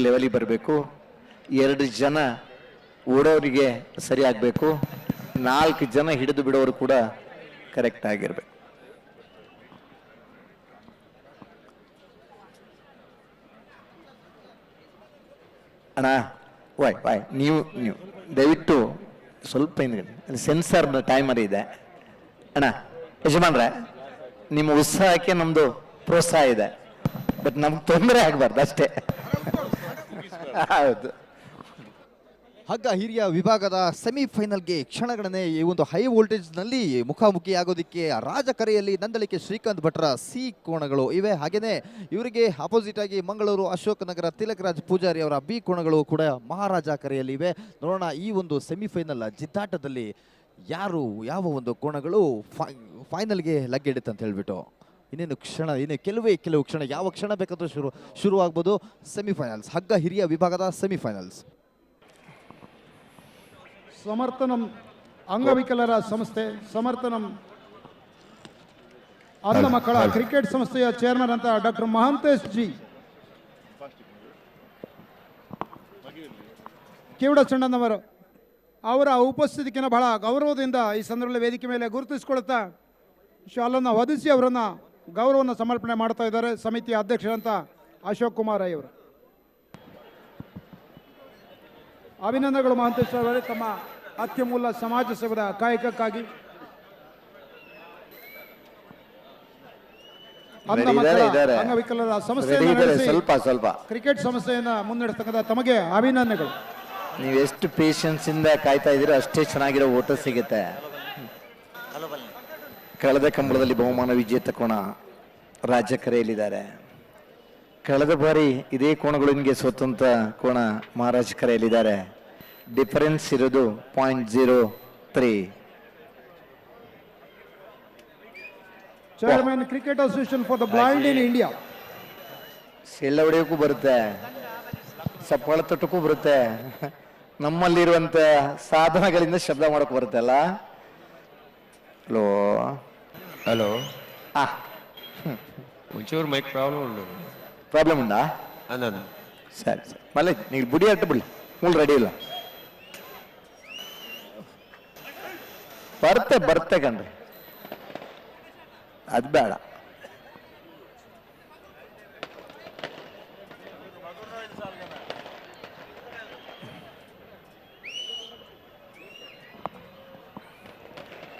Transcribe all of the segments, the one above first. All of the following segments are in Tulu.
ಲೆವೆಲಿಗೆ ಬರಬೇಕು, 2 ಜನ ಓಡೋರಿಗೆ ಸರಿ ಆಗಬೇಕು, 4 ಜನ ಹಿಡಿದು ಬಿಡೋರು ಕೂಡ ಕರೆಕ್ಟ್ ಆಗಿರ್ಬೇಕು. ಅಣ್ಣ ವಾಯ್ ವಾಯ್, ನೀವು ನೀವು ದಯವಿಟ್ಟು ಸ್ವಲ್ಪ ಹಿಂದ್ಗಡೆ ಅಲ್ಲಿ ಸೆನ್ಸರ್ ಟೈಮರ್ ಇದೆ. ಅಣ್ಣ ಯಜಮಾನ್ರೆ, ನಿಮ್ಮ ಉತ್ಸಾಹಕ್ಕೆ ನಮ್ಮದು ಪ್ರೋತ್ಸಾಹ ಇದೆ, ಬಟ್ ನಮ್ಗೆ ತೊಂದರೆ ಆಗಬಾರ್ದು ಅಷ್ಟೇ. ಹೌದು. ಹಗ್ಗ ಹಿರಿಯ ವಿಭಾಗದ ಸೆಮಿಫೈನಲ್ಗೆ ಕ್ಷಣಗಣನೆ ಈ ಒಂದು ಹೈ ವೋಲ್ಟೇಜ್ನಲ್ಲಿ ಮುಖಾಮುಖಿಯಾಗೋದಿಕ್ಕೆ ರಾಜಕರೆಯಲ್ಲಿ ನಂದಳಿಕೆ ಶ್ರೀಕಾಂತ್ ಭಟ್ರ ಸಿ ಕೋಣಗಳು ಇವೆ. ಹಾಗೆಯೇ ಇವರಿಗೆ ಅಪೋಸಿಟ್ ಆಗಿ ಮಂಗಳೂರು ಅಶೋಕ್ ನಗರ ತಿಲಕರಾಜ್ ಪೂಜಾರಿ ಅವರ ಬಿ ಕೋಣಗಳು ಕೂಡ ಮಹಾರಾಜ ಕರೆಯಲ್ಲಿ ಇವೆ. ನೋಡೋಣ ಈ ಒಂದು ಸೆಮಿಫೈನಲ್ ಜಿದ್ದಾಟದಲ್ಲಿ ಯಾರು ಯಾವ ಒಂದು ಕೋಣಗಳು ಫೈನಲ್ಗೆ ಲಗ್ಗೆಡುತ್ತೆ ಅಂತ ಹೇಳ್ಬಿಟ್ಟು. ಇನ್ನೇನು ಕ್ಷಣ, ಇನ್ನು ಕೆಲವು ಕ್ಷಣ, ಯಾವ ಕ್ಷಣ ಬೇಕಾದರೂ ಶುರುವಾಗ್ಬೋದು ಸೆಮಿಫೈನಲ್ಸ್, ಹಗ್ಗ ಹಿರಿಯ ವಿಭಾಗದ ಸೆಮಿಫೈನಲ್ಸ್. ಸಮರ್ಥನಂ ಅಂಗವಿಕಲರ ಸಂಸ್ಥೆ, ಸಮರ್ಥನಂ ಅಂಧ ಮಕ್ಕಳ ಕ್ರಿಕೆಟ್ ಸಂಸ್ಥೆಯ ಚೇರ್ಮನ್ ಅಂತ ಡಾಕ್ಟರ್ ಮಹಾಂತೇಶ್ ಜಿ ಕಿವಡಚಣ್ಣನವರು ಅವರ ಉಪಸ್ಥಿತಿಯನ್ನು ಬಹಳ ಗೌರವದಿಂದ ಈ ಸಂದರ್ಭದಲ್ಲಿ ವೇದಿಕೆ ಮೇಲೆ ಗುರುತಿಸಿಕೊಳ್ಳುತ್ತಾ ಶಾಲನ್ನು ಹೊದಿಸಿ ಅವರನ್ನು ಗೌರವವನ್ನು ಸಮರ್ಪಣೆ ಮಾಡ್ತಾ ಇದ್ದಾರೆ ಸಮಿತಿಯ ಅಧ್ಯಕ್ಷರಂತ ಅಶೋಕ್ ಕುಮಾರ್ ರೈ ಅವರು. ಅಭಿನಂದನೆಗಳು ಮಹಾಂತೇಶ್ ಅವರೇ, ತಮ್ಮ ಅತ್ಯಮೂಲ್ಯ ಸಮಾಜ ಸೇವೆಯ ಕಾಯಕಕ್ಕಾಗಿ. ಅಂಗವಿಕಲರ ಸಂಸ್ಥೆಯನ್ನು ಸ್ವಲ್ಪ ಸ್ವಲ್ಪ ಕ್ರಿಕೆಟ್ ಸಂಸ್ಥೆಯನ್ನು ಮುನ್ನಡೆಸ್ತಕ್ಕಂಥ ತಮಗೆ ಅಭಿನಂದನೆಗಳು. ನೀವು ಎಷ್ಟು ಪೇಷನ್ಸ್ ಇಂದ ಕಾಯ್ತಾ ಇದ್ದೀರೋ ಅಷ್ಟೇ ಚೆನ್ನಾಗಿರೋ ಓಟ ಸಿಗುತ್ತೆ. ಕಳೆದ ಕಂಬಳದಲ್ಲಿ ಬಹುಮಾನ ವಿಜೇತ ಕೋಣ ರಾಜ್ಯ ಕರೆಯಲ್ಲಿದ್ದಾರೆ. ಕಳೆದ ಬಾರಿ ಇದೇ ಕೋಣಗಳಿಗೆ ಸ್ವತಂತ್ರ ಕೋಣ ಮಹಾರಾಜ ಕರೆಯಲ್ಲಿದ್ದಾರೆ. ಡಿಫರೆನ್ಸ್ ಇರೋದು 0.03. Chairman cricket association for the blind in India. ಸೆಳ್ಳ ಹೊಡೆಯೋಕ್ಕೂ ಬರುತ್ತೆ, ಸಪ್ಪಳ ತೊಟ್ಟಕ್ಕೂ ಬರುತ್ತೆ, ನಮ್ಮಲ್ಲಿರುವಂತ ಸಾಧನಗಳಿಂದ ಶಬ್ದ ಮಾಡೋಕೆ ಬರುತ್ತೆ ಅಲ್ಲ. ಹಲೋ ಹಲೋ, ಒಂಚೂರು ಮೈಕ್ ಪ್ರಾಬ್ಲಮ್ ಉಂಟು. ಪ್ರಾಬ್ಲಮ್ ಉಂಟಾ? ಸರಿ ಸರಿ, ಮಲ್ಲ ನೀವು ಬುಡಿ ಆಟ ಬಿಡಿ, ಮೂಲ ರೆಡಿ ಇಲ್ಲ. ಬರ್ತೆ ಬರ್ತೆ ಕಣ್ರಿ, ಅದು ಬೇಡ.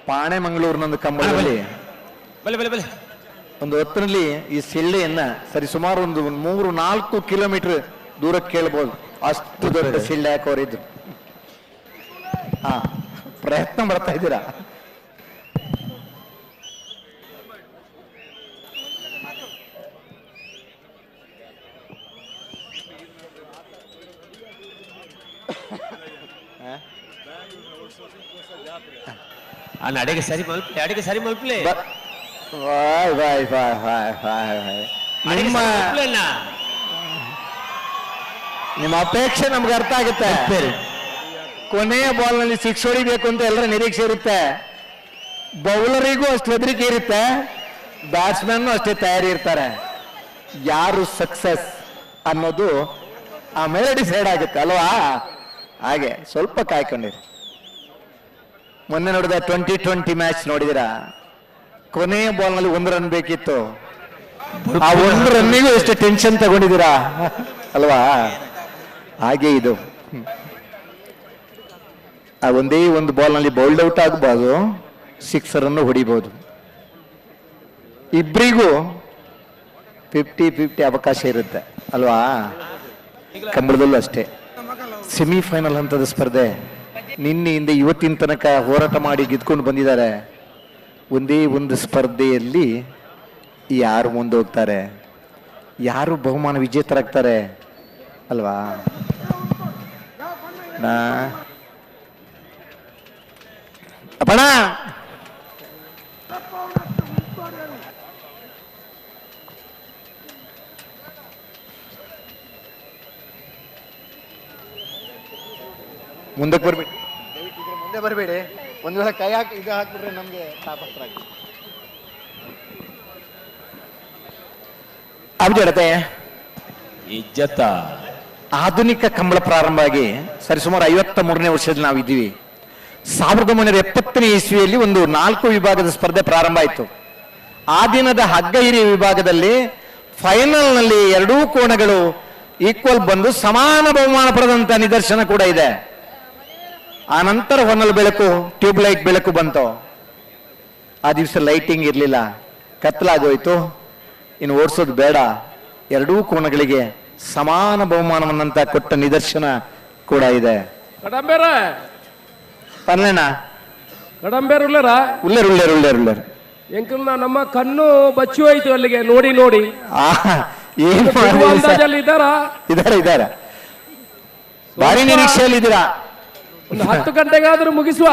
ಪಾಣೆ ಮಂಗಳೂರಿನೊಂದು ಕಂಬಳದಲ್ಲಿ ಒಂದು ಹೊತ್ತಿನಲ್ಲಿ ಈ ಸಿಳ್ಳೆಯನ್ನ ಸರಿ ಸುಮಾರು ಒಂದು 3-4 ಕಿಲೋಮೀಟರ್ ದೂರಕ್ಕೆ ಕೇಳ್ಬೋದು, ಅಷ್ಟು ದೊಡ್ಡ ಸಿಳ್ಳೆ ಹಾಕೋರಿದ್ರು. ಹಾ, ಪ್ರಯತ್ನ ಮಾಡ್ತಾ ಇದ್ದೀರಾ. ಅಡಿಗೆ ಸರಿ ಮಲ್ಪಲೆ, ಅಡಿಗೆ ಸರಿ ಮಲ್ಪಲೆ. Bye bye bye bye bye bye. ನಿಮ್ಮ ನಿಮ್ಮ ಅಪೇಕ್ಷೆ ನಮ್ಗೆ ಅರ್ಥ ಆಗುತ್ತೆ. ಕೊನೆಯ ಬಾಲ್ ನಲ್ಲಿ ಸಿಕ್ಸ್ ಹೊಡಿಬೇಕು ಅಂತ ಎಲ್ಲರ ನಿರೀಕ್ಷೆ ಇರುತ್ತೆ. ಬೌಲರಿಗೂ ಅಷ್ಟು ಹೆದರಿಕೆ ಇರುತ್ತೆ, ಬ್ಯಾಟ್ಸ್ಮನ್ ಅಷ್ಟೇ ತಯಾರಿ ಇರ್ತಾರೆ. ಯಾರು ಸಕ್ಸಸ್ ಅನ್ನೋದು ಆಮೇಲೆ ಡಿಸೈಡ್ ಆಗುತ್ತೆ ಅಲ್ವಾ? ಹಾಗೆ ಸ್ವಲ್ಪ ಕಾಯ್ಕೊಂಡಿರಿ. ಮೊನ್ನೆ ನೋಡಿದ 20-20 ಮ್ಯಾಚ್ ನೋಡಿದಿರಾ? ಕೊನೆಯ ಬಾಲ್ ನಲ್ಲಿ 1 ರನ್ ಬೇಕಿತ್ತು, ಆ 1 ರನ್ನಿಗೂ ಎಷ್ಟು ಟೆನ್ಷನ್ ತಗೊಂಡಿದ್ದೀರಾ ಅಲ್ವಾ? ಹಾಗೆ ಇದು ಆ ಒಂದೇ ಒಂದು ಬಾಲ್ ನಲ್ಲಿ ಬೌಲ್ಡ್ ಔಟ್ ಆಗಬಹುದು, ಸಿಕ್ಸರ್ ಅನ್ನು ಹೊಡಿಬಹುದು. ಇಬ್ಬರಿಗೂ 50-50 ಅವಕಾಶ ಇರುತ್ತೆ ಅಲ್ವಾ? ಕಂಬಳದಲ್ಲೂ ಅಷ್ಟೇ. ಸೆಮಿಫೈನಲ್ ಹಂತದ ಸ್ಪರ್ಧೆ ನಿನ್ನೆಯಿಂದ ಇವತ್ತಿನ ತನಕ ಹೋರಾಟ ಮಾಡಿ ಗೆದ್ಕೊಂಡು ಬಂದಿದ್ದಾರೆ. ಒಂದೇ ಒಂದು ಸ್ಪರ್ಧೆಯಲ್ಲಿ ಯಾರು ಮುಂದೆ ಹೋಗ್ತಾರೆ, ಯಾರು ಬಹುಮಾನ ವಿಜೇತರಾಗ್ತಾರೆ ಅಲ್ವಾ? ನಾ ಅಪ್ಪಣ ಮುಂದಕ್ಕೆ ಬರ್ಬೇಡಿ, ಮುಂದೆ ಬರಬೇಡಿ. ಒಂದ್ ವೇಳೆ ಕೈ ಹಾಕಿ ಇದು ಹಾಕ್ಬಿಟ್ರೆ ನಮ್ಗೆ ತಾಪತ್ರ ಆಗ್ತದೆ. ಅಬ್ಜಡತೆ ಇಜ್ಜತ. ಆಧುನಿಕ ಕಂಬಳ ಪ್ರಾರಂಭ ಆಗಿ ಸರಿಸುಮಾರು 53ನೇ ವರ್ಷದಲ್ಲಿ ನಾವಿದ್ದೀವಿ. 1970ನೇ ಇಸ್ವಿಯಲ್ಲಿ ಒಂದು 4 ವಿಭಾಗದ ಸ್ಪರ್ಧೆ ಪ್ರಾರಂಭ ಆಯಿತು. ಆ ದಿನದ ಹಗ್ಗ ಹಿರಿಯ ವಿಭಾಗದಲ್ಲಿ ಫೈನಲ್ನಲ್ಲಿ ಎರಡೂ ಕೋಣಗಳು ಈಕ್ವಲ್ ಬಂದು ಸಮಾನ ಬಹುಮಾನ ಪಡೆದಂತ ನಿದರ್ಶನ ಕೂಡ ಇದೆ. ಆ ನಂತರ ಹೊನಲು ಬೆಳಕು, ಟ್ಯೂಬ್ಲೈಟ್ ಬೆಳಕು ಬಂತು. ಆ ದಿವಸ ಲೈಟಿಂಗ್ ಇರಲಿಲ್ಲ, ಕತ್ತಲಾಗೋಯ್ತು. ಇನ್ನು ಓಡಿಸೋದು ಬೇಡ, ಎರಡೂ ಕೋಣಗಳಿಗೆ ಸಮಾನ ಬಹುಮಾನವನ್ನಂತ ಕೊಟ್ಟ ನಿದರ್ಶನ ಕೂಡ ಇದೆ. ನಮ್ಮ ಕಣ್ಣು ಬಚ್ಚಿ ಹೋಯ್ತು ಅಲ್ಲಿಗೆ ನೋಡಿ ನೋಡಿ. ಇದಾರೆ ಭಾರಿ ನಿರೀಕ್ಷೆಯಲ್ಲಿ ಇದ್ದೀರಾ. 10 ಗಂಟೆಗಾದ್ರೂ ಮುಗಿಸುವ.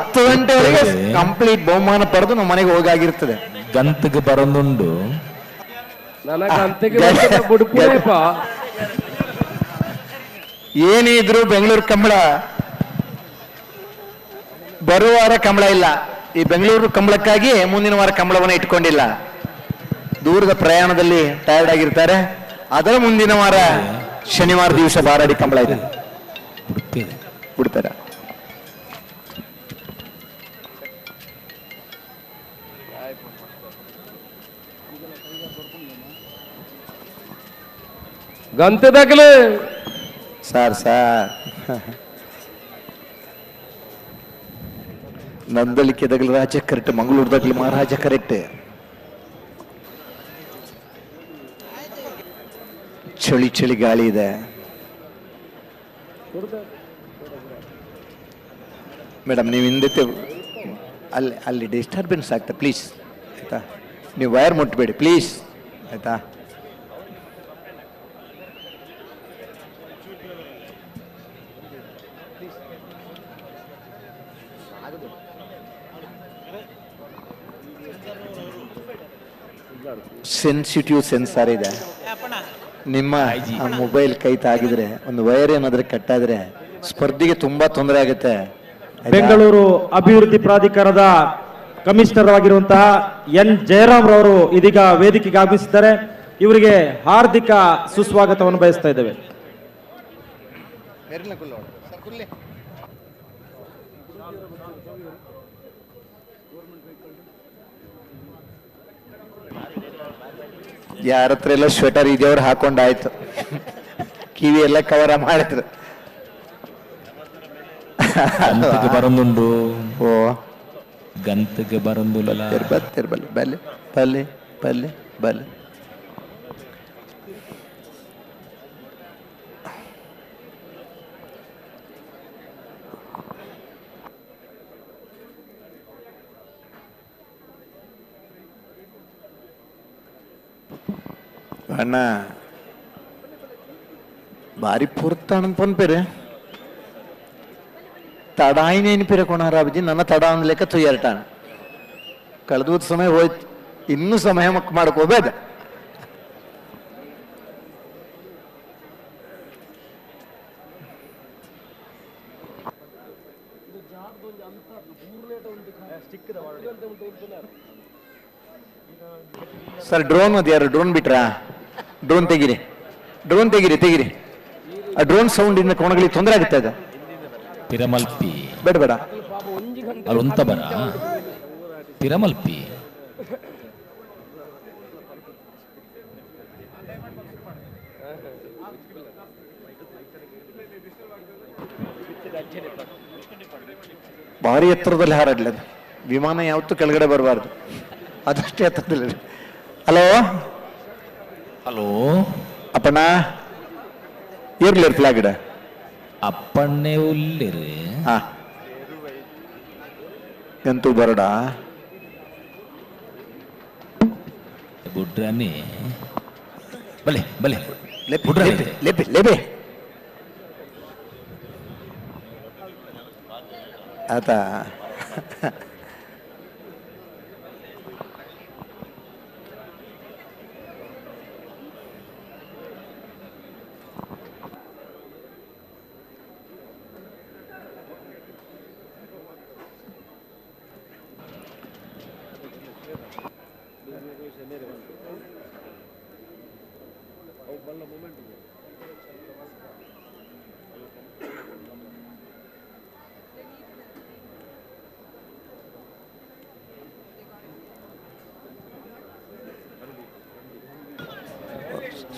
10 ಗಂಟೆವರೆಗೆ ಕಂಪ್ಲೀಟ್ ಬಹುಮಾನ ಪಡೆದು ನಮ್ಮ ಮನೆಗೆ ಹೋಗಾಗಿರ್ತದೆ. ಗಂತಿಗೆ ಬರಂದುಂಡು. ಏನೇ ಇದ್ರು ಬೆಂಗಳೂರು ಕಂಬಳ ಬರುವಾರ ಕಂಬಳ ಇಲ್ಲ. ಈ ಬೆಂಗಳೂರು ಕಂಬಳಕ್ಕಾಗಿ ಮುಂದಿನ ವಾರ ಕಂಬಳವನ್ನು ಇಟ್ಕೊಂಡಿಲ್ಲ. ದೂರದ ಪ್ರಯಾಣದಲ್ಲಿ ಟಯರ್ಡ್ ಆಗಿರ್ತಾರೆ. ಅದರ ಮುಂದಿನ ವಾರ ಶನಿವಾರ ದಿವಸ ಬಾರಾಡಿ ಕಂಬಳ ಇದೆ. ಬಿಡ್ತಾರ. ಗಂತದಾಗಲೇ ಸರ್ ಸರ್ ನಂದಳಿಕೆ ದಗಲು ರಾಜ ಕರೆಕ್ಟ್, ಮಂಗಳೂರು ದಗಲು ಮಹಾರಾಜ ಕರೆಕ್ಟ್. ಚಳಿ ಚಳಿ ಗಾಳಿ ಇದೆ ಮೇಡಮ್. ನೀವು ಹಿಂದೆ ಅಲ್ಲಿ ಅಲ್ಲಿ ಡಿಸ್ಟರ್ಬೆನ್ಸ್ ಆಗ್ತಾ, ಪ್ಲೀಸ್ ಆಯ್ತಾ? ನೀವು ವೈರ್ ಮುಟ್ಟಬೇಡಿ ಪ್ಲೀಸ್ ಆಯ್ತಾ? ಸೆನ್ಸಿಟಿವ್ ಸೆನ್ಸಾರ್ ಇದೆ. ನಿಮ್ಮ ಮೊಬೈಲ್ ಕೈ ತಾಗಿದ್ರೆ, ಒಂದು ವೈರ್ ಏನಾದ್ರೆ ಕಟ್ಟಾದ್ರೆ ಸ್ಪರ್ಧೆಗೆ ತುಂಬಾ ತೊಂದರೆ ಆಗುತ್ತೆ. ಬೆಂಗಳೂರು ಅಭಿವೃದ್ಧಿ ಪ್ರಾಧಿಕಾರದ ಕಮಿಷನರ್ ಆಗಿರುವಂತಹ ಎನ್ ಜಯರಾಮ್ ರವರು ಇದೀಗ ವೇದಿಕೆಗೆ ಆಗಮಿಸಿದ್ದಾರೆ. ಇವರಿಗೆ ಹಾರ್ದಿಕ ಸುಸ್ವಾಗತವನ್ನು ಬಯಸ್ತಾ ಇದ್ದೇವೆ. ಯಾರ ಹತ್ರ ಎಲ್ಲ ಸ್ವೆಟರ್ ಇದೆಯವ್ರು ಹಾಕೊಂಡಾಯ್ತು, ಕಿವಿ ಎಲ್ಲ ಕವರ್ ಮಾಡಿದ್ರು. ಬರಂದುಂಡು. ಓ ಗಂತಕ್ಕೆ ಬರಂದುಲ್ಲ. ಬಲೆ ಬಲೆ ಬಲೆ ಬಲೆ. ಅಣ್ಣ ಭಾರಿ ಪುರ್ತಾಣ ಪನ್ಪೇರೆ ತಡಾಯಿನೇನು ಪಿರ ಕೊಣಾರಾಬಜಿ ನನ್ನ ತಡ ಅಂದ್ಲೆಕ್ಕ ತುಯ್ಯರ್ಟಾಣ. ಕಳೆದ ಸಮಯ ಹೋಯ್ತು, ಇನ್ನೂ ಸಮಯ ಮಾಡ್ಕೋಬೇಡ. ಸರ್ ಡ್ರೋನ್ ಅದು ಯಾರು ಡ್ರೋನ್ ಬಿಟ್ರಾ? ಡ್ರೋನ್ ತೆಗೀರಿ, ಡ್ರೋನ್ ತೆಗೀರಿ, ತೆಗೀರಿ. ಆ ಡ್ರೋನ್ ಸೌಂಡ್ ಇಂದ ಕೋಣಗಳಿಗೆ ತೊಂದರೆ ಆಗುತ್ತೆ. ಅದು ಪಿರಮಲ್ಪಿ ಬೇಡ ಬೇಡ. ಅಲ್ಲಿ ಬರ ಪಿರಮಲ್ಪಿ. ಭಾರಿ ಎತ್ತರದಲ್ಲಿ ಹಾರಾಡ್ಲಿ ಅದು ವಿಮಾನ, ಯಾವತ್ತೂ ಕೆಳಗಡೆ ಬರಬಾರ್ದು, ಅದಷ್ಟೇ ಎತ್ತರದಲ್ಲಿ. ಹಲೋ ಹಲೋ ಅಪ್ಪಣ್ಣ ಇರ್ಲಿ ಫ್ಲಾಗ್ ಅಪ್ಪಣ್ಣೆ ಉಲ್ಲಿರಿ. ಹಾ ಎಂತೂ ಬರಡ ಗುಡ್ರಾನಿ ಬಲೆ ಬಲೆ ಲೇಪಿ ಲೇಬೆ ಆತ.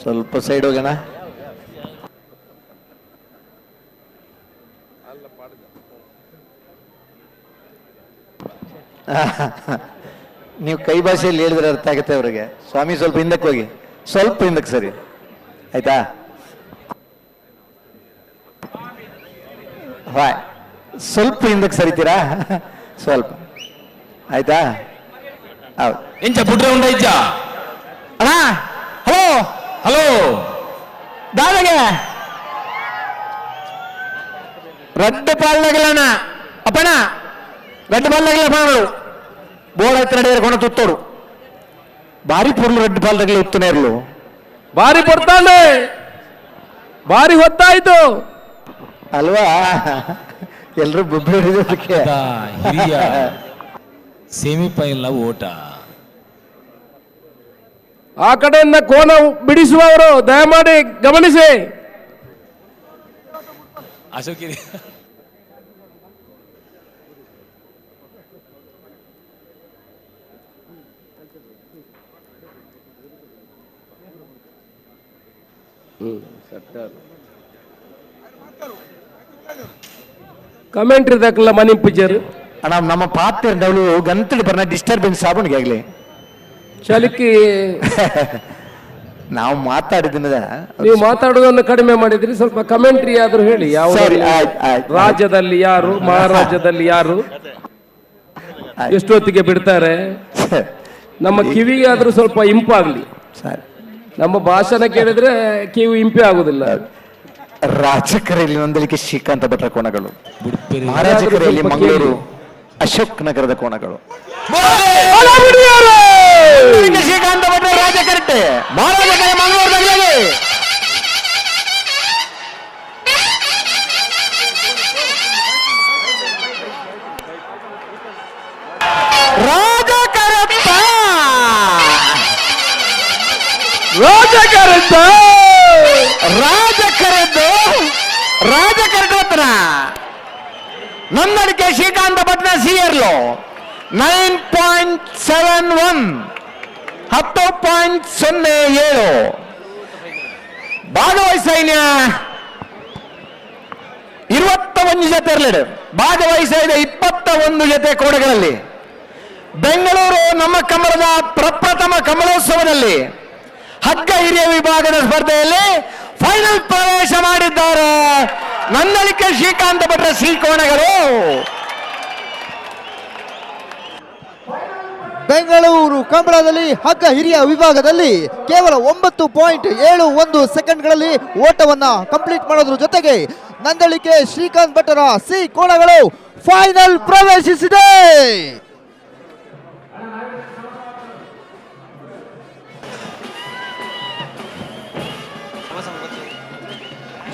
ಸ್ವಲ್ಪ ಸೈಡ್ ಹೋಗೋಣ. ನೀವು ಕೈ ಭಾಷೆಯಲ್ಲಿ ಹೇಳಿದ್ರೆ ಅರ್ಥ ಆಗುತ್ತೆ ಅವರಿಗೆ. ಸ್ವಾಮಿ ಸ್ವಲ್ಪ ಹಿಂದಕ್ಕೆ ಹೋಗಿ, ಸ್ವಲ್ಪ ಹಿಂದಕ್ಕೆ ಸರಿ ಆಯ್ತಾ? ಹಾಯ್, ಸ್ವಲ್ಪ ಹಿಂದಕ್ಕೆ ಸರಿತೀರಾ? ಸ್ವಲ್ಪ ಆಯ್ತಾ? ಹೌದು. ಎಂಚ ಪುಟ್ರೆ ಉಂಡ ಇಜ್ಜ ಅಣ್ಣ? ಹಲೋ ಹಲೋ ದಾದಾಗೆ ರಡ್ಡು ಪಾಲ್ನಗಲಣ್ಣ ಅಪ್ಪಣ್ಣ, ರಡ್ಡು ಪಾಲ್ನಗಲ ಪಣಗಳು ಬೋರ್ಡ್ ಹತ್ತಿರ ನಡೆಯರ್ ತುತ್ತೋಡು ಬಾರಿ ಪೊರ್ಲು ರಡ್ಡು ಪಾಲ್ನಗಲ ಉತ್ತನೇರ್ಲು ಬಾರಿ ಪೊರ್ತಾಂಡೆ, ಬಾರಿ ಹೊತ್ತಾಯ್ತು ಅಲ್ವಾ? ಎಲ್ಲರೂ ಬೊಬ್ಬೆ ಹೊಡಿಯೋದಕ್ಕೆ. ಹಿರಿಯ ಸೆಮಿಫೈನಲ್ ಓಟ. ಆ ಕಡೆಯಿಂದ ಕೋನ ಬಿಡಿಸುವವರು ದಯಮಾಡಿ ಗಮನಿಸಿ. ಅಶೋಕ್ ಕಮೆಂಟ್ರಿ ದಕ್ಕಲ ಮನಿ ಪೂಜಾರು ಅಣ್ಣ, ನಮ್ಮ ಪಾತ್ರ ಗಂತಡಿ ಬರ್ನ ಡಿಸ್ಟರ್ಬೆನ್ಸ್ ಆಗೋಣಿಗೆ ಆಗ್ಲಿ ಚಲಿಕ್ಕಿ. ನಾವು ಮಾತಾಡಿದ ನೀವು ಮಾತಾಡುವುದನ್ನು ಕಡಿಮೆ ಮಾಡಿದ್ರಿ, ಸ್ವಲ್ಪ ಕಮೆಂಟ್ರಿ ಆದ್ರೂ ಹೇಳಿ. ಯಾವ ಸರಿ, ಆಯ್ತು, ಆಯ್ತು. ರಾಜ್ಯದಲ್ಲಿ ಯಾರು, ಮಹಾರಾಜ್ಯದಲ್ಲಿ ಯಾರು, ಎಷ್ಟೊತ್ತಿಗೆ ಬಿಡ್ತಾರೆ, ನಮ್ಮ ಕಿವಿಗೆ ಆದ್ರೂ ಸ್ವಲ್ಪ ಇಂಪಾಗ್ಲಿ. ಸರಿ, ನಮ್ಮ ಭಾಷಣ ಕೇಳಿದ್ರೆ ಕಿವಿ ಇಂಪೇ ಆಗುದಿಲ್ಲ. ರಾಜಕರೆಯಲ್ಲಿ ನಂದಳಿಕೆ ಶ್ರೀಕಾಂತ ಭಟ್ರ ಕೋಣಗಳು, ಮಹಾರಾಜಕರೆಯಲ್ಲಿ ಮಂಗಳೂರು ಅಶೋಕ್ ನಗರದ ಕೋಣಗಳು. ಶ್ರೀಕಾಂತ ಭಟ್ರ ರಾಜಕರೆಟ್ಟೆ, ಮಹಾರಾಜಕರೆ ಮಂಗಳೂರು ನಗರದಲ್ಲಿ. ರಾಜಕರಪ್ಪ ರಾಜಕರೆದ್ದ ರಾಜಕರೆದ್ದು ರಾಜಕರಟೋತ್ತರ ನಂದಳಿಕೆ ಶ್ರೀಕಾಂತ ಭಟ್ನ ಸಿಯರ್ಲು 9.71 10.07 ಭಾಗವಹಿಸೈನ್ಯ 21 ಜೊತೆ ಇರಲಿಡು ಭಾಗವಹಿಸಿದ 21 ಜೊತೆ ಕೋಣಗಳಲ್ಲಿ ಬೆಂಗಳೂರು ನಮ್ಮ ಕಮಲದ ಪ್ರಪ್ರಥಮ ಕಮಲೋತ್ಸವದಲ್ಲಿ ಹಗ್ಗ ಹಿರಿಯ ವಿಭಾಗದ ಸ್ಪರ್ಧೆಯಲ್ಲಿ ಫೈನಲ್ ಪ್ರವೇಶ ಮಾಡಿದ್ದಾರೆ ನಂದಳಿಕೆ ಶ್ರೀಕಾಂತ ಭಟ್ರ ಶ್ರೀಕೋಣಗಳು. ಬೆಂಗಳೂರು ಕಂಬಳದಲ್ಲಿ ಹಗ್ಗ ಹಿರಿಯ ವಿಭಾಗದಲ್ಲಿ ಕೇವಲ 9.71 ಸೆಕೆಂಡ್ಗಳಲ್ಲಿ ಓಟವನ್ನ ಕಂಪ್ಲೀಟ್ ಮಾಡೋದ್ರ ಜೊತೆಗೆ ನಂದಳಿಕೆ ಶ್ರೀಕಾಂತ್ ಭಟ್ಟರ ಸಿ ಕೋಣಗಳು ಫೈನಲ್ ಪ್ರವೇಶಿಸಿದೆ.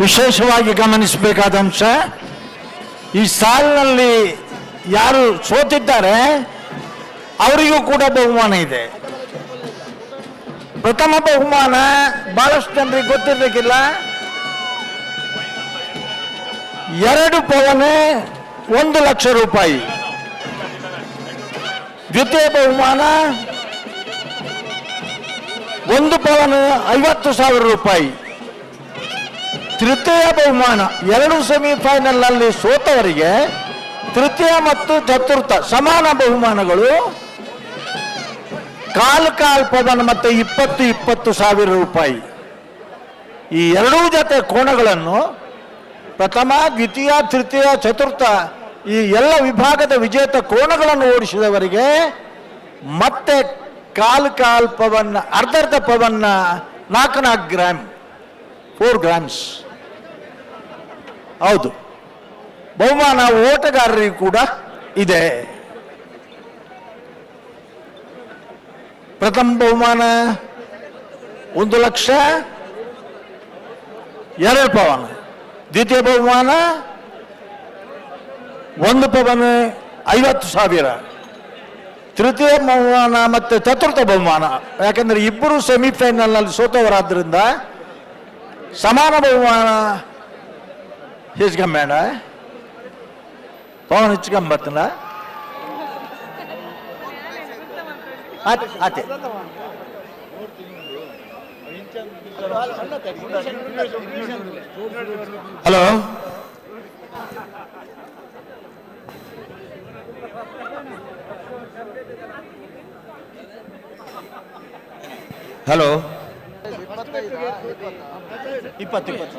ವಿಶೇಷವಾಗಿ ಗಮನಿಸಬೇಕಾದ ಅಂಶ, ಈ ಸಾಲಿನಲ್ಲಿ ಯಾರು ಸೋತಿದ್ದಾರೆ ಅವರಿಗೂ ಕೂಡ ಬಹುಮಾನ ಇದೆ. ಪ್ರಥಮ ಬಹುಮಾನ ಬಹಳಷ್ಟು ಜನರಿಗೆ ಗೊತ್ತಿರಬೇಕಿಲ್ಲ, 2 ಪವನೆ 1 ಲಕ್ಷ ರೂಪಾಯಿ. ದ್ವಿತೀಯ ಬಹುಮಾನ 1 ಪವನೆ 50,000 ರೂಪಾಯಿ. ತೃತೀಯ ಬಹುಮಾನ 2 ಸೆಮಿಫೈನಲ್ನಲ್ಲಿ ಸೋತವರಿಗೆ ತೃತೀಯ ಮತ್ತು ಚತುರ್ಥ ಸಮಾನ ಬಹುಮಾನಗಳು 0.25 ಪವನ ಮತ್ತು 20 ಸಾವಿರ ರೂಪಾಯಿ. ಈ ಎರಡೂ ಜೊತೆ ಕೋಣಗಳನ್ನು ಪ್ರಥಮ, ದ್ವಿತೀಯ, ತೃತೀಯ, ಚತುರ್ಥ ಈ ಎಲ್ಲ ವಿಭಾಗದ ವಿಜೇತ ಕೋಣಗಳನ್ನು ಓಡಿಸಿದವರಿಗೆ ಮತ್ತೆ 0.25 ಪವನ್, ಅರ್ಧರ್ಧ ಪವನ್ನ 4 ಗ್ರಾಮ್, 4 ಗ್ರಾಮ್ಸ್. ಹೌದು, ಬಹುಮಾನ ಓಟಗಾರರಿಗೂ ಕೂಡ ಇದೆ. ಪ್ರಥಮ ಬಹುಮಾನ 1 ಲಕ್ಷ 2 ಪವನ, ದ್ವಿತೀಯ ಬಹುಮಾನ 1 ಪವನ 50,000, ತೃತೀಯ ಬಹುಮಾನ ಮತ್ತು ಚತುರ್ಥ ಬಹುಮಾನ, ಯಾಕಂದರೆ ಇಬ್ಬರು ಸೆಮಿಫೈನಲ್ನಲ್ಲಿ ಸೋತವರಾದ್ದರಿಂದ ಸಮಾನ ಬಹುಮಾನ ಹೆಚ್ಚಿಕಮ್ಮೇಣ ಪವನ್ ಹೆಚ್ಚಿಕಂಬತ್ತನ ಆತೆ ಆತೆ. ಹಲೋ ಹಲೋ 20 20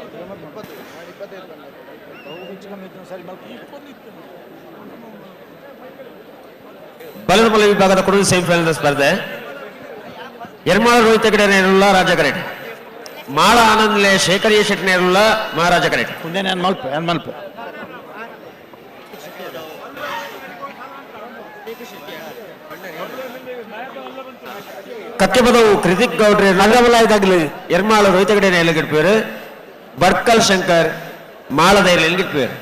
ಬಲದ ವಿಭಾಗದ ಕೊಡಗು ಸೆಮಿಫೈನಲ್ ಸ್ಪರ್ಧೆ. ಎರ್ಮಾಳ ರೋಹಿತ್ ಹೆಗಡೆ ನೇರುಳ್ಳ ರಾಜ ಕರೆಟ್, ಮಾಳ ಆನಂದ್ಲೆ ಶೇಖರ್ ಎ ಶೆಟ್ಟಿ ನೇರುಳ್ಳ ಮಹಾರಾಜ ಕರೆಟ್. ಮಲ್ಪ ಮಲ್ಪ ಕಕ್ಕೆಬದವು ಕೃತಿಕ್ ಗೌಡ್ರೆ ಇದಾಗಲಿ. ಎರ್ಮಾಳ ರೋಹಿತ್ ಹೆಗಡೆ ನೇರಗಿಟ್ಪೇರು, ಬರ್ಕಲ್ ಶಂಕರ್ ಮಾಳದ ಗಿಟ್ಪೇರು.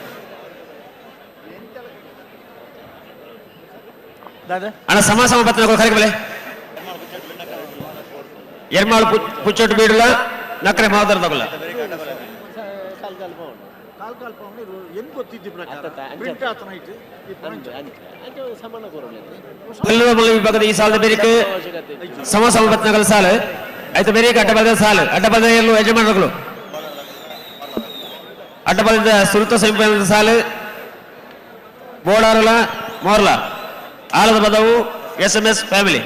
ಅಣ್ಣ ಸಮ ಸಮ ಬತ್ತನ ಕರೆಗೆ ಬೆಲೆ ಎರ್ಮಾಳು ಪುಚ್ಚೊಟ್ಟು ಬೀಡಲ ನಕ್ರೆ ಮಾದರ್ದಗಲ್ಲ. ವಿಭಾಗದ ಈ ಸಾಲದ ಬೇರಿಕೆ ಸಮ ಸಮ ಬತ್ತನಗಳ ಸಾಲು ಆಯ್ತು. ಬೇರೆ ಅಡ್ಡ ಬಲದ ಸಾಲು, ಅಡ್ಡ ಬಲದ ಎಲ್ಲೂ ಯಜಮಾನರುಗಳು ಅಡ್ಡ ಬಲದ ಸುರುತ ಸೆಮಿಫೈನಲ್ ಸಾಲು ಬೋಡಾರಲ ಮೋರ್ಲ ಆಲದ ಬದವು S M S family.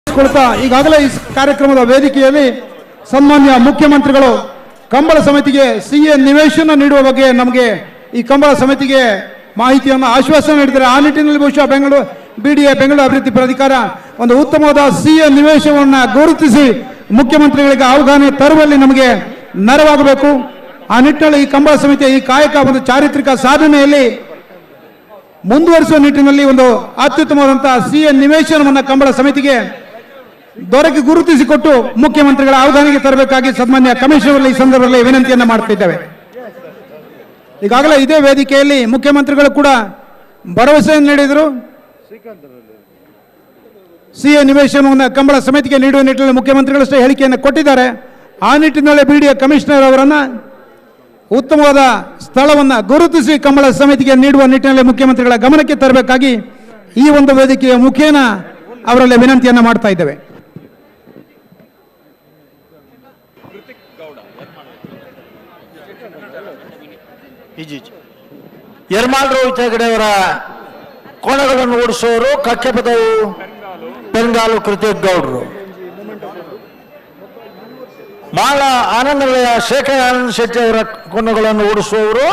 ಕೊಡ್ತಾ ಈಗಾಗಲೇ ಈ ಕಾರ್ಯಕ್ರಮದ ವೇದಿಕೆಯಲ್ಲಿ ಸನ್ಮಾನ್ಯ ಮುಖ್ಯಮಂತ್ರಿಗಳು ಕಂಬಳ ಸಮಿತಿಗೆ ಸಿಎ ನಿವೇಶನ ನೀಡುವ ಬಗ್ಗೆ ನಮಗೆ ಈ ಕಂಬಳ ಸಮಿತಿಗೆ ಮಾಹಿತಿಯನ್ನು ಆಶ್ವಾಸನೆ ನೀಡಿದ್ದಾರೆ. ಆ ನಿಟ್ಟಿನಲ್ಲಿ ಬಹುಶಃ ಬೆಂಗಳೂರು ಬಿಡಿಎ ಬೆಂಗಳೂರು ಅಭಿವೃದ್ಧಿ ಪ್ರಾಧಿಕಾರ ಒಂದು ಉತ್ತಮವಾದ ಸಿಎ ನಿವೇಶನವನ್ನು ಗುರುತಿಸಿ ಮುಖ್ಯಮಂತ್ರಿಗಳಿಗೆ ಆಹ್ವಾನ ತರುವಲ್ಲಿ ನಮಗೆ ನೆರವಾಗಬೇಕು. ಆ ನಿಟ್ಟಿನಲ್ಲಿ ಈ ಕಂಬಳ ಸಮಿತಿಯ ಈ ಕಾಯಕ ಒಂದು ಚಾರಿತ್ರಿಕ ಸಾಧನೆಯಲ್ಲಿ ಮುಂದುವರಿಸುವ ನಿಟ್ಟಿನಲ್ಲಿ ಒಂದು ಅತ್ಯುತ್ತಮವಾದಂತಹ ಸಿಎ ನಿವೇಶನವನ್ನು ಕಂಬಳ ಸಮಿತಿಗೆ ದೊರಕಿ ಗುರುತಿಸಿಕೊಟ್ಟು ಮುಖ್ಯಮಂತ್ರಿಗಳ ಆಹ್ವಾನಿಗೆ ತರಬೇಕಾಗಿ ಸನ್ಮಾನ್ಯ ಕಮಿಷನರ್ ಈ ಸಂದರ್ಭದಲ್ಲಿ ವಿನಂತಿಯನ್ನು ಮಾಡ್ತಿದ್ದೇವೆ. ಈಗಾಗಲೇ ಇದೇ ವೇದಿಕೆಯಲ್ಲಿ ಮುಖ್ಯಮಂತ್ರಿಗಳು ಕೂಡ ಭರವಸೆಯನ್ನು ನೀಡಿದರು. ಸಿಎ ನಿವೇಶನವನ್ನು ಕಂಬಳ ಸಮಿತಿಗೆ ನೀಡುವ ನಿಟ್ಟಿನಲ್ಲಿ ಮುಖ್ಯಮಂತ್ರಿಗಳಷ್ಟೇ ಹೇಳಿಕೆಯನ್ನು ಕೊಟ್ಟಿದ್ದಾರೆ. ಆ ನಿಟ್ಟಿನಲ್ಲಿ ಬಿಡಿಎ ಕಮಿಷನರ್ ಅವರನ್ನು ಉತ್ತಮವಾದ ಸ್ಥಳವನ್ನು ಗುರುತಿಸಿ ಕಂಬಳ ಸಮಿತಿಗೆ ನೀಡುವ ನಿಟ್ಟಿನಲ್ಲಿ ಮುಖ್ಯಮಂತ್ರಿಗಳ ಗಮನಕ್ಕೆ ತರಬೇಕಾಗಿ ಈ ಒಂದು ವೇದಿಕೆಯ ಮುಖೇನ ಅವರಲ್ಲಿ ವಿನಂತಿಯನ್ನು ಮಾಡ್ತಾ ಇದ್ದೇವೆ. ಯರ್ಮಾಳ್ ರೋಹಿತ್ ಹೆಗಡೆಯವರ ಕೋಣಗಳನ್ನು ಓಡಿಸೋರು ಕಕ್ಕೆಪದವು ಪೆಂಗಾಲು ಕೃತಿಕ್ ಗೌಡರು. ಮಾಳ ಆನಂದಲಯ ಶೇಖರ್ ಆನಂದ್ ಶೆಟ್ಟಿ ಅವರ ಕೋಣಗಳನ್ನು ಓಡಿಸುವವರು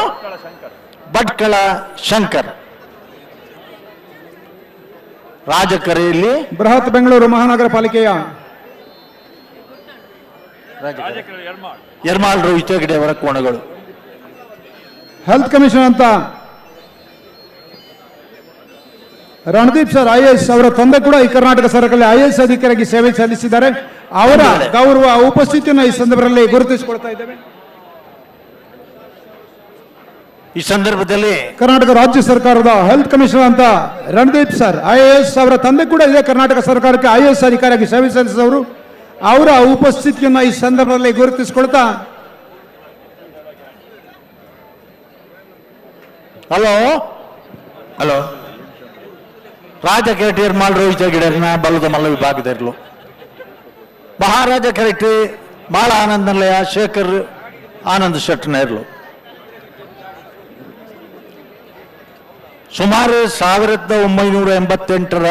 ಭಟ್ಕಳ ಶಂಕರ್. ರಾಜಕರೆಯಲ್ಲಿ ಬೃಹತ್ ಬೆಂಗಳೂರು ಮಹಾನಗರ ಪಾಲಿಕೆಯ ಯರ್ಮಾಳ್ ರೋಹಿತ್ ಹೆಗಡೆ ಅವರ ಕೋಣಗಳು. ಹೆಲ್ತ್ ಕಮಿಷನ್ ಅಂತ ರಣದೀಪ್ ಸರ್ IAS ಅವರ ತಂದೆ ಕೂಡ ಈ ಕರ್ನಾಟಕ ಸರ್ಕಾರದಲ್ಲಿ IAS ಅಧಿಕಾರಿಯಾಗಿ ಸೇವೆ ಸಲ್ಲಿಸಿದ್ದಾರೆ. ಅವರ ಗೌರವ ಉಪಸ್ಥಿತಿಯನ್ನು ಈ ಸಂದರ್ಭದಲ್ಲಿ ಗುರುತಿಸಿಕೊಳ್ತಾ ಇದ್ದೇವೆ. ಈ ಸಂದರ್ಭದಲ್ಲಿ ಕರ್ನಾಟಕ ರಾಜ್ಯ ಸರ್ಕಾರದ ಹೆಲ್ತ್ ಕಮಿಷನರ್ ಅಂತ ರಣದೀಪ್ ಸರ್ IAS ಅವರ ತಂದೆ ಕೂಡ ಇದೇ ಕರ್ನಾಟಕ ಸರ್ಕಾರಕ್ಕೆ IAS ಅಧಿಕಾರಿಯಾಗಿ ಸೇವೆ ಸಲ್ಲಿಸಿದವರು. ಅವರ ಉಪಸ್ಥಿತಿಯನ್ನು ಈ ಸಂದರ್ಭದಲ್ಲಿ ಗುರುತಿಸಿಕೊಳ್ತಾ ಹಲೋ ಹಲೋ ರಾಜ ಕೆರೆಟಿ ಯರ್ಮಾಳ್ ರೋಹಿತ್ ಹೆಗಡೆಯವ್ರನ್ನ ಬಲದ ಮಲ್ಲ ವಿಭಾಗದಲ್ಲೂ ಮಹಾರಾಜ ಕೆರೆಟಿ ಮಾಳ ಆನಂದನಿಲಯ ಶೇಖರ್ ಆನಂದ್ ಶೆಟ್ಟನೇರ್ಲು. ಸುಮಾರು 1988ರ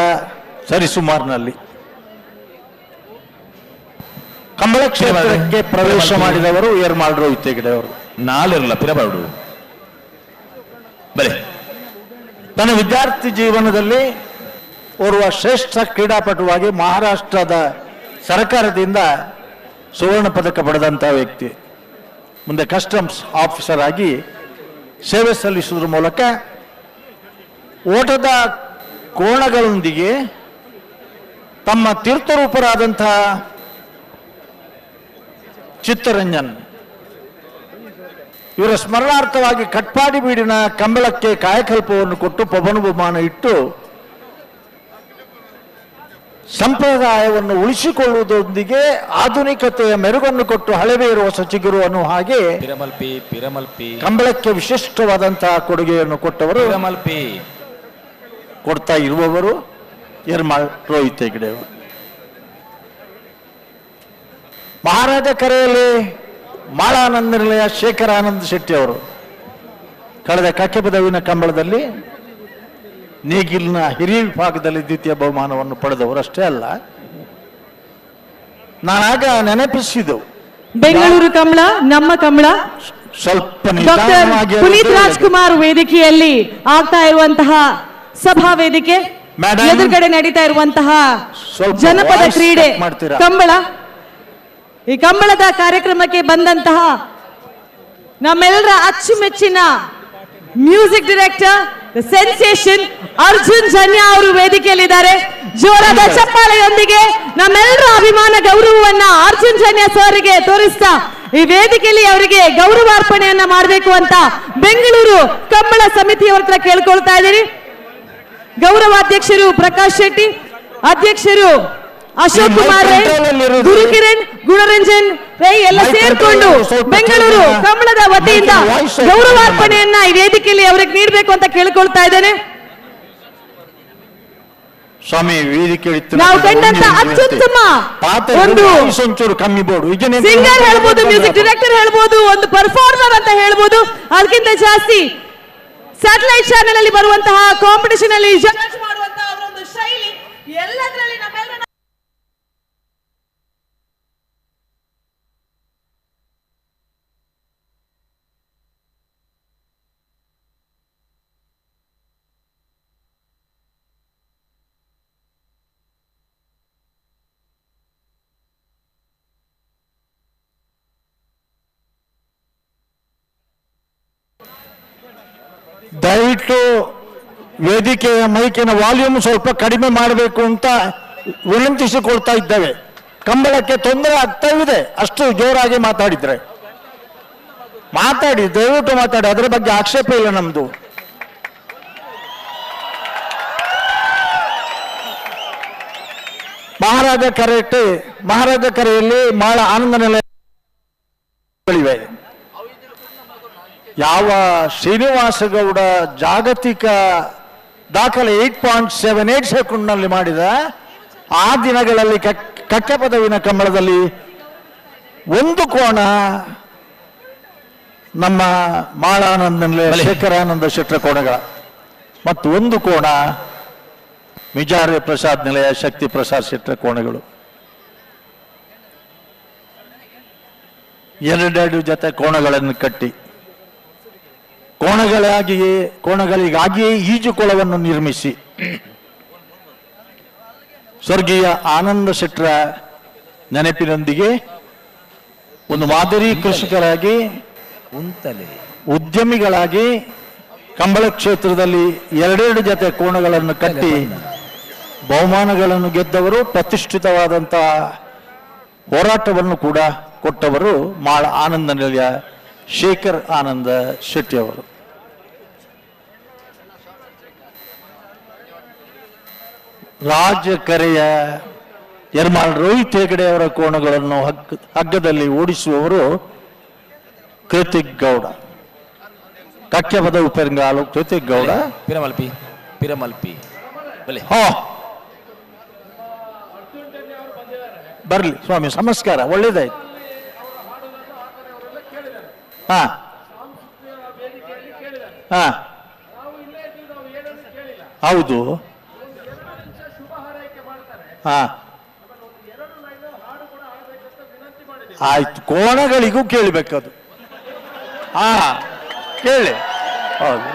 ಸರಿಸುಮಾರಿನಲ್ಲಿ ಕಂಬಳ ಕ್ಷೇತ್ರಕ್ಕೆ ಪ್ರವೇಶ ಮಾಡಿದವರು ಯರ್ಮಾಳ್ ರೋಹಿತ್ ಹೆಗಡೆ ಅವರು. ನಾಲಿರಲ್ಲ ಪಿರಬಾರ್ಡು. ಬಲೆ. ತನ್ನ ವಿದ್ಯಾರ್ಥಿ ಜೀವನದಲ್ಲಿ ಓರ್ವ ಶ್ರೇಷ್ಠ ಕ್ರೀಡಾಪಟುವಾಗಿ ಮಹಾರಾಷ್ಟ್ರದ ಸರ್ಕಾರದಿಂದ ಸುವರ್ಣ ಪದಕ ಪಡೆದಂಥ ವ್ಯಕ್ತಿ. ಮುಂದೆ ಕಸ್ಟಮ್ಸ್ ಆಫೀಸರ್ ಆಗಿ ಸೇವೆ ಸಲ್ಲಿಸುವುದರ ಮೂಲಕ ಓಟದ ಕೋಣಗಳೊಂದಿಗೆ ತಮ್ಮ ತೀರ್ಥರೂಪರಾದಂಥ ಚಿತ್ತರಂಜನ್ ಇವರ ಸ್ಮರಣಾರ್ಥವಾಗಿ ಕಟ್ಪಾಡಿ ಬೀಡಿನ ಕಂಬಳಕ್ಕೆ ಕಾಯಕಲ್ಪವನ್ನು ಕೊಟ್ಟು ಪವನಬಹುಮಾನ ಇಟ್ಟು ಸಂಪ್ರದಾಯವನ್ನು ಉಳಿಸಿಕೊಳ್ಳುವುದರೊಂದಿಗೆ ಆಧುನಿಕತೆಯ ಮೆರುಗನ್ನು ಕೊಟ್ಟು ಹಳೆಬೇರು ಹೊಸ ಚಿಗುರು ಅನ್ನುವ ಹಾಗೆ ಪಿರಮಲ್ಪಿ ಪಿರಮಲ್ಪಿ ಕಂಬಳಕ್ಕೆ ವಿಶಿಷ್ಟವಾದಂತಹ ಕೊಡುಗೆಯನ್ನು ಕೊಟ್ಟವರು, ಪಿರಮಲ್ಪಿ ಕೊಡ್ತಾ ಇರುವವರು ಯರ್ಮಾಳ್ ರೋಹಿತ್ ಹೆಗ್ಡೆ. ಮಹಾರಾಜ ಕರೆಯಲ್ಲಿ ಮಾಳಾನಂದ ನಿಲಯ ಶೇಖರ್ ಆನಂದ್ ಶೆಟ್ಟಿ ಅವರು ಕಳೆದ ಕಕ್ಕೆಪದವಿನ ಕಂಬಳದಲ್ಲಿ ನೇಗಿಲಿನ ಹಿರಿಯ ವಿಭಾಗದಲ್ಲಿ ದ್ವಿತೀಯ ಬಹುಮಾನವನ್ನು ಪಡೆದವರು. ಅಷ್ಟೇ ಅಲ್ಲ, ನಾನಾಗ ನೆನಪಿಸಿದೆವು ಬೆಂಗಳೂರು ಕಂಬಳ ನಮ್ಮ ಕಂಬಳ ಸ್ವಲ್ಪ ಡಾಕ್ಟರ್ ನಿಧಾನವಾಗಿ ಪುನೀತ್ ರಾಜ್ಕುಮಾರ್ ವೇದಿಕೆಯಲ್ಲಿ ಆಗ್ತಾ ಇರುವಂತಹ ಸಭಾ ವೇದಿಕೆ ಮೇಡಮ್, ಎದುರುಗಡೆ ನಡೀತಾ ಇರುವಂತಹ ಸ್ವಲ್ಪ ಜನಪದ voice ಕ್ರೀಡೆ cut ಮಾಡ್ತೀರಾ? ಕಂಬಳ. ಈ ಕಂಬಳದ ಕಾರ್ಯಕ್ರಮಕ್ಕೆ ಬಂದಂತಹ ನಮ್ಮೆಲ್ಲರ ಅಚ್ಚುಮೆಚ್ಚಿನ music director sensation Arjun Janya ಅವರು ವೇದಿಕೆಯಲ್ಲಿದ್ದಾರೆ. ಜೋರಾದ ಚಪ್ಪಾಳೆಯೊಂದಿಗೆ ನಮ್ಮೆಲ್ಲರ ಅಭಿಮಾನ ಗೌರವವನ್ನ ಅರ್ಜುನ್ ಜನ್ಯ ಸರ್ಗೆ ತೋರಿಸ್ತಾ ಈ ವೇದಿಕೆಯಲ್ಲಿ ಅವರಿಗೆ ಗೌರವಾರ್ಪಣೆಯನ್ನ ಮಾಡಬೇಕು ಅಂತ ಬೆಂಗಳೂರು ಕಂಬಳ ಸಮಿತಿಯವರ ಹತ್ರ ಕೇಳ್ಕೊಳ್ತಾ ಇದ್ದೀರಿ. ಗೌರವಾಧ್ಯಕ್ಷರು ಪ್ರಕಾಶ್ ಶೆಟ್ಟಿ, ಅಧ್ಯಕ್ಷರು ಅಶೋಕ್ ಕುಮಾರ್ ರೈ, ಗುರುಕಿರಣ್, ಗುಣರಂಜನ್ ರೈ ಎಲ್ಲ ಸೇರ್ಕೊಂಡು ಬೆಂಗಳೂರು ಕಂಬಳದ ವತಿಯಿಂದ ಗೌರವಾರ್ಪಣೆಯನ್ನ ಈ ವೇದಿಕೆಯಲ್ಲಿ ಅವ್ರಿಗೆ ನೀಡಬೇಕು ಅಂತ ಕೇಳ್ಕೊಳ್ತಾ ಇದ್ದೇನೆ. ಸ್ವಾಮಿ ವೇದಿಕೆ ನಾವು ಕಂಡಂತ ಅತ್ಯುತ್ತಮ ಒಂದು ಒಂಚೂರು ಕಮ್ಮಿ ಬೋರ್ಡು ಸಿಂಗರ್ ಹೇಳ್ಬೋದು, ಮ್ಯೂಸಿಕ್ ಡೈರೆಕ್ಟರ್ ಹೇಳ್ಬೋದು, ಒಂದು ಪರ್ಫಾರ್ಮರ್ ಅಂತ ಹೇಳ್ಬೋದು. ಅದಕ್ಕಿಂತ ಜಾಸ್ತಿ ಸ್ಯಾಟಲೈಟ್ ಚಾನೆಲ್ ಅಲ್ಲಿ ಬರುವಂತಹ ಕಾಂಪಿಟೇಷನ್ ಅಲ್ಲಿ ಜಡ್ಜ್ ಮಾಡುವಂತಹ ಅವರ ಒಂದು ಶೈಲಿ ಎಲ್ಲದರಲ್ಲಿ ನಮ್ಮೆಲ್ಲರ ದಯವಿಟ್ಟು ವೇದಿಕೆಯ ಮೈಕಿನ ವಾಲ್ಯೂಮ್ ಸ್ವಲ್ಪ ಕಡಿಮೆ ಮಾಡಬೇಕು ಅಂತ ವಿನಂತಿಸಿಕೊಳ್ತಾ ಇದ್ದೇವೆ. ಕಂಬಳಕ್ಕೆ ತೊಂದರೆ ಆಗ್ತಾ ಇದೆ ಅಷ್ಟು ಜೋರಾಗಿ ಮಾತಾಡಿದ್ರೆ. ಮಾತಾಡಿ, ದಯವಿಟ್ಟು ಮಾತಾಡಿ, ಅದರ ಬಗ್ಗೆ ಆಕ್ಷೇಪ ಇಲ್ಲ ನಮ್ದು. ಮಹಾರಾಜ ಕರೆಟ್ ಮಹಾರಾಜ ಕರೆಯಲ್ಲಿ ಮಾಳ ಆನಂದ ನಿಲಯಗಳಿವೆ. ಯಾವ ಶ್ರೀನಿವಾಸಗೌಡ ಜಾಗತಿಕ ದಾಖಲೆ 8.78 ಸೆಕೆಂಡ್ನಲ್ಲಿ ಮಾಡಿದ ಆ ದಿನಗಳಲ್ಲಿ ಕಕ್ಕೆಪದವಿನ ಕಂಬಳದಲ್ಲಿ ಒಂದು ಕೋಣ ನಮ್ಮ ಮಾಳಾನಂದನಲ್ಲೇ ಶೇಖರಾನಂದ ಶೆಟ್ಟರ ಕೋಣಗಳ ಮತ್ತು ಒಂದು ಕೋಣ ಮಿಜಾರೆ ಪ್ರಸಾದ್ ನಿಲಯ ಶಕ್ತಿ ಪ್ರಸಾದ್ ಶೆಟ್ಟರ ಕೋಣಗಳು, ಎರಡೆರಡು ಜೊತೆ ಕೋಣಗಳನ್ನು ಕಟ್ಟಿ ಕೋಣಗಳಿಗಾಗಿಯೇ ಈಜುಕೊಳವನ್ನು ನಿರ್ಮಿಸಿ ಸ್ವರ್ಗೀಯ ಆನಂದ ಶೆಟ್ಟರ ನೆನಪಿನೊಂದಿಗೆ ಒಂದು ಮಾದರಿ ಕೃಷಿಕರಾಗಿ ಉದ್ಯಮಿಗಳಾಗಿ ಕಂಬಳ ಕ್ಷೇತ್ರದಲ್ಲಿ ಎರಡೆರಡು ಜೊತೆ ಕೋಣಗಳನ್ನು ಕಟ್ಟಿ ಬಹುಮಾನಗಳನ್ನು ಗೆದ್ದವರು, ಪ್ರತಿಷ್ಠಿತವಾದಂತಹ ಹೋರಾಟವನ್ನು ಕೂಡ ಕೊಟ್ಟವರು ಮಾಳ ಆನಂದ ನಿಲಯ ಶೇಖರ್ ಆನಂದ ಶೆಟ್ಟಿ ಅವರು. ರಾಜಕರೆಯ ಯರ್ಮಾಳ್ ರೋಹಿತ್ ಹೆಗಡೆ ಅವರ ಕೋಣಗಳನ್ನು ಹಗ್ಗದಲ್ಲಿ ಓಡಿಸುವವರು ಕೃತಿಕ್ ಗೌಡ, ಕಕ್ಕೆಪದ ಉಪೆರಂಗಾಲು ಕೃತಿಕ್ ಗೌಡ. ಪಿರಮಲ್ಪಿ ಪಿರಮಲ್ಪಿ ಹಾ ಬರ್ಲಿ ಸ್ವಾಮಿ, ನಮಸ್ಕಾರ, ಒಳ್ಳೇದಾಯ್ತು. ಹಾ ಹಾ ಹೌದು, ಹಾ ಆಯ್ತು, ಕೋಣಗಳಿಗೂ ಕೇಳಬೇಕದು. ಹಾ ಕೇಳಿ, ಹೌದು.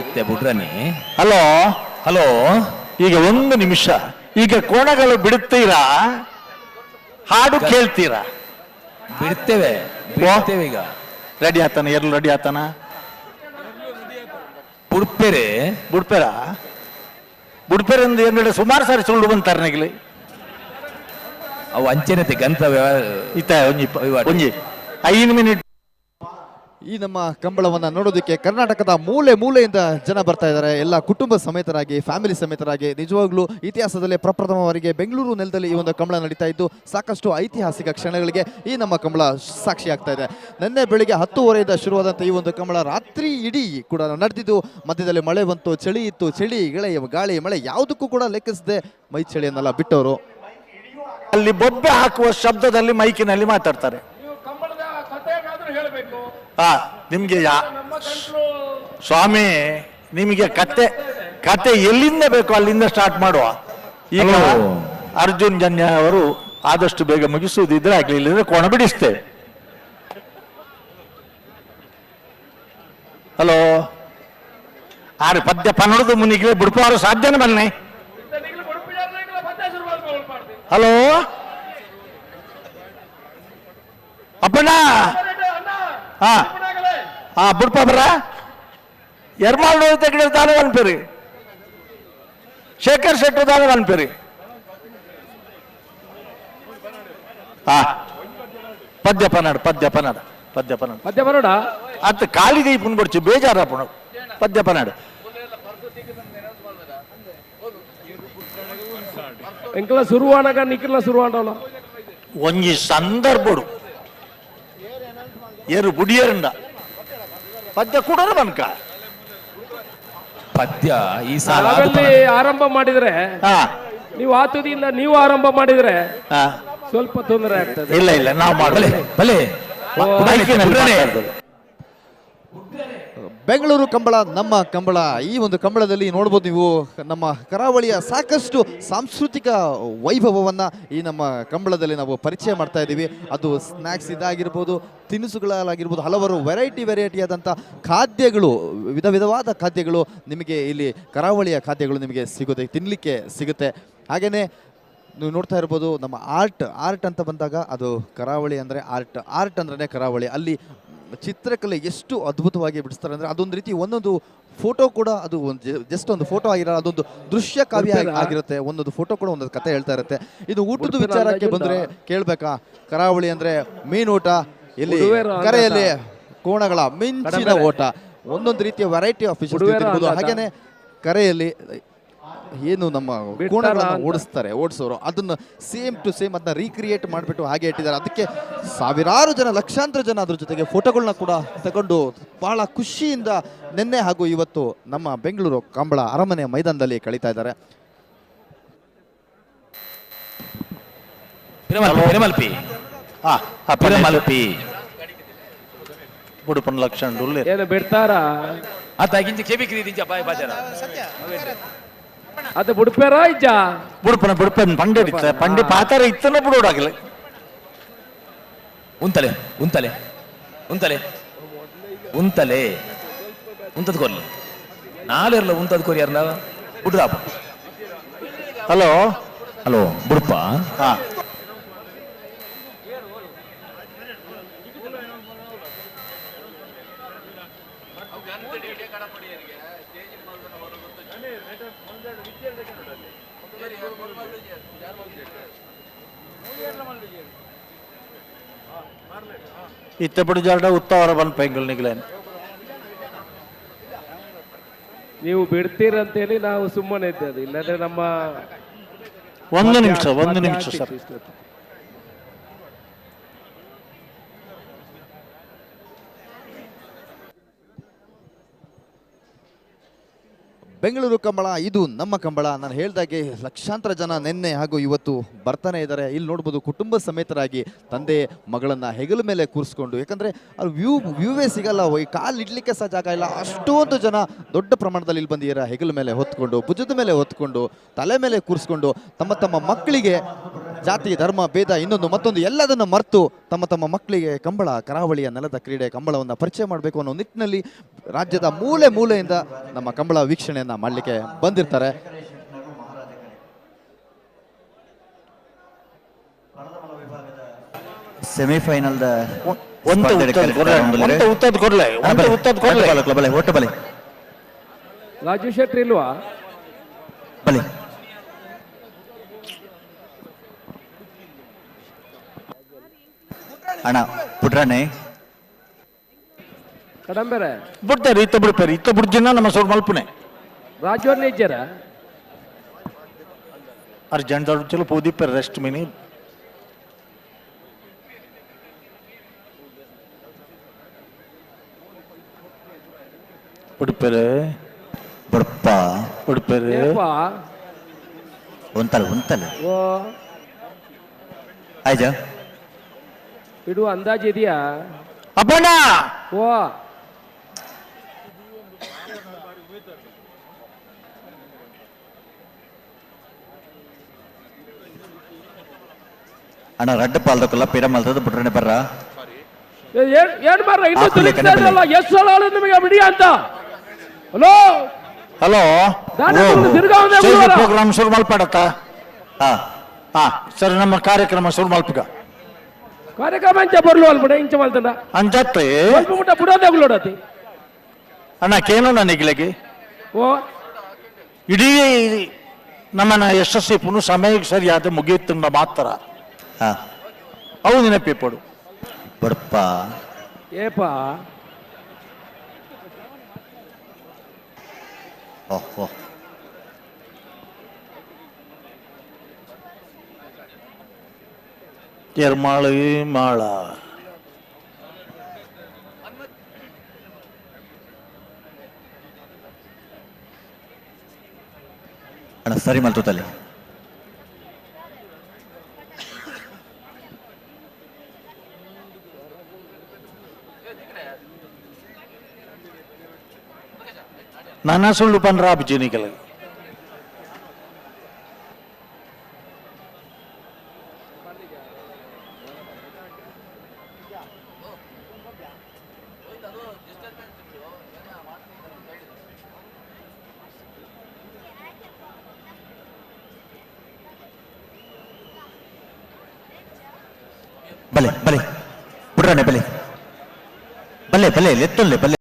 ಇತ್ತೆ ಬುಡ್ರನಿ. ಹಲೋ ಹಲೋ, ಈಗ ಒಂದು ನಿಮಿಷ, ಈಗ ಕೋಣಗಳು ಬಿಡುತ್ತೀರಾ, ಹಾಡು ಕೇಳ್ತೀರಾ? ಬಿಡ್ತೇವೆ ಬಿಡ್ತೇವೆ. ಈಗ ರೆಡಿ ಆತನ? ಎಲ್ಲರೂ ರೆಡಿ ಆತನ? ಬುಡ್ಪೇರೆ ಬುಡ್ಪೇರ ಬುಡ್ಪೇರೆ ಅಂದ್ರೆ ಸುಮಾರು ಸಾರಿ ಸುಳ್ಳು ಬಂತಾರೆ ನಗಿಲಿ. ಅವು ಅಂಚೆನತೆ ಗಂತ ಇತ್ತ ಒಂಜಿ ಒಂಜಿ 5 ಮಿನಿಟ್. ಈ ನಮ್ಮ ಕಂಬಳವನ್ನು ನೋಡೋದಕ್ಕೆ ಕರ್ನಾಟಕದ ಮೂಲೆ ಮೂಲೆಯಿಂದ ಜನ ಬರ್ತಾ ಇದ್ದಾರೆ, ಎಲ್ಲ ಕುಟುಂಬ ಸಮೇತರಾಗಿ, ಫ್ಯಾಮಿಲಿ ಸಮೇತರಾಗಿ. ನಿಜವಾಗ್ಲೂ ಇತಿಹಾಸದಲ್ಲೇ ಪ್ರಪ್ರಥಮವರೆಗೆ ಬೆಂಗಳೂರು ನೆಲದಲ್ಲಿ ಈ ಒಂದು ಕಂಬಳ ನಡೀತಾ ಇದ್ದು ಸಾಕಷ್ಟು ಐತಿಹಾಸಿಕ ಕ್ಷಣಗಳಿಗೆ ಈ ನಮ್ಮ ಕಂಬಳ ಸಾಕ್ಷಿಯಾಗ್ತಾ ಇದೆ. ನಿನ್ನೆ ಬೆಳಿಗ್ಗೆ 10:30ರಿಂದ ಶುರುವಾದಂಥ ಈ ಒಂದು ಕಂಬಳ ರಾತ್ರಿ ಇಡೀ ಕೂಡ ನಡೆದಿದ್ದು, ಮಧ್ಯದಲ್ಲಿ ಮಳೆ ಬಂತು, ಚಳಿ ಇತ್ತು, ಚಳಿ ಗಾಳಿ ಮಳೆ ಯಾವುದಕ್ಕೂ ಕೂಡ ಲೆಕ್ಕಿಸದೆ ಮೈ ಚಳಿಯನ್ನೆಲ್ಲ ಬಿಟ್ಟವರು. ಅಲ್ಲಿ ಬೊಬ್ಬೆ ಹಾಕುವ ಶಬ್ದದಲ್ಲಿ ಮೈಕಿನಲ್ಲಿ ಮಾತಾಡ್ತಾರೆ. ನಿಮ್ಗೆ ಸ್ವಾಮಿ, ನಿಮಗೆ ಕತೆ ಕತೆ ಎಲ್ಲಿಂದ ಬೇಕೋ ಅಲ್ಲಿಂದ ಸ್ಟಾರ್ಟ್ ಮಾಡುವ. ಈಗ ಅರ್ಜುನ್ ಜನ್ಯ ಅವರು ಆದಷ್ಟು ಬೇಗ ಮುಗಿಸುವುದಿದ್ರೆ ಆಗ್ಲಿ, ಇಲ್ಲದ್ರೆ ಕೋಣ ಬಿಡಿಸ್ತೇವೆ. ಹಲೋ, ಆರು ಪದ್ಯ ಪನ್ನಡದು ಮುನಿಗೆ ಬಿಡ್ಪಾರು ಸಾಧ್ಯನೇ ಬನ್ನಿ. ಹಲೋ ಅಪ್ಪಣ್ಣ, ಹಾ ಹಾ ಬುಡ್ಪ ಬರ ಎರ್ಮಾಲ್ ತೆಗಡೆ ದಾನ ಅನ್ಪೇರಿ, ಶೇಖರ್ ಶೆಟ್ಟರ್ ದಾನ ಅನ್ಪೇರಿ. ಹಾ ಪದ್ಯ ಪನ್ನಡ ಪದ್ಯ ಪನ್ನಡ ಪದ್ಯ ಪನ್ನಡ ಪದ್ಯ ಪನ್ನಡ ಅತ್ತ ಕಾಲಿಗೆ ಪುನ್ ಬಡ್ಚು ಬೇಜಾರ ಪುಣ ಪದ್ಯ ಪನ್ನಡ. ಎಂಕಲ ಶುರುವಾನಾಗ ನಿಖಿಲ ಶುರುವಾಂಡವಲ್ಲ ಒಂಜಿ ಸಂದರ್ಭಡು ಏರು ಬುಡಿಯರಂಡ ಪದ್ಯ ಕೂಡ ಬನ್ಕ ಪದ್ಯ ಈ ಸಾಲ ಆರಂಭ ಮಾಡಿದ್ರೆ, ನೀವು ಆತುದಿಯಿಂದ ನೀವು ಆರಂಭ ಮಾಡಿದ್ರೆ ಸ್ವಲ್ಪ ತೊಂದರೆ ಆಗ್ತದೆ. ಇಲ್ಲ ಇಲ್ಲ, ನಾವು ಮಾಡಲಿ ಭಲೆ. ಬೆಂಗಳೂರು ಕಂಬಳ ನಮ್ಮ ಕಂಬಳ. ಈ ಒಂದು ಕಂಬಳದಲ್ಲಿ ನೋಡ್ಬೋದು ನೀವು ನಮ್ಮ ಕರಾವಳಿಯ ಸಾಕಷ್ಟು ಸಾಂಸ್ಕೃತಿಕ ವೈಭವವನ್ನು ಈ ನಮ್ಮ ಕಂಬಳದಲ್ಲಿ ನಾವು ಪರಿಚಯ ಮಾಡ್ತಾ ಇದ್ದೀವಿ. ಅದು ಸ್ನ್ಯಾಕ್ಸ್ ಇದಾಗಿರ್ಬೋದು, ತಿನಿಸುಗಳಾಗಿರ್ಬೋದು, ಹಲವಾರು ವೆರೈಟಿ ವೆರೈಟಿಯಾದಂಥ ಖಾದ್ಯಗಳು, ವಿಧ ವಿಧವಾದ ಖಾದ್ಯಗಳು ನಿಮಗೆ ಇಲ್ಲಿ ಕರಾವಳಿಯ ಖಾದ್ಯಗಳು ನಿಮಗೆ ಸಿಗುತ್ತೆ, ತಿನ್ನಲಿಕ್ಕೆ ಸಿಗುತ್ತೆ. ಹಾಗೆಯೇ ನೀವು ನೋಡ್ತಾ ಇರ್ಬೋದು ನಮ್ಮ ಆರ್ಟ್, ಆರ್ಟ್ ಅಂತ ಬಂದಾಗ ಅದು ಕರಾವಳಿ ಅಂದರೆ ಆರ್ಟ್, ಆರ್ಟ್ ಅಂದ್ರೆ ಕರಾವಳಿ. ಅಲ್ಲಿ ಚಿತ್ರಕಲೆ ಎಷ್ಟು ಅದ್ಭುತವಾಗಿ ಬಿಡಿಸ್ತಾರೆ ಅಂದರೆ ಅದೊಂದು ರೀತಿ ಒಂದೊಂದು ಫೋಟೋ ಕೂಡ ಅದು ಒಂದು ಜಸ್ಟ್ ಒಂದು ಫೋಟೋ ಆಗಿರಲ್ಲ, ಅದೊಂದು ದೃಶ್ಯ ಕಾವ್ಯ ಆಗಿರುತ್ತೆ. ಒಂದೊಂದು ಫೋಟೋ ಕೂಡ ಒಂದೊಂದು ಕತೆ ಹೇಳ್ತಾ ಇರುತ್ತೆ. ಇದು ಊಟದ ವಿಚಾರಕ್ಕೆ ಬಂದರೆ ಕೇಳಬೇಕಾ, ಕರಾವಳಿ ಅಂದರೆ ಮೀನೂಟ, ಇಲ್ಲಿ ಕರೆಯಲ್ಲಿ ಕೋಣಗಳ ಮಿಂಚಿನ ಓಟ, ಒಂದೊಂದು ರೀತಿಯ variety of fishes ತಿನ್ಬೋದು. ಹಾಗೇನೆ ಕರೆಯಲ್ಲಿ ಏನು ನಮ್ಮ ಕೋಣಗಳನ್ನು ಓಡಿಸ್ತಾರೆ, ಓಡಿಸೋರು ಅದನ್ನು same to same ಅದನ್ನ ರೀಕ್ರಿಯೇಟ್ ಮಾಡಿಬಿಟ್ಟು ಹಾಗೆ ಇಟ್ಟಿದ್ದಾರೆ. ಅದಕ್ಕೆ ಸಾವಿರಾರು ಜನ, ಲಕ್ಷಾಂತರ ಜನ ಅದ್ರ ಜೊತೆಗೆ ಫೋಟೋಗಳನ್ನ ಕೂಡ ತಗೊಂಡು ಬಹಳ ಖುಷಿಯಿಂದ ನಿನ್ನೆ ಹಾಗೂ ಇವತ್ತು ನಮ್ಮ ಬೆಂಗಳೂರು ಕಂಬಳ ಅರಮನೆ ಮೈದಾನದಲ್ಲಿ ಕಳೀತಾ ಇದ್ದಾರೆ. ಅದು ಬುಡ್ಪೇರ ಇಜ್ಜ ಬುಡ್ಪನ ಬುಡ್ಪನ್ ಪಂಡೆ ಪಂಡೆ ಪಾತಾರ ಇತ್ತನ ಬುಡೋಡಾಗಲಿ. ಉಂತಲೆ ಉಂತಲೆ ಉಂತಲೆ ಉಂತಲೆ ಉಂತದ ಕೊರ್ಲಿ ನಾಳೆರ್ಲ ಉಂತದ ಕೊರಿ ಯಾರನ್ನ ಬುಡ್ರಾಪ. Hello hello ಬುಡ್ಪ. ಹಾ ಇತ್ತೆ ಬಿಡುಜಾರ್ಡ ಉತ್ತವರ ಬಂದ್ ಪೆಂಗಲ್ ನಿಗ್ಲೇನ್ ನೀವು ಬಿಡ್ತೀರಂತೇಳಿ ನಾವು ಸುಮ್ಮನೆ ಇದ್ದೇವೆ, ಇಲ್ಲಾಂದ್ರೆ ನಮ್ಮ ಒಂದು ನಿಮಿಷ ಒಂದು ನಿಮಿಷ ಸರ್. ಬೆಂಗಳೂರು ಕಂಬಳ ಇದು ನಮ್ಮ ಕಂಬಳ. ನಾನು ಹೇಳ್ದಾಗೆ ಲಕ್ಷಾಂತರ ಜನ ನಿನ್ನೆ ಹಾಗೂ ಇವತ್ತು ಬರ್ತಾನೆ ಇದ್ದಾರೆ. ಇಲ್ಲಿ ನೋಡ್ಬೋದು ಕುಟುಂಬ ಸಮೇತರಾಗಿ ತಂದೆ ಮಗಳನ್ನ ಹೆಗಲ ಮೇಲೆ ಕೂರಿಸ್ಕೊಂಡು, ಯಾಕಂದ್ರೆ ಅಲ್ಲಿ ವ್ಯೂವೇ ಸಿಗಲ್ಲ, ಈ ಕಾಲು ಇಡ್ಲಿಕ್ಕೆ ಸಹ ಜಾಗ ಇಲ್ಲ. ಅಷ್ಟೊಂದು ಜನ ದೊಡ್ಡ ಪ್ರಮಾಣದಲ್ಲಿ ಇಲ್ಲಿ ಬಂದಿದ್ದೀರಾ. ಹೆಗಲ ಮೇಲೆ ಹೊತ್ಕೊಂಡು, ಭುಜದ ಮೇಲೆ ಹೊತ್ಕೊಂಡು, ತಲೆ ಮೇಲೆ ಕೂರಿಸ್ಕೊಂಡು ತಮ್ಮ ತಮ್ಮ ಮಕ್ಕಳಿಗೆ ಜಾತಿ ಧರ್ಮ ಭೇದ ಇನ್ನೊಂದು ಮತ್ತೊಂದು ಎಲ್ಲದನ್ನು ಮರೆತು ತಮ್ಮ ತಮ್ಮ ಮಕ್ಕಳಿಗೆ ಕಂಬಳ, ಕರಾವಳಿಯ ನೆಲದ ಕ್ರೀಡೆ ಕಂಬಳವನ್ನು ಪರಿಚಯ ಮಾಡಬೇಕು ಅನ್ನೋ ನಿಟ್ಟಿನಲ್ಲಿ ರಾಜ್ಯದ ಮೂಲೆ ಮೂಲೆಯಿಂದ ನಮ್ಮ ಕಂಬಳ ವೀಕ್ಷಣೆಯನ್ನ ಮಾಡಲಿಕ್ಕೆ ಬಂದಿರ್ತಾರೆ. ಸೆಮಿಫೈನಲ್ ಒಂದು ಉತ್ತದ ಕೊಡ್ಲೆ, ಒಂದು ಉತ್ತದ ಕೊಡ್ಲೆ. ಬಲೆ ಒಟ್ಟು ಬಲೆ. ರಾಜು ಶೆಟ್ಟಿ ಇಲ್ವಾ? ಬಲೆ ಅಣ್ಣ ಪುಟ್ರಣ್ಣೆ ಕಡಂಬೆರೆ ಬಿಡ್ತಾರೆ, ಇತ್ತ ಬಿಡ್ತಾರೆ, ಇತ್ತ ಬಿಡ್ಜಿನ ನಮ್ಮ ಸೋಡ್ ಮಲ್ಪುನೆ. ರಾಜು ಅವ್ರನ್ನ ಇಜ್ಜಾರ? ಅರ್ಜೆಂಟ್ ಚಲೋ ಪೋದಿಪ್ಪರ್ ರೆಸ್ಟ್ ಮಿನಿ. ಬಿಡ್ಪೇರೆ ಬಡಪ್ಪ ಬಿಡ್ಪೇರೆ. ಏನಪ್ಪಾ? ಒಂತಲ್ಲ ಒಂತಲ್ಲ. ಓ ಆಯ್ತಾ? ಇಡು ಅಂದಾಜು ಇದೆಯಾ? ಅಪ್ಪಣ್ಣ ಓ ಅಣ್ಣ ರಡ್ಡ ಪಾಲ್ದಕ್ಕೆಲ್ಲ ಪೀಡ ಮಲ್ತದ ಬಿಟ್ರೆ ಬರ್ರ. ಏನ್ ಮಾರ್ರ ಇನ್ನೂ ಆಪಲ್ ತಿಳಿಸ್ತಾ ಇದ್ರಲ್ಲ, ಎಷ್ಟು ಸಲ ಹೇಳಿದ್ರು ನಿಮಗೆ ಬಿಡಿ ಅಂತ. ಹಲೋ ಹಲೋ ದಾನ ಕೊಡು, ತಿರ್ಗಾ ಒಂದೇ ಗುರುವಾರ. ಪ್ರೋಗ್ರಾಮ್ ಶುರು ಮಲ್ಪಾಡತ್ತ? ಹಾ. ಹಾ ಸರಿ, ನಮ್ಮ ಕಾರ್ಯಕ್ರಮ ಶುರು ಮಲ್ಪಗ. ಕಾರ್ಯಕ್ರಮ ಇಂಚ ಬರ್ಲು ಅಲ್ಬಿಡ ಇಂಚ ಮಲ್ತಂಡ ಅಂಜತ್ತೆ ಸ್ವಲ್ಪ ಮುಟ್ಟ ಬಿಡೋದೇ ಗುಲೋಡತಿ. ಅಣ್ಣ ಕೇನೋ ನನಗಿಲಗಿ ಓ ಇಡೀ ನಮ್ಮನ್ನ ಯಶಸ್ವಿ ಪುನಃ ಸಮಯಕ್ಕೆ ಸರಿಯಾದ ಮುಗಿಯುತ್ತಂದ ಮಾತ್ರ. ಹಾ. ಅವು ನೆನಪಿಪಡು. ಬಡಪ್ಪ ಏಪ ಓಹ್ ಓಹ್ ಎರ್ಮಾಳು ಮಾಳ ಅಣ್ಣ ಸರಿ ಮಲ್ತೋತಲ್ಲಿ. ನಾನಾ ಸುಳ್ಳು ಪನ್ರ ಅಭಿಜಿನಿಗಲ. ಬಲೆ ಬಲೆ ಪುಟ್ರಣ್ಣೆ ಬಲೆ ಬಲೆ ಬಲೆ ಲೆತ್ತೊಲ್ಲೆ ಬಲೆ.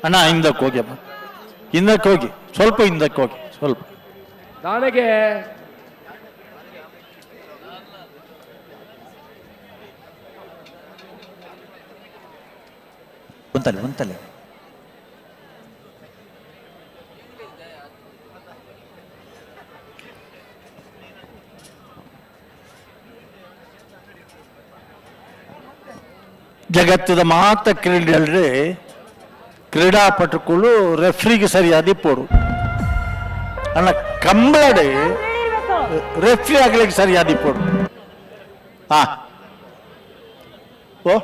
ಅಣ್ಣ ಹಿಂದಕ್ಕೆ ಹೋಗಿ ಅಮ್ಮ, ಹಿಂದಕ್ಕೆ ಹೋಗಿ, ಸ್ವಲ್ಪ ಹಿಂದಕ್ಕೆ ಹೋಗಿ, ಸ್ವಲ್ಪ. ನನಗೆ ಉಂತಲೆ ಉಂತಲೆ. ಜಗತ್ತದ ಮಾತ ಕ್ರೀಡೆಯಲ್ಲಿ ಕ್ರೀಡಾಪಟುಗಳು ರೆಫ್ರಿಗೆ ಸರಿಯಾದ ಇಪ್ಪೋಡು ಅಣ್ಣ, ಕಂಬಳಡೆ ರೆಫ್ರಿ ಆಗ್ಲಿಕ್ಕೆ ಸರಿಯಾದ ಇಪ್ಪೋಡು. ಹಾ ಓ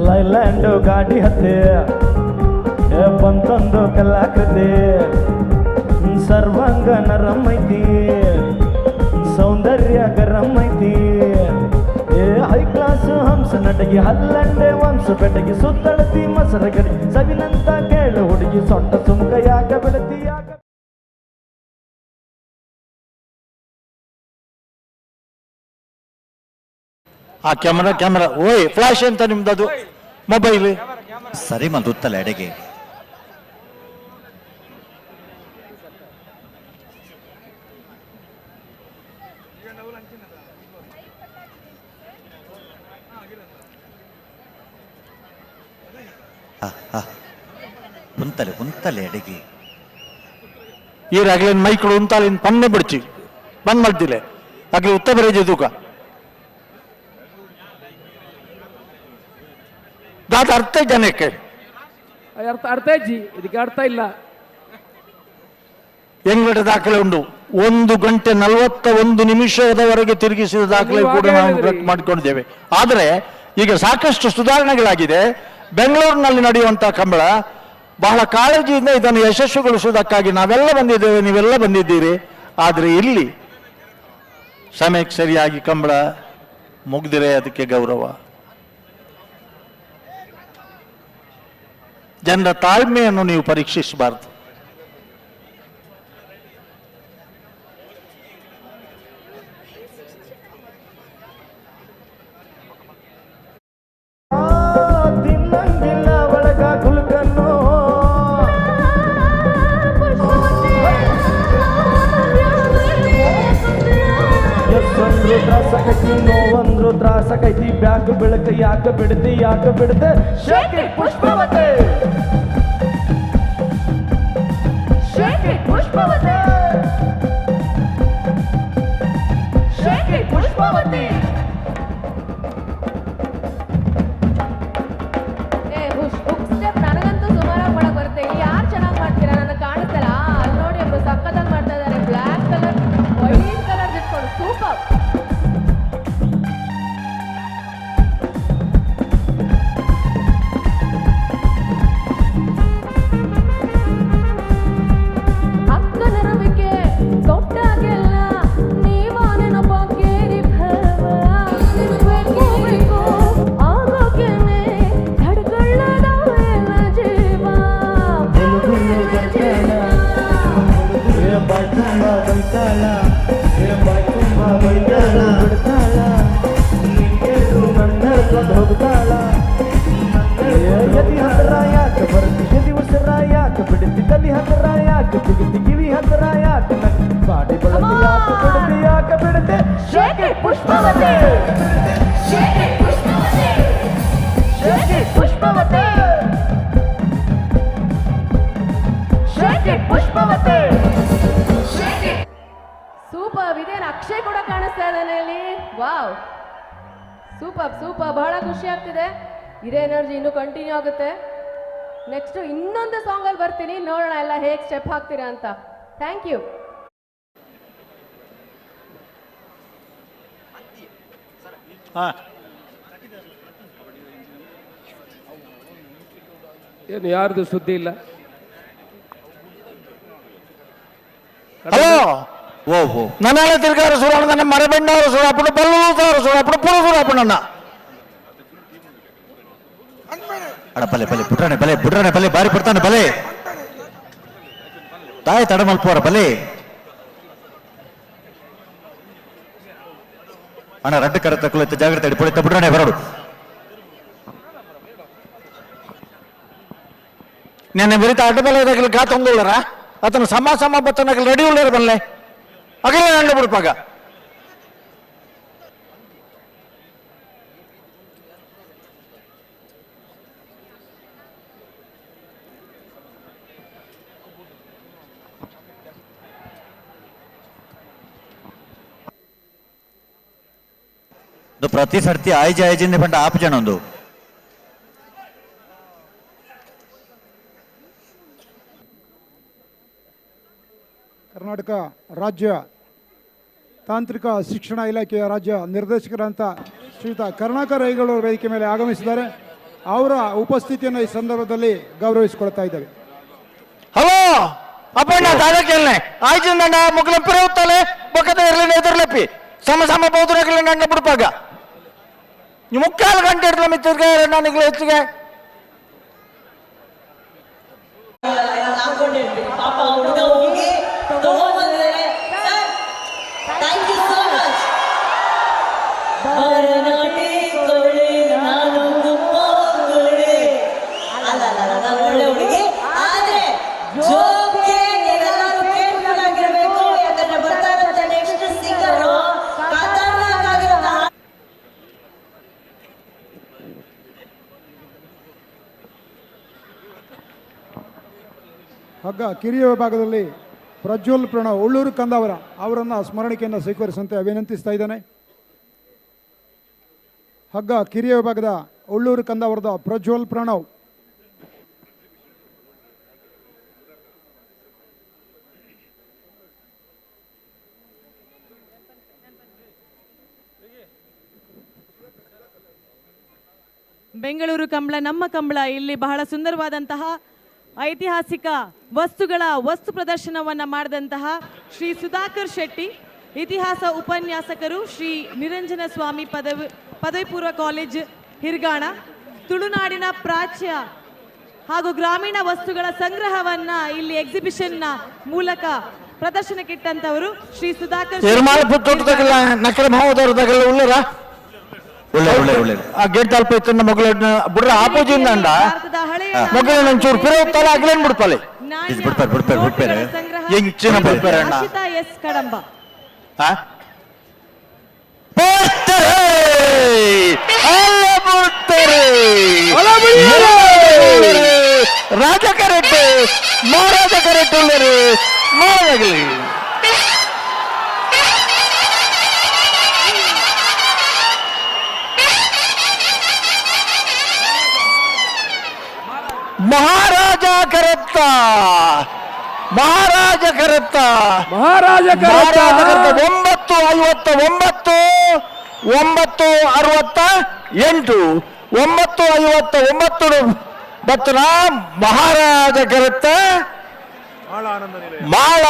ಲೈಲ್ಯಾಂಡು ಗಾಡಿ ಹತ್ತೆ ಬಂತಂದು ಕಲಾಕೃತಿ, ಸರ್ವಾಂಗ ನರಂ ಐತಿ, ಸೌಂದರ್ಯ ಗರಂ ಐತಿ. ಏ ಹೈ ಕ್ಲಾಸ್ ಹಂಸ ನಟಗಿ ಹಲ್ಲಂಡೆ ವಂಶ ಬೆಟಗಿ ಸುತ್ತಳತಿ ಮಸರ ಗಡಿ ಸವಿನಂತ ಕೇಳು ಹುಡುಗಿ ಸೊಟ್ಟ ಸುಮ್ಕ ಯಾಕ ಬಿಡತಿ ಯಾಕ. ಆ ಕ್ಯಾಮರಾ ಕ್ಯಾಮರಾ ಓಯ್ ಫ್ಲಾಶ್ ಅಂತ ನಿಮ್ದದು ಮೊಬೈಲ್ ಸರಿ ಮಲ್ದುತ್ತಲ್ಲ ಎಡೆಗೆ. ಉಂತಲೆ ಉಂತಲೆ ಅಡಿಗೆ. ಈರಾಗ್ಲೇನು ಮೈಕ್ಳು ಉಂತಾಲಿನ ಪನ್ನೆ ಬಿಡ್ಚಿ ಬಂದ್ ಮಾಡ್ತಿಲ್ಲ ಆಗ್ಲಿ ಉತ್ತ ಬರೇಜೆ ತೂಕ ದಾದ ಅರ್ಥ ಜನಕ್ಕೆ ಅರ್ಥ ಅರ್ಥ ಅಜ್ಜಿ, ಇದಕ್ಕೆ ಅರ್ಥ ಇಲ್ಲ. ಎಂಗ್ಲಡ ದಾಖಲೆ ಉಂಟು 1 ಗಂಟೆ 41 ನಿಮಿಷದವರೆಗೆ ತಿರುಗಿಸಿದ ದಾಖಲೆ ಕೂಡ ನಾವು ಮಾಡಿಕೊಂಡಿದ್ದೇವೆ. ಆದರೆ ಈಗ ಸಾಕಷ್ಟು ಸುಧಾರಣೆಗಳಾಗಿದೆ. ಬೆಂಗಳೂರಿನಲ್ಲಿ ನಡೆಯುವಂತಹ ಕಂಬಳ ಬಹಳ ಕಾಳಜಿಯಿಂದ ಇದನ್ನು ಯಶಸ್ಸುಗೊಳಿಸುವುದಕ್ಕಾಗಿ ನಾವೆಲ್ಲ ಬಂದಿದ್ದೇವೆ, ನೀವೆಲ್ಲ ಬಂದಿದ್ದೀರಿ. ಆದರೆ ಇಲ್ಲಿ ಸಮಯಕ್ಕೆ ಸರಿಯಾಗಿ ಕಂಬಳ ಮುಗ್ದಿರೆ ಅದಕ್ಕೆ ಗೌರವ. ಜನರ ತಾಳ್ಮೆಯನ್ನು ನೀವು ಪರೀಕ್ಷಿಸಬಾರದು. ತಿನ್ನಂಗಿಲ್ಲ ಒಳಗ ಗುಲ್ಕನ್ನು ಎಸ್ಸಂದ್ರು ತ್ರಾಸಕೈತಿ, ನೋವಂದ್ರು ತ್ರಾಸಕೈತಿ, ಬ್ಯಾಗ್ ಬೆಳಕ ಯಾಕ ಬಿಡತಿ ಯಾಕ ಬಿಡತೆ. Shake it Pushpavati, shake it Pushpavati, shake it Pushpavati. ನನಗಂತೂ ಸುಮಾರಾಗಿ ಮಾಡಕ್ ಬರುತ್ತೆ. ಇಲ್ಲಿ ಯಾರು ಚೆನ್ನಾಗಿ ಮಾಡ್ತೀರಾ ನನಗೆ ಕಾಣಿಸ್ತಲ್ಲ. ಅಲ್ಲಿ ನೋಡಿ ಒಬ್ರು ಸಕ್ಕತ್ತಾಗಿ ಮಾಡ್ತಾ ಇದ್ದಾರೆ, ಬ್ಲ್ಯಾಕ್ ಕಲರ್ ವೈಟ್ ಕಲರ್ ಇಟ್ಕೊಂಡು ಸೂಪರ್. ಅಕ್ಕನ ರವಿಕೆ ತೊಟ್ಟಾಗೆಲ್ಲ ನೀವ ನೆನಪಾಗೇರಿ ಭವ ಬೇಕು ಬೇಕು ಆಗೋಕೆನೆ ಧಡ್ಕೊಳ್ಳದವೆಲ್ಲ ಜೀವ. ಎದಿ ಹತ್ರ ಯಾಕೆ ಬರ್ತಿ, ಎದಿ ಉಸಿರ ಯಾಕೆ ಬಿಡ್ತಿ, ತಲಿ ಹತ್ರ ಯಾಕೆ ಬಿಡ್ತಿ, ಕಿವಿ ಹತ್ರ ಯಾಕೆ ನಗ್ತಿ, ಬಾಡಿ ಬಳತಿ ಯಾಕೆ ಬಿಡ್ತಿ ಯಾಕೆ ಬಿಡ್ತಿ. Shake it Pushpavati, shake it Pushpavati, shake it Pushpavati, shake it Pushpavati. Super. ಇದೇನು ಅಕ್ಷಯ್ ಕೂಡ ಕಾಣಿಸ್ತಾ ಇದ್ದಾನೆ ಅಲ್ಲಿ. ವಾವ್, ಸೂಪರ್ ಸೂಪರ್, ಬಹಳ ಖುಷಿ ಆಗ್ತಿದೆ. ಇದೇ ಎನರ್ಜಿ ಇನ್ನೂ ಕಂಟಿನ್ಯೂ ಆಗುತ್ತೆ. ನೆಕ್ಸ್ಟ್ ಇನ್ನೊಂದು ಸಾಂಗಲ್ಲಿ ಬರ್ತೀನಿ, ನೋಡೋಣ ಎಲ್ಲ ಹೇಗೆ ಸ್ಟೆಪ್ ಹಾಕ್ತೀರಾ ಅಂತ. Thank you. ಏನು ಯಾರ್ದು ಸುದ್ದಿ ಇಲ್ಲ. ಹಲೋ ಓ ಓ ನನ್ನಾಳೆ ತಿರ್ಗಾರ ಸುರಾಣ, ನನ್ನ ಮರಬೆಣ್ಣವರ ಸುರಾಪುಣ, ಬಲ್ಲೂತಾರ ಸುರಾಪುಣ, ಪುರ ಸುರಾಪುಣ ಅಣ್ಣ. ಅಣ್ಣ ಬಲೆ ಬಲೆ ಬುಡ್ರಾಣೆ ಬಲೆ ಬುಡ್ರಾಣೆ ಬಲೆ ಬಾರಿ ಪಡ್ತಾನೆ ಬಲೆ ತಾಯಿ ತಡ ಮಲ್ಪೋರ ಬಲೆ. ಅಣ್ಣ ರಡ್ಡು ಕರೆ ತಕ್ಕಲು ಜಾಗ್ರತೆ ಪೊಡಿತ ಬಿಡ್ರಣೆ ಬರೋಡು. ನೆನ್ನೆ ಬರೀತ ಅಡ್ಡ ಬಲ ಗಾತೊಂದುಳ್ಳರ ಆತನ ಸಮ ಸಮ ಬತ್ತನಕಲ್ ರೆಡಿ ಉಳ್ಳರ ಬಲ್ಲೆ ಅಗಲೇ ನಂಡ ಬಿಡ್ಪಾಗ. ಪ್ರತಿ ಸರ್ತಿ ಆಯ್ಜಿ ಆಯ್ಜಿಂದ ಪಂಡ ಆಪ್ ಜನ ಒಂದು. ಕರ್ನಾಟಕ ರಾಜ್ಯ ತಾಂತ್ರಿಕ ಶಿಕ್ಷಣ ಇಲಾಖೆಯ ರಾಜ್ಯ ನಿರ್ದೇಶಕರಂತ ಶ್ರೀಯುತ ಕರುಣಾಕರ್ ರೈಗಳು ವೇದಿಕೆ ಮೇಲೆ ಆಗಮಿಸಿದ್ದಾರೆ. ಅವರ ಉಪಸ್ಥಿತಿಯನ್ನು ಈ ಸಂದರ್ಭದಲ್ಲಿ ಗೌರವಿಸಿಕೊಳ್ತಾ ಇದ್ದೇವೆ. ಹಲೋ ಅಪ್ಪಣ್ಣ ದಾದಾ ಕೇಳನೆ ಆಯ್ಜಿಂದ ಮುಗ್ಲ ಪಿರವುತ್ತಲೆ ಬೊಕ್ಕದ ಇರಲಿ ಎದುರ್ಲೆಪ್ಪಿ ಸಮ ಸಮ ಬೌದ್ರಗಲ ನನ್ನ ಬಿಡ್ಪಾಗ ನೀವು ಮುಕ್ಕಾಲು ಗಂಟೆ ಇರಲಿ ಮಿತ್ತಿರ್ಗೆ ನನಗೆ ಹೆಚ್ಚಿಗೆ ಪಾಪ ಹುಡುಗ ಹೋಗಿ ತಗೊಂಡ್ಬಂದಿದ್ದಾರೆ. Sir, thank you so much. ಭರನಾಟಿ ಕೋಳಿ ನಾನೊಂದು ಕೋಳಿ. ಅಲ್ಲ ಅಲ್ಲ ಅಲ್ಲ, ನಾನು ಒಳ್ಳೆ ಹುಡುಗಿ. ಆದ್ರೆ ಜೋಕ್ಗೆ ನೀವೆಲ್ಲರೂ ಕೇರ್ಫುಲ್ ಆಗಿರ್ಬೇಕು. ಯಾಕಂದ್ರೆ ಬರ್ತಾ ಇರೋಂಥ ನೆಕ್ಸ್ಟ್ ಸಿಂಗರ್ ಖತರ್ನಾಕ್ ಆಗಿರೋ ಹಗ್ಗ ಕಿರಿಯ ವಿಭಾಗದಲ್ಲಿ ಪ್ರಜ್ವಲ್ ಪ್ರಣವ್ ಉಳ್ಳೂರು ಕಂದಾವರ ಅವರನ್ನು ಸ್ಮರಣಿಕೆಯನ್ನು ಸ್ವೀಕರಿಸುವಂತೆ ವಿನಂತಿಸ್ತಾ ಇದ್ದಾನೆ. ಹಗ್ಗ ಕಿರಿಯ ವಿಭಾಗದ ಉಳ್ಳೂರು ಕಂದಾವರದ ಪ್ರಜ್ವಲ್ ಪ್ರಣವ್. ಬೆಂಗಳೂರು ಕಂಬಳ ನಮ್ಮ ಕಂಬಳ ಇಲ್ಲಿ ಬಹಳ ಸುಂದರವಾದಂತಹ ಐತಿಹಾಸಿಕ ವಸ್ತುಗಳ ವಸ್ತು ಪ್ರದರ್ಶನವನ್ನು ಮಾಡಿದಂತಹ ಶ್ರೀ ಸುಧಾಕರ್ ಶೆಟ್ಟಿ, ಇತಿಹಾಸ ಉಪನ್ಯಾಸಕರು, ಶ್ರೀ ನಿರಂಜನ ಸ್ವಾಮಿ ಪದವಿ ಪೂರ್ವ ಕಾಲೇಜ್ ಹಿರ್ಗಾಣ, ತುಳುನಾಡಿನ ಪ್ರಾಚ್ಯ ಹಾಗೂ ಗ್ರಾಮೀಣ ವಸ್ತುಗಳ ಸಂಗ್ರಹವನ್ನ ಇಲ್ಲಿ ಎಕ್ಸಿಬಿಷನ್ನ ಮೂಲಕ ಪ್ರದರ್ಶನಕ್ಕಿಟ್ಟಂತವರು ಶ್ರೀ ಸುಧಾಕರ್ ಕಡಂಬ. ರಾಜ ಕರೆಕ್ಟ್, ಮಹಾರಾಜ ಕರೆಕ್ಟ್ ಉಳ್ಳರು ಮಾವಾಗಲಿ. ಮಹಾರಾಜ ಕರೆತ್ತ, ಮಹಾರಾಜ ಕರೆತ್ತ, ಮಹಾರಾಜ ಕರೆತ್ತ. 9:59, 9:68, 9:59 ಬತ್ತನ ಮಹಾರಾಜ ಕರೆತ್ತ ಮಾಳ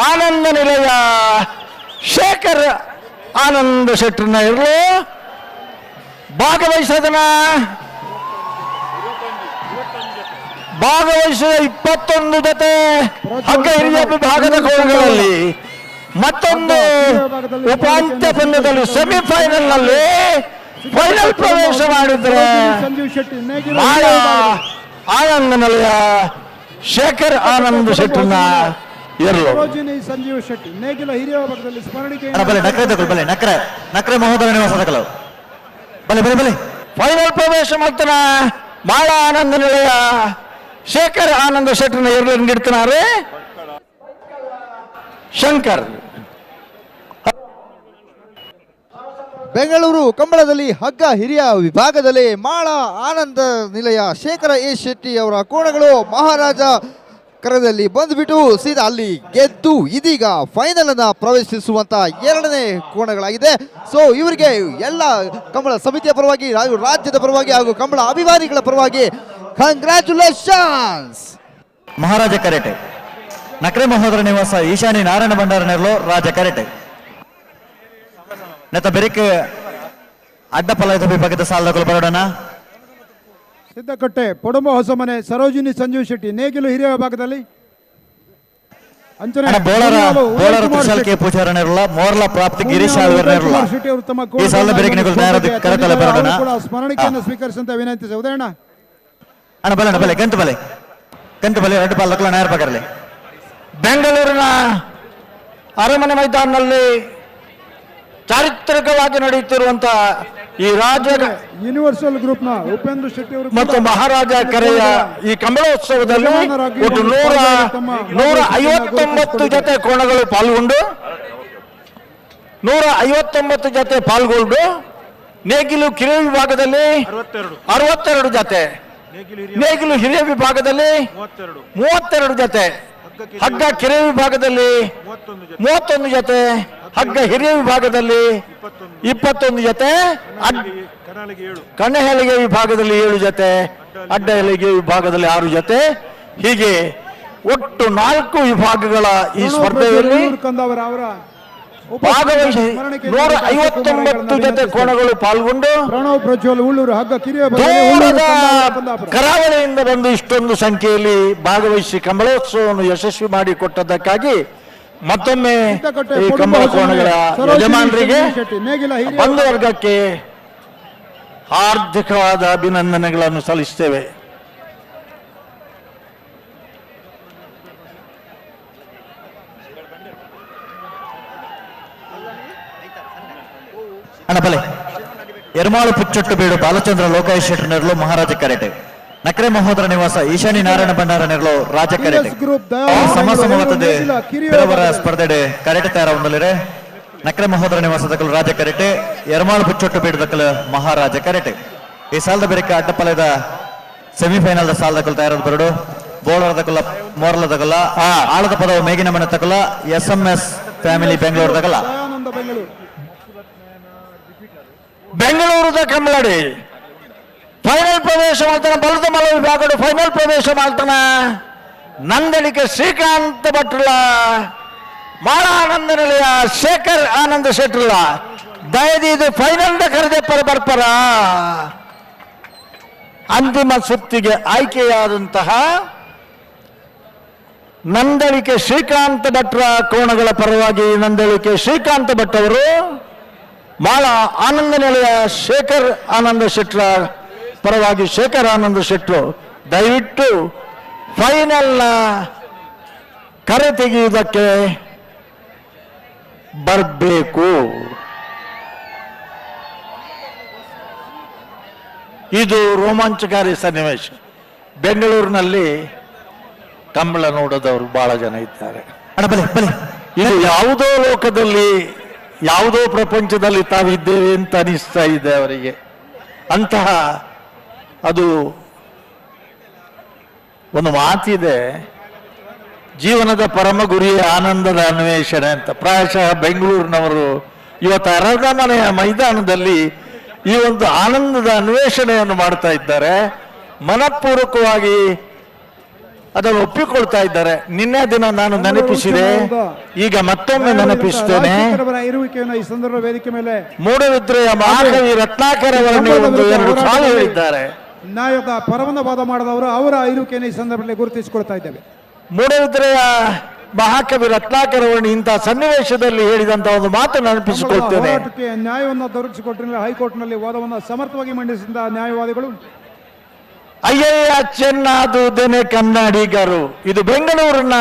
ಆನಂದ ನಿಲಯ ಶೇಖರ್ ಆನಂದ ಶೆಟ್ಟರ್ನ ಇರಲು ಭಾಗವಹಿಸದನ ಭಾಗವಹಿಸಿದ 21 ಜೊತೆ ಹಗ್ಗ ಹಿರಿಯ ವಿಭಾಗದ ಕೋಲ್ಗಳಲ್ಲಿ ಮತ್ತೊಂದು ಉಪಾಂತ್ಯ ಪಂದ್ಯದಲ್ಲಿ ಸೆಮಿಫೈನಲ್ ನಲ್ಲಿ ಫೈನಲ್ ಪ್ರವೇಶ ಮಾಡಿದ್ರೆ ಮಾಳ ಆನಂದ ನಿಲಯ ಶೇಖರ್ ಆನಂದ್ ಶೆಟ್ಟರ್ನ ಇರಲು. ಸಂಜೀವ್ ಶೆಟ್ಟಿ ನೇಗಿಲ ಹಿರಿಯ ವಿಭಾಗದಲ್ಲಿ ಸ್ಮರಣಿಕೆ. ಬಲೆ ನಕ್ರೆ ತಗೊಳ್ಳಿ, ಬಲೆ ನಕ್ರೆ ನಕ್ರೆ ಮಹೋದರ ನಿವಾಸ ತಗೊಳ್ಳು. ಬಲೆ ಬಲೆ ಬಲೆ ಫೈನಲ್ ಪ್ರವೇಶ ಮಾಡ್ತಾನ ಮಾಳ ಆನಂದ ನಿಲಯ ಶೇಖರ್ ಆನಂದ ಶೆಟ್ಟರ್ನ ಇರಲು ಇಡ್ತಾರೆ ಶಂಕರ್. ಬೆಂಗಳೂರು ಕಂಬಳದಲ್ಲಿ ಹಗ್ಗ ಹಿರಿಯ ವಿಭಾಗದಲ್ಲಿ ಮಾಳ ಆನಂದ ನಿಲಯ ಶೇಖರ ಎ ಶೆಟ್ಟಿ ಅವರ ಕೋಣಗಳು ಮಹಾರಾಜ ಕರದಲ್ಲಿ ಬಂದ್ಬಿಟ್ಟು ಸೀದಾ ಅಲ್ಲಿ ಗೆದ್ದು ಇದೀಗ ಫೈನಲ್ ಅನ್ನ ಪ್ರವೇಶಿಸುವಂತ ಎರಡನೇ ಕೋಣಗಳಾಗಿದೆ. ಸೊ ಇವರಿಗೆ ಎಲ್ಲ ಕಂಬಳ ಸಮಿತಿಯ ಪರವಾಗಿ ಹಾಗೂ ರಾಜ್ಯದ ಪರವಾಗಿ ಹಾಗೂ ಕಂಬಳ ಅಭಿಮಾನಿಗಳ ಪರವಾಗಿ ಕಂಗ್ರ್ಯಾಚುಲೇಷನ್ಸ್. ಮಹಾರಾಜ ಕರೆಟೆ ನಕ್ರೆ ಮಹೋದರ ನಿವಾಸ ಈಶಾನಿ ನಾರಾಯಣ ಭಂಡಾರ ನೆರಳು ರಾಜ ಕರೆಟೆ ನೆತ್ತ ಬೆರಿಕೆ ಅಡ್ಡ ಫಲದ ವಿಭಾಗದ ಸಾಲದಗಳು ಬರೋಣ. ಸಿದ್ದಕಟ್ಟೆ ಪೊಡಂಬ ಹೊಸಮನೆ ಸರೋಜಿನಿ ಸಂಜೀವ್ ಶೆಟ್ಟಿ ನೇಗಿಲು ಹಿರಿಯ ವಿಭಾಗದಲ್ಲಿ. ಅಂಚನೆ ಬೋಳರ ಕುಶಲ್ ಕೆ ಪೂಜಾರನಿರಲ್ಲ, ಮೋರ್ಲ ಪ್ರಾಪ್ತಿ ಗಿರೀಶ್ ಆಳ್ವರ್ನಿರಲ್ಲ. ಶೆಟ್ಟಿ ಅವರು ತಮ್ಮ ಈ ಸಾಲ ಬೆರಗಿನಗಳು ಕರತಲೆ ಬರೋಣ. ಕೂಡ ಸ್ಮರಣಿಕೆಯನ್ನು ಸ್ವೀಕರಿಸಂತ ವಿನಂತಿಸಿ. ಉದಯಣ್ಣ ಅಣ್ಣ ಬಲೆ, ಅಣ್ಣ ಬಲೆ, ಗಂಟು ಬಲೆ, ಗಂಟು ಬಲೆ, ಎರಡು ಪಾಲ್ ಲಕ್ಕಲ ನೇರ ಬಗರ್ಲಿ. ಬೆಂಗಳೂರಿನ ಅರಮನೆ ಮೈದಾನದಲ್ಲಿ ಚಾರಿತ್ರಿಕವಾಗಿ ನಡೆಯುತ್ತಿರುವಂತಹ ಈ ರಾಜ ಯೂನಿವರ್ಸಲ್ ಗ್ರೂಪ್ ನ ಉಪೇಂದ್ರ ಶೆಟ್ಟಿ ಅವರು ಮತ್ತು ಮಹಾರಾಜ ಕರೆಯ ಈ ಕಂಬಳೋತ್ಸವದಲ್ಲಿ ಒಟ್ಟು 159 ಜೊತೆ ಕೋಣಗಳು ಪಾಲ್ಗೊಂಡು 159 ಜೊತೆ ಪಾಲ್ಗೊಂಡು ನೇಗಿಲು ಕಿರಿಯ ವಿಭಾಗದಲ್ಲಿ 62 ಜೊತೆ, ನೇಗಿಲು ಹಿರಿಯ ವಿಭಾಗದಲ್ಲಿ 32 ಜೊತೆ, ಹಗ್ಗ ಕಿರಿಯ ವಿಭಾಗದಲ್ಲಿ 31 ಜೊತೆ, ಹಗ್ಗ ಹಿರಿಯ ವಿಭಾಗದಲ್ಲಿ 21 ಜೊತೆ, ಕಣ್ಣಹೆಲಿಗೆ ವಿಭಾಗದಲ್ಲಿ 7 ಜೊತೆ, ಅಡ್ಡ ಹೆಲಿಗೆ ವಿಭಾಗದಲ್ಲಿ 6 ಜೊತೆ, ಹೀಗೆ ಒಟ್ಟು 4 ವಿಭಾಗಗಳ ಈ ಸ್ಪರ್ಧೆಯಲ್ಲಿ ಭಾಗವಹಿಸಿ 159 ಜೊತೆ ಕೋಣಗಳು ಪಾಲ್ಗೊಂಡು ಪ್ರಣವ್ ಪ್ರಜ್ವಲ್ ಉಳ್ಳೂರು ಹಗ್ಗ ಕಿರಿಯ ದೂರದ ಕರಾವಳಿಯಿಂದ ಬಂದು ಇಷ್ಟೊಂದು ಸಂಖ್ಯೆಯಲ್ಲಿ ಭಾಗವಹಿಸಿ ಕಂಬಳೋತ್ಸವವನ್ನು ಯಶಸ್ವಿ ಮಾಡಿಕೊಟ್ಟದ್ದಕ್ಕಾಗಿ ಮತ್ತೊಮ್ಮೆ ಈ ಕಂಬಳ ಕೋಣಗಳ ಯಜಮಾನರಿಗೆ, ಬಂಧು ವರ್ಗಕ್ಕೆ ಹಾರ್ದಿಕವಾದ ಅಭಿನಂದನೆಗಳನ್ನು ಸಲ್ಲಿಸ್ತೇವೆ. ಅಣ್ಣ ಬಲೆ, ಎರ್ಮಾಳು ಪುಚ್ಚೊಟ್ಟು ಬೀಡು ಬಾಲಚಂದ್ರ ಲೋಕಾಯ ಶೆಟ್ಟರ್ ನೆರಳು ಮಹಾರಾಜ ಕರೆಟೆ, ನಕ್ರೆ ಮಹೋದರ ನಿವಾಸ ಈಶಾನಿ ನಾರಾಯಣ ಭಂಡಾರ ನೆರಳು ರಾಜ ಕರೆಟೆ. ಸಮ ಸಮವತ್ತದೆ ಬಿರವರ ಸ್ಪರ್ಧೆಡೆ ಕರೆಟೆ ತಯಾರ ಹೊಂದಲಿರೆ. ನಕ್ರೆ ಮಹೋದರ ನಿವಾಸ ದಕ್ಕಲು ರಾಜ ಕರೆಟೆ, ಎರ್ಮಾಳು ಪುಚ್ಚೊಟ್ಟು ಬೀಡು ದಕ್ಕಲು ಮಹಾರಾಜ ಕರೆಟೆ. ಈ ಸಾಲದ ಬೆರಕೆ ಅಡ್ಡಪಲದ ಸೆಮಿಫೈನಲ್ ಸಾಲದ ದಕ್ಕಲು ತಯಾರಾದ ಬರಡು ಬೋಳರ ದಕ್ಕಲ ಮೋರಲ ದಕ್ಕಲ ಆಳದ ಪದವು ಮೇಗಿನ ಮನೆ ತಕಲ S M S family Bengaluru ದಕಲ. ಬೆಂಗಳೂರದ ಕಂಬಳಡಿ ಫೈನಲ್ ಪ್ರವೇಶ ಮಾಡ್ತಾನೆ. ಬಲದ ಮಲ ವಿಭಾಗದ ಫೈನಲ್ ಪ್ರವೇಶ ಮಾಡ್ತಾನ ನಂದಳಿಕೆ ಶ್ರೀಕಾಂತ ಭಟ್ರಲ, ಮಾಳ ಆನಂದ ನಿಲಯ ಶೇಖರ್ ಆನಂದ ಶೆಟ್ರಲ. ದಯದೀದು ಫೈನಲ್ ಕರೆದೆ ಪರ ಬರ್ಪರ. ಅಂತಿಮ ಸುತ್ತಿಗೆ ಆಯ್ಕೆಯಾದಂತಹ ನಂದಳಿಕೆ ಶ್ರೀಕಾಂತ ಭಟ್ರ ಕೋಣಗಳ ಪರವಾಗಿ ನಂದಳಿಕೆ ಶ್ರೀಕಾಂತ ಭಟ್ ಅವರು, ಮಾಳ ಆನಂದ ನಿಲಯ ಶೇಖರ್ ಆನಂದ ಶೆಟ್ರ ಪರವಾಗಿ ಶೇಖರ್ ಆನಂದ ಶೆಟ್ರು ದಯವಿಟ್ಟು ಫೈನಲ್ನ ಕರೆ ತೆಗೆಯುವುದಕ್ಕೆ ಬರಬೇಕು. ಇದು ರೋಮಾಂಚಕಾರಿ ಸನ್ನಿವೇಶ. ಬೆಂಗಳೂರಿನಲ್ಲಿ ಕಂಬಳ ನೋಡದವರು ಬಹಳ ಜನ ಇದ್ದಾರೆ. ಇದು ಯಾವುದೋ ಲೋಕದಲ್ಲಿ, ಯಾವುದೋ ಪ್ರಪಂಚದಲ್ಲಿ ತಾವಿದ್ದೇವೆ ಅಂತ ಅನಿಸ್ತಾ ಇದೆ ಅವರಿಗೆ. ಅಂತಹ ಅದು ಒಂದು ಮಾತಿದೆ, ಜೀವನದ ಪರಮ ಗುರಿಯ ಆನಂದದ ಅನ್ವೇಷಣೆ ಅಂತ. ಪ್ರಾಯಶಃ ಬೆಂಗಳೂರಿನವರು ಇವತ್ತು ಅರಮನೆಯ ಮೈದಾನದಲ್ಲಿ ಈ ಒಂದು ಆನಂದದ ಅನ್ವೇಷಣೆಯನ್ನು ಮಾಡ್ತಾ ಇದ್ದಾರೆ, ಮನಪೂರ್ವಕವಾಗಿ ಅದನ್ನು ಒಪ್ಪಿಕೊಳ್ತಾ ಇದ್ದಾರೆ. ನಿನ್ನೆ ದಿನ ನಾನು ನೆನಪಿಸಿದೆ, ಈಗ ಮತ್ತೊಮ್ಮೆ ನೆನಪಿಸ್ತೇನೆ. ಇರುವಿಕೆಯನ್ನು ಈ ಸಂದರ್ಭ ವೇದಿಕೆ ಮೇಲೆ ಮೂಡಬಿದ್ರೆಯ ಮಹಾಕವಿ ರತ್ನಾಕರ್ ಅವರನ್ನು ಒಂದು 2 ಸಾಲು ಹೇಳಿದ್ದಾರೆ. ನಾಯಕ ಪರವನ್ನು ವಾದ ಮಾಡಿದವರು ಅವರ ಇರುವಿಕೆಯನ್ನು ಈ ಸಂದರ್ಭದಲ್ಲಿ ಗುರುತಿಸಿಕೊಳ್ತಾ ಇದ್ದೇವೆ. ಮೂಡಬಿದ್ರೆಯ ಮಹಾಕವಿ ರತ್ನಾಕರ್ ಅವರನ್ನು ಇಂತಹ ಸನ್ನಿವೇಶದಲ್ಲಿ ಹೇಳಿದಂತ ಒಂದು ಮಾತು ನೆನಪಿಸಿಕೊಳ್ತೇನೆ. ನ್ಯಾಯವನ್ನು ದೊರಕಿಸಿಕೊಟ್ಟಿಲ್ಲ ಹೈಕೋರ್ಟ್ನಲ್ಲಿ ವಾದವನ್ನು ಸಮರ್ಥವಾಗಿ ಮಂಡಿಸಿದ ನ್ಯಾಯವಾದಿಗಳು. ಅಯ್ಯಯ್ಯ ಚೆನ್ನಾದು ದೆನೆ ಕನ್ನಡಿಗರು. ಇದು ಬೆಂಗಳೂರಿನ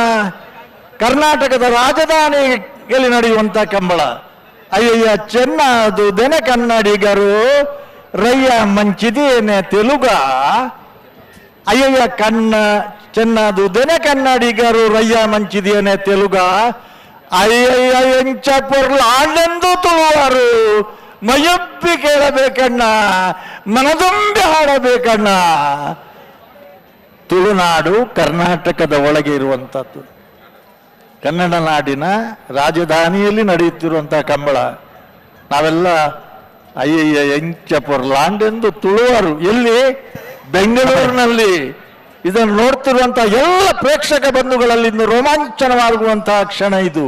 ಕರ್ನಾಟಕದ ರಾಜಧಾನಿಯಲ್ಲಿ ನಡೆಯುವಂತ ಕಂಬಳ. ಅಯ್ಯಯ್ಯ ಚೆನ್ನಾದು ದೆನೆ ಕನ್ನಡಿಗರು, ರಯ್ಯ ಮಂಚಿದೇನೆ ತೆಲುಗ. ಅಯ್ಯಯ್ಯ ಕಣ್ಣ ಚೆನ್ನಾದು ದೆನೆ ಕನ್ನಡಿಗರು, ರಯ್ಯ ಮಂಚಿದೇನೆ ತೆಲುಗ. ಅಯ್ಯಯ್ಯ ಎಂಚ ಪೊರ್ಲಾಂಡೆಂದು ತುಳುವರು, ಮೈಯೊಪ್ಪಿ ಕೇಳಬೇಕಣ್ಣ, ಮನದುಂಬಿ ಹಾಡಬೇಕಣ್ಣ. ತುಳುನಾಡು ಕರ್ನಾಟಕದ ಒಳಗೆ ಇರುವಂಥದ್ದು, ಕನ್ನಡ ನಾಡಿನ ರಾಜಧಾನಿಯಲ್ಲಿ ನಡೆಯುತ್ತಿರುವಂತಹ ಕಂಬಳ. ನಾವೆಲ್ಲ ಅಯ್ಯಯ್ಯ ಎಂಚ ಪೊರ್ಲಾಂಡೆಂದು ತುಳುವರು ಎಲ್ಲಿ? ಬೆಂಗಳೂರಿನಲ್ಲಿ. ಇದನ್ನು ನೋಡ್ತಿರುವಂತಹ ಎಲ್ಲ ಪ್ರೇಕ್ಷಕ ಬಂಧುಗಳಲ್ಲಿ ಇನ್ನು ರೋಮಾಂಚನವಾಗುವಂತಹ ಕ್ಷಣ ಇದು.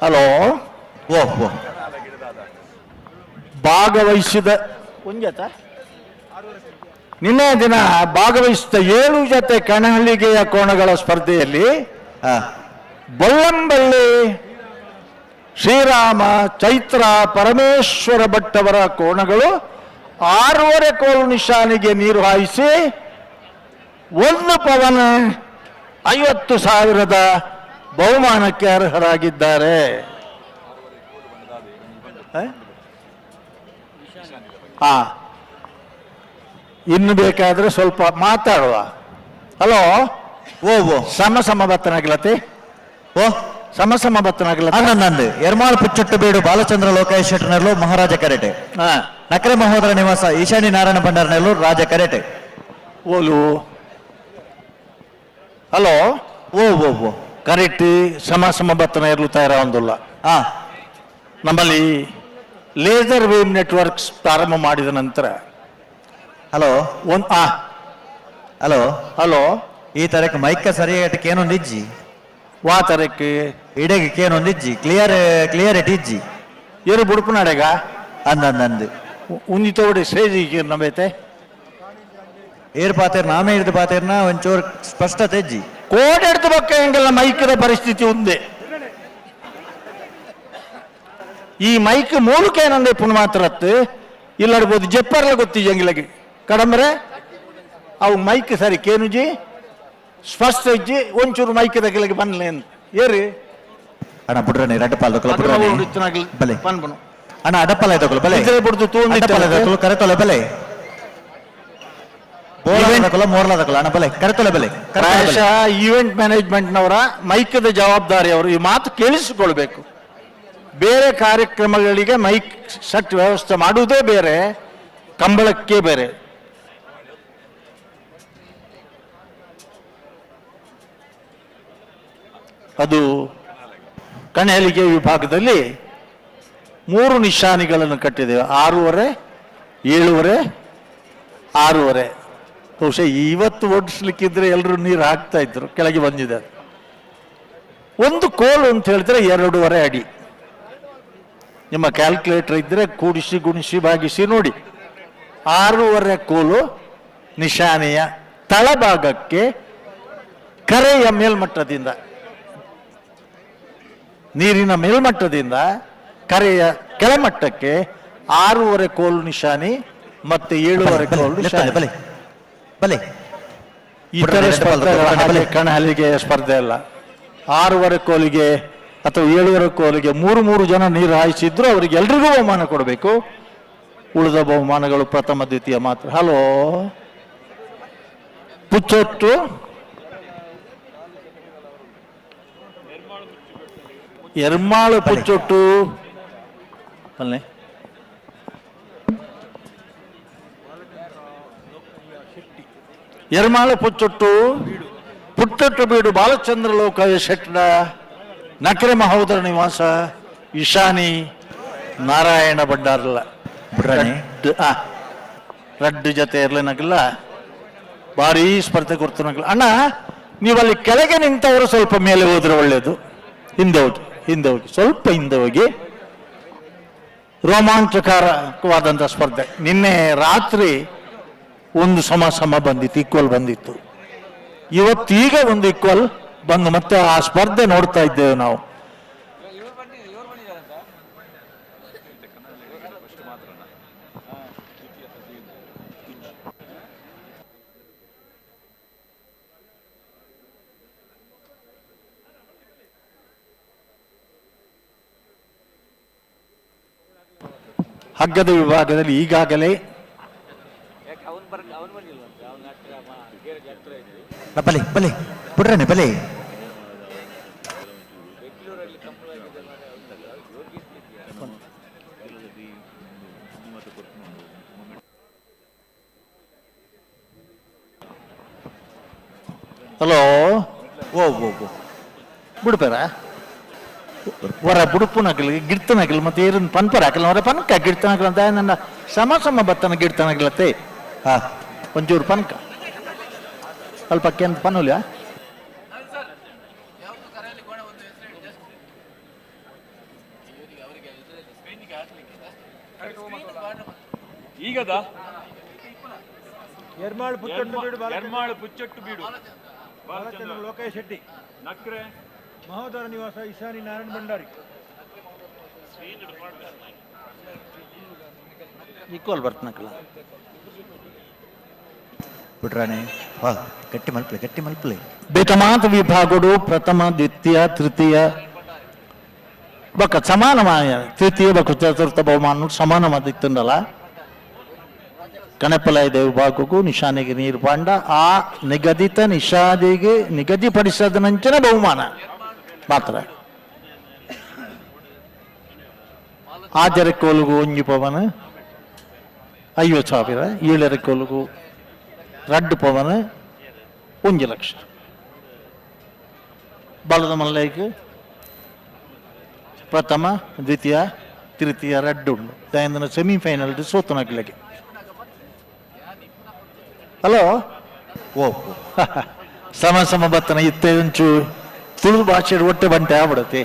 ಹಲೋ, ಓ ಭಾಗವಹಿಸಿದ ಒಂಜತ ನಿನ್ನೆ ದಿನ ಭಾಗವಹಿಸಿದ 7 ಜೊತೆ ಕಣಹಳ್ಳಿಗೆಯ ಕೋಣಗಳ ಸ್ಪರ್ಧೆಯಲ್ಲಿ ಬೊಳ್ಳಂಬಳ್ಳಿ ಶ್ರೀರಾಮ ಚೈತ್ರ ಪರಮೇಶ್ವರ ಭಟ್ಟವರ ಕೋಣಗಳು 6.5 ಕೋಲು ನಿಶಾನಿಗೆ ನೀರು ಹಾಯಿಸಿ 1 ಪವನ 50,000 ಬಹುಮಾನಕ್ಕೆ ಅರ್ಹರಾಗಿದ್ದಾರೆ. ಇನ್ನು ಬೇಕಾದರೆ ಸ್ವಲ್ಪ ಮಾತಾಡುವ. ಹಲೋ, ಓ ಓ ಸಮ ಸಮ ಬತ್ತನಾಗ್ಲತೆ, ಓ ಸಮ ಸಮ ಬತ್ತನಾಗ್ಲತೆ. ನಂದು ಎರ್ಮಾಳ್ ಪುಚ್ಚೊಟ್ಟು ಬೀಡು ಬಾಲಚಂದ್ರ ಲೋಕೇಶ್ ಶೆಟ್ಟರ್ನಲ್ಲೂ ಮಹಾರಾಜ ಕರೆಟೆ, ನಕರೆ ಮಹೋದರ ನಿವಾಸ ಈಶಾನಿ ನಾರಾಯಣ ಭಂಡಾರನಲ್ಲೂ ರಾಜ ಕರೆಟೆ. ಓಲು ಹಲೋ, ಓ ಓ ಓ ಕರೆಕ್ಟ್ ಸಮ ಸಮ ಬತ್ತನ ಇರಲು ತಯಾರ ಒಂದಿಲ್ಲ. ನಮ್ಮಲ್ಲಿ ಲೇಸರ್ ವೇವ್ ನೆಟ್ವರ್ಕ್ಸ್ ಪ್ರಾರಂಭ ಮಾಡಿದ ನಂತರ ಹಲೋ ಒಂದು ಹಲೋ ಹಲೋ, ಈ ತರಕ್ಕೆ ಮೈಕ ಸರಿಯಾಗಿ ಕೇನೊಂದು ಇಜ್ಜಿ, ವಾ ತರಕ್ಕೆ ಇಡೆಗೆ ಕೇನೊಂದು ಇಜ್ಜಿ, ಕ್ಲಿಯರ್ ಕ್ಲಿಯರ್ it ಇಜ್ಜಿ. ಏರು ಬುಡುಪುನಾಡೆಗ ಅಂದ ಅಂದ ಅಂದು ಉಂದಿ ತೋಡಿ ಸ್ಟೇಜ್ ನಮ್ಮೈತೆ ಏರ್ ಪಾತೇರ್ ನಾಮೇ ಹಿಡಿದು ಪಾತೇರ್ನ ಒಂಚೂರು ಸ್ಪಷ್ಟತೆ ಇಜ್ಜಿ. ಕೋಡೆ ಎಡ್ದು ಬಕ್ಕ ಹೆಂಗೆಲ್ಲ ಮೈಕದ ಪರಿಸ್ಥಿತಿ ಒಂದೇ. ಈ ಮೈಕ್ ಮೂಲಕ ಏನಂದ್ರೆ ಪುಣ್ಯ ಮಾತ್ರ ಇಲ್ಲಡ್ಬೋದು ಜಪ್ಪರ್ಲ ಗೊತ್ತಿ ಜಂಗಿಲಗೆ ಕಡಂಬ್ರೆ ಅವು ಮೈಕ್ ಸರಿ ಕೇನುಜಿ ಸ್ಪಷ್ಟ ಇಜ್ಜಿ ಒಂಚೂರು ಮೈಕ್ ದಗಿಲಗೆ ಬನ್ಲೇನು ಏರಿ ಅಣ್ಣ ಬುಡ್ರನಿ ರಡ್ಡ ಪಾಲ್ ದೊಕ್ಕಲ ಬುಡ್ರನಿ ಬಲೆ ಪನ್ಪನು ಅಣ್ಣ ಅಡಪ್ಪಲ ದೊಕ್ಕಲು ಬಲೆ ಇದ್ರೆ ಬುಡ್ದು ತೂಂದು ಅಡಪ್ಪಲ ದೊಕ್ಕಲು ಕರೆತೊಲೆ ಬಲೆ ಬೋರ್ಲ ಮೋರ್ಲ ದೊಕ್ಕಲು ಅಣ್ಣ ಬಲೆ ಕರೆತೊಲೆ ಬಲೆ. ಪ್ರಾಯಶಃ ಈವೆಂಟ್ ಮ್ಯಾನೇಜ್ಮೆಂಟ್ನವರ ಮೈಕದ ಜವಾಬ್ದಾರಿ ಅವರು ಈ ಮಾತು ಕೇಳಿಸಿಕೊಳ್ಬೇಕು. ಬೇರೆ ಕಾರ್ಯಕ್ರಮಗಳಿಗೆ ಮೈಕ್ ಸೆಟ್ ವ್ಯವಸ್ಥೆ ಮಾಡುವುದೇ ಬೇರೆ, ಕಂಬಳಕ್ಕೆ ಬೇರೆ. ಅದು ಕಣಹಲಿಗೆ ವಿಭಾಗದಲ್ಲಿ 3 ನಿಶಾನಿಗಳನ್ನು ಕಟ್ಟಿದ್ದೇವೆ, 6.5, 7.5, 6.5. ಬಹುಶಃ ಇವತ್ತು ಓಡಿಸ್ಲಿಕ್ಕಿದ್ರೆ ಎಲ್ಲರೂ ನೀರು ಹಾಕ್ತಾ ಇದ್ರು, ಕೆಳಗೆ ಬಂದಿದೆ. ಒಂದು ಕೋಲು ಅಂತ ಹೇಳಿದ್ರೆ 2.5 ಅಡಿ. ನಿಮ್ಮ ಕ್ಯಾಲ್ಕುಲೇಟರ್ ಇದ್ದರೆ ಕೂಡಿಸಿ ಗುಣಿಸಿ ಭಾಗಿಸಿ ನೋಡಿ. 6.5 ಕೋಲು ನಿಶಾನೆಯ ತಳಭಾಗಕ್ಕೆ ಕರೆಯ ಮೇಲ್ಮಟ್ಟದಿಂದ, ನೀರಿನ ಮೇಲ್ಮಟ್ಟದಿಂದ ಕರೆಯ ಕೆಳಮಟ್ಟಕ್ಕೆ 6.5 ಕೋಲು ನಿಶಾನಿ ಮತ್ತು 7.5 ಕೋಲು ನಿಶಾನಿ. ಬಲೆ ಬಲೆ ಇತರ ಸ್ಪರ್ಧೆಗಳ ಹಾಗೆ ಕಣಹಲಿಗೆ ಸ್ಪರ್ಧೆ ಅಲ್ಲ. 6.5 ಕೋಲಿಗೆ ಅಥವಾ 7.5 ಕೋಲಿಗೆ 3 ಜನ ನೀರು ಹಾಯಿಸಿದ್ರು ಅವರಿಗೆ ಎಲ್ರಿಗೂ ಬಹುಮಾನ ಕೊಡಬೇಕು. ಉಳಿದ ಬಹುಮಾನಗಳು ಪ್ರಥಮ ದ್ವಿತೀಯ ಮಾತ್ರ. ಹಲೋ ಪುಚ್ಚೊಟ್ಟು ಎರ್ಮಾಳು ಪುಚ್ಚೊಟ್ಟು ಅಲ್ಲೇ ಎರ್ಮಾಳು ಪುಚ್ಚೊಟ್ಟು ಪುಟ್ಟೊಟ್ಟು ಬೀಡು ಬಾಲಚಂದ್ರ ಲೋಕ ಶೆಟ್ಟಡ ನಕರೆ ಮಹೋದರ ನಿವಾಸ ಈಶಾನಿ ನಾರಾಯಣ ಭಂಡಾರಲ್ಲ ರಡ್ಡು ಜೊತೆ ಇರ್ಲಿನಗಲ್ಲ ಭಾರೀ ಸ್ಪರ್ಧೆ ಕೊಡ್ತಾನಗಲ್ಲ. ಅಣ್ಣ ನೀವಲ್ಲಿ ಕೆಳಗೆ ನಿಂತವರು ಸ್ವಲ್ಪ ಮೇಲೆ ಹೋದ್ರೆ ಒಳ್ಳೇದು. ಹಿಂದೆ ಹೋಗಿ, ಹಿಂದೆ ಹೋಗಿ, ಸ್ವಲ್ಪ ಹಿಂದೆ ಹೋಗಿ. ರೋಮಾಂಚಕರವಾದಂಥ ಸ್ಪರ್ಧೆ. ನಿನ್ನೆ ರಾತ್ರಿ ಒಂದು ಸಮ ಸಮ ಬಂದಿತ್ತು, ಈಕ್ವಲ್ ಬಂದಿತ್ತು. ಇವತ್ತೀಗ ಒಂದು ಈಕ್ವಲ್ ಬಂದು ಮತ್ತೆ ಆ ಸ್ಪರ್ಧೆ ನೋಡ್ತಾ ಇದ್ದೇವೆ ನಾವು. ಹಗ್ಗದ ವಿಭಾಗದಲ್ಲಿ ಈಗಾಗಲೇ ಬಲೆ ಬಲೆ ಬಿಡ್ರನೆ ಬಲೆ. ಹಲೋ, ಓ ಓ ಓ ಬಿಡ್ಬೇರ ವರ ಬುಡುಪುನಗಲಿ ಗಿಡ್ತನಗಲಿ ಮತ್ತೆ ಏರನ್ ಪನ್ಪರ ಹಾಕಲ್ಲ ಅವರ ಪನ್ಕ ಗಿಡ್ತನಗಲ ಅಂತ ನನ್ನ ಸಮ ಸಮ ಬತ್ತನ ಗಿಡ್ತನಗಲತ್ತೆ. ಹಾ ಒಂಚೂರು ಪನ್ಕ ಸ್ವಲ್ಪ ಕೆಂತ ಪನ್ನುಲ್ಯ. ಈಗದ ಎರ್ಮಾಳು ಪುಚ್ಚೊಟ್ಟು ಬೀಡು ಬಾಲಚಂದ್ರ ಲೋಕೇಶ್ ಶೆಟ್ಟಿ. Mahodara ನಿವಾಸ ಈಶಾನಿ ನಾರಾಯಣ ಭಂಡಾರಿ. ಈಕ್ವಲ್ ಬರ್ತನಕಲ್ಲ ಪುಟ್ರಾಣೆ ವಾ ಗಟ್ಟಿ ಮಲ್ಪಲೆ ಗಟ್ಟಿ ಮಲ್ಪಲೆ. ಬೇಟಮಾತ ವಿಭಾಗಡು ಪ್ರಥಮ ದ್ವಿತೀಯ ತೃತೀಯ ಬೊಕ್ಕ ಸಮಾನಮಾಯ ತೃತೀಯ ಬೊಕ್ಕ ಚತುರ್ಥ ಬಹುಮಾನ ಸಮಾನವಾದಿತ್ತುಂಡಲ್ಲ. ಕಣಪಲಾಯದ ವಿಭಾಗಕ್ಕೂ ನಿಶಾನೆಗೆ ನೀರು ಪಾಂಡ ಆ ನಿಗದಿತ ನಿಷಾದಿಗೆ ನಿಗದಿಪಡಿಸದ ನಂಚನ ಬಹುಮಾನ ಮಾತ್ರ. ಆಜರಕೋಲುಗು ಒಂಜಿ ಪವನ 50,000, ಏಳರಕೋಲುಗು ರಡ್ಡು ಪವನ 1 ಲಕ್ಷ. ಬಲದ ಮಲ್ಲೈಗೆ ಪ್ರಥಮ ದ್ವಿತೀಯ ತೃತೀಯ ರಡ್ಡು ಉಂಡು. ದಯಂದನ ಸೆಮಿಫೈನಲ್ ಸೋತನಕ್ಲೆಗೆ. ಹಲೋ ಓ ಸಮ ಸಮ ಬತ್ತನ ಇತ್ತೆ ಒಂಚು ತುಳು ಭಾಷೆ ಒಟ್ಟೆ ಬಂಟೆ ಆಗ್ಬಿಡತ್ತೆ.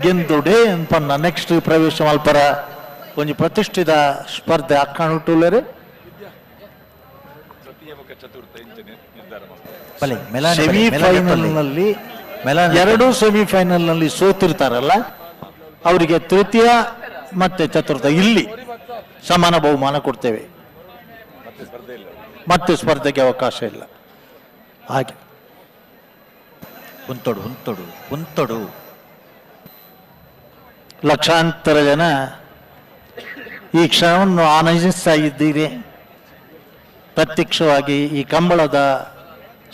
ಗೆಂದುಡೆ ಪನ್ನ ನೆಕ್ಸ್ಟ್ ಪ್ರವೇಶ ಮಲ್ಪರ ಒಂಜಿ ಪ್ರತಿಷ್ಠಿತ ಸ್ಪರ್ಧೆ ಅಕ್ಕಣುಟ್ಟುಲ್ಲರೆ. ಸೆಮಿಫೈನಲ್ನಲ್ಲಿ ಎರಡು ಸೆಮಿಫೈನಲ್ನಲ್ಲಿ ಸೋತಿರ್ತಾರಲ್ಲ ಅವರಿಗೆ ತೃತೀಯ ಮತ್ತೆ ಚತುರ್ಥ ಇಲ್ಲಿ ಸಮಾನ ಬಹುಮಾನ ಕೊಡ್ತೇವೆ, ಮತ್ತೆ ಸ್ಪರ್ಧೆಗೆ ಅವಕಾಶ ಇಲ್ಲ. ಹಾಗೆ ಉಂತೊಡು ಉಂತೊಡು ಉಂತೊಡು. ಲಕ್ಷಾಂತರ ಜನ ಈ ಕ್ಷಣವನ್ನು ಆನಂದಿಸ್ತಾ ಇದ್ದೀರಿ. ಪ್ರತ್ಯಕ್ಷವಾಗಿ ಈ ಕಂಬಳದ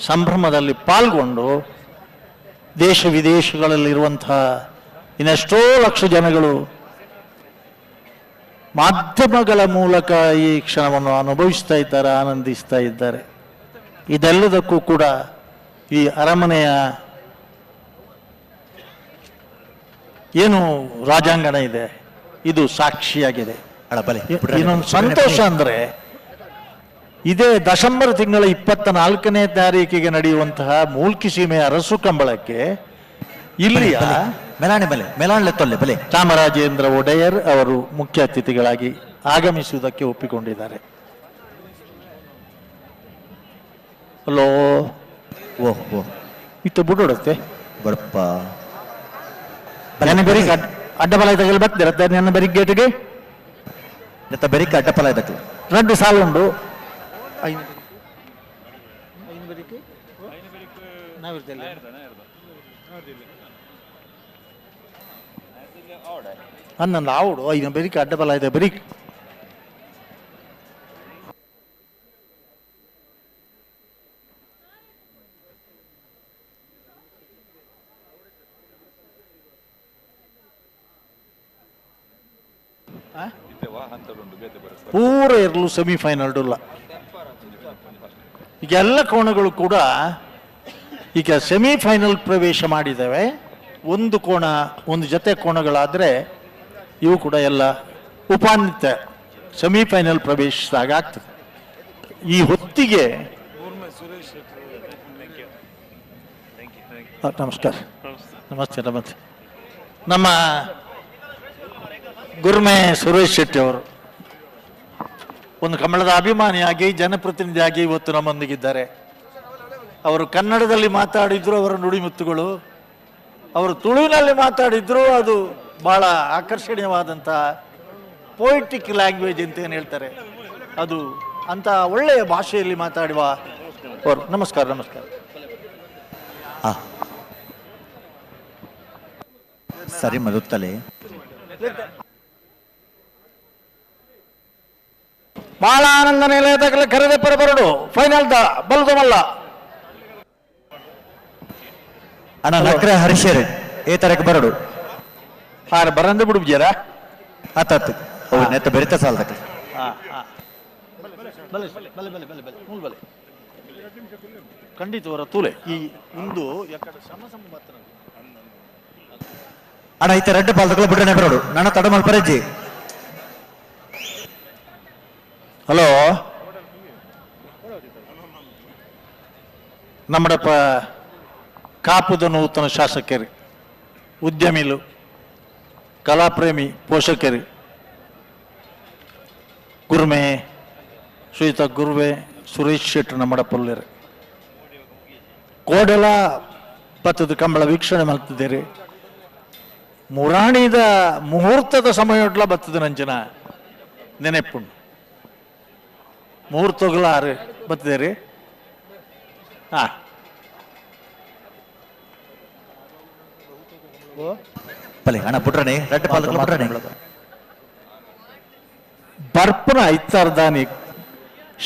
ಸಂಭ್ರಮದಲ್ಲಿ ಪಾಲ್ಗೊಂಡು ದೇಶ ವಿದೇಶಗಳಲ್ಲಿರುವಂತಹ ಇನ್ನೆಷ್ಟೋ ಲಕ್ಷ ಜನಗಳು ಮಾಧ್ಯಮಗಳ ಮೂಲಕ ಈ ಕ್ಷಣವನ್ನು ಅನುಭವಿಸ್ತಾ ಇದ್ದಾರೆ, ಆನಂದಿಸ್ತಾ ಇದ್ದಾರೆ. ಇದೆಲ್ಲದಕ್ಕೂ ಕೂಡ ಈ ಅರಮನೆಯ ಏನು ರಾಜಾಂಗಣ ಇದೆ ಇದು ಸಾಕ್ಷಿಯಾಗಿದೆ. ಇನ್ನೊಂದು ಸಂತೋಷ ಅಂದರೆ ಇದೇ ಡಿಸೆಂಬರ್ ತಿಂಗಳ 24ನೇ ತಾರೀಕಿಗೆ ನಡೆಯುವಂತಹ ಮೂಲ್ಕಿ ಸೀಮೆಯ ಅರಸು ಕಂಬಳಕ್ಕೆ ಇಲ್ಲಿಯ ಚಾಮರಾಜೇಂದ್ರ ಒಡೆಯರ್ ಅವರು ಮುಖ್ಯ ಅತಿಥಿಗಳಾಗಿ ಆಗಮಿಸುವುದಕ್ಕೆ ಒಪ್ಪಿಕೊಂಡಿದ್ದಾರೆ. ಹಲೋ ಓಹ್ ಇತ್ತು ಬಿಡೋಡತ್ತೆ ಬಡಪ್ಪ ನನ್ನ ಬೆರಿಕ್ ಅಡ್ಡಬಲ ತಗಲು ಬರ್ತೀರ ನನ್ನ ಬೆರಿಕ್ ಗೇಟ್ಗೆ ಬೆರಿಕ್ ಅಡ್ಡಬಲ ಇದಕ್ಕೆ రెండు ಸಾಲು ಉಂಡು. ಹನ್ನೊಂದು ಆವಡು ಐದು ಬೆರಿಕ್ ಅಡ್ಡಬಲ ಇದೆ ಬೆರಿಕ್. ಪೂರ ಇರಲು ಸೆಮಿಫೈನಲ್ ಇಲ್ಲ. ಈಗ ಎಲ್ಲ ಕೋಣಗಳು ಕೂಡ ಈಗ ಸೆಮಿಫೈನಲ್ ಪ್ರವೇಶ ಮಾಡಿದ್ದಾವೆ. ಒಂದು ಕೋಣ ಒಂದು ಜೊತೆ ಕೋಣಗಳಾದರೆ ಇವು ಕೂಡ ಎಲ್ಲ ಉಪಾನ್ವಿತ ಸೆಮಿಫೈನಲ್ ಪ್ರವೇಶಿಸಿದಾಗ ಆಗ್ತದೆ. ಈ ಹೊತ್ತಿಗೆ ನಮಸ್ಕಾರ, ನಮಸ್ತೆ ನಮಸ್ತೆ. ನಮ್ಮ ಗುರ್ಮೆ ಸುರೇಶ್ ಶೆಟ್ಟಿ ಅವರು ಒಂದು ಕಮಲದ ಅಭಿಮಾನಿಯಾಗಿ ಜನಪ್ರತಿನಿಧಿಯಾಗಿ ಇವತ್ತು ನಮ್ಮೊಂದಿಗಿದ್ದಾರೆ. ಅವರು ಕನ್ನಡದಲ್ಲಿ ಮಾತಾಡಿದ್ರು ಅವರ ನುಡಿಮುತ್ತುಗಳು, ಅವರು ತುಳುವಿನಲ್ಲಿ ಮಾತಾಡಿದ್ರು ಅದು ಭಾಳ ಆಕರ್ಷಣೀಯವಾದಂಥ ಪೋಯಿಟಿಕ್ ಲ್ಯಾಂಗ್ವೇಜ್ ಅಂತ ಏನು ಹೇಳ್ತಾರೆ ಅದು, ಅಂಥ ಒಳ್ಳೆಯ ಭಾಷೆಯಲ್ಲಿ ಮಾತಾಡುವ ಅವರು. ನಮಸ್ಕಾರ ನಮಸ್ಕಾರ. ಸರಿ ಮರುತ್ತಲೆ ಬಹಳ ಆನಂದ ನಿಲಯದ ಕರೆದೆ ಬರಬರಡು ಫೈನಲ್ the ಬಲ್ದಮಲ್ಲ ಅಣ್ಣ ನಕ್ರೆ ಹರಿಶೇರ್ ಏ ತರಕ್ಕೆ ಬರಡು ಹಾರ ಬರಂದು ಬಿಡುಬ್ಜಾರ ಆತಾತು ಅವು ನೆತ್ತ ಬೆರಿತ ಸಾಲದಕ್ಕೆ. ಬಲೆ ಬಲೆ ಬಲೆ ಬಲೆ ಬಲೆ ಮೂಲ ಬಲೆ ಖಂಡಿತವರ ತೂಲೆ ಈ ಒಂದು ಯಾಕಡೆ ಸಮ ಸಮ ಮಾತ್ರ ಅಣ್ಣ ಈತ ರೆಡ್ ಬಾಲ್ದಕ್ಕಲ ಬಿಡ್ರನೆ ಬರಡು ನನ್ನ ತಡ ಮಲ್ಪರಜ್ಜಿ. ಹಲೋ ನಮ್ಮಡಪ್ಪ ಕಾಪುದ ನೂತನ ಶಾಸಕರು, ಉದ್ಯಮಿಲು, ಕಲಾಪ್ರೇಮಿ, ಪೋಷಕರು ಗುರುಮೆ ಶ್ರೀಯುತ ಗುರುವೆ ಸುರೇಶ್ ಶೆಟ್ಟಿ ನಮ್ಮಡಪಲ್ಲರು. ಕೋಡೆಲ ಬತ್ತದ ಕಂಬಳ ವೀಕ್ಷಣೆ ಮಾಡ್ತಿದ್ದೀರಿ. ಮುರಾಣಿದ ಮುಹೂರ್ತದ ಸಮಯೊಡ್ಲ ಬತ್ತದ ನಂಚಿನ ನೆನೆಪುಂಡು ಮುಹೂರ್ತಗಳ ಬತ್ತಿದ್ದೀರಿ. ಹಾಂ ಬಲೆ ಅಣ್ಣ ಪುಟ್ರಣೆ ರಡ್ಡು ಪಾಲಕಲ ಪುಟ್ರಣೆ ಬರ್ಪನ ಐತಾರ್ದಾನಿ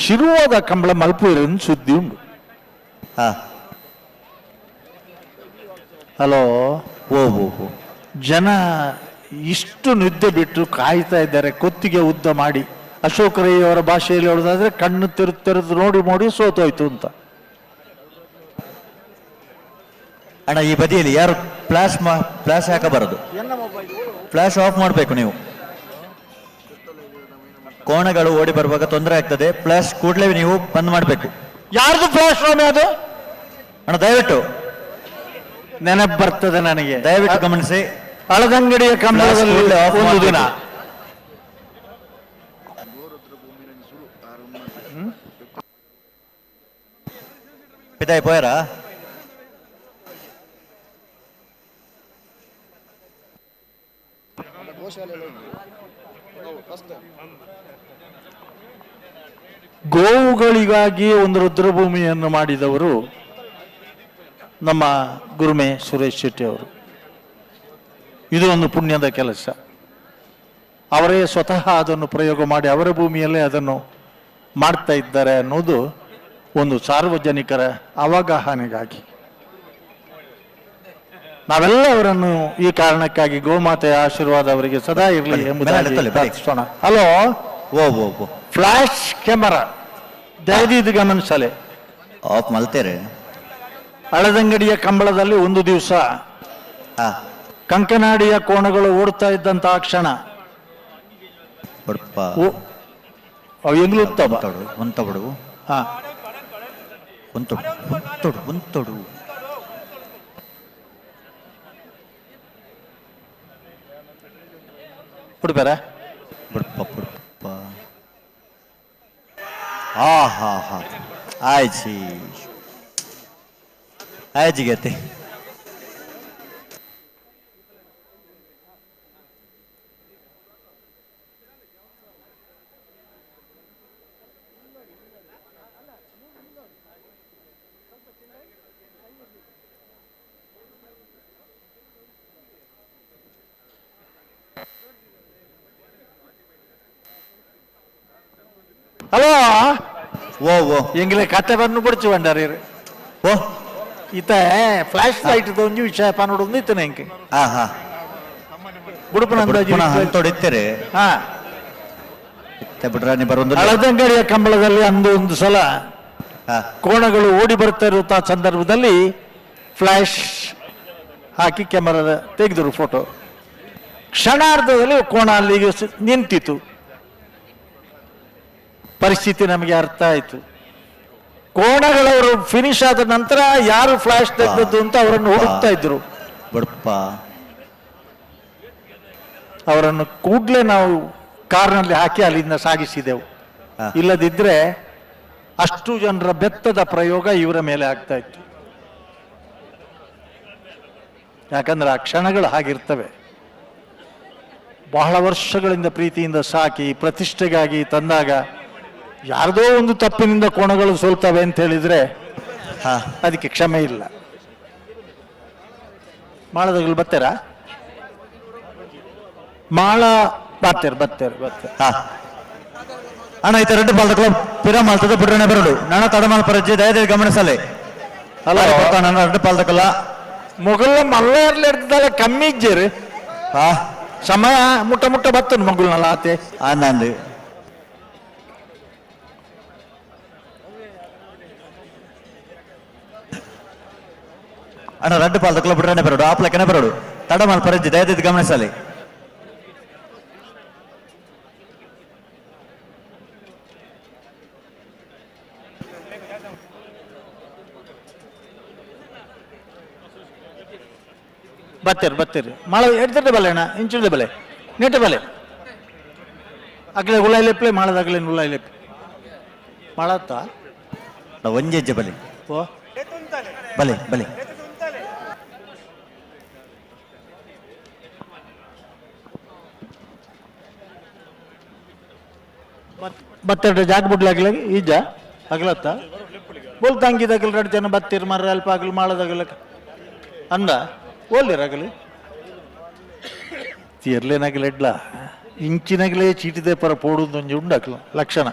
ಶಿರುವಾದ ಕಂಬಳ ಮಲ್ಪುವಿರನ್ ಸುದ್ದಿ ಉಂಡು. ಹಲೋ ಓ ಓ ಓ ಜನ ಇಷ್ಟು ನಿದ್ದೆ ಬಿಟ್ಟು ಕಾಯ್ತಾ ಇದ್ದಾರೆ, ಕೊತ್ತಿಗೆ ಉದ್ದ ಮಾಡಿ. ಅಶೋಕ್ ರೈ ಅವರ ಭಾಷೆಯಲ್ಲಿ ಹೇಳೋದಾದ್ರೆ ಕಣ್ಣು ತೆರೆದು ತೆರೆದು ನೋಡಿ ನೋಡಿ ಸೋತೋಯ್ತು ಅಂತ. ಅಣ್ಣ ಈ ಬದಿಯಲ್ಲಿ ಯಾರು ಫ್ಲಾಶ್ ಫ್ಲಾಶ್ ಹಾಕಬಾರದು, ಫ್ಲಾಶ್ ಆಫ್ ಮಾಡಬೇಕು. ನೀವು ಕೋಣಗಳು ಓಡಿ ಬರುವಾಗ ತೊಂದರೆ ಆಗ್ತದೆ, ಫ್ಲಾಶ್ ಕೂಡಲೇ ನೀವು ಬಂದ್ ಮಾಡಬೇಕು. ಯಾರ್ದು ಫ್ಲಾಶ್ ಸ್ವಾಮಿ ಅದು? ಅಣ್ಣ ದಯವಿಟ್ಟು ನೆನಪು ಬರ್ತದೆ ನನಗೆ, ದಯವಿಟ್ಟು ಗಮನಿಸಿ. ಹಳದಂಗಡಿಯ ಕಂಬಳದಲ್ಲಿ ಒಂದು ದಿನ ಪಿತಾಯಿ ಪೋಯರಾ? ಗೋವುಗಳಿಗಾಗಿ ಒಂದು ರುದ್ರಭೂಮಿಯನ್ನು ಮಾಡಿದವರು ನಮ್ಮ ಗುರುಮೆ ಸುರೇಶ್ ಶೆಟ್ಟಿ ಅವರು. ಇದು ಒಂದು ಪುಣ್ಯದ ಕೆಲಸ. ಅವರೇ ಸ್ವತಃ ಅದನ್ನು ಪ್ರಯೋಗ ಮಾಡಿ ಅವರ ಭೂಮಿಯಲ್ಲೇ ಅದನ್ನು ಮಾಡ್ತಾ ಇದ್ದಾರೆ ಅನ್ನೋದು ಒಂದು ಸಾರ್ವಜನಿಕರ ಅವಗಾಹನೆಗಾಗಿ ನಾವೆಲ್ಲ ಅವರನ್ನು ಈ ಕಾರಣಕ್ಕಾಗಿ ಗೋಮಾತೆಯ ಆಶೀರ್ವಾದ ಅವರಿಗೆ ಸದಾ ಇರಲಿ ಎಂಬುದಾಗಿ ಪ್ರಾರ್ಥಿಸೋಣ. ಹಲೋ ಓ ಓ ಓ ಫ್ಲಾಶ್ ಕ್ಯಾಮರಾ ದಯವಿಟ್ಟು ಗಮನಿಸಲೆ. ಆಫ್ ಮಲ್ತೇರೆ. ಹಳದಂಗಡಿಯ ಕಂಬಳದಲ್ಲಿ ಒಂದು ದಿವಸ ಕಂಕನಾಡಿಯ ಕೋಣಗಳು ಓಡ್ತಾ ಇದ್ದಂತಹ ಕ್ಷಣ ಬಿಡ್ಬೇರ ಬಿಡ್ಪ ಬಿಡ್ಪ. ಹಾ ಹಾ ಹಾ ಆಯ್ತು ಆಯ್ತು ಗತಿ. ಹಲೋ ಓ ಓ ಎಂಗ್ಲೆ ಕತೆ ಬಂದು ಬಿಡ್ಚು ಬಂಡಾರಿ. ಓ ಇತ ಫ್ಲಾಶ್ ಲೈಟ್ ಒಂಜಿ ವಿಷಯ ಪನೋಡೊಂದು ಇತ್ತನೆ ಎಂಕೆ. ಹಾ ಹಾ ಬುಡುಪನ ಅಂದಾಜು ಅಂತೊಡಿತ್ತಾರೆ. ಹಾ ಇತ್ತೆ ಬಿಡ್ರಾನಿ ಬರೊಂದು. ಹಳದಂಗಡಿಯ ಕಂಬಳದಲ್ಲಿ ಅಂದು ಒಂದು ಸಲ ಕೋಣಗಳು ಓಡಿ ಬರ್ತಾ ಇರುವಂತಹ ಸಂದರ್ಭದಲ್ಲಿ ಫ್ಲಾಶ್ ಹಾಕಿ ಕ್ಯಾಮರಾದ ತೆಗೆದರು ಫೋಟೋ. ಕ್ಷಣಾರ್ಧದಲ್ಲಿ ಕೋಣ ಅಲ್ಲಿಗೆ ನಿಂತಿತು. ಪರಿಸ್ಥಿತಿ ನಮಗೆ ಅರ್ಥ ಆಯಿತು. ಕೋಣಗಳವರು ಫಿನಿಶ್ ಆದ ನಂತರ ಯಾರು ಫ್ಲಾಶ್ ತೆಗೆದದ್ದು ಅಂತ ಅವರನ್ನು ಹುಡುಕ್ತಾ ಇದ್ರು. ಅವರನ್ನು ಕೂಡಲೇ ನಾವು ಕಾರ್ನಲ್ಲಿ ಹಾಕಿ ಅಲ್ಲಿಂದ ಸಾಗಿಸಿದೆವು. ಇಲ್ಲದಿದ್ರೆ ಅಷ್ಟು ಜನರ ಬೆತ್ತದ ಪ್ರಯೋಗ ಇವರ ಮೇಲೆ ಆಗ್ತಾ ಇತ್ತು. ಯಾಕಂದ್ರೆ ಆ ಕ್ಷಣಗಳು ಹಾಗಿರ್ತವೆ. ಬಹಳ ವರ್ಷಗಳಿಂದ ಪ್ರೀತಿಯಿಂದ ಸಾಕಿ ಪ್ರತಿಷ್ಠೆಗಾಗಿ ತಂದಾಗ ಯಾರದೋ ಒಂದು ತಪ್ಪಿನಿಂದ ಕೋಣಗಳು ಸೋಲ್ತವೆ ಅಂತ ಹೇಳಿದ್ರೆ ಅದಕ್ಕೆ ಕ್ಷಮೆ ಇಲ್ಲ. ಮಾಳದಗಳು ಬರ್ತಾರಾ? ಮಾಳ ಬರ್ತಾರೆ ಬರ್ತಾರೆ ಬರ್ತಾರೆ. ಅಣ್ಣ ಈತ ರೆಡ್ಡು ಬಾಲ್ದ ಪಿರ ಮಾಲ್ತದ ಬಿಡ್ರನೆ ಬರಡು ನನ್ನ ತಡಮಾಲ್ ಪರಜ್ಜಿ ದಯದೇವಿ ಗಮನಿಸಲೆ. ಅಲ್ಲ ನನ್ನ ರೆಡ್ಡು ಪಾಲ್ದಕಲ್ಲ ಮೊಗಲ ಮಲ್ಲೇರ್ಲಿ ಇರ್ತದಲ್ಲ ಕಮ್ಮಿ ಇಜ್ಜೇರು. ಸಮಯ ಮುಟ್ಟ ಮುಟ್ಟ ಬತ್ತನು ಮಗುಲ್ನಲ್ಲ ಆತೆ ಆನಂದ್. ಅಣ್ಣ ರಡ್ಡು ಪಾಲ್ದಕಲ್ಲ ಬಿಡ್ರನೆ ಬರಡು ಆಪ್ಲಕ್ಕನೆ ಬರಡು ತಡಮಾಲ್ ಪರಜ್ಜಿ ದಯದೇವಿ ಗಮನಿಸಲಿ. ಬರ್ತೀರಿ ಬರ್ತೀರಿ ಮಾಳ ಎಡ್ತಿರ್ದೆ ಬಲೆ ಅಣ್ಣ ಇಂಚಿಡ್ದೆ ಬಲೆ ನೆಟ್ಟ ಬಲೆ ಅಗಲೆ ಉಳ್ಳಾಯಿಲೆಪ್ಲೆ ಮಾಳದಾಗಲೇ ಉಳ್ಳಾಯಿಲೆಪ್ ಮಾಳತ್ತ ಒಂಜೆಜ್ಜೆ ಬಲೆ ಓ ಬಲೆ ಬಲೆ. ಬತ್ತೆರಡು ಜಾಗ ಬಿಡ್ಲಾಗ್ಲಾಗ ಈಜ ಅಗ್ಲತ್ತ ಬೋಲ್ ತಂಗಿದಾಗಲ್ ಎರಡು ಜನ ಬತ್ತೀರ್ ಮರ್ರ ಅಲ್ಪ ಆಗಲಿ ಮಾಡೋದಾಗಲ್ಲ ಅಂದ ಓಲಿರಾಗಲಿ ತೀರ್ಲೇನಾಗಲಿ ಎಡ್ಲ ಇಂಚಿನಾಗಲೇ ಚೀಟಿದೆ ಪರ ಪೋಡುದು ಒಂಜಿ ಉಂಡಾಕ್ಲ ಲಕ್ಷಣ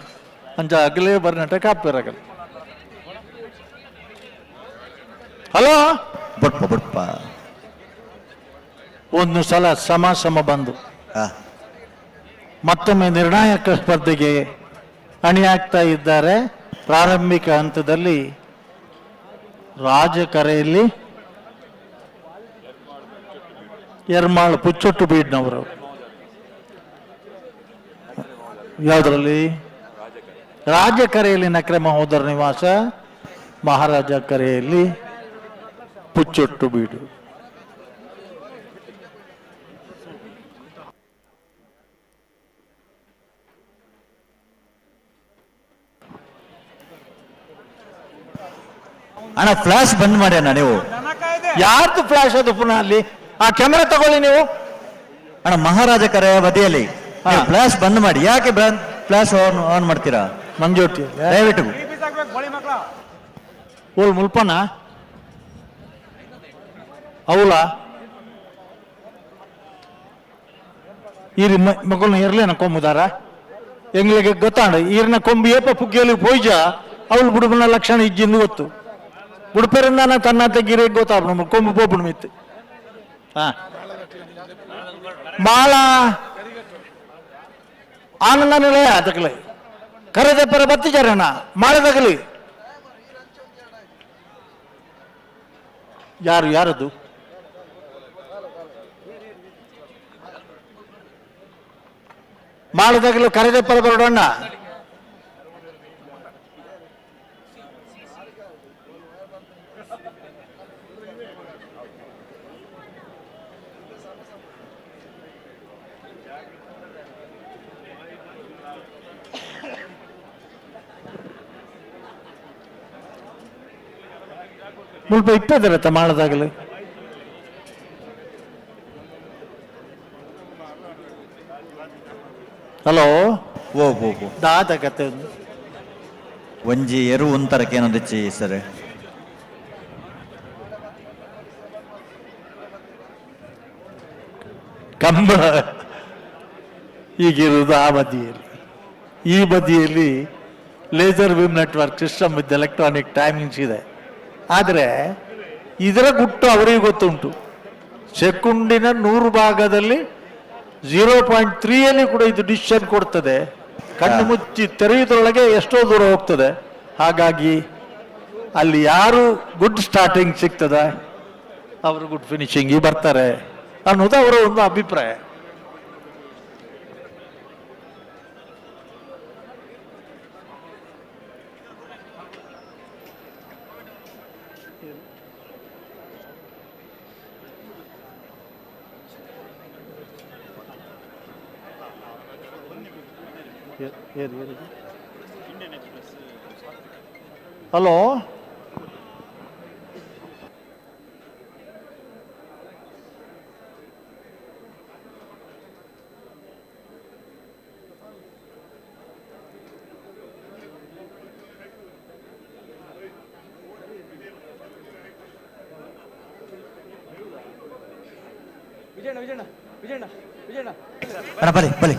ಅಂಚ ಅಗಲೇ ಬರ್ನಟ ಕಾಪೇರಾಗಲಿ. ಹಲೋ ಬುಡ್ಪ ಬುಡ್ಪ. ಒಂದು ಸಲ ಸಮ ಸಮ ಬಂದು ಮತ್ತೊಮ್ಮೆ ನಿರ್ಣಾಯಕ ಸ್ಪರ್ಧೆಗೆ ಅಣಿಯಾಗ್ತಾ ಇದ್ದಾರೆ. ಪ್ರಾರಂಭಿಕ ಹಂತದಲ್ಲಿ ರಾಜಕರೆಯಲ್ಲಿ ಎರ್ಮಾಳು ಪುಚ್ಚೊಟ್ಟು ಬೀಡ್ನವರು. ಯಾವುದರಲ್ಲಿ? ರಾಜಕರೆಯಲ್ಲಿ ನಕ್ರೆ ಮಹೋದರ ನಿವಾಸ, ಮಹಾರಾಜ ಕರೆಯಲ್ಲಿ ಪುಚ್ಚೊಟ್ಟು ಬೀಡು. ಅಣ್ಣ ಫ್ಲಾಶ್ ಬಂದ್ ಮಾಡಿ ಅಣ್ಣ. ನೀವು ಯಾರ್ದು ಫ್ಲಾಶ್ ಅದು ಪುನಃ ಅಲ್ಲಿ? ಆ ಕ್ಯಾಮೆರಾ ತಗೊಳ್ಳಿ ನೀವು. ಅಣ್ಣ ಮಹಾರಾಜ ಕರೆಯ ಬದಿಯಲ್ಲಿ ಫ್ಲಾಶ್ ಬಂದ್ ಮಾಡಿ. ಯಾಕೆ ಫ್ಲಾಶ್ ಆನ್ ಮಾಡ್ತೀರಾ? ಮಂಜೋಟಿ ದಯವಿಟ್ಟು. ಓಲ್ ಮುಲ್ಪನ ಅವಳ ಈರಿ ಮಗಲ್ನ ಇರ್ಲೇನ ಕೊಂಬುದಾರ ಎಂಗ್ಲಿಗೆ ಗೊತ್ತಾಂಡ ಈರಿನ ಕೊಂಬು ಏಪ ಪುಗ್ಗಿಯಲ್ಲಿ ಪೋಯ್ಜ ಅವಳು ಬುಡುಬನ ಲಕ್ಷಣ ಇಜ್ಜಿಂದು ಗೊತ್ತು. ಬುಡುಪರಿಂದ ತನ್ನ ತೆಗಿರೇ ಗೊತ್ತಾಗ್ಬಿಡು ಕೊಂಬು ಪೋಪುಡು ಮಿತ್ತು. ಮಾಳ ಆನಂದ ನಿಲಯ ತಗಲಿ ಕರೆದ ಪರ ಬತ್ತಿಜಾರಣ್ಣ ಮಾಳದಗಲಿ. ಯಾರು ಯಾರದು? ಮಾಳದಗಲು ಕರೆದ ಪರ ಬರೋಣ. ಮುಲ್ಪ ಇಪ್ಪದರತ್ತ ಮಾಡದಾಗಲಿ. ಹಲೋ ಓ ಓ ಓ ದಾದ ಕತೆ ಒಂಜಿ ಎರು ಒಂತರಕ್ಕೆ ಏನೊಂದಿಚ್ಚಿ ಸರ್. ಕಂಬಳ ಈಗಿರುವುದು ಆ ಬದಿಯಲ್ಲಿ. ಈ ಬದಿಯಲ್ಲಿ laser beam network system with electronic timings ಇದೆ. ಆದರೆ ಇದರ ಗುಟ್ಟು ಅವರಿಗೆ ಗೊತ್ತುಂಟು. ಸೆಕೆಂಡಿನ 100 ಭಾಗದಲ್ಲಿ 0.3ಯಲ್ಲಿ ಕೂಡ ಇದು ಡಿಸಿಷನ್ ಕೊಡ್ತದೆ. ಕಣ್ಣು ಮುಚ್ಚಿ ತೆರೆಯುವುದರೊಳಗೆ ಎಷ್ಟೋ ದೂರ ಹೋಗ್ತದೆ. ಹಾಗಾಗಿ ಅಲ್ಲಿ ಯಾರು ಗುಡ್ ಸ್ಟಾರ್ಟಿಂಗ್ ಸಿಗ್ತದೆ ಅವರು ಗುಡ್ ಫಿನಿಶಿಂಗಿಗೆ ಬರ್ತಾರೆ ಅನ್ನೋದು ಅವರ ಒಂದು ಅಭಿಪ್ರಾಯ. ಹಲೋ ಅಣ್ಣ ಬಲಿ ಬಲಿ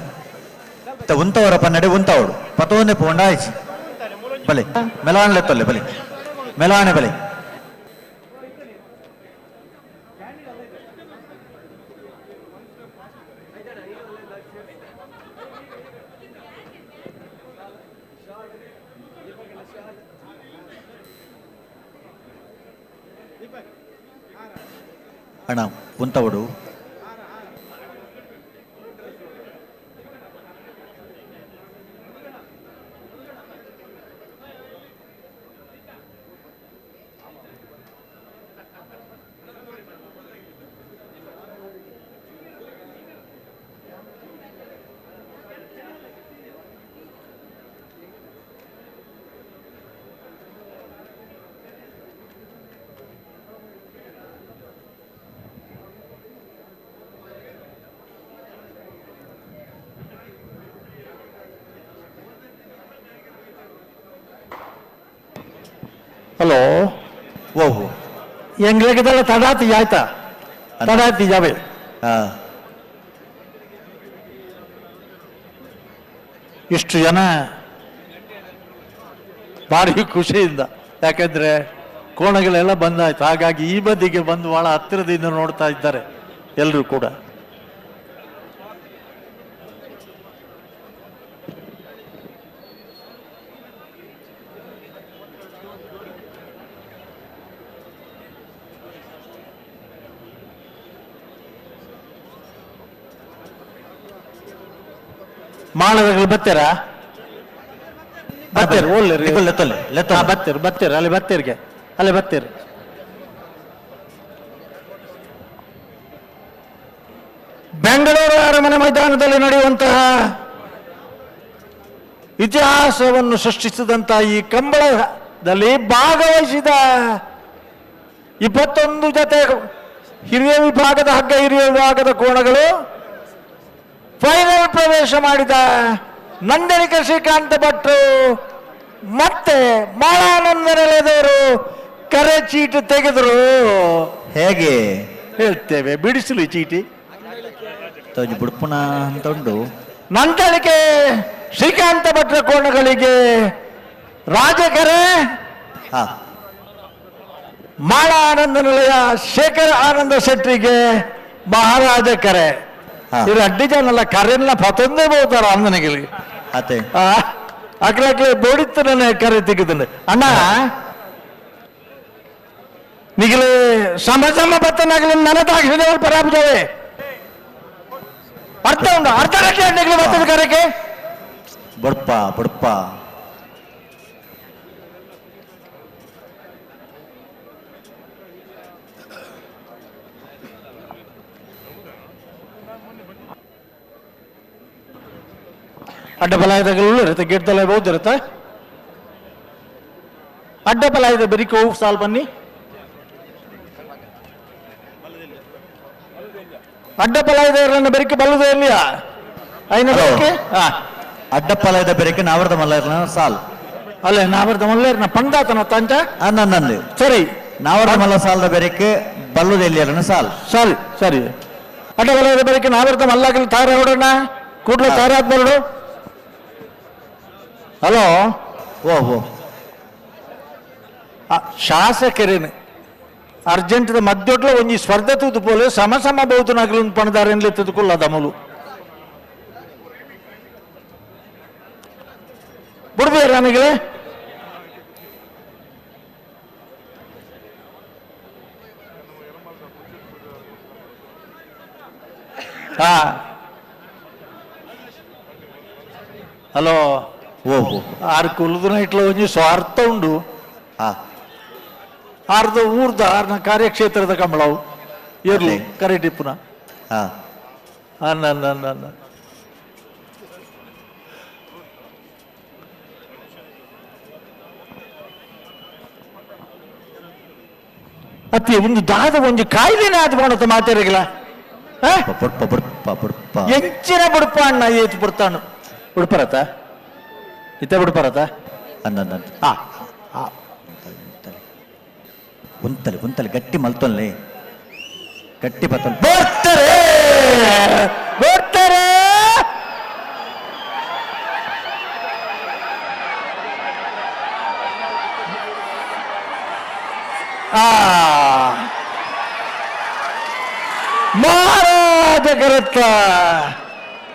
ಉಂತವರಪ್ಪ ನಡೆ ಉಂತವಡು ಪತೋನೆ ಪೋಂಡಾಯ್ಚಿ ಬಲೆ ಮೆಲಾಣೆ ತೊಲ್ಲೆ ಬಲೆ ಮೆಲಾಣೆ ಬಲೆ. ಅಣ್ಣ ಉಂತವಡು. ಓಹೋ ಎಂಗ್ಲೇಕದಲ್ಲ ತಡಾತಿ ಆಯ್ತಾ ತಡಾತಿ ಜಾವೆ. ಇಷ್ಟು ಜನ ಭಾರಿ ಖುಷಿಯಿಂದ, ಯಾಕಂದರೆ ಕೋಣಗಳೆಲ್ಲ ಬಂದಾಯ್ತು, ಹಾಗಾಗಿ ಈ ಬದಿಗೆ ಬಂದು ಭಾಳ ಹತ್ತಿರದಿಂದ ನೋಡ್ತಾ ಇದ್ದಾರೆ ಎಲ್ಲರೂ ಕೂಡ. ಮಾಳದಗಳು ಬರ್ತೀರಾ? ಬರ್ತೀರಿ ಒಳ್ಳೆ ಬರ್ತೀರಿ ಬರ್ತೀರಿ ಅಲ್ಲಿ ಬರ್ತೀರಿಗೆ ಅಲ್ಲೇ ಬರ್ತೀರಿ. ಬೆಂಗಳೂರು ಅರಮನೆ ಮೈದಾನದಲ್ಲಿ ನಡೆಯುವಂತಹ ಇತಿಹಾಸವನ್ನು ಸೃಷ್ಟಿಸಿದಂತಹ ಈ ಕಂಬಳದಲ್ಲಿ ಭಾಗವಹಿಸಿದ 21 ಜೊತೆ ಹಿರಿಯ ವಿಭಾಗದ ಹಗ್ಗ ಹಿರಿಯ ವಿಭಾಗದ ಕೋಣಗಳು ಫೈನಲ್ ಪ್ರವೇಶ ಮಾಡಿದ ನಂದಳಿಕೆ ಶ್ರೀಕಾಂತ ಭಟ್ರು ಮತ್ತೆ ಮಾಳಾನಂದ ನಿಲಯದವರು ಕರೆ ಚೀಟಿ ತೆಗೆದರು. ಹೇಗೆ ಹೇಳ್ತೇವೆ, ಬಿಡಿಸಲು ಚೀಟಿ ಬುಡ್ಪುಣ ಅಂತ ಉಂಟು. ನಂದಳಿಕೆ ಶ್ರೀಕಾಂತ ಭಟ್ರ ಕೋಣಗಳಿಗೆ ರಾಜಕರೆ, ಮಾಳ ಆನಂದ ನಿಲಯ ಶೇಖರ್ ಆನಂದ ಶೆಟ್ಟಿಗೆ ಮಹಾರಾಜ ಕರೆ. ಇವ್ರು ಅಡ್ಡಿ ಜನಲ್ಲ ಕರೆಲ್ಲ ಪತೊಂದೇ ಬೋತಾರ ಅಂದನಿಗೆ ಅದೇ ಅಕ್ಲೆ ಬೋಡಿತ್ತು ನನ್ನ ಕರೆ ತೆಗೆದು ಅಣ್ಣ ನಿಗಲಿ ಸಮ ಸಮ ಬತ್ತನಾಗಲಿ ನನ್ನ ತಾಕ್ಷಿದವರು ಪರಾಭಜವೆ ಅರ್ಥ ಉಂಟು. ಅರ್ಧ ಗಂಟೆ ನಿಗಲಿ ಬರ್ತದೆ ಕರೆಗೆ ಬುಡ್ಪ ಬುಡ್ಪ. ಅಡ್ಡ ಬಲಾಯದಗಳು ಇರುತ್ತೆ, ಗಿಡದಲ್ಲ ಬಹುದು ಇರುತ್ತೆ. ಅಡ್ಡ ಬಲಾಯದ ಬೆರಿಕೆ ಹೋಗಿ ಸಾಲ್ ಬನ್ನಿ. ಅಡ್ಡ ಬಲಾಯದ ಬೆರಿಕೆ ಬಲ್ಲದ ಎಲ್ಲಿಯ ಐನ ಬೆರಿಕೆ ಅಡ್ಡ ಪಲಯದ ಬೆರಿಕೆ ನಾವರ್ದ ಮಲ್ಲರ್ನ ಸಾಲ್ ಅಲ್ಲ ನಾವರ್ದ ಮಲ್ಲರ್ನ ಪಂದಾತನ ತಂಚ ನಂದು ಸರಿ ನಾವರ್ದ ಮಲ್ಲ ಸಾಲದ ಬೆರಿಕೆ ಬಲ್ಲದ ಎಲ್ಲಿಯರನ ಸಾಲ್ ಸರಿ ಸರಿ. ಅಡ್ಡ ಬಲಾಯದ ಬೆರಿಕೆ ನಾವರ್ದ ಮಲ್ಲಾಗಲಿ ತಾರ ಹೊಡೋಣ ಕೂಡಲೇ ತಾರ ಆದ್ಬರಡು. ಹಲೋ ಓ ಓ ಶಾಸಕರೇನು ಅರ್ಜೆಂಟ್ ಮಧ್ಯೊಟ್ಲ ಒಂಜಿ ಸ್ಪರ್ಧೆ ತೂದು ಪೋಲೆ ಸಮ ಸಮ ಬಹುತನಾಗಲು ಪಣದಾರೇನ್ಲೆ ತೂದುಕೊಲ್ಲ ದಮಲು ಬಿಡ್ಬೇರ ನನಗೆ. ಹಾ ಹಲೋ ಓಹೋ ಆರು ಕುಲದನ ಇಟ್ಲ ಒಂಜಿ ಸ್ವಾರ್ಥ ಉಂಡು. ಆರ್ದ ಊರ್ದ ಆರ್ನ ಕಾರ್ಯಕ್ಷೇತ್ರದ ಕಂಬಳವು ಇರ್ಲಿ ಕರೆಟಿಪ್ಪುನ. ಅನ್ನ ಅತ್ತಿ ಒಂದು ದಾದ ಒಂಜಿ ಕಾಯ್ದೆನೆ ಆದ ಮಾಡತ್ತ ಮಾತಾಡಿಲ್ಲ. ಬುಡ್ಪ ಬುಡ್ಪ ಬುಡ್ಪ ಎಂಚಿನ ಬುಡ್ಪ ಅಣ್ಣ ಏತು ಬಿಡ್ತಾನು ಉಡುಪರತ ಇತ್ತ ಬಿಡ್ಪಾರತ ಅಂದ ಉಂತಲೆ ಉಂತಲೆ ಗಟ್ಟಿ ಮಲ್ತೊನ್ಲೆ ಗಟ್ಟಿ ಬತ್ತೊನ್ ಬರ್ತಾರೆ ಬರ್ತಾರೆ. ಮಹಾರಾಜ ಕರತ್ತ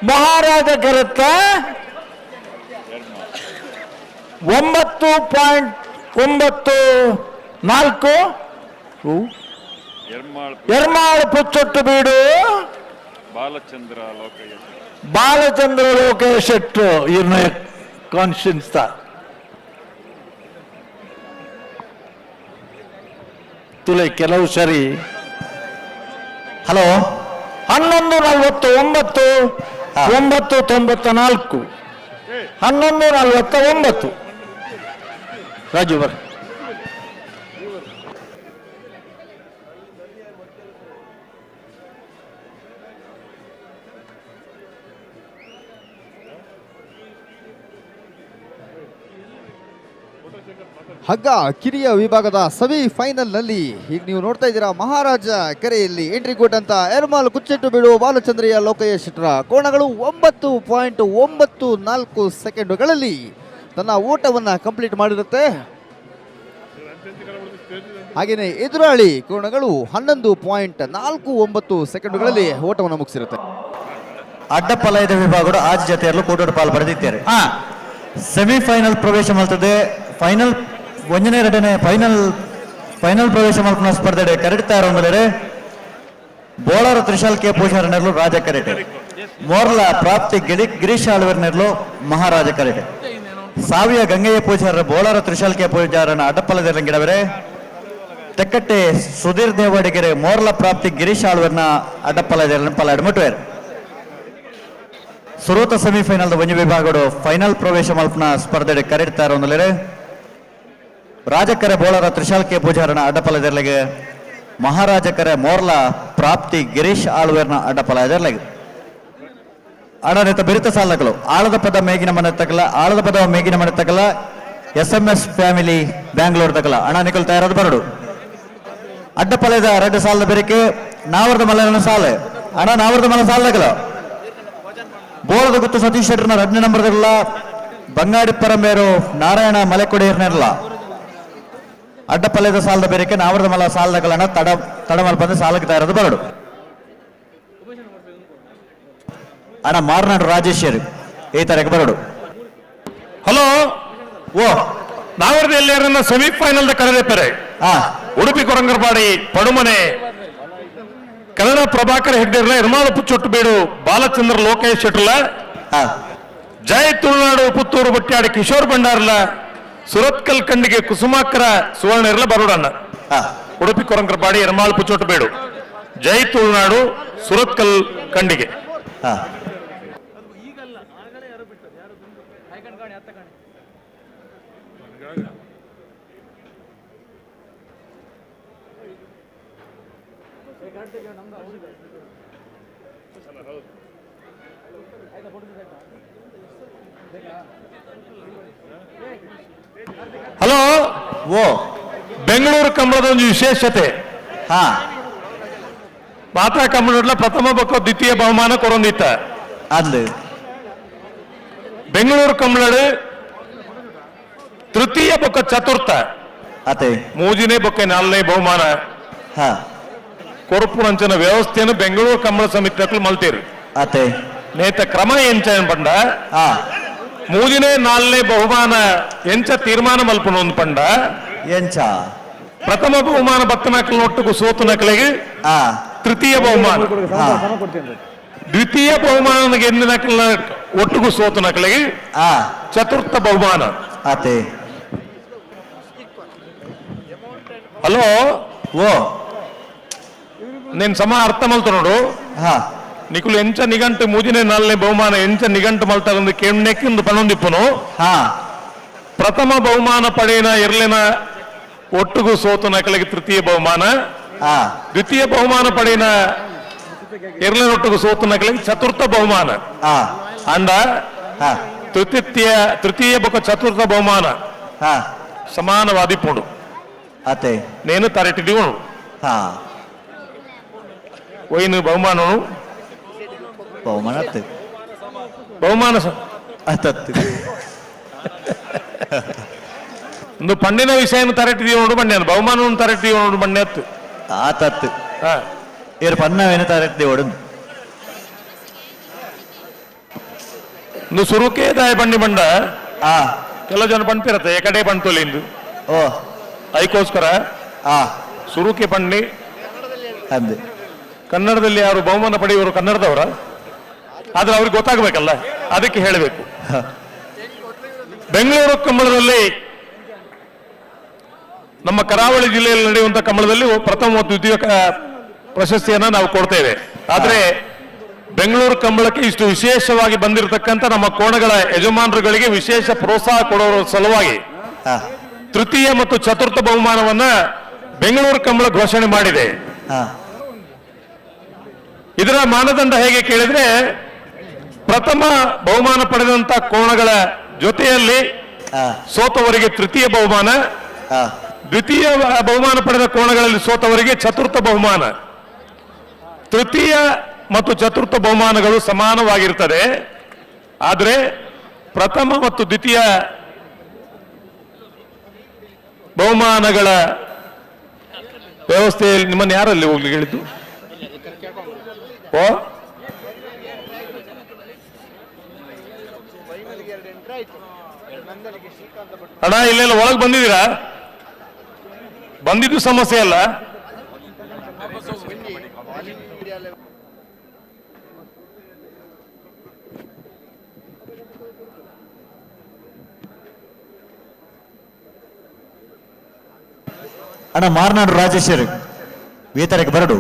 ಮಹಾರಾಜ ಕರತ್ತ 9.94 ಎರ್ಮಾಳು ಪುಚ್ಚೊಟ್ಟು ಬೀಡು ಬಾಲಚಂದ್ರ ಲೋಕೇಶ್ ಬಾಲಚಂದ್ರ ಲೋಕೇಶ್ ಶೆಟ್ರು ಇವ್ರನ್ನ ಕಾನ್ಶಿಯನ್ಸ್ ತುಲೆ ಕೆಲವು ಸರಿ. ಹಲೋ 11:49 9:94 11:49 ರಾಜು ಬರ್. ಹಗ್ಗ ಕಿರಿಯ ವಿಭಾಗದ ಸೆಮಿಫೈನಲ್ನಲ್ಲಿ ಈಗ ನೀವು ನೋಡ್ತಾ ಇದ್ದೀರಾ ಮಹಾರಾಜ ಕೆರೆಯಲ್ಲಿ ಎಂಟ್ರಿ ಕೊಟ್ಟಂತ ಎರ್ಮಾಲ್ ಕುಚ್ಚೆಟ್ಟು ಬೀಳು ಬಾಲಚಂದ್ರಿಯ ಲೋಕಯ್ಯ ಶೆಟ್ಟರ ಕೋಣಗಳು 9.94 ಸೆಕೆಂಡುಗಳಲ್ಲಿ ತನ್ನ ಓಟವನ್ನು ಕಂಪ್ಲೀಟ್ ಮಾಡಿರುತ್ತೆ. ಹಾಗೆಯೇ ಎದುರಾಳಿ ಕೋಣಗಳು 11.49 ಸೆಕೆಂಡುಗಳಲ್ಲಿ ಓಟವನ್ನು ಮುಗಿಸಿರುತ್ತೆ. ಅಡ್ಡಪಲಯದ ವಿಭಾಗಗಳು ಆಜ್ ಜೊತೆಯಲ್ಲೂ ಕೂಟೋಡು ಪಾಲ್ ಪಡೆದಿದ್ದಾರೆ. ಸೆಮಿಫೈನಲ್ ಪ್ರವೇಶ ಮಾಡ್ತದೆ. ಫೈನಲ್ ಒಂದನೇ ಎರಡನೇ ಫೈನಲ್ ಫೈನಲ್ ಪ್ರವೇಶ ಮಲ್ಪನ ಸ್ಪರ್ಧೆ ಕರೆಡ್ತಾರ ಒಂದರೆ ಬೋಳರ ತ್ರಿಶಾಲ್ ಕೆ ಪೂಜಾರನೆರ್ಲು ರಾಜ ಕರೆಟೆ, ಮೋರ್ಲ ಪ್ರಾಪ್ತಿ ಗಿರೀಶ್ ಆಳ್ವರ್ನೆರ್ಲು ಮಹಾರಾಜ ಕರೆಟೆ, ಸಾವಿಯ ಗಂಗೆಯ ಪೂಜಾರರ ಬೋಳರ ತ್ರಿಶಾಲ್ ಕೆ ಪೂಜಾರನ ಅಡ್ಡಪಲದ ಗಿಡವರೆ ತೆಕ್ಕಟ್ಟೆ ಸುಧೀರ್ ದೇವಡಿಗೆರೆ ಮೋರ್ಲ ಪ್ರಾಪ್ತಿ ಗಿರೀಶ್ ಆಳ್ವರ್ನ ಅಡ್ಡಪಲದ ಪಲಾಡ್ ಮುಟ್ಟುವೇರು. ಸುರೂತ ಸೆಮಿಫೈನಲ್ ಒಂಜಿ ವಿಭಾಗಡು ಫೈನಲ್ ಪ್ರವೇಶ ಮಲ್ಪನ ಸ್ಪರ್ಧೆ ಕರೆಡ್ತಾರ ಒಂದಲೇರೆ ರಾಜಕರೆ ಬೋಳರ ತ್ರಿಶಾಲ್ ಕೆ ಪೂಜಾರನ ಅಡ್ಡಪಲದರ್ಲೆಗೆ ಮಹಾರಾಜಕರೆ ಮೋರ್ಲ ಪ್ರಾಪ್ತಿ ಗಿರೀಶ್ ಆಳ್ವೇರ್ನ ಅಡ್ಡಪಲದರ್ಲೆಗೆ ಅಡನಿತ ಬಿರಿತ ಸಾಲಗಳು ಆಳದ ಪದ ಮೇಗಿನ ಮನೆ ತಕಲ ಆಳದ ಪದ ಮೇಗಿನ ಮನೆ ತಕಲ S M S family Bangalore ತಕಲ ಅಣ್ಣ ನಿಕಲ್ ತಯಾರಾದ ಬರಡು. ಅಡ್ಡಪಲದ ಎರಡು ಸಾಲದ ಬೆರಿಕೆ ನಾವರದ ಮಲನ ಸಾಲೆ ಅಣ್ಣ ನಾವರದ ಮಲ ಸಾಲದಕಲ ಬೋಳದ ಗುತ್ತು ಸತೀಶ್ ಶೆಟ್ಟರ್ನ ಎರಡನೇ ನಂಬರ್ದಲ್ಲ ಬಂಗಾಡಿ ಪರಮೇರು ನಾರಾಯಣ ಮಲೆಕೊಡಿಯರ್ನೆಲ್ಲ ಅಡ್ಡಪಲ್ಯದ ಸಾಲದ ಬೇರೆಕೆ ನಾವರದ ಮಲ ಸಾಲದಗಳನ್ನ ತಡ ತಡಮಲ್ ಬಂದು ಸಾಲಕ್ಕೆ ತಯಾರದ ಬರಡು. ಅಣ್ಣ ಮಾರ್ನಾಡು ರಾಜೇಶ್ವರಿ ಈ ತರಕ್ಕೆ ಬರಡು. ಹಲೋ ಓ ನಾವರದ ಎಲ್ಲರನ್ನ ಸೆಮಿಫೈನಲ್ ಕರೆದಿದ್ದಾರೆ. ಉಡುಪಿ ಕೊರಂಗರಪಾಡಿ ಪಡುಮನೆ ಕನ್ನಡ ಪ್ರಭಾಕರ್ ಹೆಗ್ಡೆರ್ಲ ಎರ್ಮಾಳು ಪುಚ್ಚೊಟ್ಟು ಬೀಡು ಬಾಲಚಂದ್ರ ಲೋಕೇಶ್ ಶೆಟ್ಟರ್ಲ ಜಯ ತುಳುನಾಡು ಪುತ್ತೂರು ಬಟ್ಯಾಡಿ ಕಿಶೋರ್ ಭಂಡಾರ್ಲ ಸುರತ್ಕಲ್ ಖಂಡಿಗೆ ಕುಸುಮಾಕರ ಸುವರ್ಣ ಇರಲ ಬರೋಡಣ್ಣ. ಉಡುಪಿ ಕೊರಂಗರಪಾಡಿ ಎರ್ಮಾಳು ಪುಚ್ಚೊಟ್ಟು ಬೀಡು ಜೈ ತುಳುನಾಡು ಸುರತ್ಕಲ್ ಖಂಡಿಗೆ. ಹಲೋ ಓ ಬೆಂಗಳೂರು ಕಂಬಳದ ಒಂದು ವಿಶೇಷತೆ. ಮಾತಾ ಕಂಬಳ ಪ್ರಥಮ ಬಕ್ಕ ದ್ವಿತೀಯ ಬಹುಮಾನ ಕೊರೊಂದಿತ್ತ ಅಲ್ಲಿ ಬೆಂಗಳೂರು ಕಂಬಳಡು ತೃತೀಯ ಬೊಕ್ಕ ಚತುರ್ಥ ಅತೆ ಮೂಜಿನೇ ಬೊಕ್ಕ ನಾಲ್ನೇ ಬಹುಮಾನ ಕೊರಪುರಂಚನ ವ್ಯವಸ್ಥೆಯನ್ನು ಬೆಂಗಳೂರು ಕಂಬಳ ಸಮಿತಿ ಮಲ್ತೀರು. ಅತೆ ನೇತ ಕ್ರಮ ಎಂಚ ಪಂಡ ಮೂಜಿನೇ ನಾಲ್ನೇ ಬಹುಮಾನ ಎಂಚ ತೀರ್ಮಾನ ಮಲ್ಪುಣ ಒಂದು ಪಂಡ ಎಂಚ ಪ್ರಥಮ ಬಹುಮಾನ ಬತ್ತನಕಲ್ ಒಟ್ಟುಗು ಸೋತು ನಕಲಿಗೆ ತೃತೀಯ ಬಹುಮಾನ, ದ್ವಿತೀಯ ಬಹುಮಾನ ಗೆದ್ದ ಒಟ್ಟುಗು ಸೋತು ನಕಲಿಗೆ ಚತುರ್ಥ ಬಹುಮಾನ. ಅತೆ ಹಲೋ ಓ నేను ಸಮ ಅರ್ಥ ಮಲ್ತ ನೋಡು. ನಿಕುಲು ಎಂಚ ನಿಗಂಟು ಮೂಜಿನೇ ನಾಲ್ನೇ ಬಹುಮಾನ ಎಂಚ ನಿಗಂಟು ಮಲ್ತಾರಂದು ಕೆಣ್ಣೆಕ್ಕಿಂದು ಪಣೊಂದಿಪ್ಪನು. ಪ್ರಥಮ ಬಹುಮಾನ ಪಡೆಯನ ಎರ್ಲೆನ ಒಟ್ಟುಗು ಸೋತು ನಕಲಿಗೆ ತೃತೀಯ ಬಹುಮಾನ, ದ್ವಿತೀಯ ಬಹುಮಾನ ಪಡೆಯನ ಎರ್ಲೆನ ಒಟ್ಟುಗು ಸೋತು ನಕಲಿಗೆ ಚತುರ್ಥ ಬಹುಮಾನ. ಅಂಡ ತೃತೀಯ ಬೊಕ ಚತುರ್ಥ ಬಹುಮಾನ ಸಮಾನವಾದಿಪ್ಪುಂಡು. ಅತೆ నేను ತರಟಿದಿವನು ಒಯ್ನು ಬಹುಮಾನನು ಬಹುಮಾನ ಬಹುಮಾನ ಅತ್ತತ್ತು ಒಂದು ಪಂಡಿನ ವಿಷಯ ತರಟಿದೀವ ನೋಡು ಬಣ್ಣ ಬಹುಮಾನ ತರಟಿದೀವ ನೋಡು ಬಣ್ಣ ಅತ್ತು ಆತತ್ತು ಇವರು ಪನ್ನವೇನು ತರಟಿದೀವ ಒಂದು ಸುರುಕೆ ದಾಯ ಬಂಡಿ ಬಂಡ ಕೆಲವು ಜನ ಪಂಪಿರತ್ತೆ ಏಕಡೆ ಬಂಟೋಲಿ ಇಂದು ಓ ಅದಕ್ಕೋಸ್ಕರ ಸುರುಕೆ ಪಂಡಿ ಅಂದೆ ಕನ್ನಡದಲ್ಲಿ ಯಾರು ಬಹುಮಾನ ಪಡೆಯುವರು ಕನ್ನಡದವರ, ಆದ್ರೆ ಅವ್ರಿಗೆ ಗೊತ್ತಾಗಬೇಕಲ್ಲ, ಅದಕ್ಕೆ ಹೇಳಬೇಕು. ಬೆಂಗಳೂರು ಕಂಬಳದಲ್ಲಿ ನಮ್ಮ ಕರಾವಳಿ ಜಿಲ್ಲೆಯಲ್ಲಿ ನಡೆಯುವಂತಹ ಕಂಬಳದಲ್ಲಿ ಪ್ರಥಮ ಮತ್ತು ದ್ವಿತೀಯ ಪ್ರಶಸ್ತಿಯನ್ನ ನಾವು ಕೊಡ್ತೇವೆ. ಆದ್ರೆ ಬೆಂಗಳೂರು ಕಂಬಳಕ್ಕೆ ಇಷ್ಟು ವಿಶೇಷವಾಗಿ ಬಂದಿರತಕ್ಕಂಥ ನಮ್ಮ ಕೋಣಗಳ ಯಜಮಾನರುಗಳಿಗೆ ವಿಶೇಷ ಪ್ರೋತ್ಸಾಹ ಕೊಡುವ ಸಲುವಾಗಿ ತೃತೀಯ ಮತ್ತು ಚತುರ್ಥ ಬಹುಮಾನವನ್ನ ಬೆಂಗಳೂರು ಕಂಬಳ ಘೋಷಣೆ ಮಾಡಿದೆ. ಇದರ ಮಾನದಂಡ ಹೇಗೆ ಕೇಳಿದ್ರೆ, ಪ್ರಥಮ ಬಹುಮಾನ ಪಡೆದಂತ ಕೋಣಗಳ ಜೊತೆಯಲ್ಲಿ ಸೋತವರಿಗೆ ತೃತೀಯ ಬಹುಮಾನ, ದ್ವಿತೀಯ ಬಹುಮಾನ ಪಡೆದ ಕೋಣಗಳಲ್ಲಿ ಸೋತವರಿಗೆ ಚತುರ್ಥ ಬಹುಮಾನ. ತೃತೀಯ ಮತ್ತು ಚತುರ್ಥ ಬಹುಮಾನಗಳು ಸಮಾನವಾಗಿರ್ತದೆ. ಆದರೆ ಪ್ರಥಮ ಮತ್ತು ದ್ವಿತೀಯ ಬಹುಮಾನಗಳ ವ್ಯವಸ್ಥೆಯಲ್ಲಿ ನಿಮ್ಮನ್ನು ಯಾರಲ್ಲಿ ಹೋಗ್ಲಿಕ್ಕೆ ಹೇಳಿದ್ದು? ಓ, ಅಣ್ಣ, ಇಲ್ಲೆಲ್ಲ ಒಳಗೆ ಬಂದಿದ್ದೀರಾ? ಬಂದಿದ್ದು ಸಮಸ್ಯೆ ಅಲ್ಲ. ಅಣ್ಣ, ಮಾರ್ನಾಡು ರಾಜೇಶ್ವರಿ ವೇತರಕ್ಕೆ ಬರಡು.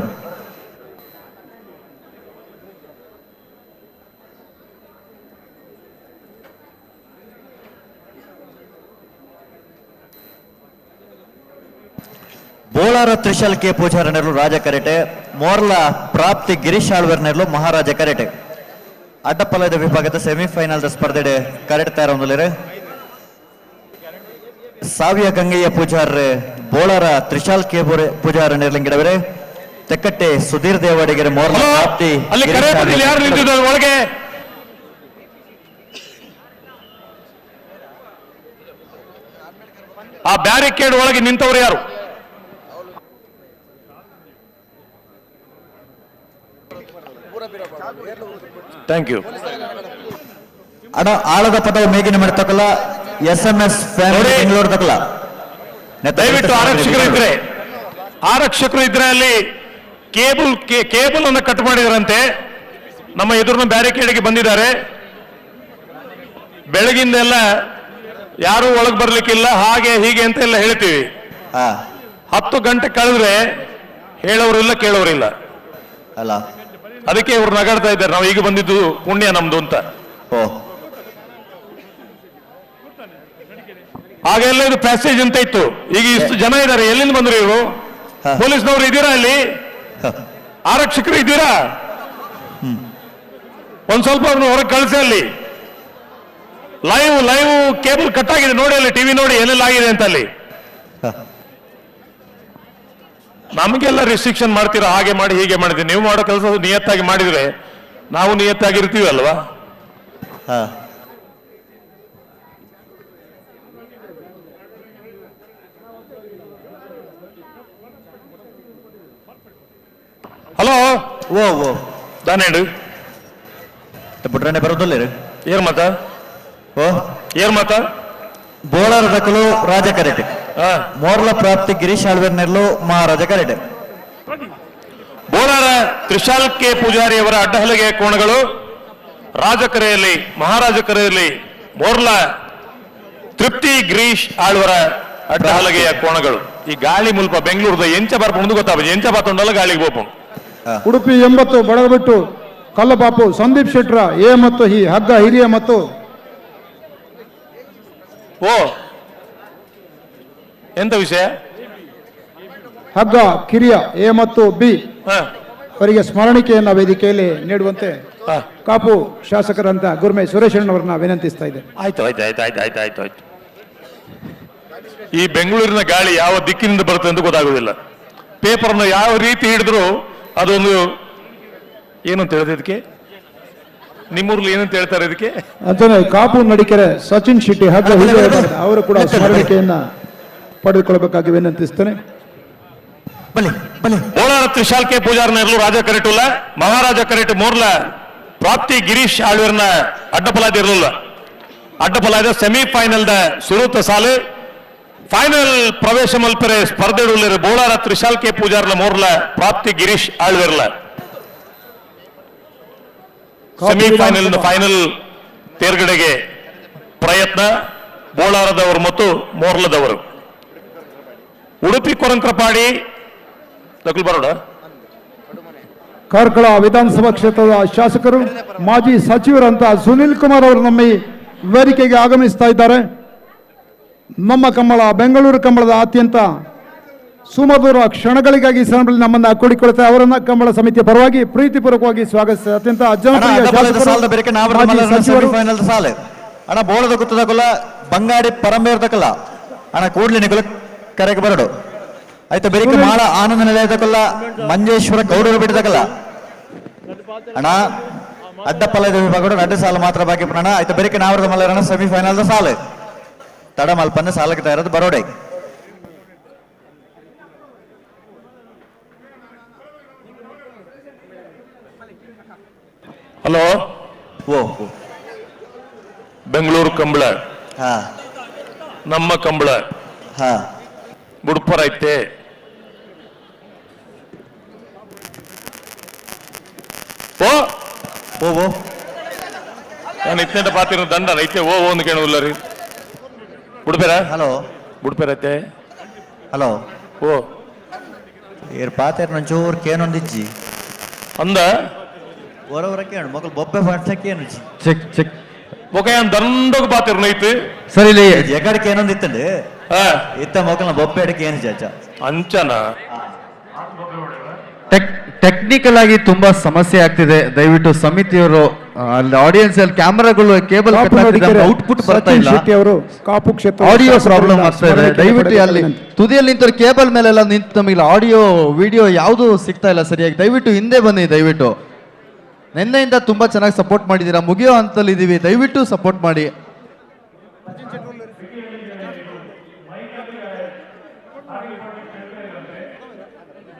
ಬೋಳಾರ ತ್ರಿಶಾಲ್ ಕೆ ಪೂಜಾರ ನೆರಳು ರಾಜ ಕರೆಟೆ, ಮೋರ್ಲ ಪ್ರಾಪ್ತಿ ಗಿರೀಶ್ ಆಳ್ವರ್ ನೆರಳು ಮಹಾರಾಜ ಕರೆಟೆ. ಅಡ್ಡಪಲ್ಲದ ವಿಭಾಗದ ಸೆಮಿಫೈನಲ್ ಸ್ಪರ್ಧೆ ಕರೆಟ್ ತಯಾರೊಂದಲಿರೆ. ಸಾವಿಯ ಗಂಗೆಯ ಪೂಜಾರ್ರೆ ಬೋಳಾರ ತ್ರಿಶಾಲ್ ಕೆ ಪೂಜಾರ ನೆರಳಿಂಗಿಡವರೆ, ತೆಕ್ಕಟ್ಟೆ ಸುಧೀರ್ ದೇವಾಡಿಗೆರೆ ಮೋರ್ಲ ಪ್ರಾಪ್ತಿ. ಒಳಗೆ ಆ ಬ್ಯಾರಿಕೇಡ್ ಒಳಗೆ ನಿಂತವರು ಯಾರು? Thank you. ಅಣ್ಣ, ಆಳದ ಪದವು ಮೇಗಿನ ಮಾಡ್ತಕ್ಕಲ್ಲ S M S family Bengaluru ತಕಲ. ದಯವಿಟ್ಟು ಆರಕ್ಷಕರು ಇದ್ರೆ ಅಲ್ಲಿ ಕೇಬಲ್ ಅನ್ನು ಕಟ್ ಮಾಡಿದ್ರಂತೆ. ನಮ್ಮ ಎದುರಿನ ಬ್ಯಾರಿಕೇಡ್ಗೆ ಬಂದಿದ್ದಾರೆ. ಬೆಳಗಿಂದೆಲ್ಲ ಯಾರು ಒಳಗೆ ಬರ್ಲಿಕ್ಕಿಲ್ಲ, ಹಾಗೆ ಹೀಗೆ ಅಂತ ಎಲ್ಲ ಹೇಳ್ತೀವಿ. 10 ಗಂಟೆ ಕಳೆದ್ರೆ ಹೇಳೋರಿಲ್ಲ, ಕೇಳೋರಿಲ್ಲ ಅಲ್ಲ. ಅದಕ್ಕೆ ಇವ್ರು ನಗಾಡ್ತಾ ಇದ್ದಾರೆ, ನಾವು ಈಗ ಬಂದಿದ್ದು ಪುಣ್ಯ ನಮ್ದು ಅಂತ. ಹಾಗೆಲ್ಲ ಇದು ಪ್ಯಾಸೇಜ್ ಅಂತ ಇತ್ತು. ಈಗ ಇಷ್ಟು ಜನ ಇದ್ದಾರೆ, ಎಲ್ಲಿಂದ ಬಂದ್ರು ಇವರು? ಪೊಲೀಸ್ನವರು ಇದ್ದೀರಾ ಅಲ್ಲಿ? ಆರಕ್ಷಕರು ಇದ್ದೀರಾ? ಒಂದ್ ಸ್ವಲ್ಪ ಅವ್ರನ್ನ ಹೊರಗೆ ಕಳಿಸಿ. ಅಲ್ಲಿ live live cable cut ಆಗಿದೆ ನೋಡಿ, ಅಲ್ಲಿ ಟಿವಿ ನೋಡಿ ಏನೆಲ್ಲ ಆಗಿದೆ ಅಂತ. ಅಲ್ಲಿ ನಮಗೆಲ್ಲ ರಿಸ್ಟ್ರಿಕ್ಷನ್ ಮಾಡ್ತೀರಾ, ಹಾಗೆ ಮಾಡಿ ಹೀಗೆ ಮಾಡಿದ್ರಿ. ನೀವು ಮಾಡೋ ಕೆಲಸ ನಿಯತ್ತಾಗಿ ಮಾಡಿದ್ರೆ ನಾವು ನಿಯತ್ತಾಗಿರ್ತೀವಿ ಅಲ್ವಾ? ಹಲೋ, ಓ ಓ ದಾನೇಡು ಪುಟ್ರನೆ ಬರೋದಿಲ್ಲ. ಏನ್ ಮಾತ? ಓ, ಏನ್ ಮಾತ? ಬೋಳಾರ ದಕಲು ರಾಜ ಕರೆಟೆ, ಮೋರ್ಲ ಪ್ರಾಪ್ತಿ ಗಿರೀಶ್ ಆಳ್ವೇರ್ ನೆರಳು ಮಹಾರಾಜ ಕರೆಟೆ. ಬೋಳಾರ ತ್ರಿಶಾಲ್ ಕೆ ಪೂಜಾರಿ ಅವರ ಅಡ್ಡಹಲಗೆ ಕೋಣಗಳು ರಾಜಕರೆಯಲ್ಲಿ, ಮಹಾರಾಜ ಕರೆಯಲ್ಲಿ ಮೋರ್ಲ ತೃಪ್ತಿ ಗಿರೀಶ್ ಆಳ್ವರ ಅಡ್ಡಹಲಗೆಯ ಕೋಣಗಳು. ಈ ಗಾಳಿ ಮುಲ್ಪ ಬೆಂಗಳೂರದ ಎಂಚ ಬರ್ಪುಂಡು ಗೊತ್ತಾಗ, ಎಂಚ ಬಾತುಂಡಲ್ಲ ಗಾಳಿಗೆ ಬೋಪು. ಉಡುಪಿ 80 ಬಡಗಬಿಟ್ಟು ಕಲ್ಲಬಾಪು ಸಂದೀಪ್ ಶೆಟ್ರ ಎ ಮತ್ತು ಹಿ ಹಗ್ಗ ಹಿರಿಯ ಮತ್ತು ಓ ಎಂತ ವಿಷಯ? ಹಗ್ಗ ಕಿರಿಯ ಎ ಮತ್ತು ಬಿ ಅವರಿಗೆ ಸ್ಮರಣಿಕೆಯನ್ನ ವೇದಿಕೆಯಲ್ಲಿ ನೀಡುವಂತೆ ಕಾಪು ಶಾಸಕರಂತ ಗುರ್ಮೆ ಸುರೇಶಣ್ಣವರನ್ನ ವಿನಂತಿಸ್ತಾ ಇದ್ದೆ. ಆಯ್ತು ಆಯ್ತು ಆಯ್ತು ಆಯ್ತು ಆಯ್ತು ಆಯ್ತು ಆಯ್ತು. ಈ ಬೆಂಗಳೂರಿನ ಗಾಳಿ ಯಾವ ದಿಕ್ಕಿನಿಂದ ಬರುತ್ತೆ ಅಂತ ಗೊತ್ತಾಗುದಿಲ್ಲ. ಪೇಪರ್ನ ಯಾವ ರೀತಿ ಹಿಡಿದ್ರು ಅದೊಂದು ಏನಂತ ಹೇಳಿದೆ ಇದಕ್ಕೆ? ನಿಮ್ಮೂರ್ಲಿ ಏನಂತ ಹೇಳ್ತಾರೆ ಇದಕ್ಕೆ? ಅಂತಾನೆ ಕಾಪು ನಡಿಕೆರೆ ಸಚಿನ್ ಶೆಟ್ಟಿ ಹಗ್ಗ ಹಿರಿಯ ಅವರು ಕೂಡ ಸ್ಮರಣಿಕೆಯನ್ನ ಪಡೆದುಕೊಳ್ಳಬೇಕಾಗಿ ವಿನಂತಿಸ್ತೇನೆ. ಬೋಳಾರ ತ್ರಿಶಾಲ್ ಕೆ ಪೂಜಾರ್ ನೆರಳು ರಾಜ ಕರೆಟುಲ್ಲ, ಮಹಾರಾಜ ಕರೆಟು ಮೋರ್ಲ ಪ್ರಾಪ್ತಿ ಗಿರೀಶ್ ಆಳ್ವರ್ನ ಅಡ್ಡಪಲಾದ ಇರಲಿಲ್ಲ. ಅಡ್ಡಪಲಾದ ಸೆಮಿಫೈನಲ್ the ಸುರೂತ ಸಾಲು ಫೈನಲ್ ಪ್ರವೇಶ ಮಲ್ಪರೆ ಸ್ಪರ್ಧೆ ಬೋಳಾರ ತ್ರಿಶಾಲ್ ಕೆ ಪೂಜಾರ್ಲ ಮೋರ್ಲ ಪ್ರಾಪ್ತಿ ಗಿರೀಶ್ ಆಳ್ವೆರ್ಲ. ಸೆಮಿಫೈನಲ್ ಫೈನಲ್ ತೇರ್ಗಡೆಗೆ ಪ್ರಯತ್ನ ಬೋಳಾರದವರು ಮತ್ತು ಮೋರ್ಲದವರು. ಉಡುಪಿ ಕೊರಂಕ್ರಪಾಡಿ ನಕುಲ್ ಬರೋಡ. ಕಾರ್ಕಳ ವಿಧಾನಸಭಾ ಕ್ಷೇತ್ರದ ಶಾಸಕರು ಮಾಜಿ ಸಚಿವರಂತ ಸುನಿಲ್ ಕುಮಾರ್ ಅವರು ನಮ್ಮ ಈ ವೇದಿಕೆಗೆ ಆಗಮಿಸ್ತಾ ಇದ್ದಾರೆ. ನಮ್ಮ ಕಂಬಳ ಬೆಂಗಳೂರು ಕಂಬಳದ ಅತ್ಯಂತ ಸುಮಧುರ ಕ್ಷಣಗಳಿಗಾಗಿ ಸಂದರ್ಭದಲ್ಲಿ ನಮ್ಮನ್ನು ಕೂಡಿಕೊಳ್ಳುತ್ತಾರೆ. ಅವರನ್ನ ಕಂಬಳ ಸಮಿತಿಯ ಪರವಾಗಿ ಪ್ರೀತಿಪೂರ್ವಕವಾಗಿ ಸ್ವಾಗತಿಸ್ತಾರೆ. ಅತ್ಯಂತ ಜನಪ್ರಿಯ ಶಾಸಕರು, ಮಾಜಿ ಸಚಿವರು. ಅಣ್ಣ ಬೋಳದ ಗುತ್ತದ ಕೊಲ್ಲ Bangadi ಪರಂಬೇರ್ದಕಲ್ಲ ಅಣ್ಣ ಕೂಡ್ಲಿ ನಿಕುಲು ಕರೆಗೆ ಬರಡು. ಆಯ್ತು ಬೆರಿಕೆ ಮಾಳ ಆನಂದ ನಿಲಯದಕಲ್ಲ ಮಂಜೇಶ್ವರ ಗೌಡರು ಬಿಡದಕಲ್ಲ ಅಣ್ಣ ಅಡ್ಡ ಪಲ್ಲದ ವಿಭಾಗ ರಡ್ಡು ಸಾಲು ಮಾತ್ರ ಬಾಕಿ ಅಣ್ಣ. ಆಯ್ತು ಬೆರಿಕೆ ನಾವರದ ಮಲ್ಲರಣ ಸೆಮಿಫೈನಲ್ ಸಾಲು ತಡ ಮಲ್ಪಂದ ಸಾಲಕ್ಕೆ ತಯಾರದು ಬರೋಡೆ. ಹಲೋ ಓ ಬೆಂಗಳೂರು ಕಂಬಳ, ನಮ್ಮ ಕಂಬಳ, ಬುಡ್ಪರ ಐತೆ. ಓ ಓ ಓ ನಾನು ಇತ್ತೇಟ ಪಾತಿರೋ ದಂಡ ಐತೆ. ಓ ಓ ಅಂತ ಕೇಳುದಿಲ್ಲ ರೀ. ಬುಡ್ಪೇರ? ಹಲೋ ಬುಡ್ಪೇರ ಐತೆ. ಹಲೋ ಓ ಏರ್ ಪಾತೇರ್ ಒಂಚೂರು ಕೇನೊಂದಿಜ್ಜಿ ಅಂದ ಹೊರವರ ಕೇಳು ಮಗಲು ಬೊಬ್ಬೆ ಫಾಟ್ಸಕ್ಕೆ ಏನು check check okay ದಂಡಗ್ ಪಾತಿರ್ನ ಐತಿ ಸರ್. ಇಲ್ಲಿ ಎಗಡಕ್ಕೆ ಏನೊಂದಿತ್ತಂಡು ಇತ್ತ ಮಗಲ್ನ ಬೊಬ್ಬೆ ಅಡಕ್ಕೆ ಏನು ಚಾಚ ಅಂಚನ ಟೆಕ್ನಿಕಲ್ ಆಗಿ ತುಂಬಾ ಸಮಸ್ಯೆ ಆಗ್ತಿದೆ. ದಯವಿಟ್ಟು ಸಮಿತಿಯವರು ಅಲ್ಲಿ ಆಡಿಯನ್ಸ್ ಅಲ್ಲಿ ಕ್ಯಾಮೆರಾಗಳು ಕೇಬಲ್ ಔಟ್ಪುಟ್ ಬರ್ತಾ ಇಲ್ಲ, ಅವರು ಕಾಪು ಕ್ಷೇತ್ರ ಆಡಿಯೋ ಪ್ರಾಬ್ಲಮ್ ಆಗ್ತಾ ಇದೆ. ದಯವಿಟ್ಟು ಅಲ್ಲಿ ತುದಿಯಲ್ಲಿ ನಿಂತರು ಕೇಬಲ್ ಮೇಲೆಲ್ಲ ನಿಂತು ನಮಗೆ ಆಡಿಯೋ ವಿಡಿಯೋ ಯಾವುದು ಸಿಗ್ತಾ ಇಲ್ಲ ಸರಿಯಾಗಿ. ದಯವಿಟ್ಟು ಹಿಂದೆ ಬನ್ನಿ. ದಯವಿಟ್ಟು ನಿನ್ನೆಯಿಂದ ತುಂಬಾ ಚೆನ್ನಾಗಿ ಸಪೋರ್ಟ್ ಮಾಡಿದ್ದೀರಾ, ಮುಗಿಯೋ ಹಂತದಲ್ಲಿ ಇದೀವಿ, ದಯವಿಟ್ಟು ಸಪೋರ್ಟ್ ಮಾಡಿ.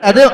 ಅದೇ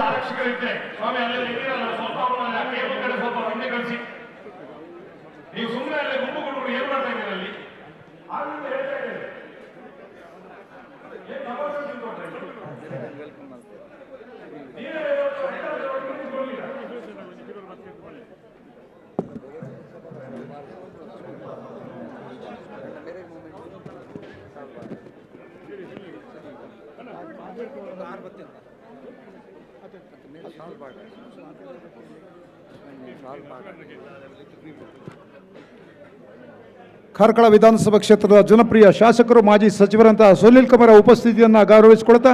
ಕಾರ್ಕಳ ವಿಧಾನಸಭಾ ಕ್ಷೇತ್ರದ ಜನಪ್ರಿಯ ಶಾಸಕರು ಮಾಜಿ ಸಚಿವರಂತಹ ಸುನಿಲ್ ಕುಮಾರ್ ಉಪಸ್ಥಿತಿಯನ್ನು ಗೌರವಿಸಿಕೊಳ್ತಾ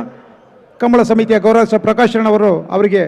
ಕಂಬಳ ಸಮಿತಿಯ ಗೌರವ ಪ್ರಕಾಶ್ ಅವರು ಅವರಿಗೆ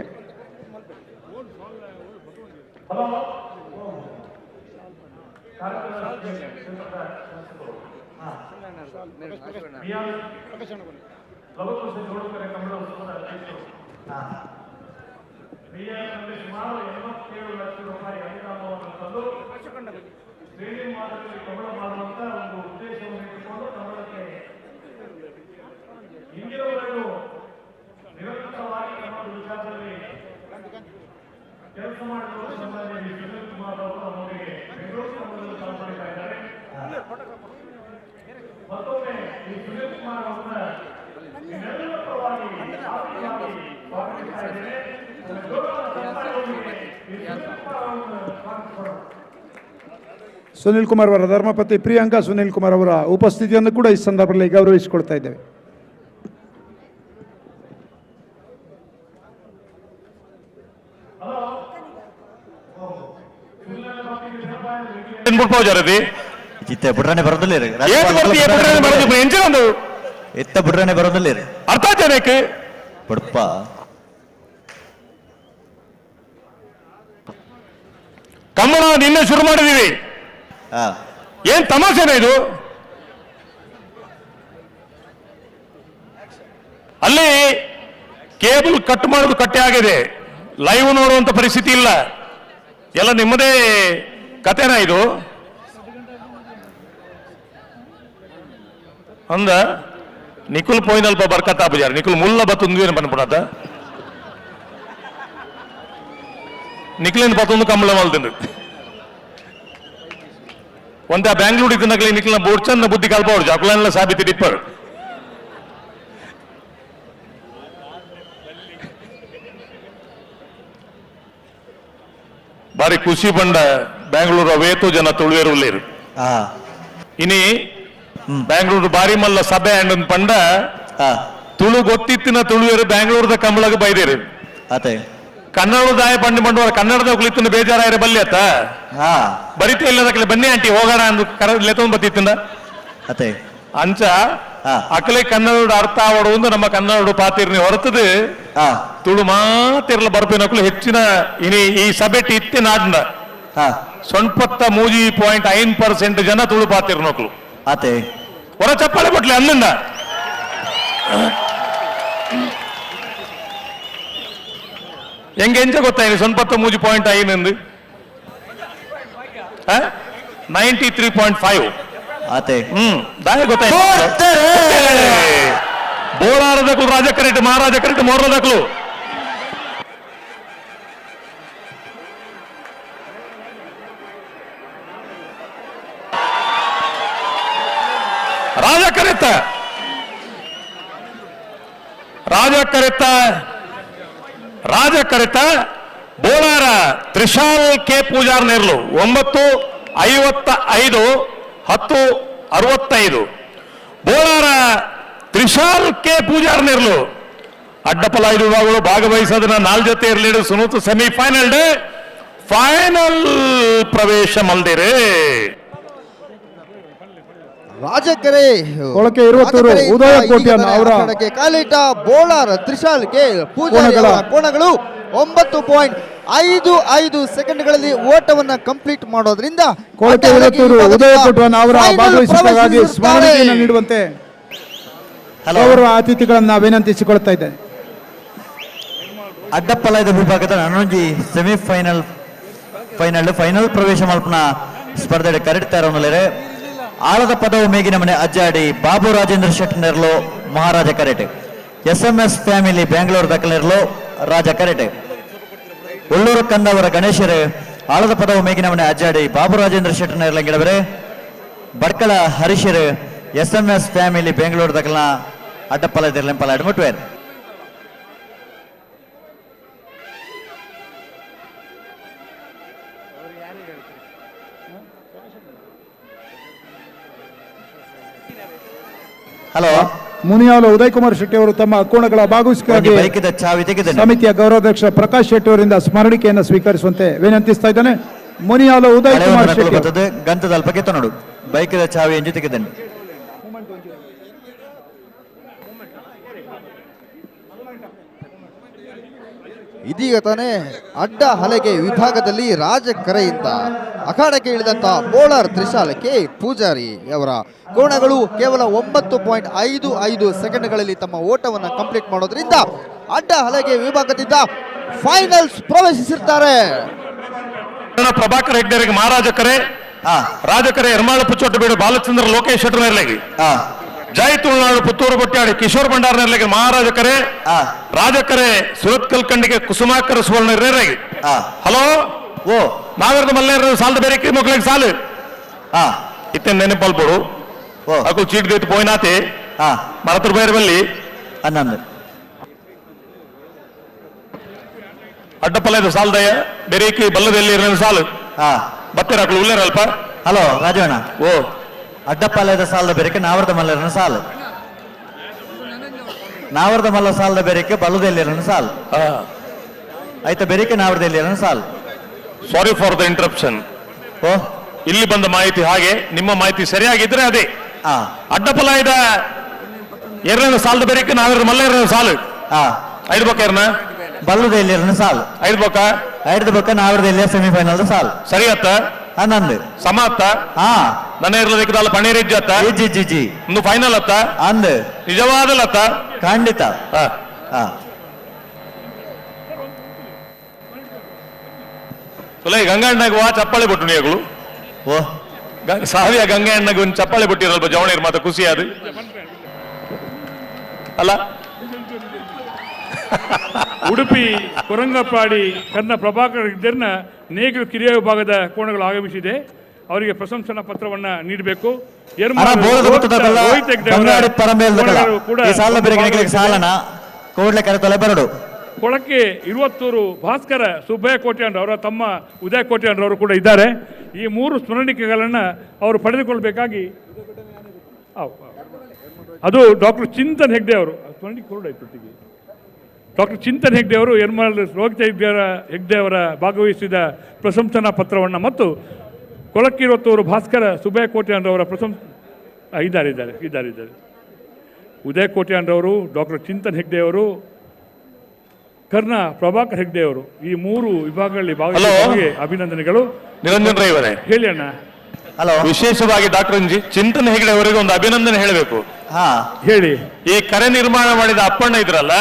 ಸುನಿಲ್ ಕುಮಾರ್ ಅವರ ಧರ್ಮಪತಿ ಪ್ರಿಯಾಂಕಾ ಸುನಿಲ್ ಕುಮಾರ್ ಅವರ ಉಪಸ್ಥಿತಿಯನ್ನು ಕೂಡ ಈ ಸಂದರ್ಭದಲ್ಲಿ ಗೌರವಿಸಿಕೊಳ್ತಾ ಇದ್ದೇವೆ. ಎತ್ತ ಬುಡ್ರನೆ ಬರೋದಿಲ್ಲ ಅರ್ಥ ಜನಕ್ಕೆ ಬಡಪ್ಪ ಕಮ್ಮಳ ನಿನ್ನೆ ಶುರು ಮಾಡಿದೀವಿ. ಏನ್ ತಮಾಷೆನ ಇದು? ಅಲ್ಲಿ ಕೇಬಲ್ ಕಟ್ ಮಾಡೋದು ಕಟ್ಟೆ ಆಗಿದೆ, ಲೈವ್ ನೋಡುವಂತ ಪರಿಸ್ಥಿತಿ ಇಲ್ಲ. ಎಲ್ಲ ನಿಮ್ಮದೇ ಕತೆನಾ ಇದು? ಅಂದ ನಿಖುಲ್ ಪೋಯಿನಲ್ಪ ಬರ್ಕತ್ತ ಬಜಾರ್ ನಿಖುಲ್ ಮುಲ್ಲ ಬತ್ತೊಂದು ಪನ್ಪುಣತ ನಿಖಿಲಿನ ಬತ್ತೊಂದು ಕಂಬಳ ಮಲ್ತಿಂದು ಒಂದ ಬ್ಯಾಂಗ್ಳೂರ್ ಇದ್ದನಗಲಿ ನಿಖಿಲ್ನ ಬೋರ್ಚನ್ನ ಬುದ್ಧಿ ಕಲ್ಪವ್ರು ಜಕುಲನ್ಲ ಸಾಬೀತಿ ಡಿಪ್ಪರ್. ಬಾರಿ ಖುಷಿ ಬಂಡ ಬ್ಯಾಂಗ್ಳೂರು ಅವೇತೋ ಜನ ತುಳುವೇರುಲ್ಲೇರು. ಇನಿ ಬ್ಯಾಂಗ್ಳೂರು ಬಾರಿ ಮಲ್ಲ ಸಭೆ ಅಂಡ್ ಪಂಡ ತುಳು ಗೊತ್ತಿತ್ತಿನ ತುಳುವೇರು ಬ್ಯಾಂಗ್ಳೂರ್ದ ಕಂಬಳಗ ಬೈದೇರು. ಕನ್ನಡದಾಯ ಪಂಡು ಪಂಡುವರ ಕನ್ನಡದ ಕುಳಿತಿನ ಬೇಜಾರಾಯರ ಬಲ್ಯತ್ತ ಬರಿತ ಇಲ್ಲದಕ್ಕೆ ಬನ್ನಿ ಆಂಟಿ ಹೋಗೋಣ ಅಂದು ಕರ ಲೆತ್ತೊಂದು ಬತ್ತಿತ್ತಿಂದ ಅಂಚ ಅಕಲೆ ಕನ್ನಡ ಅರ್ಥ ಆವಡು ನಮ್ಮ ಕನ್ನಡ ಪಾತಿರ್ನಿ ಹೊರತದು ತುಳು ಮಾತಿರ್ಲ ಬರ್ಪಿನಕ್ಲು ಹೆಚ್ಚಿನ ಇನಿ ಈ ಸಭೆಟ್ ಇತ್ತಿ ನಾಡಿನ 83.5% ಜನ ತುಳು ಪಾತಿರ್ನಕ್ಲು. ಹೊರ ಚಪ್ಪಾಳೆ ಕೊಟ್ಲಿ ಅಂದಿಂದ. ಹೆಂಗೆ ಎಂಚ ಗೊತ್ತಾಯ್ತು ಸೊನ್ಪತ್ತ ಮೂಜಿ ಪಾಯಿಂಟ್ ಐನಂದು 93.5 ಆತೆ. ದಾಯ ಗೊತ್ತಾಯ್ತು. ಬೋಳಾರದಕ್ಕಲು ರಾಜ ಕರೆಕ್ಟ್, ಮಹಾರಾಜ ಕರೆಕ್ಟ್, ಮೋರದಕ್ಕಲು. ರಾಜ ಕರೆತ್ತ, ರಾಜ ಕರೆತ್ತ, ರಾಜ ಕರೆತ ಬೋಳಾರ ತ್ರಿಶಾಲ್ ಕೆ ಪೂಜಾರ್ ನೇರ್ಲು 9:55 10:65. ಬೋಳಾರ ತ್ರಿಶಾಲ್ ಕೆ ಪೂಜಾರ್ ನೇರ್ಲು ಅಡ್ಡಪಲ ಐದು ವಿಭಾಗಗಳು ಭಾಗವಹಿಸೋದನ್ನ ನಾಲ್ ಜೊತೆ ಇರಲಿ ಸುನೂತು semifinal day final ಪ್ರವೇಶ ಮಲ್ದಿರಿ. ರಾಜಕರೆ ಕೊಳಕೆ ಇರುವತ್ತೂರು ಉದಯ ಕೋಟ್ಯಾನ್ ಅವರ ಕಾಲಿಟ ಬೋಳಾರ್ ತ್ರಿಶಾಲ್ ಕೆ ಪೂಜಾರಿ ಅವರ ಕೋಣಗಳು 9.55 ಸೆಕೆಂಡ್ಗಳಲ್ಲಿ ಓಟವನ್ನ ಕಂಪ್ಲೀಟ್ ಮಾಡೋದ್ರಿಂದ ಕೊಳಕೆ ಇರುವತ್ತೂರು ಉದಯ ಕೋಟ್ಯಾನ್ ಅವರ ಭಾಗವಹಿಸಿದ್ದಕ್ಕಾಗಿ ಸ್ಮರಣಿಕೆಯನ್ನು ನೀಡುವಂತೆ ಗೌರವ ಅತಿಥಿಗಳನ್ನ ವಿನಂತಿಸಿಕೊಳ್ತಾ ಇದ್ದೇನೆ. ಅಡ್ಡಪ್ಪಲದ ವಿಭಾಗದ ನನೊಂಜಿ semifinal final final ಪ್ರವೇಶ ಮಲ್ಪನ ಸ್ಪರ್ಧೆ ಕರೆಡ್ತಾರ ಆಳದ ಪದವು ಮೇಗಿನ ಮನೆ Ajjadi Babu Rajendra Shet ನೆರ್ಲು Maharaja karate, S M S family Bangalore ದಕ್ಕಲಿರ್ಲು ರಾಜ ಕರೆಟೆ, ಉಳ್ಳೂರು ಕಂದವರ ಗಣೇಶರು ಆಳದ ಪದವು ಮೇಗಿನ ಮನೆ ಅಜ್ಜಾಡಿ ಬಾಬು ರಾಜೇಂದ್ರ ಶೆಟ್ ನೆರ್ಲಂಗಿಡವರೆ, ಬಡ್ಕಳ ಹರೀಶರು S M S family Bengaluru ದಕ್ಕಲ ಅಡ್ಡಪ್ಪಲ ತಿರ್ಲೆಂಪಲ ಅಡ್ಮುಟ್ವೇರ್. ಹಲೋ ಮುನಿಯಾಲು ಉದಯ್ ಕುಮಾರ್ ಶೆಟ್ಟಿ ಅವರು ತಮ್ಮ ಕೋಣಗಳ ಭಾಗವಹಿಸಿಕೆಗಾಗಿ ಸಮಿತಿಯ ಗೌರವಾಧ್ಯಕ್ಷ ಪ್ರಕಾಶ್ ಶೆಟ್ಟಿ ಅವರಿಂದ ಸ್ಮರಣಿಕೆಯನ್ನು ಸ್ವೀಕರಿಸುವಂತೆ ವಿನಂತಿಸ್ತಾ ಇದ್ದಾನೆ. ಮುನಿಯಾಲು ಉದಯ್ ಕುಮಾರ್ ಶೆಟ್ಟಿ ಗಂತದ ಅಲ್ಪಕ್ಕೆ ತನ್ನೋಡು ಬೈಕದ ಚಾವಿ ಎಂಜು ತೆಗೆದನು. ಇದೀಗ ತಾನೇ ಅಡ್ಡ ಹಲಗೆ ವಿಭಾಗದಲ್ಲಿ ರಾಜಕರೆಯಿಂದ ಅಖಾಡಕ್ಕೆ ಇಳಿದಂತಹ ಬೋಳಾರ್ ತ್ರಿಶಾಲ್ ಕೆ ಪೂಜಾರಿ ಅವರ ಕೋಣಗಳು ಕೇವಲ 9.55 ಸೆಕೆಂಡ್ಗಳಲ್ಲಿ ತಮ್ಮ ಓಟವನ್ನು ಕಂಪ್ಲೀಟ್ ಮಾಡೋದ್ರಿಂದ ಅಡ್ಡ ಹಲಗೆ ವಿಭಾಗದಿಂದ ಫೈನಲ್ಸ್ ಪ್ರವೇಶಿಸಿರ್ತಾರೆ. ಪ್ರಭಾಕರ್ ಹೆಗ್ಡೆರಿಗೆ ಮಹಾರಾಜಕರೆ, ರಾಜಕರೆ ಎರ್ಮಾಳು ಪುಚ್ಚೊಟ್ಟು ಬೀಡು ಬಾಲಚಂದ್ರ ಲೋಕೇಶ್ ಶೆಟ್ಟರ್ ನೆರಳಿಗೆ, ಜೈ ತುಳುನಾಡು ಪುತ್ತೂರು ಬೊಟ್ಟಾಡಿ ಕಿಶೋರ್ ಭಂಡಾರ್ ನೆರಳಿಗೆ ಮಹಾರಾಜಕರೆ, ರಾಜಕರೆ ಸುರತ್ಕಲ್ ಖಂಡಿಗೆ ಕುಸುಮಾಕರ ಸುವರ್ಣ ರೇರಾಗಿ. ಹಲೋ ಓ ನಾವೆರ್ದ ಮಲ್ಲೇರ ಸಾಲದ ಬೇರೆ ಮಕ್ಕಳಿಗೆ ಸಾಲು ಇತ್ತೆ ನೆನಪಲ್ಬೋಡು ಅಕು ಚೀಟ್ ಗೈತು ಪೋಯ್ನಾತೆ ಮರತ್ರ ಬೇರೆ ಬಲ್ಲಿ ಹನ್ನೊಂದು ಅಡ್ಡಪಲ್ಲ ಇದು ಸಾಲದಯ್ಯ ಬೇರೆ ಬಲ್ಲದಲ್ಲಿ ಸಾಲು ಬತ್ತೀರ ಅಕ್ಳು ಉಲ್ಲೇರಲ್ಪ. ಹಲೋ ರಾಜಣ್ಣ, ಓ ಅಡ್ಡಪಾಲಯದ ಸಾಲದ ಬೇರೆಕೆ ನಾವರ್ದ ಮಲ್ಲರನ ಸಾಲು, ನಾವರ್ದ ಮಲ್ಲ ಸಾಲದ ಬೇರೆಕೆ ಬಲ್ಲದೆಲ್ಲಿರನ ಸಾಲು, ಆಯ್ತಾ ಬೇರೆಕೆ ನಾವರ್ದೆಲ್ಲಿರನ ಸಾಲು. Sorry for the interruption. ಓ ಇಲ್ಲಿ ಬಂದ ಮಾಹಿತಿ ಹಾಗೆ, ನಿಮ್ಮ ಮಾಹಿತಿ ಸರಿಯಾಗಿದ್ರೆ ಅದೇ. ಅಡ್ಡಪಲಾಯದ ಎರಡನೇ ಸಾಲದ ಬೇರೆಕೆ ನಾವಿರ ಮಲ್ಲ ಸಾಲು ಐದು ಬೊಕ್ಕ ಎರನ ಬಲ್ಲದೆಲ್ಲಿರನ ಸಾಲು ಐದು ಬೊಕ್ಕ ಐದು ಬೊಕ್ಕ ನಾವರ್ದೆಲ್ಲಿಯ ಸೆಮಿಫೈನಲ್ ಸಾಲು ಸರಿ ಅತ್ತ ಹನ್ನೊಂದು ಸಮ ಅತ್ತ ನನ್ನ ಇರಲಿಕ್ಕದಲ್ಲ ಪಣೇರ್ ಅತ್ತ G G G ಇನ್ನು ಫೈನಲ್ ಅತ್ತ ಅಂದ್ ನಿಜವಾದಲ್ಲ ಅತ್ತ ಖಂಡಿತ. ತುಲೈ ಗಂಗಣ್ಣಗೆ ವಾ ಚಪ್ಪಾಳೆ ಬಿಟ್ಟು ನೀಗಳು. ಓ ಸಾವಿಯ ಗಂಗಣ್ಣಗೆ ಒಂದು ಚಪ್ಪಾಳೆ ಬಿಟ್ಟಿರಲ್ಪ ಜವಣೀರ್ ಮಾತ್ರ ಖುಷಿ ಅದು ಅಲ್ಲ. ಉಡುಪಿ ಕೊರಂಗಪಾಡಿ ಕನ್ನ ಪ್ರಭಾಕರ್ ಹೆಗ್ಡೆರ್ನ ನೇಗಿಲು ಕಿರಿಯ ವಿಭಾಗದ ಕೋಣಗಳು ಆಗಮಿಸಿದೆ. ಅವರಿಗೆ ಪ್ರಶಂಸನಾ ಪತ್ರವನ್ನ ನೀಡಬೇಕು. ಕೊಳಕ್ಕೆ ಇರುವತ್ತೂರು ಭಾಸ್ಕರ ಸುಬ್ಬಯ್ಯ ಕೋಟ್ಯಾನ್ ಅವರ ತಮ್ಮ ಉದಯ ಕೋಟ್ಯಾನ್ ಅವರು ಕೂಡ ಇದ್ದಾರೆ. ಈ ಮೂರು ಸ್ಮರಣಿಕೆಗಳನ್ನು ಅವರು ಪಡೆದುಕೊಳ್ಬೇಕಾಗಿ ಅದು ಡಾಕ್ಟರ್ ಚಿಂತನ್ ಹೆಗ್ಡೆ ಅವರು ಸ್ಮರಣಿಕೆ ಹೊರಡಾಯ್ತು. ಡಾಕ್ಟರ್ ಚಿಂತನ್ ಹೆಗ್ಡೆ ಅವರು ಯರ್ಮಾಲ್ ರೋಹಿತ್ ಹೆಗ್ಡೆ ಅವರ ಭಾಗವಹಿಸಿದ ಪ್ರಶಂಸನಾ ಪತ್ರವನ್ನು ಮತ್ತು ಕೊಳಕ್ಕಿರುವತ್ತೂರು ಭಾಸ್ಕರ ಸುಬ್ಬಯ್ಯ ಕೋಟ್ಯಾನ್ರವರ ಇದ್ದಾರೆ ಇದ್ದಾರೆ ಇದ್ದಾರೆ ಇದ್ದಾರೆ ಉದಯ ಕೋಟ್ಯಾನ್ರವರು, ಡಾಕ್ಟರ್ ಚಿಂತನ್ ಹೆಗ್ಡೆಯವರು, ಕರ್ಣ ಪ್ರಭಾಕರ್ ಹೆಗ್ಡೆಯವರು ಈ ಮೂರು ವಿಭಾಗಗಳಲ್ಲಿ ಭಾಗವಹಿಸಿದವರಿಗೆ ಅಭಿನಂದನೆಗಳು. ನಿರಂಜನ್ ರೈ ಅವರೇ ಹೇಳಿ ಅಣ್ಣ. Hello. ವಿಶೇಷವಾಗಿ ಡಾಕ್ಟರ್ ಚಿಂತನ್ ಹೆಗಡೆ ಅವರಿಗೆ ಒಂದು ಅಭಿನಂದನೆ ಹೇಳಬೇಕು. ಹೇಳಿ. ಈ ಕರೆ ನಿರ್ಮಾಣ ಮಾಡಿದ ಅಪ್ಪಣ್ಣ ಇದ್ರಲ್ಲ,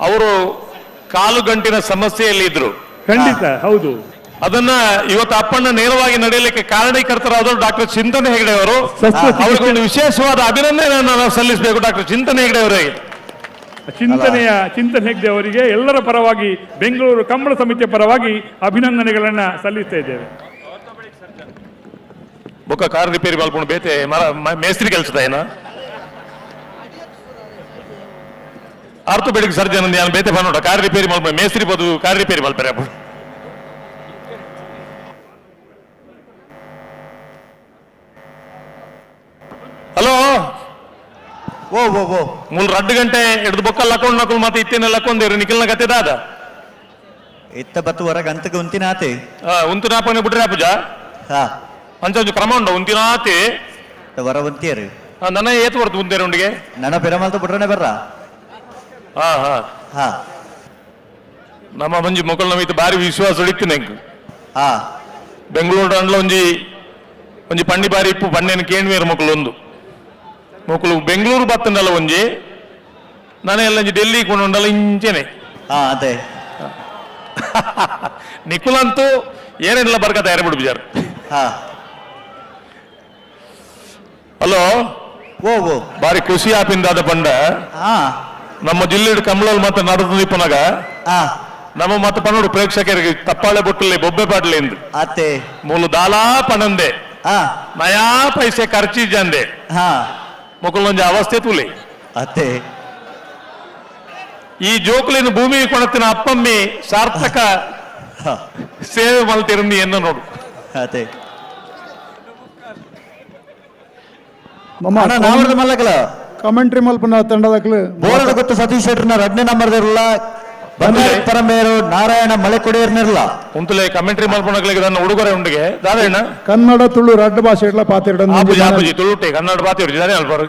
ಅವರು ಕಾಲು ಗಂಟಿನ ಸಮಸ್ಯೆಯಲ್ಲಿ ಇದ್ರು. ಖಂಡಿತ ಹೌದು. ಅದನ್ನ ಇವತ್ತು ಅಪ್ಪಣ್ಣ ನೇರವಾಗಿ ನಡೆಯಲಿಕ್ಕೆ ಕಾರಣೀಕರ್ತರಾದವರು ಡಾಕ್ಟರ್ ಚಿಂತನ್ ಹೆಗಡೆ ಅವರು. ಅವರಿಗೆ ಒಂದು ವಿಶೇಷವಾದ ಅಭಿನಂದನೆಯನ್ನು ನಾವು ಸಲ್ಲಿಸಬೇಕು ಡಾಕ್ಟರ್ ಚಿಂತನ್ ಹೆಗಡೆ ಅವರಿಗೆ. ಚಿಂತನ್ ಹೆಗ್ಡೆ ಅವರಿಗೆ ಎಲ್ಲರ ಪರವಾಗಿ, ಬೆಂಗಳೂರು ಕಂಬಳ ಸಮಿತಿಯ ಪರವಾಗಿ ಅಭಿನಂದನೆಗಳನ್ನ ಸಲ್ಲಿಸ್ತಾ ಇದ್ದೇವೆ. ಬೊಕ್ಕ ಕಾರ್ ರಿಪೇರಿ ಮಲ್ಕೊಂಡು ಬೇತೆ ಮೇಸ್ತ್ರಿ ಕೆಲಸದ ಏನ ಆರ್ಥೋಪೆಡಿಕ್ ಸರ್ಜನ್ ಯಾನ್ ಬೇತೆ ಬಂದೋಡ ಕಾರ್ ರಿಪೇರಿ ಮಲ್ಪ ಮೇಸ್ತ್ರಿ ಬದು ಕಾರ್ ರಿಪೇರಿ ಮಲ್ಪರೆ ಅಪ್ಪ. ಹಲೋ. ಓ ಓ ಓ ಮೂಲ 2 ಗಂಟೆ ಹಿಡಿದು ಬೊಕ್ಕಲ್ ಹಾಕೊಂಡು ನಕಲ್ ಮತ್ತೆ ಇತ್ತೇನೆಲ್ಲ ಹಾಕೊಂಡೇರು ನಿಖಲ್ನ ಕತೆ ದಾದ ಇತ್ತ ಬತ್ತು ಹೊರಗೆ ಅಂತಕ್ಕೆ ಉಂತಿನಾತೆ. ಉಂತಿನಾಪನೆ ಬಿಟ್ರೆ ಪೂಜಾ ಅಂಚ ಕ್ರಮ ಉಂಟು ಉಂತಿನಾತೆ ವರ ಉಂತಿಯರು. ನನ್ನ ಏತು ಬರ್ತು ಉಂತೇರು ಉಂಡಿಗೆ ನನ್ನ ಪೆರಮಲ್ತ ಬಿಟ್ರನೆ ಬರ್ರ. ಹಾ ಹಾ ಹಾ ನಮ್ಮ ಮಂಜಿ ಮೊಕ್ಕಳು ನಮಿತ್ತು ಬಾರಿ ವಿಶ್ವಾಸ ಉಳಿತು ನಂಗೆ. ಹಾ ಬೆಂಗಳೂರು ಅಂಡ್ಲ ಒಂಜಿ ಒಂಜಿ ಪಂಡಿ ಬಾರಿ ಇಪ್ಪು ಪಣ್ಣೆನ ಕೇಣ್ವೇರು ಮಕ್ಕಳು ಒಂದು ಮಕ್ಕಳು ಬೆಂಗಳೂರು ಬತ್ತಂಡಲ್ಲ ಒಂಜಿ ನಾನೇ ಎಲ್ಲ ಒಂಜಿ ಡೆಲ್ಲಿ ಕೊಂಡುಂಡಲ್ಲ ಇಂಚೆನೆ. ಅದೇ ನಿಕುಲಂತೂ ಏನೇನೆಲ್ಲ ಬರ್ಕತ್ತ ಯಾರು ಬಿಡು ಬಿಜಾರ್. ಹಲೋ. ಓ ಓ ಬಾರಿ ಖುಷಿ ಆಪಿಂದಾದ ಪಂಡ ನಮ್ಮ ಜಿಲ್ಲೆ ಕಮಲಲ್ಲಿ ಮತ್ತೆ ನಡೆದು ನಿಪ್ಪನಾಗ ನಮ್ಮ ಮತ್ತೆ ಪನ್ನೋಡು ಪ್ರೇಕ್ಷಕರಿಗೆ ತಪ್ಪಾಳೆ ಬೊಟ್ಟಲೆ ಬೊಬ್ಬೆ ಪಾಟ್ಲೆ ಎಂದು ಅತ್ತೆ ಮೂಲು ದಾಲಾ ಪಣಂದೆ ನಯಾ ಪೈಸೆ ಖರ್ಚಿ ಜಂದೆ ಮೊಕ್ಕಲೊಂಜಿ ಅವಸ್ಥೆ ತುಲೆ ಅತ್ತೆ. ಈ ಜೋಕುಲಿನ ಭೂಮಿ ಕೊಣತಿನ ಅಪ್ಪಮ್ಮಿ ಸಾರ್ಥಕ ಸೇವೆ ಮಲ್ತಿರಂದಿ ಎನ್ನ ನೋಡು. ಅತ್ತೆ ಕಮೆಂಟ್ರಿ ಮಲ್ಪನ ತಂಡದಕ್ಲು ಬೋರ್ಡ್ ಗೊತ್ತು ಸತೀಶ್ ಶೆಟ್ಟರ್ನ 2ನೇ ನಂಬರ್ ಇರಲ್ಲ, ಬಂಗಾರ ಪರಮೇರು ನಾರಾಯಣ ಮಳೆಕೊಡಿಯರ್ನಿರಲ್ಲ. ಉಂತುಲೆ ಕಮೆಂಟ್ರಿ ಮಲ್ಪನಕ್ಲಿಗೆ ನನ್ನ ಉಡುಗೊರೆ ಉಂಡಿಗೆ ದಾದಣ್ಣ. ಕನ್ನಡ ತುಳು ರಡ್ಡು ಭಾಷೆ ಇಡ್ಲ ಪಾತಿರಡ ಆಪುಜಿ ತುಳುಟೆ ಕನ್ನಡ ಪಾತಿರು ದಾದೆ ಅಲ್ಪರು.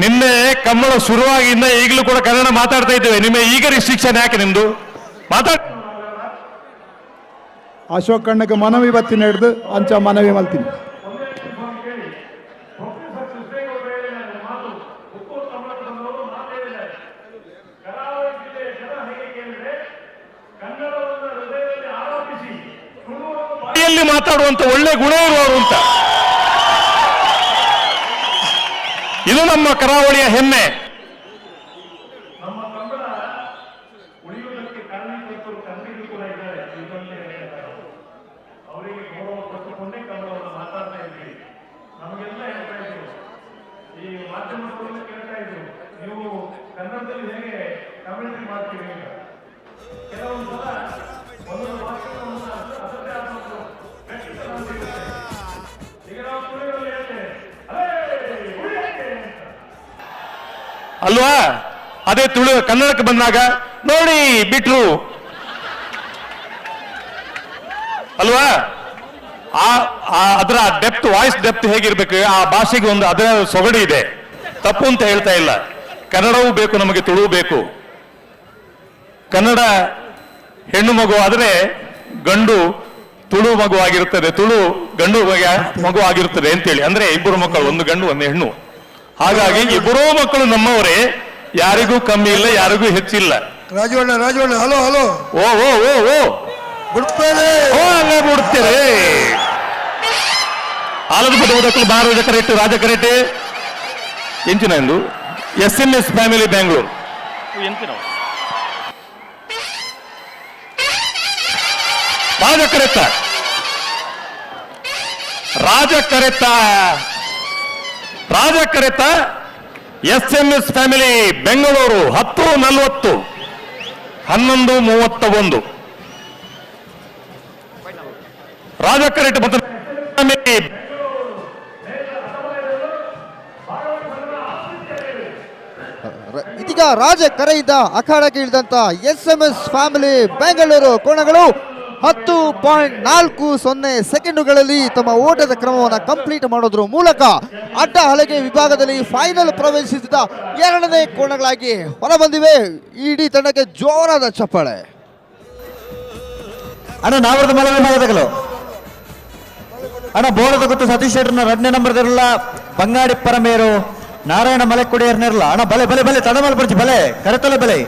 ನಿನ್ನೆ ಕಮ್ಮಳ ಶುರುವಾಗಿಂದ ಈಗಲೂ ಕೂಡ ಕನ್ನಡ ಮಾತಾಡ್ತಾ ಇದ್ದೇವೆ. ನಿಮ್ಮ ಈಗ ರಿಸ್ಟ್ರಿಕ್ಷನ್ ಯಾಕೆ ನಿಮ್ದು? ಮಾತಾಡ್ ಅಶೋಕ್ ಕಣ್ಣಗೆ ಮನವಿ ಬತ್ತಿನ ಹಿಡಿದು ಅಂಚ ಮನವಿ ಮಲ್ತೀನಿ. ಮಾತಾಡುವಂತ ಒಳ್ಳೆ ಗುಣ ಇರುವವರು ಅಂತ ಇದು ನಮ್ಮ ಕರಾವಳಿಯ ಹೆಮ್ಮೆ. ಅಲ್ವಾ? ಅದೇ ತುಳು ಕನ್ನಡಕ್ಕೆ ಬಂದಾಗ ನೋಡಿ ಬಿಟ್ರು ಅಲ್ವಾ? ಆ ಅದರ depth, voice depth ಹೇಗಿರ್ಬೇಕು, ಆ ಭಾಷೆಗೆ ಒಂದು ಅದರ ಸೊಗಡು ಇದೆ. ತಪ್ಪು ಅಂತ ಹೇಳ್ತಾ ಇಲ್ಲ. ಕನ್ನಡವೂ ಬೇಕು ನಮಗೆ, ತುಳುವು ಬೇಕು. ಕನ್ನಡ ಹೆಣ್ಣು ಮಗು ಆದರೆ ಗಂಡು ತುಳು ಮಗು ಆಗಿರುತ್ತದೆ, ತುಳು ಗಂಡು ಮಗು ಆಗಿರುತ್ತದೆ ಅಂತೇಳಿ. ಅಂದ್ರೆ ಇಬ್ಬರು ಮಕ್ಕಳು, ಒಂದು ಗಂಡು ಒಂದು ಹೆಣ್ಣು. ಹಾಗಾಗಿ ಇಬ್ಬರೂ ಮಕ್ಕಳು ನಮ್ಮವರೇ, ಯಾರಿಗೂ ಕಮ್ಮಿ ಇಲ್ಲ, ಯಾರಿಗೂ ಹೆಚ್ಚಿಲ್ಲ. ರಾಜವಣ್ಣ ರಾಜವಣ್ಣ ಹಲೋ ಹಲೋ ಓ ಓ ಓ ಓ ಬಿಡ್ತೇನೆ ಓ ಅಲ್ಲೇ ಬಿಡ್ತೇನೆ. ಆಲದ ಪದಕಲು ಬಾರ ಕರೆಕ್ಟ್ ರಾಜ ಕರೆಕ್ಟ್ ಎಂಚಿನ ಎಂದು S M S family Bangalore ಎಂಚಿನ ರಾಜ ಕರೆತ್ತ ರಾಜ ಕರೆತ್ತ ರಾಜ ಕರೆತ S M S family Bengaluru 10:40 11:31 ರಾಜ ಕರೆಟ್ ಮತ್ತು ಇದೀಗ ರಾಜ ಕರೆಯಿಂದ ಅಖಾಡಕ್ಕೆ ಇಳಿದಂತ S M S family Bengaluru ಕೋಣಗಳು 10.40 ಸೆಕೆಂಡುಗಳಲ್ಲಿ ತಮ್ಮ ಓಟದ ಕ್ರಮವನ್ನು ಕಂಪ್ಲೀಟ್ ಮಾಡೋದ್ರ ಮೂಲಕ ಅಡ್ಡ ಹಲಗೆ ವಿಭಾಗದಲ್ಲಿ ಫೈನಲ್ ಪ್ರವೇಶಿಸಿದ ಎರಡನೇ ಕೋಣಗಳಾಗಿ ಹೊರಬಂದಿವೆ. ಇಡೀ ತಂಡಕ್ಕೆ ಜೋರಾದ ಚಪ್ಪಾಳೆ. ಅಣ್ಣ ನಾವರದ ಮಲ ವಿಭಾಗದಗಳು ಅಣ್ಣ ಬೋರದ ಗೊತ್ತು ಸತೀಶ್ ಶೆಟ್ಟರ್ನ ಎರಡನೇ ನಂಬರ್ದಿರಲ್ಲ ಬಂಗಾಡಿ ಪರಮೇರು ನಾರಾಯಣ ಮಲೆಕುಡಿಯರ್ನಿರಲ್ಲ. ಅಣ್ಣ ಬಲೆ ಬಲೆ ಬಲೆ ತಡಮಲ್ ಬರ್ಜಿ ಬಲೆ ಕರೆತಲೆ ಬಲೆ.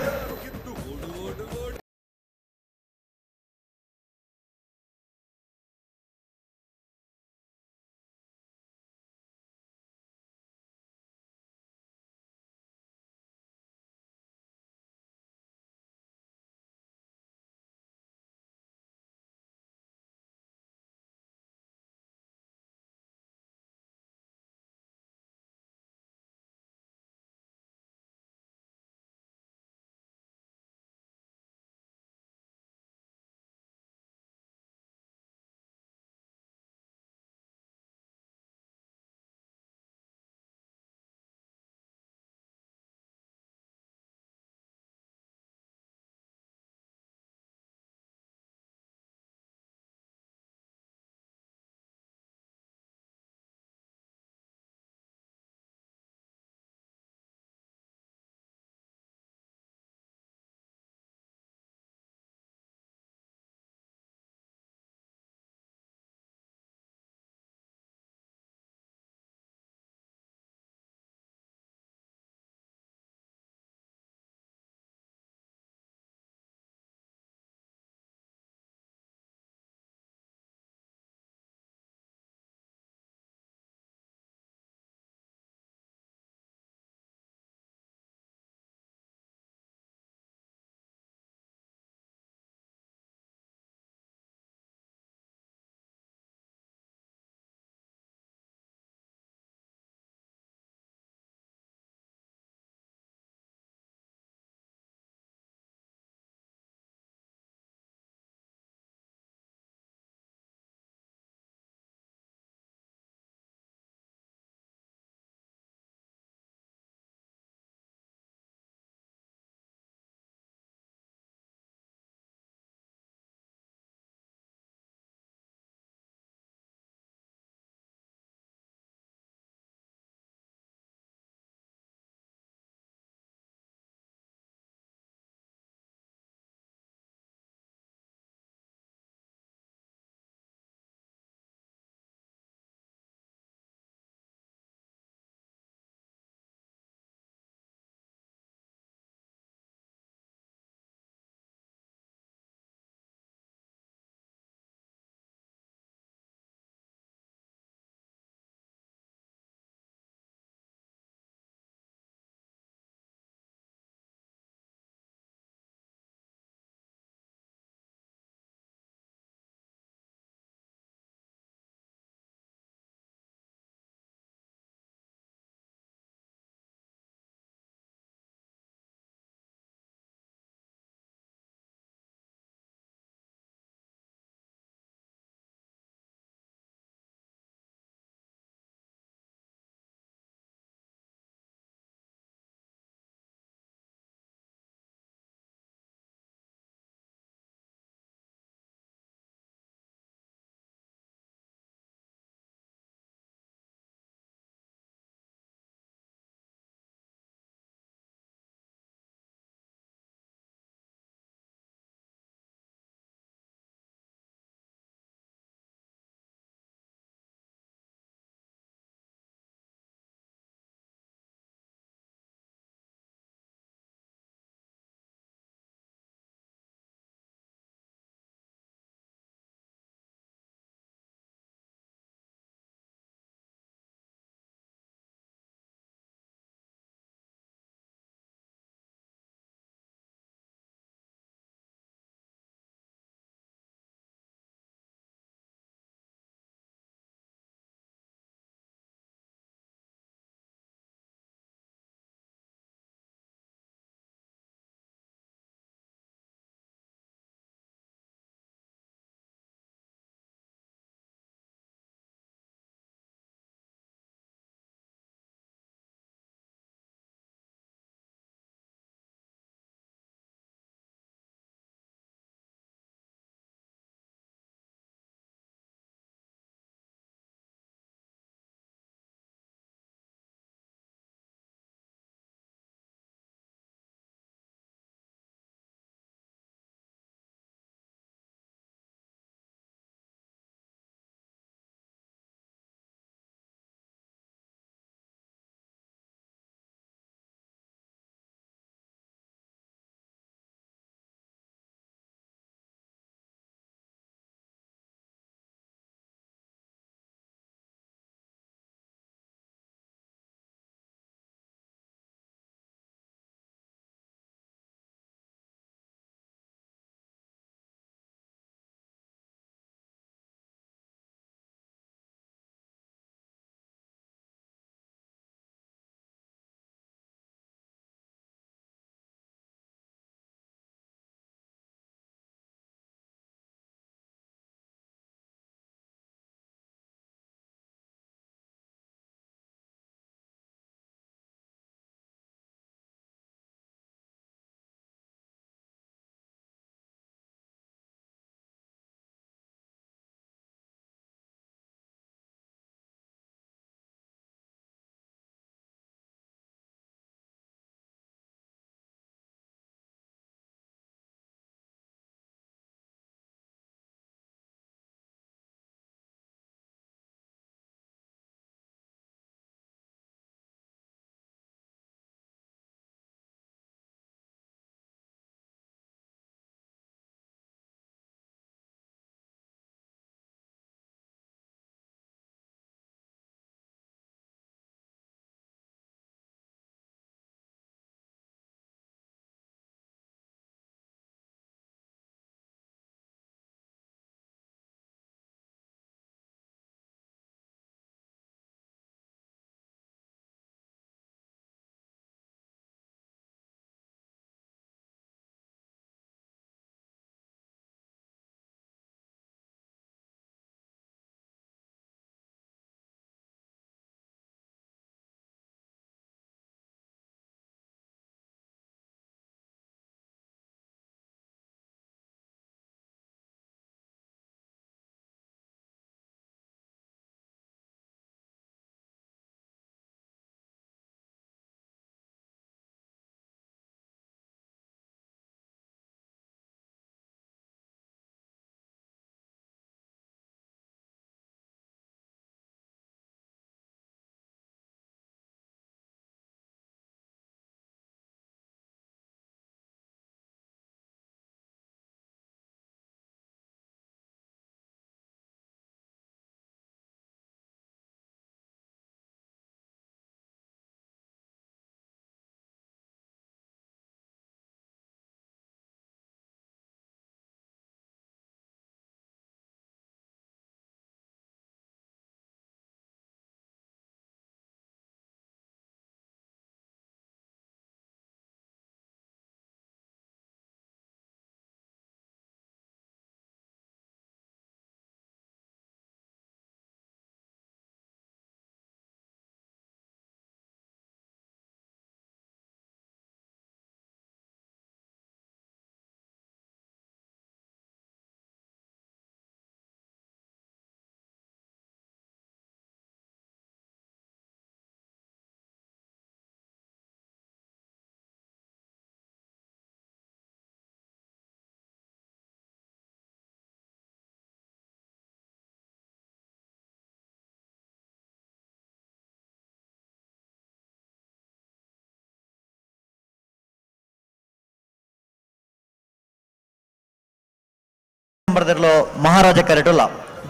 ನಂಬರ್ ದಿರ್ಲು ಮಹಾರಾಜ ಕರೆಟುಲ್ಲ.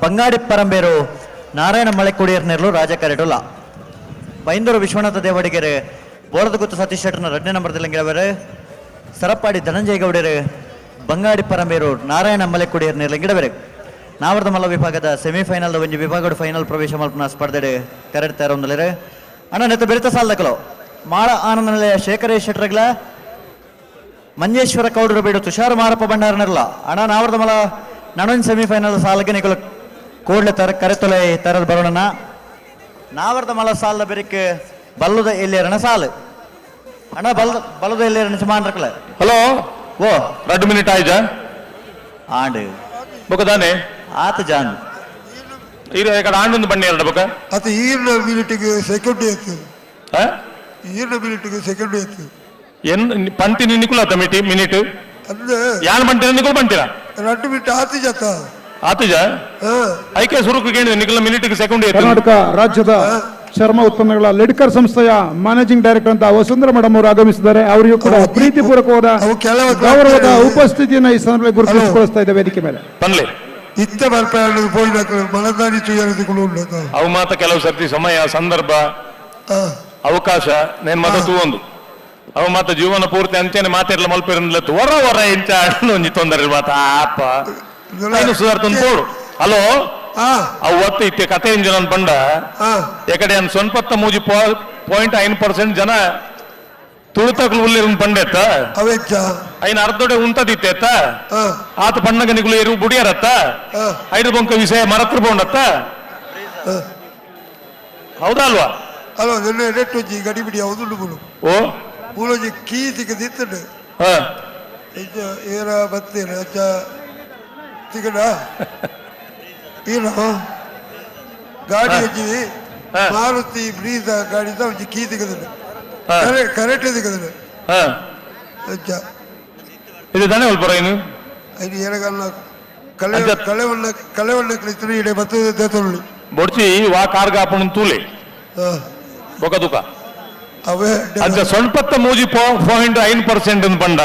ಬಂಗಾಡಿ ಪರಂಬೇರು ನಾರಾಯಣ ಮಳೆಕುಡಿಯರ್ನೆರ್ಲು ರಾಜ ಕರೆಟುಲ್ಲ. ಬೈಂದೂರು ವಿಶ್ವನಾಥ ದೇವಡಿಗೆರೆ ಬೋಳದಗುತ್ತು ಸತೀಶ್ ಶೆಟ್ಟರ್ನ 2ನೇ ನಂಬರ್ ದಿಲ್ಲಂಗಿಡವರು. ಸರಪಾಡಿ ಧನಂಜಯ ಗೌಡರು ಬಂಗಾಡಿ ಪರಂಬೇರು ನಾರಾಯಣ ಮಲೆಕುಡಿಯರ್ನೆರ್ಲಂಗಿಡವರು. ನಾವರ್ದ ಮಲ್ಲ ವಿಭಾಗದ ಸೆಮಿಫೈನಲ್ ಒಂಜಿ ವಿಭಾಗದ ಫೈನಲ್ ಪ್ರವೇಶ ಮಲ್ಪನ ಸ್ಪರ್ಧೆ ಕರೆಡ್ ತಯಾರೊಂದಲೇರು. ಅಣ್ಣ ನೆತ್ತ ಬೆರಿತ ಸಾಲದಕಲು ಮಾಳ ಆನಂದ ನಿಲಯ ಶೇಖರೇಶ್ ಶೆಟ್ಟರ್ಗಳ ಮಂಜೇಶ್ವರ ಕೌಡರು ಬೇಡು ತುಷಾರ್ ಮಾರಪ್ಪ ಭಂಡಾರನರ್ಲ. ಅಣ್ಣ ನಾವರ್ದ ಮಲ ನನೊಂದು ಸೆಮಿಫೈನಲ್ ಸಾಲಗೆ ನಿಕಲು ಕೂಡಲೇ ತರ ಕರೆತೊಲೆ ತರದ ಬರೋಣ. ನಾವರ್ದ ಮಲ ಸಾಲದ ಬೆರಿಕೆ ಬಲ್ಲದ ಎಲ್ಲಿಯರಣ ಸಾಲು. ಅಣ್ಣ ಬಲ್ಲದ ಎಲ್ಲಿಯರಣ ಸುಮಾನ್ರಕಲ. ಹಲೋ ಓ 2 ಮಿನಿಟ್ ಆಯ್ತಾ ಆಂಡ್ ಬೊಕದಾನೆ ಆತ ಜಾನ್ ಇರು ಈ ಕಡೆ ಆಂಡೊಂದು ಬಣ್ಣಿ ಎರಡು ಬೊಕ ಅತ ಈರ್ನ ಮಿನಿಟಿಗೆ ಸೆಕೆಂಡ್ ಆಯ್ತು. ಈರ್ನ ಮಿನಿಟಿಗೆ ಸೆಕೆಂಡ್ ಆಯ್ತು. ಎನ್ ಪಂತಿನಿ ನಿಕುಲ ಮಿಟಿ ಮಿನಿಟ್ ಅಂದ್ರೆ ಯಾನ್ ಬಂಟಿನ ನಿಕುಲ್ ಬಂಟಿರ 2 ಮಿನಿಟ್ ಆತಿಜ ಆತಿಜ ಐಕೆ ಸುರುಕು ಕೇಳಿ ನಿಕುಲ ಮಿನಿಟಿಗೆ ಸೆಕೆಂಡ್ ಆಯ್ತು. ಕರ್ನಾಟಕ ರಾಜ್ಯದ ಚರ್ಮ ಉತ್ಪನ್ನಗಳ ಲಿಡ್ಕರ್ ಸಂಸ್ಥೆಯ ಮ್ಯಾನೇಜಿಂಗ್ ಡೈರೆಕ್ಟರ್ ಅಂತ ವಸುಂಧರಾ ಮೇಡಮ್ ಅವರು ಆಗಮಿಸಿದ್ದಾರೆ. ಅವರಿಗೂ ಕೂಡ ಪ್ರೀತಿಪೂರ್ವಕವಾದ ಗೌರವದ ಉಪಸ್ಥಿತಿಯನ್ನು ಈ ಸಂದರ್ಭದಲ್ಲಿ ಗುರುತಿಸಿಕೊಳಿಸ್ತಾ ಇದೆ ವೇದಿಕೆ ಮೇಲೆ. ಪನ್ಲೆ ಇತ್ತ ಅವು ಮಾತ ಕೆಲವು ಸರ್ತಿ ಸಮಯ ಸಂದರ್ಭ ಅವಕಾಶ ನೇನ್ ಮಾತ ತೂವೊಂದು ಅವ ಮಾತ ಜೀವನ ಪೂರ್ತಿ ಅಂಚೆನೆ ಮಾತಿರ್ಲ ಮಲ್ಪಿರಲಿಲ್ಲ ಹೊರ ಹೊರ ಇಂಚ ಒಂಜಿ ತೊಂದರೆ ಮಾತ ಆಪ ಐನು ಸುಧಾರ್ತೊಂದು ಪೋಡು. ಹಲೋ ಅವು ಒತ್ತು ಇತ್ತೆ ಕತೆ ಇಂಜನ ಪಂಡ ಎಕಡೆ 53.5% ಜನ ತುಳುತಕ್ಲು ಉಲ್ಲಿರ ಪಂಡೆತ್ತ ಐನ ಅರ್ಧೊಡೆ ಉಂತದಿತ್ತೆತ್ತ ಆತ ಪಣ್ಣಗ ನಿಗುಲು ಎರು ಬುಡಿಯರತ್ತ ಐದು ಬೊಂಕ ವಿಷಯ ಮರತ್ರ ಬೋಂಡತ್ತ ಹೌದಾ ಅಲ್ವಾ? ಅಲ್ವಾ ನೆಟ್ಟು ಗಡಿ ಬಿಡಿ ಹೌದು. ಓ ಮೂಲೊಂಜಿ ಕೀ ತಿಕ್ಕದಿತ್ತುಂಡು ಏರ ಬತ್ತೇನೆ ಅಚ್ಚ ತಿಕ್ಕಡ ಏನು ಗಾಡಿ ಒಂಜಿ ಮಾರುತಿ ಬ್ರೀಜ ಗಾಡಿದ ಒಂಜಿ ಕೀ ತಿಕ್ಕದುಂಡು ಕರೆಕ್ಟ್ ತಿಕ್ಕದುಂಡು ಅಚ್ಚ ಇದು ದಾನೆ ಒಲ್ಪರ ಏನು ಐದು ಏರಗಲ್ಲ ಕಲೆ ಕಲೆವಣ್ಣ ಕಲೆವಣ್ಣ ಕಲಿತರು ಇಡೆ ಬತ್ತದ ದೇತೊಳ್ಳಿ ಬೊಡ್ಚಿ ವಾ ಕಾರ್ಗ ಆಪಣ ತೂಲೆ ಬೊಕ ದುಕ ಅವೇ ಅಂಚ 53.5% ಪಂಡ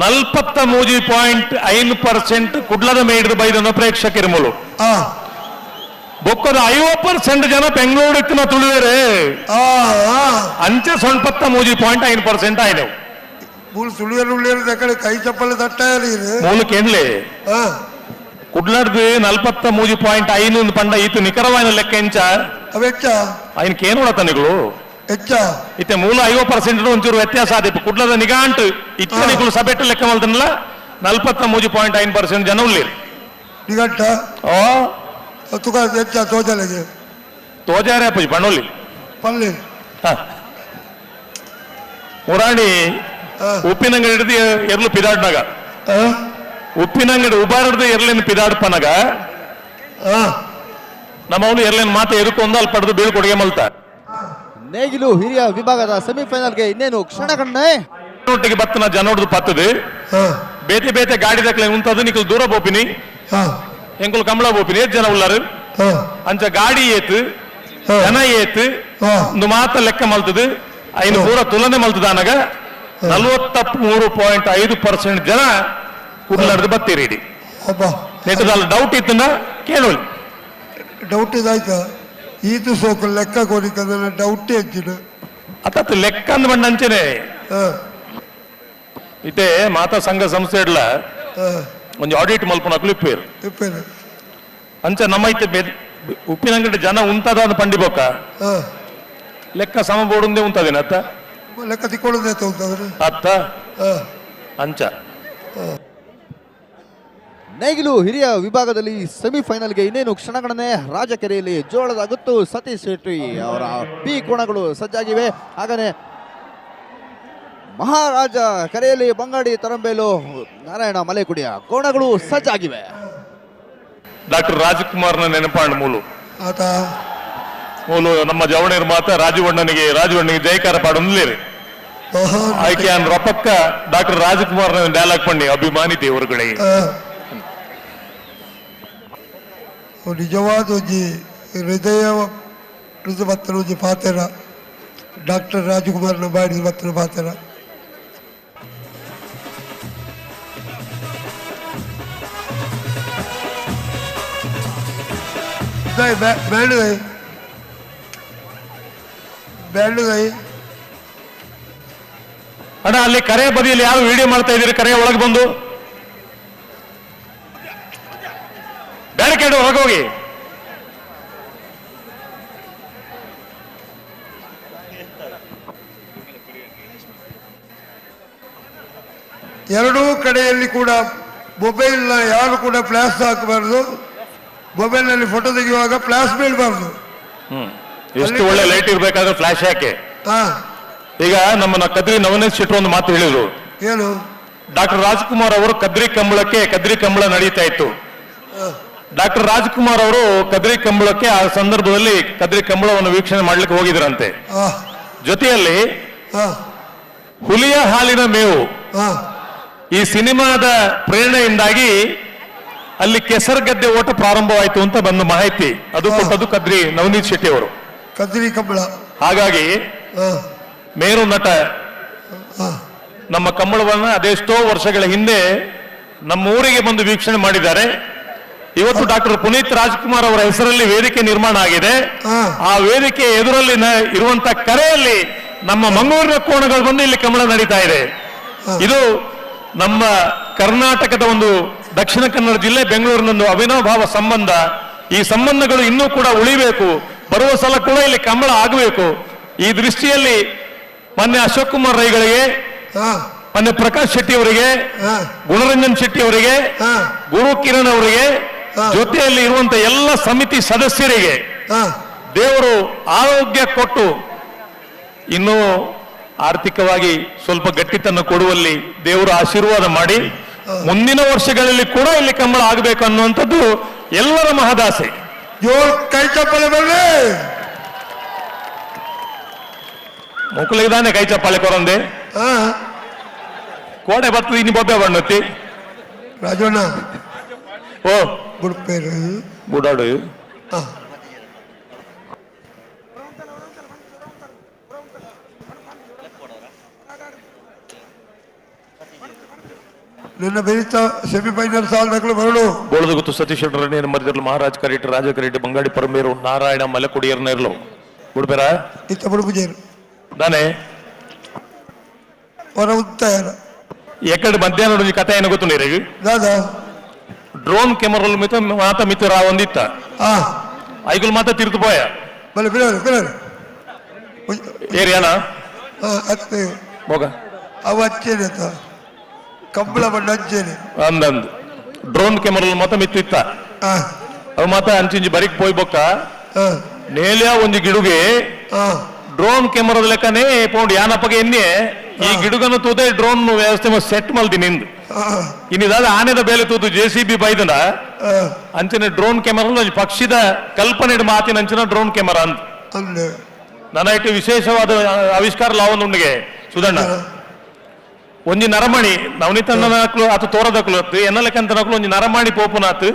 43.5% ಕುಡ್ಲದ ಮೇಡ್ದು ಬೈದನ ಪ್ರೇಕ್ಷಕರ ಮೂಲು ಬೊಕ್ಕದ 50% ಜನ ಬೆಂಗಳೂರು ಇತ್ತಿನ ತುಳುವೇರೆ ಅಂಚೆ 53.5% ಆಯ್ದವು. ಮೂಲು ಸುಳಿಯರು ಉಳ್ಳಿಯರು ಕೈ ಚಪ್ಪಲ ತಟ್ಟಾಯಲಿ ಮೂಲಕ್ಕೆ ಏನ್ಲೇ ಕುಡ್ಲಡ್ದು 43.5 ಪಂಡ ಈತು ನಿಖರವಾದ ಲೆಕ್ಕ ಎಂಚ ಅವೆಚ್ಚ ఆయనకి ಏನು ತನಿಗಳು ಹೆಚ್ಚ ಇತ್ತೆ ಮೂಲ 50% ಒಂಚೂರು ವ್ಯತ್ಯಾಸ ಆದಿಪ್ಪು ಕುಡ್ಲದ ನಿಗಾಂಟು ಇತ್ತೆ ನಿಕುಲು ಸಬೆಟ್ಟು ಲೆಕ್ಕ ಮಲ್ತನಲ್ಲ 43.5% ಜನ ಉಳ್ಳೇರು ನಿಗಂಟ ಓ ತುಕ ಹೆಚ್ಚ ತೋಜಲೆಗೆ ತೋಜಾರೆ ಅಪ್ಪಜಿ ಪಣ್ಣೊಲ್ಲಿ ಪಲ್ಲೆ ಮುರಾಣಿ ಉಪ್ಪಿನಂಗಡಿ ಹಿಡಿದು ಎರ್ಲು ಪಿದಾಡ್ನಾಗ ಉಪ್ಪಿನಂಗಡಿ ಉಬಾರಡ್ದು ಎರ್ಲಿನ ಪಿದಾಡ್ಪನಗ ನಮ್ಮವನು ಎರ್ಲಿನ ಮಾತೆ ಎದುಕೊಂದು ಅಲ್ಲಿ ಪಡೆದು ಬೀಳ್ಕೊಡುಗೆ ಮಲ್ತ. ನೇಗಿಲು ಹಿರಿಯ ವಿಭಾಗದ ಸೆಮಿಫೈನಲ್ಗೆ ಇನ್ನೇನು ಕ್ಷಣಗಣನೆ. ಒಟ್ಟಿಗೆ ಬತ್ತನ ಜನೋಡ್ದು ಪತ್ತದು ಬೇತೆ ಬೇತೆ ಗಾಡಿ ದಕ್ಲೆ ಉಂತದು ನಿಕಲ್ ದೂರ ಬೋಪಿನಿ ಎಂಕುಲು ಕಮಲ ಬೋಪಿನಿ ಏತ್ ಜನ ಉಳ್ಳಾರು ಅಂಚ ಗಾಡಿ ಏತು ಜನ ಏತು ಒಂದು ಮಾತ ಲೆಕ್ಕ ಮಲ್ತದು ಐನು ಪೂರ ತುಲನೆ ಮಲ್ತದ ಅನಗ 43.5% ಜನ ಕುಡ್ಲಾರ್ದು ಬತ್ತೀರಿ ಇಡಿ. ನೆಟ್ಟದಲ್ಲ ಡೌಟ್ ಇತ್ತನ್ನ ಕೇಳೋಲಿ. ಡೌಟ್ ಇದಾಯ್ತಾ ಈತು ಸೋಕು ಲೆಕ್ಕ ಕೋರಿಕಂದ್ರೆ ಡೌಟ್ ಹೆಚ್ಚಿನ ಅತ್ತ ಲೆಕ್ಕ ಅಂದ್ ಬಣ್ಣ ಅಂಚೆನೆ ಇತ್ತೆ ಮಾತಾ ಸಂಘ ಸಂಸ್ಥೆ ಇಡ್ಲ ಒಂಜಿ ಆಡಿಟ್ ಮಲ್ಪುನ ಇಪ್ಪೇರು ಅಂಚ ನಮ್ಮ ಇತ್ತೆ ಉಪ್ಪಿನ ಅಂಗಡಿ ಜನ ಉಂತದ ಅಂದ್ ಪಂಡಿ ಬೊಕ್ಕ ಲೆಕ್ಕ ಸಮ ಬೋಡುಂದೇ ಉಂತದೇನ ಅತ್ತ ಲೆಕ್ಕ ತಿಕ್ಕೊಳ್ಳೋದೇ ಅತ್ತ ಅಂಚ. ನೇಗಿಲು ಹಿರಿಯ ವಿಭಾಗದಲ್ಲಿ ಸೆಮಿಫೈನಲ್ಗೆ ಇನ್ನೇನು ಕ್ಷಣಗಣನೆ. ರಾಜಕೆರೆಯಲ್ಲಿ ಜೋಳದ ಗುತ್ತು ಸತೀಶ್ ಶೆಟ್ಟಿ ಅವರ ಪಿ ಕೋಣಗಳು ಸಜ್ಜಾಗಿವೆ. ಹಾಗನೇ ಮಹಾರಾಜ ಕೆರೆಯಲ್ಲಿ ಬಂಗಾಡಿ ತರಂಬೇಲು ನಾರಾಯಣ ಮಲೆಕುಡಿಯ ಕೋಣಗಳು ಸಜ್ಜಾಗಿವೆ. ಡಾಕ್ಟರ್ ರಾಜಕುಮಾರ್ನ ನೆನಪಾಂಡ್ ಮೂಲು ಮೂಲು ನಮ್ಮ ಜವಣೀರ್ ಮಾತ ರಾಜವಣ್ಣನಿಗೆ ರಾಜವಣ್ಣನಿಗೆ ಜಯಕಾರ ಪಾಡೊಂದ್ಲೇರಿ ಆಯ್ಕೆ ರಪಕ್ಕ ಡಾಕ್ಟರ್ ರಾಜಕುಮಾರ್ನ ಡೈಲಾಗ್ ಪಣ್ಣಿ ಅಭಿಮಾನಿ ದೇವರುಗಳಿಗೆ. ನಿಜವಾದ ಒಂಜಿ ಹೃದಯ ಬತ್ತನ ಒಂಜಿ ಪಾತೆರ ಡಾಕ್ಟರ್ ರಾಜಕುಮಾರ್ನ ಬಾಡಿ ಬತ್ತನ ಪಾತೆರ. ಬ್ಯಾಂಡ್ ಬ್ಯಾಂಡ್ ಅಣ್ಣ, ಅಲ್ಲಿ ಕರೆ ಬದಿಯಲ್ಲಿ ಯಾರು ವಿಡಿಯೋ ಮಾಡ್ತಾ ಇದ್ದೀರಿ? ಕರೆ ಒಳಗೆ ಬಂದು ಬ್ಯಾರಿಕೇಡ್ ಒಳಗೆ ಹೋಗಿ. ಎರಡೂ ಕಡೆಯಲ್ಲಿ ಕೂಡ ಮೊಬೈಲ್ನ ಯಾರು ಕೂಡ ಫ್ಲಾಶ್ ಹಾಕಬಾರ್ದು. ಮೊಬೈಲ್ನಲ್ಲಿ ಫೋಟೋ ತೆಗೆಯುವಾಗ ಫ್ಲಾಶ್ ಬೀಳಬಾರ್ದು. ಎಷ್ಟು ಒಳ್ಳೆ ಲೈಟ್ ಇರ್ಬೇಕಾದ್ರೆ ಫ್ಲಾಶ್ ಯಾಕೆ? ಈಗ ನಮ್ಮನ್ನ ಕದ್ರಿ ನವನೀತ್ ಶೆಟ್ಟರು ಒಂದು ಮಾತು ಹೇಳಿದ್ರು. ಏನು? ಡಾಕ್ಟರ್ ರಾಜ್ಕುಮಾರ್ ಅವರು ಕದ್ರಿ ಕಂಬಳಕ್ಕೆ, ಕದ್ರಿ ಕಂಬಳ ನಡೀತಾ ಇತ್ತು. ಡಾಕ್ಟರ್ ರಾಜ್ಕುಮಾರ್ ಅವರು ಕದ್ರಿ ಕಂಬಳಕ್ಕೆ ಆ ಸಂದರ್ಭದಲ್ಲಿ ಕದ್ರಿ ಕಂಬಳವನ್ನು ವೀಕ್ಷಣೆ ಮಾಡ್ಲಿಕ್ಕೆ ಹೋಗಿದ್ರಂತೆ. ಜೊತೆಯಲ್ಲಿ ಹುಲಿಯ ಹಾಲಿನ ಮೇವು ಈ ಸಿನಿಮಾದ ಪ್ರೇರಣೆಯಿಂದಾಗಿ ಅಲ್ಲಿ ಕೆಸರುಗದ್ದೆ ಓಟ ಪ್ರಾರಂಭವಾಯಿತು ಅಂತ ಬಂದ ಮಾಹಿತಿ ಅದು ಕೊಟ್ಟದ್ದು ಕದ್ರಿ ನವನೀತ್ ಶೆಟ್ಟಿ ಅವರು. ಕದ್ರಿ ಕಂಬಳ. ಹಾಗಾಗಿ ಮೇರು ನಟ ನಮ್ಮ ಕಂಬಳವನ್ನ ಅದೆಷ್ಟೋ ವರ್ಷಗಳ ಹಿಂದೆ ನಮ್ಮ ಊರಿಗೆ ಬಂದು ವೀಕ್ಷಣೆ ಮಾಡಿದ್ದಾರೆ. ಇವತ್ತು ಡಾಕ್ಟರ್ ಪುನೀತ್ ರಾಜ್ಕುಮಾರ್ ಅವರ ಹೆಸರಲ್ಲಿ ವೇದಿಕೆ ನಿರ್ಮಾಣ ಆಗಿದೆ. ಆ ವೇದಿಕೆ ಎದುರಲ್ಲಿ ಇರುವಂತ ಕರೆಯಲ್ಲಿ ನಮ್ಮ ಮಂಗಳೂರಿನ ಕೋಣಗಳು ಬಂದು ಇಲ್ಲಿ ಕಂಬಳ ನಡೀತಾ ಇದೆ. ಇದು ನಮ್ಮ ಕರ್ನಾಟಕದ ಒಂದು ದಕ್ಷಿಣ ಕನ್ನಡ ಜಿಲ್ಲೆ ಬೆಂಗಳೂರಿನ ಒಂದು ಅವಿನಾಭಾವ ಸಂಬಂಧ. ಈ ಸಂಬಂಧಗಳು ಇನ್ನೂ ಕೂಡ ಉಳಿಬೇಕು, ಬರುವ ಸಲ ಕೂಡ ಇಲ್ಲಿ ಕಂಬಳ ಆಗಬೇಕು. ಈ ದೃಷ್ಟಿಯಲ್ಲಿ ಮಾನ್ಯ ಅಶೋಕ್ ಕುಮಾರ್ ರೈಗಳಿಗೆ, ಮಾನ್ಯ ಪ್ರಕಾಶ್ ಶೆಟ್ಟಿ ಅವರಿಗೆ, ಗುಣರಂಜನ್ ಶೆಟ್ಟಿ ಅವರಿಗೆ, ಗುರು ಕಿರಣ್ ಅವರಿಗೆ, ಜೊತೆಯಲ್ಲಿ ಇರುವಂತ ಎಲ್ಲ ಸಮಿತಿ ಸದಸ್ಯರಿಗೆ ದೇವರು ಆರೋಗ್ಯ ಕೊಟ್ಟು ಇನ್ನೂ ಆರ್ಥಿಕವಾಗಿ ಸ್ವಲ್ಪ ಗಟ್ಟಿತನ ಕೊಡುವಲ್ಲಿ ದೇವರು ಆಶೀರ್ವಾದ ಮಾಡಿ ಮುಂದಿನ ವರ್ಷಗಳಲ್ಲಿ ಕೂಡ ಇಲ್ಲಿ ಕಂಬಳ ಆಗಬೇಕು ಅನ್ನುವಂಥದ್ದು ಎಲ್ಲರ ಮಹದಾಸೆ. ಕೈ ಚಪ್ಪಾಳೆ ಬರ್ಲಿ. ಮಕ್ಕಳಿಗೆ ಕೈ ಚಪ್ಪಾಳೆ ಕೊರಂದೆ ಕೋಡೆ ಬರ್ತದೆ ಇನ್ನು ಬೊಬ್ಬೆ ಬಣ್ಣತ್ತಿ ರಾಜಣ್ಣ. ಓ ಬುಡ್ಪೇರು ಬುಡಾಡು. ನಿನ್ನ ಬೆರೀತ ಸೆಮಿಫೈನಲ್ ಸಾಲಗಳು ಬರಲು. ಬೋಳದಗುತ್ತು ಸತೀಶ್ ನೇರ ಮಧ್ಯದಲ್ಲಿ ಮಹಾರಾಜ್ ಕರೇಟ್, ರಾಜ ಕರೇಟ್, ಬಂಗಾಡಿ ಪರಮೇರು, ನಾರಾಯಣ ಮಲೆಕೊಡಿಯರ್ ನೇರ್ಲು ಬುಡ್ಪೇರ ಇತ್ತ ಬುಡ್ಪುಜೇರು ದಾನೆ ಹೊರ ಉತ್ತಾಯನ ಎಕ್ಕಡೆ ಮಧ್ಯಾಹ್ನ ಒಂಜಿ ಕಥೆ ಏನು ಗೊತ್ತು ನೀರಿಗೆ? ದಾದಾ ಡ್ರೋನ್ ಕೆಮರಲ್ ಮಿತ ಮಾತ ಮಿತ್ರ ಒಂದಿತ್ತ ಐಗುಲ್ ಮಾತ ತಿರುತು ಪೋಯ ಬಲೆ ಬಿಡೋರು ಬಿಡೋರು ಏರಿಯಾನ ಅತ್ತೆ ಹೋಗ ಅವ ಅಚ್ಚೇನೆ ಅಂತ ಕಂಬಳ ಬಣ್ಣ ಅಚ್ಚೇನೆ ಅಂದಂದು ಡ್ರೋನ್ ಕೆಮರಲ್ ಮಾತ ಮಿತ್ತಿತ್ತ ಅವ ಮಾತ ಅಂಚಿಂಜಿ ಬರಿಕ್ ಪೋಯ್ ಬೊಕ್ಕ ನೇಲ್ಯಾ ಒಂಜಿ ಗಿಡುಗೆ ಡ್ರೋನ್ ಕೆಮರದ ಲೆಕ್ಕನೆ ಪೌಂಡ್ ಯಾನಪ್ಪಗೆ ಎನ್ನೆ ಈ ಗಿಡುಗನ್ನು ತೂದೆ ಡ್ರೋನ್ ವ್ಯವಸ್ಥೆ ಸೆಟ್ ಮಲ್ದಿ ನಿಂದು ಇನ್ನಿದಾದ ಆನೆದ ಬೇಲೆ ತೂದು ಜೆ ಸಿ ಬಿ ಬೈದನ ಅಂಚನೆ ಡ್ರೋನ್ ಕ್ಯಾಮರಾ ಒಂಜಿ ಪಕ್ಷಿದ ಕಲ್ಪನೆ ಮಾತಿನ ಅಂಚಿನ ಡ್ರೋನ್ ಕ್ಯಾಮರಾ ಅಂತ ನನ್ನ ಇಟ್ಟು ವಿಶೇಷವಾದ ಆವಿಷ್ಕಾರ ಲಾವೊಂದುಂಡಿಗೆ ಸುಧಣ್ಣ. ಒಂಜಿ ನರಮಣಿ ನವನಿತಣ್ಣನಕ್ಲು ಆತ ತೋರದಕ್ಲು ಅತ್ತು ಎನ್ನಲೆಕ್ಕಂತನಕ್ಲು ಒಂಜಿ ನರಮಣಿ ಪೋಪುನಾತ್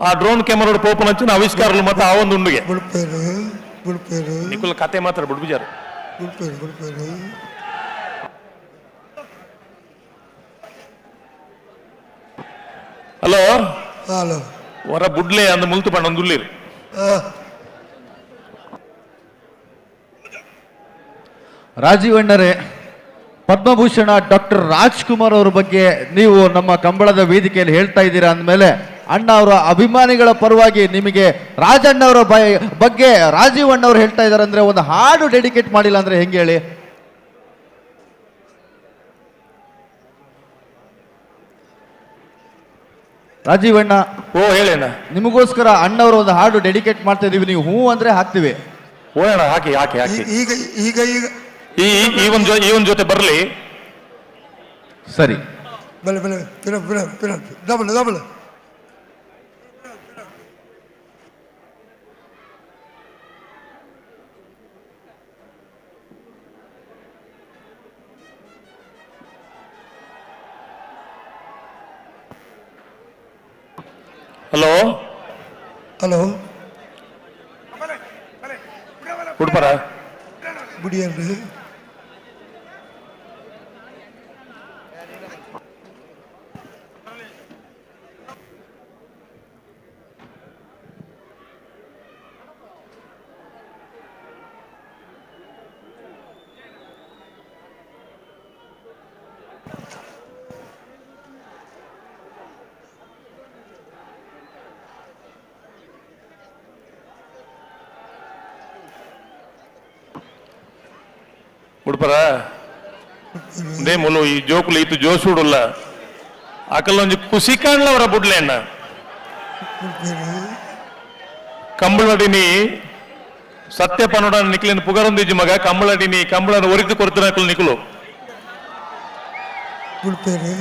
ಆ ಡ್ರೋನ್ ಕ್ಯಾಮರಾ ಪೋಪುನ ಅಂಚಿನ ಆವಿಷ್ಕಾರಲು ಮತ್ತೆ ಆ ಒಂದು ಉಂಡಿಗೆ ನಿಕುಲ್ ಕತೆ ಮಾತ್ರ ಬಿಡ್ಬಿಜಾರು. ಹಲೋ ಹಲೋ ಹೊರ ಬುಡ್ಲೆ ಅಂದ ಮುಲ್ತು ಪಣ್ಣ ಒಂದು ಉಳ್ಳಿರು. ರಾಜೀವ್ ಅಣ್ಣರೇ, ಪದ್ಮಭೂಷಣ ಡಾಕ್ಟರ್ ರಾಜ್ಕುಮಾರ್ ಅವರ ಬಗ್ಗೆ ನೀವು ನಮ್ಮ ಕಂಬಳದ ವೇದಿಕೆಯಲ್ಲಿ ಹೇಳ್ತಾ ಇದ್ದೀರಾ ಅಂದಮೇಲೆ ಅಣ್ಣ ಅವರ ಅಭಿಮಾನಿಗಳ ಪರವಾಗಿ ನಿಮಗೆ ರಾಜಣ್ಣ ಅವರ ಬಗ್ಗೆ ರಾಜೀವ್ ಅಣ್ಣ ಅವರು ಹೇಳ್ತಾ ಇದ್ದಾರೆ ಅಂದ್ರೆ ಒಂದು ಹಾಡು ಡೆಡಿಕೇಟ್ ಮಾಡಿಲ್ಲ ಅಂದ್ರೆ ಹೆಂಗೆ ಹೇಳಿ? ರಾಜೀವ್ ಅಣ್ಣ, ಓ ಹೇಳಿ ಅಣ್ಣ, ನಿಮಗೋಸ್ಕರ ಅಣ್ಣವರು ಒಂದು ಹಾಡು ಡೆಡಿಕೇಟ್ ಮಾಡ್ತಾ ಇದೀವಿ, ನೀವು ಹೂ ಅಂದ್ರೆ ಹಾಕ್ತಿವಿ. ಓ ಅಣ್ಣ, ಹಾಕಿ ಹಾಕಿ ಹಾಕಿ. ಈಗ ಈಗ ಈಗ ಈ ಈ ಒಂದು ಈ ಒಂದು ಜೊತೆ ಬರಲಿ. ಸರಿ, ಬಲೆ ಬಲೆ ಪಿರ ಪಿರ ಪಿರ ಡಬಲ್ ಡಬಲ್. ಹಲೋ ಹಲೋ ಉಡ್ಪರ ಬುಡಿಯಲ್ರಿ. ಬುಡ್ಪರ they ಮುಲು ಈ ಜೋಕುಲು ಇತ್ತು ಜೋಸುಡುಲ್ಲ ಅಕಲೊಂಜಿ ಖುಷಿ ಕಾಣ್ಲವರ ಬುಡ್ಲೆ ಅಣ್ಣ. ಕಂಬಳಡಿನಿ ಸತ್ಯ ಪನ್ನಡ ನಿಕ್ಲಿನ ಪುಗರೊಂದಿಜ್ಜಿ ಮಗ ಕಂಬಳಡಿನಿ ಕಂಬಳನ ಒರಿತು ಕೊಡ್ತಿನ ನಿಕ್ಲು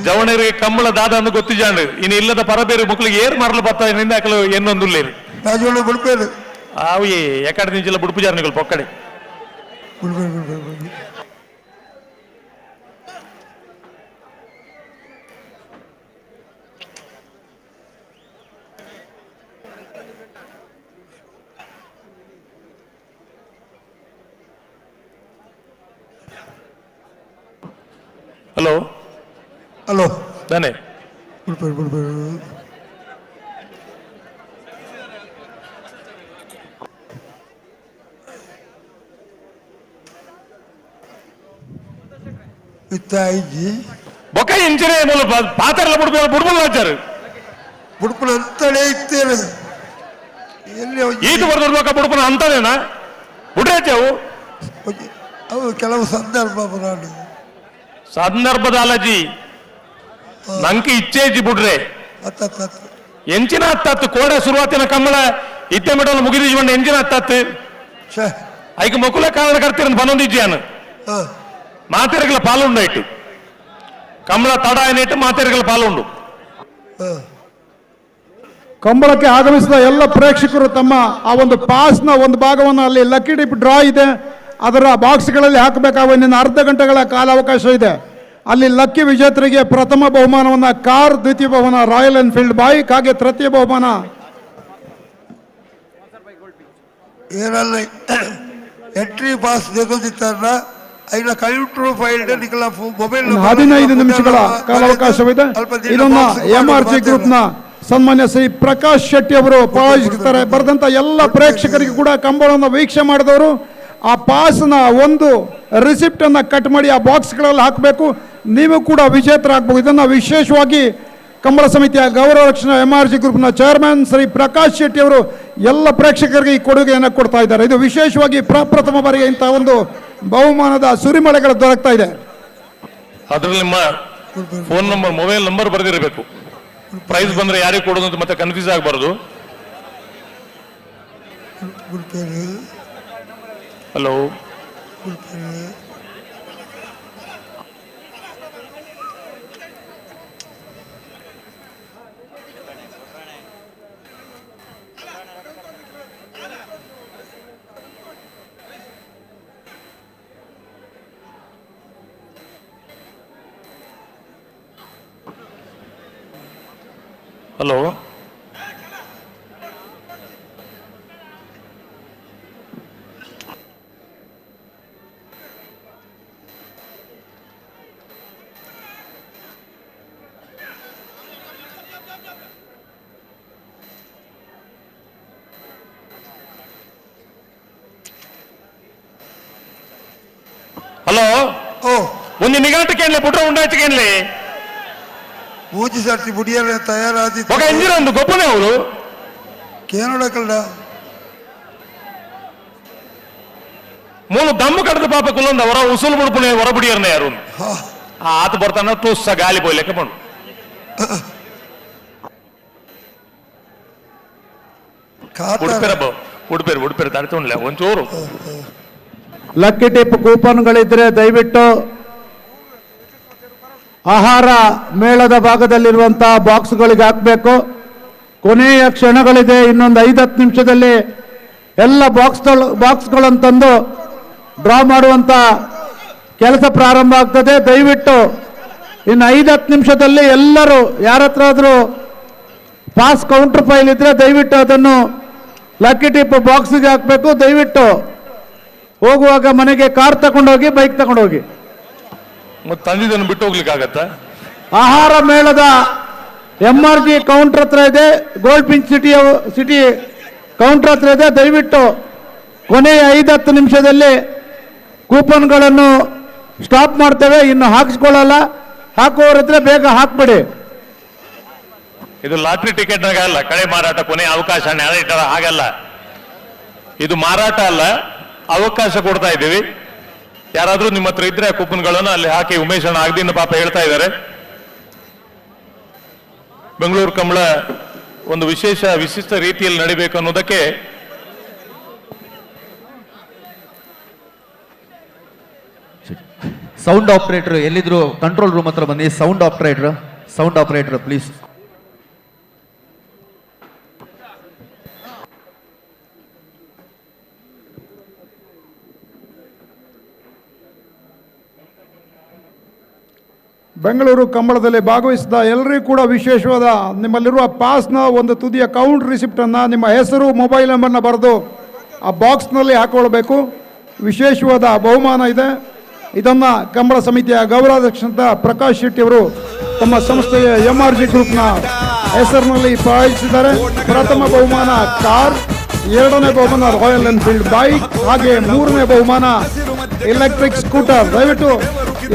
ಜವಣರಿಗೆ ಕಂಬಳ ದಾದ ಅಂದು ಗೊತ್ತಿಜಾಂಡು ಇನ್ನು ಇಲ್ಲದ ಪರಬೇರು ಮುಕ್ಳಿಗೆ ಏರ್ ಮರಲು ಬತ್ತ ನಿಂದ ಅಕಲು ಎನ್ನೊಂದುಲ್ಲೇರು ರಾಜೋಣ ಬುಡ್ಪೇರು ಆವು ಎಕಡೆ ನಿಂಚಿಲ್ಲ ಬುಡ್ಪುಜಾರ ನಿಕಲು ಪೊಕ್ಕಡೆ. ಬುಡ್ಪೇರು ಹಲೋ ಹಲೋ ತಾನೆ ಬುಡ್ಪೇರು ಬುಡ್ಪೇರು ಇತ್ತಾಯಿಜಿ ಬೊಕ್ಕ ಇಂಚಿನೇ ಮೂಲ ಪಾತ್ರಲ ಬುಡ್ಪೇರು ಬುಡ್ಬುಲ್ ಹಾಚಾರು ಬುಡ್ಪುನ ಅಂತಲೇ ಇತ್ತೇನೆ ಎಲ್ಲಿ ಈತ ಬರ್ದು ಬೊಕ್ಕ ಬುಡ್ಪುನ ಅಂತಾನೇನಾ ಬುಡ್ರೇಚವು ಅವು ಕೆಲವು ಸಂದರ್ಭ ಬರಾಡು ಸಂದರ್ಭದ ಅಲಜಿ ನಂಗೆ ಇಚ್ಛೆಜಿ ಬಿಡ್ರೆ ಎಂಚಿನ ಹತ್ತತ್ತು ಕೋಡೆ ಶುರುವಾತಿನ ಕಮ್ಮಳ ಇತ್ತೆ ಮಿಡಲ್ ಮುಗಿದಿಜ್ ಎಂಚಿನ ಹತ್ತತ್ತು ಐಕ ಮೊಕುಲ ಕಾರಣ ಕರ್ತಿರ ಬನ್ನೊಂದಿಜ್ಜಿಯಾನು ಮಾತೆರಗಳ ಪಾಲುಂಡು ಇಟ್ಟು ಕಮ್ಮಳ ತಡ ಏನಿಟ್ಟು ಮಾತೆರಗಳ ಪಾಲುಂಡು. ಕಂಬಳಕ್ಕೆ ಆಗಮಿಸಿದ ಎಲ್ಲ ಪ್ರೇಕ್ಷಕರು ತಮ್ಮ ಆ ಒಂದು ಪಾಸ್ನ ಒಂದು ಭಾಗವನ್ನು ಅಲ್ಲಿ lucky dip draw ಇದೆ, ಅದರ ಬಾಕ್ಸ್ಗಳಲ್ಲಿ ಹಾಕಬೇಕಾಗುವ ಇನ್ನು ಅರ್ಧ ಗಂಟೆಗಳ ಕಾಲಾವಕಾಶ ಇದೆ. ಅಲ್ಲಿ ಲಕ್ಕಿ ವಿಜೇತರಿಗೆ ಪ್ರಥಮ ಬಹುಮಾನವನ್ನು ಕಾರ್, ದ್ವಿತೀಯ ಬಹುಮಾನ royal Enfield bike, ಹಾಗೆ ತೃತೀಯ ಬಹುಮಾನ ಏನಲ್ಲ ಎಂಟ್ರಿ ಪಾಸ್ ತೆಗೆದಿತ್ತಾರ ಐನ ಕೌಂಟರ್ ಫೈಲ್ ನಿಕಲ ಮೊಬೈಲ್ 15 ನಿಮಿಷಗಳ ಕಾಲಾವಕಾಶವಿದೆ. ಇದನ್ನು MRG ಗ್ರೂಪ್ನ ಸನ್ಮಾನ್ಯ ಶ್ರೀ ಪ್ರಕಾಶ್ ಶೆಟ್ಟಿ ಅವರು ಪ್ರಾಯೋಜಿಸುತ್ತಾರೆ. ಬರೆದಂಥ ಎಲ್ಲ ಪ್ರೇಕ್ಷಕರಿಗೂ ಕೂಡ ಕಂಬಳವನ್ನು ವೀಕ್ಷಣೆ ಮಾಡಿದವರು ಆ ಪಾಸ್ನ ಒಂದು ರಿಸಿಪ್ಟನ್ನು ಕಟ್ ಮಾಡಿ ಆ ಬಾಕ್ಸ್ಗಳಲ್ಲಿ ಹಾಕಬೇಕು. ನೀವು ಕೂಡ ವಿಜೇತರಾಗಬಹುದು. ಇದನ್ನು ವಿಶೇಷವಾಗಿ ಕಂಬಳ ಸಮಿತಿಯ ಗೌರವ ರಕ್ಷಣಾ MRG ಗ್ರೂಪ್ನ ಚೇರ್ಮನ್ ಶ್ರೀ ಪ್ರಕಾಶ್ ಶೆಟ್ಟಿ ಅವರು ಎಲ್ಲ ಪ್ರೇಕ್ಷಕರಿಗೆ ಈ ಕೊಡುಗೆಯನ್ನು ಕೊಡ್ತಾ ಇದ್ದಾರೆ. ಇದು ವಿಶೇಷವಾಗಿ ಪ್ರಪ್ರಥಮ ಬಾರಿಗೆ ಇಂತಹ ಒಂದು ಬಹುಮಾನದ ಸುರಿಮಳೆಗಳು ದೊರಕ್ತಾ ಇದೆ. ಅದರಲ್ಲಿ ನಿಮ್ಮ phone number, mobile number ಬರೆದಿರಬೇಕು. Price ಬಂದ್ರೆ ಯಾರಿಗೆ ಕೊಡೋದು ಅಂತ ಮತ್ತೆ ಕನ್ಫ್ಯೂಸ್ ಆಗಬಾರದು. Hello hello hello ಒಂದು ನಿಘಂಟು ಪುಟ್ಟ ಉಂಡಾಚಿಕೆನ್ಲಿ ಪೂಜೆ ಸರ್ತಿ ಬುಡಿಯಲ್ಲ ತಯಾರಾದಿ ఒక ಇಂಜಿನ್ ಒಂದು ಗೊಬ್ಬನೇ ಅವರು ಕೇನೋಡಕಲ್ಡ ಮೂಲ ದಮ್ಮು ಕಡದ ಪಾಪ ಕುಲ್ಲೊಂದ ಹೊರ ಉಸುಲು ಬುಡ್ಪುನೆ ಹೊರ ಬುಡಿಯರ್ನ ಯಾರು ಆತ ಬರ್ತಾನ ತುಸ್ಸ ಗಾಲಿ ಬೋಯ್ಲೆಕ್ಕ ಬಂಡು. ಉಡುಪೇರ ಉಡುಪೇರು ಉಡುಪೇರು ತಡ್ತೊಂಡ್ಲೆ ಒಂಚೂರು ಲಕ್ಕಿ ಟಿಪ್ ಕೂಪನ್ಗಳಿದ್ರೆ ದಯವಿಟ್ಟು ಆಹಾರ ಮೇಳದ ಭಾಗದಲ್ಲಿರುವಂತಹ ಬಾಕ್ಸ್ಗಳಿಗೆ ಹಾಕಬೇಕು. ಕೊನೆಯ ಕ್ಷಣಗಳಿದೆ, ಇನ್ನೊಂದು 5-10 ನಿಮಿಷದಲ್ಲಿ ಎಲ್ಲ ಬಾಕ್ಸ್ಗಳನ್ನು ತಂದು ಡ್ರಾ ಮಾಡುವಂಥ ಕೆಲಸ ಪ್ರಾರಂಭ ಆಗ್ತದೆ. ದಯವಿಟ್ಟು ಇನ್ನು 5-10 ನಿಮಿಷದಲ್ಲಿ ಎಲ್ಲರೂ ಯಾರ ಹತ್ರ ಆದರೂ pass counter file ಇದ್ದರೆ ದಯವಿಟ್ಟು ಅದನ್ನು ಲಕ್ಕಿ ಟಿಪ್ ಬಾಕ್ಸಿಗೆ ಹಾಕಬೇಕು. ದಯವಿಟ್ಟು ಹೋಗುವಾಗ ಮನೆಗೆ ಕಾರ್ ತಗೊಂಡೋಗಿ, ಬೈಕ್ ತಗೊಂಡೋಗಿ. ಮತ್ತೆ ತಂದಿದ್ದನ್ನು ಬಿಟ್ಟು ಹೋಗ್ಲಿಕ್ಕೆ ಆಗತ್ತಾ? ಆಹಾರ ಮೇಳದ MRG counter ಹತ್ರ ಇದೆ, gold pin city counter ಹತ್ರ ಇದೆ. ದಯವಿಟ್ಟು ಕೊನೆಯ 5-10 ನಿಮಿಷದಲ್ಲಿ ಕೂಪನ್ಗಳನ್ನು ಸ್ಟಾಪ್ ಮಾಡ್ತೇವೆ, ಇನ್ನು ಹಾಕಿಸ್ಕೊಳ್ಳಲ್ಲ. ಹಾಕುವವರಿದ್ರೆ ಬೇಗ ಹಾಕ್ಬಿಡಿ. ಇದು ಲಾಟ್ರಿ ಟಿಕೆಟ್ನಾಗ ಅಲ್ಲ, ಕಡೆ ಮಾರಾಟ ಕೊನೆಯ ಅವಕಾಶ ಹಾಗಲ್ಲ. ಇದು ಮಾರಾಟ ಅಲ್ಲ, ಅವಕಾಶ ಕೊಡ್ತಾ ಇದ್ದೀವಿ. ಯಾರಾದ್ರೂ ನಿಮ್ಮ ಹತ್ರ ಇದ್ರೆ ಆ ಕೂಪನ್ಗಳನ್ನು ಅಲ್ಲಿ ಹಾಕಿ. ಉಮೇಶ್ ಅಣ್ಣ ಆಗದಿಂದ ಪಾಪ ಹೇಳ್ತಾ ಇದ್ದಾರೆ. ಬೆಂಗಳೂರು ಕಂಬಳ ಒಂದು ವಿಶೇಷ ವಿಶಿಷ್ಟ ರೀತಿಯಲ್ಲಿ ನಡಿಬೇಕು ಅನ್ನೋದಕ್ಕೆ ಸೌಂಡ್ ಆಪರೇಟರ್ ಎಲ್ಲಿದ್ರು ಕಂಟ್ರೋಲ್ ರೂಮ್ ಹತ್ರ ಬನ್ನಿ. Sound operator, sound operator please. Bengaluru ಕಂಬಳದಲ್ಲಿ ಭಾಗವಹಿಸಿದ ಎಲ್ಲರಿಗೂ ಕೂಡ ವಿಶೇಷವಾದ ನಿಮ್ಮಲ್ಲಿರುವ ಪಾಸ್ನ ಒಂದು ತುದಿಯ ಕೌಂಟ್ ರಿಸಿಪ್ಟನ್ನು ನಿಮ್ಮ ಹೆಸರು, ಮೊಬೈಲ್ ನಂಬರ್ನ ಬರೆದು ಆ ಬಾಕ್ಸ್ನಲ್ಲಿ ಹಾಕ್ಕೊಳ್ಬೇಕು. ವಿಶೇಷವಾದ ಬಹುಮಾನ ಇದೆ. ಇದನ್ನು ಕಂಬಳ ಸಮಿತಿಯ ಗೌರವಾಧ್ಯಕ್ಷರಂತ ಪ್ರಕಾಶ್ ಶೆಟ್ಟಿ ಅವರು ತಮ್ಮ ಸಂಸ್ಥೆಯ MRG ಗ್ರೂಪ್ನ ಹೆಸರಿನಲ್ಲಿ ಪ್ರಾಯೋಜಿಸಿದ್ದಾರೆ. ಪ್ರಥಮ ಬಹುಮಾನ ಕಾರ್, ಎರಡನೇ ಬಹುಮಾನ royal Enfield bike, ಹಾಗೆ ಮೂರನೇ ಬಹುಮಾನ ಎಲೆಕ್ಟ್ರಿಕ್ ಸ್ಕೂಟರ್. ದಯವಿಟ್ಟು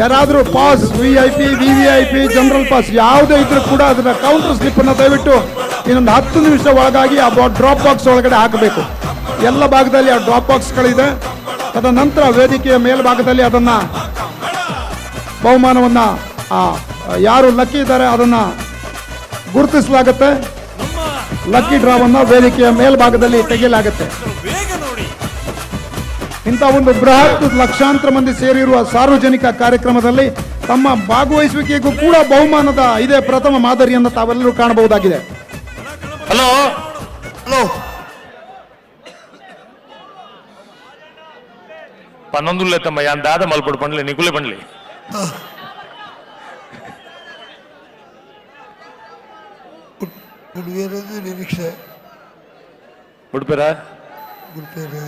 ಯಾರಾದರೂ pass, VIP, VVIP, general pass ಯಾವುದೇ ಇದ್ರೂ ಕೂಡ ಅದರ ಕೌಂಟರ್ ಸ್ಲಿಪ್ಪನ್ನು ದಯವಿಟ್ಟು ಇನ್ನೊಂದು 10 ನಿಮಿಷ ಒಳಗಾಗಿ ಆ ಡ್ರಾಪ್ ಬಾಕ್ಸ್ ಒಳಗಡೆ ಹಾಕಬೇಕು. ಎಲ್ಲ ಭಾಗದಲ್ಲಿ ಆ ಡ್ರಾಪ್ ಬಾಕ್ಸ್ಗಳಿದೆ. ತದನಂತರ ವೇದಿಕೆಯ ಮೇಲ್ಭಾಗದಲ್ಲಿ ಅದನ್ನು ಬಹುಮಾನವನ್ನು ಯಾರು ಲಕ್ಕಿ ಇದ್ದಾರೆ ಅದನ್ನು ಗುರುತಿಸಲಾಗುತ್ತೆ. ಲಕ್ಕಿ ಡ್ರಾವನ್ನು ವೇದಿಕೆಯ ಮೇಲ್ಭಾಗದಲ್ಲಿ ತೆಗೆಯಲಾಗುತ್ತೆ. ಇಂಥ ಒಂದು ಬೃಹತ್ ಲಕ್ಷಾಂತರ ಮಂದಿ ಸೇರಿರುವ ಸಾರ್ವಜನಿಕ ಕಾರ್ಯಕ್ರಮದಲ್ಲಿ ತಮ್ಮ ಭಾಗವಹಿಸುವಿಕೆಗೂ ಕೂಡ ಬಹುಮಾನದ ಇದೇ ಪ್ರಥಮ ಮಾದರಿಯನ್ನು ತಾವೆಲ್ಲರೂ ಕಾಣಬಹುದಾಗಿದೆ. ಹಲೋ ಹಲೋ, ಪನ್ನೊಂದುಲ್ಲೆ ತಮ್ಮ ಯಾನ್ ದಾದ ಮಲ್ಪಡು ಪಂಡ್ಲಿ ನಿಕುಲೆ ಪಂಡ್ಲಿ. ನಿರೀಕ್ಷೆ ಬಿಡ್ಪೇರ ಬಿಡ್ಪೇರು.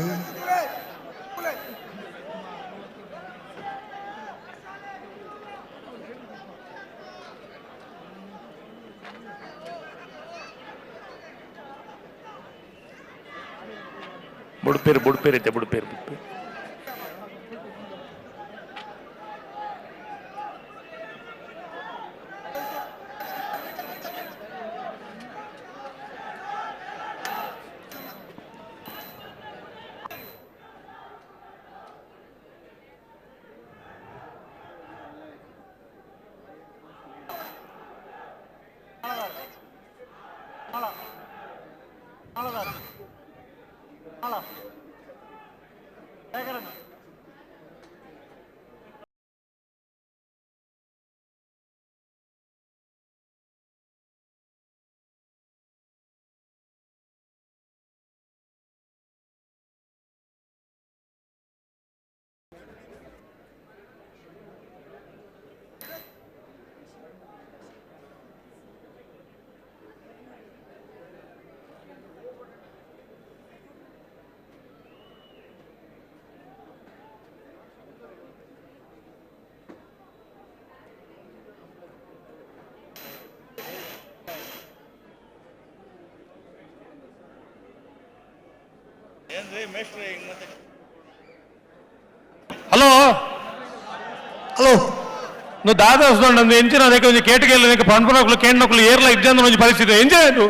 ಬುಡ್ಪೇರು ಬುಡ್ಪೇರು ಐತೆ, ಬುಡ್ಪೇರು ಬುಡ್ಪೇರು. ಹಲೋ ಹಲೋ, నువ్వు దాదా వస్తున్నాడు ఎంచిన దగ్గర కొంచెం కేటకెళ్ళి పండుకున్నట్లు కేండినట్లు ఏర్ల ఇద్దందు నుంచి పరిస్థితి ఏం చేయదు.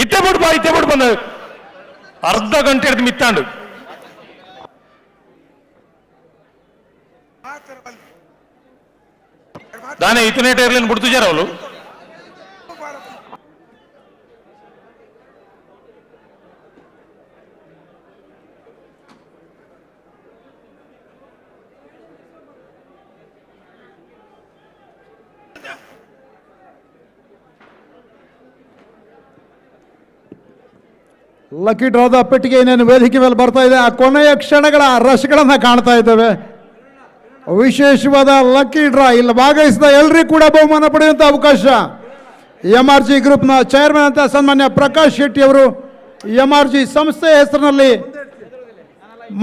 ಇತ್ತೆ ಬಿಡು ಬಾ, ಇತ್ತೆ ಬಿಡು ಬಂದ ಅರ್ಧ ಗಂಟೆ ಹಿಡಿದು ಮಿತ್ತಾಂಡು. ದಾನೆ ಇತನೇ ಏರ್ಲಿನ ಬಿಡ್ತಿದ್ದಾರೆ ಅವಳು. ಲಕ್ಕಿ ಡ್ರಾದ ಪೆಟ್ಟಿಗೆ ಇನ್ನೇನು ವೇದಿಕೆ ಮೇಲೆ ಬರ್ತಾ ಇದೆ. ಆ ಕೊನೆಯ ಕ್ಷಣಗಳ ರಶ್ಗಳನ್ನು ಕಾಣ್ತಾ ಇದ್ದೇವೆ. ವಿಶೇಷವಾದ ಲಕ್ಕಿ ಡ್ರಾ ಇಲ್ಲಿ ಭಾಗವಹಿಸಿದ ಎಲ್ಲರಿಗೂ ಕೂಡ ಬಹುಮಾನ ಪಡೆಯುವಂಥ ಅವಕಾಶ. MRG ಗ್ರೂಪ್ನ ಚೇರ್ಮನ್ ಅಂತ ಸನ್ಮಾನ್ಯ ಪ್ರಕಾಶ್ ಶೆಟ್ಟಿ ಅವರು MRG ಸಂಸ್ಥೆಯ ಹೆಸರಿನಲ್ಲಿ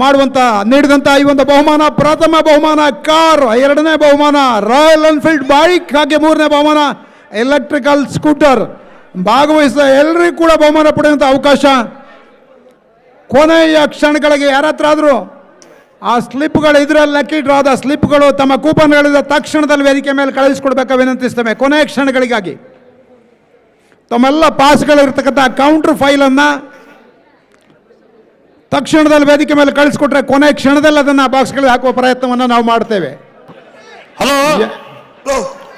ಮಾಡುವಂಥ ನೀಡಿದಂಥ ಈ ಒಂದು ಬಹುಮಾನ, ಪ್ರಥಮ ಬಹುಮಾನ ಕಾರ್, ಎರಡನೇ ಬಹುಮಾನ royal Enfield bike, ಹಾಗೆ ಮೂರನೇ ಬಹುಮಾನ ಎಲೆಕ್ಟ್ರಿಕಲ್ ಸ್ಕೂಟರ್. ಭಾಗವಹಿಸಿದ ಎಲ್ಲರಿಗೂ ಕೂಡ ಬಹುಮಾನ ಪಡೆಯುವಂಥ ಅವಕಾಶ. ಕೊನೆಯ ಕ್ಷಣಗಳಿಗೆ ಯಾರ ಹತ್ರ ಆದರೂ ಆ ಸ್ಲಿಪ್ಗಳು ಇದ್ರೆ ಲಕ್ಕಿ ಡ್ರಾದ ಸ್ಲಿಪ್ಗಳು ತಮ್ಮ ಕೂಪನ್ಗಳಿಂದ ತಕ್ಷಣದಲ್ಲಿ ವೇದಿಕೆ ಮೇಲೆ ಕಳುಹಿಸಿಕೊಡ್ಬೇಕು ವಿನಂತಿಸ್ತೇವೆ. ಕೊನೆಯ ಕ್ಷಣಗಳಿಗಾಗಿ ತಮ್ಮೆಲ್ಲ ಪಾಸ್ಗಳಿರ್ತಕ್ಕಂಥ ಕೌಂಟ್ರ್ ಫೈಲನ್ನು ತಕ್ಷಣದಲ್ಲಿ ವೇದಿಕೆ ಮೇಲೆ ಕಳಿಸ್ಕೊಟ್ರೆ ಕೊನೆ ಕ್ಷಣದಲ್ಲಿ ಅದನ್ನು ಬಾಕ್ಸ್ಗಳಿಗೆ ಹಾಕುವ ಪ್ರಯತ್ನವನ್ನು ನಾವು ಮಾಡ್ತೇವೆ. ಹಲೋ,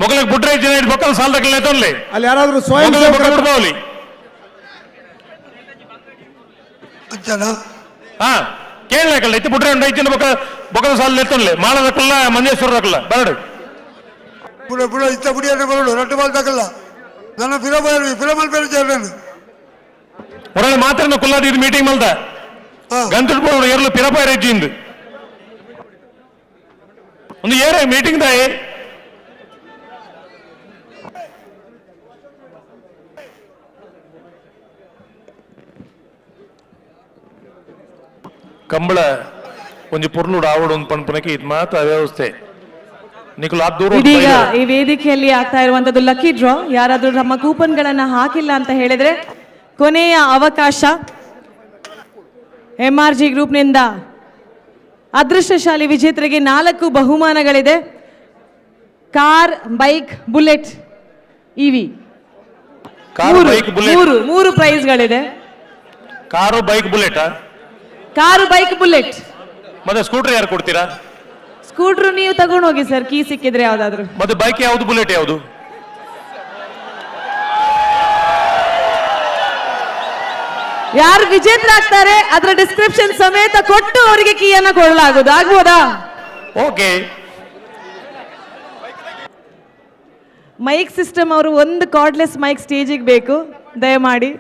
ಮೊಗಲಿಗೆ ಬುಡ್ರೆ ಜನ ಬೊಕ್ಕಲ್ ಸಾಲದಕ್ಕೆ ತೊಂದ್ರೆ. ಅಲ್ಲಿ ಯಾರಾದರೂ ಸ್ವಯಂ ಸೇವಕರು ಹಾ ಕೇಳಕಲ್ಲ ಇತ್ತು ಬುಡ್ರೆ ಉಂಟು ಐತಿನ ಬೊಕ್ಕ ಬೊಕ್ಕದ ಸಾಲ ಎತ್ತೊಂಡ್ಲೆ ಮಾಳದಕ್ಕಲ್ಲ ಮಂಜೇಶ್ವರದಕ್ಕಲ್ಲ ಬರಡು ಬುಡ ಬುಡ ಇತ್ತ ಬುಡಿಯನ್ನು ಬರಡು ರಟ್ಟು ಬಾಲ್ ತಗಲ್ಲ ನನ್ನ ಫಿಲಮ್ ಫಿಲಮ್ ಅಲ್ಲಿ ಬೇರೆ ಸೇರ್ಲೇನು. ಮುರಳಿ ಮಾತ್ರ ಕುಲ್ಲಾದ ಇದು ಮೀಟಿಂಗ್ ಮಲ್ದ ಗಂತುಡು ಬೋಡು ಎರ್ಲು ಪಿರಪಾಯ ರೆಜ್ಜಿಂದು ಒಂದು ಏರೇ ಮೀಟಿಂಗ್ ದಾಯೆ. ಕಂಬಳ ಒಂಜಿ ಪೊರ್ಲುಡು ಆವಡು ಒಂದು ಪನ್ಪುನಕ್ಕೆ ಇದು ಮಾತ್ರ ವ್ಯವಸ್ಥೆ ನಿಕುಲು ಆ ದೂರ ಇದೀಗ ಈ ವೇದಿಕೆಯಲ್ಲಿ ಆಗ್ತಾ ಇರುವಂತದ್ದು ಲಕ್ಕಿ ಡ್ರಾ. ಯಾರಾದ್ರೂ ತಮ್ಮ ಕೂಪನ್ ಗಳನ್ನ ಹಾಕಿಲ್ಲ ಅಂತ ಹೇಳಿದ್ರೆ ಕೊನೆಯ ಅವಕಾಶ. ಎಂಆರ್ಜಿ ಗ್ರೂಪ್ನಿಂದ ಅದೃಷ್ಟಶಾಲಿ ವಿಜೇತರಿಗೆ 4 ಬಹುಮಾನಗಳಿದೆ. Car, bike, bullet, EV. 3 ಪ್ರೈಸ್ಗಳಿದೆ. Car, bike, bullet. Car, bike, bullet. ಮತ್ತೆ ಸ್ಕೂಟರ್ ಯಾರು ಕೊಡ್ತೀರಾ? ಸ್ಕೂಟರ್ ನೀವು ತಗೊಂಡು ಹೋಗಿ ಸರ್, ಕೀ ಸಿಕ್ಕಿದ್ರೆ ಯಾವ್ದಾದ್ರು. ಮತ್ತೆ ಬೈಕ್ ಯಾವುದು, ಬುಲೆಟ್ ಯಾವುದು? ಯಾರು ವಿಜೇತರಾಗ್ತಾರೆ ಅದರ ಡಿಸ್ಕ್ರಿಪ್ಷನ್ ಸಮೇತ ಕೊಟ್ಟು ಅವರಿಗೆ ಕೀಯನ್ನು ಕೊಡಲಾಗುವುದು. ಆಗ್ಬೋದಾ? Okay. Mic system ಅವರು ಒಂದು ಕಾರ್ಡ್ಲೆಸ್ ಮೈಕ್ ಸ್ಟೇಜಿಗೆ ಬೇಕು, ದಯಮಾಡಿ.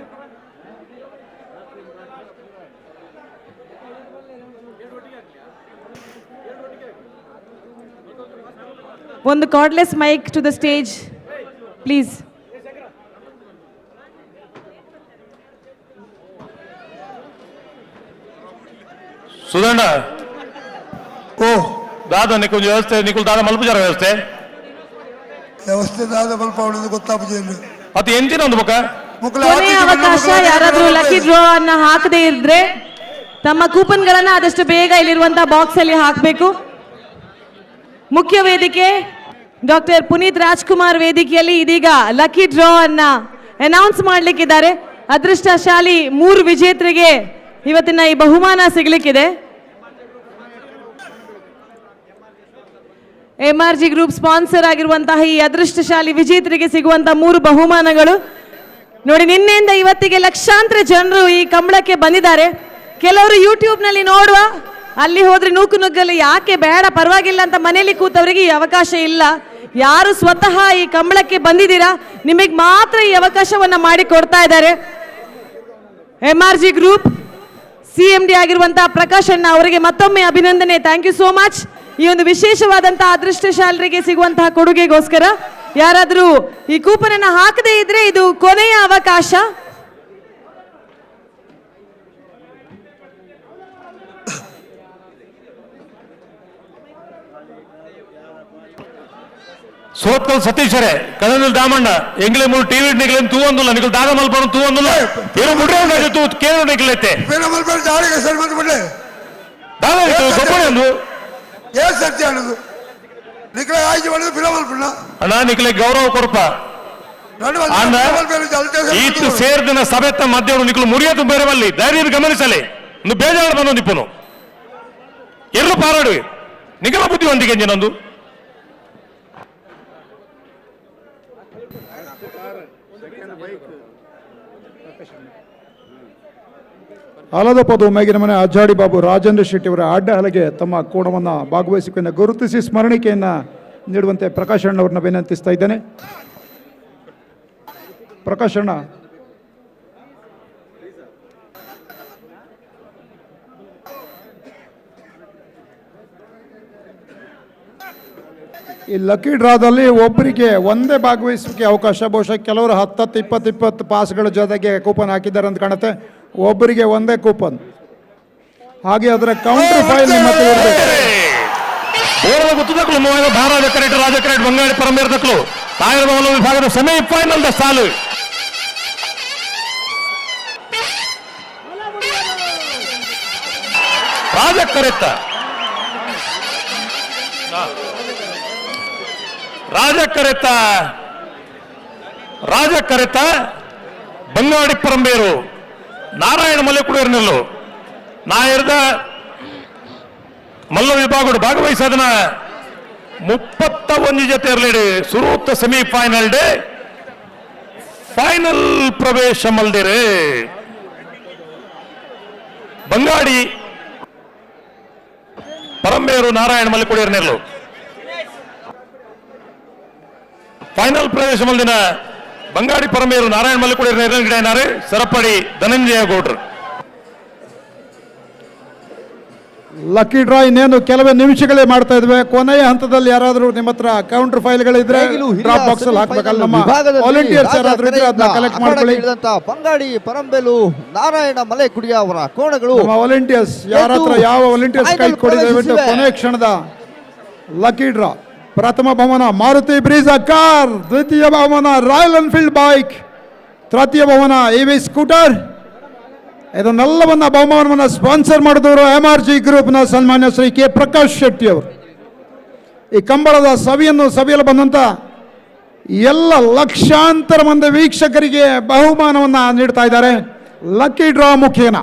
ಒಂದು cordless mic to the stage please. Sudhanna ಓ ದಾದ ನಿಕುಲ್ ವ್ಯವಸ್ಥೆ ನಿಕುಲ್ ದಾದ ಮಲ್ಪುಜಾರ ವ್ಯವಸ್ಥೆ ವ್ಯವಸ್ಥೆ ದಾದ ಮಲ್ಪ ಗೊತ್ತಾಪುಜೆಯಲ್ಲಿ ಅದು ಎಂಜಿನ ಒಂದು ಬೊಕ್ಕ ಕೊನೆಯ ಅವಕಾಶ. ಯಾರಾದ್ರೂ ಲಕ್ಕಿ ಡ್ರಾ ಅನ್ನ ಹಾಕದೇ ಇದ್ರೆ ತಮ್ಮ ಕೂಪನ್ ಗಳನ್ನ ಆದಷ್ಟು ಬೇಗ ಇಲ್ಲಿರುವಂತಹ ಬಾಕ್ಸ್ ಅಲ್ಲಿ ಹಾಕಬೇಕು. ಮುಖ್ಯ ವೇದಿಕೆ ಡಾಕ್ಟರ್ ಪುನೀತ್ ರಾಜ್ಕುಮಾರ್ ವೇದಿಕೆಯಲ್ಲಿ ಇದೀಗ ಲಕ್ಕಿ ಡ್ರಾ ಅನ್ನ ಅನೌನ್ಸ್ ಮಾಡ್ಲಿಕ್ಕಿದ್ದಾರೆ. ಅದೃಷ್ಟಶಾಲಿ 3 ವಿಜೇತರಿಗೆ ಇವತ್ತಿನ ಈ ಬಹುಮಾನ ಸಿಗ್ಲಿಕ್ಕಿದೆ. MRG group sponsor ಆಗಿರುವಂತಹ ಈ ಅದೃಷ್ಟಶಾಲಿ ವಿಜೇತರಿಗೆ ಸಿಗುವಂತಹ 3 ಬಹುಮಾನಗಳು ನೋಡಿ. ನಿನ್ನೆಯಿಂದ ಇವತ್ತಿಗೆ ಲಕ್ಷಾಂತರ ಜನರು ಈ ಕಂಬಳಕ್ಕೆ ಬಂದಿದ್ದಾರೆ. ಕೆಲವರು ಯೂಟ್ಯೂಬ್ನಲ್ಲಿ ನೋಡುವ, ಅಲ್ಲಿ ಹೋದ್ರೆ ನೂಕು ನುಗ್ಗಲು ಯಾಕೆ ಬೇಡ ಪರವಾಗಿಲ್ಲ ಅಂತ ಮನೆಯಲ್ಲಿ ಕೂತವರಿಗೆ ಈ ಅವಕಾಶ ಇಲ್ಲ. ಯಾರು ಸ್ವತಃ ಈ ಕಂಬಳಕ್ಕೆ ಬಂದಿದ್ದೀರಾ ನಿಮಗೆ ಮಾತ್ರ ಈ ಅವಕಾಶವನ್ನ ಮಾಡಿ ಕೊಡ್ತಾ ಇದ್ದಾರೆ. MRG group CMD ಆಗಿರುವಂತಹ ಪ್ರಕಾಶ್ ಅಣ್ಣ ಅವರಿಗೆ ಮತ್ತೊಮ್ಮೆ ಅಭಿನಂದನೆ. Thank you so much. ಈ ಒಂದು ವಿಶೇಷವಾದಂತಹ ಅದೃಷ್ಟಶಾಲರಿಗೆ ಸಿಗುವಂತಹ ಕೊಡುಗೆಗೋಸ್ಕರ ಯಾರಾದರೂ ಈ ಕೂಪನ್ ಅನ್ನು ಹಾಕದೇ ಇದ್ರೆ ಇದು ಕೊನೆಯ ಅವಕಾಶ. ಸೋತ್ಕಲ್ ಸತೀಶರೇ ಕದನಲ್ ದಾಮಣ್ಣ ಎಂಗ್ಲೆ ಮೂರು ಟಿವಿ ನಿಗಲೇನು ತೂ ಒಂದಿಲ್ಲ ನಿಗಲ್ ದಾದ ಮಲ್ಪನ ತೂ ಒಂದಿಲ್ಲ ಏನು ಮುಡ್ರೆ ತೂ ಕೇಳು ನಿಗಲೈತೆ ದಾದ ಗೊಬ್ಬರ ಒಂದು ಏ ಸತ್ಯ ಅನ್ನೋದು ನಿಖಲ ಆಯ್ತು ಮಾಡೋದು ಫಿಲಮ್ ಅಲ್ಪಣ್ಣ ಅಣ್ಣ ನಿಖಲೆ ಗೌರವ ಕೊರಪ ಈತು ಸೇರ್ದಿನ ಸಭೆತ್ತ ಮಧ್ಯೆ ನಿಖಲು ಮುರಿಯೋದು ಬೇರೆ ಬಲ್ಲಿ ಧೈರ್ಯ ಗಮನಿಸಲಿ ಒಂದು ಬೇಜಾರು ಬಂದು ನಿಪ್ಪನು ಎಲ್ಲೂ ಪಾರಾಡುವೆ ನಿಖಲ ಬುದ್ಧಿವಂತಿಕೆ ನಂದು. ಆಲದ ಪದ ಮೇಗಿನ ಮನೆ ಅಜ್ಜಾಡಿ ಬಾಬು ರಾಜೇಂದ್ರ ಶೆಟ್ಟಿಯವರ ಅಡ್ಡ ಹಲಗೆ ತಮ್ಮ ಕೋಣವನ್ನು ಭಾಗವಹಿಸಿಕೆಯನ್ನು ಗುರುತಿಸಿ ಸ್ಮರಣಿಕೆಯನ್ನು ನೀಡುವಂತೆ ಪ್ರಕಾಶ್ ಅಣ್ಣವ್ರನ್ನ ವಿನಂತಿಸ್ತಾ ಇದ್ದೇನೆ. ಪ್ರಕಾಶ್ ಅಣ್ಣ, ಈ ಲಕ್ಕಿ ಡ್ರಾದಲ್ಲಿ ಒಬ್ಬರಿಗೆ ಒಂದೇ ಭಾಗವಹಿಸೋಕ್ಕೆ ಅವಕಾಶ. ಬಹುಶಃ ಕೆಲವರು 10, 20, 20 ಪಾಸ್ಗಳ ಜೊತೆಗೆ ಕೂಪನ್ ಹಾಕಿದ್ದಾರೆ ಅಂತ ಕಾಣುತ್ತೆ. ಒಬ್ಬರಿಗೆ ಒಂದೇ ಕೂಪನ್, ಹಾಗೆ ಅದರ ಕೌಂಟರ್ ಫೈಲ್ ನಿಮ್ಮ ಹತ್ರ ಇರಬೇಕು. ವಿಭಾಗದ ಸೆಮಿಫೈನಲ್ ಸಾಲು ರಾಜಕರೆತ್ತ ರಾಜಕರೆತ್ತ ರಾಜಕರೆತ್ತ ಬಂಗಾಡಿ ಪರಂಬೇರು ನಾರಾಯಣ ಮಲೆ ಕುಡಿಯರ್ನೆಲ್ಲು ನಾಯರ್ದ ಮಲ್ಲ ವಿಭಾಗಡು ಭಾಗವಹಿಸದನ 31 ಜೊತೆ ಇರಲಿಡಿ ಸುರೂತ ಸೆಮಿಫೈನಲ್ ಡೇ ಫೈನಲ್ ಪ್ರವೇಶ ಮಲ್ದಿರೆ. ಬಂಗಾಡಿ ಪರಂಬೇರು ನಾರಾಯಣ ಮಲ್ಲಿಕೊಡಿಯರ್ ನೆರಳು ಫೈನಲ್ ಪ್ರವೇಶ ಮಲ್ದಿನ ಬಂಗಾಡಿ ಪರಂಬೇರು ನಾರಾಯಣ ಮಲ್ಲಿಕೊಡಿಯರ್ ನೆರಳು ಸರಪಡಿ ಧನಂಜಯ ಗೌಡ್ರು. ಲಕ್ಕಿ ಡ್ರಾ ಇನ್ನೇನು ಕೆಲವೇ ನಿಮಿಷಗಳೇ ಮಾಡ್ತಾ ಇದ್ವಿ. ಕೊನೆಯ ಹಂತದಲ್ಲಿ ಯಾರಾದರೂ ನಿಮ್ಮ ಹತ್ರ ಕೌಂಟರ್ ಫೈಲ್ಗಳಿದ್ರೆ ಡ್ರಾಪ್ ಬಾಕ್ಸ್ ಅಲ್ಲಿ ಹಾಕಬೇಕಲ್ಲ. ನಮ್ಮ ವಾಲಂಟಿಯರ್ಸ್ ಯಾರಾದರೂ ಇದ್ರೆ ಅದನ್ನ ಕಲೆಕ್ಟ್ ಮಾಡ್ಕೊಳ್ಳಿ. ಬಂಗಾಡಿ ಪರಂಬೇಲು ನಾರಾಯಣ ಮಲೆಕುಡಿಯ ಅವರ ಕೋಣಗಳು ನಮ್ಮ ವಾಲಂಟಿಯರ್ಸ್ ಯಾರ ಹತ್ರ ಯಾವ ವಾಲಂಟಿಯರ್ಸ್ ಕೈ ಕೊಡಿ ದಯವಿಟ್ಟು. ಕೊನೆಯ ಕ್ಷಣದ ಲಕ್ಕಿ ಡ್ರಾ. ಪ್ರಥಮ ಬಹುಮಾನ ಮಾರುತಿ ಬ್ರೀಜಾ ಕಾರ್, ದ್ವಿತೀಯ ಬಹುಮಾನ ರಾಯಲ್ ಎನ್ಫೀಲ್ಡ್ ಬೈಕ್, ತೃತೀಯ ಬಹುಮಾನ ಇ ವಿ ಸ್ಕೂಟರ್. ಇದನ್ನೆಲ್ಲವನ್ನ ಬಹುಮಾನವನ್ನು ಸ್ಪಾನ್ಸರ್ ಮಾಡಿದವರು ಎಂ ಆರ್ ಜಿ ಗ್ರೂಪ್ನ ಸನ್ಮಾನ್ಯ ಶ್ರೀ ಕೆ ಪ್ರಕಾಶ್ ಶೆಟ್ಟಿ ಅವರು. ಈ ಕಂಬಳದ ಸವಿಯನ್ನು ಸವಿಯಲು ಬಂದಂಥ ಎಲ್ಲ ಲಕ್ಷಾಂತರ ಮಂದಿ ವೀಕ್ಷಕರಿಗೆ ಬಹುಮಾನವನ್ನು ನೀಡ್ತಾ ಇದ್ದಾರೆ ಲಕ್ಕಿ ಡ್ರಾ ಮುಖೇನ.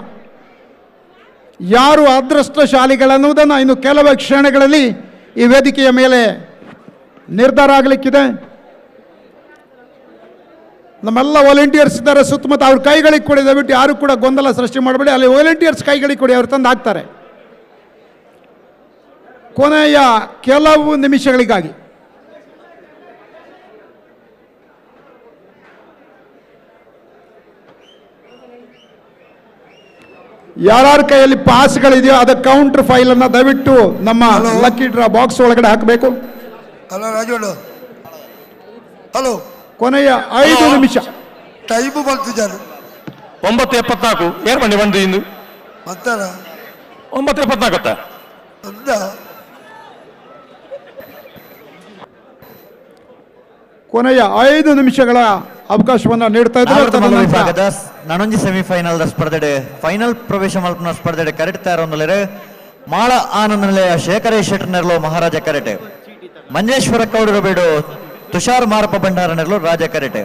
ಯಾರು ಅದೃಷ್ಟಶಾಲಿಗಳನ್ನುವುದನ್ನು ಇನ್ನು ಕೆಲವೇ ಕ್ಷಣಗಳಲ್ಲಿ ಈ ವೇದಿಕೆಯ ಮೇಲೆ ನಿರ್ಧಾರ ಆಗಲಿಕ್ಕಿದೆ. ನಮ್ಮೆಲ್ಲ ವಾಲಂಟಿಯರ್ಸ್ ಇದ್ದಾರೆ ಸುತ್ತಮುತ್ತ, ಅವ್ರ ಕೈಗಳಿಗೆ ಕೊಡಿ. ದಯವಿಟ್ಟು ಯಾರು ಕೂಡ ಗೊಂದಲ ಸೃಷ್ಟಿ ಮಾಡಬೇಡಿ. ಅಲ್ಲಿ ವಾಲಂಟಿಯರ್ಸ್ ಕೈಗಳಿಗೆ ಕೊಡಿ, ಅವ್ರು ತಂದು ಹಾಕ್ತಾರೆ. ಕೊನೆಯ ಕೆಲವು ನಿಮಿಷಗಳಿಗಾಗಿ ಯಾರ್ಯಾರ ಕೈಯಲ್ಲಿ ಪಾಸ್ಗಳಿದೆಯೋ ಅದಕ್ಕೆ ಕೌಂಟರ್ ಫೈಲನ್ನು ದಯವಿಟ್ಟು ನಮ್ಮ ಲಕ್ಕಿ ಡ್ರಾ ಬಾಕ್ಸ್ ಒಳಗಡೆ ಹಾಕಬೇಕು. ಹಲೋ ರಾಜು, ಹಲೋ, ಕೊನೆಯ 5 ನಿಮಿಷ ಟೈಮು ಬರ್ತಿದ್ದಾರೆ. 9:74 ಏರ್ ಬಂಡಿ ಬಂದು ಇಂದು ಮತ್ತಾರ 9:74. ಕೊನೆಯ 5 ನಿಮಿಷಗಳ ಅವಕಾಶವನ್ನು ನೀಡ್ತಾ ಇದ್ದಾರೆ. ನನೊಂಜಿ ಸೆಮಿಫೈನಲ್ ಸ್ಪರ್ಧೆ ಫೈನಲ್ ಪ್ರವೇಶ ಮಲ್ಪನ ಸ್ಪರ್ಧೆ ಕರೆಕ್ಟ್ ತಯಾರೊಂದಲೇರೆ ಮಾಳ ಆನಂದ ನಿಲಯ ಶೇಖರೇ ಶೆಟ್ಟರ್ ನೆರಳು ಮಹಾರಾಜ ಕರೆಟೆ, ಮಂಜೇಶ್ವರ ಕೌಡರ ಬೇಡು ತುಷಾರ್ ಮಾರಪ್ಪ ಭಂಡಾರ ನೆರಳು ರಾಜ ಕರೆಟೆ,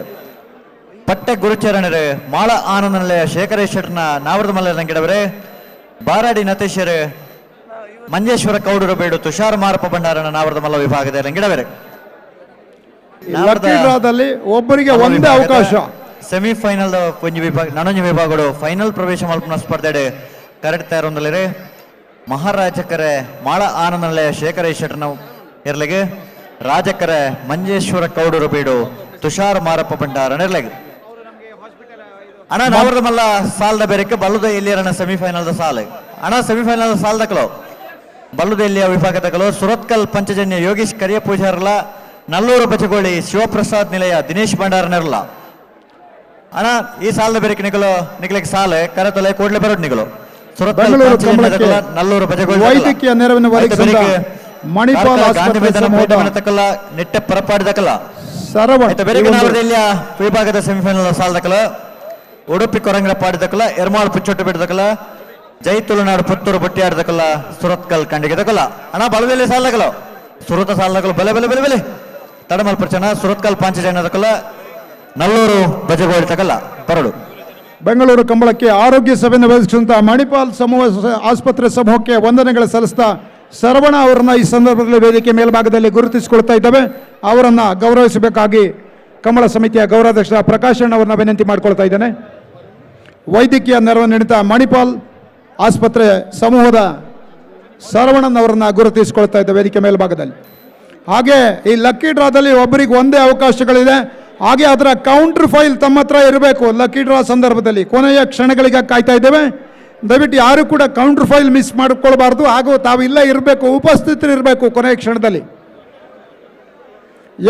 ಪಟ್ಟೆ ಗುರುಚರಣರೇ ಮಾಳ ಆನಂದ ನಿಲಯ ಶೇಖರೇ ಶೆಟ್ಟರ್ನ ನಾವರದ ಮಲ್ಲ ರಂಗಿಡವರೇ, ಬಾರಾಡಿ ನತೇಶರೇ ಮಂಜೇಶ್ವರ ಕೌಡರ ಬೇಡು ತುಷಾರ್ ಮಾರಪ್ಪ ಭಂಡಾರನ ನಾವರದ ಮಲ್ಲ ವಿಭಾಗದ ರಂಗಿಡವರೇ. ಒಬ್ಬರಿಗೆ ಒಂದೇ ಅವಕಾಶ. ಸೆಮಿಫೈನಲ್ ಒಂಜಿ ವಿಭಾಗ ನನೊಂಜಿ ವಿಭಾಗಗಳು ಫೈನಲ್ ಪ್ರವೇಶ ಮಲ್ಪನ ಸ್ಪರ್ಧೆ ಕರೆಕ್ಟ್ ತಯಾರೊಂದಲೇರೆ ಮಹಾರಾಜಕರೆ ಮಾಳ ಆನಂದ ನಿಲಯ ಶೇಖರೇ ಶೆಟ್ಟರ್ನ ಇರ್ಲಿಗೆ, ರಾಜಕರೆ ಮಂಜೇಶ್ವರ ಕೌಡರು ಬೀಡು ತುಷಾರ್ ಮಾರಪ್ಪ ಭಂಡಾರ ನೆರ್ಲೆಗೆ. ಅಣ್ಣ ನಾವರದ ಮಲ್ಲ ಸಾಲದ ಬೇರೆಕ್ಕೆ ಬಲ್ಲದ ಎಲ್ಲಿಯರಣ ಸೆಮಿಫೈನಲ್ ಸಾಲ. ಅಣ್ಣ ಸೆಮಿಫೈನಲ್ ಸಾಲದಕಲು ಬಲ್ಲದ ಎಲ್ಲಿಯ ವಿಭಾಗದಕಲು ಸುರತ್ಕಲ್ ಪಂಚಜನ್ಯ ಯೋಗೀಶ್ ಕರಿಯ ಪೂಜಾರಲ, ನಲ್ಲೂರು ಬಚಗೋಳಿ ಶಿವಪ್ರಸಾದ್ ನಿಲಯ ದಿನೇಶ್ ಭಂಡಾರ ನೆರಲ. ಅಣ್ಣ ಈ ಸಾಲದ ಬೇರೆಕ್ಕೆ ನಿಗಲು ನಿಗಲಿಗೆ ಸಾಲೆ ಕರೆತೊಲೆ ಕೂಡಲೇ ಬರೋದು ನಿಗಲು. ಸುರತ್ಕಲ್ ನಲ್ಲೂರು ಬಚಗೋಳಿ ವೈದ್ಯಕೀಯ ನೆರವನ್ನು ಒದಗಿಸಿದ ಮಣಿಪಾಲ್ ಆಸ್ಪತ್ರೆ ಸಮೂಹದ ನೆಟ್ಟೆ ಪರಪಾಡಿದಕಲ ಸರವಣ ವಿಭಾಗದ ಸೆಮಿಫೈನಲ್ ಸಾಲದಕಲ ಉಡುಪಿ ಕೊರಂಗರ ಪಾಡಿದಕಲ ಎರ್ಮಾಳ್ ಪುಚ್ಚೊಟ್ಟು ಬಿಡದಕಲ ಜೈ ತುಳುನಾಡು ಪುತ್ತೂರು ಬಟ್ಟಿಯಾಡದಕಲ ಸುರತ್ಕಲ್ ಕಂಡಿಗೆದಕಲ. ಅಣ್ಣ ಬಲದಲ್ಲಿ ಸಾಲದಕಲ ಸುರತ ಸಾಲದಕಲು ಬಲೆ ಬಲೆ ಬಲೆ ಬಲೆ ತಡಮಲ್ ಪ್ರಚನ ಸುರತ್ಕಲ್ ಪಾಂಚಜನದಕಲ ನಲ್ಲೂರು ಬಜಗೋಳಿ ತಕಲ ಬರಡು. ಬೆಂಗಳೂರು ಕಂಬಳಕ್ಕೆ ಆರೋಗ್ಯ ಸಭೆಯನ್ನು ಒದಗಿಸಿದಂತಹ ಮಣಿಪಾಲ್ ಸಮೂಹ ಆಸ್ಪತ್ರೆ ಸಮೂಹಕ್ಕೆ ವಂದನೆಗಳು ಸಲ್ಲಿಸ್ತಾ ಶರವಣ ಅವರನ್ನ ಈ ಸಂದರ್ಭದಲ್ಲಿ ವೇದಿಕೆ ಮೇಲ್ಭಾಗದಲ್ಲಿ ಗುರುತಿಸಿಕೊಳ್ತಾ ಇದ್ದೇವೆ. ಅವರನ್ನು ಗೌರವಿಸಬೇಕಾಗಿ ಕಂಬಳ ಸಮಿತಿಯ ಗೌರವಾಧ್ಯಕ್ಷ ಪ್ರಕಾಶ್ ಅವರನ್ನ ವಿನಂತಿ ಮಾಡಿಕೊಳ್ತಾ ಇದ್ದೇನೆ. ವೈದ್ಯಕೀಯ ನೆರವು ನೀಡಿದ ಮಣಿಪಾಲ್ ಆಸ್ಪತ್ರೆ ಸಮೂಹದ ಶರವಣನ್ ಅವರನ್ನ ಗುರುತಿಸಿಕೊಳ್ತಾ ಇದ್ದ ವೇದಿಕೆ ಮೇಲ್ಭಾಗದಲ್ಲಿ. ಹಾಗೆ ಈ ಲಕ್ಕಿ ಡ್ರಾದಲ್ಲಿ ಒಬ್ಬರಿಗೆ ಒಂದೇ ಅವಕಾಶಗಳಿದೆ. ಹಾಗೆ ಅದರ ಕೌಂಟರ್ ಫೈಲ್ ತಮ್ಮ ಹತ್ರ ಇರಬೇಕು. ಲಕ್ಕಿ ಡ್ರಾ ಸಂದರ್ಭದಲ್ಲಿ ಕೊನೆಯ ಕ್ಷಣಗಳಿಗೆ ಕಾಯ್ತಾ ಇದ್ದೇವೆ. ದಯವಿಟ್ಟು ಯಾರು ಕೂಡ ಕೌಂಟರ್ ಫೈಲ್ ಮಿಸ್ ಮಾಡಿಕೊಳ್ಬಾರ್ದು. ಹಾಗೂ ತಾವು ಇಲ್ಲೇ ಇರಬೇಕು, ಉಪಸ್ಥಿತರಿರಬೇಕು ಕೊನೆಯ ಕ್ಷಣದಲ್ಲಿ.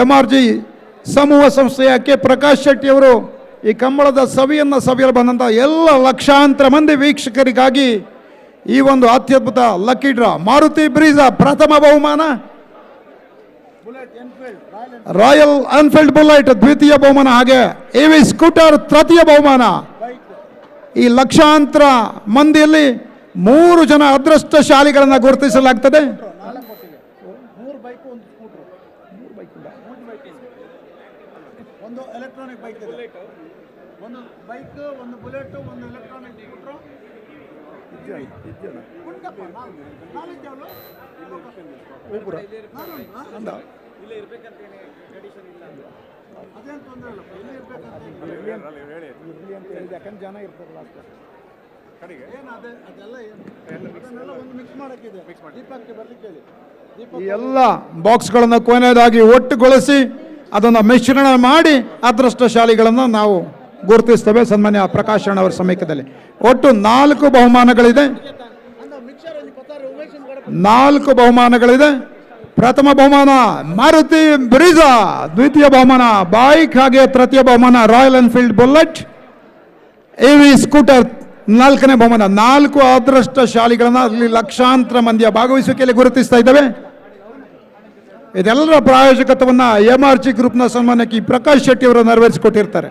ಎಂ ಆರ್ ಜಿ ಸಮೂಹ ಸಂಸ್ಥೆಯ ಕೆ ಪ್ರಕಾಶ್ ಶೆಟ್ಟಿಯವರು ಈ ಕಂಬಳದ ಸವಿಯನ್ನು ಸವಿಯಲು ಬಂದಂಥ ಎಲ್ಲ ಲಕ್ಷಾಂತರ ಮಂದಿ ವೀಕ್ಷಕರಿಗಾಗಿ ಈ ಒಂದು ಅತ್ಯದ್ಭುತ ಲಕ್ಕಿ ಡ್ರಾ ಮಾರುತಿ ಬ್ರೀಜಾ ಪ್ರಥಮ ಬಹುಮಾನ, ರಾಯಲ್ ಎನ್ಫೀಲ್ಡ್ ಬುಲೆಟ್ ದ್ವಿತೀಯ ಬಹುಮಾನ, ಹಾಗೆ ಎ ವಿ ಸ್ಕೂಟರ್ ತೃತೀಯ ಬಹುಮಾನ. ಈ ಲಕ್ಷಾಂತರ ಮಂದಿಯಲ್ಲಿ 3 ಜನ ಅದೃಷ್ಟಶಾಲಿಗಳನ್ನು ಗುರುತಿಸಲಾಗ್ತದೆ. ಒಂದು ಬೈಕ್, ಒಂದು ಬುಲೆಟ್, ಒಂದು ಎಲೆಕ್ಟ್ರಾನಿಕ್ ಸ್ಕೂಟರ್. ಈ ಎಲ್ಲ ಬಾಕ್ಸ್ಗಳನ್ನು ಕೊನೆಯದಾಗಿ ಒಟ್ಟುಗೊಳಿಸಿ ಅದನ್ನು ಮಿಶ್ರಣ ಮಾಡಿ ಅದೃಷ್ಟಶಾಲಿಗಳನ್ನು ನಾವು ಗುರುತಿಸ್ತೇವೆ ಸನ್ಮಾನ್ಯ ಪ್ರಕಾಶ್ ಅವರ ಸಮೀಪದಲ್ಲಿ. ಒಟ್ಟು 4 ಬಹುಮಾನಗಳಿದೆ. 4 ಬಹುಮಾನಗಳಿದೆ. ಪ್ರಥಮ ಬಹುಮಾನ ಮಾರುತಿ ಬ್ರಿಜಾ, ದ್ವಿತೀಯ ಬಹುಮಾನ ಬೈಕ್, ಹಾಗೆ ತೃತೀಯ ಬಹುಮಾನ Royal Enfield Bullet, EV scooter 4ನೇ ಬಹುಮಾನ. 4 ಅದೃಷ್ಟಶಾಲಿಗಳನ್ನು ಅಲ್ಲಿ ಲಕ್ಷಾಂತರ ಮಂದಿಯ ಭಾಗವಹಿಸುವಿಕೆಯಲ್ಲಿ ಗುರುತಿಸ್ತಾ ಇದ್ದೇವೆ. ಇದೆಲ್ಲರ ಪ್ರಾಯೋಜಕತ್ವವನ್ನು MRG ಗ್ರೂಪ್ನ ಸನ್ಮಾನಕ್ಕೆ ಪ್ರಕಾಶ್ ಶೆಟ್ಟಿ ಅವರು ನೆರವೇರಿಸಿಕೊಟ್ಟಿರ್ತಾರೆ.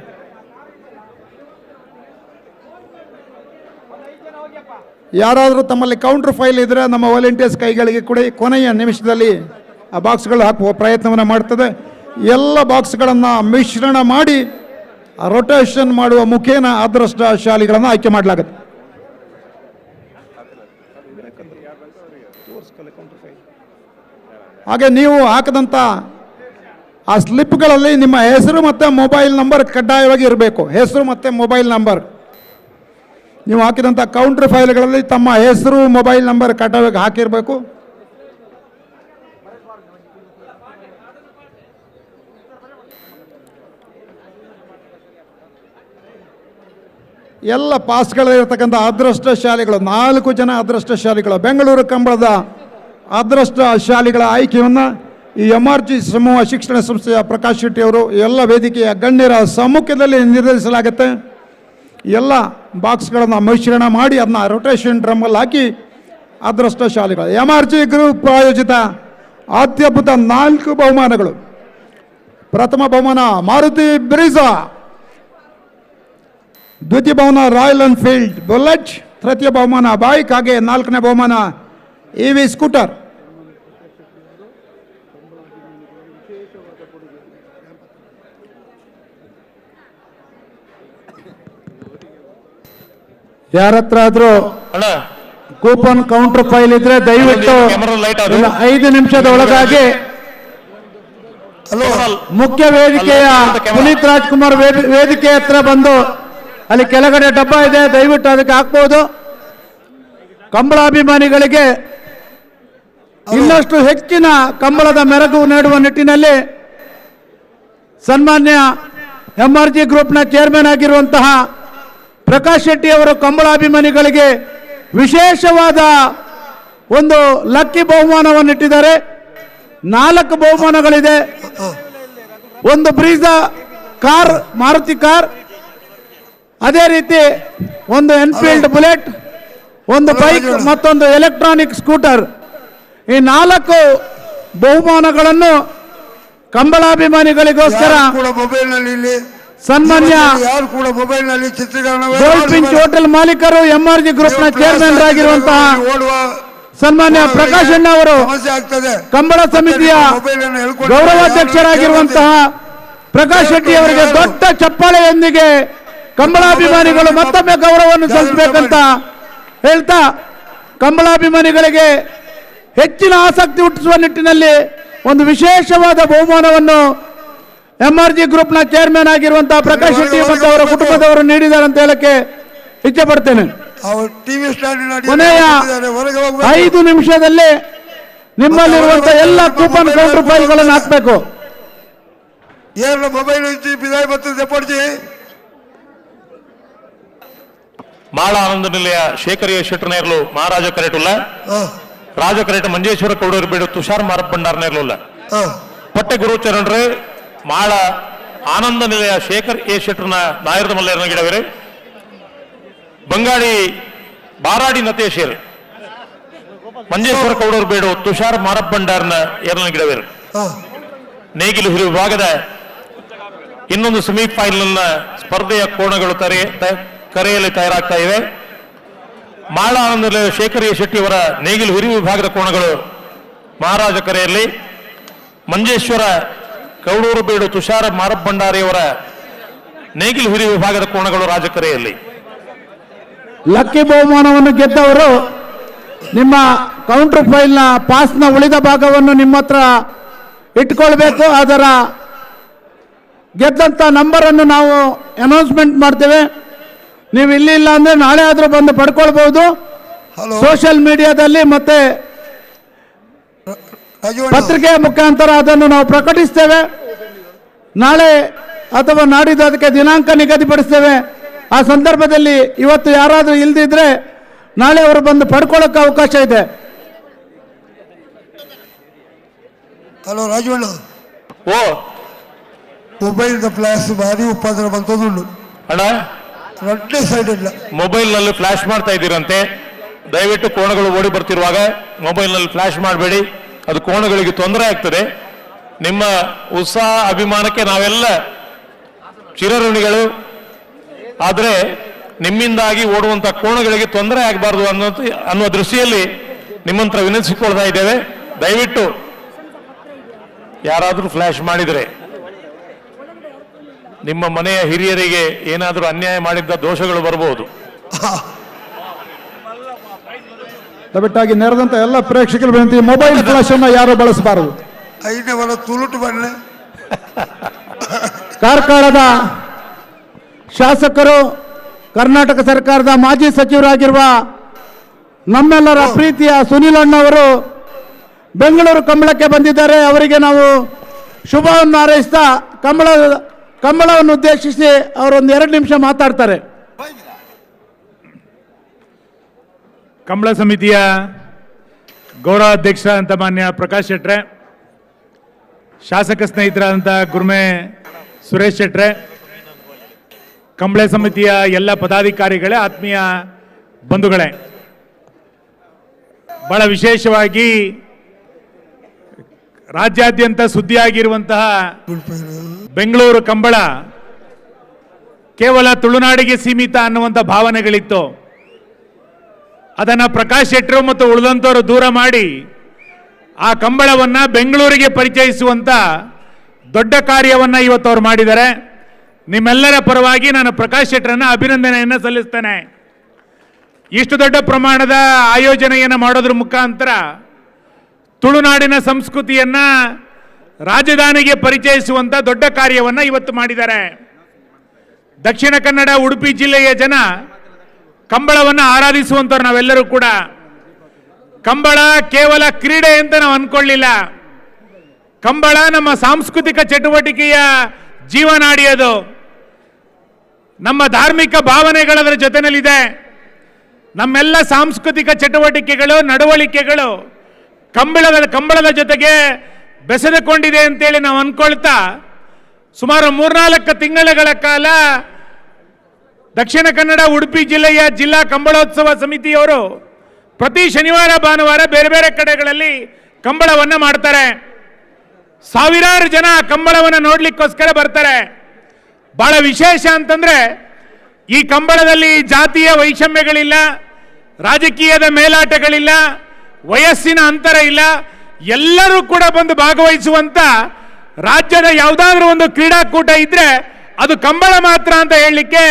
ಯಾರಾದರೂ ತಮ್ಮಲ್ಲಿ ಕೌಂಟರ್ ಫೈಲ್ ಇದ್ದರೆ ನಮ್ಮ ವಾಲಂಟಿಯರ್ಸ್ ಕೈಗಳಿಗೆ ಕೂಡ ಕೊನೆಯ ನಿಮಿಷದಲ್ಲಿ ಆ ಬಾಕ್ಸ್ಗಳು ಹಾಕುವ ಪ್ರಯತ್ನವನ್ನು ಮಾಡ್ತದೆ. ಎಲ್ಲ ಬಾಕ್ಸ್ಗಳನ್ನು ಮಿಶ್ರಣ ಮಾಡಿ ರೊಟೇಷನ್ ಮಾಡುವ ಮುಖೇನ ಅದೃಷ್ಟಶಾಲಿಗಳನ್ನು ಆಯ್ಕೆ ಮಾಡಲಾಗುತ್ತೆ. ಹಾಗೆ ನೀವು ಹಾಕಿದಂಥ ಆ ಸ್ಲಿಪ್ಗಳಲ್ಲಿ ನಿಮ್ಮ ಹೆಸರು ಮತ್ತು ಮೊಬೈಲ್ ನಂಬರ್ ಕಡ್ಡಾಯವಾಗಿ ಇರಬೇಕು. ಹೆಸರು ಮತ್ತು ಮೊಬೈಲ್ ನಂಬರ್ ನೀವು ಹಾಕಿದಂಥ ಕೌಂಟರ್ ಫೈಲ್ಗಳಲ್ಲಿ ತಮ್ಮ ಹೆಸರು ಮೊಬೈಲ್ ನಂಬರ್ ಕಡ್ಡಾಯವಾಗಿ ಹಾಕಿರಬೇಕು. ಎಲ್ಲ ಪಾಸ್ಗಳಲ್ಲಿರ್ತಕ್ಕಂಥ ಅದೃಷ್ಟಶಾಲಿಗಳು 4 ಜನ ಅದೃಷ್ಟಶಾಲಿಗಳು ಬೆಂಗಳೂರು ಕಂಬಳದ ಅದೃಷ್ಟಶಾಲಿಗಳ ಆಯ್ಕೆಯನ್ನು ಈ MRG ಸಮೂಹ ಶಿಕ್ಷಣ ಸಂಸ್ಥೆಯ ಪ್ರಕಾಶ್ ಶೆಟ್ಟಿ ಅವರು ಎಲ್ಲ ವೇದಿಕೆಯ ಗಣ್ಯರ ಸಮ್ಮುಖದಲ್ಲಿ ನಿರ್ಧರಿಸಲಾಗುತ್ತೆ. ಎಲ್ಲ ಬಾಕ್ಸ್ಗಳನ್ನು ಮಿಶ್ರಣ ಮಾಡಿ ಅದನ್ನ ರೊಟೇಷನ್ ಡ್ರಮ್ಮಲ್ಲಿ ಹಾಕಿ ಅದೃಷ್ಟಶಾಲಿಗಳು MRG group ಪ್ರಾಯೋಜಿತ ಅತ್ಯದ್ಭುತ 4 ಬಹುಮಾನಗಳು. ಪ್ರಥಮ ಬಹುಮಾನ ಮಾರುತಿ ಬ್ರಿಜಾ, ದ್ವಿತೀಯ ಬಹುಮಾನ royal Enfield bullet, ತೃತೀಯ ಬಹುಮಾನ ಬೈಕ್, ಹಾಗೆ 4ನೇ ಬಹುಮಾನ EV scooter. ಯಾರ ಹತ್ರ ಆದ್ರೂ coupon counter file ಇದ್ರೆ ದಯವಿಟ್ಟು 5 ನಿಮಿಷದ ಒಳಗಾಗಿ ಮುಖ್ಯ ವೇದಿಕೆಯ ಪುನೀತ್ ರಾಜ್ಕುಮಾರ್ ವೇದಿಕೆ ಹತ್ರ ಬಂದು ಅಲ್ಲಿ ಕೆಳಗಡೆ ಡಬ್ಬ ಇದೆ, ದಯವಿಟ್ಟು ಅದಕ್ಕೆ ಹಾಕ್ಬೋದು. ಕಂಬಳಾಭಿಮಾನಿಗಳಿಗೆ ಇನ್ನಷ್ಟು ಹೆಚ್ಚಿನ ಕಂಬಳದ ಮೆರಗು ನೀಡುವ ನಿಟ್ಟಿನಲ್ಲಿ ಸನ್ಮಾನ್ಯ MRG ಗ್ರೂಪ್ನ ಚೇರ್ಮನ್ ಆಗಿರುವಂತಹ ಪ್ರಕಾಶ್ ಶೆಟ್ಟಿ ಅವರು ಕಂಬಳಾಭಿಮಾನಿಗಳಿಗೆ ವಿಶೇಷವಾದ ಒಂದು ಲಕ್ಕಿ ಬಹುಮಾನವನ್ನು ಇಟ್ಟಿದ್ದಾರೆ. 4 ಬಹುಮಾನಗಳಿದೆ. ಒಂದು ಬ್ರೀಜಾ ಕಾರ್, ಮಾರುತಿ ಕಾರ್, ಅದೇ ರೀತಿ ಒಂದು ಎನ್ಫೀಲ್ಡ್ ಬುಲೆಟ್, ಒಂದು ಬೈಕ್, ಮತ್ತೊಂದು ಎಲೆಕ್ಟ್ರಾನಿಕ್ ಸ್ಕೂಟರ್. ಈ 4 ಬಹುಮಾನಗಳನ್ನು ಕಂಬಳಾಭಿಮಾನಿಗಳಿಗೋಸ್ಕರ ಸನ್ಮಾನ್ಯ gold pinch hotel ಮಾಲೀಕರು MRG ಗ್ರೂಪ್ನ ಚೇರ್ಮನ್ ಆಗಿರುವಂತಹ ಸನ್ಮಾನ್ಯ ಪ್ರಕಾಶ್ ಅಣ್ಣ ಅವರು, ಕಂಬಳ ಸಮಿತಿಯ ಗೌರವಾಧ್ಯಕ್ಷರಾಗಿರುವಂತಹ ಪ್ರಕಾಶ್ ಶೆಟ್ಟಿ ಅವರಿಗೆ ದೊಡ್ಡ ಚಪ್ಪಾಳೆಯೊಂದಿಗೆ ಕಂಬಳಾಭಿಮಾನಿಗಳು ಮತ್ತೊಮ್ಮೆ ಗೌರವವನ್ನು ಸಲ್ಲಿಸಬೇಕಂತ ಹೇಳ್ತಾ, ಕಂಬಳಾಭಿಮಾನಿಗಳಿಗೆ ಹೆಚ್ಚಿನ ಆಸಕ್ತಿ ಹುಟ್ಟಿಸುವ ನಿಟ್ಟಿನಲ್ಲಿ ಒಂದು ವಿಶೇಷವಾದ ಬಹುಮಾನವನ್ನು MRG ಗ್ರೂಪ್ನ ಚೇರ್ಮನ್ ಆಗಿರುವಂತಹ ಪ್ರಕಾಶ್ ಶೆಟ್ಟಿ ಮತ್ತು ಅವರ ಕುಟುಂಬದವರು ನೀಡಿದ್ದಾರೆ ಅಂತ ಹೇಳಕ್ಕೆ ಇಚ್ಛೆ ಪಡ್ತೇನೆ. ಕೊನೆಯ 5 ನಿಮಿಷದಲ್ಲಿ ನಿಮ್ಮಲ್ಲಿರುವಂತಹ ಎಲ್ಲ ಕೂಪನ್ ಕೌಂಟರ್ ಫೈಲ್ಗಳನ್ನು ಹಾಕಬೇಕು. ಮಾಳ ಆನಂದ ನಿಲಯ ಶೇಖರಿಯ ಶೆಟ್ಟರ್ ಮಹಾರಾಜ ಕರೆಟುಲ್ಲ, ರಾಜ ಕರೆಟ ಮಂಜೇಶ್ವರ ಕೌಡೂರು ಬೇಡು ತುಷಾರ್ ಮಾರಪ್ಪಂಡಾರ್ ನೇರ್ಲುಲ್ಲ, ಪಟ್ಟೆ ಗುರುಚರಣ್ರೆ ಮಾಳ ಆನಂದ ನಿಲಯ ಶೇಖರ್ ಎ ಶೆಟ್ಟರ್ನ ನಾಯರದ ಮಲ್ಲೇರನ ಗಿಡವರೆ, ಬಂಗಾಡಿ ಬಾರಾಡಿ ನತೇಶೇರ್ ಮಂಜೇಶ್ವರ ಕೌಡೂರು ಬೇಡು ತುಷಾರ್ ಮಾರಪ್ಪಂಡಾರ್ನ ಏರ್ನ ಗಿಡವೇರು. ನೇಗಿಲು ಹಿರಿಯ ವಿಭಾಗದ ಇನ್ನೊಂದು ಸೆಮಿಫೈನಲ್ನ ಸ್ಪರ್ಧೆಯ ಕೋಣಗಳು ಕರೆಯಲ್ಲಿ ತಯಾರಾಗ್ತಾ ಇವೆ. ಮಾಳ ಆನಂದ ನಿಲಯ ಶೇಖರ್ ಎ ಶೆಟ್ಟಿಯವರ ನೇಗಿಲು ಹಿರಿಯ ವಿಭಾಗದ ಕೋಣಗಳು ಮಹಾರಾಜ ಕರೆಯಲ್ಲಿ, ಮಂಜೇಶ್ವರ ಕೌಡೂರು ಬೇಡು ತುಷಾರ ಮಾರಬ್ಬಂಡಾರಿಯವರ ನೇಗಿಲು ಹಿರಿಯ ವಿಭಾಗದ ಕೋಣಗಳು ರಾಜಕರೆಯಲ್ಲಿ. Lucky ಬಹುಮಾನವನ್ನು ಗೆದ್ದವರು ನಿಮ್ಮ ಕೌಂಟರ್ ಫೈಲ್ನ ಪಾಸ್ನ ಉಳಿದ ಭಾಗವನ್ನು ನಿಮ್ಮ ಹತ್ರ ಇಟ್ಕೊಳ್ಬೇಕು. ಅದರ ಗೆದ್ದಂಥ ನಂಬರನ್ನು ನಾವು ಅನೌನ್ಸ್ಮೆಂಟ್ ಮಾಡ್ತೇವೆ. ನೀವು ಇಲ್ಲಿ ಇಲ್ಲ ಅಂದರೆ ನಾಳೆ ಆದರೂ ಬಂದು ಪಡ್ಕೊಳ್ಬೋದು. ಸೋಷಿಯಲ್ ಮೀಡಿಯಾದಲ್ಲಿ ಮತ್ತು ಪತ್ರಿಕೆಯ ಮುಖಾಂತರ ಅದನ್ನು ನಾವು ಪ್ರಕಟಿಸ್ತೇವೆ. ನಾಳೆ ಅಥವಾ ನಾಡಿದ್ದು ಅದಕ್ಕೆ ದಿನಾಂಕ ನಿಗದಿಪಡಿಸ್ತೇವೆ. ಆ ಸಂದರ್ಭದಲ್ಲಿ ಇವತ್ತು ಯಾರಾದರೂ ಇಲ್ಲದಿದ್ದರೆ ನಾಳೆ ಅವರು ಬಂದು ಪಡ್ಕೊಳ್ಳೋಕೆ ಅವಕಾಶ ಇದೆ. ಹಲೋ ರಾಜವಣ್ಣ, ಓ ಮೊಬೈಲ್ ಫ್ಲಾಶ್ ಭಾರಿ ಉಪದ್ರ ಬಂತದುಂಡು ಅಣ್ಣ, ರಡ್ಡೇ ಸೈಡ್ ಇಲ್ಲ. ಮೊಬೈಲ್ನಲ್ಲಿ ಫ್ಲಾಶ್ ಮಾಡ್ತಾ ಇದ್ದೀರಂತೆ, ದಯವಿಟ್ಟು ಕೋಣಗಳು ಓಡಿ ಬರ್ತಿರುವಾಗ ಮೊಬೈಲ್ನಲ್ಲಿ ಫ್ಲಾಶ್ ಮಾಡಬೇಡಿ, ಅದು ಕೋಣಗಳಿಗೆ ತೊಂದರೆ ಆಗ್ತದೆ. ನಿಮ್ಮ ಉತ್ಸಾಹ ಅಭಿಮಾನಕ್ಕೆ ನಾವೆಲ್ಲ ಚಿರಋಣಿಗಳು, ಆದರೆ ನಿಮ್ಮಿಂದಾಗಿ ಓಡುವಂಥ ಕೋಣಗಳಿಗೆ ತೊಂದರೆ ಆಗಬಾರ್ದು ಅನ್ನೋ ದೃಷ್ಟಿಯಲ್ಲಿ ನಿಮ್ಮಂತ್ರ ವಿನಂತಿಸಿಕೊಳ್ತಾ ಇದ್ದೇವೆ. ದಯವಿಟ್ಟು ಯಾರಾದರೂ ಫ್ಲಾಶ್ ಮಾಡಿದರೆ ನಿಮ್ಮ ಮನೆಯ ಹಿರಿಯರಿಗೆ ಏನಾದರೂ ಅನ್ಯಾಯ ಮಾಡಿದ್ದ ದೋಷಗಳು ಬರಬಹುದು. ದಯವಿಟ್ಟಾಗಿ ನೆರೆದಂತ ಎಲ್ಲ ಪ್ರೇಕ್ಷಕರು ವಿನಂತಿ, ಮೊಬೈಲ್ ಫ್ಲಾಶ್ ಅನ್ನು ಯಾರು ಬಳಸಬಾರದು. ಕಾರ್ಕಳದ ಶಾಸಕರು, ಕರ್ನಾಟಕ ಸರ್ಕಾರದ ಮಾಜಿ ಸಚಿವರಾಗಿರುವ ನಮ್ಮೆಲ್ಲರ ಪ್ರೀತಿಯ ಸುನೀಲ್ ಅಣ್ಣವರು ಬೆಂಗಳೂರು ಕಂಬಳಕ್ಕೆ ಬಂದಿದ್ದಾರೆ. ಅವರಿಗೆ ನಾವು ಶುಭವನ್ನು ಹಾರೈಸ್ತಾ ಕಂಬಳವನ್ನು ಉದ್ದೇಶಿಸಿ ಅವರೊಂದು 2 ನಿಮಿಷ ಮಾತಾಡ್ತಾರೆ. ಕಂಬಳ ಸಮಿತಿಯ ಗೌರವಾಧ್ಯಕ್ಷ ಅಂತ ಮಾನ್ಯ ಪ್ರಕಾಶ್ ಶೆಟ್ರೆ, ಶಾಸಕ ಸ್ನೇಹಿತರಾದಂಥ ಗುರ್ಮೆ ಸುರೇಶ್ ಶೆಟ್ರೆ, ಕಂಬಳ ಸಮಿತಿಯ ಎಲ್ಲ ಪದಾಧಿಕಾರಿಗಳೇ, ಆತ್ಮೀಯ ಬಂಧುಗಳೇ, ಬಹಳ ವಿಶೇಷವಾಗಿ ರಾಜ್ಯಾದ್ಯಂತ ಸುದ್ದಿಯಾಗಿರುವಂತಹ ಬೆಂಗಳೂರು ಕಂಬಳ ಕೇವಲ ತುಳುನಾಡಿಗೆ ಸೀಮಿತ ಅನ್ನುವಂಥ ಭಾವನೆಗಳಿತ್ತು. ಅದನ್ನು ಪ್ರಕಾಶ್ ಶೆಟ್ಟರು ಮತ್ತು ಉಳಿದಂಥವರು ದೂರ ಮಾಡಿ ಆ ಕಂಬಳವನ್ನು ಬೆಂಗಳೂರಿಗೆ ಪರಿಚಯಿಸುವಂಥ ದೊಡ್ಡ ಕಾರ್ಯವನ್ನು ಇವತ್ತು ಅವರು ಮಾಡಿದ್ದಾರೆ. ನಿಮ್ಮೆಲ್ಲರ ಪರವಾಗಿ ನಾನು ಪ್ರಕಾಶ್ ಶೆಟ್ಟರನ್ನು ಅಭಿನಂದನೆಯನ್ನು ಸಲ್ಲಿಸ್ತೇನೆ. ಇಷ್ಟು ದೊಡ್ಡ ಪ್ರಮಾಣದ ಆಯೋಜನೆಯನ್ನು ಮಾಡೋದ್ರ ಮುಖಾಂತರ ತುಳುನಾಡಿನ ಸಂಸ್ಕೃತಿಯನ್ನು ರಾಜಧಾನಿಗೆ ಪರಿಚಯಿಸುವಂಥ ದೊಡ್ಡ ಕಾರ್ಯವನ್ನು ಇವತ್ತು ಮಾಡಿದ್ದಾರೆ. ದಕ್ಷಿಣ ಕನ್ನಡ ಉಡುಪಿ ಜಿಲ್ಲೆಯ ಜನ ಕಂಬಳವನ್ನು ಆರಾಧಿಸುವಂಥವ್ರು ನಾವೆಲ್ಲರೂ ಕೂಡ. ಕಂಬಳ ಕೇವಲ ಕ್ರೀಡೆ ಅಂತ ನಾವು ಅಂದ್ಕೊಳ್ಳಿಲ್ಲ. ಕಂಬಳ ನಮ್ಮ ಸಾಂಸ್ಕೃತಿಕ ಚಟುವಟಿಕೆಯ ಜೀವನಾಡಿ, ಅದು ನಮ್ಮ ಧಾರ್ಮಿಕ ಭಾವನೆಗಳದರ ಜೊತೆಯಲ್ಲಿದೆ. ನಮ್ಮೆಲ್ಲ ಸಾಂಸ್ಕೃತಿಕ ಚಟುವಟಿಕೆಗಳು, ನಡವಳಿಕೆಗಳು ಕಂಬಳದ ಜೊತೆಗೆ ಬೆಸೆದುಕೊಂಡಿದೆ ಅಂತೇಳಿ ನಾವು ಅಂದ್ಕೊಳ್ತಾ ಸುಮಾರು 3-4 ತಿಂಗಳುಗಳ ಕಾಲ ದಕ್ಷಿಣ ಕನ್ನಡ ಉಡುಪಿ ಜಿಲ್ಲೆಯ ಜಿಲ್ಲಾ ಕಂಬಳೋತ್ಸವ ಸಮಿತಿಯವರು ಪ್ರತಿ ಶನಿವಾರ ಭಾನುವಾರ ಬೇರೆ ಬೇರೆ ಕಡೆಗಳಲ್ಲಿ ಕಂಬಳವನ್ನು ಮಾಡ್ತಾರೆ. ಸಾವಿರಾರು ಜನ ಕಂಬಳವನ್ನು ನೋಡಲಿಕ್ಕೋಸ್ಕರ ಬರ್ತಾರೆ. ಬಹಳ ವಿಶೇಷ ಅಂತಂದರೆ ಈ ಕಂಬಳದಲ್ಲಿ ಜಾತಿಯ ವೈಷಮ್ಯಗಳಿಲ್ಲ, ರಾಜಕೀಯದ ಮೇಲಾಟಗಳಿಲ್ಲ, ವಯಸ್ಸಿನ ಅಂತರ ಇಲ್ಲ, ಎಲ್ಲರೂ ಕೂಡ ಬಂದು ಭಾಗವಹಿಸುವಂತ ರಾಜ್ಯದ ಯಾವುದಾದ್ರೂ ಒಂದು ಕ್ರೀಡಾಕೂಟ ಇದ್ರೆ ಅದು ಕಂಬಳ ಮಾತ್ರ ಅಂತ ಹೇಳಲಿಕ್ಕೆ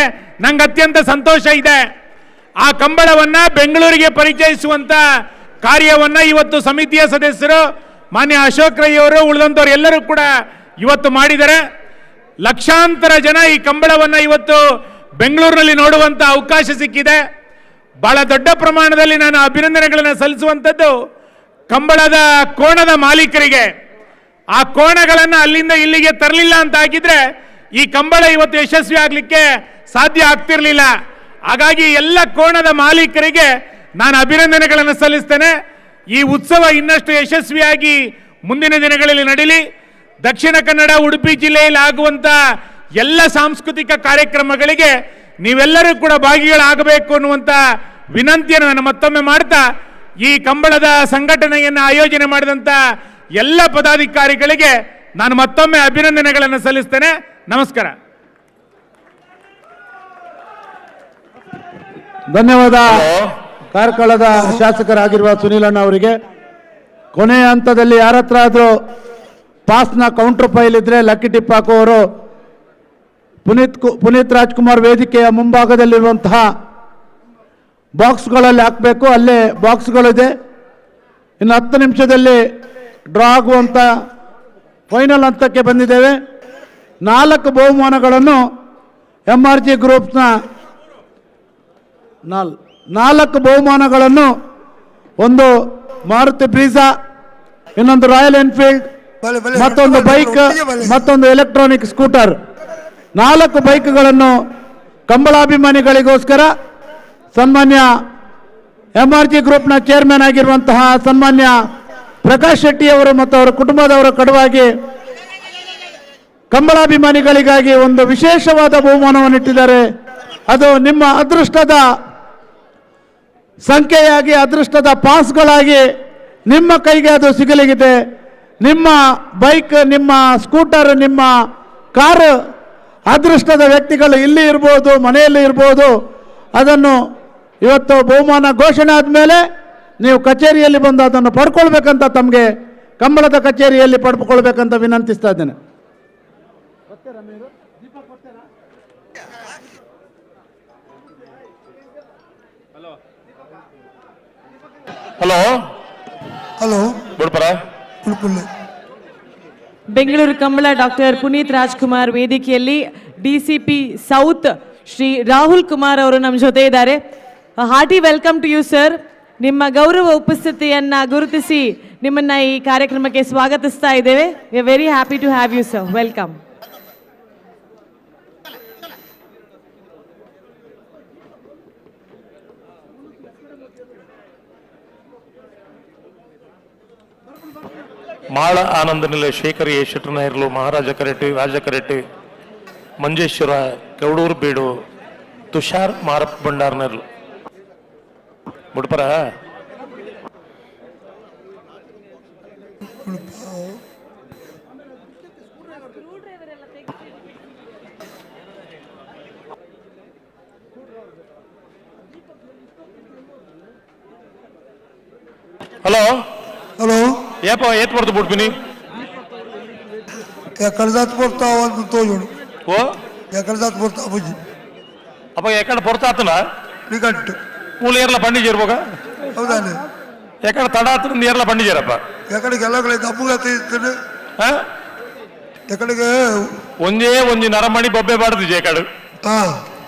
ನಂಗೆ ಅತ್ಯಂತ ಸಂತೋಷ ಇದೆ. ಆ ಕಂಬಳವನ್ನ ಬೆಂಗಳೂರಿಗೆ ಪರಿಚಯಿಸುವಂತ ಕಾರ್ಯವನ್ನ ಇವತ್ತು ಸಮಿತಿಯ ಸದಸ್ಯರು ಮಾನ್ಯ ಅಶೋಕ್ ರೈ ಅವರು ಉಳಿದಂಥವ್ರು ಎಲ್ಲರೂ ಕೂಡ ಇವತ್ತು ಮಾಡಿದ್ದಾರೆ. ಲಕ್ಷಾಂತರ ಜನ ಈ ಕಂಬಳವನ್ನ ಇವತ್ತು ಬೆಂಗಳೂರಿನಲ್ಲಿ ನೋಡುವಂತ ಅವಕಾಶ ಸಿಕ್ಕಿದೆ. ಬಹಳ ದೊಡ್ಡ ಪ್ರಮಾಣದಲ್ಲಿ ನಾನು ಅಭಿನಂದನೆಗಳನ್ನು ಸಲ್ಲಿಸುವಂಥದ್ದು ಕಂಬಳದ ಕೋಣದ ಮಾಲೀಕರಿಗೆ. ಆ ಕೋಣಗಳನ್ನು ಅಲ್ಲಿಂದ ಇಲ್ಲಿಗೆ ತರಲಿಲ್ಲ ಅಂತ ಆಗಿದ್ರೆ ಈ ಕಂಬಳ ಇವತ್ತು ಯಶಸ್ವಿ ಆಗಲಿಕ್ಕೆ ಸಾಧ್ಯ ಆಗ್ತಿರ್ಲಿಲ್ಲ. ಹಾಗಾಗಿ ಎಲ್ಲ ಕೋಣದ ಮಾಲೀಕರಿಗೆ ನಾನು ಅಭಿನಂದನೆಗಳನ್ನು ಸಲ್ಲಿಸ್ತೇನೆ. ಈ ಉತ್ಸವ ಇನ್ನಷ್ಟು ಯಶಸ್ವಿಯಾಗಿ ಮುಂದಿನ ದಿನಗಳಲ್ಲಿ ನಡೀಲಿ. ದಕ್ಷಿಣ ಕನ್ನಡ ಉಡುಪಿ ಜಿಲ್ಲೆಯಲ್ಲಿ ಆಗುವಂಥ ಎಲ್ಲ ಸಾಂಸ್ಕೃತಿಕ ಕಾರ್ಯಕ್ರಮಗಳಿಗೆ ನೀವೆಲ್ಲರೂ ಕೂಡ ಭಾಗಿಗಳಾಗಬೇಕು ಅನ್ನುವಂಥ ವಿನಂತಿಯನ್ನು ನಾನು ಮತ್ತೊಮ್ಮೆ ಮಾಡ್ತಾ, ಈ ಕಂಬಳದ ಸಂಘಟನೆಯನ್ನು ಆಯೋಜನೆ ಮಾಡಿದಂಥ ಎಲ್ಲ ಪದಾಧಿಕಾರಿಗಳಿಗೆ ನಾನು ಮತ್ತೊಮ್ಮೆ ಅಭಿನಂದನೆಗಳನ್ನು ಸಲ್ಲಿಸ್ತೇನೆ. ನಮಸ್ಕಾರ. ಧನ್ಯವಾದ ಕಾರ್ಕಳದ ಶಾಸಕರಾಗಿರುವ ಸುನೀಲ್ ಅಣ್ಣ ಅವರಿಗೆ. ಕೊನೆಯ ಹಂತದಲ್ಲಿ ಯಾರ ಹತ್ರ ಆದರೂ ಪಾಸ್ನ ಕೌಂಟರ್ ಫೈಲ್ ಇದ್ರೆ ಲಕ್ಕಿ ಟಿಪ್ ಹಾಕುವವರು ಪುನೀತ್ ರಾಜ್ಕುಮಾರ್ ವೇದಿಕೆಯ ಮುಂಭಾಗದಲ್ಲಿರುವಂತಹ ಬಾಕ್ಸ್ಗಳಲ್ಲಿ ಹಾಕಬೇಕು. ಅಲ್ಲೇ ಬಾಕ್ಸ್ಗಳಿದೆ. ಇನ್ನು 10 ನಿಮಿಷದಲ್ಲಿ ಡ್ರಾ ಆಗುವಂಥ ಫೈನಲ್ ಹಂತಕ್ಕೆ ಬಂದಿದ್ದೇವೆ. 4 ಬಹುಮಾನಗಳನ್ನು M R G ಗ್ರೂಪ್ನ 4 ಬಹುಮಾನಗಳನ್ನು, ಒಂದು ಮಾರುತಿ ಬ್ರೀಜಾ, ಇನ್ನೊಂದು ರಾಯಲ್ ಎನ್ಫೀಲ್ಡ್, ಮತ್ತೊಂದು ಬೈಕ್, ಮತ್ತೊಂದು ಎಲೆಕ್ಟ್ರಾನಿಕ್ ಸ್ಕೂಟರ್, 4 ಬೈಕ್ಗಳನ್ನು ಕಂಬಳಾಭಿಮಾನಿಗಳಿಗೋಸ್ಕರ ಸನ್ಮಾನ್ಯ M R G ಗ್ರೂಪ್ನ ಚೇರ್ಮನ್ ಆಗಿರುವಂತಹ ಸನ್ಮಾನ್ಯ ಪ್ರಕಾಶ್ ಶೆಟ್ಟಿಯವರು ಮತ್ತು ಅವರ ಕುಟುಂಬದವರ ಕಡುವಾಗಿ ಕಂಬಳಾಭಿಮಾನಿಗಳಿಗಾಗಿ ಒಂದು ವಿಶೇಷವಾದ ಬಹುಮಾನವನ್ನು ಇಟ್ಟಿದ್ದಾರೆ. ಅದು ನಿಮ್ಮ ಅದೃಷ್ಟದ ಸಂಖ್ಯೆಯಾಗಿ, ಅದೃಷ್ಟದ ಪಾಸ್ಗಳಾಗಿ ನಿಮ್ಮ ಕೈಗೆ ಅದು ಸಿಗಲಿದೆ. ನಿಮ್ಮ ಬೈಕ್, ನಿಮ್ಮ ಸ್ಕೂಟರ್, ನಿಮ್ಮ ಕಾರು ಅದೃಷ್ಟದ ವ್ಯಕ್ತಿಗಳು ಇಲ್ಲಿ ಇರ್ಬೋದು, ಮನೆಯಲ್ಲಿ ಇರ್ಬೋದು. ಅದನ್ನು ಇವತ್ತು ಬಹುಮಾನ ಘೋಷಣೆ ಆದಮೇಲೆ ನೀವು ಕಚೇರಿಯಲ್ಲಿ ಬಂದು ಅದನ್ನು ಪಡ್ಕೊಳ್ಬೇಕಂತ ತಮಗೆ ಕಂಬಳದ ಕಚೇರಿಯಲ್ಲಿ ಪಡ್ಕೊಳ್ಬೇಕಂತ ವಿನಂತಿಸ್ತಾ ಇದ್ದೇನೆ. ಹಲೋ ಹಲೋ ಬುಡ್ಪರ ಬೆಂಗಳೂರು ಕಂಬಳ ಡಾಕ್ಟರ್ ಪುನೀತ್ ರಾಜ್ಕುಮಾರ್ ವೇದಿಕೆಯಲ್ಲಿ ಡಿಸಿಪಿ ಸೌತ್ ಶ್ರೀ ರಾಹುಲ್ ಕುಮಾರ್ ಅವರು ನಮ್ಮ ಜೊತೆ ಇದ್ದಾರೆ. Hearty welcome to you sir. ನಿಮ್ಮ ಗೌರವ ಉಪಸ್ಥಿತಿಯನ್ನ ಗುರುತಿಸಿ ನಿಮ್ಮನ್ನ ಈ ಕಾರ್ಯಕ್ರಮಕ್ಕೆ ಸ್ವಾಗತಿಸ್ತಾ ಇದ್ದೇವೆ. We are very happy to have you sir. Welcome. Mala Ananda Nilaya Shekhar A Shettar Maharaja Karate, Raja Karate, Manjeshwar Kavaduru Beedu, Tushar Marappa ಭಂಡಾರ್ನರ್ಲು. ಬುಡ್ಪರ hello hello ಏಪ ಏತ್ ಬರ್ತು ಬಿಡ್ತೀನಿ ಎಕಡೆ ಪೊರ್ತಾ ಒಂದು ತೋಜೋಡು. ಓ ಎಕಡೆ ಪೊರ್ತಾ ಬುಜ್ಜಿ ಅಪ್ಪ ಎಕಡೆ ಪೊರ್ತಾ ಆತನ ನಿಗಂಟು ಮೂಲ ಏರ್ಲ ಬಂಡಿಜೇರ್ಬೋಗ. ಹೌದಾನೆ ಎಕಡೆ ತಡ ಆತನ ಏರ್ಲ ಬಂಡಿಜೇರಪ್ಪ. ಎಕಡೆಗೆ ಎಲ್ಲ ಕಡೆ ದಪ್ಪುಗತಿ ಇರ್ತದೆ. ಎಕಡೆಗೆ ಒಂದೇ ಒಂಜಿ ನರಮಣಿ ಬೊಬ್ಬೆ ಬಾಡ್ದಿಜೆ ಎಕಡೆ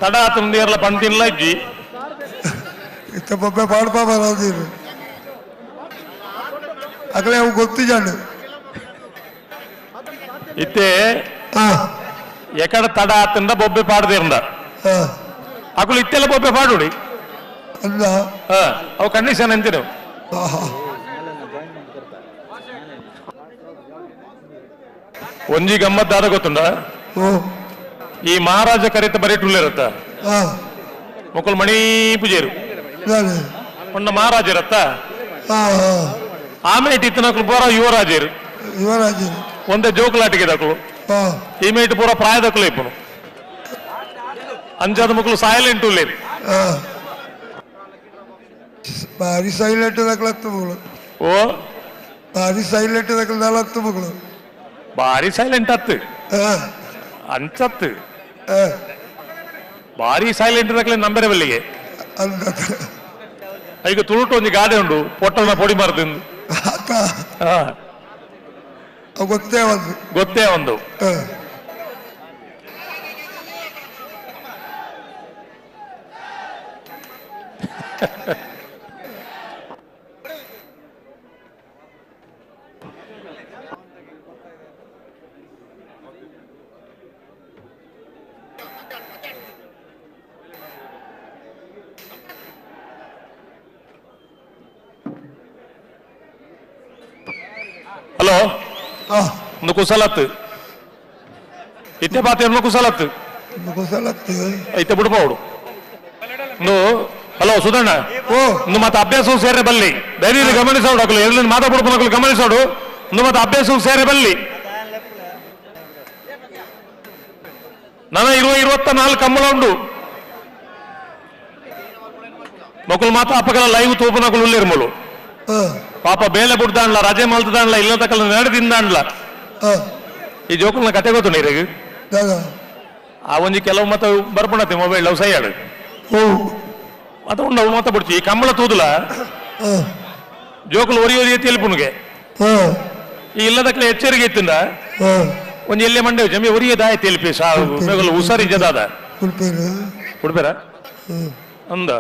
ತಡ ಆತನ ಏರ್ಲ ಬಂದಿಲ್ಲ ಇಜ್ಜಿ ಇತ್ತ ಬೊಬ್ಬೆ ಬಾಡ್ಪಾ ಬರೋದಿಲ್ಲ. ಅಗಲೇ ಅವು ಗೊತ್ತಿಜಾಂಡು ಇತ್ತೆ ಎಕಡೆ ತಡ ಆತಂದ ಬೊಬ್ಬೆ ಪಾಡದಿರಂದ ಅಕುಲು ಇತ್ತೆಲ್ಲ ಬೊಬ್ಬೆ ಪಾಡುಡಿ ಅವು ಕಂಡೀಷನ್ ಅಂತೀರಿ. ಒಂಜಿ ಗಮ್ಮತ್ತಾದ ಗೊತ್ತುಂಡ, ಈ ಮಹಾರಾಜ ಕರೆತ ಬರೀಟುಲ್ಲಿರತ್ತ ಮುಕುಲ್ ಮಣಿ ಪೂಜೆರು ಒಂದ ಮಹಾರಾಜ ಇರತ್ತ, ಆಮೇಲೆ ಇತ್ತನಕ್ಲು ಪೂರ ಯುವರಾಜರು ಯುವರಾಜರು ಒಂದೇ ಜೋಕುಲಾಟಿಗೆ ದಕ್ಕಲು, ಈ ಮೇಟ್ ಪೂರ ಪ್ರಾಯದಕ್ಕಲು ಇಪ್ಪನು ಅಂಜಾದ ಮಕ್ಕಳು ಸೈಲೆಂಟ್ ಉಲ್ಲೇರು. ಭಾರಿ ಸೈಲೆಂಟ್ ದಕ್ಕಲತ್ತು ಮಗಳು. ಓ ಭಾರಿ ಸೈಲೆಂಟ್ ದಕ್ಕಲು ನಲತ್ತು ಮಗಳು. ಭಾರಿ ಸೈಲೆಂಟ್ ಅತ್ತು ಅಂಚತ್ತು ಭಾರಿ ಸೈಲೆಂಟ್ ದಕ್ಕಲೆ ನಂಬರೆ ಬಲ್ಲಿಗೆ. ಈಗ ತುಳುಟು ಒಂದು ಗಾದೆ ಉಂಡು, ಪೊಟ್ಟಣ ಪೊಡಿ ಮಾರ್ತಿಂದು ಗೊತ್ತೇ ಒಂದು ಗೊತ್ತೇ ಒಂದು. ಹಲೋ ಒಂದು ಕುಸಲತ್ತು ಇತ್ತೆ ಬಾತೆ ಕುಸಲತ್ತು ಕುಸಲತ್ತು ಇತ್ತೆ ಬಿಡ್ಬೋದು. ಹಲೋ ಸುಧಣ್ಣ, ಒಂದು ಮತ್ತೆ ಅಭ್ಯಾಸವು ಸೇರೆ ಬಲ್ಲಿ ಧೈರ್ಯ ಗಮನಿಸೋಡು ಅಕಲು ಎಲ್ಲಿ ಮಾತಾಡ್ಬಿಡ್ಬೋದು ಗಮನಿಸೋಡು. ಒಂದು ಮತ್ತೆ ಅಭ್ಯಾಸವು ಸೇರೆ ಬಲ್ಲಿ. ನನ್ನ 24 ಕಂಬಳ ಉಂಡು ಮಕ್ಕಳು ಮಾತ್ರ ಅಪ್ಪಗಲ ಲೈವ್ ತೂಪನಕಲು ಉಲ್ಲಿರ್ಮಲು ಪಾಪ ಬೇಲೆ ಬುಡ್ದಾಣ್ಲ ರಜೆ ಮಲ್ತದಾಣ್ಲ ಇಲ್ಲ ತಕಲ ನಡೆದಿಂದಾಣ್ಲ. ಈ ಜೋಕುಲ್ನ ಕತೆ ಗೊತ್ತು ನೀರಿಗೆ ಆ ಒಂಜಿ ಕೆಲವು ಮತ್ತೆ ಬರ್ಪಣತೆ ಮೊಬೈಲ್ ಅವು ಸೈಯಾಡು. ಅದು ಉಂಡು ಮಾತ ಬಿಡ್ತಿ ಈ ಕಂಬಳ ತೂದುಲ ಜೋಕುಲು ಒರಿ ಒರಿ ತೆಲ್ಪುನುಗೆ ಈ ಇಲ್ಲದಕ್ಲೆ ಎಚ್ಚರಿಕೆ ಇತ್ತಿಂದ ಒಂಜಿ ಎಲ್ಲೆ ಮಂಡೆ ಜಮಿ ಒರಿಯ ದಾಯ ತೆಲ್ಪಿ ಸಾವು ಹುಷಾರಿ ಜದಾದ ಉಡುಪೇರ ಅಂದ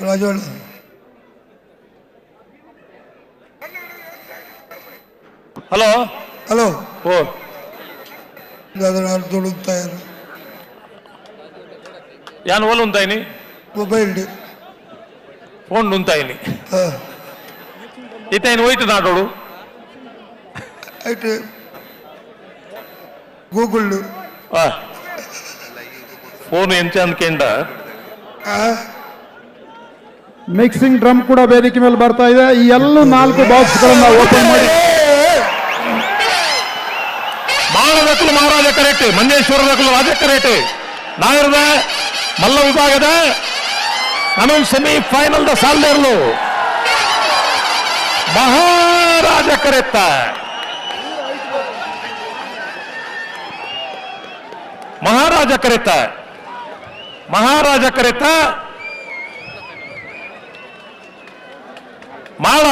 ರಾಜೋಳ ಹಲೋ ಹಲೋ ಓ ಯಾನ್ ಓಲ್ ಉಂತಾಯಿನಿ ಮೊಬೈಲ್ ಫೋನ್ ಉಂತಾಯಿನಿ ಇತ್ತಾಯಿನ ಹೋಯ್ತು ನಾಡೋಡು ಐಟ್ ಗೂಗಲ್ ಫೋನ್ ಎಂಚ ಅಂದ್ಕೆಂಡ ಮಿಕ್ಸಿಂಗ್ ಡ್ರಮ್ ಕೂಡ ವೇದಿಕೆ ಮೇಲೆ ಬರ್ತಾ ಇದೆ. ಈ ಎಲ್ಲ 4 ಬಾಕ್ಸ್ಗಳನ್ನ ಓಪನ್ ಮಾಡಿ ಮಾಳದಕ್ಕಲು ಮಹಾರಾಜ ಕರೆಕ್ಟ್, ಮಂಜೇಶ್ವರದಕ್ಕಲು ರಾಜ ಕರೆಕ್ಟ್, ನಾಯರದ ಮಲ್ಲ ವಿಭಾಗದ ನಾನು semi final the ಸಾಲ್ದೇರ್ಲು ಮಹಾರಾಜ ಕರೆತ್ತ ಮಹಾರಾಜ ಕರೆತ್ತ ಮಹಾರಾಜ ಕರೆತ್ತ ಮಾಳ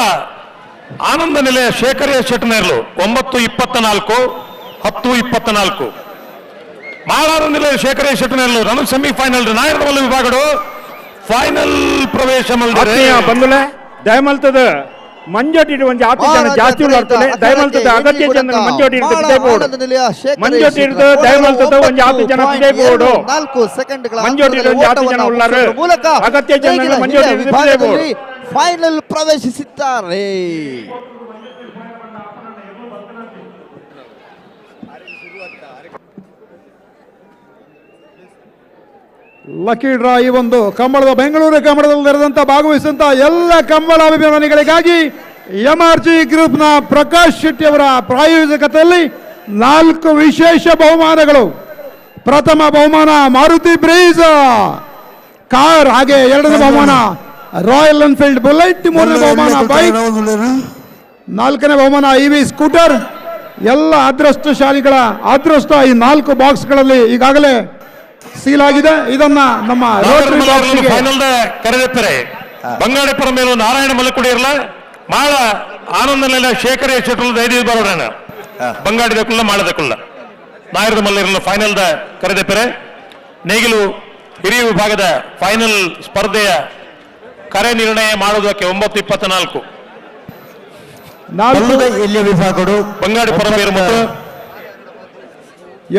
ಆನಂದ ನಿಲಯ ಶೇಖರಿಯ ಶೆಟ್ಟನೇರ್ಲು 9:24 10:24 ಮಾಳ ಆನಂದ ನಿಲಯ ಶೇಖರಿಯ ಶೆಟ್ಟನೇರ್ಲು ನನ್ನ ಸೆಮಿಫೈನಲ್ ನಾಯರದ ಮಲ್ಲ ವಿಭಾಗಡು ಫೈನಲ್ ಪ್ರವೇಶ ಬಂದುಲೆ ದಯಮಲ್ತದ ಮಂಜೋಟಿ ಒಂಜಿ ಆತಿ ಜನ ಜಾಸ್ತಿ ಉಳ್ಳಾರ್ತದೆ ದಯಮಲ್ತದ ಅಗತ್ಯ ಜನ ಮಂಜೋಟಿ ಬೋರ್ಡ್ ಮಂಜೋಟಿ ದಯಮಲ್ತದ ಒಂಜಿ ಆತಿ ಜನ ಬೋರ್ಡ್ 4 ಸೆಕೆಂಡ್ಗಳ ಮಂಜೋಟಿ ಒಂಜಿ ಆತಿ ಜನ ಉಳ್ಳಾರು ಮೂಲಕ ಅಗತ್ಯ ಜನ ಮಂಜೋಟಿ ಬೋರ್ಡ್ ಫೈನಲ್ ಪ್ರವೇಶಿಸಿದ್ದಾರೆ. ಲಕ್ಕಿ ಡ್ರಾ ಈ ಒಂದು ಕಂಬಳದ ಬೆಂಗಳೂರು ಕಂಬಳದಲ್ಲಿ ನಡೆದಂತ ಭಾಗವಹಿಸಿದಂತ ಎಲ್ಲ ಕಂಬಳ ಅಭಿಮಾನಿಗಳಿಗಾಗಿ ಎಂಆರ್ಜಿ ಗ್ರೂಪ್ನ ಪ್ರಕಾಶ್ ಶೆಟ್ಟಿ ಅವರ ಪ್ರಾಯೋಜಕತೆಯಲ್ಲಿ 4 ವಿಶೇಷ ಬಹುಮಾನಗಳು. ಪ್ರಥಮ ಬಹುಮಾನ ಮಾರುತಿ ಬ್ರೀಜ್ ಕಾರ್, ಹಾಗೆ ಎರಡನೇ ಬಹುಮಾನ royal Enfield bullet, ಮೂರನೇ ಬಹುಮಾನ ಬೈಕ್, ನಾಲ್ಕನೇ ಬಹುಮಾನ ಇವಿ ಸ್ಕೂಟರ್. ಎಲ್ಲ ಅದೃಷ್ಟಶಾಲಿಗಳ ಅದೃಷ್ಟ ಈ 4 ಬಾಕ್ಸ್ಗಳಲ್ಲಿ ಈಗಾಗಲೇ ಸೀಲ್ ಆಗಿದೆ. ಇದನ್ನ ನಮ್ಮ ರೋಟರಿ ಬಾಕ್ಸ್ಗೆ ಫೈನಲ್ ಕರೆದೆತ್ತರೆ ಬಂಗಾಡಿಪುರ ಮೇಲೂ ನಾರಾಯಣ ಮಲಕುಡಿ ಇರಲ್ಲ ಮಾಳ ಆನಂದನೆಲ್ಲ ಶೇಖರ ಶೆಟ್ಟಲ್ ದೈದಿ ಬರೋಣ ಬಂಗಾಡಿದಕ್ಕಲ್ಲ ಮಾಳದಕ್ಕಲ್ಲ ನಾಯರದ ಮಲ್ಲಿರಲ್ಲ ಫೈನಲ್ the ಕರೆದೆಪ್ಪರೆ. ನೇಗಿಲು ಹಿರಿಯ ವಿಭಾಗದ ಫೈನಲ್ ಸ್ಪರ್ಧೆಯ ಕರೆ ನಿರ್ಣಯ ಮಾಡುವುದಕ್ಕೆ 9:24 ವಿಭಾಗಗಳು ಬಂಗಾಡಿಪುರ ಮೇರು ಮತ್ತು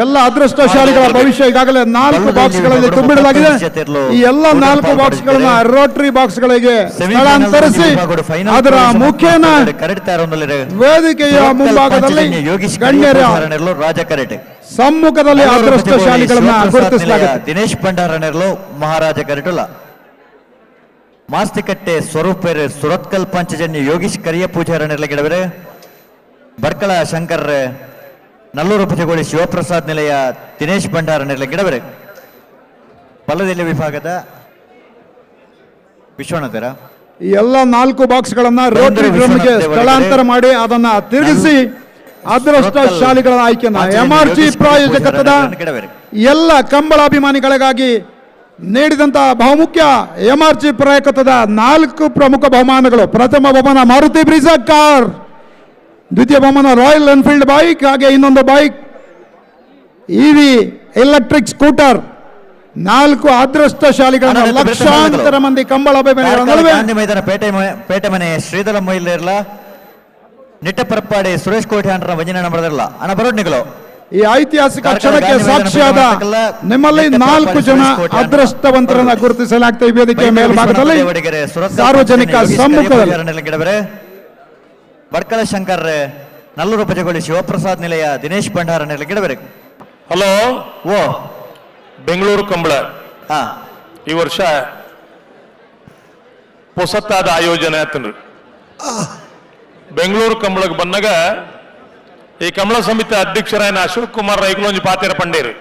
ಎಲ್ಲ ಅದೃಷ್ಟಶಾಲಿಗಳ ಭವಿಷ್ಯ ಈಗಾಗಲೇ 4 ಬಾಕ್ಸ್ಗಳಲ್ಲಿ ತುಂಬಿಡಲಾಗಿದೆ. ಈ ಎಲ್ಲ 4 ಬಾಕ್ಸ್ಗಳನ್ನ ರೋಟರಿ ಬಾಕ್ಸ್ಗಳಿಗೆ ಸ್ಥಳಾಂತರಿಸಿ ಅದರ ಮುಖೇನ ವೇದಿಕೆಯ ಮುಂಭಾಗದಲ್ಲಿ ಗಣ್ಯರ ಸಮ್ಮುಖದಲ್ಲಿ ಅದೃಷ್ಟಶಾಲಿಗಳನ್ನ ಗುರುತಿಸಲಾಗಿದೆ. ದಿನೇಶ್ ಭಂಡಾರನೆರ್ಲು ಮಹಾರಾಜ ಕರೆಟುಲ ಮಾಸ್ತಿಕಟ್ಟೆ ಸ್ವರೂಪೇರೆ ಸುರತ್ಕಲ್ ಪಂಚಜನ್ಯ ಯೋಗೀಶ್ ಕರಿಯ ಪೂಜಾರನೆರ್ಲ ಗಿಡವರೆ ಬರ್ಕಳ ಶಂಕರ್ ನಲ್ಲೂರು ಪಜಗೋಳಿ ಶಿವಪ್ರಸಾದ್ ನಿಲಯ ದಿನೇಶ್ ಭಂಡಾರ ನೆರಳ ಗಿಡವರೆ ಪಲ್ಲದೆಲೆ ವಿಭಾಗದ ವಿಶ್ವನಾಥರ ಈ ಎಲ್ಲ 4 ಬಾಕ್ಸ್ಗಳನ್ನ ರೋಟರಿ ಡ್ರಮ್ಗೆ ಸ್ಥಳಾಂತರ ಮಾಡಿ ಅದನ್ನ ತಿರುಗಿಸಿ ಅದೃಷ್ಟಶಾಲಿಗಳ ಆಯ್ಕೆಯನ್ನ ಎಂಆರ್ಜಿ ಪ್ರಾಯೋಜಕತ್ವದ ಎಲ್ಲ ಕಂಬಳಾಭಿಮಾನಿಗಳಿಗಾಗಿ ನೀಡಿದಂತಹ ಬಹುಮುಖ್ಯ ಎಂಆರ್ಜಿ ಪ್ರಾಯೋಜಕತ್ವದ 4 ಪ್ರಮುಖ ಬಹುಮಾನಗಳು. ಪ್ರಥಮ ಬಹುಮಾನ ಮಾರುತಿ ಬ್ರೀಜಾ ಕಾರ್, ದ್ವಿತೀಯ ಬಹುಮಾನ royal Enfield bike, ಹಾಗೆ ಇನ್ನೊಂದು bike EV electric scooter. 4 ಅದೃಷ್ಟಶಾಲಿಗಳನ್ನ ಲಕ್ಷಾಂತರ ಮಂದಿ ಕಂಬಳ ಅಭಿಮಾನಿಗಳ ನಡುವೆ ಗಾಂಧಿ ಮೈದಾನ ಪೇಟೆ ಮನೆ ಶ್ರೀಧರ ಮೊಯ್ಲಿರ್ಲ ನಿಟ್ಟಪರಪ್ಪಾಡಿ ಸುರೇಶ್ ಕೋಟೆ ಅಂಡ್ರ ವಂಜನ ಬರದಿರಲ್ಲ ಅಣ್ಣ ಬರೋಡ್ನಿಗಳು. ಈ ಐತಿಹಾಸಿಕ ಕ್ಷಣಕ್ಕೆ ಸಾಕ್ಷಿಯಾದ ನಿಮ್ಮಲ್ಲಿ 4 ಜನ ಅದೃಷ್ಟವಂತರನ್ನ ಗುರುತಿಸಲಾಗ್ತಾ ಈ ವೇದಿಕೆಯ ಮೇಲ್ಭಾಗದಲ್ಲಿ ಸಾರ್ವಜನಿಕ ಸಮ್ಮುಖದಲ್ಲಿ ಬಡ್ಕಳ ಶಂಕರ್ ನಲ್ಲೂರು ಪಜಗೋಳಿ ಶಿವಪ್ರಸಾದ್ ನಿಲಯ ದಿನೇಶ್ ಭಂಡಾರ ನೆರಳ ಗಿಡಬರೆ. ಹಲೋ ಓ ಬೆಂಗಳೂರು ಕಂಬಳ ಈ ವರ್ಷ ಹೊಸತಾದ ಆಯೋಜನೆ ಆತನ್ರಿ. ಬೆಂಗಳೂರು ಕಂಬಳಕ್ಕೆ ಬಂದಾಗ ಈ ಕಮಲ ಸಮಿತಿ ಅಧ್ಯಕ್ಷರಾಯನ ಅಶೋಕ್ ಕುಮಾರ್ ರೈಕುಲೊಂಜಿ ಪಾತೆರ ಪಂಡೇರು.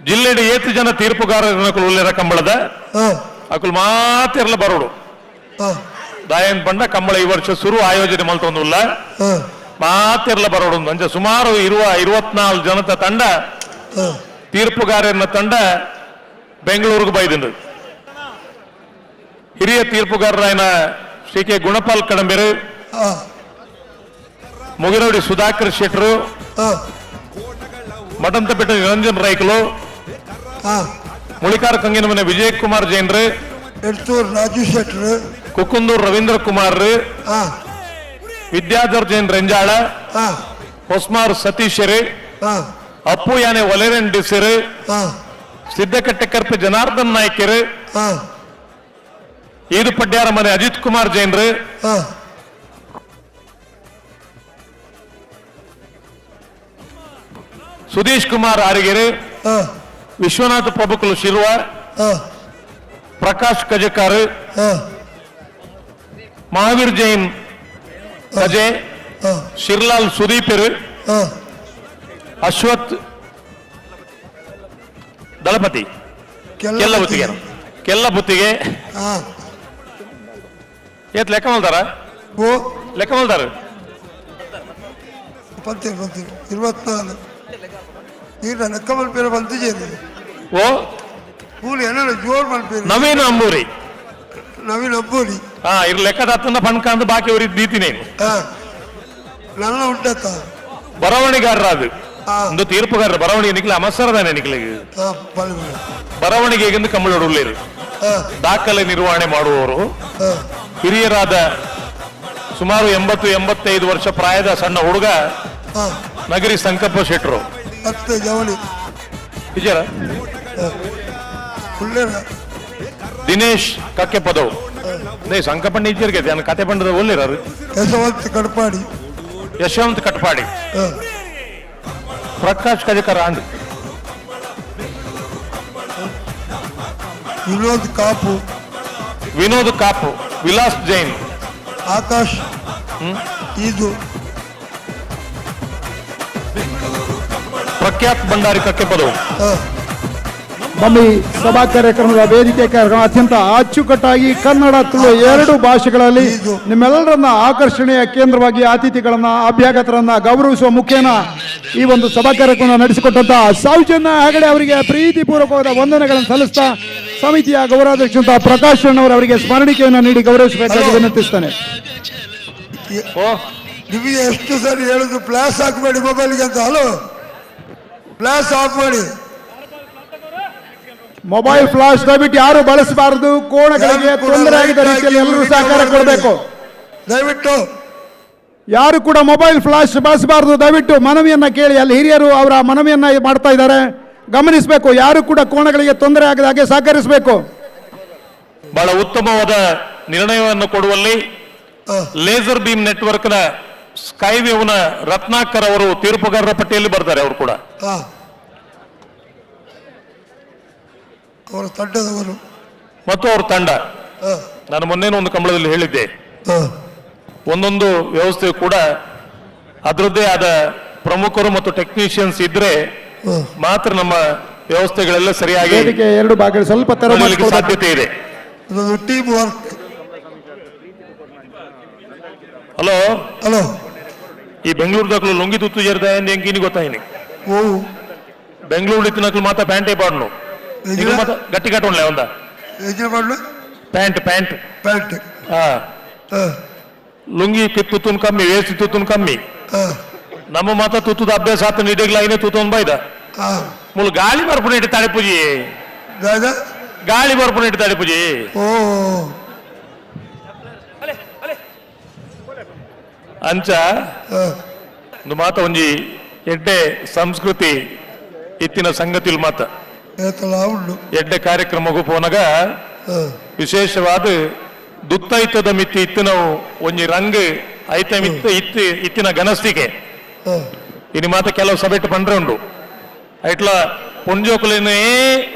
ಜಿಲ್ಲೆಡ್ ಏತು ಜನ ತೀರ್ಪುಗಾರರು ಉಲ್ಲೇರ ಕಂಬಳದ ಅಕುಲು ಮಾತೆರ್ಲ ಬರೋಡು. ದಾಯನ್ ಪಂಡ ಕಂಬಳ ಈ ವರ್ಷ ಸುರು ಆಯೋಜನೆ ಮಲ್ತೊಂದುಲ್ಲ ಮಾತೆರ್ಲ ಬರೋಡು. ಅಂಚ ಸುಮಾರು 24 ಜನತ ತಂಡ ತೀರ್ಪುಗಾರನ ತಂಡ ಬೆಂಗಳೂರಿಗೆ ಬೈದಿಂಡು. ಹಿರಿಯ ತೀರ್ಪುಗಾರರಾಯನ ಶ್ರೀ ಕೆ ಗುಣಪಾಲ್ ಕಡಂಬೆರು, ಮುಗಿರೋಡಿ ಸುಧಾಕರ್ ಶೆಟ್ರು, ಮಠಂತಪೇಟೆ ನಿರಂಜನ್ ರೈಕಲು, ಮುಳಿಕಾರ ಕಂಗಿನ ಮನೆ ವಿಜಯ್ ಕುಮಾರ್ ಜೈನ್ರು, ರಾಜು ಶೆಟ್ರು, ಕುಕ್ಕುಂದೂರು ರವೀಂದ್ರ ಕುಮಾರ್, ವಿದ್ಯಾಧರ್ ಜೈನ್ ರೆಂಜಾಳ, ಹೊಸ್ಮಾರ್ ಸತೀಶರು, ಅಪ್ಪು ಯಾನೆ ಒಲೆರೆನ್ ಡಿಸರು, ಸಿದ್ದಕಟ್ಟೆ ಕರ್ಪೆ ಜನಾರ್ದನ್ ನಾಯ್ಕರು, ಈದು ಪಡ್ಯಾರ ಮನೆ ಅಜಿತ್ ಕುಮಾರ್ ಜೈನ್ರು, ಸುಧೀಶ್ ಕುಮಾರ್ ಆರಿಗೆರೆ, ವಿಶ್ವನಾಥ ಪ್ರಭುಕುಲು ಶಿರ್ವ, ಪ್ರಕಾಶ್ ಕಜಕಾರ್, ಮಹಾವೀರ್ ಜೈನ್ ಕಜೆ, ಶಿರ್ಲಾಲ್ ಸುದೀಪರು, ಅಶ್ವಥ್ ದಳಪತಿ ಕೆಲ್ಲ ಬುತ್ತಿಗೆ ಕೆಲ್ಲ ಬುತ್ತಿಗೆ ಏತ್ ಲೆಕ್ಕ ಮಲ್ತಾರ? ಲೆಕ್ಕ ಮಲ್ತಾರ? ಬಂತೀರಿ ಬಂತೀರಿ 24 ಈಗ ಲೆಕ್ಕ ಮಲ್ಪೇರ ಬಂತಿಜೇರಿ. ಓ ಕೂಲಿ ಏನಾರ ಜೋರ್ ಮಲ್ಪೇರಿ. ನವೀನ್ ಅಂಬೂರಿ. ನವೀನ್ ಅಂಬೂರಿ. ಹಾ ಇರ್ ಲೆಕ್ಕದಾತನ ಪಣ್ಕಂದು ಬಾಕಿ ಅವ್ರಿಗೆ ದೀತೀನಿ. ನನ್ನ ಉಂಟತ್ತ ಬರವಣಿಗಾರರ ಅದು ಒಂದು ತೀರ್ಪುಗಾರರ ಬರವಣಿಗೆ ನಿಕ್ಲೆ ಅಮಸರದಾನೆ ನಿಕ್ಲಿಗೆ ಬರವಣಿಗೆ ಕಂಬಳೋಡು ದಾಖಲೆ ನಿರ್ವಹಣೆ ಮಾಡುವವರು ಹಿರಿಯರಾದ ಸುಮಾರು 80-85 ವರ್ಷ ಪ್ರಾಯದ ಸಣ್ಣ ಹುಡುಗ ನಗರಿ ಸಂಕಪ್ಪ ಶೆಟ್ರು. ದಿನೇಶ್ ಕಕ್ಕೆ ಪದವು ಸಂಕಪ್ಪ ಟೀಚರ್ಗೆ ಕತೆ ಪಂಡದ ಒಳ್ಳಿರಾರು. ಯಶವಂತ ಕಟ್ಪಾಡಿ. ಯಶವಂತ ಕಟ್ಪಾಡಿ, ಪ್ರಕಾಶ್ ಕಜಕರ ಅಂಡ್ ವಿನೋದ್ ಕಾಪು. ವಿನೋದ್ ಕಾಪು, ವಿಲಾಸ್ ಜೈನ್, ಆಕಾಶ್ ಇದು ಪ್ರಖ್ಯಾತ್ ಭಂಡಾರಿ ಕಕ್ಕೆ ಪದವು. ಬಮ್ಮಿ ಸಭಾ ಕಾರ್ಯಕ್ರಮದ ವೇದಿಕೆ ಕಾರ್ಯಕ್ರಮ ಅತ್ಯಂತ ಅಚ್ಚುಕಟ್ಟಾಗಿ ಕನ್ನಡ ತುಳು ಎರಡು ಭಾಷೆಗಳಲ್ಲಿ ನಿಮ್ಮೆಲ್ಲರನ್ನ ಆಕರ್ಷಣೆಯ ಕೇಂದ್ರವಾಗಿ ಅತಿಥಿಗಳನ್ನ ಅಭ್ಯಾಗತರನ್ನ ಗೌರವಿಸುವ ಮುಖೇನ ಈ ಒಂದು ಸಭಾ ಕಾರ್ಯಕ್ರಮ ನಡೆಸಿಕೊಟ್ಟಂತಹ ಸೌಜನ್ಯ ಹೆಗಡೆ ಅವರಿಗೆ ಪ್ರೀತಿಪೂರ್ವಕವಾದ ವಂದನೆಗಳನ್ನು ಸಲ್ಲಿಸ್ತಾ ಸಮಿತಿಯ ಗೌರವಾಧ್ಯಕ್ಷ ಪ್ರಕಾಶ್ ಅಣ್ಣವರು ಅವರಿಗೆ ಸ್ಮರಣಿಕೆಯನ್ನು ನೀಡಿ ಗೌರವಿಸಬೇಕಾಗಿ ವಿನಂತಿಸ್ತಾನೆ. ನಿಮಗೆ ಎಷ್ಟು ಸರಿ ಹೇಳುದು ಫ್ಲಾಶ್ ಹಾಕಬೇಡಿ ಮೊಬೈಲ್ಗೆ ಅಂತ. Hello, flash of ಮಾಡಿ. ಮೊಬೈಲ್ ಫ್ಲಾಶ್ ದಯವಿಟ್ಟು ಯಾರು ಬಳಸಬಾರದು. ಕೋಣಗಳಿಗೆ ತೊಂದರೆ ಆಗಿದ್ದ ರೀತಿಯಲ್ಲಿ ಎಲ್ಲರೂ ಸಹಕಾರ ಕೊಡಬೇಕು. ದಯವಿಟ್ಟು ಯಾರು ಕೂಡ ಮೊಬೈಲ್ ಫ್ಲಾಶ್ ಬಳಸಬಾರದು. ದಯವಿಟ್ಟು ಮನವಿಯನ್ನ ಕೇಳಿ. ಅಲ್ಲಿ ಹಿರಿಯರು ಅವರ ಮನವಿಯನ್ನ ಮಾಡ್ತಾ ಇದ್ದಾರೆ, ಗಮನಿಸಬೇಕು. ಯಾರು ಕೂಡ ಕೋಣಗಳಿಗೆ ತೊಂದರೆ ಆಗದ ಹಾಗೆ ಸಹಕರಿಸಬೇಕು. ಬಹಳ ಉತ್ತಮವಾದ ನಿರ್ಣಯವನ್ನು ಕೊಡುವಲ್ಲಿ ಲೇಸರ್ ಬೀಮ್ ನೆಟ್ವರ್ಕ್ನ ಸ್ಕೈವೇವ್ನ ರತ್ನಾಕರ್ ಅವರು ತೀರ್ಪುಗಾರರ ಪಟ್ಟಿಯಲ್ಲಿ ಬರ್ತಾರೆ. ಅವರು ಕೂಡ ಅವರ ತಂಡದವರು ಮತ್ತು ಅವ್ರ ತಂಡ. ನಾನು ಮೊನ್ನೆ ಒಂದು ಕಂಬಳದಲ್ಲಿ ಹೇಳಿದ್ದೆ, ಒಂದೊಂದು ವ್ಯವಸ್ಥೆ ಕೂಡ ಅದರದ್ದೇ ಆದ ಪ್ರಮುಖರು ಮತ್ತು ಟೆಕ್ನಿಷಿಯನ್ಸ್ ಇದ್ರೆ ಮಾತ್ರ ನಮ್ಮ ವ್ಯವಸ್ಥೆಗಳೆಲ್ಲ ಸರಿಯಾಗಿ ಎರಡು ಭಾಗಗಳು ಸ್ವಲ್ಪ ಸಾಧ್ಯತೆ ಇದೆ. Team work. Hello hello, ಈ ಬೆಂಗಳೂರು ಲುಂಗಿ ತುತ್ತು ಜೇರ್ದ ಎಂಕಿನಿ ಗೊತ್ತಾಯಿನಿ. ಬೆಂಗಳೂರು ಇತ್ತಿನಕ್ಲು ಮಾತ್ರ ಪ್ಯಾಂಟೇ ಪಾಡ್ನು. ಗಟ್ಟಿ ಕಟ್ಟೋಣ್ಲೆ ಒಂದ pant pant pant ಹಾ ಲುಂಗಿ ತುತ್ತುನ್ ಕಮ್ಮಿ, ವೇಸ್ಟ್ ತುತ್ತುನ್ ಕಮ್ಮಿ. ನಮ್ಮ ಮಾತ ತುತ್ತದ ಅಭ್ಯಾಸ ಆತ ನಿಡಗ್ಲಾಗಿನೇ ತೂತೊಂದು ಬೈದ ಮುಳು ಗಾಳಿ ಬರ್ಪುಣ ಇಟ್ಟು ತಾಳೆ ಪೂಜಿ, ಗಾಳಿ ಬರ್ಪುಣ ಇಟ್ಟು ತಾಳೆ ಪೂಜಿ. ಅಂಚ ಒಂದು ಮಾತ ಒಂಜಿ ಎಡ್ಡೆ ಸಂಸ್ಕೃತಿ ಇತ್ತಿನ ಸಂಗತಿಲ್ ಮಾತ ಎಡ್ಡೆ ಕಾರ್ಯಕ್ರಮಕ್ಕೂ ಪೋನಗ ವಿಶೇಷವಾದ ದುತ್ತೈತದ ಮಿತ್ತಿ ಇತ್ತಿನ ಒಂಜಿ ರಂಗ್ ಐತ ಮಿತ್ತ ಇತ್ತು ಇತ್ತಿನ ಘನಸ್ತಿಕೆ ಇನಿ ಮಾತ ಕೆಲವು ಸಭೆಟ್ ಪಂಡ್ರೆ ಉಂಡು. ಐಟ್ಲ ಪೊಂಜೋಕುಲೇನೇ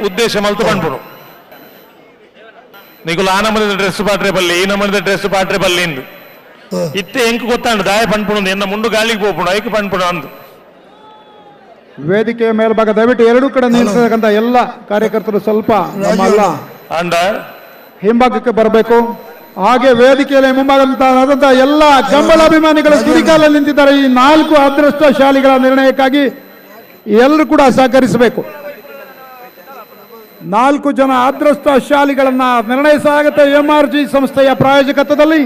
ಉದ್ದೇಶ ಮಲ್ತು ಪಂಡ್ಪುನು. ನಿಕುಲು ಆ ನಮೂನಿದ ಡ್ರೆಸ್ ಪಾಟ್ರೆ ಬಲ್ಲಿ, ಈ ನಮೂನಿದ ಡ್ರೆಸ್ ಪಾಟ್ರೆ ಬಲ್ಲಿ ಇಂದು ಇತ್ತೆ ಎಂಕ್ ಗೊತ್ತಾಂಡು ದಾಯ ಪನ್ಪುಣು ಎನ್ನ ಮುಂಡು ಗಾಳಿಗೆ ಪೋಪುಂಡು ಐಕ್ ಪನ್ಪುಣು ಅಂದು. ವೇದಿಕೆಯ ಮೇಲ್ಭಾಗ ದಯವಿಟ್ಟು ಎರಡೂ ಕಡೆ ನಿಲ್ಲಿಸತಕ್ಕಂಥ ಎಲ್ಲ ಕಾರ್ಯಕರ್ತರು ಸ್ವಲ್ಪ ನಮ್ಮಲ್ಲ ಅಂಡ ಹಿಂಭಾಗಕ್ಕೆ ಬರಬೇಕು. ಹಾಗೆ ವೇದಿಕೆಯಲ್ಲಿ ಮುಂಭಾಗದಂತ ಎಲ್ಲ ಕಂಬಳಾಭಿಮಾನಿಗಳು ತುದಿಕಾಲಲ್ಲಿ ನಿಂತಿದ್ದಾರೆ. ಈ 4 ಅದೃಷ್ಟ ಶಾಲಿಗಳ ನಿರ್ಣಯಕ್ಕಾಗಿ ಎಲ್ಲರೂ ಕೂಡ ಸಹಕರಿಸಬೇಕು. 4 ಜನ ಅದೃಷ್ಟ ಶಾಲಿಗಳನ್ನ ನಿರ್ಣಯಿಸಲಾಗುತ್ತೆ ಎಂಆರ್ಜಿ ಸಂಸ್ಥೆಯ ಪ್ರಾಯೋಜಕತ್ವದಲ್ಲಿ.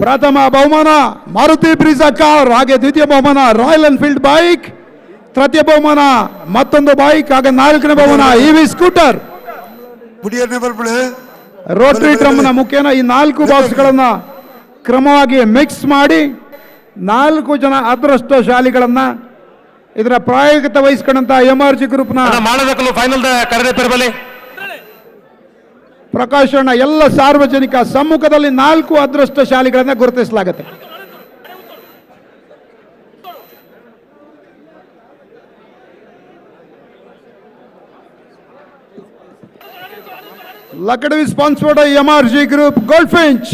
ಪ್ರಥಮ ಬಹುಮಾನ ಮಾರುತಿ ಬ್ರೀಜಾ ಕಾರ್, ಹಾಗೆ ದ್ವಿತೀಯ ಬಹುಮಾನ royal Enfield bike, ತೃತೀಯ ಬಹುಮಾನ ಮತ್ತೊಂದು ಬೈಕ್, ಹಾಗೆ 4ನೇ ಬಹುಮಾನ EV scooter. Rotary ಡ್ರಮ್ನ ಮುಖೇನ ಈ 4 ಬಾಕ್ಸ್ಗಳನ್ನ ಕ್ರಮವಾಗಿ ಮಿಕ್ಸ್ ಮಾಡಿ 4 ಜನ ಅದೃಷ್ಟ ಶಾಲಿಗಳನ್ನ ಇದರ ಪ್ರಾಯೋಗಿಕತೆ ವಹಿಸಿಕೊಂಡಂತ ಎಂಆರ್ಜಿ ಗ್ರೂಪ್ನ ಪ್ರಕಾಶನ ಎಲ್ಲ ಸಾರ್ವಜನಿಕ ಸಮ್ಮುಖದಲ್ಲಿ 4 ಅದೃಷ್ಟ ಶಾಲಿಗಳನ್ನ ಗುರುತಿಸಲಾಗುತ್ತೆ. Lakkadevi sponsored MRG group gold finch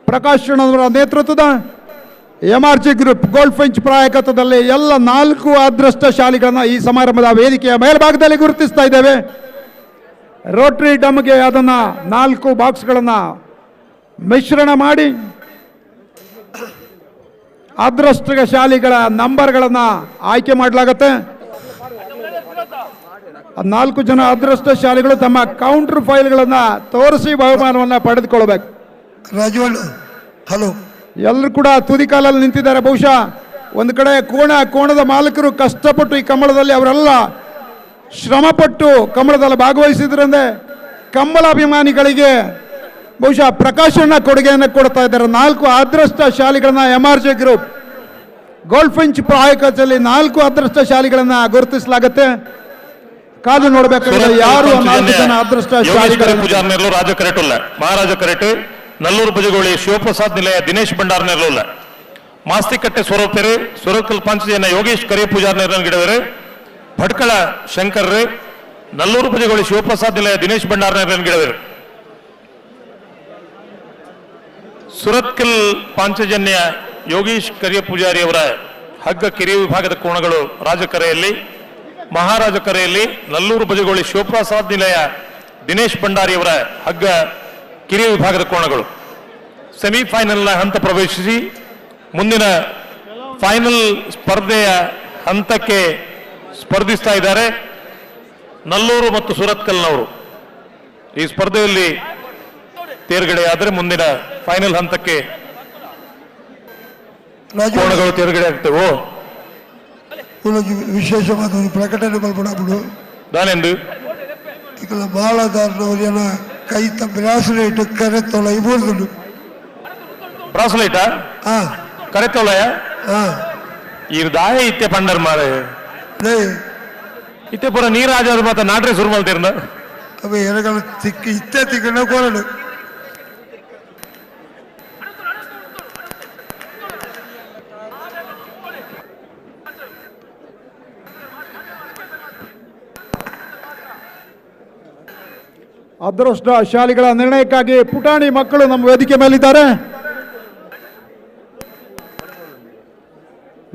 Prakash ಅವರ ನೇತೃತ್ವದ MRG group gold Finch ಪ್ರಾಯಕತ್ವದಲ್ಲಿ ಎಲ್ಲ 4 ಅದೃಷ್ಟ ಶಾಲಿಗಳನ್ನ ಈ ಸಮಾರಂಭದ ವೇದಿಕೆಯ ಮೇಲ್ಭಾಗದಲ್ಲಿ ಗುರುತಿಸ್ತಾ ಇದ್ದೇವೆ. ರೋಟರಿ ಡಮ್ಗೆ ಅದನ್ನ 4 ಬಾಕ್ಸ್ಗಳನ್ನ ಮಿಶ್ರಣ ಮಾಡಿ ಅದೃಷ್ಟ ಶಾಲಿಗಳ ನಂಬರ್ಗಳನ್ನ ಆಯ್ಕೆ ಮಾಡಲಾಗುತ್ತೆ. 4 ಜನ ಅದೃಷ್ಟ ಶಾಲಿಗಳು ತಮ್ಮ ಕೌಂಟರ್ ಫೈಲ್ಗಳನ್ನ ತೋರಿಸಿ ಬಹುಮಾನವನ್ನ ಪಡೆದುಕೊಳ್ಬೇಕು. ಹಲೋ, ಎಲ್ಲರೂ ಕೂಡ ತುದಿಕಾಲಲ್ಲಿ ನಿಂತಿದ್ದಾರೆ. ಬಹುಶಃ ಒಂದು ಕಡೆ ಕೋಣದ ಮಾಲೀಕರು ಕಷ್ಟಪಟ್ಟು ಈ ಕಂಬಳದಲ್ಲಿ ಅವರೆಲ್ಲ ಶ್ರಮಪಟ್ಟು ಕಂಬಳದಲ್ಲಿ ಭಾಗವಹಿಸಿದ್ರಂದ್ರೆ ಕಂಬಳಾಭಿಮಾನಿಗಳಿಗೆ ಬಹುಶಃ ಪ್ರಕಾಶನ ಕೊಡುಗೆಯನ್ನು ಕೊಡ್ತಾ ಇದ್ದಾರೆ. 4 ಅದೃಷ್ಟ ಶಾಲಿಗಳನ್ನ MRG group gold Finch ಪ್ರಾಯಕದಲ್ಲಿ 4 ಅದೃಷ್ಟ ಶಾಲಿಗಳನ್ನ ಗುರುತಿಸಲಾಗುತ್ತೆ. ಕಾದು ನೋಡಬೇಕಾದ್ರೆ ಯಾರು 4 ಜನ ಅದೃಷ್ಟ ಶಾಲಿಗಳು. ಪೂಜಾರ್ನೆಲ್ಲೂ ರಾಜ ಕರೆಟುಲ್ಲ, ಮಹಾರಾಜ ಕರೆಟು, ನಲ್ಲೂರು ಬಜಗೋಳಿ ಶಿವಪ್ರಸಾದ್ ನಿಲಯ ದಿನೇಶ್ ಭಂಡಾರ್ನೆಲ್ಲೂಲ್ಲ, ಮಾಸ್ತಿಕಟ್ಟೆ ಸ್ವರೂಪರು ಸುರಕಲ್ ಪಂಚಜನ ಯೋಗೇಶ್ ಕರೆ ಪೂಜಾರ್ನೆಲ್ಲ ಗಿಡವರು, ಭಟ್ಕಳ ಶಂಕರ್, ನಲ್ಲೂರು ಬಜಗೋಳಿ ಶಿವಪ್ರಸಾದ್ ನಿಲಯ ದಿನೇಶ್ ಭಂಡಾರ್ನೆಲ್ಲ ಗಿಡವರು, ಸುರತ್ಕಲ್ ಪಾಂಚಜನ್ಯ ಯೋಗೀಶ್ ಕರಿಯ ಪೂಜಾರಿ ಅವರ ಹಗ್ಗ ಕಿರಿಯ ವಿಭಾಗದ ಕೋಣಗಳು ರಾಜಕರೆಯಲ್ಲಿ, ಮಹಾರಾಜ ಕರೆಯಲ್ಲಿ ನಲ್ಲೂರು ಬಜಗೋಳಿ ಶಿವಪ್ರಸಾದ್ ನಿಲಯ ದಿನೇಶ್ ಭಂಡಾರಿ ಅವರ ಹಗ್ಗ ಕಿರಿಯ ವಿಭಾಗದ ಕೋಣಗಳು ಸೆಮಿಫೈನಲ್ನ ಹಂತ ಪ್ರವೇಶಿಸಿ ಮುಂದಿನ ಫೈನಲ್ ಸ್ಪರ್ಧೆಯ ಹಂತಕ್ಕೆ ಸ್ಪರ್ಧಿಸ್ತಾ ಇದ್ದಾರೆ ನಲ್ಲೂರು ಮತ್ತು ಸುರತ್ಕಲ್ನವರು. ಈ ಸ್ಪರ್ಧೆಯಲ್ಲಿ ತೇರ್ಗಡೆಯಾದರೆ ಮುಂದಿನ ಫೈನಲ್ ಹಂತಕ್ಕೆ ಕೋಣಗಳು ತೇರ್ಗಡೆ ಆಗ್ತವೆ. ವಿಶೇಷವಾದ ಒಂದು ಪ್ರಕಟಣೆ ಮಲ್ಪಡಾಬಿಡು ದಾನೆಂದು ಈಗ ಬಾಳದಾರನವರಿನ ಕೈತ ಬ್ರಾಸ್ಲೆಟ್ ಕರೆತೊಳ ಇಬೋರ್ದುಂಡು. ಬ್ರಾಸ್ಲೆಟಾ? ಕರೆತೊಳಯ ಈ ದಾಯ ಇತ್ತೆ ಪಂಡರ್ ಮಾರೆ ಇತ್ತೆ ಪೂರ ನೀರಾಜ ಮಾತ ನಾಟ್ರೆ ಶುರು ಮಲ್ತಿರ್ನ ಅವೆ ಎರಗಲ ತಿಕ್ಕಿ ಇತ್ತೆ ತಿಕ್ಕಣ ಕೋರಡು. ಅದೃಷ್ಟ ಶಾಲಿಗಳ ನಿರ್ಣಯಕ್ಕಾಗಿ ಪುಟಾಣಿ ಮಕ್ಕಳು ನಮ್ಮ ವೇದಿಕೆ ಮೇಲಿದ್ದಾರೆ.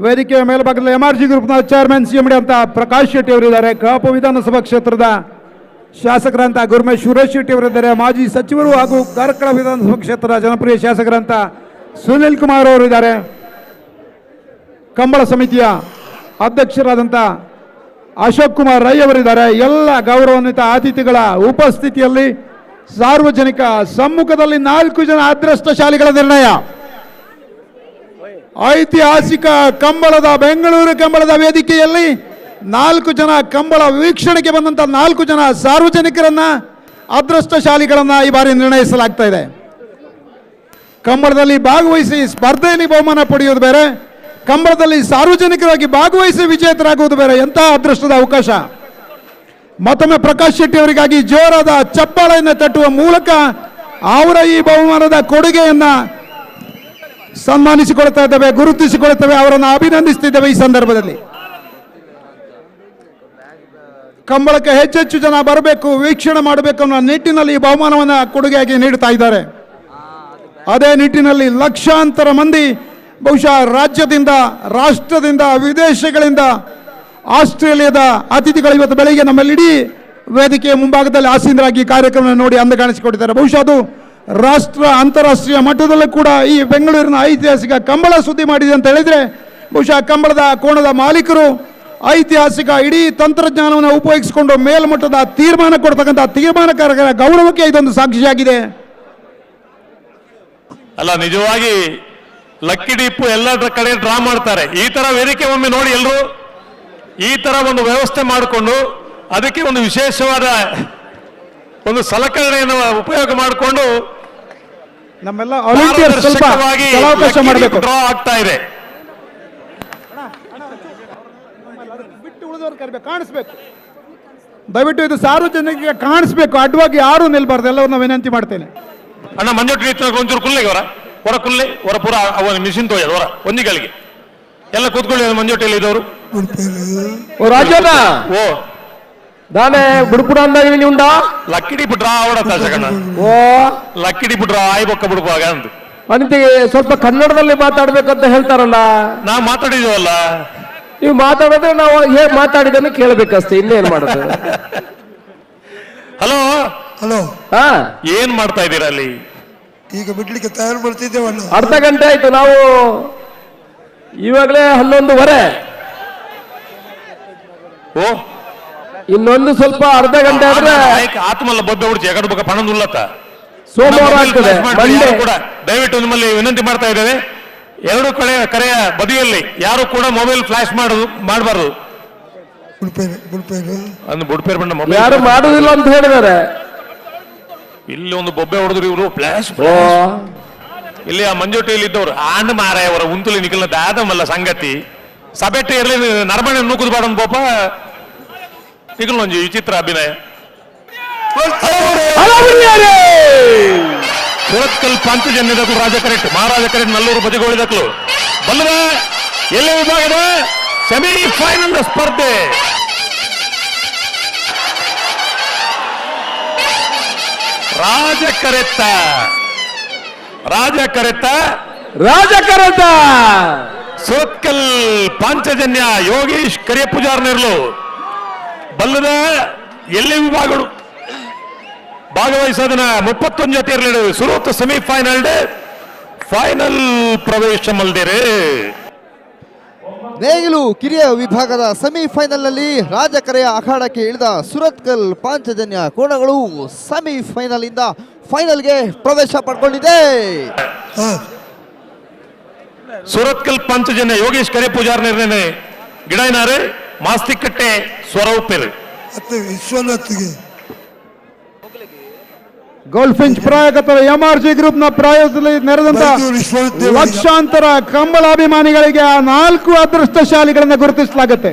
ವೇದಿಕೆಯ ಮೇಲ್ಭಾಗದಲ್ಲಿ ಎಂಆರ್ಜಿ ಗ್ರೂಪ್ನ ಚೇರ್ಮನ್ ಸಿಎಂಡಿ ಅಂತ ಪ್ರಕಾಶ್ ಶೆಟ್ಟಿ ಅವರಿದ್ದಾರೆ. ಕಾಪು ವಿಧಾನಸಭಾ ಕ್ಷೇತ್ರದ ಶಾಸಕರಂತ ಗುರ್ಮೇಶ್ ಸುರೇಶ್ ಶೆಟ್ಟಿ ಅವರಿದ್ದಾರೆ. ಮಾಜಿ ಸಚಿವರು ಹಾಗೂ ಕಾರ್ಕಳ ವಿಧಾನಸಭಾ ಕ್ಷೇತ್ರದ ಜನಪ್ರಿಯ ಶಾಸಕರಂತ ಸುನಿಲ್ ಕುಮಾರ್ ಅವರಿದ್ದಾರೆ. ಕಂಬಳ ಸಮಿತಿಯ ಅಧ್ಯಕ್ಷರಾದಂಥ ಅಶೋಕ್ ಕುಮಾರ್ ರೈ ಅವರಿದ್ದಾರೆ. ಎಲ್ಲ ಗೌರವಾನ್ವಿತ ಅತಿಥಿಗಳ ಉಪಸ್ಥಿತಿಯಲ್ಲಿ ಸಾರ್ವಜನಿಕ ಸಮ್ಮುಖದಲ್ಲಿ 4 ಜನ ಅದೃಷ್ಟ ಶಾಲಿಗಳ ನಿರ್ಣಯ. ಐತಿಹಾಸಿಕ ಕಂಬಳದ ಬೆಂಗಳೂರು ಕಂಬಳದ ವೇದಿಕೆಯಲ್ಲಿ 4 ಜನ ಕಂಬಳ ವೀಕ್ಷಣೆಗೆ ಬಂದಂತ 4 ಜನ ಸಾರ್ವಜನಿಕರನ್ನ ಅದೃಷ್ಟ ಶಾಲಿಗಳನ್ನ ಈ ಬಾರಿ ನಿರ್ಣಯಿಸಲಾಗ್ತಾ ಇದೆ. ಕಂಬಳದಲ್ಲಿ ಭಾಗವಹಿಸಿ ಸ್ಪರ್ಧೆಯಲ್ಲಿ ಬಹುಮಾನ ಪಡೆಯೋದು ಬೇರೆ, ಕಂಬಳದಲ್ಲಿ ಸಾರ್ವಜನಿಕರಾಗಿ ಭಾಗವಹಿಸಿ ವಿಜೇತರಾಗುವುದು ಬೇರೆ. ಎಂತಹ ಅದೃಷ್ಟದ ಅವಕಾಶ! ಮತ್ತೊಮ್ಮೆ ಪ್ರಕಾಶ್ ಶೆಟ್ಟಿ ಅವರಿಗಾಗಿ ಜೋರಾದ ಚಪ್ಪಾಳೆಯನ್ನು ತಟ್ಟುವ ಮೂಲಕ ಅವರ ಈ ಬಹುಮಾನದ ಕೊಡುಗೆಯನ್ನ ಸನ್ಮಾನಿಸಿಕೊಳ್ತಾ ಇದ್ದೇವೆ, ಗುರುತಿಸಿಕೊಳ್ತೇವೆ, ಅವರನ್ನು ಅಭಿನಂದಿಸ್ತಿದ್ದೇವೆ. ಈ ಸಂದರ್ಭದಲ್ಲಿ ಕಂಬಳಕ್ಕೆ ಹೆಚ್ಚೆಚ್ಚು ಜನ ಬರಬೇಕು, ವೀಕ್ಷಣೆ ಮಾಡಬೇಕು ಅನ್ನೋ ನಿಟ್ಟಿನಲ್ಲಿ ಈ ಬಹುಮಾನವನ್ನು ಕೊಡುಗೆಯಾಗಿ ನೀಡುತ್ತಾ ಇದ್ದಾರೆ. ಅದೇ ನಿಟ್ಟಿನಲ್ಲಿ ಲಕ್ಷಾಂತರ ಮಂದಿ ಬಹುಶಃ ರಾಜ್ಯದಿಂದ, ರಾಷ್ಟ್ರದಿಂದ, ವಿದೇಶಗಳಿಂದ ಆಸ್ಟ್ರೇಲಿಯಾದ ಅತಿಥಿಗಳು ಇವತ್ತು ಬೆಳಿಗ್ಗೆ ನಮ್ಮಲ್ಲಿ ಇಡೀ ವೇದಿಕೆಯ ಮುಂಭಾಗದಲ್ಲಿ ಆಸೀನರಾಗಿ ಕಾರ್ಯಕ್ರಮ ನೋಡಿ ಅಂದ ಕಾಣಿಸಿಕೊಟ್ಟಿದ್ದಾರೆ. ಬಹುಶಃ ಅದು ರಾಷ್ಟ್ರ ಅಂತಾರಾಷ್ಟ್ರೀಯ ಮಟ್ಟದಲ್ಲೂ ಕೂಡ ಈ ಬೆಂಗಳೂರಿನ ಐತಿಹಾಸಿಕ ಕಂಬಳ ಸುದ್ದಿ ಮಾಡಿದೆ ಅಂತ ಹೇಳಿದರೆ, ಬಹುಶಃ ಕಂಬಳದ ಕೋಣದ ಮಾಲೀಕರು ಐತಿಹಾಸಿಕ ಇಡೀ ತಂತ್ರಜ್ಞಾನವನ್ನು ಉಪಯೋಗಿಸಿಕೊಂಡು ಮೇಲ್ಮಟ್ಟದ ತೀರ್ಮಾನ ಕೊಡ್ತಕ್ಕಂಥ ತೀರ್ಮಾನಕಾರಕರ ಗೌರವಕ್ಕೆ ಇದೊಂದು ಸಾಕ್ಷಿಯಾಗಿದೆ. ಅಲ್ಲ, ನಿಜವಾಗಿ ಲಕ್ಕಿ ಡಿಪ್ಪು ಎಲ್ಲ ಕಡೆ ಡ್ರಾ ಮಾಡ್ತಾರೆ. ಈ ತರ ವೇದಿಕೆ ಒಮ್ಮೆ ನೋಡಿ ಎಲ್ಲರೂ ಈ ತರ ಒಂದು ವ್ಯವಸ್ಥೆ ಮಾಡಿಕೊಂಡು ಅದಕ್ಕೆ ಒಂದು ವಿಶೇಷವಾದ ಒಂದು ಸಲಕರಣೆಯನ್ನು ಉಪಯೋಗ ಮಾಡಿಕೊಂಡು ನಮ್ಮೆಲ್ಲ ವಾಲಂಟಿಯರ್ಸ್ ಸ್ವಲ್ಪ ಅವಕಾಶ ಮಾಡಬೇಕು. ಡ್ರಾ ಆಗ್ತಾ ಇದೆ. ಬಿಟ್ಟು ಉಳಿದವರು ಕರಿಬೇಕು, ಕಾಣಿಸ್ಬೇಕು. ದಯವಿಟ್ಟು ಇದು ಸಾರ್ವಜನಿಕರಿಗೆ ಕಾಣಿಸ್ಬೇಕು, ಅಡ್ಡವಾಗಿ ಯಾರು ನಿಲ್ಬಾರ್ದು, ಎಲ್ಲರನ್ನ ವಿನಂತಿ ಮಾಡ್ತೇನೆ. ಅಣ್ಣ ಮಂಜೋಟಿ ಒಂಚೂರು ಕುಲ್ಲೆಗೆ ಹೊರ ಹೊರ ಕುಲ್ಲೆ ಹೊರ ಪೂರ ಅವನ ಮಿಷಿನ್ ತೋಯದು ಹೊರ ಒಂದಿಗಳಿಗೆ ಎಲ್ಲ ಕೂತ್ಕೊಳ್ಳಿ. ಮಂಜೋಟಿಯಲ್ಲಿ ಇದ್ದವರು ರಾಜಣ್ಣ ಓ ದಾನೆ ಬುಡ್ಪುಡ ಅಂದಾಗಿ ಉಂಡಾ ಲಕ್ಕಿಡಿ ಬಿಡ್ರಾ ಅವಡ ತಾಸಕಣ್ಣ. ಓ ಲಕ್ಕಿಡಿ ಬಿಡ್ರಾ ಆಯ್ ಬೊಕ್ಕ ಬಿಡ್ಬಾಗ ಅಂತ ಅನಿತೆಗೆ ಸ್ವಲ್ಪ ಕನ್ನಡದಲ್ಲಿ ಮಾತಾಡ್ಬೇಕಂತ ಹೇಳ್ತಾರಲ್ಲ, ನಾವು ಮಾತಾಡಿದೀವಲ್ಲ. ನೀವು ಮಾತಾಡಿದ್ರೆ ನಾವು ಹೇಗೆ ಮಾತಾಡಿದನ್ನು ಕೇಳಬೇಕಷ್ಟೇ, ಇನ್ನೇನ್ ಮಾಡೋದು? ಹಲೋ ಹಲೋ, ಹಾ ಏನ್ ಮಾಡ್ತಾ ಇದ್ದೀರಾ ಅಲ್ಲಿ? ಈಗ ಬಿಡ್ಲಿಕ್ಕೆ ತಯಾರು ಮಾಡ್ತಿದ್ದೇವಲ್ಲ. ಅರ್ಧ ಗಂಟೆ ಆಯ್ತು, ನಾವು ಇವಾಗಲೇ 11:30. ಓ ಇನ್ನೊಂದು ಸ್ವಲ್ಪ ಅರ್ಧ ಗಂಟೆ ಆದ್ರೆ ಆತ್ಮಲ್ಲ ಬೊಬ್ಬೆ ಹುಡ್ಚಿ ಎಕಡೆ ಬೊಕ್ಕ ಪಣದುಲ್ಲತ್ತ ಸೋಮವಾರ ಆಗ್ತದೆ ಮಂಡೇ ಕೂಡ. ದಯವಿಟ್ಟು ನಿಮ್ಮಲ್ಲಿ ವಿನಂತಿ ಮಾಡ್ತಾ ಇದ್ದೇವೆ, ಎರಡು ಕಡೆ ಕರೆಯ ಬದಿಯಲ್ಲಿ ಯಾರು ಕೂಡ ಮೊಬೈಲ್ ಫ್ಲಾಶ್ ಮಾಡಬಾರದು. ಯಾರು ಮಾಡುದಿಲ್ಲ ಅಂತ ಹೇಳಿದ್ದಾರೆ. ಇಲ್ಲಿ ಒಂದು ಬೊಬ್ಬೆ ಹೊಡೆದ್ರು ಇವರು ಫ್ಲಾಶ್. ಇಲ್ಲಿ ಆ ಮಂಜೋಟಿಯಲ್ಲಿ ಇದ್ದವರು ಆಂಡ್ ಮಾರಾಯವರ ಉಂತುಲಿ ನಿಖಲ್ನ ದಾದಮಲ್ಲ ಸಂಗತಿ ಸಬೆಟ್ಟೆ ಇರಲಿ ನರಮಣೆ ನೂಕುದು ಬಾಡ ಪಾಪ ನಿಖಲ್ ವಿಚಿತ್ರ ಅಭಿನಯ. ಸುರತ್ಕಲ್ ಪಾಂಚಜನ್ಯದಕ್ಕೂ ರಾಜ ಕರೆಕ್ಟ್ ಮಹಾರಾಜ ಕರೆಕ್ಟ್ ನಲ್ಲೂರು ಬದಿಗೋಳಿದಕ್ಕಲು ಬಲ್ಲದ ಎಲ್ಲಿ ವಿಭಾಗದ ಸೆಮಿಫೈನಲ್ ಸ್ಪರ್ಧೆ. ರಾಜ ಕರೆತ್ತ ರಾಜ ಕರೆತ್ತ ರಾಜ ಕರೆತ್ತ ಸುರತ್ಕಲ್ ಪಾಂಚಜನ್ಯ ಯೋಗೇಶ್ ಕರಿಯ ಪೂಜಾರ್ನಿರ್ಲು ಬಲ್ಲದ ಎಲ್ಲಿ ವಿಭಾಗಗಳು ಭಾಗವಹಿಸೋದನ್ನ 31 ಜೊತೆ ಇರಲಿ ಸುರತ್ ಸೆಮಿಫೈನಲ್ ಫೈನಲ್ ಪ್ರವೇಶ ಮಲ್ದಿರಿ. ನೇಗಿಲು ಕಿರಿಯ ವಿಭಾಗದ ಸೆಮಿಫೈನಲ್ನಲ್ಲಿ ರಾಜಕರೆಯ ಅಖಾಡಕ್ಕೆ ಇಳಿದ ಸುರತ್ಕಲ್ ಪಾಂಚಜನ್ಯ ಕೋಣಗಳು ಸೆಮಿಫೈನಲ್ ಇಂದ ಫೈನಲ್ಗೆ ಪ್ರವೇಶ ಪಡ್ಕೊಂಡಿದೆ. ಸುರತ್ಕಲ್ ಪಾಂಚಜನ್ಯ ಯೋಗೇಶ್ ಕರೆ ಪೂಜಾರ್ ನಿರ್ಣಯ ಗಿಡೈನಾರೆ ಮಾಸ್ತಿಕಟ್ಟೆ ಸ್ವರೂಪಿರು ವಿಶ್ವನಾಥ್ಗೆ ಗೋಲ್ಡ್ ಫಿಂಚ್ ಪ್ರಾಯೋಜಕತ್ವ ಎಂಆರ್ಜಿ ಗ್ರೂಪ್ ನ ಪ್ರಾಯೋಜಕದಲ್ಲಿ ನೆರೆದಂತ ಲಕ್ಷಾಂತರ ಕಂಬಳಾಭಿಮಾನಿಗಳಿಗೆ ಆ 4 ಅದೃಷ್ಟಶಾಲಿಗಳನ್ನು ಗುರುತಿಸಲಾಗುತ್ತೆ.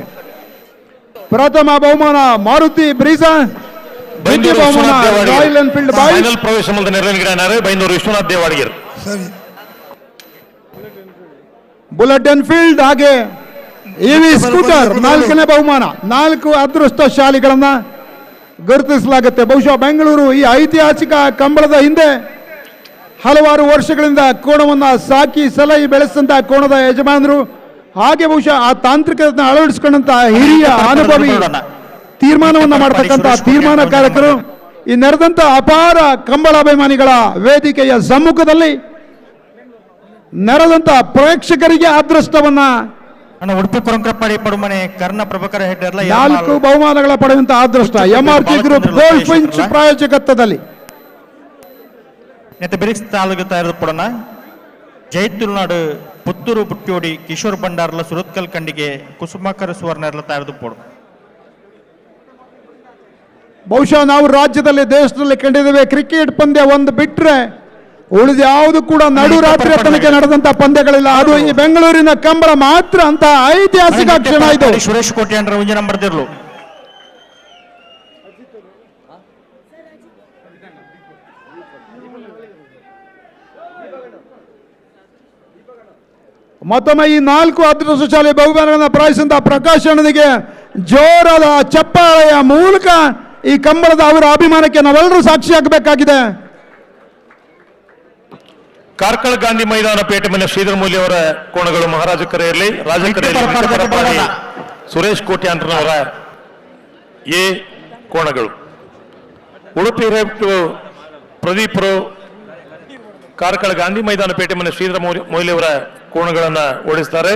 ಪ್ರಥಮ ಬಹುಮಾನ ಮಾರುತಿ ಬ್ರೀಸಾ, ದ್ವಿತೀಯ ಬಹುಮಾನ royal Enfield bike. Final ಪ್ರವೇಶ ಬೈಂದೂರು ವಿಶ್ವನಾಥ್ ದೇವಾಡಿಗರು ಬುಲೆಟ್ ಎನ್ಫೀಲ್ಡ್ ಹಾಗೆ ಇವಿ ಸ್ಕೂಟರ್ 4ನೇ ಬಹುಮಾನ. 4 ಅದೃಷ್ಟಶಾಲಿಗಳನ್ನ ಗುರುತಿಸಲಾಗುತ್ತೆ. ಬಹುಶಃ ಬೆಂಗಳೂರು ಈ ಐತಿಹಾಸಿಕ ಕಂಬಳದ ಹಿಂದೆ ಹಲವಾರು ವರ್ಷಗಳಿಂದ ಕೋಣವನ್ನು ಸಾಕಿ ಸಲಹಿ ಬೆಳೆಸಿದಂತಹ ಕೋಣದ ಯಜಮಾನರು ಹಾಗೆ ಬಹುಶಃ ಆ ತಾಂತ್ರಿಕತೆಯನ್ನು ಅಳವಡಿಸಿಕೊಂಡಂತಹ ಹಿರಿಯ ಅನುಭವಿ ತೀರ್ಮಾನವನ್ನು ಮಾಡತಕ್ಕಂಥ ತೀರ್ಮಾನಕಾರಕರು ಈ ನೆರೆದಂಥ ಅಪಾರ ಕಂಬಳಾಭಿಮಾನಿಗಳ ವೇದಿಕೆಯ ಸಮ್ಮುಖದಲ್ಲಿ ನೆರೆದಂಥ ಪ್ರೇಕ್ಷಕರಿಗೆ ಅದೃಷ್ಟವನ್ನ ಉಡುಪಿ ಕೊರಂಕ್ರಪ್ಪಾಡಿ ಪಡುಮನೆ ಕರ್ಣ ಪ್ರಭಾಕರ ಹೆಡ್ಡರ್ಲ 4 ಬಹುಮಾನಗಳ ಪಡೆಯುವಂತಹ ಅದೃಷ್ಟ MRG group gold Finch ಪ್ರಾಯೋಜಕತ್ವದಲ್ಲಿ. ನೆತ್ತ ಬಿರಿಕ್ಸ್ ತಾಲೂಕು ತಯಾರಿದ ಪಡೋಣ ಜೈ ತುಳುನಾಡು ಪುತ್ತೂರು ಬುಟ್ಟಿಯೋಡಿ ಕಿಶೋರ್ ಭಂಡಾರ್ಲ ಸುರತ್ಕಲ್ ಖಂಡಿಗೆ ಕುಸುಮಾಕರ ಸುವರ್ಣರ್ಲ ತಯಾರಿದ ಪೋಡು. ಬಹುಶಃ ನಾವು ರಾಜ್ಯದಲ್ಲಿ ದೇಶದಲ್ಲಿ ಕಂಡಿದ್ದೇವೆ ಕ್ರಿಕೆಟ್ ಪಂದ್ಯ ಒಂದು ಬಿಟ್ಟರೆ ಉಳಿದ ಯಾವುದು ಕೂಡ ನಡುರಾತ್ರಿಯ ತನಕ ನಡೆದಂತ ಪಂದ್ಯಗಳಿಲ್ಲ. ಅದು ಈ ಬೆಂಗಳೂರಿನ ಕಂಬಳ ಮಾತ್ರ ಅಂತ ಐತಿಹಾಸಿಕ ಕ್ಷಣ ಇದು. ಸುರೇಶ್ ಕೋಟ್ಯಾನ್ರ ಒಂಜಿ ನಂಬರ್ ದಿರ್ಲು. ಮತ್ತೊಮ್ಮೆ ಈ 4 ಅದೃಷ್ಟಶಾಲಿ ಬಹುಮಾನಗಳನ್ನು ಪ್ರಾಯಿಸಿದಂತ ಪ್ರಕಾಶ್ ಅಣ್ಣನಿಗೆ ಜೋರಾದ ಚಪ್ಪಾಳೆಯ ಮೂಲಕ ಈ ಕಂಬಳದ ಅವರ ಅಭಿಮಾನಕ್ಕೆ ನಾವೆಲ್ಲರೂ ಸಾಕ್ಷಿಯಾಗಬೇಕಾಗಿದೆ. Karkala Gandhi ಮೈದಾನ ಪೇಟೆ ಮನೆ ಶ್ರೀಧರ ಮೂಲಿ ಅವರ ಕೋಣಗಳು ಮಹಾರಾಜ ಕರೆಯಲ್ಲಿ, ರಾಜಕರೆಯಲ್ಲಿ ಸುರೇಶ್ ಕೋಟ್ಯಾಂಡ್ರನವರ ಎ ಕೋಣಗಳು. ಉಡುಪಿ ರೇಟ್ ಪ್ರದೀಪರು ಕಾರ್ಕಳ ಗಾಂಧಿ ಮೈದಾನ ಪೇಟೆ ಮನೆ ಶ್ರೀಧರ ಮೊಯ್ಲಿಯವರ ಕೋಣಗಳನ್ನು ಓಡಿಸ್ತಾರೆ.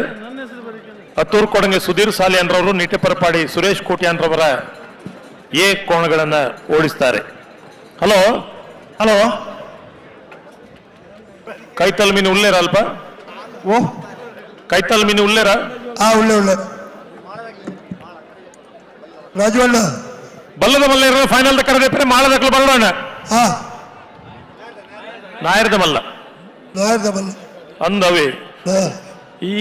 ಹತ್ತೂರು ಕೊಡಂಗೆ ಸುಧೀರ್ ಸಾಲಿಯಾನ್ರವರು ನಿಟ್ಟೆಪರಪಾಡಿ ಸುರೇಶ್ ಕೋಟ್ಯಾನ್ರವರ ಎ ಕೋಣಗಳನ್ನು ಓಡಿಸ್ತಾರೆ. ಹಲೋ ಹಲೋ, ಕೈತಲ್ ಮೀನು ಉಳ್ಳೇರ ಅಲ್ಪ? ಓ, ಕೈತಲ್ ಮೀನು ಉಳ್ಳೇರ? ಆ ಉಳ್ಳೆ ಉಳ್ಳೆ ರಾಜವಣ್ಣ ಬಲ್ಲದ ಮಲ್ಲ ಫೈನಲ್ ಕರೆದೇ ಮಾಳದಕ್ಕಲು ಬಲ್ಲೋಣ. ನಾಯರ್ದ ಮಲ್ಲ, ನಾಯರ್ದ ಮಲ್ಲ ಅಂದವೇ ಈ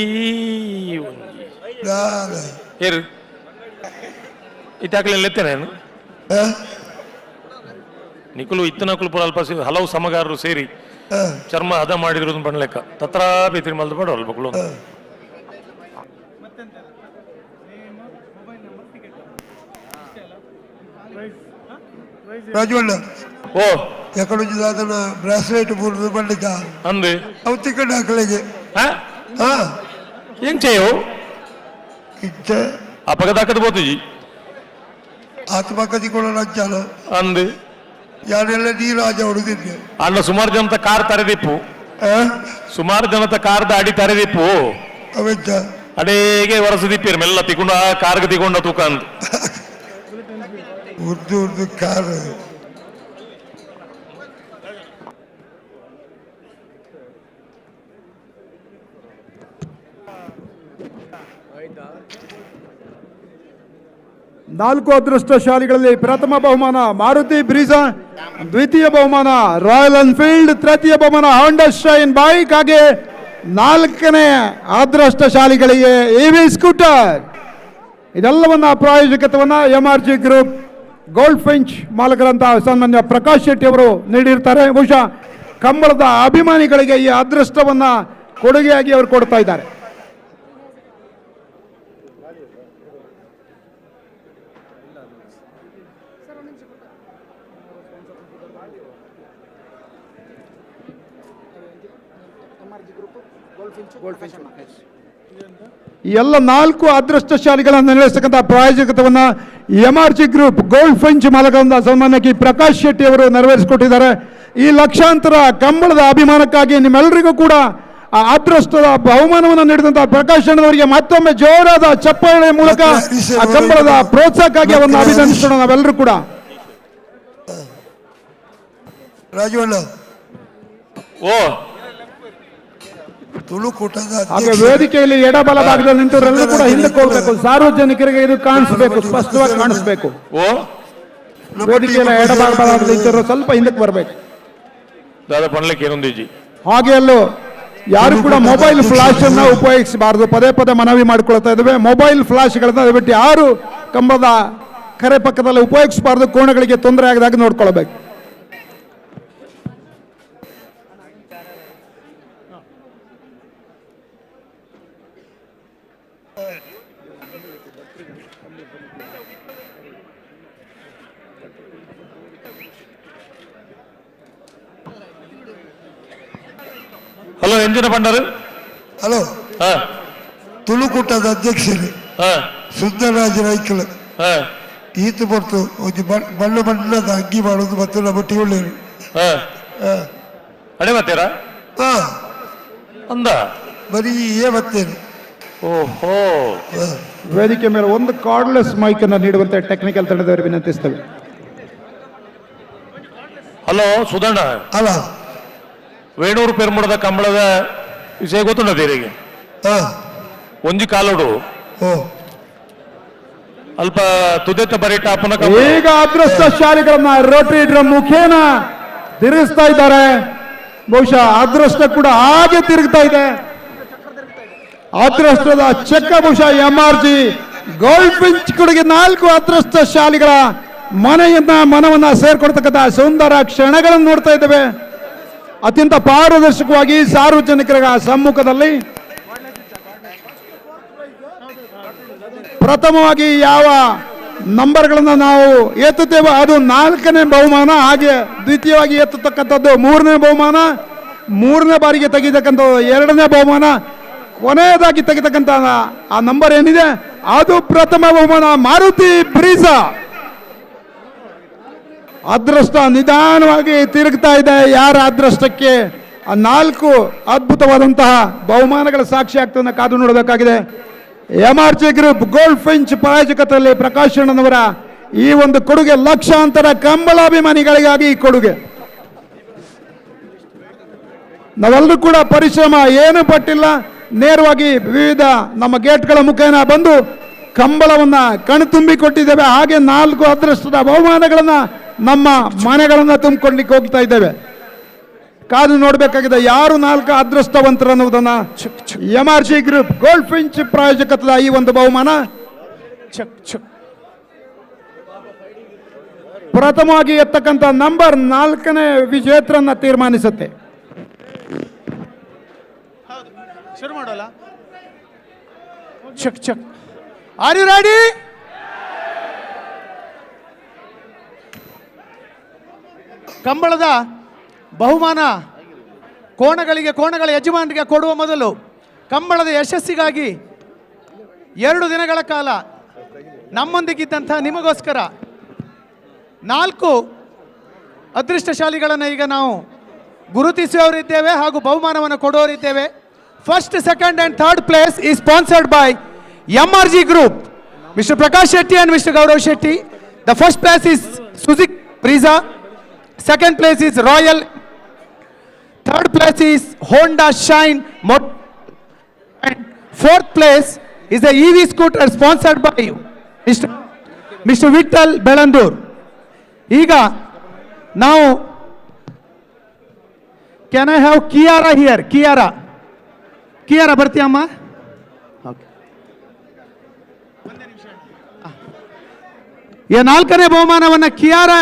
ಏರು ಇತ್ತಾಕಲೆಲ್ಲ ಎತ್ತೇನೆ ನಿಕುಲು ಇತ್ತನಕುಲು ಪೂರ ಅಲ್ಪ ಹಲವು ಸಮಗಾರರು ಸೇರಿ ಚರ್ಮ ಹದ ಮಾಡಿದ್ರು ಬಣ್ಲೆಕ್ಕ ತತ್ರಾ ಬೇತಿರಿ ಮಲ್ದ ಬೇಡ ಅಲ್ಬಕ್ಳು. ರಾಜವಣ್ಣ, ಓ ಎಕಡೆ ಬ್ರಾಸ್ಲೆಟ್ ಮೂರು ಬಂಡಿದ್ದ ಅಂದೆ ಅವು ತಿಕ್ಕಂಡು ಹಾಕಲಿಗೆ. ಏನ್ చేయು ಇచ్చೆ ಅಪಗದಾಕದ ಬೋತುಜಿ ಆತ್ಮಕತಿ ಕೂಡ ನಂಚಾಲ ಅಂದೆ ಯಾರೆಲ್ಲ ನೀರು ಆಜ ಹೊಡೆದಿದ್ದೆ ಅಣ್ಣ. ಸುಮಾರು ಜನತ ಕಾರ್ ತರೆದಿಪ್ಪು, ಸುಮಾರು ಜನತ ಕಾರ್ದ ಅಡಿ ತರೆದಿಪ್ಪು ಅವೆಂಚ ಅಡೇಗೆ ವರಸದಿಪ್ಪಿರ್ ಮೆಲ್ಲ ತಿಕೊಂಡ ಕಾರ್ಗೆ ತಿಕೊಂಡ ತೂಕ ಅಂದ್ ಉರ್ದು ಉರ್ದು ಕಾರ್. ನಾಲ್ಕು ಅದೃಷ್ಟಶಾಲಿಗಳಲ್ಲಿ ಪ್ರಥಮ ಬಹುಮಾನ ಮಾರುತಿ ಬ್ರೀಜಾ, ದ್ವಿತೀಯ ಬಹುಮಾನ ರಾಯಲ್ ಎನ್ಫೀಲ್ಡ್, ತೃತೀಯ ಬಹುಮಾನ ಹೋಂಡಾ ಶೈನ್ ಬೈಕ್, ಹಾಗೆ ನಾಲ್ಕನೇ ಅದೃಷ್ಟಶಾಲಿಗಳಿಗೆ ಎವಿ ಸ್ಕೂಟರ್. ಇದೆಲ್ಲವನ್ನ ಪ್ರಾಯೋಜಕತ್ವವನ್ನು M R G group gold finch ಮಾಲಕರಂತಹ ಸನ್ಮಾನ್ಯ ಪ್ರಕಾಶ್ ಶೆಟ್ಟಿ ಅವರು ನೀಡಿರ್ತಾರೆ. ಬಹುಶಃ ಕಂಬಳದ ಅಭಿಮಾನಿಗಳಿಗೆ ಈ ಅದೃಷ್ಟವನ್ನು ಕೊಡುಗೆಯಾಗಿ ಅವರು ಕೊಡ್ತಾ ಇದ್ದಾರೆ. ಈ ಎಲ್ಲ ನಾಲ್ಕು ಅದೃಷ್ಟಶಾಲಿಗಳನ್ನು ನಿರ್ವಹಿಸತಕ್ಕಂಥ ಪ್ರಾಯೋಜಕತ್ವವನ್ನು M R G group gold finch ಮಾಲಕರಾದ ಸನ್ಮಾನ್ಯ ಕಿ ಪ್ರಕಾಶ್ ಶೆಟ್ಟಿ ಅವರು ನೆರವೇರಿಸಿಕೊಟ್ಟಿದ್ದಾರೆ. ಈ ಲಕ್ಷಾಂತರ ಕಂಬಳದ ಅಭಿಮಾನಕ್ಕಾಗಿ ನಿಮ್ಮೆಲ್ಲರಿಗೂ ಕೂಡ ಆ ಅದೃಷ್ಟದ ಬಹುಮಾನವನ್ನು ನೀಡಿದಂತಹ ಪ್ರಕಾಶ್ ಅಣ್ಣನವರಿಗೆ ಮತ್ತೊಮ್ಮೆ ಜೋರಾದ ಚಪ್ಪಾಳೆ ಮೂಲಕ ಆ ಕಂಬಳದ ಪ್ರೋತ್ಸಾಹಕ್ಕಾಗಿ ಅವರನ್ನು ಅಭಿನಂದಿಸೋಣ ನಾವೆಲ್ಲರೂ ಕೂಡ. ರಾಜವಣ್ಣ, ಓ ತುಳುಕೂಟದ ಹಾಗೆ ವೇದಿಕೆಯಲ್ಲಿ ಎಡಬಲ ಭಾಗದಲ್ಲಿ ನಿಂತವರೆಲ್ಲರೂ ಕೂಡ ಹಿಂದಕ್ಕೆ ಹೋಗ್ಬೇಕು. ಸಾರ್ವಜನಿಕರಿಗೆ ಇದು ಕಾಣಿಸಬೇಕು, ಸ್ಪಷ್ಟವಾಗಿ ಕಾಣಿಸಬೇಕು. ವೇದಿಕೆಯ ಎಡಭಾಗ ಭಾಗದಲ್ಲಿ ನಿಂತವರು ಸ್ವಲ್ಪ ಹಿಂದಕ್ಕೆ ಬರಬೇಕು. ಹಾಗೆ ಅಲ್ಲೂ ಯಾರು ಕೂಡ ಮೊಬೈಲ್ ಫ್ಲಾಶ್ ಅನ್ನ ಉಪಯೋಗಿಸಬಾರದು, ಪದೇ ಪದೇ ಮನವಿ ಮಾಡಿಕೊಳ್ತಾ ಇದ್ದೇವೆ. ಮೊಬೈಲ್ ಫ್ಲಾಶ್ಗಳನ್ನ ದಯವಿಟ್ಟು ಯಾರು ಕಂಬದ ಕರೆ ಪಕ್ಕದಲ್ಲಿ ಉಪಯೋಗಿಸಬಾರದು, ಕೋಣಗಳಿಗೆ ತೊಂದರೆ ಆಗದಾಗ ನೋಡ್ಕೊಳ್ಬೇಕು. ಹಲೋ, ಎಂಜಿನ ಪಂಡರು. ಹಲೋ, ತುಳುಕೂಟದ ಅಧ್ಯಕ್ಷರು ಸುಂದರರಾಜ ರೈಕಲ್ ಈತ ಬರ್ತು ಒಂಜಿ ಬಣ್ಣ ಬಣ್ಣದ ಅಗ್ಗಿ ಮಾಡೋದು ಮತ್ತು ನಮ್ಮ ಟಿವಳ್ಳೇರು ಅಡೆ ಮತ್ತೀರಾ ಅಂದ ಬರೀ ಏ ಬರ್ತೇನೆ. ಓಹೋ, ವೇದಿಕೆ ಮೇಲೆ ಒಂದು ಕಾರ್ಡ್ಲೆಸ್ ಮೈಕ್ ಅನ್ನು ನೀಡುವಂತೆ ಟೆಕ್ನಿಕಲ್ ತಂಡದವರು ವಿನಂತಿಸ್ತೇವೆ. ಹಲೋ ಸುಧಣ್ಣ. ಅಲ್ಲ, ವೇಣೂರು ಪೆರ್ಮುಡದ ಕಂಬಳದ ವಿಷಯ ಗೊತ್ತುಂಡ ತೀರಿಗೆ? ಒಂಜಿ ಕಾಲೋಡು ಅಲ್ಪ ತುದೆತ ಬರೀಟ ಅಪ್ಪನ ಈಗ ಅದೃಷ್ಟಶಾಲಿಗಳನ್ನ ರೋಟರಿ ಡ್ರಮ್ ಮುಖೇನ ತಿರುಗಿಸ್ತಾ ಇದ್ದಾರೆ. ಬಹುಶಃ ಅದೃಷ್ಟ ಕೂಡ ಹಾಗೆ ತಿರುಗ್ತಾ ಇದೆ. ಅದೃಷ್ಟದ ಚೆಕ್ಕ ಬಹುಶಃ M R G gold finch ಕೊಡುಗೆ ನಾಲ್ಕು ಅದೃಷ್ಟಶಾಲಿಗಳ ಮನೆಯನ್ನ ಮನವನ್ನ ಸೇರ್ಕೊಡ್ತಕ್ಕಂಥ ಸುಂದರ ಕ್ಷಣಗಳನ್ನು ನೋಡ್ತಾ ಇದ್ದೇವೆ. ಅತ್ಯಂತ ಪಾರದರ್ಶಕವಾಗಿ ಸಾರ್ವಜನಿಕರ ಸಮ್ಮುಖದಲ್ಲಿ ಪ್ರಥಮವಾಗಿ ಯಾವ ನಂಬರ್ಗಳನ್ನು ನಾವು ಎತ್ತುತ್ತೇವೋ ಅದು ನಾಲ್ಕನೇ ಬಹುಮಾನ, ಹಾಗೆ ದ್ವಿತೀಯವಾಗಿ ಎತ್ತತಕ್ಕಂಥದ್ದು ಮೂರನೇ ಬಹುಮಾನ, ಮೂರನೇ ಬಾರಿಗೆ ತೆಗಿತಕ್ಕಂಥ ಎರಡನೇ ಬಹುಮಾನ, ಕೊನೆಯದಾಗಿ ತೆಗಿತಕ್ಕಂಥ ಆ ನಂಬರ್ ಏನಿದೆ ಅದು ಪ್ರಥಮ ಬಹುಮಾನ ಮಾರುತಿ ಬ್ರೀಸಾ. ಅದೃಷ್ಟ ನಿಧಾನವಾಗಿ ತಿರುಗ್ತಾ ಇದೆ. ಯಾರ ಅದೃಷ್ಟಕ್ಕೆ ಆ 4 ಅದ್ಭುತವಾದಂತಹ ಬಹುಮಾನಗಳ ಸಾಕ್ಷಿ ಆಗ್ತದನ್ನ ಕಾದು ನೋಡಬೇಕಾಗಿದೆ. MRG group gold Finch ಪ್ರಾಯೋಜಕತ್ವದಲ್ಲಿ Prakash ಅಣ್ಣನವರ ಈ ಒಂದು ಕೊಡುಗೆ ಲಕ್ಷಾಂತರ ಕಂಬಳಾಭಿಮಾನಿಗಳಿಗಾಗಿ ಈ ಕೊಡುಗೆ. ನಾವೆಲ್ಲರೂ ಕೂಡ ಪರಿಶ್ರಮ ಏನು ಪಟ್ಟಿಲ್ಲ, ನೇರವಾಗಿ ವಿವಿಧ ನಮ್ಮ ಗೇಟ್ಗಳ ಮುಖೇನ ಬಂದು ಕಂಬಳವನ್ನು ಕಣ್ತುಂಬಿ ಕೊಟ್ಟಿದ್ದೇವೆ. ಹಾಗೆ 4 ಅದೃಷ್ಟದ ಬಹುಮಾನಗಳನ್ನು ನಮ್ಮ ಮನೆಗಳನ್ನು ತುಂಬಿಕೊಡ್ಲಿಕ್ಕೆ ಹೋಗ್ತಾ ಇದ್ದೇವೆ. ಕಾದು ನೋಡಬೇಕಾಗಿದೆ ಯಾರು 4 ಅದೃಷ್ಟವಂತರು ಅನ್ನುವುದನ್ನು. MRG group gold Finch ಪ್ರಾಯೋಜಕತ್ವದ ಈ ಒಂದು ಬಹುಮಾನ ಪ್ರಥಮವಾಗಿ ಎತ್ತಕ್ಕಂಥ ನಂಬರ್ 4ನೇ ವಿಜೇತರನ್ನ ತೀರ್ಮಾನಿಸುತ್ತೆ. ಶುರು ಮಾಡೋಲ್ಲ. Check check. Are you ready? ಕಂಬಳದ ಬಹುಮಾನ ಕೋಣಗಳಿಗೆ, ಕೋಣಗಳ ಯಜಮಾನರಿಗೆ ಕೊಡುವ ಮೊದಲು ಕಂಬಳದ ಯಶಸ್ಸಿಗಾಗಿ 2 ದಿನಗಳ ಕಾಲ ನಮ್ಮೊಂದಿಗಿದ್ದಂಥ ನಿಮಗೋಸ್ಕರ 4 ಅದೃಷ್ಟಶಾಲಿಗಳನ್ನು ಈಗ ನಾವು ಗುರುತಿಸುವವರಿದ್ದೇವೆ ಹಾಗೂ ಬಹುಮಾನವನ್ನು ಕೊಡುವವರಿದ್ದೇವೆ. First, second and third place is sponsored by MRG group, mister Prakash Shetty and mister Gaurav Shetty. The first place is Suzuki Brezza, second place is Royal, third place is Honda Shine and fourth place is the EV scooter sponsored by mister Vittal Bellandur. ಈಗ ನಾವು can I have Kiara here? Kiara, Kiara ಬರ್ತೀಯಮ್ಮ? Okay. ಈ 4ನೇ ಬಹುಮಾನವನ್ನು Kiara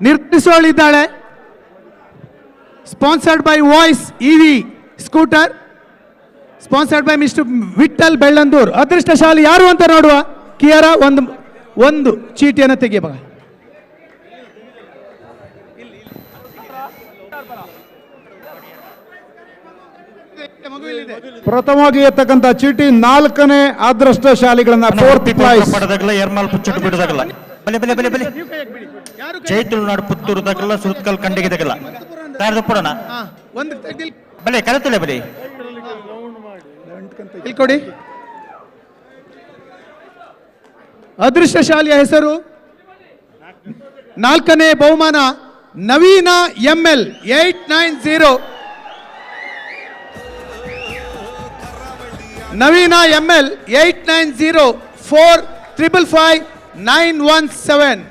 ನಿರ್ಧರಿಸಲಿದ್ದಾಳೆ. Sponsored by Voice EV scooter, sponsored by mister Vittal Bellandur. ಅದೃಷ್ಟಶಾಲಿ ಯಾರು ಅಂತ ನೋಡುವ. ಕಿಯಾರಾ ಒಂದು ಒಂದು ಚೀಟಿಯನ್ನು ತೆಗೆಯಬಾಗ. ಪ್ರಥಮವಾಗಿ ಎತ್ತಕ್ಕಂಥ ಚೀಟಿ 4ನೇ ಅದೃಷ್ಟಶಾಲಿಗಳನ್ನ ಫೋರ್ತ್ ಪ್ರೈಸ್ ಪಡೆದಾಗಲ ಎರ್ಮಾಲ್ ಪುಚ್ಚಟ್ಟು ಬಿಡದಾಗಲ್ಲ. ಬಲೆ ಬಲೆ ಬಲೆ ಬಲೆ ಜೈ ತುಳುನಾಡು ಪುತ್ತೂರು ತಗಲ್ಲ, ಸುರತ್ಕಲ್ ಕಂಡಿಗೆ ತಗಲ್ಲ. ತಾರದು ಪಡೋಣ ಬಲೆ ಕರೆತಲೆ ಬಲೆ ಇಲ್ಲಿ ಕೊಡಿ. ಅದೃಷ್ಟಶಾಲಿಯ ಹೆಸರು, 4ನೇ ಬಹುಮಾನ Naveena ML 890. Naveena ML 890 455 917.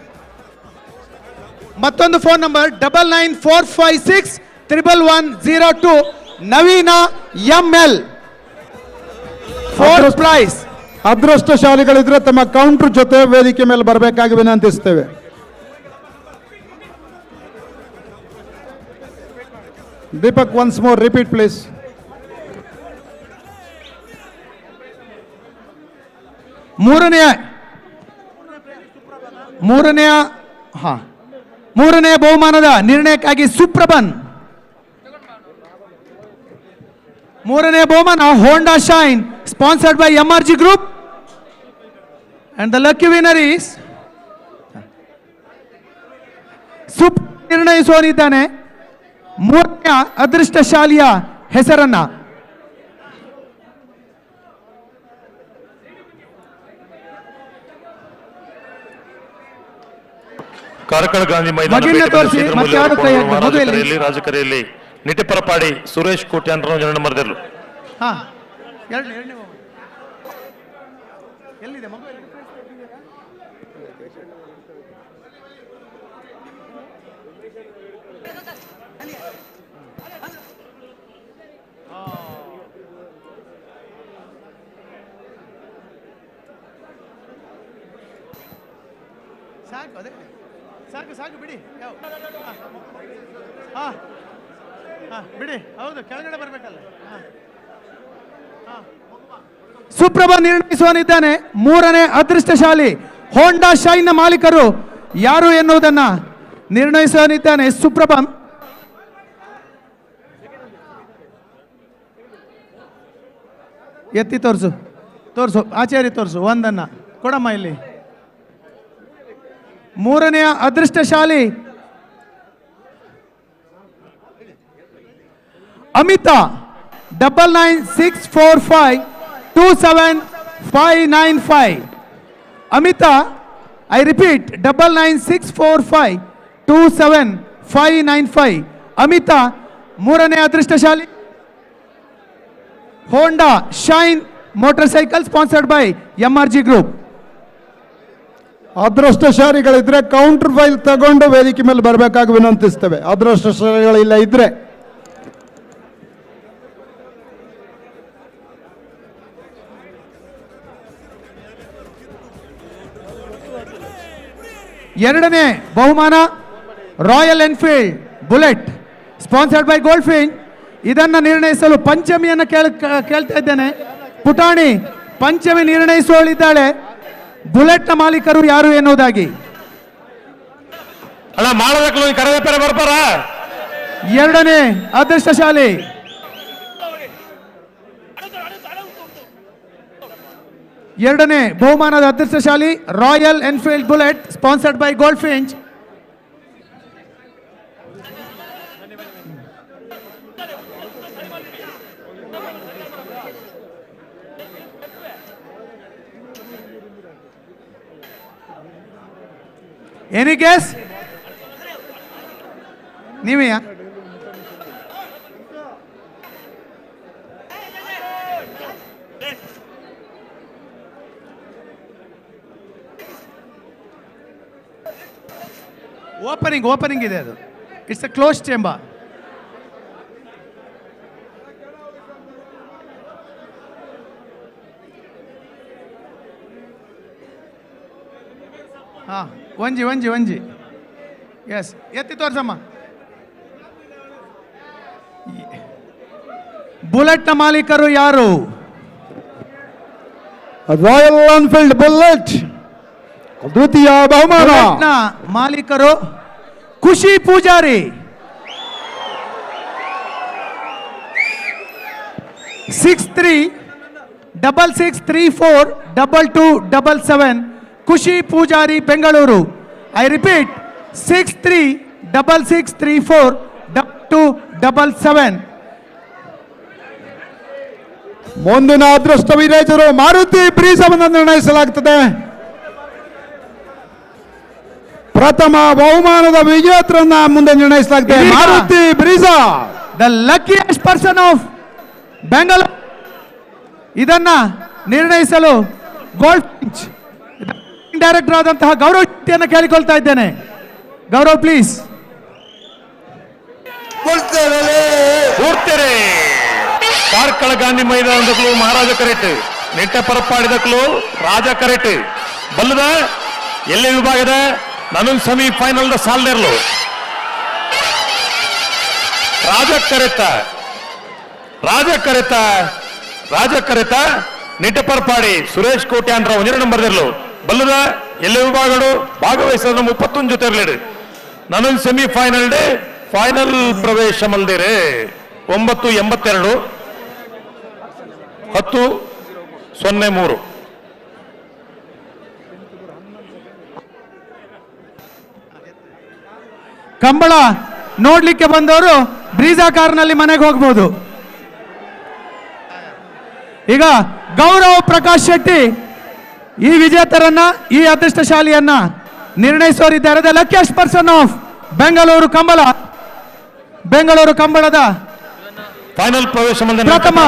ಮತ್ತೊಂದು phone number 99456 11102. Naveena ML fourth prize. ಅದೃಷ್ಟಶಾಲಿಗಳಿದ್ರೆ ತಮ್ಮ ಕೌಂಟರ್ ಜೊತೆ ವೇದಿಕೆ ಮೇಲೆ ಬರಬೇಕಾಗಿ ವಿನಂತಿಸ್ತೇವೆ. Deepak, once more repeat please. ಮೂರನೆಯ ಬಹುಮಾನದ ನಿರ್ಣಯಕ್ಕಾಗಿ ಸುಪ್ರಭನ್. ಮೂರನೆಯ ಬಹುಮಾನ Honda Shine sponsored by MRG group and the lucky winner is ಸುಪ್ ನಿರ್ಣಯಿಸುವನಿದ್ದಾನೆ ಮೂರನೆಯ ಅದೃಷ್ಟಶಾಲಿಯ ಹೆಸರನ್ನ. ಕಾರ್ಕಳ ಗಾಂಧಿ ಮೈದಾನ ರಾಜಕರೆಯಲ್ಲಿ ನಿಟಿಪರಪಾಡಿ ಸುರೇಶ್ ಕೋಟ್ಯಾನ್ ಮರೆದಿರಲು. ಸಾಕು, ಅದೇ ಸಾಕು ಸಾಕು ಬಿಡಿ. ಹಾಂ ಹಾಂ ಬಿಡಿ, ಹೌದು ಕೆಳಗಡೆ ಬರಬೇಕಲ್ಲ. ಸುಪ್ರಭಾ ನಿರ್ಣಯಿಸುವನಿದ್ದಾನೆ ಮೂರನೇ ಅದೃಷ್ಟಶಾಲಿ ಹೋಂಡಾ ಶೈನ್ನ ಮಾಲೀಕರು ಯಾರು ಎನ್ನುವುದನ್ನ ನಿರ್ಣಯಿಸುವನಿದ್ದಾನೆ ಸುಪ್ರಭಾ. ಎತ್ತಿ ತೋರಿಸು, ತೋರಿಸು ಆಚಾರ್ಯ, ತೋರಿಸು ಒಂದನ್ನು ಕೊಡಮ್ಮ ಇಲ್ಲಿ. ಮೂರನೆಯ ಅದೃಷ್ಟಶಾಲಿ Amita, 9964527595. Amita, I repeat, 9964527595. Amita ಮೂರನೇ ಅದೃಷ್ಟಶಾಲಿ. Honda Shine motorcycle sponsored by MRG group. ಅದೃಷ್ಟಶಾಲಿಗಳಿದ್ರೆ counter file ತಗೊಂಡು ವೇದಿಕೆ ಮೇಲೆ ಬರಬೇಕಾಗಿ ವಿನಂತಿಸ್ತೇವೆ. ಅದೃಷ್ಟಶಾಲಿಗಳಿಲ್ಲ ಇದ್ರೆ ಎರಡನೇ ಬಹುಮಾನ Royal Enfield Bullet sponsored by Gold Finch. ಇದನ್ನು ನಿರ್ಣಯಿಸಲು ಪಂಚಮಿಯನ್ನು ಕೇಳ್ತಾ ಇದ್ದೇನೆ. ಪುಟಾಣಿ ಪಂಚಮಿ ನಿರ್ಣಯಿಸುವಳಿದ್ದಾಳೆ. ಬುಲೆಟ್ನ ಮಾಲೀಕರು ಯಾರು ಎನ್ನುವುದಾಗಿ. ಎರಡನೇ ಅದೃಷ್ಟಶಾಲಿ ಎರಡನೇ ಬಹುಮಾನದ ಅದೃಷ್ಟಶಾಲಿ Royal Enfield Bullet sponsored by Gold Finch. Any guess? ನೀವೇ? ಓಪನಿಂಗ್ ಓಪನಿಂಗ್ ಇದೆ ಅದು. It's a close chamber. ಹಾಂ, ಒಂಜಿ ಒಂಜಿ ಒಂಜಿ ಎಸ್ ಎತ್ತಿ ತೋರ್ಸಮ್ಮ. ಬುಲೆಟ್ನ ಮಾಲೀಕರು ಯಾರು? Royal Enfield bullet ದ್ವಿತೀಯ ಬಹುಮಾನ ಮಾಲೀಕರು Khushi Poojari. 6366342277 Khushi Poojari, Bengaluru. I repeat, 6366342277. ಮುಂದಿನ ಅದೃಷ್ಟ ವಿಜೇತರು ಮಾರುತಿ ಬ್ರೀಜವನ್ನು ನಿರ್ಣಯಿಸಲಾಗುತ್ತದೆ. ಪ್ರಥಮ ಬಹುಮಾನದ ವಿಜೇತರನ್ನ ಮುಂದೆ ನಿರ್ಣಯಿಸಲಾಗಿದೆ. Maruti Brezza, the luckiest person of Bengaluru. ಇದನ್ನ ನಿರ್ಣಯಿಸಲು gold Finch director ಆದಂತಹ ಗೌರವ್ ಶೆಟ್ಟಿಯನ್ನು ಕೇಳಿಕೊಳ್ತಾ ಇದ್ದೇನೆ. ಗೌರವ್ ಪ್ಲೀಸ್. ಕಾರ್ಕಳ ಗಾಂಧಿ ಮೈದಾನದಕ್ಕೂ ಮಹಾರಾಜ ಕರೆಟ್, ನೆಟ್ಟ ಪರಪಾಡಿದಕ್ಕೂ ರಾಜ ಕರೆಟ್ ಬಲ್ಲದ ಎಲ್ಲೇ ವಿಭಾಗದ ನನ್ನೊಂದು semi final the ಸಾಲ್ದೇರ್ಲು ರಾಜ ಕರೆತ ರಾಜ ಕರೆತ ರಾಜ ಕರೆತ ನಿಟ್ಟಪರ್ಪಾಡಿ ಸುರೇಶ್ ಕೋಟ್ಯಾನ್ ರಾವ್ 2 ನಂಬರ್ ಇರಲು ಬಲ್ಲದ ಎಲ್ಲೇ ವಿಭಾಗಗಳು ಭಾಗವಹಿಸಿದ 31 ಜೊತೆ ಇರಲಿ. ನನ್ನೊಂದು semi final day final ಪ್ರವೇಶ ಮಲ್ದಿರೆ 9.82 10.03. ಕಂಬಳ ನೋಡ್ಲಿಕ್ಕೆ ಬಂದವರು ಬ್ರೀಜಾ ಕಾರ್ನಲ್ಲಿ ಮನೆಗೆ ಹೋಗ್ಬೋದು. ಈಗ ಗೌರವ್ ಪ್ರಕಾಶ್ ಶೆಟ್ಟಿ ಈ ವಿಜೇತರನ್ನ, ಈ ಅದೃಷ್ಟಶಾಲಿಯನ್ನ ನಿರ್ಣಯಿಸೋರಿದ್ದಾರೆ. The luckiest person of Bengaluru Kambala, Bengaluru ಕಂಬಳದ final ಪ್ರವೇಶ ಪ್ರಥಮ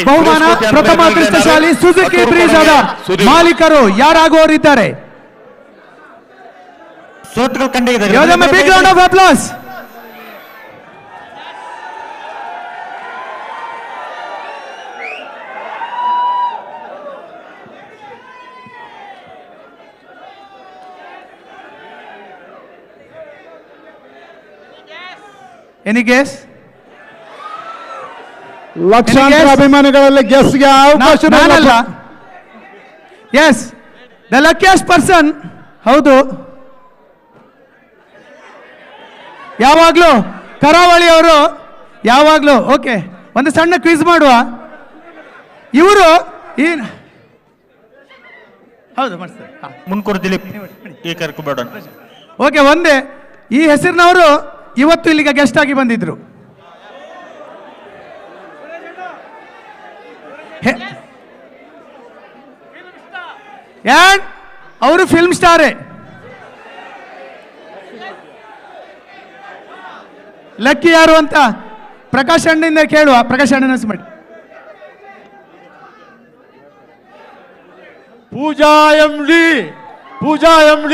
ಬಹುಮಾನ, ಪ್ರಥಮ ಅದೃಷ್ಟಶಾಲಿ ಸುಜುಕಿ ಬ್ರೀಜಾದ ಮಾಲೀಕರು ಯಾರಾಗುವವರಿದ್ದಾರೆ? Big round of applause. Any guess? ಲಕ್ಷಾಂತರ ಅಭಿಮಾನಿಗಳಲ್ಲಿ ಗೆಸ್ಗೆ ಅವಕಾಶ ನಾನಲ್ಲ. S, the luckiest person. ಹೌದು, ಯಾವಾಗಲೂ ಕರಾವಳಿ ಅವರು ಯಾವಾಗಲೂ. ಓಕೆ, ಒಂದು ಸಣ್ಣ ಕ್ವಿಜ್ ಮಾಡುವ. ಇವರು ಈ ಹೌದು ಮಾಡಿಸ್ತಾರೆ. ಮುನ್ಕೂರು ದಿಲೀಪ್ ಈ ಕರ್ಕೊಬೇಡ. ಓಕೆ, ಒಂದೇ ಈ ಹೆಸರಿನವರು ಇವತ್ತು ಇಲ್ಲಿಗೆ ಗೆಸ್ಟ್ ಆಗಿ ಬಂದಿದ್ರು. ಆ್ಯಂಡ್ ಅವರು ಫಿಲ್ಮ್ ಸ್ಟಾರೇ. ಲಕ್ಕಿ ಯಾರು ಅಂತ ಪ್ರಕಾಶ್ ಅಣ್ಣನಿಂದ ಕೇಳುವ. ಪ್ರಕಾಶ್ ಅಣ್ಣನ ಮಾಡಿ. Pooja M D, Pooja M D,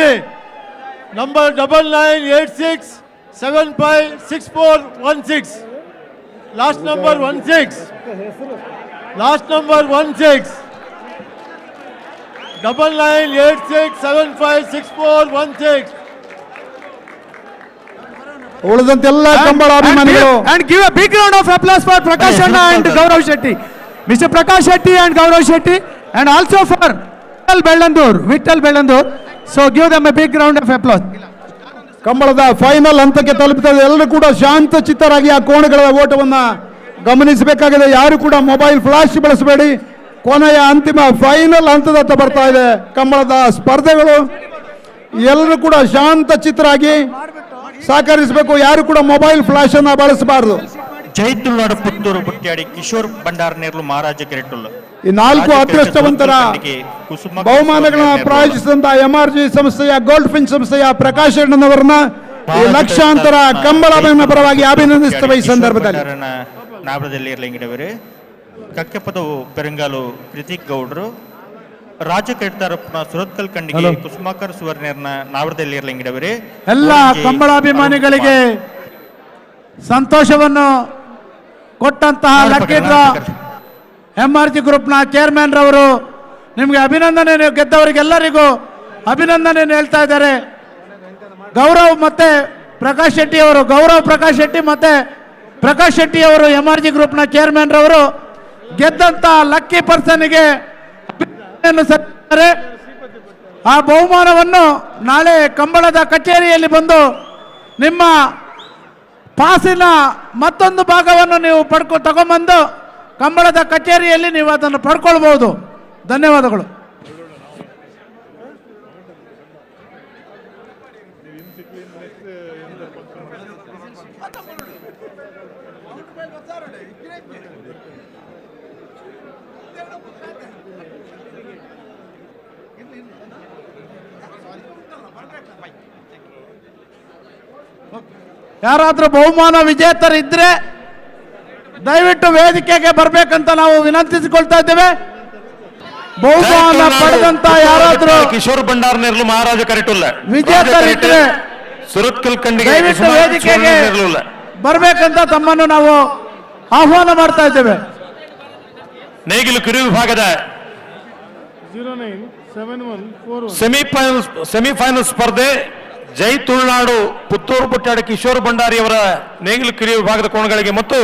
number 9986 756416, last number 16, last number 16, 9986 756416. ಉಳಿದಂತೆಲ್ಲ Kambala ಅಭಿಮಾನಿಗಳು. And give a big round of applause for Prakash Anna and Gaurav Shetty, Mr. Prakash Shetty and Gaurav Shetty, and also for Vittal Bellandur, Vittal Bellandur. So give them a big round of applause. ಕಂಬಳದ final ಹಂತಕ್ಕೆ ತಲುಪುತ್ತದೆ. ಎಲ್ಲರೂ ಕೂಡ ಶಾಂತ ಚಿತ್ತರಾಗಿ ಆ ಕೋಣೆಗಳ ಓಟವನ್ನು ಗಮನಿಸಬೇಕಾಗಿದೆ. ಯಾರು ಕೂಡ ಮೊಬೈಲ್ ಫ್ಲಾಶ್ ಬಳಸಬೇಡಿ. ಕೊನೆಯ ಅಂತಿಮ ಫೈನಲ್ ಹಂತದತ್ತ ಬರ್ತಾ ಇದೆ ಕಂಬಳದ ಸ್ಪರ್ಧೆಗಳು. ಎಲ್ಲರೂ ಕೂಡ ಶಾಂತ ಚಿತ್ತರಾಗಿ ಸಹಕರಿಸಬೇಕು. ಯಾರು ಕೂಡ ಮೊಬೈಲ್ ಫ್ಲಾಶ್ ಅನ್ನು ಬಳಸಬಾರದು. ಜೈ ತುಳುನಾಡು ಪುತ್ತೂರು ಬುಟ್ಯಾಡಿ ಕಿಶೋರ್ ಭಂಡಾರ ನೇರ್ಲು ಮಹಾರಾಜ ಕೆರೆಟುಲ್ಲ. ಈ 4 ಅದೃಷ್ಟವಂತರ ಬಹುಮಾನಗಳನ್ನು ಪ್ರಾಯೋಜಿಸಿದಂತಹ ಎಂಆರ್ಜಿ ಸಂಸ್ಥೆಯ ಗೋಲ್ಡ್ ಫಿಂಚ್ ಸಂಸ್ಥೆಯ ಪ್ರಕಾಶ್ ಅಣ್ಣನವರನ್ನ ಈ ಲಕ್ಷಾಂತರ ಕಂಬಳ ಪರವಾಗಿ ಅಭಿನಂದಿಸುತ್ತವೆ ಈ ಸಂದರ್ಭದಲ್ಲಿ. ನಾಭದಲ್ಲಿ ಇರ್ಲಿಂಗಿಡವರು ಕಕ್ಕೆಪದವು ಪೆರಂಗಾಲು ಕೃತಿಕ್ ಗೌಡ್ರು, ರಾಜ ಕೆಡ್ತಾರಪ್ಪನ ಸುರತ್ಕಲ್ ಕಂಡಿಗೆ ಕುಸುಮಾಕರ್ ಸುವರ್ಣರ್ನ ನಾವರದಲ್ಲಿ ಇರ್ಲಿಂಗಿಡವರು. ಎಲ್ಲ ಕಂಬಳಾಭಿಮಾನಿಗಳಿಗೆ ಸಂತೋಷವನ್ನು ಕೊಟ್ಟಂತಹ lucky draw M R G ಗ್ರೂಪ್ನ ಚೇರ್ಮನ್ ರವರು ನಿಮಗೆ ಅಭಿನಂದನೆ, ಗೆದ್ದವರಿಗೆಲ್ಲರಿಗೂ ಅಭಿನಂದನೆ ಹೇಳ್ತಾ ಇದ್ದಾರೆ. ಗೌರವ್ ಮತ್ತೆ ಪ್ರಕಾಶ್ ಶೆಟ್ಟಿ ಅವರು, ಗೌರವ್ ಪ್ರಕಾಶ್ ಶೆಟ್ಟಿ ಮತ್ತೆ ಪ್ರಕಾಶ್ ಶೆಟ್ಟಿ ಅವರು ಎಂ ಆರ್ ಜಿ ಗ್ರೂಪ್ನ ಚೇರ್ಮನ್ ರವರು ಗೆದ್ದಂತ ಲಕ್ಕಿ ಪರ್ಸನ್ಗೆ ಸಲ್ಲಿಸಿದ್ದಾರೆ. ಆ ಬಹುಮಾನವನ್ನು ನಾಳೆ ಕಂಬಳದ ಕಚೇರಿಯಲ್ಲಿ ಬಂದು ನಿಮ್ಮ ಪಾಸಿನ ಮತ್ತೊಂದು ಭಾಗವನ್ನು ನೀವು ತಗೊಂಬಂದು ಕಂಬಳದ ಕಚೇರಿಯಲ್ಲಿ ನೀವು ಅದನ್ನು ಪಡ್ಕೊಳ್ಬಹುದು. ಧನ್ಯವಾದಗಳು. ಯಾರಾದರೂ ಬಹುಮಾನ ವಿಜೇತರಿದ್ದರೆ ದಯವಿಟ್ಟು ವೇದಿಕೆಗೆ ಬರಬೇಕಂತ ನಾವು ವಿನಂತಿಸಿಕೊಳ್ತಾ ಇದ್ದೇವೆ. ಬಹುಮಾನ ಪಡೆದಂತ ಯಾರಾದರೂ ಕಿಶೋರ್ ಭಂಡಾರ್ ನೇರ್ಲು ಮಹಾರಾಜ ಕರೆಟುಲ್ಲ ವಿಜೇತರಿದ್ದರೆ ಸುರತ್ಕಲ್ ಕಂಡಿಗೆ ದಯವಿಟ್ಟು ವೇದಿಕೆಗೆ ಬರಬೇಕಂತ ತಮ್ಮನ್ನು ನಾವು ಆಹ್ವಾನ ಮಾಡ್ತಾ ಇದ್ದೇವೆ. ನೇಗಿಲು ಕಿರು ವಿಭಾಗದ ಸೆಮಿಫೈನಲ್ ಸ್ಪರ್ಧೆ ಜೈ ತುಳುನಾಡು ಪುತ್ತೂರು ಪುಟ್ಟಾಡಿ ಕಿಶೋರ್ ಭಂಡಾರಿ ಅವರ ನೇಗಿಲು ಕಿರಿಯ ವಿಭಾಗದ ಕೋಣಗಳಿಗೆ ಮತ್ತು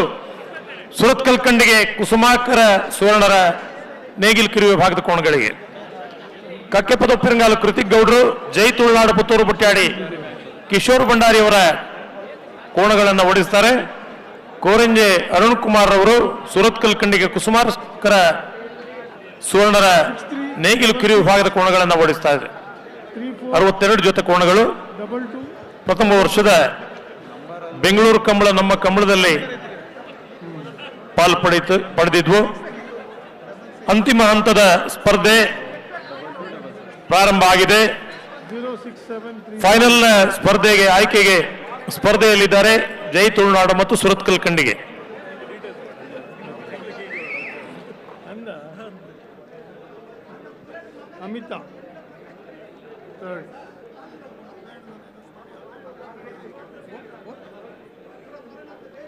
ಸುರತ್ಕಲ್ ಕಂಡಿಗೆ ಕುಸುಮಾಕರ ಸುವರ್ಣರ ನೇಗಿಲು ಕಿರಿಯ ವಿಭಾಗದ ಕೋಣಗಳಿಗೆ. ಕಕ್ಕೆಪದ ಪಿರಂಗಾಲು ಕೃತಿಕ್ ಗೌಡ್ರು ಜೈ ತುಳುನಾಡು ಪುತ್ತೂರು ಪುಟ್ಟಾಡಿ ಕಿಶೋರ್ ಭಂಡಾರಿ ಅವರ ಕೋಣಗಳನ್ನು ಓಡಿಸ್ತಾರೆ. ಕೋರಂಜೆ ಅರುಣ್ ಕುಮಾರ್ ಅವರು ಸುರತ್ಕಲ್ ಕಂಡಿಗೆ ಕುಸುಮಾಕರ ಸುವರ್ಣರ ನೇಗಿಲು ಕಿರಿ ವಿಭಾಗದ ಕೋಣಗಳನ್ನು ಓಡಿಸ್ತಾ ಇದೆ. 62 ಜೊತೆ ಕೋಣಗಳು. ಪ್ರಥಮ ವರ್ಷದ ಬೆಂಗಳೂರು ಕಂಬಳ ನಮ್ಮ ಕಂಬಳದಲ್ಲಿ ಪಾಲು ಪಡೆದಿದ್ವು. ಅಂತಿಮ ಹಂತದ ಸ್ಪರ್ಧೆ ಪ್ರಾರಂಭ ಆಗಿದೆ. ಫೈನಲ್ ಸ್ಪರ್ಧೆಗೆ ಆಯ್ಕೆಗೆ ಸ್ಪರ್ಧೆಯಲ್ಲಿದ್ದಾರೆ ಜೈ ತುಳುನಾಡು ಮತ್ತು ಸುರತ್ಕಲ್ ಕಂಡಿಗೆ. Amita third,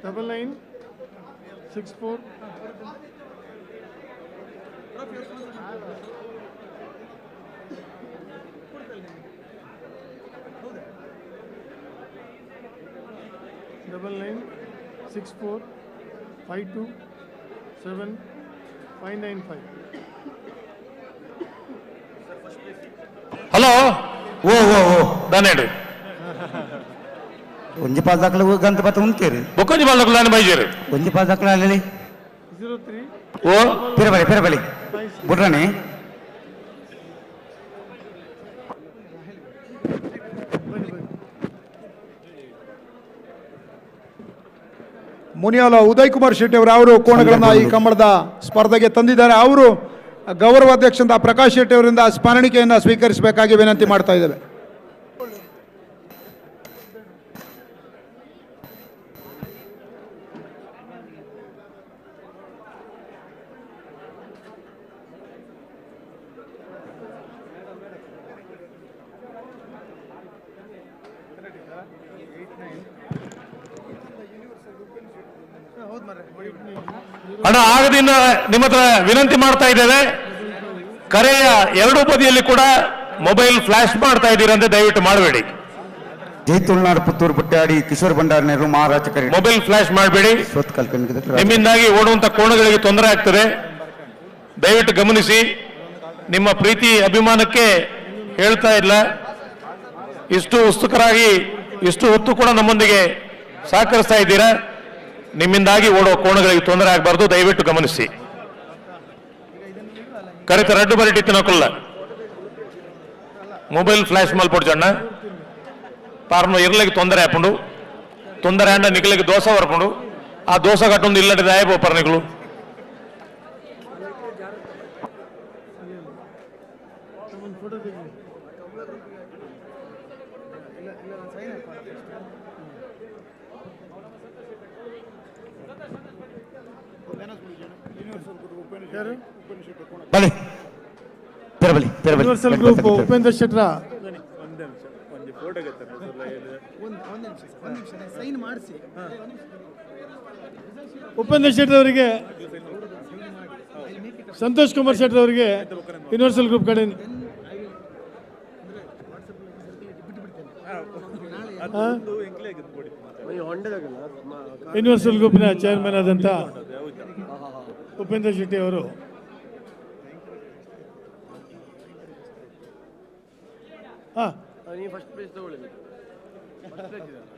99 64 99 64 52 7 595. Hello ಓ ಓ ಓ ದಾನೇಡು ಒಂಜಿ ಪಾಲ್ ದಾಖಲೆ ಗಂತ ಪತ್ತ ಉಂತೇರಿ ಬೊಕ್ಕೊಂಜಿ ಪಾಲ್ ದಾಖಲೆ ದಾನೆ ಬೈಜೇರು ಒಂಜಿ ಪಾಲ್ ದಾಖಲೆ ಅಲ್ಲಿ 03 ಓ ಪಿರಬಲಿ ಪಿರಬಲಿ ಬುಡ್ರಣಿ ಮುನಿಯಾಲ ಉದಯ್ ಕುಮಾರ್ ಶೆಟ್ಟಿ ಅವರು ಅವರು ಕೋಣಗಳನ್ನು ಈ ಕಂಬಳದ ಸ್ಪರ್ಧೆಗೆ ತಂದಿದ್ದಾರೆ. ಅವರು ಗೌರವಾಧ್ಯಕ್ಷ ಪ್ರಕಾಶ್ ಶೆಟ್ಟಿ ಅವರಿಂದ ಸ್ಮರಣಿಕೆಯನ್ನು ಸ್ವೀಕರಿಸಬೇಕಾಗಿ ವಿನಂತಿ ಮಾಡ್ತಾ ಇದ್ದೇವೆ. ಅಣ್ಣ, ಆಗದಿಂದ ನಿಮ್ಮ ಹತ್ರ ವಿನಂತಿ ಮಾಡ್ತಾ ಇದ್ದೇವೆ, ಕರೆಯ ಎರಡೂ ಬದಿಯಲ್ಲಿ ಕೂಡ ಮೊಬೈಲ್ ಫ್ಲಾಶ್ ಮಾಡ್ತಾ ಇದ್ದೀರಂತೆ ದಯವಿಟ್ಟು ಮಾಡಬೇಡಿ. ಜೈ ತುಳುನಾಡು ಪುತ್ತೂರು ಪುಟ್ಟಾಡಿ ಕಿಶೋರ್ ಭಂಡಾರ್ ನೆರವು ಮಹಾರಾಜ ಕರೆ ಮೊಬೈಲ್ ಫ್ಲಾಶ್ ಮಾಡಬೇಡಿ, ನಿಮ್ಮಿಂದಾಗಿ ಓಡುವಂತ ಕೋಣಗಳಿಗೆ ತೊಂದರೆ ಆಗ್ತದೆ. ದಯವಿಟ್ಟು ಗಮನಿಸಿ. ನಿಮ್ಮ ಪ್ರೀತಿ ಅಭಿಮಾನಕ್ಕೆ ಹೇಳ್ತಾ ಇಲ್ಲ, ಇಷ್ಟು ಉತ್ಸುಕರಾಗಿ ಇಷ್ಟು ಹೊತ್ತು ಕೂಡ ನಮ್ಮೊಂದಿಗೆ ಸಹಕರಿಸ್ತಾ ಇದ್ದೀರಾ. ನಿಮ್ಮಿಂದಾಗಿ ಓಡೋ ಕೋಣಗಳಿಗೆ ತೊಂದರೆ ಆಗಬಾರ್ದು, ದಯವಿಟ್ಟು ಗಮನಿಸಿ. ಕರೆತ ರಡ್ಡು ಬರಿಟಿ ತಿನ್ನೋಕಲ್ಲ ಮೊಬೈಲ್ ಫ್ಲಾಶ್ ಮಲ್ಪೊಡ್ಚಣ್ಣ ಪಾರ್ನು ಇರ್ಲಿಕ್ಕೆ ತೊಂದರೆ ಆಪುಂಡು, ತೊಂದರೆ ಅಂಡ ನಿಗಲಿಗೆ ದೋಸೆ ಬರ್ಪುಂಡು, ಆ ದೋಸೆ ಕಟ್ಟೊಂದು ಇಲ್ಲಡೆ ದಾಯ ಪೋಪರ್ ನಿಗಳು. ಬಲಿ ತೆರಬಲಿ ತೆರಬಲಿ ಯೂನಿವರ್ಸಲ್ ಗ್ರೂಪ್ ಉಪೇಂದ್ರ ಶೆಟ್ರ ಉಪೇಂದ್ರ ಶೆಟ್ಟರ್ ಅವರಿಗೆ, ಸಂತೋಷ್ ಕುಮಾರ್ ಶೆಟ್ಟರ್ ಅವರಿಗೆ ಯೂನಿವರ್ಸಲ್ ಗ್ರೂಪ್ ಕಡೆ ಯೂನಿವರ್ಸಲ್ ಗ್ರೂಪ್ನ ಚೇರ್ಮನ್ ಆದಂಥ ಉಪೇಂದ್ರ ಶೆಟ್ಟಿ ಅವರು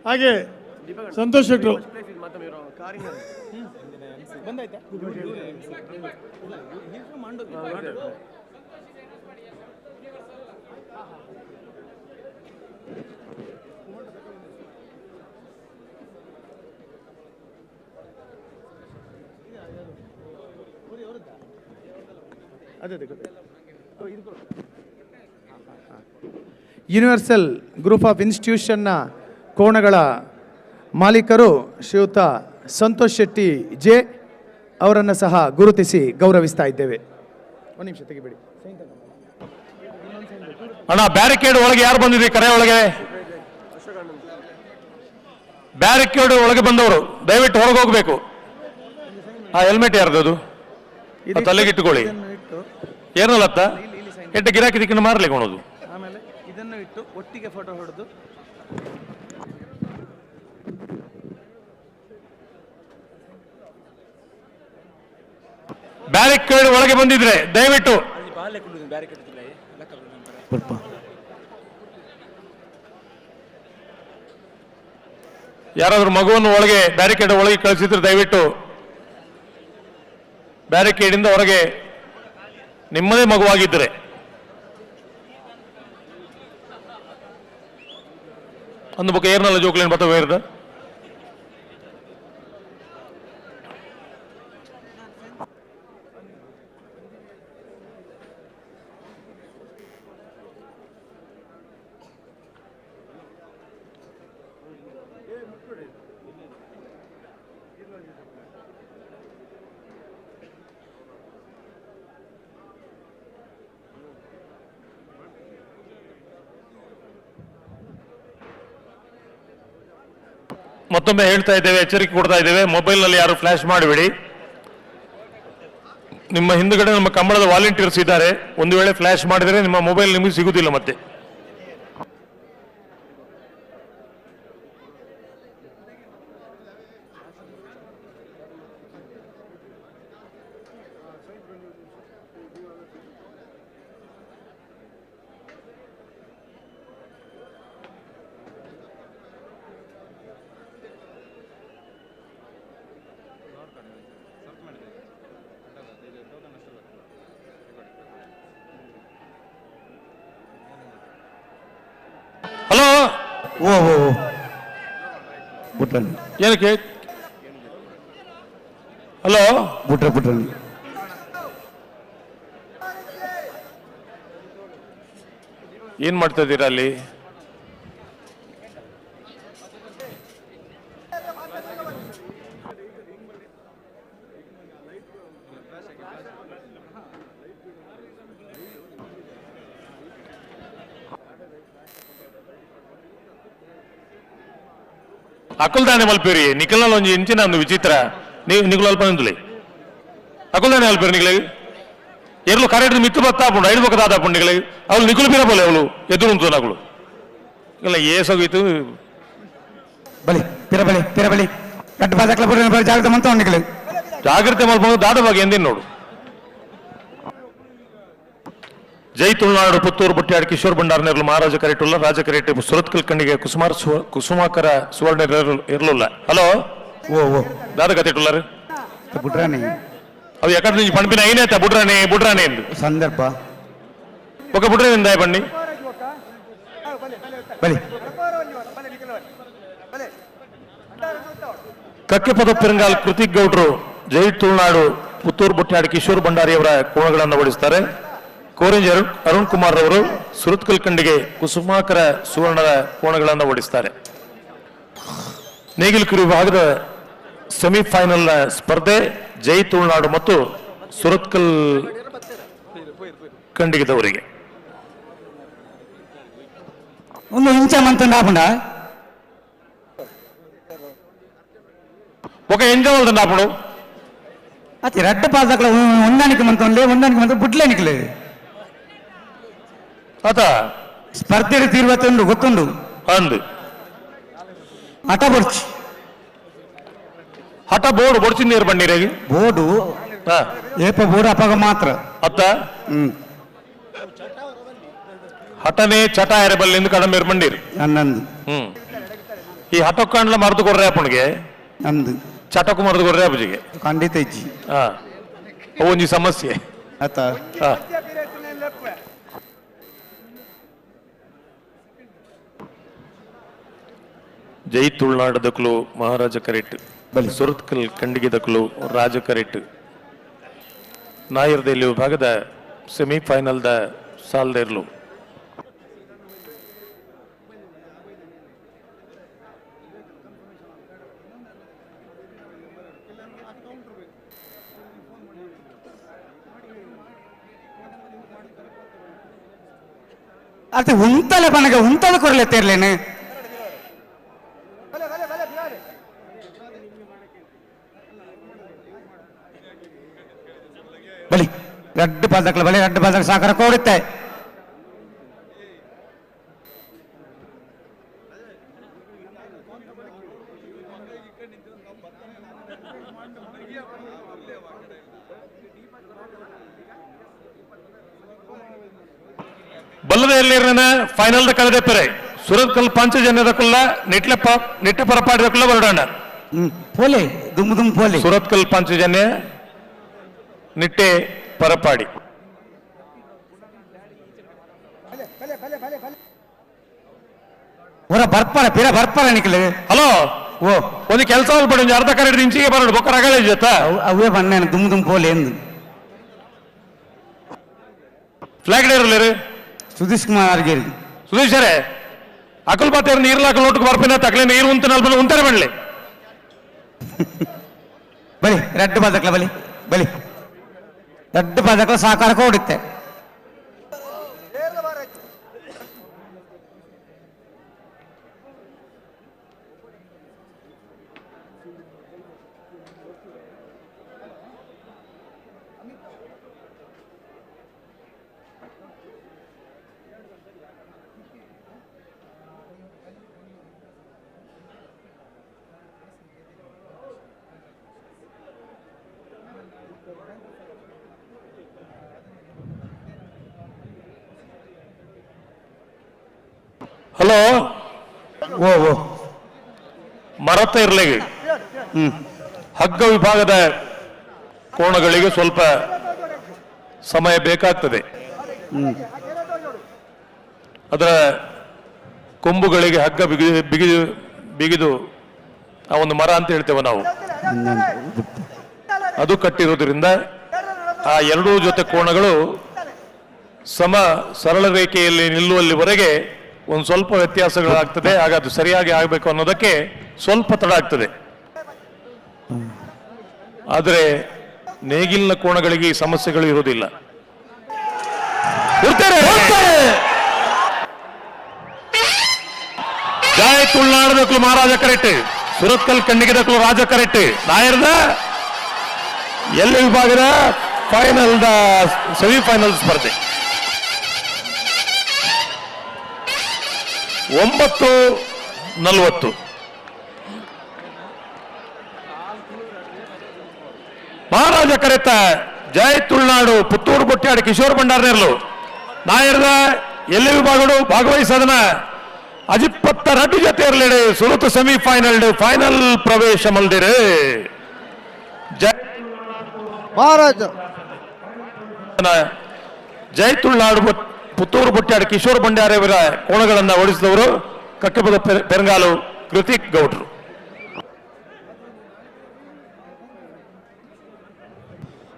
ಹಾಗೆ ಸಂತೋಷ್ ಶೆಟ್ಟರು ಯೂನಿವರ್ಸಲ್ ಗ್ರೂಪ್ ಆಫ್ ಇನ್ಸ್ಟಿಟ್ಯೂಷನ್ನ ಕೋಣಗಳ ಮಾಲೀಕರು ಶ್ರೀಯುತ ಸಂತೋಷ್ ಶೆಟ್ಟಿ ಜೆ ಅವರನ್ನು ಸಹ ಗುರುತಿಸಿ ಗೌರವಿಸ್ತಾ ಇದ್ದೇವೆ. ಒಂದು ನಿಮಿಷ ತೆಗಿಬೇಡಿ ಅಣ್ಣ. ಬ್ಯಾರಿಕೇಡ್ ಒಳಗೆ ಯಾರು ಬಂದಿದ್ರಿ? ಕರೆ ಒಳಗೆ ಬ್ಯಾರಿಕೇಡ್ ಒಳಗೆ ಬಂದವರು ದಯವಿಟ್ಟು ಹೊರಗೆ ಹೋಗ್ಬೇಕು. ಆ ಹೆಲ್ಮೆಟ್ ಯಾರ್ದು? ಅದು ತಲೆಗಿಟ್ಟುಕೊಳ್ಳಿ. ಏನಲ್ಲತ್ತ ಎಟ್ಟು ಗಿರಾಕಿ ದಿಕ್ಕಿನ ಮಾರಲಿ ಕೊಡೋದು. ಆಮೇಲೆ ಇದನ್ನು ಇಟ್ಟು ಒಟ್ಟಿಗೆ ಫೋಟೋ ಹೊಡೆದು ಬ್ಯಾರಿಕೇಡ್ ಒಳಗೆ ಬಂದಿದ್ರೆ ದಯವಿಟ್ಟು ಯಾರಾದ್ರೂ ಮಗುವನ್ನು ಒಳಗೆ ಬ್ಯಾರಿಕೇಡ್ ಒಳಗೆ ಕಳಿಸಿದ್ರೆ ದಯವಿಟ್ಟು ಬ್ಯಾರಿಕೇಡ್ ಇಂದ ಹೊರಗೆ ನಿಮ್ಮದೇ ಮಗುವಾಗಿದ್ದರೆ ಅಂದು ಬೊಕ್ಕ ಏರ್ನಲ್ಲ ಜೋಕ್ಲೇನು ಬತ್ತ ವೇರ್ದ ಮತ್ತೊಮ್ಮೆ ಹೇಳ್ತಾ ಇದ್ದೇವೆ, ಎಚ್ಚರಿಕೆ ಕೊಡ್ತಾ ಇದ್ದೇವೆ, ಮೊಬೈಲ್ನಲ್ಲಿ ಯಾರು ಫ್ಲಾಶ್ ಮಾಡಬೇಡಿ. ನಿಮ್ಮ ಹಿಂದುಗಡೆ ನಮ್ಮ ಕಂಬಳದ ವಾಲಂಟಿಯರ್ಸ್ ಇದ್ದಾರೆ. ಒಂದು ವೇಳೆ ಫ್ಲಾಶ್ ಮಾಡಿದರೆ ನಿಮ್ಮ ಮೊಬೈಲ್ ನಿಮಗೆ ಸಿಗುವುದಿಲ್ಲ ಮತ್ತೆ. ಓ ಓ ಓ ಬುಟ್ರನಿ ಏನಕ್ಕೆ ಹಲೋ ಬುಟ್ರ ಬುಟ್ರನಿ ಏನ್ ಮಾಡ್ತಾ ಇದ್ದೀರಾ ಅಲ್ಲಿ? ಅಕುಲ್ದಾನೆ ಮಲ್ಪೇರಿ ನಿಖಲ್ನ ಒಂಜಿ ಇಂಚಿನ ಒಂದು ವಿಚಿತ್ರ ನೀವು ನಿಗುಲು ಅಲ್ಪ ನಿಂತುಲಿ ಅಕುಲ್ದಾನೆ ಅಲ್ಪೇರಿ ನಿಗಲೆ ಎರ್ಲು ಕರೆಕ್ಟ್ ಮಿತ್ತು ಬತ್ತಾಪುಂಡು ಐದು ಬೊಕ್ಕ ದಾದಾಪುಂಡು ನಿಗಲೆ ಅವಳು ನಿಗುಲು ಪಿರ ಬೋಲೆ ಅವಳು ಎದುರು ಉಂಟು ನಗುಳು ಇಲ್ಲ ಏಸೋಗಿತ್ತು ಬಲಿ ಪಿರ ಬಲಿ ಪಿರ ಬಲಿ ಕಟ್ಟು ಬಾಜಾಕ್ಲ ಬುಡ್ರನಿ ಬಲಿ ಜಾಗ್ರತೆ ಮಂತ ನಿಗಲೆ ಜಾಗ್ರತೆ ಮಲ್ಪಂದು ದಾದ ಬಗ್ಗೆ ಎಂದಿನ ನೋಡು. ಜೈ ತುಳುನಾಡು ಪುತ್ತೂರು ಬುಟ್ಟ್ಯಾಡ್ ಕಿಶೋರ್ ಭಂಡಾರ್ ನೆರಳು ಮಹಾರಾಜ ಕರೆಟುಲ್ಲ ರಾಜ ಕರೆಟು ಸುರತ್ಕಲ್ ಕಣ್ಣಿಗೆ ಕುಸುಮಾಕರ ಸುವರ್ಣ ಇರಲಿಲ್ಲ. ಹಲೋ ಓ ಓ ದಾದ ಕತೆ ಇಟ್ಟುಲ್ಲಾರು ಬುಡ್ರಾಣಿ ಅವು ಎಕಡೆ నుంచి పంపిన అయినేత బుడ్రానే బుడ్రానే ಎಂದು ಸಂದರ್ಭ ఒక బుడ్రాని ఎందాయ పండి ಬಲಿ ಕಕ್ಕೆಪದ ಪೆರಂಗಾಲ್ ಕೃತಿಕ್ ಗೌಡ್ರು ಜೈ ತುಳುನಾಡು ಪುತ್ತೂರು ಬುಟ್ಟ್ಯಾಡ್ ಕಿಶೋರ್ ಭಂಡಾರಿ ಅವರ ಕೋಣಗಳನ್ನು ಓಡಿಸ್ತಾರೆ. ಕೋರಿಂಜಿ ಅರುಣ್ ಕುಮಾರ್ ಅವರು ಸುರತ್ಕಲ್ ಕಂಡಿಗೆ ಕುಸುಮಾಕರ ಸುವರ್ಣದ ಕೋಣಗಳನ್ನು ಓಡಿಸ್ತಾರೆ. ನೇಗಿಲಕುರಿ ವಿಭಾಗದ ಸೆಮಿಫೈನಲ್ನ ಸ್ಪರ್ಧೆ ಜೈ ತುಳುನಾಡು ಮತ್ತು ಸುರತ್ಕಲ್ ಕಂಡಿಗೆದವರಿಗೆ. ಒಂದು ಇಂಚ ಮಂತಂಡ ಆಪುಂಡ ఒక ಎಂಜ ಅప్పుడు ಅತಿ ರಡ್ಡ ಪಾದಕಲ ಹೊಂದಾಣಿಕೆ ಮಂತೊಂಡೆ ಹೊಂದಾಣಿಕೆ ಮಂತ ಬುಡ್ಲೇನಿಕ್ಲೆ ಅತ ಸ್ಪರ್ಧೆ ತೀರ್ವತ್ತುಂಡು ಗೊತ್ತುಂಡು ಅಂದು ಹಠ ಬೊಡ್ಚಿ ಹಠ ಬೋರ್ಡು ಬೊಡ್ಚಿ ನೀರು ಬಣ್ಣೀರಾಗಿ ಬೋರ್ಡು ಏಪ ಬೋರ್ಡು ಅಪಾಗ ಮಾತ್ರ ಅತ್ತ ಹಠನೇ ಚಟ ಎರೆಬಲ್ಲಿಂದ ಕಡಮೇರು ಬಂಡೀರು ನನ್ನಂದು ಈ ಹಠಕ್ಕಂಡ್ಲ ಮರೆದು ಕೊಡ್ರೆ ಅಪ್ಪನಿಗೆ ನಂದು ಚಟಕ್ಕೂ ಮರೆದು ಕೊಡ್ರೆ ಅಪ್ಪಜಿಗೆ ಖಂಡಿತ ಇಜ್ಜಿ ಒಂಜಿ ಸಮಸ್ಯೆ ಅತ್ತ ಜೈ ತುಳುನಾಡು ದಕ್ಕಲು ಮಹಾರಾಜ ಕರೆಟ್ ಸುರತ್ಕಲ್ ಖಂಡಿಗೆ ದಕ್ಕಲು ರಾಜ ಕರೆಟ್ ನಾಯರ್ದೆಲ್ಲಿ ವಿಭಾಗದ ಸೆಮಿಫೈನಲ್ದ ಸಾಲ್ದೇರ್ಲು. ಅದು ಉಂತಲೆ ಪನಗ ಉಂತದ ಕೊರಲೆ ತೇರ್ಲೇನೆ ಬಲಿ ರಡ್ಡು ಪಾದಕಲ ಬಲಿ ರಡ್ಡು ಪಾದಕ ಸಾಕರ ಕೋಡುತ್ತೆ ಬಲ್ಲದ ಫೈನಲ್ ಕಳೆದ ಪೆರೆ ಸುರತ್ಕಲ್ ಪಂಚಜನ್ಯದ ಕುಲ್ಲ ನಿಟ್ಲೆ ನಿಟ್ಟೆ ಪರಪಾಡಿದ ಕುಲ್ಲ ಬರಡೋಣ ಪೋಲೆ ದುಮ್ ದುಮ್ ಪೋಲೆ ಸುರತ್ಕಲ್ ಪಂಚಜನ್ಯ ನಿಟ್ಟೆ ಪರಪಾಡಿ ಹೊರ ಬರ್ಪಾರ ಪಿರ ಬರ್ಪಾರ ನಿಕ್ಲೆ ಹಲೋ ಓ ಒಂದು ಕೆಲಸ ಪಡಿ ಅರ್ಧ ಕರೆಡ್ ಇಂಚಿಗೆ ಬರೋಡು ಬೊಕ್ಕ ರಗಳೆ ಜೊತೆ ಅವೇ ಬಣ್ಣ ದುಮ್ ದುಮ್ ಪೋಲೆ ಎಂದು ಫ್ಲಾಗ್ ಡೇರಲ್ಲೇರು ಸುಧೀಶ್ ಕುಮಾರ್ ಅರ್ಗೇರಿ ಸುಧೀಶ್ ಸರೇ ಅಕುಲ್ ಬಾತೇರು ನೀರು ಲಾಕ ಲೋಟಕ್ಕೆ ಬರ್ಪಿನ ತಕ್ಲೆ ನೀರು ಉಂತ ನಲ್ಬನ ಉಂತಾರೆ ಬಣ್ಲೆ ಬಲಿ ರಡ್ಡು ಪಾದಕ್ಲ ಬಲಿ ಬಲಿ ರಡ್ಡು ಪಾದಕ್ಲ ಸಾಕಾರ ಕೊಡುತ್ತೆ ಹಲೋ ಓ ಓ ಮರತ ಇರ್ಲಿಗೆ ಹಗ್ಗ ವಿಭಾಗದ ಕೋಣಗಳಿಗೆ ಸ್ವಲ್ಪ ಸಮಯ ಬೇಕಾಗ್ತದೆ. ಅದರ ಕೊಂಬುಗಳಿಗೆ ಹಗ್ಗ ಬಿಗಿದು ಬಿಗಿದು ಬಿಗಿದು ಆ ಒಂದು ಮರ ಅಂತ ಹೇಳ್ತೇವೆ ನಾವು, ಅದು ಕಟ್ಟಿರೋದ್ರಿಂದ ಆ ಎರಡೂ ಜೊತೆ ಕೋಣಗಳು ಸಮ ಸರಳ ರೇಖೆಯಲ್ಲಿ ನಿಲ್ಲುವಲ್ಲಿವರೆಗೆ ಒಂದು ಸ್ವಲ್ಪ ವ್ಯತ್ಯಾಸಗಳಾಗ್ತದೆ. ಆಗ ಅದು ಸರಿಯಾಗಿ ಆಗಬೇಕು ಅನ್ನೋದಕ್ಕೆ ಸ್ವಲ್ಪ ತಡ ಆಗ್ತದೆ. ಆದರೆ ನೇಗಿಲಿನ ಕೋಣಗಳಿಗೆ ಈ ಸಮಸ್ಯೆಗಳು ಇರುವುದಿಲ್ಲ. ಜಯ ತುಳುನಾಡದಕ್ಲು ಮಹಾರಾಜ ಕರೆಕ್ಟ್, ಸುರತ್ಕಲ್ ಕಣ್ಣಿಗೆದಕ್ಲು ರಾಜ ಕರೆಕ್ಟ್. ನಾಯರ್ದ ಎಲ್ಲಿ ವಿಭಾಗದ ಫೈನಲ್ ಸೆಮಿಫೈನಲ್ ಸ್ಪರ್ಧೆ 9:40. ಮಹಾರಾಜ ಕರೆತ ಜಯ ತುಳುನಾಡು ಪುತ್ತೂರು ಬೊಟ್ಟಾಡಿ ಕಿಶೋರ್ ಭಂಡಾರನೇರ್ಲು ನಾಯರ್ದ ಎಲ್ಲಿ ವಿಭಾಗಡು ಭಾಗವಹಿಸದನ ಅಜಿಪ್ಪತ್ತ ರಡ್ಡು ಜೊತೆ ಇರಲಿಡೆ ಸುರತ್ ಸೆಮಿಫೈನಲ್ ಫೈನಲ್ ಪ್ರವೇಶ ಮಲ್ದಿರೆ. ಮಹಾರಾಜ ಜಯ ತುಳುನಾಡು ಪುತ್ತೂರು ಬೊಟ್ಟಾಡಿ ಕಿಶೋರ್ ಭಂಡಾರಿಯವರ ಕೋಣಗಳನ್ನು ಓಡಿಸಿದವರು ಕಕ್ಕಬದ ಪೆರಂಗಾಲು ಕೃತಿಕ್ ಗೌಡ್ರು.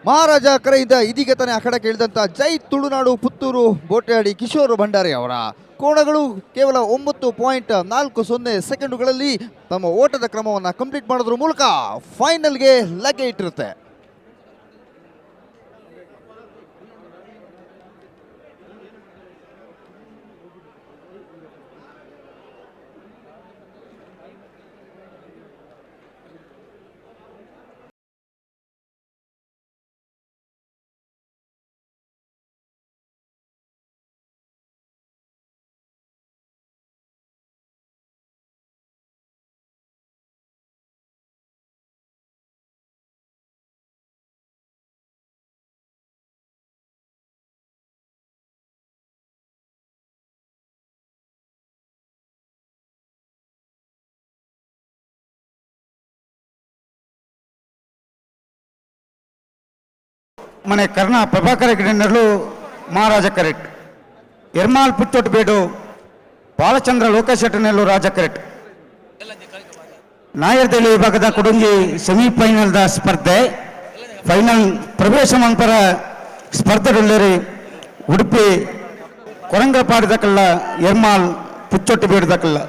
ಮಹಾರಾಜ ಕರೆಯಿಂದ ಇದೀಗ ತಾನೇ ಅಖಾಡಕ್ಕೆ ಇಳಿದಂಥ ಜೈ ತುಳುನಾಡು ಪುತ್ತೂರು ಬೋಟೆಯಾಡಿ ಕಿಶೋರ್ ಭಂಡಾರಿ ಅವರ ಕೋಣಗಳು ಕೇವಲ 9.40 ಸೆಕೆಂಡುಗಳಲ್ಲಿ ತಮ್ಮ ಓಟದ ಕ್ರಮವನ್ನು ಕಂಪ್ಲೀಟ್ ಮಾಡೋದ್ರ ಮೂಲಕ ಫೈನಲ್ಗೆ ಲಗ್ಗೆ ಇಟ್ಟಿರುತ್ತೆ. ಮನೆ ಕರ್ಣ ಪ್ರಭಾಕರ ಗಿಡನರ್ಲು ಮಹಾರಾಜ ಕರೆಕ್ಟ್, ಎರ್ಮಾಲ್ ಪುತ್ತೊಟ್ಟು ಬೇಡು ಬಾಲಚಂದ್ರ ಲೋಕಶೆಟ್ಟನೆಲ್ಲು ರಾಜ ಕರೆಕ್ಟ್. ನಾಯರ್ದಳ್ಳಿ ವಿಭಾಗದ ಕೊಡುಂಜಿ ಸೆಮಿಫೈನಲ್ದ ಸ್ಪರ್ಧೆ ಫೈನಲ್ ಪ್ರವೇಶ ಮಂಪರ ಸ್ಪರ್ಧೆಗಳಲ್ಲಿ ಉಡುಪಿ ಕೊರಂಗಪಾಡಿದಕಲ್ಲ ಎರ್ಮಾಲ್ ಪುಚ್ಚೊಟ್ಟು ಬೇಡದಕಲ್ಲ.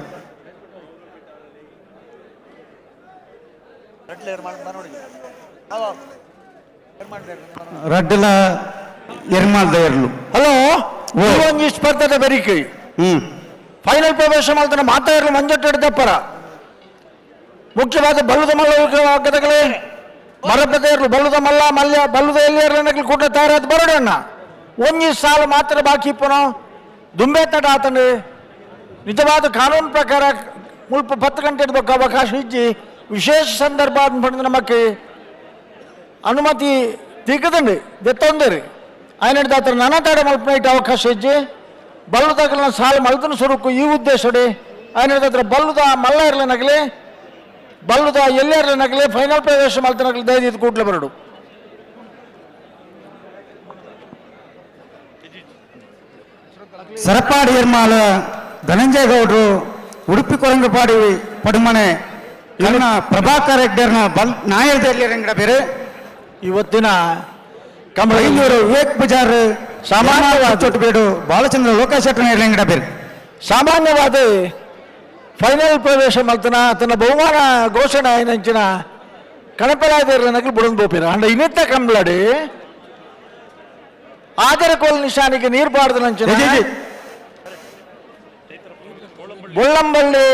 ರಡ್ಡಲ ಎರ್ಮಾಲ್ ದಯರ್ಲು. ಹಲೋ, ಒಂಜಿ ಸ್ಪರ್ಧೆದ ಬೆರಿಕೆ ಫೈನಲ್ ಪ್ರವೇಶ ಮಾಡ್ತಾನೆ ಮಾತಾಡಲು ಮಂಜೊಟ್ಟು ಹಿಡಿದಪ್ಪರ ಮುಖ್ಯವಾದ ಬಲ್ಲದ ಮಲ್ಲ ಗದಗಲೇ ಮರಪದ ಇರಲು ಬಲ್ಲದ ಮಲ್ಲ ಮಲ್ಯ ಬಲ್ಲದ ಎಲ್ಲಿ ಇರಲು ಕೂಟ ತಯಾರಾದ ಬರೋಡಣ್ಣ ಒಂಜಿ ಸಾಲು ಮಾತ್ರ ಬಾಕಿ ಇಪ್ಪನು ದುಂಬೆ ತಡ ಆತನು ನಿಜವಾದ ಕಾನೂನು ಪ್ರಕಾರ ಮುಲ್ಪ 10 ಗಂಟೆ ಇಡಬೇಕು ಅವಕಾಶ ಇಜ್ಜಿ ವಿಶೇಷ ಸಂದರ್ಭ ಪಡೆದು ನಮಕ್ಕೆ ಅನುಮತಿ ತಿಕ್ಕದಂడి ದೆತ್ತೊಂದರಿ ఆయన ದಾತ್ರ ನಾನಾ ತಾಡ ಮಲ್ಪನ ಇಟ್ಟು ಅವಕಾಶ ಇಜ್ಜಿ ಬಲ್ಲದಾಗಲ ಸಾಲು ಮಲ್ತನ ಸುರುಕು ಈ ಉದ್ದೇಶಡಿ ఆయన ದಾತ್ರ ಬಲ್ಲದ ಮಲ್ಲ ಇರಲನಗಲಿ ಬಲ್ಲದ ಎಲ್ಲೇ ಇರಲನಗಲಿ ಫೈನಲ್ ಪ್ರವೇಶ ಮಲ್ತನಗಲಿ ದಯದಿದ್ದು ಕೂಡ್ಲೆ ಬರಡು. ಸರಪಾಡಿ ಎರ್ಮಾಲ ಧನಂಜಯ ಗೌಡ್ರು ಉಡುಪಿ ಕೊರಂಗಪಾಡಿ ಪಡುಮನೆ ಕರ್ಣ ಪ್ರಭಾಕರ್ ಹೆಗ್ಡೆರ್ನ ಬಲ್ ನಾಯರ್ದಲ್ಲಿ ರಂಗಡ ಬೇರೆ ಇವತ್ತಿನ ಕಮಲೂರು ವಿವೇಕ್ ಪೂಜಾರ್ ಸಾಮಾನ್ಯವಾದ ಬೇಡು ಬಾಲಚಂದ್ರ ಲೋಕಶೆಟ್ಟನ ರಂಗಡ ಬೇರೆ ಸಾಮಾನ್ಯವಾದ ಫೈನಲ್ ಪ್ರವೇಶ ಮಲ್ತನ ತನ್ನ ಬಹುಮಾನ ಘೋಷಣೆ అయినంచిన ಕಣಪರಾಜರನಗಲು ಬುಡನ್ ಬೋಪಿರ ಅಂಡ ಇನ್ನಿತ್ತ ಕಂಬ್ಲಡಿ ಆದರ ಕೋಲ್ ನಿಶಾನಿಗೆ ನೀರು ಬಾರ್ದನಂಚಿನ ಬೊಳ್ಳಂಬಳ್ಳಿ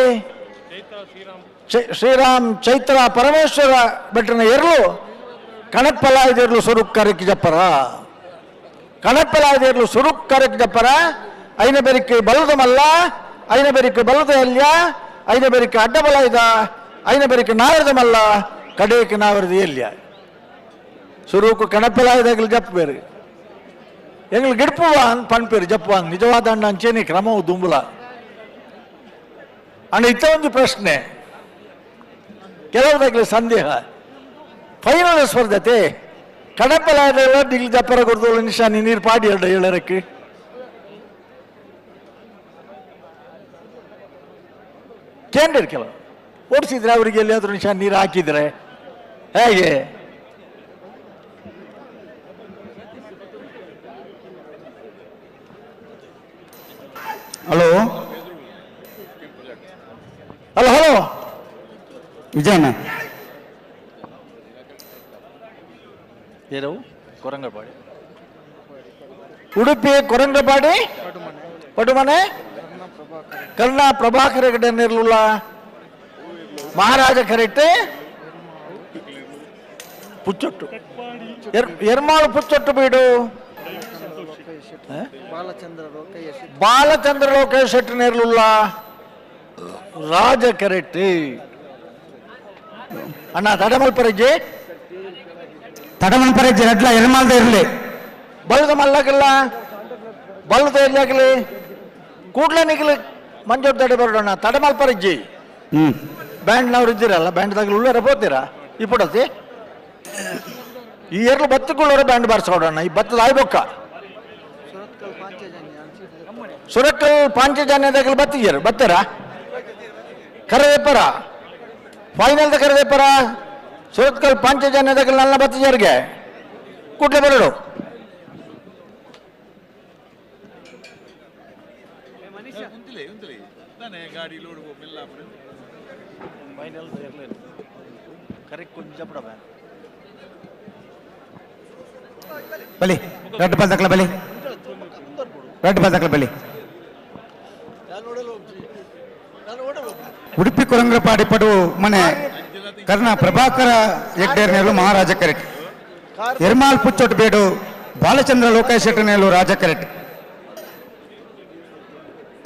ಶ್ರೀರಾಮ್ ಚೈತ್ರ ಪರಮೇಶ್ವರ ಭಟ್ರನ ಎರಲು ಕಣಪ್ಪಲಾಯದೇರ್ಲು ಸ್ವರೂಪ್ ಕರಕ್ಕೆ ಜಪ್ಪರ ಕಣಪ್ಪಲಾಯದೇರ್ಲು ಸ್ವರೂಪ್ ಕರಕ್ಕೆ ಜಪ್ಪರ ಐನ ಬೆರಿಕೆ ಬಲದ ಮಲ್ಲ ಐನ ಬೆರಿಕೆ ಬಲದ ಎಲ್ಯ ಐನ ಬೆರಿಕೆ ಅಡ್ಡ ಬಲ ಇದ ಐನ ಬೆರಿಕೆ ನಾವರದ ಮಲ್ಲ ಕಡೇಕೆ ನಾವರದ ಎಲ್ಯ ಸುರೂಕು ಕಣಪ್ಪಲಾಯದಾಗಲಿ ಜಪ್ಪ ಬೇರೆ ಎಂಗ್ಳು ಗಿಡ್ಪುವ ಪನ್ಪೇರು ಜಪ್ಪುವ ನಿಜವಾದ ಅಣ್ಣ ಅಂಚೇನೆ ಕ್ರಮವು ದುಂಬುಲ ಅಣ್ಣ ಇತ್ತ ಒಂದು ಪ್ರಶ್ನೆ ಕೆಲವದಾಗಲಿ ಸಂದೇಹ ಫೈನಲ್ ಸ್ಪರ್ಧತೆ ಕಡಪಲಾದೆಲ್ಲ ದಿಲ್ ಜಪ್ಪರ ಕೊಡ್ದೋಳು ನಿಶಾನಿ ನೀರು ಪಾಡಿ ಎರಡು ಏಳರಕ್ಕೆ ಕೇಂದ್ರ ಕೆಲವು ಓಡಿಸಿದ್ರೆ ಅವರಿಗೆ ಎಲ್ಲಿಯಾದ್ರೂ ನಿಮಿಷ ನೀರು ಹಾಕಿದ್ರೆ ಹೇಗೆ? Hello hello hello ವಿಜಯಣ್ಣ ಏನವು ಕೊರಂಗಪಾಡಿ, ಉಡುಪಿ ಕೊರಂಗಪಾಡಿ ಪಡುಮನೆ ಕರ್ಣ ಪ್ರಭಾಕರ ಹೆಗಡೆ ನಿರ್ಲುಲ್ಲ ಮಹಾರಾಜ ಕರೆಕ್ಟ್ ಪುಚ್ಚೊಟ್ಟು ಎರ್ಮಾಳು ಪುಚ್ಚೊಟ್ಟು ಬೀಡು ಬಾಲಚಂದ್ರ ಲೋಕೇಶ್ ಶೆಟ್ಟಿ ನೇರ್ಲುಲ್ಲ ರಾಜ ಕರೆಕ್ಟ್. ಅಣ್ಣ ತಡಮಲ್ಪರಜ್ಜಿ ತಡಮಲ್ಪರಜ್ಜಿ ರಡ್ಲ ಎರ್ಮಾಲ್ದ ಇರಲಿ ಬಲ್ದ ಮಲ್ಲಗಲ್ಲ ಬಲ್ದ ಇರ್ಲಾಗಲಿ ಕೂಡ್ಲೆ ನಿಗಲಿ ಮಂಜೂರು ತಡೆ ಬರೋಣ ತಡಮಲ್ಪರಜ್ಜಿ. ಬ್ಯಾಂಡ್ನವ್ರು ಇದ್ದೀರಲ್ಲ, ಬ್ಯಾಂಡ್ದಾಗ ಉಳ್ಳಾರ ಬೋತೀರಾ ಈ ಪುಡತಿ ಈ ಎರಡು ಬತ್ತಕೊಳ್ಳೋರ ಬ್ಯಾಂಡ್ ಬಾರಿಸೋಡೋಣ. ಈ ಭತ್ತದ ಆಯ್ಬೊಕ್ಕ ಸುರಕ್ಕಲ್ ಪಾಂಚಜನ್ಯದಾಗ ಬತ್ತಿದ್ಯಾರ ಬತ್ತಾರ ಕರೆದೇಪರ ಫೈನಲ್ದ ಕರೆದೇಪರ ಸುರತ್ಕಲ್ ಪಾಂಚಜನ್ಯದಾಗ ನನ್ನ ಬತ್ತಿಜರಿಗೆ ಕೂಡ್ಲೆ ಬರೋಡು. ಬಲಿ ರೆಡ್ ಬಾಲ್ ತಕಲ ಬಲಿ ರೆಡ್ ಬಾಲ್ ತಕಲ ಬಲಿ. ಉಡುಪಿ ಕೊರಂಗಪಾಡಿ ಪಡು ಮನೆ ಕರ್ಣ ಪ್ರಭಾಕರ ಹೆಗ್ಡೇರ್ನೇಲು ಮಹಾರಾಜ ಕರೆಟ್, ಎರ್ಮಾಲ್ ಪುಚ್ಚೊಟ್ಟು ಬೇಡು ಬಾಲಚಂದ್ರ ಲೋಕೇಶ್ ಶೆಟ್ಟರ್ನೇಲು ರಾಜ ಕರೆಟ್,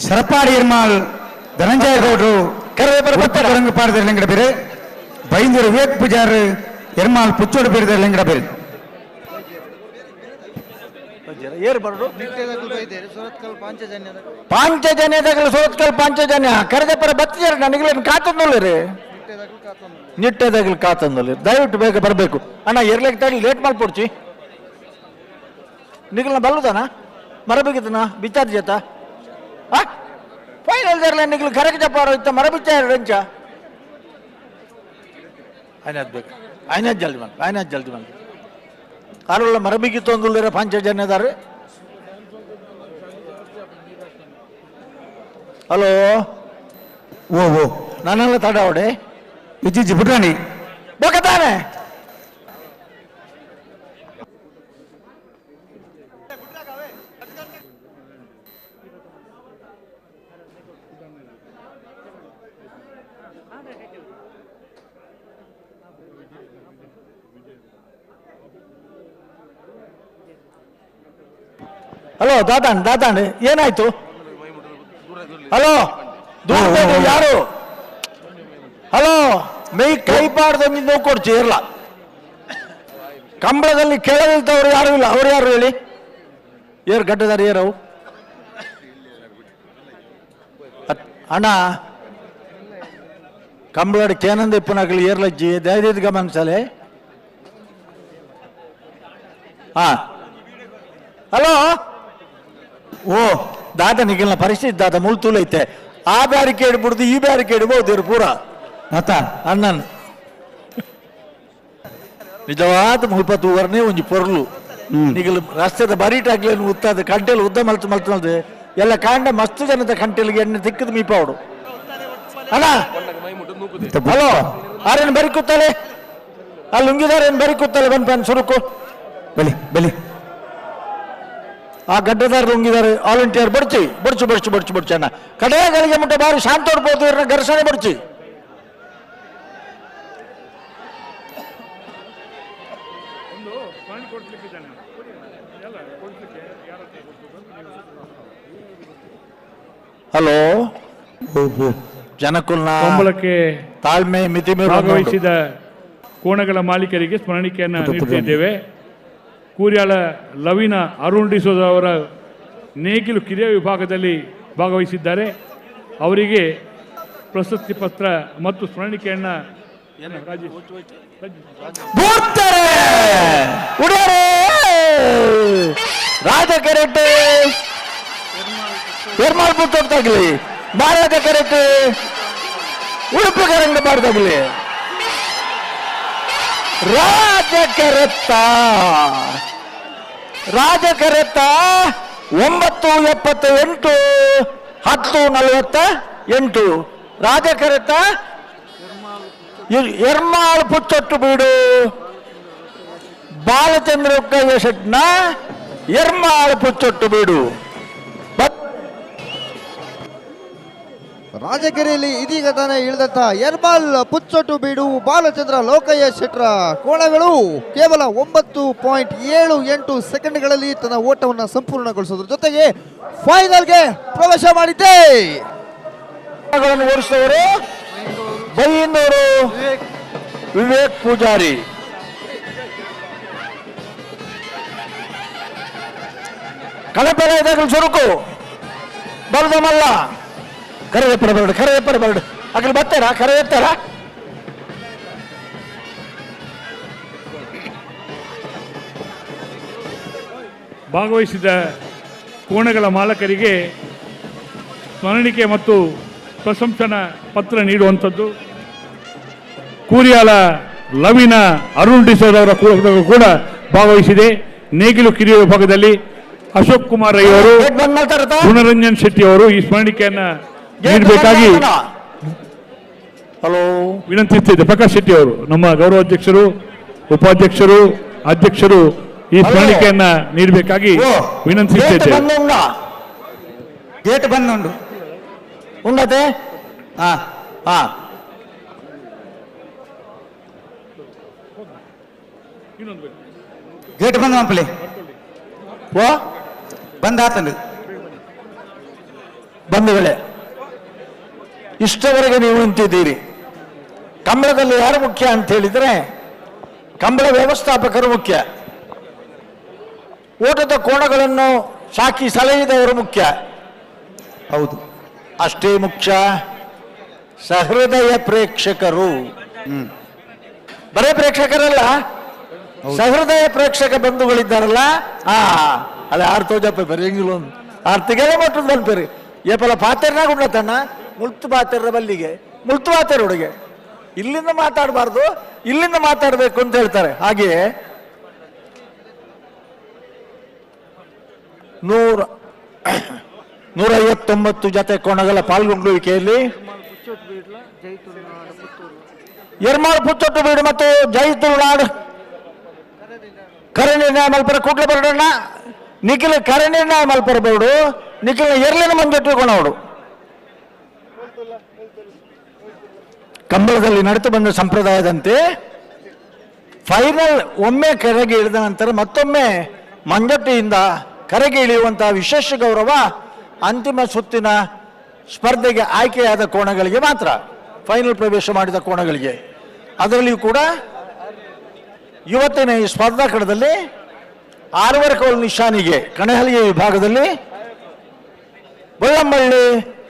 ಸರಪಾಡಿ ಎರ್ಮಾಲ್ ಧನಂಜಯ ಗೌಡ್ರು ಕೊರಂಗಪಾಡದ ಲಿಂಗಡ ಬೇರೆ, ಬೈಂದೂರು ವಿವೇಕ್ ಪೂಜಾರ್ ಎರ್ಮಾಲ್ ಪುಚ್ಚೋಡು ಬೇಡದ ಲಿಂಗಡ ಬೇರೆ. ಪಾಂಚಜನ್ಯದಾಗಲ ಸೋತ್ಕಲ್ ಪಾಂಚಜನ್ಯ ಕರೆದಪ್ಪರ ಬತ್ತಿಜರ ನನಗೆ ಕಾತಂದೊಳ್ಳಿರಿ ನಿಟ್ಟೆದಾಗಲಿ ಕಾತಂದೊಳ್ಳಿ. ದಯವಿಟ್ಟು ಬೇಗ ಬರಬೇಕು ಅಣ್ಣ. ಎರ್ಲಿಕ್ಕೆ ತಡಿ ಲೇಟ್ ಮಾಡ್ಕೊಡ್ಚಿ ನಿಗಲ್ನ ಬಲ್ಲುದಾನ ಮರಬೇಕಿತ್ತನ ಬಿಚ್ಚಾರ್ಜ್ ಆತ ಫೈನಲ್ ಜರ್ಲೆ ನಿಗಲು ಕರೆಕ್ ಜಪ್ಪಾರ ಇತ್ತ ಮರ ಬಿಚ್ಚಾರ ರೆಂಚ ಆಯ್ನಾದ್ ಬೇಕು ಆಯ್ನಾದ್ ಜಲ್ದಿ ಬಂದು ಆಯ್ನಾದ್ ಜಲ್ದಿ ಬಂದು ಕಾರುಳ್ಳ ಮರಬಿಗಿತ್ತು ಅಂದುಳ್ಳಿರ ಪಾಂಚಜನ್ಯದಾರ. ಹಲೋ ಓ ಓ ನಾನೆಲ್ಲ ತಡ ಅವಡೆ ಇಜ್ಜಿ ಬಿಡ್ರಾಣಿ ಬೇಕಾನೆ. ಹಲೋ ದಾದಾಣ್ ದಾದಾಣ್ ಏನಾಯ್ತು? ಹಲೋ ದೂರ ಯಾರು? ಹಲೋ ಮೈ ಕೈ ಪಾಡ್ದೊಂದು ನೋವು ಕೊಡ್ಚಿ ಇರಲ್ಲ. ಕಂಬಳದಲ್ಲಿ ಕೆಳಗಿಲ್ತವ್ರು ಯಾರು ಇಲ್ಲ. ಅವ್ರು ಯಾರು ಹೇಳಿ? ಏರ್ ಗಡ್ಡದಾರ ಏರವು ಅಣ್ಣ ಕಂಬಳಡ್ ಕೇನಂದ ಇಪ್ಪನಾಗಲಿ ಏರ್ಲಜ್ಜಿ ದಯದಿದ್ ಗಮನಿಸಲೆ. ಹಾ ಹಲೋ ಓ ದಾದ ನಿಗಲ್ನ ಪರಿಸ್ಥಿತಿ ದಾದ ಮುಳ್ತೂಲೈತೆ. ಆ ಬ್ಯಾರಿಕೇಡ್ ಬಿಡ್ದು ಈ ಬ್ಯಾರಿಕೇಡ್ ಹೋದಿರು ಪೂರ ಮತ್ತ ಅಣ್ಣನ್ ನಿಜವಾದ ಮುಲ್ಪತ್ತು ವರ್ಣೆ ಒಂಜಿ ಪೊರ್ಲು ನಿಗಲು ರಸ್ತೆದ ಬರೀಟಾಗ್ಲೇನು ಉತ್ತಾದ ಕಂಟೆಲ್ ಉದ್ದ ಮಲ್ತು ಮಲ್ತು ಮಲ್ತು ಎಲ್ಲ ಕಾಂಡ ಮಸ್ತು ಜನದ ಕಂಟೆಲ್ಗೆ ಎಣ್ಣೆ ತಿಕ್ಕದ ಮೀಪಾವಡು ಅಣ್ಣ. ಹಲೋ ಆರೇನು ಬರಿ ಕೂತಾಳೆ ಅಲ್ಲಿ ನುಂಗಿದಾರೇನು ಬರಿ ಕೂತಾಳೆ ಬಂದ್ ಸುರುಕು ಬಲಿ ಬಲಿ ಆ ಗಡ್ಡದಾರರು ನುಂಗಿದ್ದಾರೆ ವಾಲಂಟಿಯರ್ ಬಡ್ಚಿ ಬಡ್ಚು ಬಡ್ಚು ಬಡ್ಚು ಬಡ್ಚು ಅಣ್ಣ ಕಡೆಗಳಿಗೆ ಮುಟ್ಟ ಬಾರಿ ಶಾಂತ ಹೊಡ್ಬೋದು ಇವ್ರನ್ನ ಘರ್ಷಣೆ ಬಡ್ಚಿ. ಹಲೋ ಜನಕುಲ್ನ ಕಂಬಳಕ್ಕೆ ತಾಳ್ಮೆ ಮಿತಿ ಮೀರಿ ಭಾಗವಹಿಸಿದ ಕೋಣಗಳ ಮಾಲೀಕರಿಗೆ ಸ್ಮರಣಿಕೆಯನ್ನು ನೀಡುತ್ತಿದ್ದೇವೆ. ಕೂರ್ಯಾಳ ಲವಿನ ಅರುಣ್ ಡಿಸೋಜ ಅವರ ನೇಗಿಲು ಕಿರಿಯ ವಿಭಾಗದಲ್ಲಿ ಭಾಗವಹಿಸಿದ್ದಾರೆ. ಅವರಿಗೆ ಪ್ರಶಸ್ತಿ ಪತ್ರ ಮತ್ತು ಸ್ಮರಣಿಕೆಯನ್ನು ರಾಜ ಕರೆಕ್ಟ್ ಮಹಾರಾಜ ಕರೆಕ್ಟ್. Udupi ಕರಂಗ ಬಾರ್ದಾಗಲಿ ರಾಜಕರೆತ್ತ ರಾಜಕರೆತ್ತ 9:78 10:48 ರಾಜಕರೆತ್ತ ಎರ್ಮಾಳು ಪುಚ್ಚೊಟ್ಟು ಬೀಡು ಬಾಲಚಂದ್ರ ಉಕ್ಕಯ್ಯ ಶೆಟ್ನ ಎರ್ಮಾಳು ಪುಚ್ಚೊಟ್ಟು ಬೀಡು. ರಾಜಕೆರೆಯಲ್ಲಿ ಇದೀಗ ತಾನೇ ಇಳಿದಂತ ಎರ್ಮಾಲ್ ಪುಚ್ಚೊಟ್ಟು ಬೀಡು ಬಾಲಚಂದ್ರ ಲೋಕಯ್ಯ ಶೆಟ್ರ ಕೋಣಗಳು ಕೇವಲ 9.78 ಸೆಕೆಂಡ್ಗಳಲ್ಲಿ ತನ್ನ ಓಟವನ್ನು ಸಂಪೂರ್ಣಗೊಳಿಸೋದ್ರ ಜೊತೆಗೆ ಫೈನಲ್ಗೆ ಪ್ರವೇಶ ಮಾಡಿದ್ದೆ. ಓಡಿಸಿದವರು ಬೈಯನ್ನೂರು ವಿವೇಕ್ ಪೂಜಾರಿ. ಕಳಪೆರ ಸುರುಕು ಬರದಮಲ್ಲ ಕರೆಯಪ್ಪರ ಬರಡು ಕರೆಯಪ್ಪರ ಬರಡು ಅಗಲ್ ಬರ್ತಾರ ಕರೆ ಎತ್ತಾರ. ಭಾಗವಹಿಸಿದ ಕೋಣಗಳ ಮಾಲಕರಿಗೆ ಸ್ಮರಣಿಕೆ ಮತ್ತು ಪ್ರಶಂಸನ ಪತ್ರ ನೀಡುವಂಥದ್ದು. ಕೂರಿಯಾಲ ಲವಿನ ಅರುಣ್ ಡಿಸೋದವರ ಕೂಡ ಭಾಗವಹಿಸಿದೆ. ನೇಗಿಲು ಕಿರಿಯ ವಿಭಾಗದಲ್ಲಿ ಅಶೋಕ್ ಕುಮಾರ್ ರೈ ಅವರು, ಗುಣರಂಜನ್ ಶೆಟ್ಟಿ ಅವರು ಈ ಸ್ಮರಣಿಕೆಯನ್ನ ನೀಡಬೇಕಾಗಿ ವಿನಂತಿಸುತ್ತಿದ್ದೆ. ಪ್ರಕಾಶ್ ಶೆಟ್ಟಿ ಅವರು ನಮ್ಮ ಗೌರವಾಧ್ಯಕ್ಷರು, ಉಪಾಧ್ಯಕ್ಷರು, ಅಧ್ಯಕ್ಷರು ಈ ಸ್ಮರಣಿಕೆಯನ್ನ ನೀಡಬೇಕಾಗಿ ವಿನಂತಿಸುತ್ತಿದ್ದೇವೆ. ಗೇಟ್ ಬಂದುಂಡು ಉಂಡತೆ ಹಾ ಹಾ ಗೇಟ್ ಬಂದು ಮಂಪಲಿ ಓ ಬಂದಾತಂದು. ಬಂಧುಗಳೇ, ಇಷ್ಟವರೆಗೆ ನೀವು ನಿಂತಿದ್ದೀರಿ. ಕಂಬಳದಲ್ಲಿ ಯಾರು ಮುಖ್ಯ ಅಂತ ಹೇಳಿದರೆ ಕಂಬಳ ವ್ಯವಸ್ಥಾಪಕರು ಮುಖ್ಯ, ಓಟದ ಕೋಣಗಳನ್ನು ಸಾಕಿ ಸಲಹಿದವರು ಮುಖ್ಯ. ಹೌದು, ಅಷ್ಟೇ ಮುಖ್ಯ ಸಹೃದಯ ಪ್ರೇಕ್ಷಕರು. ಬರೇ ಪ್ರೇಕ್ಷಕರಲ್ಲ, ಸಹೃದಯ ಪ್ರೇಕ್ಷಕ ಬಂಧುಗಳಿದ್ದಾರಲ್ಲ. ಅಲ್ಲ ಆರು ತೋಜಪ್ಪ ಬರೀ ಎಂಗಿಲ್ಲ ಆರು ತಿಂಗಳೇ ಮಟ್ಟು ಬಂದ್ಪೇರಿ ಏಪಲ ಪಾತೆರ್ನಾಗ ಉಂಡತಣ್ಣ ಮುಳ್ತು ಪಾತೆರ ಬಲ್ಲಿಗೆ ಮುಳ್ತು ಪಾತೆರ ಹುಡುಗೆ ಇಲ್ಲಿಂದ ಮಾತಾಡಬಾರ್ದು, ಇಲ್ಲಿಂದ ಮಾತಾಡಬೇಕು ಅಂತ ಹೇಳ್ತಾರೆ. ಹಾಗೆಯೇ 159 ಜತೆ ಕೋಣಗಳ ಪಾಲ್ಗೊಳ್ಳುವಿಕೆಯಲ್ಲಿ ಎರ್ಮಾಳು ಪುತ್ತೊಟ್ಟು ಬೀಡು ಮತ್ತು ಜೈ ತುಳುನಾಡು ಕರೆ ನಿರ್ಣಯ ಮಲ್ಪರ ಕೂಡ್ಲೆ ಬರಡಣ್ಣ ನಿಖಿಲ್ ಕರೆ ನಿರ್ಣಯ ಮಲ್ಪರ ಬೋರ್ಡು ನಿಖಿಲ್ ಎರ್ಲಿನ ಮಂಜೊಟ್ಟು ಕೊಣವಡು. ಕಂಬಳದಲ್ಲಿ ನಡೆದು ಬಂದ ಸಂಪ್ರದಾಯದಂತೆ ಫೈನಲ್ ಒಮ್ಮೆ ಕರೆಗೆ ಇಳಿದ ನಂತರ ಮತ್ತೊಮ್ಮೆ ಮಂಜಟ್ಟಿಯಿಂದ ಕರೆಗೆ ಇಳಿಯುವಂತಹ ವಿಶೇಷ ಗೌರವ ಅಂತಿಮ ಸುತ್ತಿನ ಸ್ಪರ್ಧೆಗೆ ಆಯ್ಕೆಯಾದ ಕೋಣಗಳಿಗೆ ಮಾತ್ರ, ಫೈನಲ್ ಪ್ರವೇಶ ಮಾಡಿದ ಕೋಣಗಳಿಗೆ. ಅದರಲ್ಲಿಯೂ ಕೂಡ ಇವತ್ತಿನ ಈ ಸ್ಪರ್ಧಾ ಕಣದಲ್ಲಿ 6.25 ಕೋಲು ನಿಶಾನಿಗೆ ಕಣಹಲಿಗೆ ವಿಭಾಗದಲ್ಲಿ ಬೊಳ್ಳಂಬಳ್ಳಿ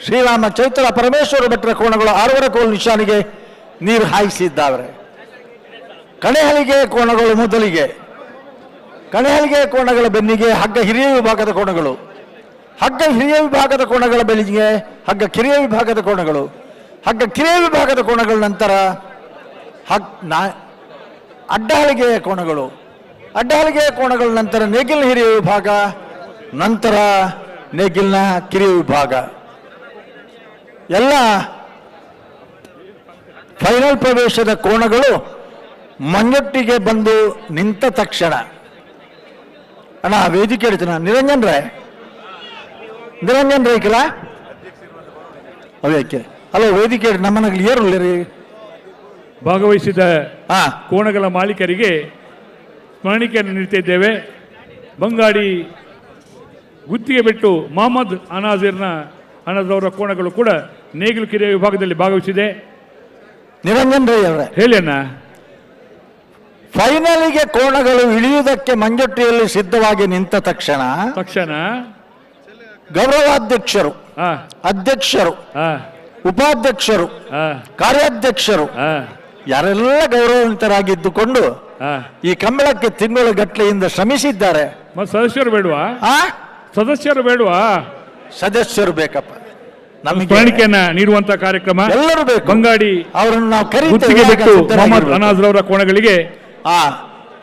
ಶ್ರೀರಾಮ ಚೈತ್ರ ಪರಮೇಶ್ವರ ಭಟ್ರ ಕೋಣಗಳು 6.25 ಕೋಲು ನಿಶಾನಿಗೆ ನೀರು ಹಾಯಿಸಿದ್ದಾರೆ. ಕಣಹಲಿಗೆ ಕೋಣಗಳು ಮೊದಲಿಗೆ, ಕಣಹಲಿಗೆ ಕೋಣಗಳ ಬೆನ್ನಿಗೆ ಹಗ್ಗ ಹಿರಿಯ ವಿಭಾಗದ ಕೋಣಗಳು, ಹಗ್ಗ ಹಿರಿಯ ವಿಭಾಗದ ಕೋಣಗಳ ಬೆನ್ನಿಗೆ ಹಗ್ಗ ಕಿರಿಯ ವಿಭಾಗದ ಕೋಣಗಳು, ಹಗ್ಗ ಕಿರಿಯ ವಿಭಾಗದ ಕೋಣಗಳ ನಂತರ ಅಡ್ಡಹಲಿಗೆಯ ಕೋಣಗಳು, ಅಡ್ಡಹಲಿಗೆಯ ಕೋಣಗಳ ನಂತರ ನೇಗಿಲಿನ ಹಿರಿಯ ವಿಭಾಗ, ನಂತರ ನೇಗಿಲಿನ ಕಿರಿಯ ವಿಭಾಗ. ಎಲ್ಲ ಫೈನಲ್ ಪ್ರವೇಶದ ಕೋಣಗಳು ಮಂಜೊಟ್ಟಿಗೆ ಬಂದು ನಿಂತ ತಕ್ಷಣ ಅಣ್ಣ ವೇದಿಕೆ ಹೇಳ್ತೀನ ನಿರಂಜನ್ ರೈ, ನಿರಂಜನ್ ರೈ ಕಿಲ ಅವಕ್ಕೆ ಅಲ್ಲ ವೇದಿಕೆ ನಮ್ಮನಾಗಲಿ ಏರುಲ್ಲ ರೀ. ಭಾಗವಹಿಸಿದ ಕೋಣಗಳ ಮಾಲೀಕರಿಗೆ ಸ್ಮರಣಿಕೆಯನ್ನು ನೀಡುತ್ತಿದ್ದೇವೆ. ಬಂಗಾಡಿ ಗುತ್ತಿಗೆ ಬಿಟ್ಟು ಮೊಹಮ್ಮದ್ ಅನಾಜಿರ್ನ ಅನಾಜ್ ಕೋಣಗಳು ಕೂಡ ನೇಗಿಲು ಕಿರಿಯ ವಿಭಾಗದಲ್ಲಿ ಭಾಗವಹಿಸಿದೆ. ನಿರಂಜನ್ ರೈ ಅವರೇ ಹೇಳಿ ಅಣ್ಣ, ಫೈನಲಿಗೆ ಕೋಣಗಳು ಇಳಿಯುವುದಕ್ಕೆ ಮಂಜೊಟ್ಟಿಯಲ್ಲಿ ಸಿದ್ಧವಾಗಿ ನಿಂತ ತಕ್ಷಣ ಗೌರವಾಧ್ಯಕ್ಷರು, ಅಧ್ಯಕ್ಷರು, ಉಪಾಧ್ಯಕ್ಷರು, ಕಾರ್ಯಾಧ್ಯಕ್ಷರು ಯಾರೆಲ್ಲ ಗೌರವಾನ್ವಿತರಾಗಿದ್ದುಕೊಂಡು ಈ ಕಂಬಳಕ್ಕೆ ತಿಂಗಳ ಗಟ್ಟಲೆಯಿಂದ ಶ್ರಮಿಸಿದ್ದಾರೆ. ಸದಸ್ಯರು ಬೇಡವಾ? ಸದಸ್ಯರು ಬೇಡವಾ? ಸದಸ್ಯರು ಬೇಕಪ್ಪ. ನಮಗೆ ಸ್ಮರಣಿಕೆಯನ್ನ ನೀಡುವಂತಹ ಕಾರ್ಯಕ್ರಮ. ಎಲ್ಲರೂ ಬೇಕು. ಬಂಗಾಡಿ ಅವರನ್ನು ನಾವು ಕರೀತೇವೆ. ಗುತ್ತಿಗೆ ಬಿಟ್ಟು ಸಿದ್ಧರಾಗಿರ್ಬೇಕು. ಮೊಹಮ್ಮದ್ ಅನಾಜ್ರವರ ಕೋಣಗಳಿಗೆ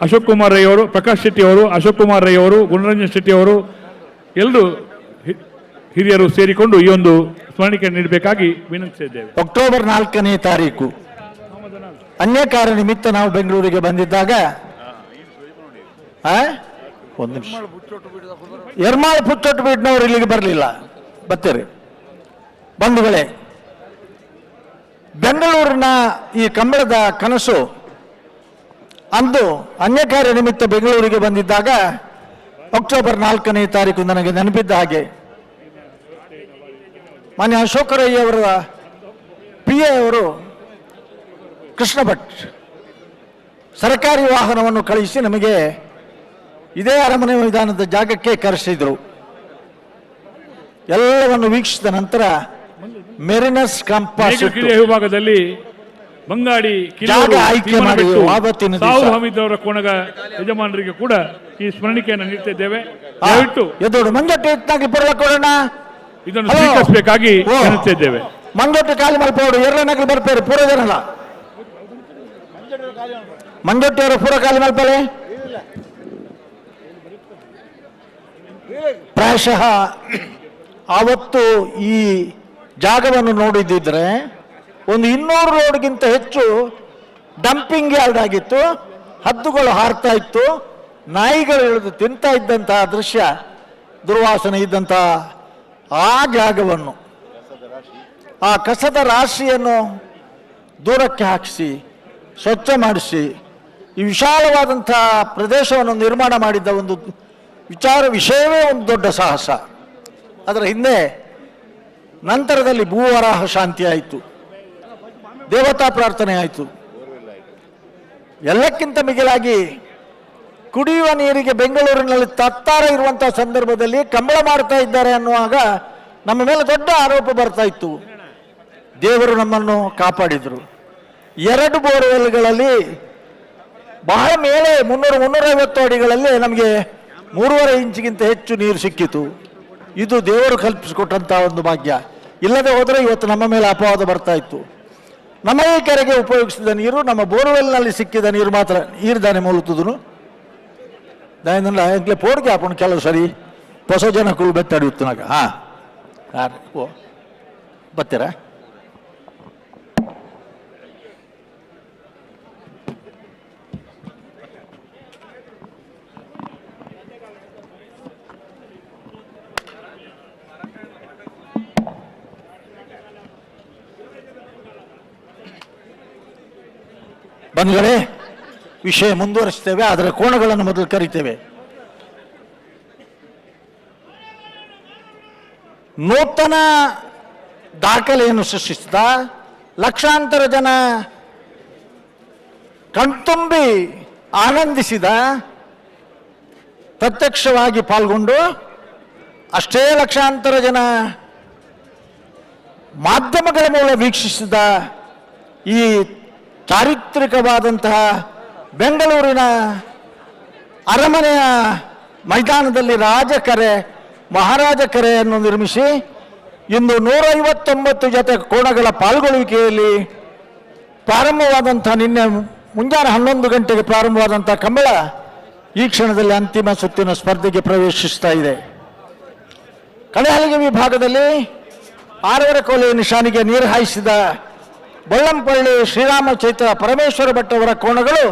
ಅಶೋಕ್ ಕುಮಾರ್ ರೈ ಅವರು, ಪ್ರಕಾಶ್ ಶೆಟ್ಟಿ ಅವರು, ಅಶೋಕ್ ಕುಮಾರ್ ರೈ ಅವರು, ಗುಣರಂಜನ್ ಶೆಟ್ಟಿ ಅವರು ಎಲ್ಲರೂ ಹಿರಿಯರು ಸೇರಿಕೊಂಡು ಈ ಒಂದು ಸ್ಮರಣಿಕೆ ನೀಡಬೇಕಾಗಿ ವಿನಂತಿಸಿದ್ದೇವೆ. ಅಕ್ಟೋಬರ್ 4ನೇ ತಾರೀಕು ಅನ್ಯಕಾರ ನಿಮಿತ್ತ ನಾವು ಬೆಂಗಳೂರಿಗೆ ಬಂದಿದ್ದಾಗ ಒಂದು ನಿಮಿಷ, ಎರ್ಮಾಳ್ ಪುಚ್ಚೊಟ್ಟು ಬೀಟ್ನವರು ಇಲ್ಲಿಗೆ ಬರಲಿಲ್ಲ. ಬರ್ತೀರಿ ಬಂಧುಗಳೇ, ಬೆಂಗಳೂರಿನ ಈ ಕಂಬಳದ ಕನಸು ಅಂದು ಅನ್ಯಕಾರ್ಯ ನಿಮಿತ್ತ ಬೆಂಗಳೂರಿಗೆ ಬಂದಿದ್ದಾಗ ಅಕ್ಟೋಬರ್ 4ನೇ ತಾರೀಕು ನನಗೆ ನೆನಪಿದ್ದ ಹಾಗೆ ಮಾನ್ಯ ಅಶೋಕರಯ್ಯವರ ಪಿ ಎ ಅವರು ಕೃಷ್ಣ ಭಟ್ ಸರ್ಕಾರಿ ವಾಹನವನ್ನು ಕಳುಹಿಸಿ ನಮಗೆ ಇದೇ ಅರಮನೆ ಮೈದಾನದ ಜಾಗಕ್ಕೆ ಕರೆಸಿದರು. ಎಲ್ಲವನ್ನು ವೀಕ್ಷಿಸಿದ ನಂತರ ಮೆರಿನಸ್ ಕಂಪಾಸ್ ವಿಭಾಗದಲ್ಲಿ ಬಂಗಾಡಿ ಜಾಗ ಆಯ್ಕೆ ಮಾಡಿ ಆವತ್ತಿನ ದಿವಸ. ಸಾವು ಹಮೀದ್ ಅವರ ಕೋಣಗ ಯಜಮಾನರಿಗೆ ಕೂಡ ಈ ಸ್ಮರಣಿಕೆಯನ್ನು ನೀಡ್ತಿದ್ದೇವೆ. ದಯವಿಟ್ಟು ಎದ್ದೋಡು ಮಂಜೊಟ್ಟು ಇತ್ತಾಗಿ ಪೂರ್ವ ಕೊಡೋಣ, ಇದನ್ನು ಸ್ವೀಕರಿಸಬೇಕಾಗಿ ವಿನಂತಿಸಿದ್ದೇವೆ. ಮಂಜೊಟ್ಟು ಖಾಲಿ ಮಲ್ಪೋಡು, ಎರಡನೇ ಬರ್ತಾರೆ ಪೂರ ಜನಲ್ಲ. ಮಂಜೊಟ್ಟಿಯವರು ಪೂರ ಖಾಲಿ ಮಲ್ಪಲೆ. ಪ್ರಾಯಶಃ ಆವತ್ತು ಈ ಜಾಗವನ್ನು ನೋಡಿದ್ದಿದ್ರೆ ಒಂದು 200 ರೋಡ್ಗಿಂತ ಹೆಚ್ಚು ಡಂಪಿಂಗ್ ಯಾರ್ಡ್ ಆಗಿತ್ತು. ಹದ್ದುಗಳು ಹಾರ್ತಾ ಇತ್ತು, ನಾಯಿಗಳು ಇಳಿದು ತಿಂತಾ ಇದ್ದಂತಹ ದೃಶ್ಯ, ದುರ್ವಾಸನೆ ಇದ್ದಂತಹ ಆ ಜಾಗವನ್ನು, ಆ ಕಸದ ರಾಶಿಯನ್ನು ದೂರಕ್ಕೆ ಹಾಕಿಸಿ ಸ್ವಚ್ಛ ಮಾಡಿಸಿ ಈ ವಿಶಾಲವಾದಂಥ ಪ್ರದೇಶವನ್ನು ನಿರ್ಮಾಣ ಮಾಡಿದ್ದ ಒಂದು ವಿಚಾರ ವಿಷಯವೇ ಒಂದು ದೊಡ್ಡ ಸಾಹಸ. ಅದರ ಹಿಂದೆ ನಂತರದಲ್ಲಿ ಭೂವರಾಹ ಶಾಂತಿ ಆಯಿತು, ದೇವತಾ ಪ್ರಾರ್ಥನೆ ಆಯಿತು. ಎಲ್ಲಕ್ಕಿಂತ ಮಿಗಿಲಾಗಿ ಕುಡಿಯುವ ನೀರಿಗೆ ಬೆಂಗಳೂರಿನಲ್ಲಿ ತತ್ತಾರ ಇರುವಂಥ ಸಂದರ್ಭದಲ್ಲಿ ಕಂಬಳ ಮಾಡ್ತಾ ಇದ್ದಾರೆ ಅನ್ನುವಾಗ ನಮ್ಮ ಮೇಲೆ ದೊಡ್ಡ ಆರೋಪ ಬರ್ತಾ ಇತ್ತು. ದೇವರು ನಮ್ಮನ್ನು ಕಾಪಾಡಿದರು. 2 ಬೋರ್ವೆಲ್ಗಳಲ್ಲಿ ಬಹಳ ಮೇಲೆ 300-350 ಅಡಿಗಳಲ್ಲಿ ನಮಗೆ 3.5 ಇಂಚಿಗಿಂತ ಹೆಚ್ಚು ನೀರು ಸಿಕ್ಕಿತು. ಇದು ದೇವರು ಕಲ್ಪಿಸಿಕೊಟ್ಟಂಥ ಒಂದು ಭಾಗ್ಯ. ಇಲ್ಲದೆ ಹೋದರೆ ಇವತ್ತು ನಮ್ಮ ಮೇಲೆ ಅಪವಾದ ಬರ್ತಾ ಇತ್ತು. ನಮ್ಮ ಈ ಕೆರೆಗೆ ಉಪಯೋಗಿಸಿದ ನೀರು ನಮ್ಮ ಬೋರ್ವೆಲ್ನಲ್ಲಿ ಸಿಕ್ಕಿದ ನೀರು ಮಾತ್ರ. ಈರ್ದಾನೆ ಮೂಲತುದನು ದಾಯಂದ್ರೆ ಎಂಕ್ಲೆ ಪೋಡ್ಗೆ ಹಾಕೊಂಡು ಕೆಲವು ಸರಿ ಹೊಸ ಜನಕ್ಕೂ ಬೆತ್ತಾಡಿಯುತ್ತನಾಗ. ಹಾಂ ಓ ಬರ್ತೀರಾ? ಬಂಧುಗಳೇ, ವಿಷಯ ಮುಂದುವರಿಸ್ತೇವೆ, ಅದರ ಕೋಣಗಳನ್ನು ಮೊದಲು ಕರಿತೇವೆ. ನೂತನ ದಾಖಲೆಯನ್ನು ಸೃಷ್ಟಿಸಿದ ಲಕ್ಷಾಂತರ ಜನ ಕಣ್ತುಂಬಿ ಆನಂದಿಸಿದ, ಪ್ರತ್ಯಕ್ಷವಾಗಿ ಪಾಲ್ಗೊಂಡು ಅಷ್ಟೇ ಲಕ್ಷಾಂತರ ಜನ ಮಾಧ್ಯಮಗಳ ಮೂಲಕ ವೀಕ್ಷಿಸಿದ ಈ ಚಾರಿತ್ರಿಕವಾದಂತಹ ಬೆಂಗಳೂರಿನ ಅರಮನೆಯ ಮೈದಾನದಲ್ಲಿ ರಾಜಕರೆ ಮಹಾರಾಜ ಕೆರೆಯನ್ನು ನಿರ್ಮಿಸಿ ಇಂದು 159 ಜೊತೆ ಕೋಣಗಳ ಪಾಲ್ಗೊಳ್ಳುವಿಕೆಯಲ್ಲಿ ಪ್ರಾರಂಭವಾದಂಥ ನಿನ್ನೆ ಮುಂಜಾನೆ 11 ಗಂಟೆಗೆ ಪ್ರಾರಂಭವಾದಂಥ ಕಂಬಳ ಈ ಕ್ಷಣದಲ್ಲಿ ಅಂತಿಮ ಸುತ್ತಿನ ಸ್ಪರ್ಧೆಗೆ ಪ್ರವೇಶಿಸ್ತಾ ಇದೆ. ಕಳೆಹಲಿಗೆ ವಿಭಾಗದಲ್ಲಿ 6.5 ಕೋಲೆ ನಿಶಾನಿಗೆ ನೀರು ಹಾಯಿಸಿದ ಬೊಳ್ಳಂಪಳ್ಳಿ ಶ್ರೀರಾಮ ಚೈತ್ರ ಪರಮೇಶ್ವರ ಭಟ್ ಅವರ ಕೋಣಗಳು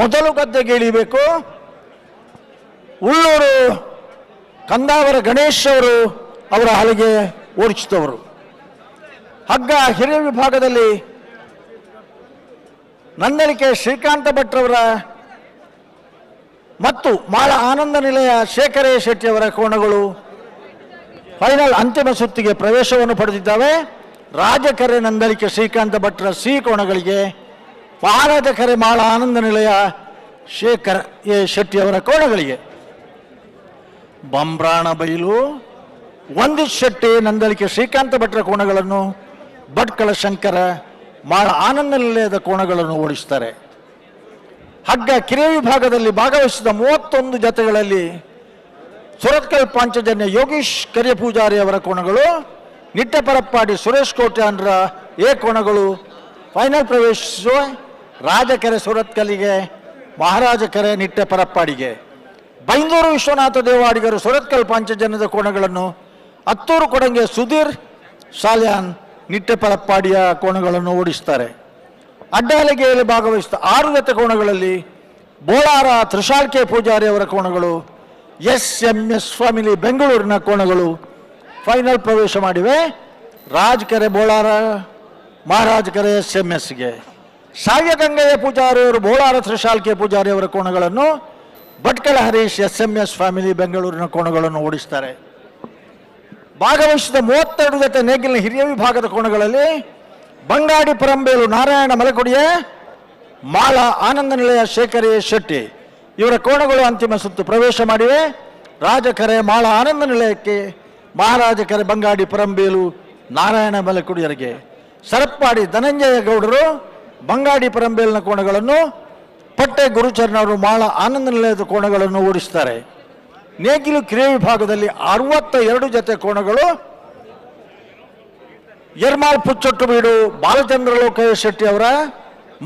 ಮೊದಲು ಗದ್ದೆಗೆ ಇಳಿಬೇಕು. ಉಳ್ಳೂರು ಕಂದಾವರ ಗಣೇಶ್ ಅವರು ಅವರ ಹಲಿಗೆ ಓಡಿಸಿದವರು. ಹಗ್ಗ ಹಿರಿಯ ವಿಭಾಗದಲ್ಲಿ ನಂದಳಿಕೆ ಶ್ರೀಕಾಂತ ಭಟ್ರವರ ಮತ್ತು ಮಾಳ ಆನಂದ ನಿಲಯ ಶೇಖರೇ ಶೆಟ್ಟಿಯವರ ಕೋಣಗಳು ಫೈನಲ್ ಅಂತಿಮ ಸುತ್ತಿಗೆ ಪ್ರವೇಶವನ್ನು ಪಡೆದಿದ್ದಾವೆ. ರಾಜಕರೆ ನಂದಳಿಕೆ ಶ್ರೀಕಾಂತ ಭಟ್ರ ಸಿ ಕೋಣಗಳಿಗೆ, ಮಹಾರಾಜಕರೆ ಮಾಳ ಆನಂದ ನಿಲಯ ಶೇಖರ್ ಎ ಶೆಟ್ಟಿಯವರ ಕೋಣಗಳಿಗೆ, ಬಂಬ್ರಾಣ ಬೈಲು ವಂದಿತ್ ಶೆಟ್ಟಿ ನಂದಳಿಕೆ ಶ್ರೀಕಾಂತ ಭಟ್ರ ಕೋಣಗಳನ್ನು, ಭಟ್ಕಳ ಶಂಕರ ಮಾಳ ಆನಂದ ನಿಲಯದ ಕೋಣಗಳನ್ನು ಓಡಿಸ್ತಾರೆ. ಹಗ್ಗ ಕಿರಿಯ ವಿಭಾಗದಲ್ಲಿ ಭಾಗವಹಿಸಿದ 31 ಜತೆಗಳಲ್ಲಿ ಸುರತ್ಕಲ್ ಪಾಂಚಜನ್ಯ ಯೋಗೀಶ್ ಕರಿಯ ಪೂಜಾರಿ ಅವರ ಕೋಣಗಳು Nitte Parappadi Suresh ಕೋಟ್ಯಾನ್ರ A ಕೋಣಗಳು final ಪ್ರವೇಶಿಸುವ. ರಾಜಕೆರೆ ಸುರತ್ಕಲಿಗೆ, ಮಹಾರಾಜಕೆರೆ ನಿಟ್ಟೆಪರಪ್ಪಾಡಿಗೆ. ಬೈಂದೂರು ವಿಶ್ವನಾಥ ದೇವಾಡಿಗರು ಸುರತ್ಕಲ್ ಪಾಂಚಜನ್ಯದ ಕೋಣಗಳನ್ನು, ಅತ್ತೂರು ಕೊಡಂಗೆ ಸುಧೀರ್ ಸಾಲ್ಯಾನ್ ನಿಟ್ಟೆಪರಪ್ಪಾಡಿಯ ಕೋಣಗಳನ್ನು ಓಡಿಸ್ತಾರೆ. ಅಡ್ಡಾಲಿಗೆಯಲ್ಲಿ ಭಾಗವಹಿಸಿದ 6 ಜೊತೆ ಕೋಣಗಳಲ್ಲಿ ಬೋಳಾರ ತ್ರಿಶಾಲ್ಕೆ ಪೂಜಾರಿ ಅವರ ಕೋಣಗಳು, SMS family ಬೆಂಗಳೂರಿನ ಕೋಣಗಳು ಫೈನಲ್ ಪ್ರವೇಶ ಮಾಡಿವೆ. ರಾಜಕೆರೆ ಬೋಳಾರ, ಮಹಾರಾಜಕೆರೆ SMSಗೆ. ಸಾವ್ಯಗಂಗೆಯ ಪೂಜಾರಿಯವರು ಬೋಳಾರ ತ್ರಿಶಾಲ್ಕೆ ಪೂಜಾರಿಯವರ ಕೋಣಗಳನ್ನು, ಭಟ್ಕಳ ಹರೀಶ್ SMS family ಬೆಂಗಳೂರಿನ ಕೋಣಗಳನ್ನು ಓಡಿಸ್ತಾರೆ. ಭಾಗವಹಿಸಿದ 32 ಜೊತೆ ನೇಗಿಲಿನ ಹಿರಿಯ ವಿಭಾಗದ ಕೋಣಗಳಲ್ಲಿ ಬಂಗಾಡಿ ಪರಂಬೇಲು ನಾರಾಯಣ ಮಲಕೊಡಿಯ, ಮಾಳ ಆನಂದ ನಿಲಯ ಶೇಖರಿ ಶೆಟ್ಟಿ ಇವರ ಕೋಣಗಳು ಅಂತಿಮ ಸುತ್ತು ಪ್ರವೇಶ ಮಾಡಿವೆ. ರಾಜಕರೆ ಮಾಳ ಆನಂದ ನಿಲಯಕ್ಕೆ, ಮಹಾರಾಜಕರೆ ಬಂಗಾಡಿ ಪರಂಬೇಲು ನಾರಾಯಣ ಮಲಕುಡಿಯರಿಗೆ. ಸರಪ್ಪಾಡಿ ಧನಂಜಯ ಗೌಡರು ಬಂಗಾಡಿ ಪರಂಬೇಲಿನ ಕೋಣಗಳನ್ನು, ಪಟ್ಟೆ ಗುರುಚರಣವರು ಮಾಳ ಆನಂದ ನಿಲಯದ ಕೋಣಗಳನ್ನು ಓಡಿಸ್ತಾರೆ. ನೇಗಿಲು ಕ್ರಿಯೆ ವಿಭಾಗದಲ್ಲಿ 62 ಜೊತೆ ಕೋಣಗಳು ಎರ್ಮಾಲ್ ಪುಚ್ಚೊಟ್ಟು ಬೀಡು ಬಾಲಚಂದ್ರ ಲೋಕಯ್ಯ ಶೆಟ್ಟಿ ಅವರ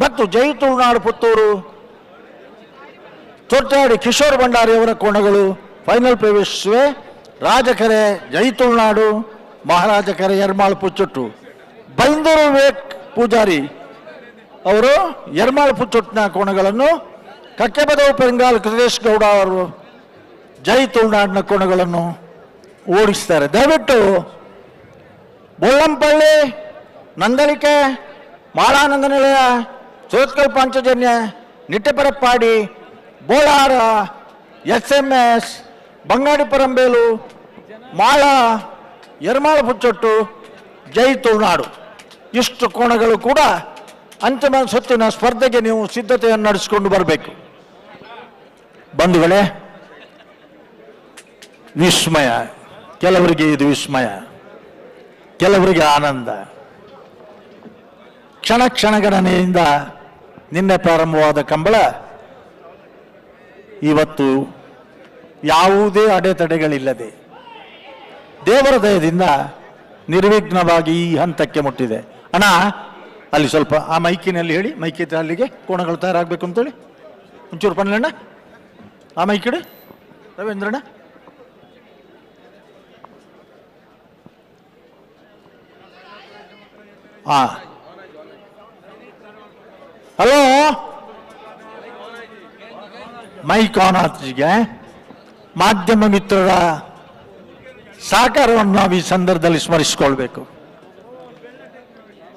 ಮತ್ತು ಜೈ ತುಳುನಾಡು ಪುತ್ತೂರು ತೊಟ್ಟಾಡಿ ಕಿಶೋರ್ ಭಂಡಾರಿ ಅವರ ಕೋಣಗಳು ಫೈನಲ್ ಪ್ರವೇಶಿಸುವೆ. ರಾಜಕೆರೆ ಜೈ ತುಳುನಾಡು, ಮಹಾರಾಜಕೆರೆ ಎರ್ಮಾಳ್ ಪುಚ್ಚೊಟ್ಟು. ಬೈಂದೂರು ವಿವೇಕ್ ಪೂಜಾರಿ ಅವರು ಎರ್ಮಾಳ್ ಪುಚ್ಚೊಟ್ಟಿನ ಕೋಣಗಳನ್ನು, ಕಕ್ಕೆಬದವು ಪೆಂಗಾಲ್ ಕೃತೇಶ್ ಗೌಡ ಅವರು ಜೈ ತುಳುನಾಡಿನ ಕೋಣಗಳನ್ನು ಓಡಿಸ್ತಾರೆ. ದಯವಿಟ್ಟು Bollampalli, Nandalike, Malananda Nilaya, Surathkal Panchajanya, Nitteparappadi, Bolara, SMS, Bangadi Parambelu, Mala, Ermal Puchottu, Jai Tulunadu ಇಷ್ಟು ಕೋಣಗಳು ಕೂಡ ಅಂತಿಮ ಸುತ್ತಿನ ಸ್ಪರ್ಧೆಗೆ ನೀವು ಸಿದ್ಧತೆಯನ್ನು ನಡೆಸಿಕೊಂಡು ಬರಬೇಕು. ಬಂಧುಗಳೇ, ವಿಸ್ಮಯ, ಕೆಲವರಿಗೆ ಇದು ವಿಸ್ಮಯ, ಕೆಲವರಿಗೆ ಆನಂದ. ಕ್ಷಣ ಕ್ಷಣಗಣನೆಯಿಂದ ನಿನ್ನೆ ಪ್ರಾರಂಭವಾದ ಕಂಬಳ ಇವತ್ತು ಯಾವುದೇ ಅಡೆತಡೆಗಳಿಲ್ಲದೆ ದೇವರ ದಯದಿಂದ ನಿರ್ವಿಘ್ನವಾಗಿ ಈ ಹಂತಕ್ಕೆ ಮುಟ್ಟಿದೆ. ಅಣ್ಣ, ಅಲ್ಲಿ ಸ್ವಲ್ಪ ಆ ಮೈಕಿನಲ್ಲಿ ಹೇಳಿ, ಮೈಕಿದ್ರೆ ಅಲ್ಲಿಗೆ ಕೋಣಗಳು ತಯಾರಾಗಬೇಕು ಅಂತೇಳಿ ಒಂಚೂರು ಪನ್ಲಣ್ಣ, ಆ ಮೈಕಿಡೆ ರವೀಂದ್ರಣ್ಣ. ಹಾಂ, hello, mic on ಆತ್ಜಿಗೆ. ಮಾಧ್ಯಮ ಮಿತ್ರರ ಸಹಕಾರವನ್ನು ನಾವು ಈ ಸಂದರ್ಭದಲ್ಲಿ ಸ್ಮರಿಸಿಕೊಳ್ಬೇಕು.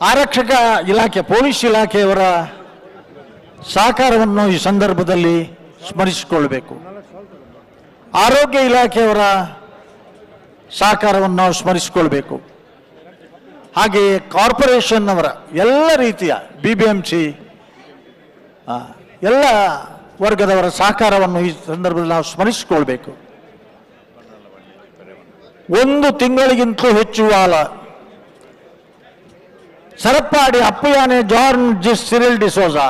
ಆರಕ್ಷಕ ಇಲಾಖೆ, ಪೊಲೀಸ್ ಇಲಾಖೆಯವರ ಸಹಕಾರವನ್ನು ಈ ಸಂದರ್ಭದಲ್ಲಿ ಸ್ಮರಿಸಿಕೊಳ್ಬೇಕು. ಆರೋಗ್ಯ ಇಲಾಖೆಯವರ ಸಹಕಾರವನ್ನು ನಾವು ಸ್ಮರಿಸಿಕೊಳ್ಬೇಕು. ಹಾಗೆಯೇ ಕಾರ್ಪೊರೇಷನ್ ಅವರ ಎಲ್ಲ ರೀತಿಯ BBMC ಎಲ್ಲ ವರ್ಗದವರ ಸಹಕಾರವನ್ನು ಈ ಸಂದರ್ಭದಲ್ಲಿ ನಾವು ಸ್ಮರಿಸಿಕೊಳ್ಬೇಕು. ಒಂದು ತಿಂಗಳಿಗಿಂತಲೂ ಹೆಚ್ಚು ವಾಲ ಸರಪ್ಪಾಡಿ ಅಪ್ಪಯಾನೆ ಜಾನ್ ಜಿಸ್ ಸಿರಿಲ್ ಡಿಸೋಜಾ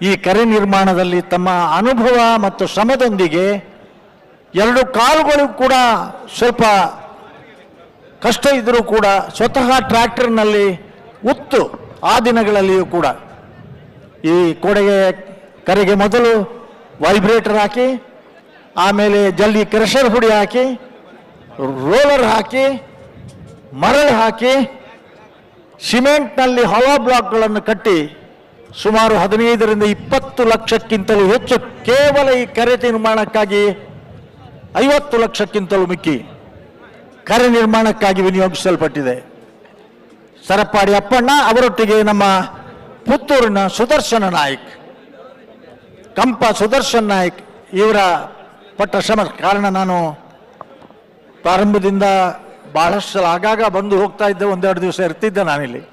ಈ ಕರೆ ನಿರ್ಮಾಣದಲ್ಲಿ ತಮ್ಮ ಅನುಭವ ಮತ್ತು ಶ್ರಮದೊಂದಿಗೆ ಎರಡು ಕಾಲುಗಳು ಕೂಡ ಸ್ವಲ್ಪ ಕಷ್ಟ ಇದ್ದರೂ ಕೂಡ ಸ್ವತಃ ಟ್ರ್ಯಾಕ್ಟರ್ನಲ್ಲಿ ಉತ್ತು ಆ ದಿನಗಳಲ್ಲಿಯೂ ಕೂಡ ಈ ಕೋಡೆಗೆ ಕರೆಗೆ ಮೊದಲು ವೈಬ್ರೇಟರ್ ಹಾಕಿ, ಆಮೇಲೆ ಜಲ್ದಿ ಕ್ರೆಷರ್ ಹುಡಿ ಹಾಕಿ, ರೋಲರ್ ಹಾಕಿ, ಮರಳು ಹಾಕಿ, ಸಿಮೆಂಟ್ನಲ್ಲಿ ಹಾಲೋ ಬ್ಲಾಕ್ಗಳನ್ನು ಕಟ್ಟಿ ಸುಮಾರು 15 ರಿಂದ 20 ಲಕ್ಷಕ್ಕಿಂತಲೂ ಹೆಚ್ಚು ಕೇವಲ ಈ ಕೆರೆ ನಿರ್ಮಾಣಕ್ಕಾಗಿ 50 ಲಕ್ಷಕ್ಕಿಂತಲೂ ಮಿಕ್ಕಿ ಕೆರೆ ನಿರ್ಮಾಣಕ್ಕಾಗಿ ವಿನಿಯೋಗಿಸಲ್ಪಟ್ಟಿದೆ. ಸರಪಾಡಿ ಅಪ್ಪಣ್ಣ ಅವರೊಟ್ಟಿಗೆ ನಮ್ಮ ಪುತ್ತೂರಿನ ಸುದರ್ಶನ ನಾಯಕ್, ಕಂಪ ಸುದರ್ಶನ್ ನಾಯಕ್ ಇವರ ಪಟ್ಟ ಶ್ರಮ ಕಾರಣ ನಾನು ಪ್ರಾರಂಭದಿಂದ ಬಹಳಷ್ಟು ಸಲ ಆಗಾಗ ಬಂದು ಹೋಗ್ತಾ ಇದ್ದೆ, ಒಂದೆರಡು ದಿವಸ ಇರ್ತಿದ್ದೆ ನಾನಿಲ್ಲಿ.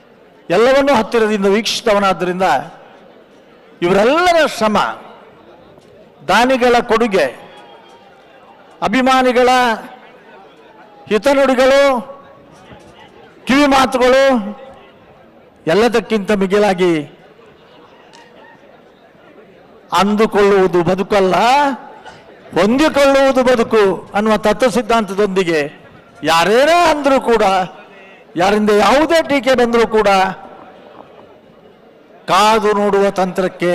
ಎಲ್ಲವನ್ನೂ ಹತ್ತಿರದಿಂದ ವೀಕ್ಷಿಸಿದವನಾದ್ದರಿಂದ ಇವರೆಲ್ಲರ ಶ್ರಮ, ದಾನಿಗಳ ಕೊಡುಗೆ, ಅಭಿಮಾನಿಗಳ ಹಿತನುಡಿಗಳು, ಕಿವಿ ಮಾತುಗಳು ಎಲ್ಲದಕ್ಕಿಂತ ಮಿಗಿಲಾಗಿ ಅಂದುಕೊಳ್ಳುವುದು ಬದುಕಲ್ಲ, ಹೊಂದಿಕೊಳ್ಳುವುದು ಬದುಕು ಅನ್ನುವ ತತ್ವ ಸಿದ್ಧಾಂತದೊಂದಿಗೆ ಯಾರೇನೇ ಅಂದರೂ ಕೂಡ, ಯಾರಿಂದ ಯಾವುದೇ ಟೀಕೆ ಬಂದರೂ ಕೂಡ ಕಾದು ನೋಡುವ ತಂತ್ರಕ್ಕೆ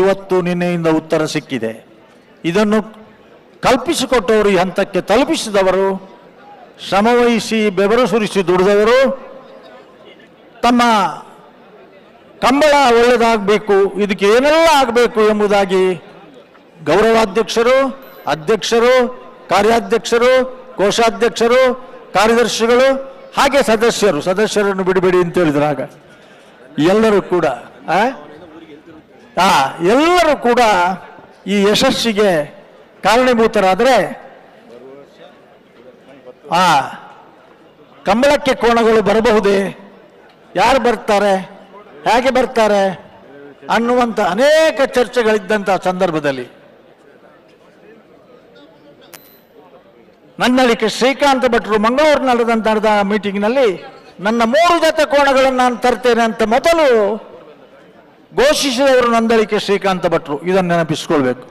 ಇವತ್ತು ನಿನ್ನೆಯಿಂದ ಉತ್ತರ ಸಿಕ್ಕಿದೆ. ಇದನ್ನು ಕಲ್ಪಿಸಿಕೊಟ್ಟವರು, ಈ ಹಂತಕ್ಕೆ ತಲುಪಿಸಿದವರು, ಶ್ರಮವಹಿಸಿ ಬೆವರು ಸುರಿಸಿ ದುಡಿದವರು, ತಮ್ಮ ಕಂಬಳ ಒಳ್ಳೆಯದಾಗಬೇಕು, ಇದಕ್ಕೆ ಏನೆಲ್ಲ ಆಗಬೇಕು ಎಂಬುದಾಗಿ ಗೌರವಾಧ್ಯಕ್ಷರು, ಅಧ್ಯಕ್ಷರು, ಕಾರ್ಯಾಧ್ಯಕ್ಷರು, ಕೋಶಾಧ್ಯಕ್ಷರು, ಕಾರ್ಯದರ್ಶಿಗಳು, ಹಾಗೆ ಸದಸ್ಯರು, ಸದಸ್ಯರನ್ನು ಬಿಡಬೇಡಿ ಅಂತ ಹೇಳಿದ್ರಾಗ ಎಲ್ಲರೂ ಕೂಡ ಎಲ್ಲರೂ ಕೂಡ ಈ ಯಶಸ್ಸಿಗೆ ಕಾರಣೀಭೂತರಾದರೆ ಆ ಕಂಬಳಕ್ಕೆ ಕೋಣಗಳು ಬರಬಹುದೇ, ಯಾರು ಬರ್ತಾರೆ, ಹೇಗೆ ಬರ್ತಾರೆ ಅನ್ನುವಂಥ ಅನೇಕ ಚರ್ಚೆಗಳಿದ್ದಂಥ ಸಂದರ್ಭದಲ್ಲಿ ನನ್ನಳಿಕೆ ಶ್ರೀಕಾಂತ ಭಟ್ರು ಮಂಗಳೂರಿನಲ್ಲಿ ನಡೆದ ಮೀಟಿಂಗ್ನಲ್ಲಿ ನನ್ನ 3 ಜೊತೆ ಕೋಣಗಳನ್ನು ನಾನು ತರ್ತೇನೆ ಅಂತ ಮೊದಲು ಘೋಷಿಸಿದವರು ನಂದಳಿಕೆ ಶ್ರೀಕಾಂತ ಭಟ್ರು. ಇದನ್ನು ನೆನಪಿಸಿಕೊಳ್ಬೇಕು.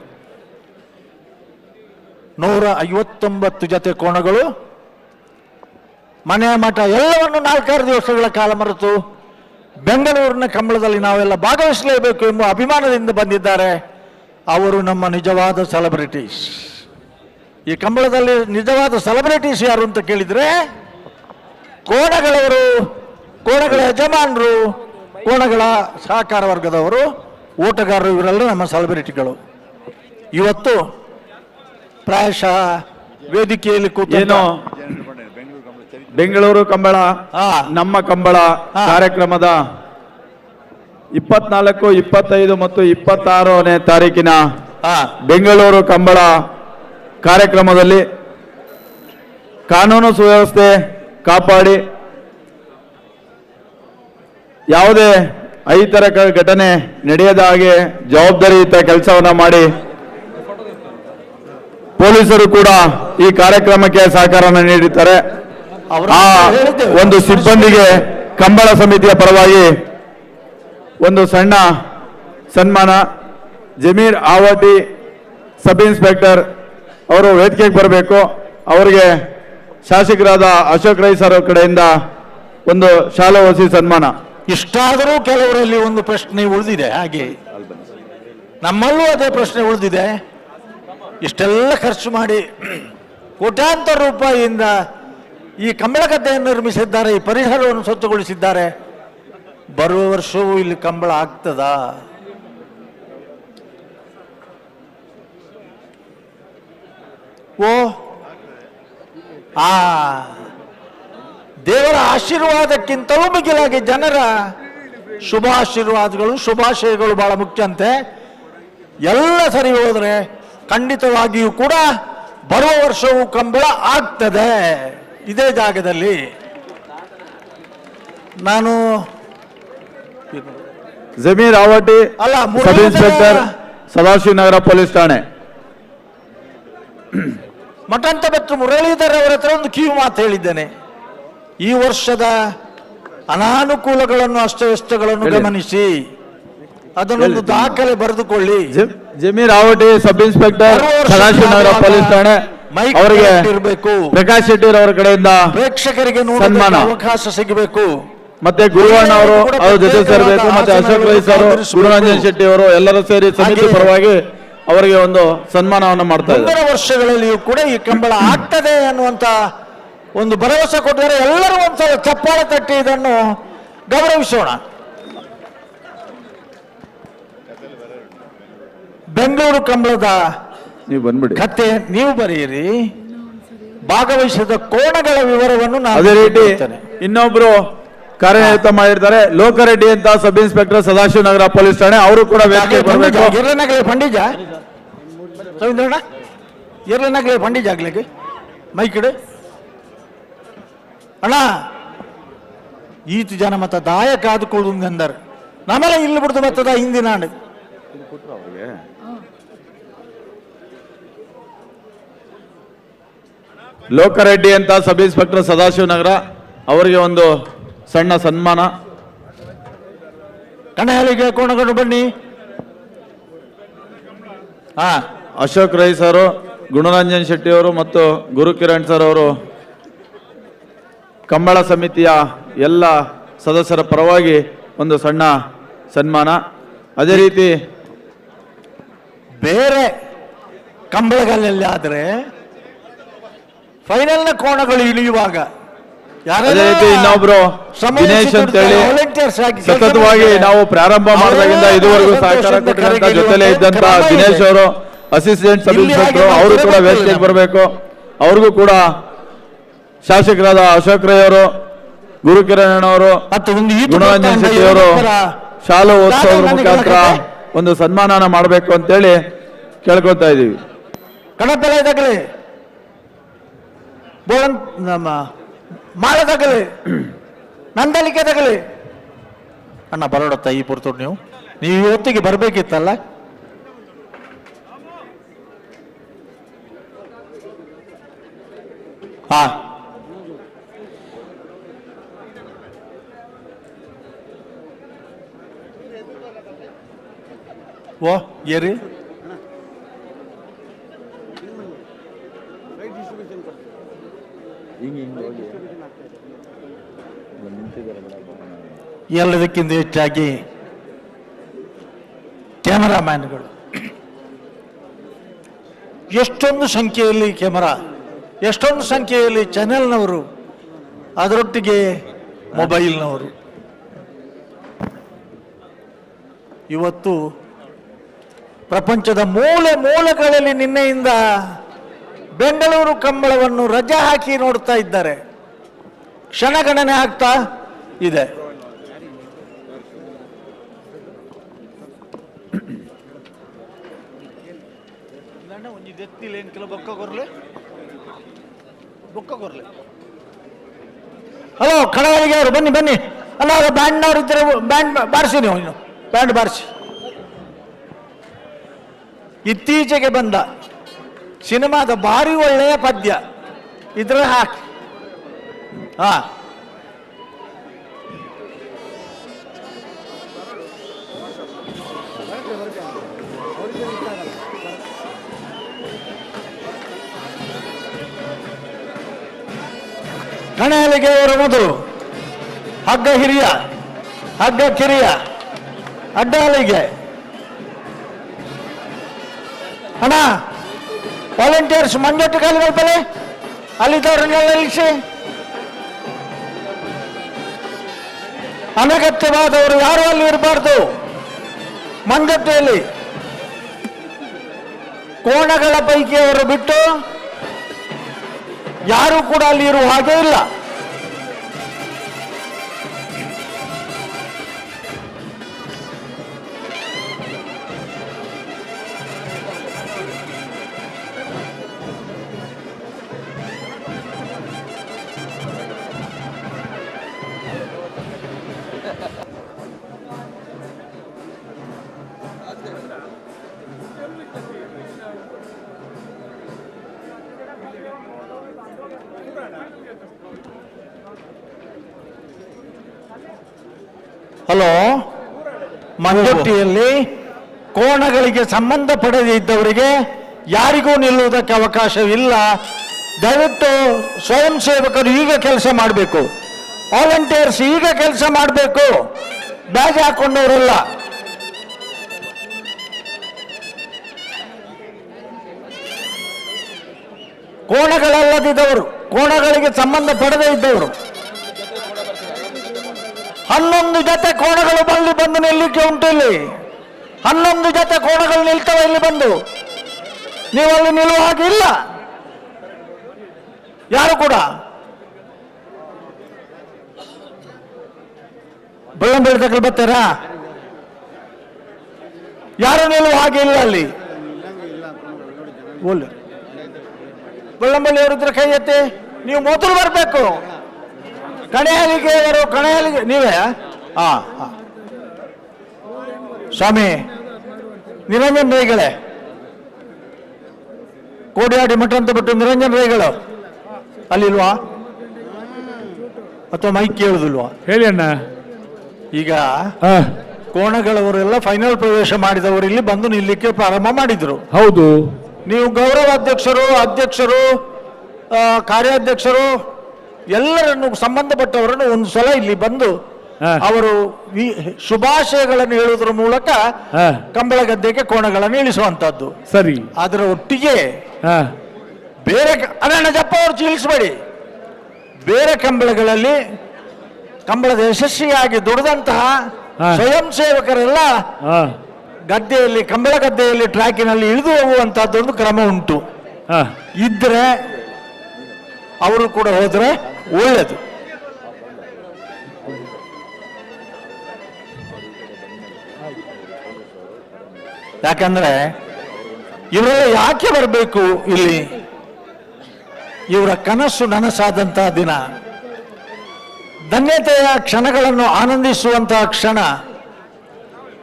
159 ಜೊತೆ ಕೋಣಗಳು, ಮನೆ ಮಠ ಎಲ್ಲವನ್ನು 4-6 ದಿವಸಗಳ ಕಾಲ ಮರೆತು ಬೆಂಗಳೂರಿನ ಕಂಬಳದಲ್ಲಿ ನಾವೆಲ್ಲ ಭಾಗವಹಿಸಲೇಬೇಕು ಎಂಬ ಅಭಿಮಾನದಿಂದ ಬಂದಿದ್ದಾರೆ. ಅವರು ನಮ್ಮ ನಿಜವಾದ ಸೆಲೆಬ್ರಿಟೀಸ್. ಈ ಕಂಬಳದಲ್ಲಿ ನಿಜವಾದ ಸೆಲೆಬ್ರಿಟೀಸ್ ಯಾರು ಅಂತ ಕೇಳಿದರೆ ಕೋಣಗಳವರು, ಕೋಣಗಳ ಯಜಮಾನರು, ಕೋಣಗಳ ಸಹಕಾರ ವರ್ಗದವರು, ಓಟಗಾರರು, ಇವರೆಲ್ಲ ನಮ್ಮ ಸೆಲೆಬ್ರಿಟಿಗಳು. ಇವತ್ತು ಪ್ರಾಯಶಃ ವೇದಿಕೆಯಲ್ಲಿ ಕೂತು ಬೆಂಗಳೂರು ಕಂಬಳ ನಮ್ಮ ಕಂಬಳ ಕಾರ್ಯಕ್ರಮದ 24, 25 ಮತ್ತು 26ನೇ ತಾರೀಕಿನ ಬೆಂಗಳೂರು ಕಂಬಳ ಕಾರ್ಯಕ್ರಮದಲ್ಲಿ ಕಾನೂನು ಸುವ್ಯವಸ್ಥೆ ಕಾಪಾಡಿ ಯಾವುದೇ ಅಹಿತರ ಘಟನೆ ನಡೆಯದ ಹಾಗೆ ಜವಾಬ್ದಾರಿಯುತ ಕೆಲಸವನ್ನು ಮಾಡಿ ಪೊಲೀಸರು ಕೂಡ ಈ ಕಾರ್ಯಕ್ರಮಕ್ಕೆ ಸಹಕಾರವನ್ನು ನೀಡುತ್ತಾರೆ. ಆ ಒಂದು ಸಿಬ್ಬಂದಿಗೆ ಕಂಬಳ ಸಮಿತಿಯ ಪರವಾಗಿ ಒಂದು ಸಣ್ಣ ಸನ್ಮಾನ. ಜಮೀರ್ ಆವಟಿ ಸಬ್ ಇನ್ಸ್ಪೆಕ್ಟರ್ ಅವರು ವೇದಿಕೆಗೆ ಬರಬೇಕು. ಅವರಿಗೆ ಶಾಸಕರಾದ ಅಶೋಕ್ ರೈ ಸರ್ ಕಡೆಯಿಂದ ಒಂದು ಶಾಲೆ ಹೊಸಿ ಸನ್ಮಾನ. ಇಷ್ಟಾದರೂ ಕೆಲವರಲ್ಲಿ ಒಂದು ಪ್ರಶ್ನೆ ಉಳಿದಿದೆ, ಹಾಗೆ ನಮ್ಮಲ್ಲೂ ಅದೇ ಪ್ರಶ್ನೆ ಉಳಿದಿದೆ. ಇಷ್ಟೆಲ್ಲ ಖರ್ಚು ಮಾಡಿ ಕೋಟ್ಯಾಂತರ ರೂಪಾಯಿಯಿಂದ ಈ ಕಂಬಳ ಗದ್ದೆಯನ್ನು ನಿರ್ಮಿಸಿದ್ದಾರೆ, ಈ ಪರಿಸರವನ್ನು ಸ್ವಚ್ಛಗೊಳಿಸಿದ್ದಾರೆ, ಬರುವ ವರ್ಷವೂ ಇಲ್ಲಿ ಕಂಬಳ ಆಗ್ತದಾ? ಓ ಆ ದೇವರ ಆಶೀರ್ವಾದಕ್ಕಿಂತಲೂ ಮಿಗಿಲಾಗಿ ಜನರ ಶುಭಾಶೀರ್ವಾದಗಳು, ಶುಭಾಶಯಗಳು ಬಹಳ ಮುಖ್ಯಂತೆ. ಎಲ್ಲ ಸರಿ ಹೋದರೆ ಖಂಡಿತವಾಗಿಯೂ ಕೂಡ ಬರುವ ವರ್ಷವೂ ಕಂಬಳ ಆಗ್ತದೆ ಇದೇ ಜಾಗದಲ್ಲಿ. ನಾನು ಜಮೀರ್ ಆವಟಿ ಅಲ್ಲ, sub inspector, Sadashivanagar police ಠಾಣೆ. ಮಠಂತ ಭಟ್ರು ಮುರಳೀಧರ್ ಅವರ ಹತ್ರ ಒಂದು ಕಿವಿ ಮಾತು ಹೇಳಿದ್ದೇನೆ. ಈ ವರ್ಷದ ಅನಾನುಕೂಲಗಳನ್ನು, ಅಸ್ತವ್ಯಸ್ತಗಳನ್ನು ಗಮನಿಸಿ ಅದನ್ನೊಂದು ದಾಖಲೆ ಬರೆದುಕೊಳ್ಳಿ. Zameer Avati sub inspector, Sadashivanagar police ಠಾಣೆ ಅವರಿಗೆ ಪ್ರಕಾಶ್ ಶೆಟ್ಟಿ ಅವರ ಕಡೆಯಿಂದ ಪ್ರೇಕ್ಷಕರಿಗೆ ಸನ್ಮಾನ, ಅವಕಾಶ ಸಿಗಬೇಕು. ಮತ್ತೆ ಗುರುವಣ್ಣ ಅವರು ಅವ್ರ ಜೊತೆ ಸೇರಬೇಕು, ಮತ್ತೆ ಅಶೋಕ್ ರೈ ಸರ್, ಗುರುರಂಜನ್ ಶೆಟ್ಟಿ ಅವರು ಎಲ್ಲರೂ ಸೇರಿ ಸಮಿತಿ ಪರವಾಗಿ ಅವರಿಗೆ ಒಂದು ಸನ್ಮಾನವನ್ನು ಮಾಡ್ತಾ ಇದ್ದಾರೆ. ಮುಂದಿನ ವರ್ಷಗಳಲ್ಲಿಯೂ ಕೂಡ ಈ ಕಂಬಳ ಆಗ್ತದೆ ಅನ್ನುವಂತ ಒಂದು ಭರವಸೆ ಕೊಟ್ಟಿದ್ದಾರೆ. ಎಲ್ಲರೂ ಒಂದ್ಸಲ ಚಪ್ಪಾಳೆ ತಟ್ಟಿ ಇದನ್ನು ಗೌರವಿಸೋಣ. ಬೆಂಗಳೂರು ಕಂಬಳದ ನೀವು ಬಂದ್ಬಿಡಿ, ಕತೆ ನೀವು ಬರೆಯಿರಿ. ಭಾಗವಹಿಸಿದ ಕೋಣಗಳ ವಿವರವನ್ನು ನಾನು ಅದೇ ರೀತಿ ಇನ್ನೊಬ್ರು ಕಾರ್ಯನಿರತ ಮಾಡಿರ್ತಾರೆ, ಲೋಕರೆಡ್ಡಿ ಅಂತ sub inspector, Sadashivanagar police ಠಾಣೆ, ಅವರು ಕೂಡ ವೇದಿಕೆಗೆ ಬರಬೇಕು. ಎರಡನಾಗಲೇ ಪಂಡಿಜ ರವೀಂದ್ರಣ್ಣ, ಎರಡನಾಗಲೇ ಪಂಡಿಜ ಆಗ್ಲಿಕ್ಕೆ ಮೈಕ್ ಇಡು ಅಣ್ಣ. ಈತ ಜನ ಮತ್ತ ದಾಯ ಕಾದುಕೊಳ್ಳುವುದು ಅಂದರು ನಮಲ ಇಲ್ಲಿ ಬಿಡ್ದು ಮತ್ತದ ಹಿಂದಿನ ಲೋಕರೆಡ್ಡಿ ಅಂತ ಸಬ್ ಇನ್ಸ್ಪೆಕ್ಟರ್, ಸದಾಶಿವನಗರ, ಅವರಿಗೆ ಒಂದು ಸಣ್ಣ ಸನ್ಮಾನ. ಕಣಹಲಿಗೆ ಕೋಣಗಳು ಬನ್ನಿ. ಅಶೋಕ್ ರೈ ಸರ್, ಗುಣರಂಜನ್ ಶೆಟ್ಟಿ ಅವರು ಮತ್ತು ಗುರುಕಿರಣ್ ಸರ್ ಅವರು Kambala ಸಮಿತಿಯ ಎಲ್ಲ ಸದಸ್ಯರ ಪರವಾಗಿ ಒಂದು ಸಣ್ಣ ಸನ್ಮಾನ. ಅದೇ ರೀತಿ ಬೇರೆ ಕಂಬಳಗಳಲ್ಲಿ ಆದರೆ ಫೈನಲ್ನ ಕೋಣಗಳು ಇಳಿಯುವಾಗ ಅದೇ ರೀತಿ ಇನ್ನೊಬ್ರು ದಿನೇಶ್ ಅಂತೇಳಿ ಸತತವಾಗಿ ನಾವು ಪ್ರಾರಂಭ ಮಾಡಿದಾಗಿಂದ ಇದುವರೆಗೂ ಸಹಕಾರ ಕೊಟ್ಟಿರುವಂತ ಜೊತೆಲೇ ಇದ್ದಂತ ದಿನೇಶ್ ಅವರು assistant sub inspector, ಅವರು ಕೂಡ ವೇದಿಕೆಗೆ ಬರಬೇಕು. ಅವ್ರಿಗೂ ಕೂಡ ಶಾಸಕರಾದ ಅಶೋಕ್ ರೈ ಅವರು, ಗುರುಕಿರಣ್ ಅವರು, ಗುಣರಂಜನ್ ಶೆಟ್ಟಿ ಅವರು ಶಾಲಾ ಉತ್ಸವದ ಮುಖಾಂತರ ಒಂದು ಸನ್ಮಾನನ ಮಾಡಬೇಕು ಅಂತೇಳಿ ಕೇಳ್ಕೊತಾ ಇದೀವಿ. ಕಣಪಲೆ ಬೋಳನ್ ನಮ್ಮ ಮಾಳ ತಗಲಿ, ನಂದಲಿಕೆ ತಗಲಿ. ಅಣ್ಣ ಬರೋಡತ್ತ ಈ ಪುರ್ತೂರು, ನೀವು ನೀವು ಇವತ್ತಿಗೆ ಬರಬೇಕಿತ್ತಲ್ಲ. ಹಾ, ಓ ಏರಿ ಎಲ್ಲದಕ್ಕಿಂತ ಹೆಚ್ಚಾಗಿ ಕ್ಯಾಮರಾಮ್ಯಾನ್ಗಳು, ಎಷ್ಟೊಂದು ಸಂಖ್ಯೆಯಲ್ಲಿ ಕ್ಯಾಮರಾ, ಎಷ್ಟೊಂದು ಸಂಖ್ಯೆಯಲ್ಲಿ ಚಾನೆಲ್ನವರು, ಅದರೊಟ್ಟಿಗೆ ಮೊಬೈಲ್ನವರು. ಇವತ್ತು ಪ್ರಪಂಚದ ಮೂಲೆ ಮೂಲೆಗಳಲ್ಲಿ ನಿನ್ನೆಯಿಂದ ಬೆಂಗಳೂರು ಕಂಬಳವನ್ನು ರಜೆ ಹಾಕಿ ನೋಡ್ತಾ ಇದ್ದಾರೆ. ಕ್ಷಣಗಣನೆ ಆಗ್ತಾ ಇದೆ. ಹಲೋ ಕಣಗಳಿಗೆ ಅವರು ಬನ್ನಿ ಬನ್ನಿ. ಅಲ್ಲ, ಅವರು ಬ್ಯಾಂಡ್ನವ್ರು ಇದ್ದರೆ ಬ್ಯಾಂಡ್ ಬಾರಿಸಿ, ನೀವು ಇನ್ನು ಬ್ಯಾಂಡ್ ಬಾರಿಸಿ. ಇತ್ತೀಚೆಗೆ ಬಂದ ಸಿನಿಮಾದ ಭಾರಿ ಒಳ್ಳೆಯ ಪದ್ಯ ಇದ್ರ ಹಾಕಿ. ಹಾ, ಕಣಹಲಿಗೆ ಅವರ ಮೊದಲು ಹಗ್ಗ ಹಿರಿಯ, ಹಗ್ಗ ಕಿರಿಯ, ಅಡ್ಡಹಲಿಗೆ. ಅಣ್ಣ ವಾಲಂಟಿಯರ್ಸ್ ಮಂಜೊಟ್ಟು ಖಾಲಿ ಮಲ್ಪಲೆ, ಅಲ್ಲಿದ್ದವರನ್ನೆಲ್ಲ ನಿಲ್ಲಿಸಿ. ಅನಗತ್ಯವಾದವರು ಯಾರು ಅಲ್ಲಿ ಇರಬಾರ್ದು. ಮಂಜೊಟ್ಟೆಯಲ್ಲಿ ಕೋಣಗಳ ಪೈಕಿ ಅವರು ಬಿಟ್ಟು ಯಾರು ಕೂಡ ಅಲ್ಲಿ ಇರುವ ಹಾಗೆ ಇಲ್ಲ. ಹಲೋ, ಮಂಜೊಟ್ಟಿಯಲ್ಲಿ ಕೋಣಗಳಿಗೆ ಸಂಬಂಧ ಪಡೆದೇ ಇದ್ದವರಿಗೆ ಯಾರಿಗೂ ನಿಲ್ಲುವುದಕ್ಕೆ ಅವಕಾಶವಿಲ್ಲ. ದಯವಿಟ್ಟು ಸ್ವಯಂ ಸೇವಕರು ಈಗ ಕೆಲಸ ಮಾಡಬೇಕು, ವಾಲಂಟಿಯರ್ಸ್ ಈಗ ಕೆಲಸ ಮಾಡಬೇಕು, ಬ್ಯಾಜ್ ಹಾಕೊಂಡವರಲ್ಲ. ಕೋಣಗಳಲ್ಲದಿದ್ದವರು, ಕೋಣಗಳಿಗೆ ಸಂಬಂಧ ಪಡೆದೇ ಇದ್ದವರು 11 ಜೊತೆ ಕೋಣಗಳು ಬಂದು ಬಂದು ನಿಲ್ಲಕ್ಕೆ ಉಂಟು. ಇಲ್ಲಿ 11 ಜೊತೆ ಕೋಣಗಳು ನಿಲ್ತವೆ. ಇಲ್ಲಿ ಬಂದು ನೀವು ಅಲ್ಲಿ ನಿಲ್ಲುವ ಹಾಗೆ ಇಲ್ಲ ಯಾರು ಕೂಡ. ಬೆಳ್ಳಂಬೆಳಕಲ್ಲಿ ಬರ್ತಾರಾ? ಯಾರು ನಿಲ್ಲುವ ಹಾಗೆ ಇಲ್ಲ ಅಲ್ಲಿ. ಬೆಳ್ಳಂಬಳ್ಳಿ ಅವರಿದ್ರೆ ಕೈ ಎತ್ತಿ. ನೀವು ಮೊದಲು ಬರಬೇಕು. ಕಣೆಯಲಿಗೆ ಅವರು, ಕಣೆಯಲಿಗೆ ನೀವೇ? ಹಾ ಹಾ ಸ್ವಾಮಿ ನಿರಂಜನ್ ರೈಗಳೇ, ಕೋಡಿಯಾಡಿ ಮಠ ಅಂತ ಬಿಟ್ಟು ನಿರಂಜನ್ ರೈಗಳು ಅಲ್ಲಿಲ್ವಾ? ಅಥವಾ ಮೈಕ್ ಕೇಳುದಿಲ್ವಾ? ಹೇಳಿ ಅಣ್ಣ. ಈಗ ಕೋಣಗಳವರೆಲ್ಲ ಫೈನಲ್ ಪ್ರವೇಶ ಮಾಡಿದವರು ಇಲ್ಲಿ ಬಂದು ನಿಲ್ಲಿಕ್ಕೆ ಪ್ರಾರಂಭ ಮಾಡಿದ್ರು. ಹೌದು. ನೀವು ಗೌರವಾಧ್ಯಕ್ಷರು, ಅಧ್ಯಕ್ಷರು, ಕಾರ್ಯಾಧ್ಯಕ್ಷರು, ಎಲ್ಲರನ್ನು ಸಂಬಂಧಪಟ್ಟವರನ್ನು ಒಂದು ಸಲ ಇಲ್ಲಿ ಬಂದು ಅವರು ಶುಭಾಶಯಗಳನ್ನು ಹೇಳುವುದರ ಮೂಲಕ ಕಂಬಳ ಗದ್ದೆಗೆ ಕೋಣಗಳನ್ನು ಇಳಿಸುವಂತದ್ದು. ಸರಿ. ಅದರ ಒಟ್ಟಿಗೆ ಬೇರೆ ಅಣ್ಣ ಜಪ್ಪ ಅವರು ಇಳಿಸಬೇಡಿ. ಬೇರೆ ಕಂಬಳಗಳಲ್ಲಿ ಕಂಬಳದ ಯಶಸ್ವಿಯಾಗಿ ದುಡಿದಂತಹ ಸ್ವಯಂ ಸೇವಕರೆಲ್ಲ ಗದ್ದೆಯಲ್ಲಿ, ಕಂಬಳ ಗದ್ದೆಯಲ್ಲಿ ಟ್ರ್ಯಾಕಿನಲ್ಲಿ ಇಳಿದು ಹೋಗುವಂತಹದ್ದೊಂದು ಕ್ರಮ ಉಂಟು. ಇದ್ರೆ ಅವರು ಕೂಡ ಹೋದ್ರೆ ಒಳ್ಳೆಯದು. ಯಾಕಂದ್ರೆ ಇವರೆಲ್ಲ ಯಾಕೆ ಬರಬೇಕು ಇಲ್ಲಿ? ಇವರ ಕನಸು ನನಸಾದಂತಹ ದಿನ, ಧನ್ಯತೆಯ ಕ್ಷಣಗಳನ್ನು ಆನಂದಿಸುವಂತಹ ಕ್ಷಣ.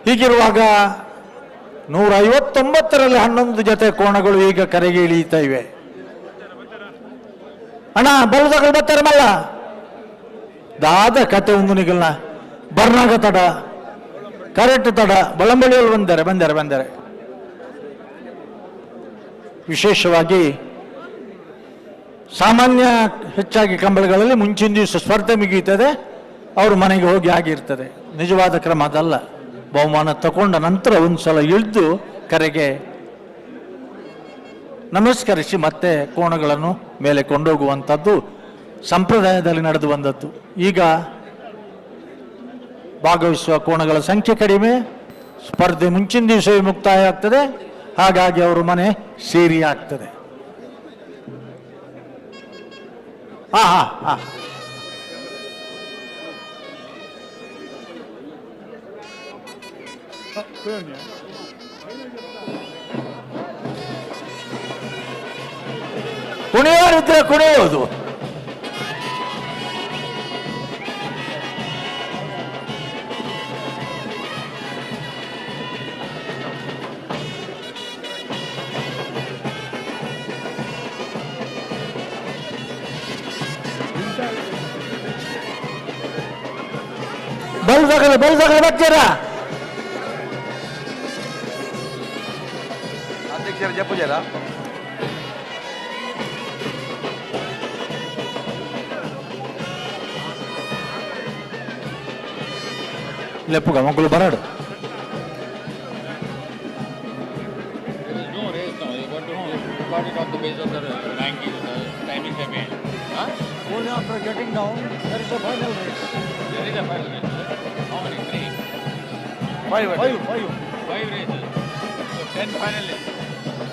ಹೀಗಿರುವಾಗ 159ರಲ್ಲಿ 11 ಜೊತೆ ಕೋಣಗಳು ಈಗ ಕರೆಗೆ ಇಳಿಯುತ್ತಾ ಇವೆ. ಅಣ್ಣ ಬಲ್ಲದಗಳು ಬರ್ತಾರೆ ಮಲ್ಲ ದಾದ ಕತೆ ಒಂದು ನಿಗಲ್ನ ಬರ್ನಾಗ ತಡ, ಕರೆಕ್ಟ್ ತಡ, ಬಳಂಬಳಿಯಲ್ಲಿ ಬಂದರೆ ಬಂದರೆ ಬಂದರೆ. ವಿಶೇಷವಾಗಿ ಸಾಮಾನ್ಯ ಹೆಚ್ಚಾಗಿ ಕಂಬಳಗಳಲ್ಲಿ ಮುಂಚಿನ ದಿವಸ ಸ್ಪರ್ಧೆ ಮುಗಿಯುತ್ತದೆ, ಅವರು ಮನೆಗೆ ಹೋಗಿ ಆಗಿರ್ತದೆ. ನಿಜವಾದ ಕ್ರಮ ಅದಲ್ಲ. ಬಹುಮಾನ ತಗೊಂಡ ನಂತರ ಒಂದು ಸಲ ಇಳಿದು ಕರೆಗೆ ನಮಸ್ಕರಿಸಿ ಮತ್ತೆ ಕೋಣಗಳನ್ನು ಮೇಲೆ ಕೊಂಡೋಗುವಂಥದ್ದು ಸಂಪ್ರದಾಯದಲ್ಲಿ ನಡೆದು ಬಂದದ್ದು. ಈಗ ಭಾಗವಹಿಸುವ ಕೋಣಗಳ ಸಂಖ್ಯೆ ಕಡಿಮೆ, ಸ್ಪರ್ಧೆ ಮುಂಚಿನ ದಿವಸವೇ ಮುಕ್ತಾಯ ಆಗ್ತದೆ, ಹಾಗಾಗಿ ಅವರು ಮನೆ ಸೇರಿ ಆಗ್ತದೆ. ಹಾ ಹಾ ಹಾ ಕುಣಿಯೋರಿದ್ರೆ ಕುಣಿಯೋದು. ಬಲ್ದಗಲ ಬಲ್ದಗಲ ಬರ್ತೀರಾ? ಅಧ್ಯಕ್ಷರ ಜಪ್ಪುಜರ ಲೆಪ್ಪುಗ ಮಕ್ಕಳು ಬರಾಡು. Only after getting down, there is a final race. There is a final race. How many? 3? 5. 5. 5 races. So 10 finalists.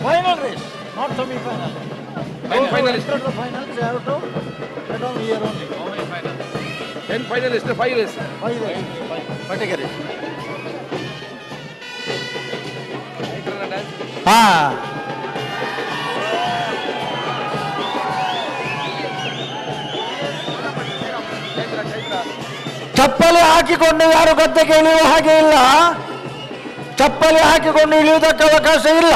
Final race, not semi-final. Final. Finalists. After the finals, they have to get on here only. How many finals? 10 finalists, 5 races. 5 races. 5 categories. ಹಾ ಚಪ್ಪಲಿ ಹಾಕಿಕೊಂಡು ಯಾರು ಗದ್ದೆಗೆ ಇಳಿಯುವ ಹಾಗೆ ಇಲ್ಲ. ಚಪ್ಪಲಿ ಹಾಕಿಕೊಂಡು ಇಳಿಯುವುದಕ್ಕೆ ಅವಕಾಶ ಇಲ್ಲ.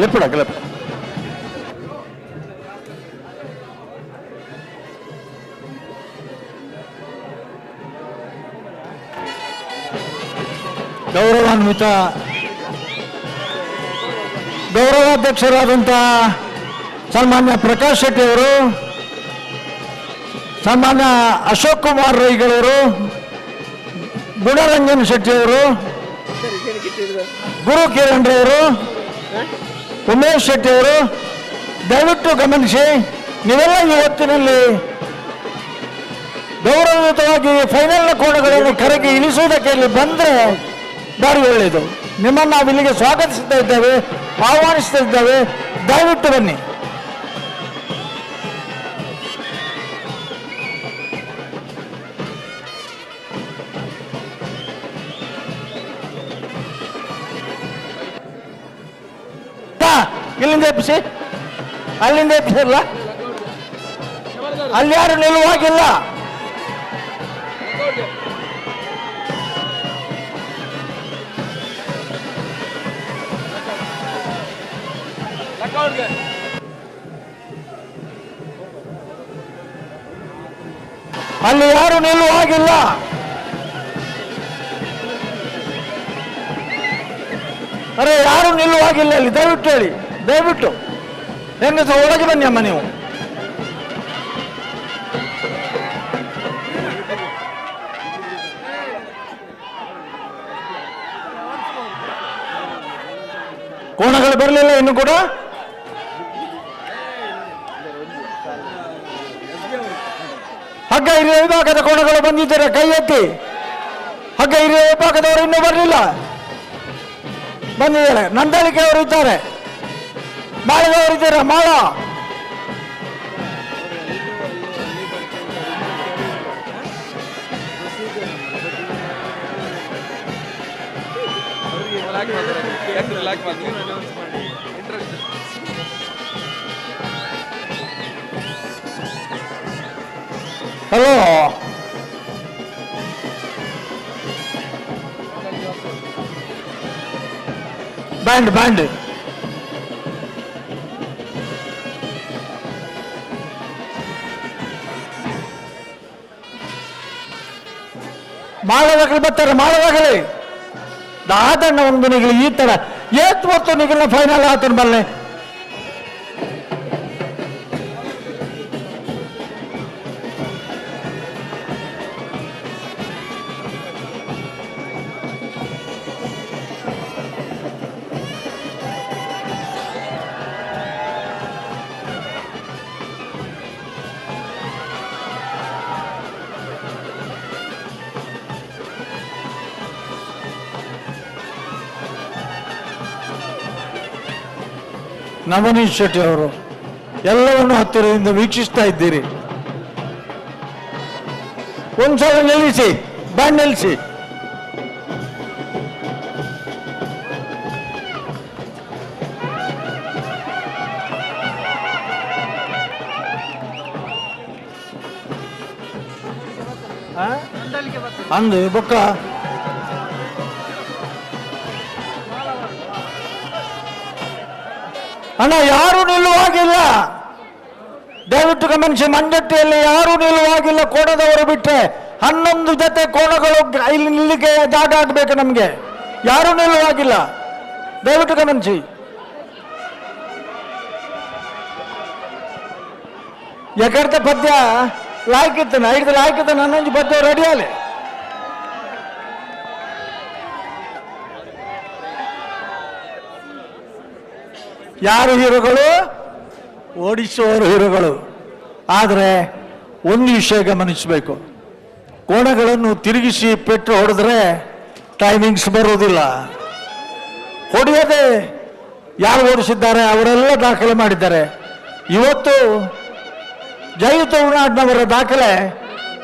ಲೆಪ್ಪುಡ. ಗೌರವಾನ್ವಿತ ಗೌರವಾಧ್ಯಕ್ಷರಾದಂಥ ಸನ್ಮಾನ್ಯ ಪ್ರಕಾಶ್ ಶೆಟ್ಟಿ ಅವರು, ಸನ್ಮಾನ್ಯ ಅಶೋಕ್ ಕುಮಾರ್ ರೈಗಳವರು, ಗುಣರಂಜನ್ ಶೆಟ್ಟಿಯವರು, ಗುರು ಕಿರಣ್ ರವರು, ಉಮೇಶ್ ಶೆಟ್ಟಿಯವರು, ದಯವಿಟ್ಟು ಗಮನಿಸಿ. ನೀವೆಲ್ಲ ಈ ಹೊತ್ತಿನಲ್ಲಿ ಗೌರವಯುತವಾಗಿ ಫೈನಲ್ನ ಕೋಣಗಳನ್ನು ಕರೆಗೆ ಇಳಿಸುವುದಕ್ಕೆ ಇಲ್ಲಿ ಬಂದರೆ ಭಾರಿ ಒಳ್ಳೆಯದು. ನಿಮ್ಮನ್ನು ನಾವು ಇಲ್ಲಿಗೆ ಸ್ವಾಗತಿಸ್ತಾ ಇದ್ದೇವೆ, ಆಹ್ವಾನಿಸ್ತಾ ಇದ್ದೇವೆ. ದಯವಿಟ್ಟು ಬನ್ನಿ. ಇಲ್ಲಿಂದ ಎಬ್ಬಿಸಿ, ಅಲ್ಲಿಂದ ಎಬ್ಬಿಸಿಲ್ಲ, ಅಲ್ಲಿ ಯಾರು ನಿಲ್ಲುವಾಗಿಲ್ಲ. ಅಲ್ಲಿ ಯಾರು ನಿಲ್ಲುವಾಗಿಲ್ಲ. ಅರೆ ಯಾರು ನಿಲ್ಲುವಾಗಿಲ್ಲ ಅಲ್ಲಿ, ದಯವಿಟ್ಟು ಹೇಳಿ, ದಯವಿಟ್ಟು ಹೆಂಗಸ ಒಳಗೆ ಬನ್ನಿ ಅಮ್ಮ ನೀವು. ಕೋಣಗಳು ಬರಲಿಲ್ಲ ಇನ್ನು ಕೂಡ. ಹಗ್ಗ ಹಿರಿಯ ವಿಭಾಗದ ಕೋಣಗಳು ಬಂದಿದ್ದಾರೆ, ಕೈ ಎತ್ತಿ. ಹಗ್ಗ ಹಿರಿಯ ವಿಭಾಗದವರು ಇನ್ನೂ ಬರಲಿಲ್ಲ, ಬಂದಿದ್ದಾರೆ. ನಂದಳಿಕೆ ಅವರು ಇದ್ದಾರೆ, ಮಾಳದವರು ಇದ್ದಾರೆ. ಮಾಳ ಹಲೋ, ಬ್ಯಾಂಡ್ ಬ್ಯಾಂಡ್ ಮಾಳದಾಗಲಿ ಬರ್ತಾರೆ, ಮಾಳದಾಗಲಿ ದಾದಣ್ಣ ಒಂದು ನಿಗಲಿ ಈ ತರ ಏತ್ ಹೊತ್ತು ನಿಗಲ ಫೈನಲ್ ಆತನ ಬಲ್ಲೆ. ನವನೀಶ್ ಶೆಟ್ಟಿ ಅವರು ಎಲ್ಲವನ್ನು ಹತ್ತಿರದಿಂದ ವೀಕ್ಷಿಸ್ತಾ ಇದ್ದೀರಿ. ಒಂದ್ಸಲ ನಿಲ್ಲಿಸಿ, ಬ್ಯಾಂಡ್ ನಿಲ್ಲಿಸಿ. ಅಂದು ಬೊಕ್ಕ ಅಣ್ಣ, ಯಾರು ನಿಲ್ಲುವಾಗಿಲ್ಲ, ದಯವಿಟ್ಟು ಗಮನಿಸಿ. ಮಂಜಟ್ಟಿಯಲ್ಲಿ ಯಾರು ನಿಲ್ಲುವಾಗಿಲ್ಲ, ಕೋಣದವರು ಬಿಟ್ಟರೆ. 11 ಜೊತೆ ಕೋಣಗಳು ಇಲ್ಲಿ ನಿಲ್ಲಿಕ್ಕೆ ಜಾಗ ಆಗಬೇಕು ನಮಗೆ. ಯಾರು ನಿಲ್ಲುವಾಗಿಲ್ಲ, ದಯವಿಟ್ಟು ಗಮನಿಸಿ. ಯಾಕರ್ಥ ಪದ್ಯ ಲಾಯ್ಕಿತ್ತಾನೆ, ಐದು ಲಾಯ್ಕಿತ್ತಾನೆ, 11 ಪದ್ಯ ರೆಡಿ ಆಲೆ. ಯಾರು ಹೀರೋಗಳು? ಓಡಿಸುವವರು ಹೀರೋಗಳು. ಆದರೆ ಒಂದು ವಿಷಯ ಗಮನಿಸಬೇಕು, ಕೋಣಗಳನ್ನು ತಿರುಗಿಸಿ ಪೆಟ್ಟು ಹೊಡೆದ್ರೆ ಟೈಮಿಂಗ್ಸ್ ಬರುವುದಿಲ್ಲ. ಹೊಡೆಯದೆ ಯಾರು ಓಡಿಸಿದ್ದಾರೆ ಅವರೆಲ್ಲ ದಾಖಲೆ ಮಾಡಿದ್ದಾರೆ. ಇವತ್ತು ಜೈ ತುಳುನಾಡಿನವರ ದಾಖಲೆ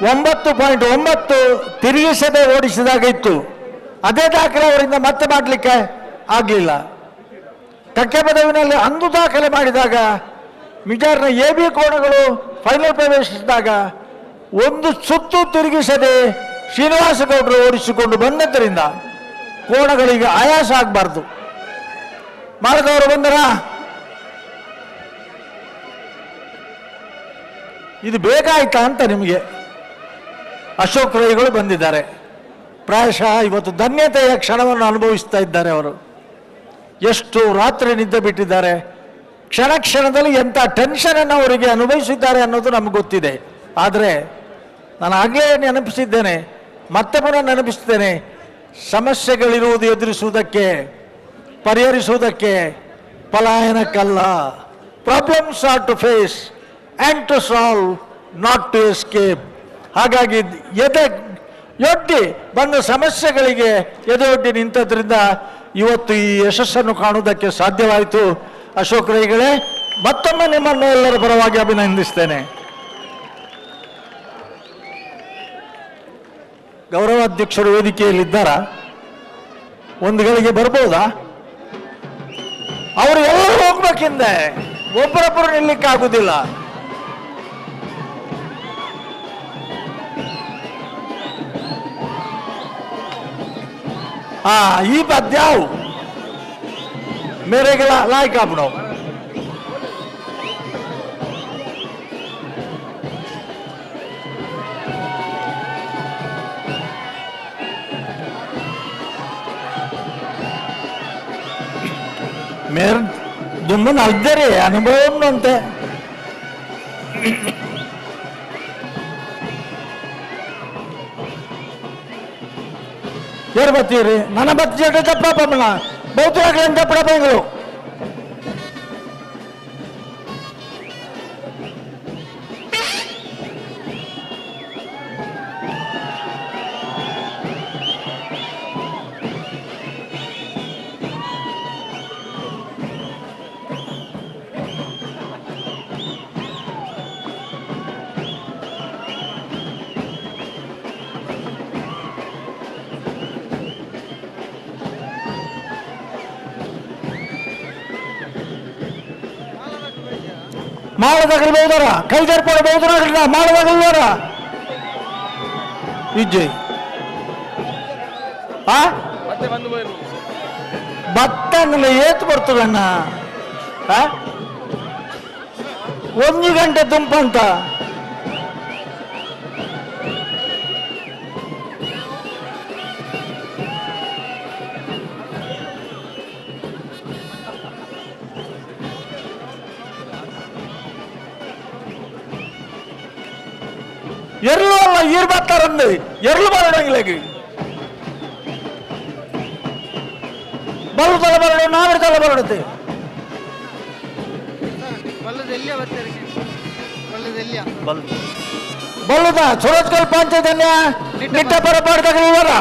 9.9 ತಿರುಗಿಸದೆ ಓಡಿಸಿದಾಗ ಇತ್ತು. ಅದೇ ದಾಖಲೆ ಅವರಿಂದ ಮತ್ತೆ ಮಾಡಲಿಕ್ಕೆ ಆಗಲಿಲ್ಲ. ಕಕ್ಕೆಪದವಿನಲ್ಲಿ ಅಂದು ದಾಖಲೆ ಮಾಡಿದಾಗ ಮಿಜಾರ್ನ ಎ ಬಿ ಕೋಣಗಳು ಫೈನಲ್ ಪ್ರವೇಶಿಸಿದಾಗ ಒಂದು ಸುತ್ತು ತಿರುಗಿಸದೆ ಶ್ರೀನಿವಾಸಗೌಡರು ಓಡಿಸಿಕೊಂಡು ಬಂದದ್ದರಿಂದ ಕೋಣಗಳಿಗೆ ಆಯಾಸ ಆಗಬಾರ್ದು. ಮಾಳದವರು ಬಂದರ ಇದು ಬೇಕಾಯ್ತಾ ಅಂತ ನಿಮಗೆ. ಅಶೋಕ್ ರೈಗಳು ಬಂದಿದ್ದಾರೆ. ಪ್ರಾಯಶಃ ಇವತ್ತು ಧನ್ಯತೆಯ ಕ್ಷಣವನ್ನು ಅನುಭವಿಸ್ತಾ ಇದ್ದಾರೆ ಅವರು. ಎಷ್ಟು ರಾತ್ರಿ ನಿದ್ದೆ ಬಿಟ್ಟಿದ್ದಾರೆ, ಕ್ಷಣ ಕ್ಷಣದಲ್ಲಿ ಎಂಥ ಟೆನ್ಷನನ್ನು ಅವರಿಗೆ ಅನುಭವಿಸಿದ್ದಾರೆ ಅನ್ನೋದು ನಮ್ಗೆ ಗೊತ್ತಿದೆ. ಆದರೆ ನಾನು ಆಗಲೇ ನೆನಪಿಸಿದ್ದೇನೆ, ಮತ್ತೆ ಪುನಃ ನೆನಪಿಸ್ತೇನೆ, ಸಮಸ್ಯೆಗಳಿರುವುದು ಎದುರಿಸುವುದಕ್ಕೆ, ಪರಿಹರಿಸುವುದಕ್ಕೆ, ಪಲಾಯನಕ್ಕಲ್ಲ. Problems are to face and to solve, not to escape. ಹಾಗಾಗಿ ಎದೆ ಒಡ್ಡಿ ಬಂದ ಸಮಸ್ಯೆಗಳಿಗೆ ಎದೆಯೊಡ್ಡಿ ನಿಂತದ್ರಿಂದ ಇವತ್ತು ಈ ಯಶಸ್ಸನ್ನು ಕಾಣುವುದಕ್ಕೆ ಸಾಧ್ಯವಾಯಿತು. ಅಶೋಕ್ ರೈಗಳೇ, ಮತ್ತೊಮ್ಮೆ ನಿಮ್ಮನ್ನು ಎಲ್ಲರ ಪರವಾಗಿ ಅಭಿನಂದಿಸ್ತೇನೆ. ಗೌರವಾಧ್ಯಕ್ಷರು ವೇದಿಕೆಯಲ್ಲಿದ್ದಾರಾ? ಒಂದು ಗಳಿಗೆ ಬರ್ಬೋದಾ? ಅವರು ಎಲ್ಲರೂ ಹೋಗ್ಬೇಕಿಂದೆ, ಒಬ್ಬರೊಬ್ಬರು ನಿಲ್ಲಿಕ್ಕಾಗುದಿಲ್ಲ. ಈ ಪದ್ಯ ಮೇರೆಗೆ ಲಾಯ್ಕ್ ಆಪುಣು. ಮೇರ್ ದುಮ್ಮನ ಅಲ್ದರೆ ಅನುಭವ ಅಂತೆ. ಏರ್ ಬತ್ತೀರಿ ನನ್ನ ಬತ್ತಿ ಜಡ ಚಪ್ಪ ಪಮ್ಮನ ಬೌದ್ಧರಾಗ್ಲಂತ ಚಪ್ಪಡ ಬೆಂಗಳೂರು. ಮಾಡದಾಗಲಿ ಬಹುದಾರ ಕೈಜರ್ಪಡ ಬಹುದರಾಗಲಿಲ್ಲ ಮಾಡದಾಗಲ್ವಾರ ಇಜ್ಜೆ ಆ ಭತ್ತ ಅಂದ್ರೆ ಏತು ಬರ್ತದಣ್ಣ? ಒಂದು ಗಂಟೆ ತುಂಪಂತ ಎರ್ಲು ಅಲ್ಲ ಈರ್ ಬರ್ತಾರಂದು ಎರ್ಲು ಬರಡಂಗಿಲ್ಲ. ಬಲ್ಲು ತಲೆ ಬರಡು ನಾವಿರ ತಲೆ ಬರಡುತ್ತೆ. ಬಲ್ಲುದ ಸುರತ್ಕಲ್ ಪಾಂಚಜನ್ಯ ನಿಟ್ಟ ಪರಪಾಡಿದಾಗಲಿವರ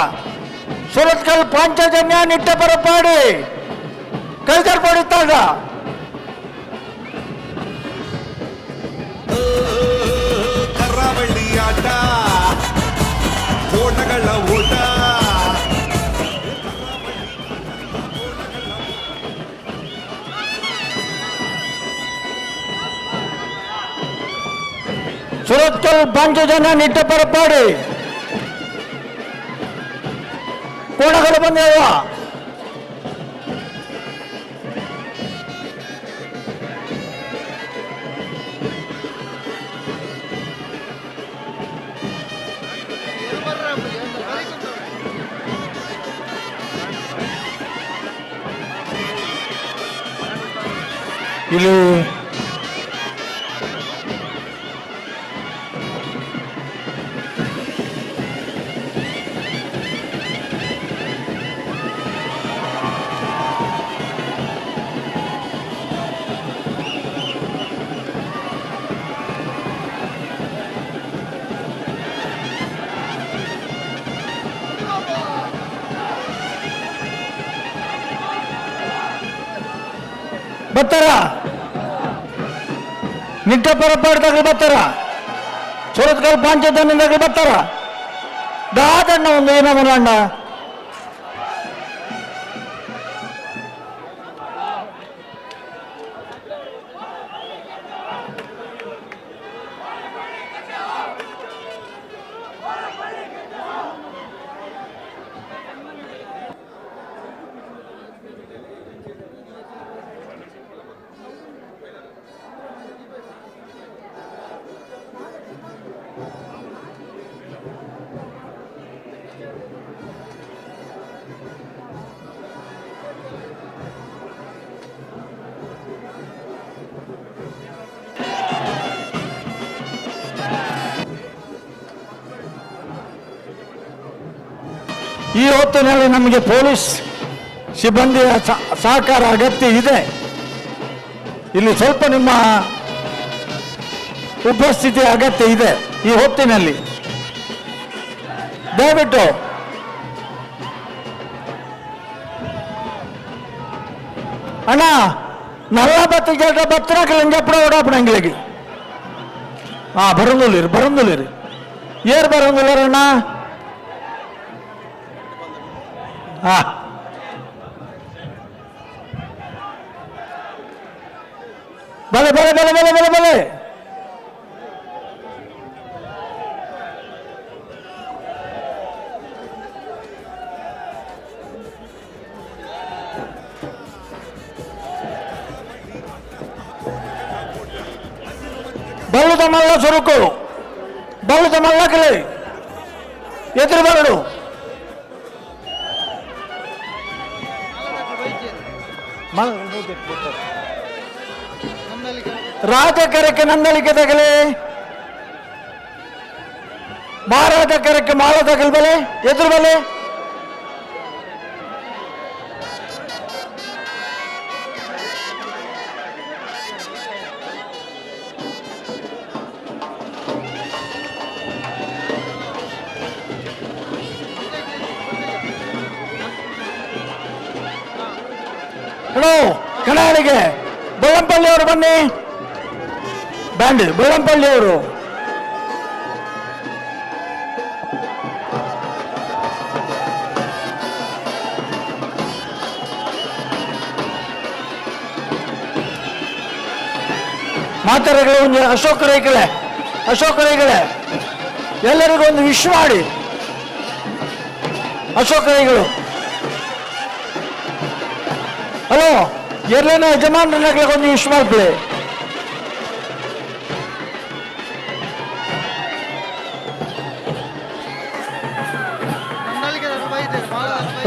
ಸುರತ್ಕಲ್ ಪಾಂಚಜನ್ಯ ನಿಟ್ಟ ಪರಪಾಡಿ ಕೈತರ್ ಪಡಿತಾಗ ಕರಾವಳಿ ಆಟ ಓಟಗಳ ಓಟ. ಸುರತ್ಕಲ್ ಪಾಂಚಜನ್ಯ ನಿಟ್ಟ ಪರಪಾಡಿ ಕೋಣಗಳು ಬಂದೇವ. ಇಲ್ಲಿ ಬರ್ತಾರ ನಿಟ್ಟ ಪರಪಾಡ್ದಾಗ ಬರ್ತಾರ ಸುರತ್ಕಲ್ ಪಾಂಚಜನ್ಯದಾಗ ಬರ್ತಾರ. ದಾದಣ್ಣ ಒಂದು ಏನೋ ಅಣ್ಣ ಈ ಹೊತ್ತಿನಲ್ಲಿ ನಮಗೆ ಪೊಲೀಸ್ ಸಿಬ್ಬಂದಿಯ ಸಹಕಾರ ಅಗತ್ಯ ಇದೆ. ಇಲ್ಲಿ ಸ್ವಲ್ಪ ನಿಮ್ಮ ಉಪಸ್ಥಿತಿ ಅಗತ್ಯ ಇದೆ ಈ ಹೊತ್ತಿನಲ್ಲಿ. ದಯವಿಟ್ಟು ಅಣ್ಣ ನಲ್ಲ ಬತ್ತಿ ಜಾಗ ಬತ್ತರಾಕ ಲಿಂಗಪ್ಪಡ ಓಡಾಪಣಂಗಿಲಿಗೆ ಹಾ ಬರಂಗುಲಿರಿ ಬರಂಗುಲಿರಿ ಏರ್ ಬರಂಗುಲರ ಅಣ್ಣ ಹಾ ಬಲೆ ಬಲೆ ಬಲೆ ಬಲೆ ಬಲೆ ಬಲೆ ಬಲ್ಲದ ಮಲ್ಲ ಸುರುಕು ಬಲ್ಲದ ಮಲ್ಲ ಕಲೆ ಎದುರು ಬರಡು ರಾಜಕರಕ್ಕೆ ನಂದಳಿಕೆ ತಗಲೆ, ಮಹಾರಾಜ ಕರಕ್ಕೆ ಮಾಳ ತಗಲ್ ಬಲೆ ಎದುರು ಬಲೆ. ಹಲೋ ಕಣಾಳಿಗೆ ಬೊಳ್ಳಂಪಳ್ಳಿ ಅವರು ಬನ್ನಿ, ಬ್ಯಾಂಡ್ ಬೊಳ್ಳಂಪಳ್ಳಿ ಅವರು. ಮಾತಾಡಗಳು ಒಂದು ಅಶೋಕ ರೈಗಳೇ, ಅಶೋಕ ರೈಗಳೇ ಎಲ್ಲರಿಗೂ ಒಂದು ವಿಶ್ ಮಾಡಿ. ಅಶೋಕ ರೈಗಳು, ಹಲೋ ಎಲ್ಲೇನ ಯಜಮಾನ್ರನ್ನಾಗ್ಲಿಕ್ಕೆ ಒಂದು ವಿಶ್ ಮಾಡ್ಬಿಡಿ.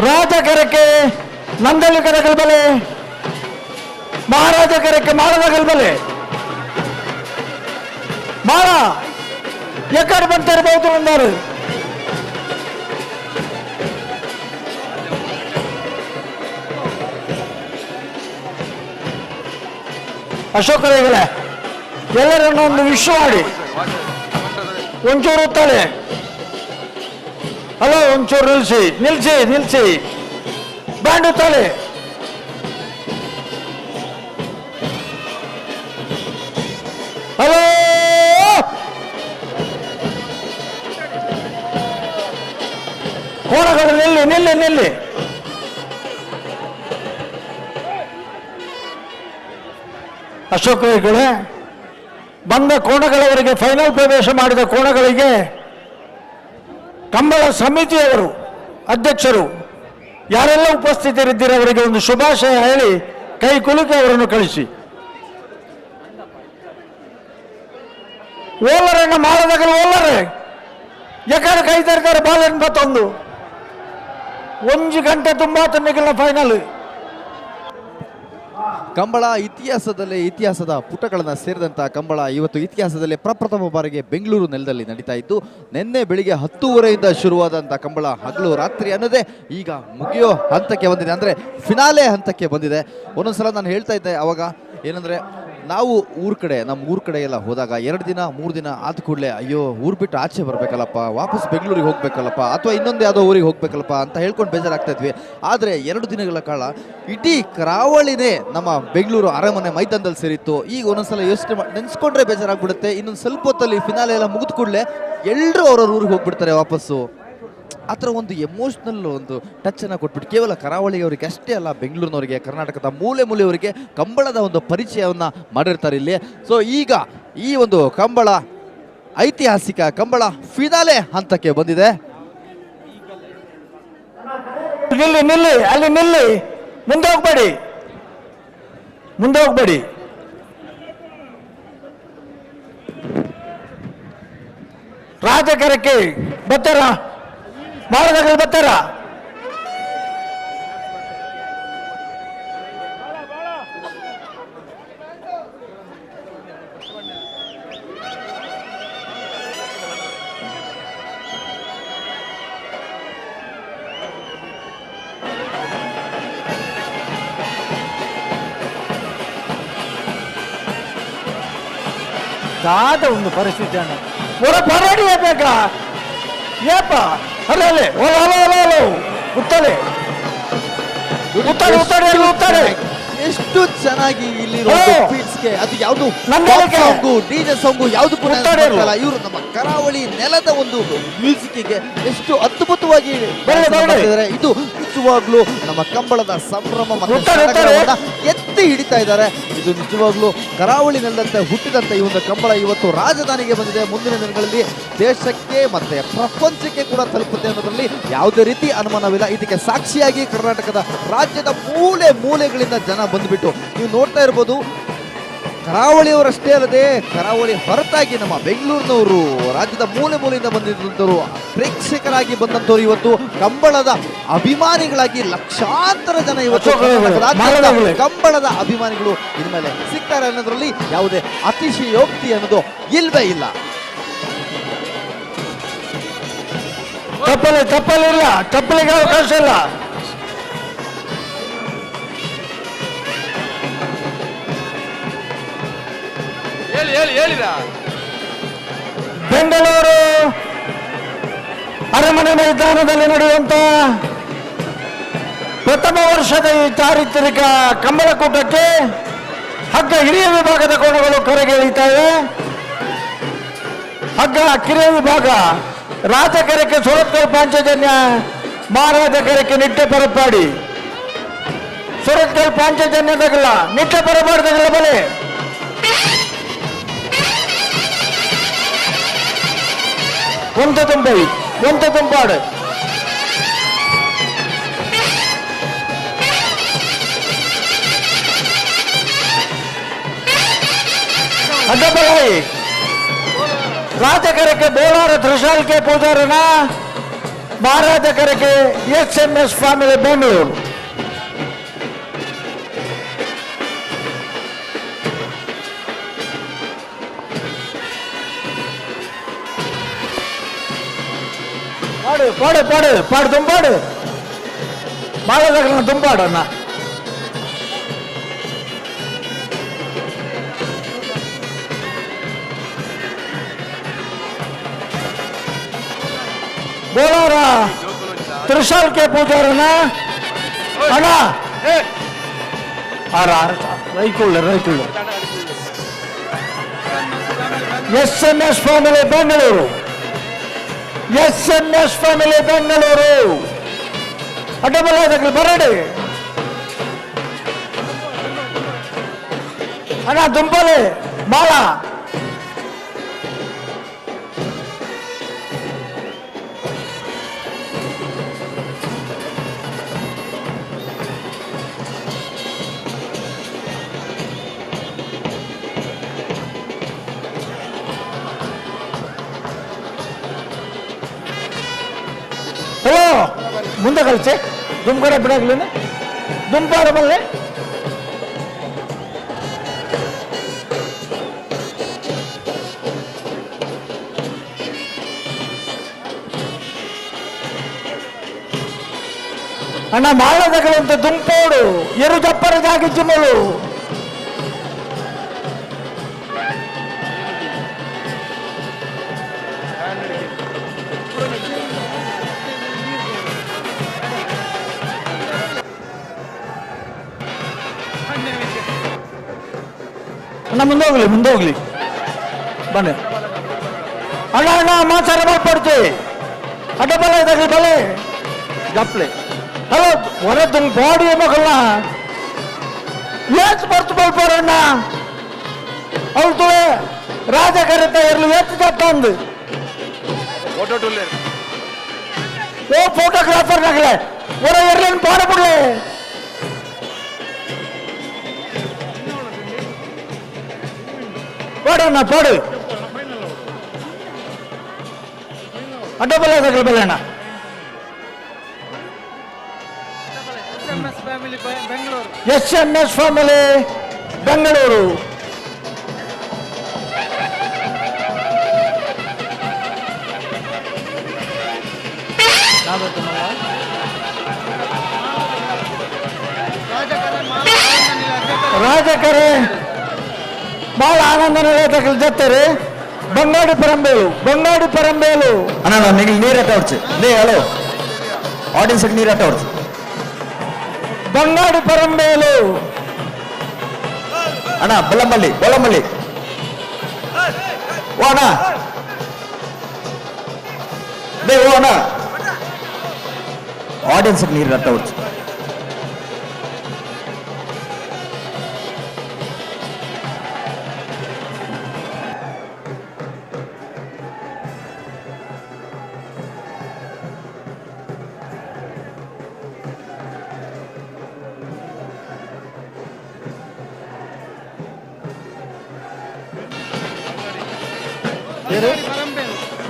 ರಾಜಕರಕ್ಕೆ ನಂದಳಿಕರ ಕಲ್ಬಲೆ, ಮಹಾರಾಜ ಕರಕ್ಕೆ ಮಾಳದ ಕಲ್ಬಲೆ. ಮಾಳ ಎಕ್ಕಡೆ ಬಂತಿರಬಹುದು ಅಂದರು. ಅಶೋಕ ರೈಗಳೇ ಎಲ್ಲರನ್ನು ಒಂದು ವಿಶ್ ಮಾಡಿ. ಒಂಚೂರು ಉತ್ತಾಳೆ, ಹಲೋ ಒಂಚೂರು ನಿಲ್ಲಿಸಿ ನಿಲ್ಲಿಸಿ ನಿಲ್ಲಿಸಿ, ಬ್ಯಾಂಡ್ ಉತ್ತಾಳೆ. ಹಲೋ ಕೋಣಗಳು ನಿಲ್ಲಿ ನಿಲ್ಲಿ ನಿಲ್ಲಿ. ಅಶೋಕ ರೈಗಳೇ ಬಂದ ಕೋಣಗಳವರಿಗೆ, ಫೈನಲ್ ಪ್ರವೇಶ ಮಾಡಿದ ಕೋಣಗಳಿಗೆ ಕಂಬಳ ಸಮಿತಿಯವರು ಅಧ್ಯಕ್ಷರು ಯಾರೆಲ್ಲ ಉಪಸ್ಥಿತರಿದ್ದೀರಿ ಅವರಿಗೆ ಒಂದು ಶುಭಾಶಯ ಹೇಳಿ ಕೈ ಕುಲುಕಿ ಅವರನ್ನು ಕಳಿಸಿ. ಓಲರನ್ನು ಮಾಡದಾಗಲು ಓಲರೇ ಯಾಕಂದ್ರೆ ಕೈ ತರ್ತಾರೆ ಬಾಲ್ 81 1 ಗಂಟೆ ತುಂಬಾ ತನ್ನಿಗಿಲ್ಲ ಫೈನಲ್. ಕಂಬಳ ಇತಿಹಾಸದಲ್ಲಿ ಇತಿಹಾಸದ ಪುಟಗಳನ್ನು ಸೇರಿದಂಥ ಕಂಬಳ ಇವತ್ತು ಇತಿಹಾಸದಲ್ಲಿ ಪ್ರಪ್ರಥಮ ಬಾರಿಗೆ ಬೆಂಗಳೂರು ನೆಲದಲ್ಲಿ ನಡೀತಾ ಇದ್ದು, ನಿನ್ನೆ ಬೆಳಿಗ್ಗೆ 10:30ಯಿಂದ ಶುರುವಾದಂಥ ಕಂಬಳ ಹಗಲು ರಾತ್ರಿ ಅನ್ನೋದೇ ಈಗ ಮುಗಿಯೋ ಹಂತಕ್ಕೆ ಬಂದಿದೆ, ಅಂದರೆ ಫಿನಾಲೆ ಹಂತಕ್ಕೆ ಬಂದಿದೆ. ಒಂದೊಂದ್ಸಲ ನಾನು ಹೇಳ್ತಾ ಇದ್ದೆ ಅವಾಗ ಏನಂದರೆ, ನಾವು ಊರ ಕಡೆ ನಮ್ಮ ಊರ ಕಡೆ ಎಲ್ಲ ಹೋದಾಗ 2 ದಿನ 3 ದಿನ ಆದ ಕೂಡಲೇ ಅಯ್ಯೋ ಊರು ಬಿಟ್ಟು ಆಚೆ ಬರಬೇಕಲ್ಲಪ್ಪ, ವಾಪಸ್ ಬೆಂಗಳೂರಿಗೆ ಹೋಗ್ಬೇಕಲ್ಲಪ್ಪ, ಅಥವಾ ಇನ್ನೊಂದು ಯಾವುದೋ ಊರಿಗೆ ಹೋಗ್ಬೇಕಲ್ಲಪ್ಪ ಅಂತ ಹೇಳ್ಕೊಂಡು ಬೇಜಾರಾಗ್ತಾ ಇದ್ವಿ. ಆದರೆ 2 ದಿನಗಳ ಕಾಲ ಇಡೀ ಕರಾವಳಿನೇ ನಮ್ಮ ಬೆಂಗಳೂರು ಅರಮನೆ ಮೈದಾನದಲ್ಲಿ ಸೇರಿತ್ತು. ಈಗ ಒಂದೊಂದ್ಸಲ ಯೋಚನೆ ಮಾಡಿ ನೆನೆಸ್ಕೊಂಡ್ರೆ ಬೇಜಾರಾಗ್ಬಿಡುತ್ತೆ. ಇನ್ನೊಂದು ಸ್ವಲ್ಪ ಹೊತ್ತಲ್ಲಿ ಫಿನಾಲೆ ಎಲ್ಲ ಮುಗಿದ ಕೂಡಲೇ ಎಲ್ಲರೂ ಅವ್ರವ್ರ ಊರಿಗೆ ಹೋಗ್ಬಿಡ್ತಾರೆ ವಾಪಸ್ಸು. ಆ ಥರ ಒಂದು ಎಮೋಷ್ನಲ್ ಒಂದು ಟಚ್ಚನ್ನು ಕೊಟ್ಬಿಟ್ಟು ಕೇವಲ ಕರಾವಳಿಯವರಿಗೆ ಅಷ್ಟೇ ಅಲ್ಲ, ಬೆಂಗಳೂರಿನವರಿಗೆ, ಕರ್ನಾಟಕದ ಮೂಲೆ ಮೂಲೆಯವರಿಗೆ ಕಂಬಳದ ಒಂದು ಪರಿಚಯವನ್ನು ಮಾಡಿರ್ತಾರೆ ಇಲ್ಲಿ. ಸೊ ಈಗ ಈ ಒಂದು ಕಂಬಳ, ಐತಿಹಾಸಿಕ ಕಂಬಳ ಫಿನಾಲೆ ಹಂತಕ್ಕೆ ಬಂದಿದೆ. ನಿಲ್ಲಿ ನಿಲ್ಲಿ ಅಲ್ಲಿ ನಿಲ್ಲಿ, ಮುಂದೆ ಹೋಗ್ಬೇಡಿ ಮುಂದೆ ಹೋಗ್ಬೇಡಿ. ರಾಜಕರಕ್ಕೆ ಬರ್ತಾರ, ಮಾಳದಾಗ ಬರ್ತಾರ. ದಾದ ಒಂದು ಪರಿಸ್ಥಿತಿ ಅಣ್ಣ ಹೊರ ಪರಾಡಿ ಬೇಕಾ ಏಪ. ಹಲೋ ಅಲ್ಲೇ hello hello hello hello ಉತ್ತಲೆ ಉತ್ತಾರೆ ಉತ್ತಾರೆ ಎಲ್ಲ ಉತ್ತಾರೆ. ಎಷ್ಟು ಚೆನ್ನಾಗಿ ಇಲ್ಲಿ ಅದು ಯಾವುದು song, DJ song ಯಾವುದಕ್ಕೂ ಇವರು ನಮ್ಮ ಕರಾವಳಿ ನೆಲದ ಒಂದು ಮ್ಯೂಸಿಕ್ಗೆ ಎಷ್ಟು ಅದ್ಭುತವಾಗಿ ಮಾಡ್ತಿದ್ದಾರೆ. ಇದು ನಿಜವಾಗ್ಲೂ ನಮ್ಮ ಕಂಬಳದ ಸಂಭ್ರಮ ಮತ್ತು ಎತ್ತಿ ಹಿಡಿತಾ ಇದ್ದಾರೆ. ಇದು ನಿಜವಾಗ್ಲೂ ಕರಾವಳಿ ನೆಲದಂತೆ ಹುಟ್ಟಿದಂತೆ ಈ ಒಂದು ಕಂಬಳ ಇವತ್ತು ರಾಜಧಾನಿಗೆ ಬಂದಿದೆ. ಮುಂದಿನ ದಿನಗಳಲ್ಲಿ ದೇಶಕ್ಕೆ ಮತ್ತೆ ಪ್ರಪಂಚಕ್ಕೆ ಕೂಡ ತಲುಪುತ್ತೆ ಅನ್ನೋದ್ರಲ್ಲಿ ಯಾವುದೇ ರೀತಿ ಅನುಮಾನವಿಲ್ಲ. ಇದಕ್ಕೆ ಸಾಕ್ಷಿಯಾಗಿ ಕರ್ನಾಟಕದ ರಾಜ್ಯದ ಮೂಲೆ ಮೂಲೆಗಳಿಂದ ಜನ ಬಂದ್ಬಿಟ್ಟು ನೀವು ನೋಡ್ತಾ ಇರ್ಬೋದು. ಕರಾವಳಿಯವರಷ್ಟೇ ಅಲ್ಲದೆ ಕರಾವಳಿ ಹೊರತಾಗಿ ನಮ್ಮ ಬೆಂಗಳೂರಿನವರು, ರಾಜ್ಯದ ಮೂಲೆ ಮೂಲೆಯಿಂದ ಬಂದಿದ್ದಂಥವರು, ಪ್ರೇಕ್ಷಕರಾಗಿ ಬಂದಂಥವ್ರು, ಇವತ್ತು ಕಂಬಳದ ಅಭಿಮಾನಿಗಳಾಗಿ ಲಕ್ಷಾಂತರ ಜನ ಇವತ್ತು ಕಂಬಳದ ಅಭಿಮಾನಿಗಳು ಇನ್ಮೇಲೆ ಸಿಗ್ತಾರೆ ಅನ್ನೋದ್ರಲ್ಲಿ ಯಾವುದೇ ಅತಿಶಯೋಕ್ತಿ ಅನ್ನೋದು ಇಲ್ವೇ ಇಲ್ಲ. ತಪ್ಪಲೆ ತಪ್ಪಲಿಲ್ಲ, ತಪ್ಪಲಿಗೆ ಅವಕಾಶ ಇಲ್ಲ. ಹೇಳಿ ಹೇಳಿ ಹೇಳಿದ. ಬೆಂಗಳೂರು ಅರಮನೆ ಮೈದಾನದಲ್ಲಿ ನಡೆಯುವಂತ ಪ್ರಥಮ ವರ್ಷದ ಈ ಚಾರಿತ್ರಿಕ ಕಂಬಳಕೂಟಕ್ಕೆ ಹಗ್ಗ ಹಿರಿಯ ವಿಭಾಗದ ಕೋಣಗಳು ಕರೆಗೆಳೀತಾ ಇವೆ. ಹಗ್ಗ ಕಿರಿಯ ವಿಭಾಗ ರಾಜಕರಕ್ಕೆ ಸುರತ್ಕಲ್ ಪಾಂಚಜನ್ಯ, ಮಹಾರಾಜಕರಕ್ಕೆ ನಿಟ್ಟೆ ಪರಪಾಡಿ. ಸುರತ್ಕಲ್ ಪಾಂಚಜನ್ಯದಾಗಲ್ಲ, ನಿಟ್ಟೆ ಪರಪಾಡಿದಾಗಲ್ಲ ಬಲೆ. ಒಂತ ತುಂಬೈ ಒಂತ ತುಂಬಾಡು. ಅಡ್ಡಬಲಾಯಿ ರಾಜಕರಕ್ಕೆ Bolara ತ್ರಿಶಾಲ್ಕೆ ಪೂಜಾರನ, ಮಹಾರಾಜಕರಕ್ಕೆ S M S family Bengaluru. ಪಾಡು ಪಾಡು ಪಾಡು ಪಾಡು ತುಂಬಾಡು, ಬಾಳದಾಗಲನ್ನ ತುಂಬಾಡು ಅಣ್ಣ. ಬೋಲಾರ ತ್ರಿಶಾಲ್ಕೆ ಪೂಜಾರನ ಅಣ್ಣ. ರೈಕುಳ್ಳ ರೈಕುಳ್ಳ S M S family Bengaluru, S M S family Bengaluru. ಅಡ್ಡಬಲ ಬರಡಿ ಅಣ್ಣ, ದುಂಪಲೆ ಬಾಳ. ಹಲೋ ಮುಂದೆ ಕಳಿಸಿ ದುಮ್ಕಡೆ ಬಿಡಾಗ್ಲೇನೆ ದುಂಪಾಡ ಬಲ್ಲೆ. ಅಣ್ಣ ಮಾಳದಗಳಂತ ದುಂಪೋಡು ಎರು ಜಪ್ಪರ ಜಾಗಿ ಚಿಮ್ಮಲು. ಅಣ್ಣ ಮುಂದೆ ಹೋಗ್ಲಿ, ಮುಂದೆ ಹೋಗ್ಲಿ, ಬನ್ನಿ ಅಣ್ಣ. ಅಣ್ಣ ಮಾಚಾರ ಮಾಡ್ಪಡ್ತಿ ಅಡ್ಡ ಬಲೆ ಇದಾಗಲಿ ಬಲೆ ಜಪ್ಲೆ. ಹಲೋ ಹೊರ ತುಂಬ ಬಾಡಿ ಮಗಳನ್ನ ಏತ್ ಬರ್ತು ಬಲ್ಪಾರಣ್ಣ ಅವ್ರು ತುಳೆ ರಾಜ ಕರೆತ ಇರಲಿ ಎತ್ತು ಜಪ್ಪ ಅಂದು. ಓ ಫೋಟೋಗ್ರಾಫರ್ ನಗಲೆ ಹೊರ ಇರ್ಲೇನು ಪಾಡ ಬಿಡ್ಲೆ. ಪಾಡಣ್ಣ ಪಾಡು ಅಡ್ಡ ಬಲೆ ತಗಲ್ ಬಲೆ ಅಣ್ಣ. S M S family Bengaluru. ರಾಜಕರೆ ಬಹಳ ಆನಂದ ಜತ್ತರೆ ಬಂಗಾಡಿ ಪರಂಬೇಲು, ಬಂಗಾಡಿ ಪರಂಬೇಲು. ಅಣ್ಣ ನೀವು ನೀರು ಅಟ್ಟ ಲೇ. ಹಲೋ ಆಡಿಯನ್ಸ್ ನೀರು ಅಟ್ಟ ಬಂಗಾಡಿ ಪರಂಬೇಲು ಅಣ್ಣ. ಬೊಲ್ಲಮಲ್ಲಿ ಬೊಲ್ಲಮಲ್ಲಿ ಓ ಅಣ್ಣ ಲೇ ಓ ಅಣ್ಣ ಆಡಿಯನ್ಸ್ ನೀರು ಅಟ್ಟ.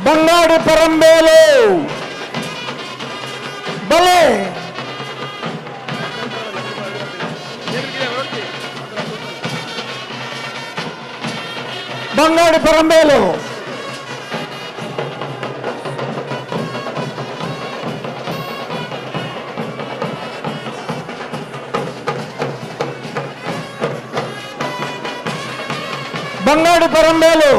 ಬಂಗಾಡಿ ಪರಂಬೇಲು ಬಲೆ ಬಂಗಾಡಿ ಪರಂಬೇಲು ಬಂಗಾಡಿ ಪರಂಬೇಲು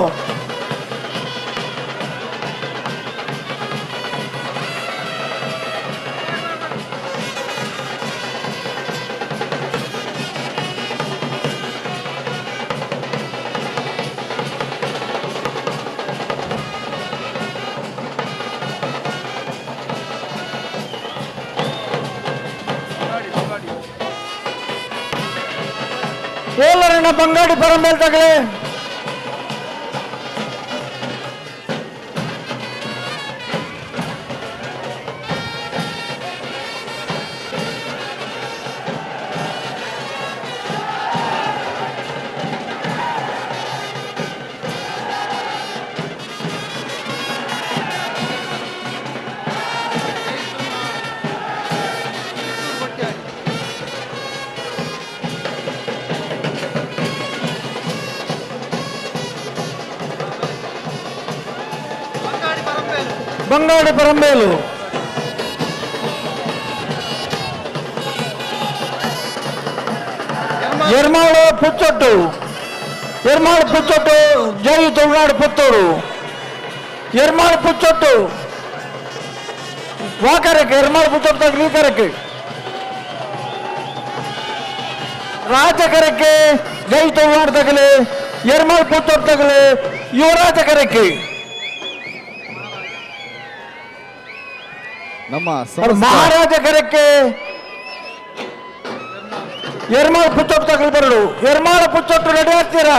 ಓಲರಣ್ಣ ಬಂಗಾಡಿ ಪರಂಬೇಲ್ ತಗಲೆ ಬಂಗಾಡಿ ಪರಂಬೇಲು ಎರ್ಮಾಳು ಪುತ್ತೊಟ್ಟು ಎರ್ಮಾಳು ಪುತ್ತೊಟ್ಟು ಜೈ ತುಳುನಾಡು ಪುತ್ತೂರು ಎರ್ಮಾಳು ಪುತ್ತೊಟ್ಟು ವಾಕರಕ್ಕೆ ಎರ್ಮಾಳು ಪುತ್ತೊಟ್ಟು ಈ ರಾಜಕರಕ್ಕೆ ಜೈ ತುಳುನಾಡು ತಗಲಿ ಎರ್ಮಾಳು ಪುತ್ತೊಟ್ಟು ತಗಲಿ ಯುವರಾಜ ಕರಕ್ಕೆ ನಮ್ಮ ಮಹಾರಾಜ ಕರಕ್ಕೆ ಎರ್ಮಾಳು ಪುತ್ತೊಟ್ಟು ತಗಲು ಬರಡು ಎರ್ಮಾಳು ಪುತ್ತೊಟ್ಟು ರೆಡಿ ಆಗ್ತೀರಾ?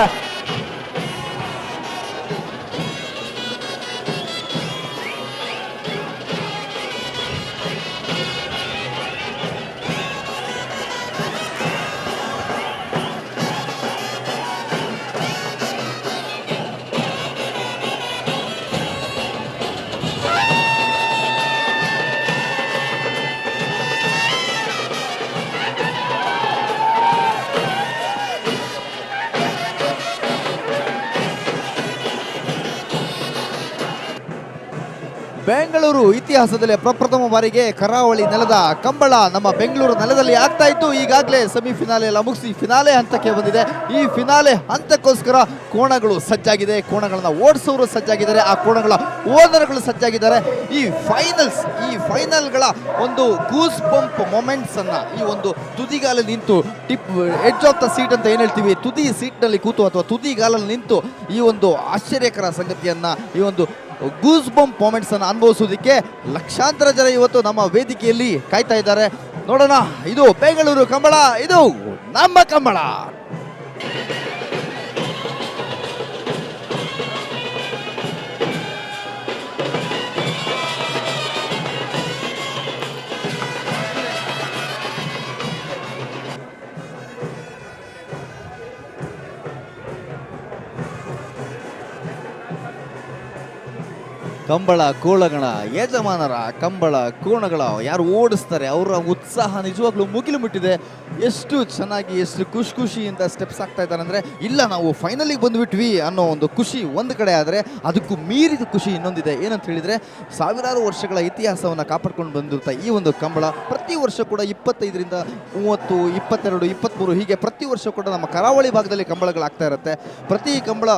ಬೆಂಗಳೂರು ಇತಿಹಾಸದಲ್ಲಿ ಪ್ರಪ್ರಥಮ ಬಾರಿಗೆ ಕರಾವಳಿ ನೆಲದ ಕಂಬಳ ನಮ್ಮ ಬೆಂಗಳೂರು ನೆಲದಲ್ಲಿ ಆಗ್ತಾ ಇತ್ತು. ಈಗಾಗಲೇ ಸೆಮಿಫಿನಾಲೆ ಎಲ್ಲ ಮುಗಿಸಿ ಫಿನಾಲೆ ಹಂತಕ್ಕೆ ಬಂದಿದೆ. ಈ ಫಿನಾಲೆ ಹಂತಕ್ಕೋಸ್ಕರ ಕೋಣಗಳು ಸಜ್ಜಾಗಿದೆ, ಕೋಣಗಳನ್ನು ಓಡಿಸೋರು ಸಜ್ಜಾಗಿದ್ದಾರೆ, ಆ ಕೋಣಗಳ ಓನರ್ಗಳು ಸಜ್ಜಾಗಿದ್ದಾರೆ. ಈ ಫೈನಲ್ಸ್, ಈ ಫೈನಲ್ಗಳ ಒಂದು ಗೂಸ್ ಬಂಪ್ ಮೊಮೆಂಟ್ಸ್ ಅನ್ನ ಈ ಒಂದು ತುದಿಗಾಲಲ್ಲಿ ನಿಂತು, tip edge of the seat ಅಂತ ಏನು ಹೇಳ್ತೀವಿ, ತುದಿ ಸೀಟ್ನಲ್ಲಿ ಕೂತು ಅಥವಾ ತುದಿಗಾಲಲ್ಲಿ ನಿಂತು ಈ ಒಂದು ಆಶ್ಚರ್ಯಕರ ಸಂಗತಿಯನ್ನ, ಈ ಒಂದು ಗೂಸ್ ಬಂಪ್ ಮೊಮೆಂಟ್ಸ್ ಅನ್ನು ಅನುಭವಿಸೋದಕ್ಕೆ ಲಕ್ಷಾಂತರ ಜನ ಇವತ್ತು ನಮ್ಮ ವೇದಿಕೆಯಲ್ಲಿ ಕಾಯ್ತಾ ಇದ್ದಾರೆ. ನೋಡೋಣ, ಇದು ಬೆಂಗಳೂರು ಕಂಬಳ, ಇದು ನಮ್ಮ ಕಂಬಳ. ಕಂಬಳ ಕೋಳಗಳ ಯಜಮಾನರ ಕಂಬಳ ಕೋಣಗಳ ಯಾರು ಓಡಿಸ್ತಾರೆ ಅವರ ಉತ್ಸಾಹ ನಿಜವಾಗ್ಲೂ ಮುಗಿಲು ಮುಟ್ಟಿದೆ. ಎಷ್ಟು ಚೆನ್ನಾಗಿ, ಎಷ್ಟು ಖುಷಿ ಖುಷಿಯಿಂದ ಸ್ಟೆಪ್ಸ್ ಆಗ್ತಾ ಇದ್ದಾರೆ ಅಂದರೆ, ಇಲ್ಲ ನಾವು ಫೈನಲಿಗೆ ಬಂದುಬಿಟ್ವಿ ಅನ್ನೋ ಒಂದು ಖುಷಿ ಒಂದು ಕಡೆ ಆದರೆ ಅದಕ್ಕೂ ಮೀರಿದ ಖುಷಿ ಇನ್ನೊಂದಿದೆ. ಏನಂತ ಹೇಳಿದರೆ, ಸಾವಿರಾರು ವರ್ಷಗಳ ಇತಿಹಾಸವನ್ನು ಕಾಪಾಡ್ಕೊಂಡು ಬಂದಿರ್ತಾ ಈ ಒಂದು ಕಂಬಳ ಪ್ರತಿ ವರ್ಷ ಕೂಡ 25ರಿಂದ 30, 22, 23 ಹೀಗೆ ಪ್ರತಿ ವರ್ಷ ಕೂಡ ನಮ್ಮ ಕರಾವಳಿ ಭಾಗದಲ್ಲಿ ಕಂಬಳಗಳಾಗ್ತಾ ಇರುತ್ತೆ. ಪ್ರತಿ ಕಂಬಳ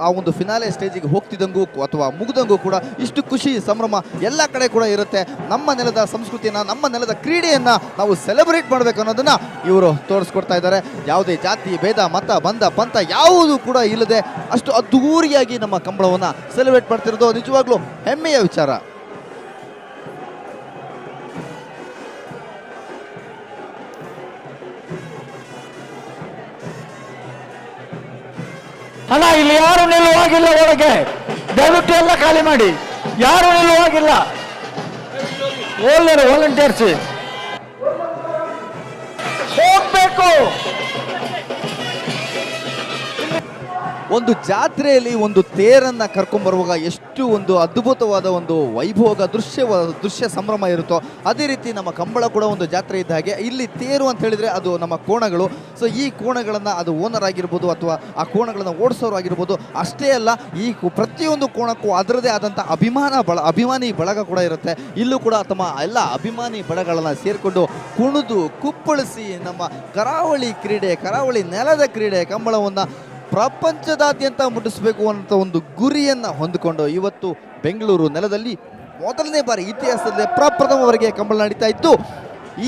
ಆ ಒಂದು ಫಿನಾಲೆ ಸ್ಟೇಜಿಗೆ ಹೋಗ್ತಿದ್ದಂಗೂ ಅಥವಾ ಮುಗ್ದಂಗೂ ಕೂಡ ಇಷ್ಟು ಖುಷಿ ಸಂಭ್ರಮ ಎಲ್ಲ ಕಡೆ ಕೂಡ ಇರುತ್ತೆ. ನಮ್ಮ ನೆಲದ ಸಂಸ್ಕೃತಿಯನ್ನು, ನಮ್ಮ ನೆಲದ ಕ್ರೀಡೆಯನ್ನು ನಾವು ಸೆಲೆಬ್ರೇಟ್ ಮಾಡಬೇಕು ಅನ್ನೋದನ್ನು ಇವರು ತೋರಿಸ್ಕೊಡ್ತಾ ಇದ್ದಾರೆ. ಯಾವುದೇ ಜಾತಿ ಭೇದ ಮತ ಬಂಧ ಪಂಥ ಯಾವುದೂ ಕೂಡ ಇಲ್ಲದೆ ಅಷ್ಟು ಅದ್ಧೂರಿಯಾಗಿ ನಮ್ಮ ಕಂಬಳವನ್ನು ಸೆಲೆಬ್ರೇಟ್ ಮಾಡ್ತಿರೋದು ನಿಜವಾಗ್ಲೂ ಹೆಮ್ಮೆಯ ವಿಚಾರ. ಅಣ್ಣ, ಇಲ್ಲಿ ಯಾರು ನಿಲ್ಲುವಾಗಿಲ್ಲ, ಒಳಗೆ ದಯವಿಟ್ಟು ಎಲ್ಲ ಖಾಲಿ ಮಾಡಿ, ಯಾರು ನಿಲ್ಲುವಾಗಿಲ್ಲ. ಓಲ್ಡರ್ ವಾಲಂಟಿಯರ್ಸ್ ಹೋಗ್ಬೇಕು. ಒಂದು ಜಾತ್ರೆಯಲ್ಲಿ ಒಂದು ತೇರನ್ನು ಕರ್ಕೊಂಡ್ಬರುವಾಗ ಎಷ್ಟು ಒಂದು ಅದ್ಭುತವಾದ ಒಂದು ವೈಭೋಗ ದೃಶ್ಯ ಸಂಭ್ರಮ ಇರುತ್ತೋ ಅದೇ ರೀತಿ ನಮ್ಮ ಕಂಬಳ ಕೂಡ ಒಂದು ಜಾತ್ರೆ ಇದ್ದ ಹಾಗೆ ಇಲ್ಲಿ ತೇರು ಅಂತ ಹೇಳಿದರೆ ಅದು ನಮ್ಮ ಕೋಣಗಳು. ಸೊ ಈ ಕೋಣಗಳನ್ನು ಅದು ಓನರ್ ಆಗಿರ್ಬೋದು ಅಥವಾ ಆ ಕೋಣಗಳನ್ನು ಓಡಿಸೋರು ಆಗಿರ್ಬೋದು, ಅಷ್ಟೇ ಅಲ್ಲ ಈ ಪ್ರತಿಯೊಂದು ಕೋಣಕ್ಕೂ ಅದರದೇ ಆದಂಥ ಅಭಿಮಾನಿ ಬಳಗ ಕೂಡ ಇರುತ್ತೆ. ಇಲ್ಲೂ ಕೂಡ ತಮ್ಮ ಎಲ್ಲ ಅಭಿಮಾನಿ ಬಳಗಗಳನ್ನು ಸೇರಿಕೊಂಡು ಕುಣಿದು ಕುಪ್ಪಳಿಸಿ ನಮ್ಮ ಕರಾವಳಿ ಕ್ರೀಡೆ, ಕರಾವಳಿ ನೆಲದ ಕ್ರೀಡೆ ಕಂಬಳವನ್ನು ಪ್ರಪಂಚದಾದ್ಯಂತ ಮುಟ್ಟಿಸಬೇಕು ಅಂತ ಒಂದು ಗುರಿಯನ್ನು ಹೊಂದಿಕೊಂಡು ಇವತ್ತು ಬೆಂಗಳೂರು ನೆಲದಲ್ಲಿ ಮೊದಲನೇ ಬಾರಿ ಇತಿಹಾಸದಲ್ಲೇ ಪ್ರಪ್ರಥಮವರೆಗೆ ಕಂಬಳ ನಡೀತಾ ಇತ್ತು.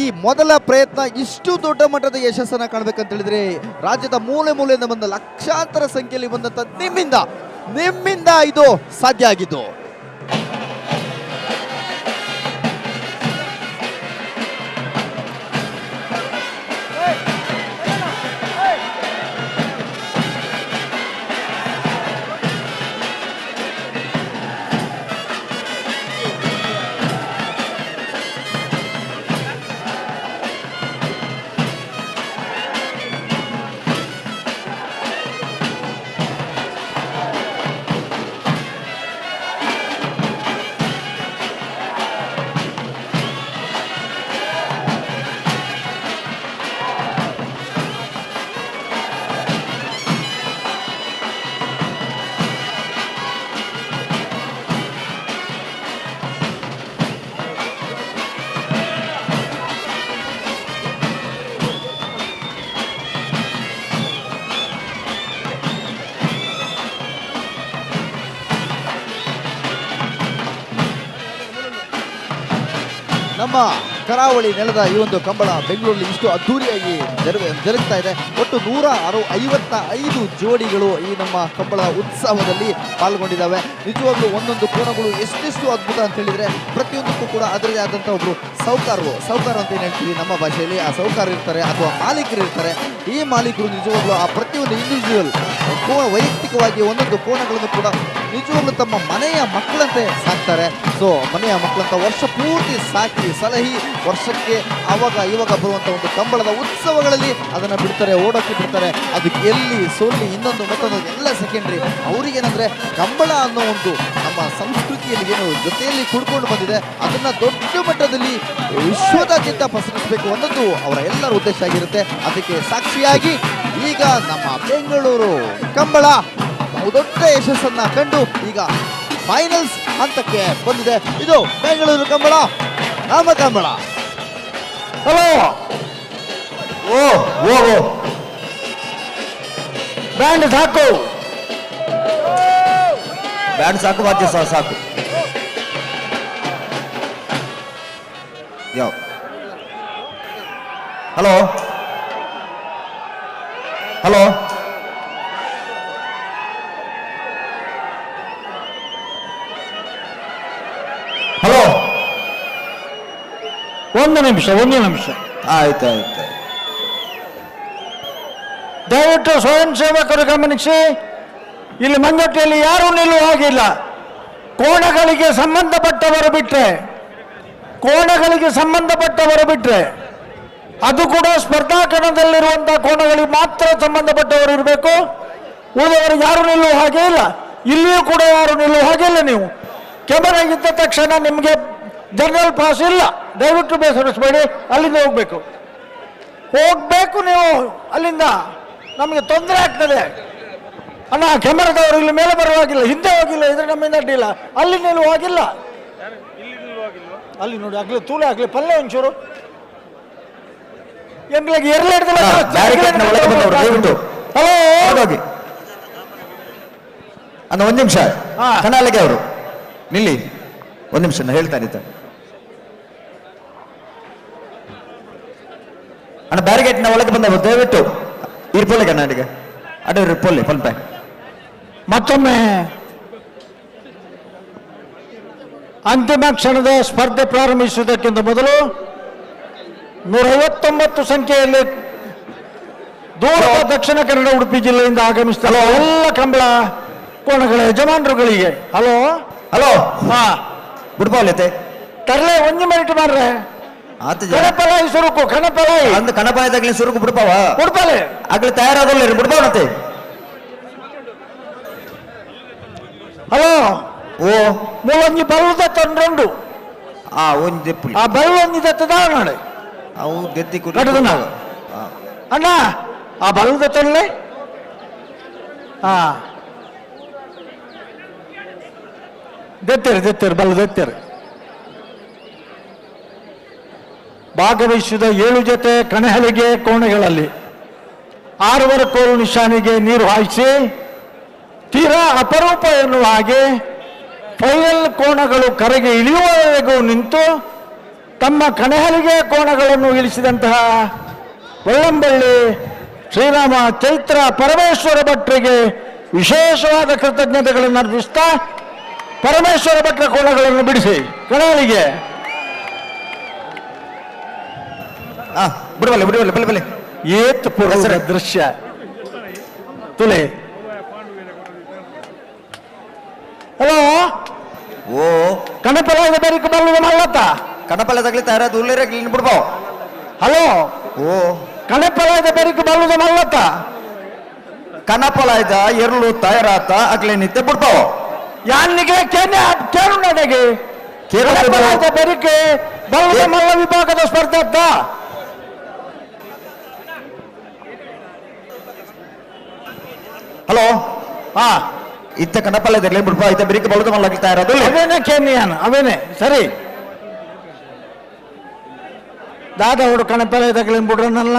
ಈ ಮೊದಲ ಪ್ರಯತ್ನ ಇಷ್ಟು ದೊಡ್ಡ ಮಟ್ಟದ ಯಶಸ್ಸನ್ನು ಕಾಣಬೇಕಂತ ಹೇಳಿದ್ರೆ ರಾಜ್ಯದ ಮೂಲೆ ಮೂಲೆಯಿಂದ ಬಂದ ಲಕ್ಷಾಂತರ ಸಂಖ್ಯೆಯಲ್ಲಿ ಬಂದಂಥ ನಿಮ್ಮಿಂದ ಇದು ಸಾಧ್ಯ ಆಗಿದ್ದು. ನಮ್ಮ ಕರಾವಳಿ ನೆಲದ ಈ ಒಂದು ಕಂಬಳ ಬೆಂಗಳೂರಲ್ಲಿ ಇಷ್ಟು ಅದ್ಧೂರಿಯಾಗಿ ಜರುಗ್ತಾ ಇದೆ. ಒಟ್ಟು 155 ಜೋಡಿಗಳು ಈ ನಮ್ಮ ಕಂಬಳ ಉತ್ಸವದಲ್ಲಿ ಪಾಲ್ಗೊಂಡಿದ್ದಾವೆ. ನಿಜವಾಗ್ಲೂ ಒಂದೊಂದು ಕೋಣಗಳು ಎಷ್ಟೆಷ್ಟು ಅದ್ಭುತ ಅಂತ ಹೇಳಿದರೆ ಪ್ರತಿಯೊಂದಕ್ಕೂ ಕೂಡ ಅದರದೇ ಆದಂಥ ಒಬ್ಬರು ಸಾಹುಕಾರರು ಅಂತ ಏನು ಹೇಳ್ತೀವಿ ನಮ್ಮ ಭಾಷೆಯಲ್ಲಿ, ಆ ಸಾಹುಕಾರರು ಇರ್ತಾರೆ ಅಥವಾ ಮಾಲೀಕರು ಇರ್ತಾರೆ. ಈ ಮಾಲೀಕರು ನಿಜವಾಗ್ಲೂ ಆ ಪ್ರತಿಯೊಂದು ಇಂಡಿವಿಜುವಲ್ ವೈಯಕ್ತಿಕವಾಗಿ ಒಂದೊಂದು ಕೋಣಗಳನ್ನು ಕೂಡ ನಿಜವಾಗ್ಲೂ ತಮ್ಮ ಮನೆಯ ಮಕ್ಕಳಂತೆ ಸಾಕ್ತಾರೆ. ಸೊ ಮನೆಯ ಮಕ್ಕಳಂತ ವರ್ಷ ಪೂರ್ತಿ ಸಾಕಿ ಸಲಹಿ ವರ್ಷಕ್ಕೆ ಆವಾಗ ಇವಾಗ ಬರುವಂಥ ಒಂದು ಕಂಬಳದ ಉತ್ಸವಗಳಲ್ಲಿ ಅದನ್ನು ಬಿಡ್ತಾರೆ, ಓಡೋಕ್ಕೆ ಬಿಡ್ತಾರೆ. ಅದು ಗೆಲ್ಲಿ ಸೋಲಿ ಇನ್ನೊಂದು ಮತ್ತೊಂದು ಎಲ್ಲ ಸೆಕೆಂಡ್ರಿ. ಅವರಿಗೇನೆಂದರೆ ಕಂಬಳ ಅನ್ನೋ ಒಂದು ನಮ್ಮ ಸಂಸ್ಕೃತಿಯಲ್ಲಿ ಏನು ಜೊತೆಯಲ್ಲಿ ಕುಡ್ಕೊಂಡು ಬಂದಿದೆ ಅದನ್ನು ದೊಡ್ಡ ಮಟ್ಟದಲ್ಲಿ ವಿಶ್ವದಾದ್ಯಂತ ಪಸರಿಸಬೇಕು ಅನ್ನೋದು ಅವರ ಎಲ್ಲರ ಉದ್ದೇಶ ಆಗಿರುತ್ತೆ. ಅದಕ್ಕೆ ಸಾಕ್ಷಿಯಾಗಿ ಈಗ ನಮ್ಮ ಬೆಂಗಳೂರು ಕಂಬಳ ಬಹುದೊಡ್ಡ ಯಶಸ್ಸನ್ನ ಕಂಡು ಈಗ ಫೈನಲ್ಸ್ ಹಂತಕ್ಕೆ ಬಂದಿದೆ. ಇದು ಬೆಂಗಳೂರು ಕಂಬಳ, ನಮ್ಮ ಕಂಬಳ. ಹಲೋ ಓ ಓ ಓ ಬ್ಯಾಂಡ್ ಸಾಕು, ಬ್ಯಾಂಡ್ ಸಾಕು, ವಾದ್ಯ ಸಾಕು. ಯಾವ hello hello hello, ಒಂದು ನಿಮಿಷ, ಒಂದು ನಿಮಿಷ. ಆಯ್ತು ಆಯ್ತು. ದಯವಿಟ್ಟು ಸ್ವಯಂ ಸೇವಕರು ಗಮನಿಸಿ, ಇಲ್ಲಿ ಮಂಜೊಟ್ಟಿಯಲ್ಲಿ ಯಾರೂ ನಿಲ್ಲುವ ಹಾಗಿಲ್ಲ. ಕೋಣಗಳಿಗೆ ಸಂಬಂಧಪಟ್ಟವರು ಬಿಟ್ಟರೆ, ಕೋಣಗಳಿಗೆ ಸಂಬಂಧಪಟ್ಟವರು ಬಿಟ್ಟರೆ, ಅದು ಕೂಡ ಸ್ಪರ್ಧಾ ಕಣದಲ್ಲಿರುವಂಥ ಕೋಣಗಳಿಗೆ ಮಾತ್ರ ಸಂಬಂಧಪಟ್ಟವರು ಇರಬೇಕು. ಉಳಿದವರು ಯಾರು ನಿಲ್ಲುವ ಹಾಗೆ ಇಲ್ಲ. ಇಲ್ಲಿಯೂ ಕೂಡ ಯಾರು ನಿಲ್ಲುವ ಹಾಗೆ ಇಲ್ಲ. ನೀವು ಕೆಮರಾ ಇದ್ದ ತಕ್ಷಣ ನಿಮಗೆ ಜನರಲ್ ಪಾಸ್ ಇಲ್ಲ. ದಯವಿಟ್ಟು ಬೇಸರಿಸಬೇಡಿ, ಅಲ್ಲಿಂದ ಹೋಗಬೇಕು, ಹೋಗಬೇಕು ನೀವು ಅಲ್ಲಿಂದ. ನಮಗೆ ತೊಂದರೆ ಆಗ್ತದೆ ಅಣ್ಣ. ಕೆಮರಾದವರು ಇಲ್ಲಿ ಮೇಲೆ ಬರುವಾಗಿಲ್ಲ, ಹಿಂದೆ ಹೋಗಿಲ್ಲ, ಇದ್ರೆ ನಮ್ಮಿಂದ ಅಡ್ಡಿಲ್ಲ. ಅಲ್ಲಿ ನಿಲ್ಲುವ ಹಾಗಿಲ್ಲ. ಅಲ್ಲಿ ನೋಡಿ, ಆಗ್ಲಿ ತೂಲೆ ಆಗ್ಲಿ ಪಲ್ಲೆ ಒಂಚೂರು ಎಂಗ್ಲಿಗೆ ಹಲೋ ಅಣ್ಣ, ಒಂದು ನಿಮಿಷ. ಕಣ್ಣಾಲಗೆ ಅವರು ನಿಲ್ಲಿ, ಒಂದು ನಿಮಿಷ, ನಾನು ಹೇಳ್ತಾನೆ ಇದ್ದೆ. ಅಣ್ಣ, ಬ್ಯಾರಿಗೇಟ್ನ ಒಳಗೆ ಬಂದವರು ದಯವಿಟ್ಟು ಇರ್ಪೊಲ್ಲೆ ಕನ್ನಡಿಗ ಅಡ್ಡ ಇರ್ಪೊಲ್ಲೆ ಪಲ್ಪೆ. ಮತ್ತೊಮ್ಮೆ ಅಂತಿಮ ಕ್ಷಣದ ಸ್ಪರ್ಧೆ ಪ್ರಾರಂಭಿಸುವುದಕ್ಕಿಂತ ಮೊದಲು 159 ಸಂಖ್ಯೆಯಲ್ಲಿ ದೂರದ ದಕ್ಷಿಣ ಕನ್ನಡ ಉಡುಪಿ ಜಿಲ್ಲೆಯಿಂದ ಆಗಮಿಸಿದ ಎಲ್ಲ ಕಂಬಳ ಕೋಣಗಳ ಯಜಮಾನರುಗಳಿಗೆ ಹಲೋ ಹಲೋ ಹಾ ಬಿಡ್ಪಾಲೈತೆ ತರಲೆ ಒಂದು ಮಿನಿಟ್ ಮಾರ್ರೆ. ಕಣಪಲಾಯಿ ಸುರುಕು, ಕಣಪಲಾಯಿ ಅಂದ್ ಕಣಪಾಯದಾಗ್ಲಿ ಸುರುಕು ಬಿಡ್ಪಾವ, ಬಿಡ್ಪಾಲೆ ಆಗ್ಲಿ ತಯಾರಾಗಲ್ಲ ಬಿಡ್ಪಾವನತೆ. ಹಲೋ ಓ ಮೂಲೊಂಜಿ ಬಲ್ಲದ ತೊಂದ್ರುಂಡು. ಆ ಒಂಜಿ ದೆಪ್ಪುಲಿ. ಆ ಬಲ್ಲೊಂಜಿ ದತ್ತದ ನಾಳೆ. ಅವು ದೆತ್ತಿ ಕುಡಿ. ಕಟ್ಟದನ. ಅಣ್ಣ ಆ ಬಲ್ಲದ ತೊಂದ್ರೆ. ಹಾ ದೆತ್ತೇರು ದೆತ್ತೇರು ಬಲ್ಲ ದೆತ್ತೇರು. ಭಾಗವಹಿಸಿದ 7 ಜೊತೆ ಕಣಹಲಿಗೆ ಕೋಣೆಗಳಲ್ಲಿ 6 ಕೋಲು ನಿಶಾನಿಗೆ ನೀರು ಹಾಯಿಸಿ ತೀರಾ ಅಪರೂಪ ಎನ್ನುವ ಹಾಗೆ ಫೈನಲ್ ಕೋಣಗಳು ಕರೆಗೆ ಇಳಿಯುವವರೆಗೂ ನಿಂತು ತಮ್ಮ ಕಣಹಲಿಗೆ ಕೋಣಗಳನ್ನು ಇಳಿಸಿದಂತಹ ಒಳ್ಳಂಬಳ್ಳಿ ಶ್ರೀರಾಮ ಚೈತ್ರ ಪರಮೇಶ್ವರ ಭಟ್ರಿಗೆ ವಿಶೇಷವಾದ ಕೃತಜ್ಞತೆಗಳನ್ನು ಅರ್ಪಿಸ್ತಾ ಪರಮೇಶ್ವರ ಭಟ್ರ ಕೋಣಗಳನ್ನು ಬಿಡಿಸಿ ಕಣಹಲಿಗೆ. ಬಿಡುವಲ್ಲ ಬಿಡುವಲ್ಲ ಬಲೆ ಬಲೆ ಏತ್ ಪುರುಷ ದೃಶ್ಯ ತುಲೆ. ಹಲೋ ಓ ಕಣಪಲ ಬರಿಕ ಬಲ್ಲದ ಮಲ್ಲತ್ತ ಕಣಪಲ ತಗಲಿ ತಯಾರ ಉಲ್ಲೇರೆ ಕ್ಲೀನ್ ಬಿಡ್ಬೋ. ಹಲೋ ಓ ಕಣಪಲ ಬರಿಕ ಬಲ್ಲದ ಮಲ್ಲತ್ತ ಕಣಪಲ ಆಯ್ತ ಎರ್ಲು ತಯಾರಾತ ಅಗ್ಲೆ ನಿತ್ಯ ಬಿಡ್ಬಾವ. ಯಾನಿಗೆ ಕೇನೆ ಕೇರು ನನಗೆ ಕಣಪಲ ಬರಿಕೆ ಬಲ್ಲದ ಮಲ್ಲ ವಿಭಾಗದ ಸ್ಪರ್ಧೆ ಅತ್ತ. ಹಲೋ ಹಾ ಇತ್ತ ಕಣಪಲ್ಲ ಇದ್ರಲ್ಲಿ ಬಿಡ್ಪ ಇತ್ತ ಬಿರಿಕ ಬಲದ ಮಲ್ಲಾಗ್ತಾ ಇರೋದು ಅವೇನೆ ಕೇನಿಯಾನ ಅವೇನೆ ಸರಿ ದಾದಾ ಅವರು ಕಣಪಲ್ಲ ಇದ್ದಾಗಲೇನು ಬಿಡ್ರನಲ್ಲ.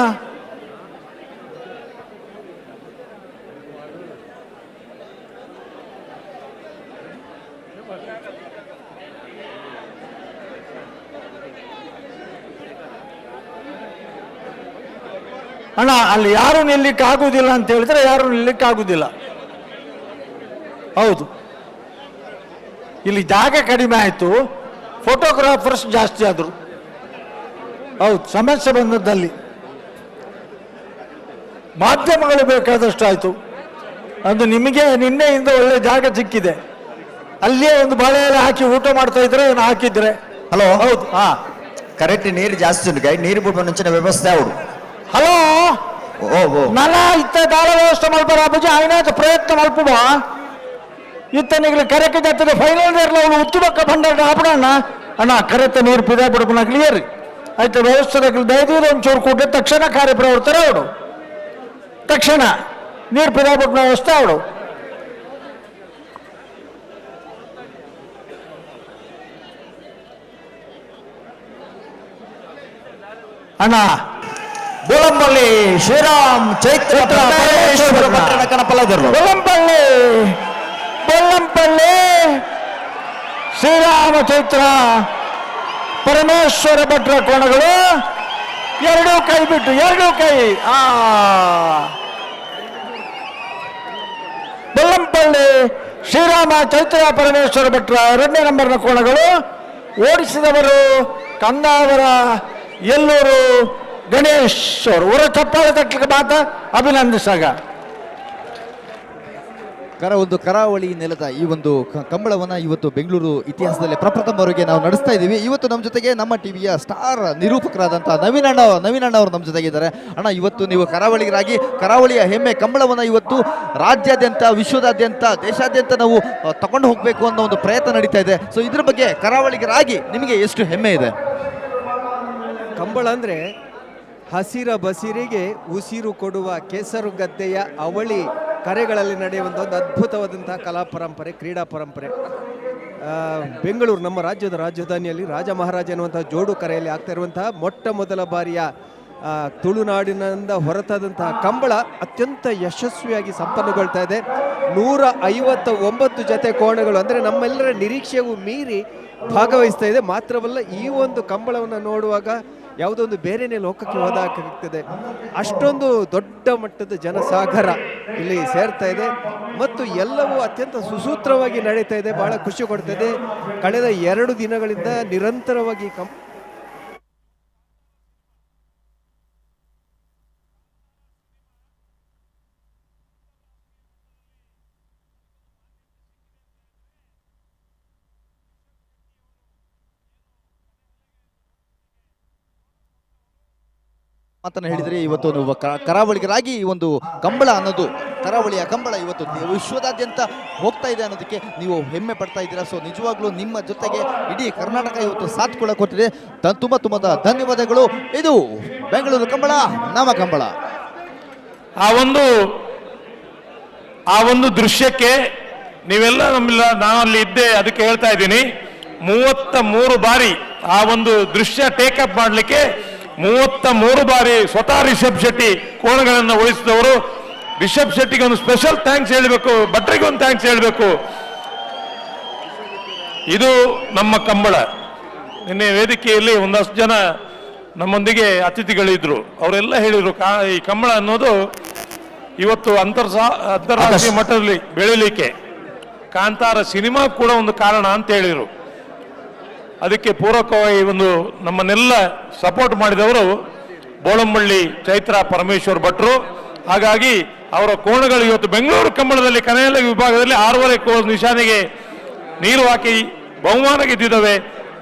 ಅಣ್ಣ ಅಲ್ಲಿ ಯಾರು ನಿಲ್ಲಿಕ್ಕೆ ಆಗುವುದಿಲ್ಲ ಅಂತ ಹೇಳಿದ್ರೆ ಯಾರು ನಿಲ್ಲಿಕ್ಕೆ ಆಗುದಿಲ್ಲ. ಹೌದು, ಇಲ್ಲಿ ಜಾಗ ಕಡಿಮೆ ಆಯಿತು, ಫೋಟೋಗ್ರಾಫರ್ಸ್ ಜಾಸ್ತಿ ಆದರು. ಹೌದು, ಸಮಸ್ಯೆ ಬಂದದ್ದಲ್ಲಿ ಮಾಧ್ಯಮಗಳು ಬೇಕಾದಷ್ಟು ಆಯಿತು. ಅದು ನಿಮಗೆ ನಿನ್ನೆಯಿಂದ ಒಳ್ಳೆ ಜಾಗ ಸಿಕ್ಕಿದೆ, ಅಲ್ಲಿಯೇ ಒಂದು ಬಾಳೆ ಎಲೆ ಹಾಕಿ ಊಟ ಮಾಡ್ತಾ ಇದ್ರೆ ಏನು ಹಾಕಿದ್ರೆ. ಹಲೋ ಹೌದು ಹಾ ಕರೆಕ್ಟ್ ನೀರು ಜಾಸ್ತಿ ಉಂಟು, ನೀರು ಬಿಡುವ ಮುಂಚಿನ ವ್ಯವಸ್ಥೆ ಅವರು. ಹಲೋ ಓ ಓ ನಲ ಇತ್ತ ದಾಳ ವ್ಯವಸ್ಥೆ ಮಲ್ಪರ ಅಬ್ಬುಜಿ ಆಯ್ನಾದ ಪ್ರಯತ್ನ ಮಲ್ಪುವ ಇತ್ತನಿಗೆ ಕರೆಕ್ಕೆ ಜಾತದೆ ಫೈನಲ್ ನೀರ್ಲ ಅವನು ಉತ್ತುಬಕ್ಕ ಭಂಡಾರ ಆಪಡಣ್ಣ ಅಣ್ಣ ಕರೆತ ನೀರು ಪಿದ ಬಿಡ್ಪುನ ಕ್ಲಿಯರ್ ಆಯ್ತು. ವ್ಯವಸ್ಥೆ ದಯದೂರ ಒಂಚೂರು ಕೂಟ ತಕ್ಷಣ ಕಾರ್ಯಪ್ರವೃತ್ತರ ಅವಳು ತಕ್ಷಣ ನೀರು ಪಿದ ಬಿಡ್ಪುನ ವ್ಯವಸ್ಥೆ ಅವಳು. ಅಣ್ಣ ಬೋಲಂಪಳ್ಳಿ ಶ್ರೀರಾಮ್ ಚೈತ್ರ ಪರಮೇಶ್ವರ ಭಟ್ರನ ಕಣಪಲದರು. ಬೊಲ್ಲಂಪಳ್ಳಿ ಬೊಲ್ಲಂಪಳ್ಳಿ ಶ್ರೀರಾಮ ಚೈತ್ರ ಪರಮೇಶ್ವರ ಭಟ್ರ ಕೋಣಗಳು ಎರಡೂ ಕೈ ಬಿಟ್ಟು ಎರಡೂ ಕೈ. ಆ ಬೊಲ್ಲಂಪಳ್ಳಿ ಶ್ರೀರಾಮ ಚೈತ್ರ ಪರಮೇಶ್ವರ ಭಟ್ರ 2ನೇ ನಂಬರ್ನ ಕೋಣಗಳು ಓಡಿಸಿದವರು ಕಂದಾವರ ಎಲ್ಲೂರು ಗಣೇಶ್ ಅವರು. ಊರ ಚಪ್ಪಾಳೆ ತಟ್ಟಲಿಕ್ಕೆ ಮಾತ ಅಭಿನಂದಿಸಾಗ. ಒಂದು ಕರಾವಳಿ ನೆಲದ ಈ ಒಂದು ಕಂಬಳವನ್ನು ಇವತ್ತು ಬೆಂಗಳೂರು ಇತಿಹಾಸದಲ್ಲಿ ಪ್ರಪ್ರಥಮವರೆಗೆ ನಾವು ನಡೆಸ್ತಾ ಇದ್ದೀವಿ. ಇವತ್ತು ನಮ್ಮ ಜೊತೆಗೆ ನಮ್ಮ ಟಿವಿಯ ಸ್ಟಾರ್ ನಿರೂಪಕರಾದಂಥ ನವೀನ್ ಅಣ್ಣ ಅವರು ನಮ್ಮ ಜೊತೆಗಿದ್ದಾರೆ. ಅಣ್ಣ, ಇವತ್ತು ನೀವು ಕರಾವಳಿಗರಾಗಿ ಕರಾವಳಿಯ ಹೆಮ್ಮೆ ಕಂಬಳವನ್ನು ಇವತ್ತು ರಾಜ್ಯಾದ್ಯಂತ, ವಿಶ್ವದಾದ್ಯಂತ, ದೇಶಾದ್ಯಂತ ನಾವು ತಗೊಂಡು ಹೋಗಬೇಕು ಅನ್ನೋ ಒಂದು ಪ್ರಯತ್ನ ನಡೀತಾ ಇದೆ. ಸೊ ಇದ್ರ ಬಗ್ಗೆ ಕರಾವಳಿಗರಾಗಿ ನಿಮಗೆ ಎಷ್ಟು ಹೆಮ್ಮೆ ಇದೆ? ಕಂಬಳ ಅಂದರೆ ಹಸಿರ ಬಸಿರಿಗೆ ಉಸಿರು ಕೊಡುವ ಕೇಸರು ಗದ್ದೆಯ ಅವಳಿ ಕರೆಗಳಲ್ಲಿ ನಡೆಯುವಂಥ ಒಂದು ಅದ್ಭುತವಾದಂತಹ ಕಲಾ ಪರಂಪರೆ, ಕ್ರೀಡಾ ಪರಂಪರೆ. ಬೆಂಗಳೂರು ನಮ್ಮ ರಾಜ್ಯದ ರಾಜಧಾನಿಯಲ್ಲಿ ರಾಜ ಮಹಾರಾಜ ಎನ್ನುವಂತಹ ಜೋಡು ಕರೆಯಲ್ಲಿ ಆಗ್ತಾ ಇರುವಂತಹ ಮೊಟ್ಟ ಮೊದಲ ಬಾರಿಯ ತುಳುನಾಡಿನಿಂದ ಹೊರತಾದಂತಹ ಕಂಬಳ ಅತ್ಯಂತ ಯಶಸ್ವಿಯಾಗಿ ಸಂಪನ್ನಗೊಳ್ತಾ ಇದೆ. 159 ಜತೆ ಕೋಣಗಳು ಅಂದರೆ ನಮ್ಮೆಲ್ಲರ ನಿರೀಕ್ಷೆಗೂ ಮೀರಿ ಭಾಗವಹಿಸ್ತಾ ಇದೆ. ಮಾತ್ರವಲ್ಲ, ಈ ಒಂದು ಕಂಬಳವನ್ನು ನೋಡುವಾಗ ಯಾವುದೋ ಒಂದು ಬೇರೆನೇ ಲೋಕಕ್ಕೆ ಹೋದಾಗ್ತದೆ. ಅಷ್ಟೊಂದು ದೊಡ್ಡ ಮಟ್ಟದ ಜನಸಾಗರ ಇಲ್ಲಿ ಸೇರ್ತಾ ಇದೆ ಮತ್ತು ಎಲ್ಲವೂ ಅತ್ಯಂತ ಸುಸೂತ್ರವಾಗಿ ನಡೀತಾ ಇದೆ. ಬಹಳ ಖುಷಿ ಕೊಡ್ತಾ ಇದೆ. ಕಳೆದ 2 ದಿನಗಳಿಂದ ನಿರಂತರವಾಗಿ ಮಾತನ್ನ ಹೇಳಿದ್ರೆ ಇವತ್ತು ಒಂದು ಕರಾವಳಿಗರಾಗಿ ಈ ಒಂದು ಕಂಬಳ ಅನ್ನೋದು, ಕರಾವಳಿಯ ಕಂಬಳ ಇವತ್ತು ವಿಶ್ವದಾದ್ಯಂತ ಹೋಗ್ತಾ ಇದೆ ಅನ್ನೋದಕ್ಕೆ ನೀವು ಹೆಮ್ಮೆ ಪಡ್ತಾ ಇದ್ದೀರಾ. ಸೊ ನಿಜವಾಗ್ಲೂ ನಿಮ್ಮ ಜೊತೆಗೆ ಇಡೀ ಕರ್ನಾಟಕ ಇವತ್ತು ಸಾಥ್ ಕೂಡ ಕೊಟ್ಟಿದೆ. ತುಂಬ ತುಂಬ ಧನ್ಯವಾದಗಳು. ಇದು ಬೆಂಗಳೂರು ಕಂಬಳ, ನಮ್ಮ ಕಂಬಳ. ಆ ಒಂದು ದೃಶ್ಯಕ್ಕೆ ನೀವೆಲ್ಲ ನಮ್ಮೆಲ್ಲ, ನಾನು ಅಲ್ಲಿ ಇದ್ದೆ, ಅದಕ್ಕೆ ಹೇಳ್ತಾ ಇದ್ದೀನಿ. 33 ಬಾರಿ ಆ ಒಂದು ದೃಶ್ಯ ಟೇಕಪ್ ಮಾಡಲಿಕ್ಕೆ 33 ಬಾರಿ ಸ್ವತಃ ರಿಷಬ್ ಶೆಟ್ಟಿ ಕೋಣಗಳನ್ನು ಉಳಿಸಿದವರು. ರಿಷಬ್ ಶೆಟ್ಟಿಗೆ ಒಂದು ಸ್ಪೆಷಲ್ thanks ಹೇಳಬೇಕು, ಭಟ್ರಿಗೆ ಒಂದು thanks ಹೇಳಬೇಕು. ಇದು ನಮ್ಮ ಕಂಬಳ. ನಿನ್ನೆ ವೇದಿಕೆಯಲ್ಲಿ ಒಂದಷ್ಟು ಜನ ನಮ್ಮೊಂದಿಗೆ ಅತಿಥಿಗಳಿದ್ರು, ಅವರೆಲ್ಲ ಹೇಳಿದರು ಈ ಕಂಬಳ ಅನ್ನೋದು ಇವತ್ತು ಅಂತಾರಾಷ್ಟ್ರೀಯ ಮಟ್ಟದಲ್ಲಿ ಬೆಳೀಲಿಕ್ಕೆ ಕಾಂತಾರ ಸಿನಿಮಾ ಕೂಡ ಒಂದು ಕಾರಣ ಅಂತ ಹೇಳಿದರು. ಅದಕ್ಕೆ ಪೂರಕವಾಗಿ ಒಂದು ನಮ್ಮನ್ನೆಲ್ಲ ಸಪೋರ್ಟ್ ಮಾಡಿದವರು ಬೋಳಂಬಳ್ಳಿ ಚೈತ್ರ ಪರಮೇಶ್ವರ್ ಭಟ್ರು. ಹಾಗಾಗಿ ಅವರ ಕೋಣಗಳು ಇವತ್ತು ಬೆಂಗಳೂರು ಕಂಬಳದಲ್ಲಿ ಕನೆಯಲ್ಲ ವಿಭಾಗದಲ್ಲಿ 6.5 ಕೋಟಿ ನಿಶಾನೆಗೆ ನೀರು ಹಾಕಿ ಬಹುಮಾನ ಗೆದ್ದಿದ್ದಾವೆ.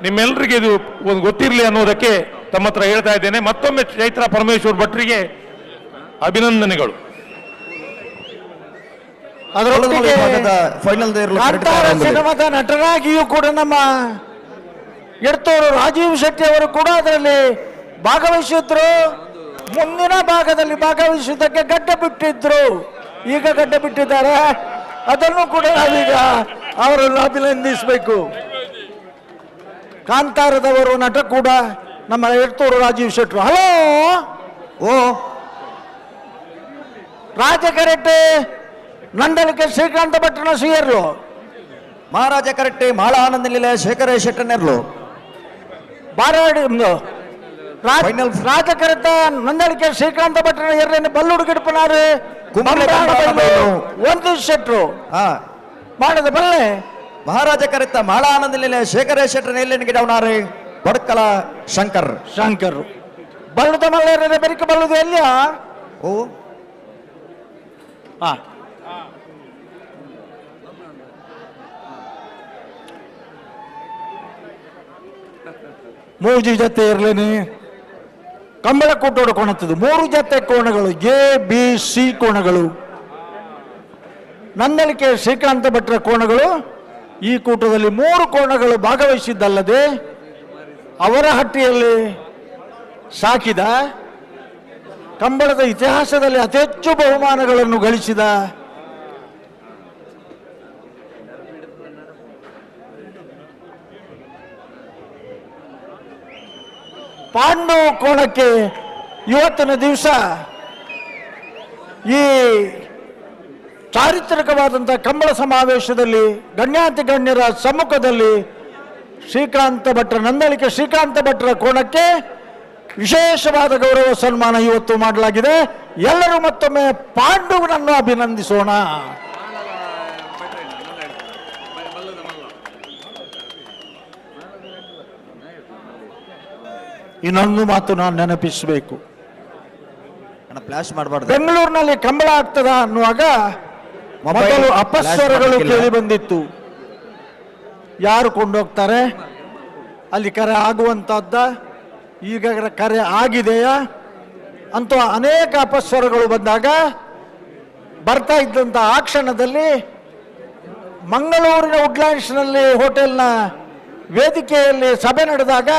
ನಿಮ್ಮೆಲ್ಲರಿಗೆ ಇದು ಒಂದು ಗೊತ್ತಿರಲಿ ಅನ್ನೋದಕ್ಕೆ ತಮ್ಮ ಹತ್ರ ಹೇಳ್ತಾ ಇದ್ದೇನೆ. ಮತ್ತೊಮ್ಮೆ ಚೈತ್ರ ಪರಮೇಶ್ವರ್ ಭಟ್ರಿಗೆ ಅಭಿನಂದನೆಗಳು. ಅದರೊಟ್ಟಿಗೆ ಸಿನಿಮಾದ ನಟನಾಗಿಯೂ ಕೂಡ ನಮ್ಮ ಎಡ್ತೂರು ರಾಜೀವ್ ಶೆಟ್ಟಿ ಅವರು ಕೂಡ ಅದರಲ್ಲಿ ಭಾಗವಹಿಸಿದ್ರು. ಮುಂದಿನ ಭಾಗದಲ್ಲಿ ಭಾಗವಹಿಸಿದ್ದಕ್ಕೆ ಗಡ್ಡೆ ಬಿಟ್ಟಿದ್ರು, ಈಗ ಗಡ್ಡೆ ಬಿಟ್ಟಿದ್ದಾರೆ. ಅದನ್ನು ಕೂಡ ನಾವೀಗ ಅವರನ್ನು ಅಭಿನಂದಿಸಬೇಕು. ಕಾಂತಾರದವರು ನಟ ಕೂಡ ನಮ್ಮ ಎಡ್ತೂರು ರಾಜೀವ್ ಶೆಟ್ಟರು. ಹಲೋ ಓ ರಾಜಕರೆಟ್ಟೆ ನಂದಳಿಕೆ ಶ್ರೀಕಾಂತ ಭಟ್ಟನ ಸಿಯರ್ಲು, ಮಹಾರಾಜ ಕರೆಟ್ಟೆ ಮಾಳ ಆನಂದ ನಿಲಯ ಶೇಖರ ಶೆಟ್ಟನೆರ್ಲು, ಬಾರಾಡಿ ರಾಜಕರೆತ ನಂದಳಿಕೆ ಶ್ರೀಕಾಂತ ಭಟ್ಟನ ಎರಡನೇ ಬಲ್ಲುಡು ಗಿಡಪನಾರು ಒಂದು ಶೆಟ್ರು ಮಾಡದ ಬಲ್ಲೆ ಮಹಾರಾಜ ಕರೆತ ಮಾಳ ಆನಂದ ನಿಲಯ ಶೇಖರ ಶೆಟ್ಟನ ಎಲ್ಲೆನ್ ಗಿಡವನಾರು ಬಡ್ಕಲ ಶಂಕರ್ ಶಂಕರ್ ಬಲ್ಲುದ ಮಲ್ಲೇರ ಬೆರಿಕ ಬಲ್ಲುದು ಎಲ್ಲಿಯ ಓ ಹಾ ಮೂರು ಜೊತೆ ಇರಲೇನೆ ಕಂಬಳ ಕೂಟೋಡು ಕೊಣತ್ತದು. 3 ಜೊತೆ ಕೋಣಗಳು, A B C ಕೋಣಗಳು. Nandalike Srikanth ಭಟ್ರ ಕೋಣಗಳು ಈ ಕೂಟದಲ್ಲಿ 3 ಕೋಣಗಳು ಭಾಗವಹಿಸಿದ್ದಲ್ಲದೆ ಅವರ ಹಟ್ಟಿಯಲ್ಲಿ ಸಾಕಿದ ಕಂಬಳದ ಇತಿಹಾಸದಲ್ಲಿ ಅತಿ ಹೆಚ್ಚು ಬಹುಮಾನಗಳನ್ನು ಗಳಿಸಿದ ಪಾಂಡು ಕೋಣಕ್ಕೆ ಇವತ್ತಿನ ದಿವಸ ಈ ಚಾರಿತ್ರಿಕವಾದಂಥ ಕಂಬಳ ಸಮಾವೇಶದಲ್ಲಿ ಗಣ್ಯಾತಿ ಗಣ್ಯರ ಸಮ್ಮುಖದಲ್ಲಿ ಶ್ರೀಕಾಂತ ಭಟ್ರ ನಂದಳಿಕೆ ಶ್ರೀಕಾಂತ ಭಟ್ರ ಕೋಣಕ್ಕೆ ವಿಶೇಷವಾದ ಗೌರವ ಸನ್ಮಾನ ಇವತ್ತು ಮಾಡಲಾಗಿದೆ. ಎಲ್ಲರೂ ಮತ್ತೊಮ್ಮೆ ಪಾಂಡುವನನ್ನು ಅಭಿನಂದಿಸೋಣ. ಇನ್ನೊಂದು ಮಾತು ನಾನು ನೆನಪಿಸಬೇಕು. ಬೆಂಗಳೂರಿನಲ್ಲಿ ಕಂಬಳ ಆಗ್ತದ ಅನ್ನುವಾಗ ಮೊದಲು ಅಪಸ್ವರಗಳು ಕೇಳಿ ಬಂದಿತ್ತು. ಯಾರು ಕೊಂಡೋಗ್ತಾರೆ, ಅಲ್ಲಿ ಕರೆ ಆಗುವಂತಹದ್ದ, ಈಗ ಕರೆ ಆಗಿದೆಯಾ ಅಂತ ಅನೇಕ ಅಪಸ್ವರಗಳು ಬಂದಾಗ ಬರ್ತಾ ಇದ್ದಂಥ ಆ ಕ್ಷಣದಲ್ಲಿ ಮಂಗಳೂರಿನ ವುಡ್ಲ್ಯಾಂಡ್ಸ್ನಲ್ಲಿ ಹೋಟೆಲ್ನ ವೇದಿಕೆಯಲ್ಲಿ ಸಭೆ ನಡೆದಾಗ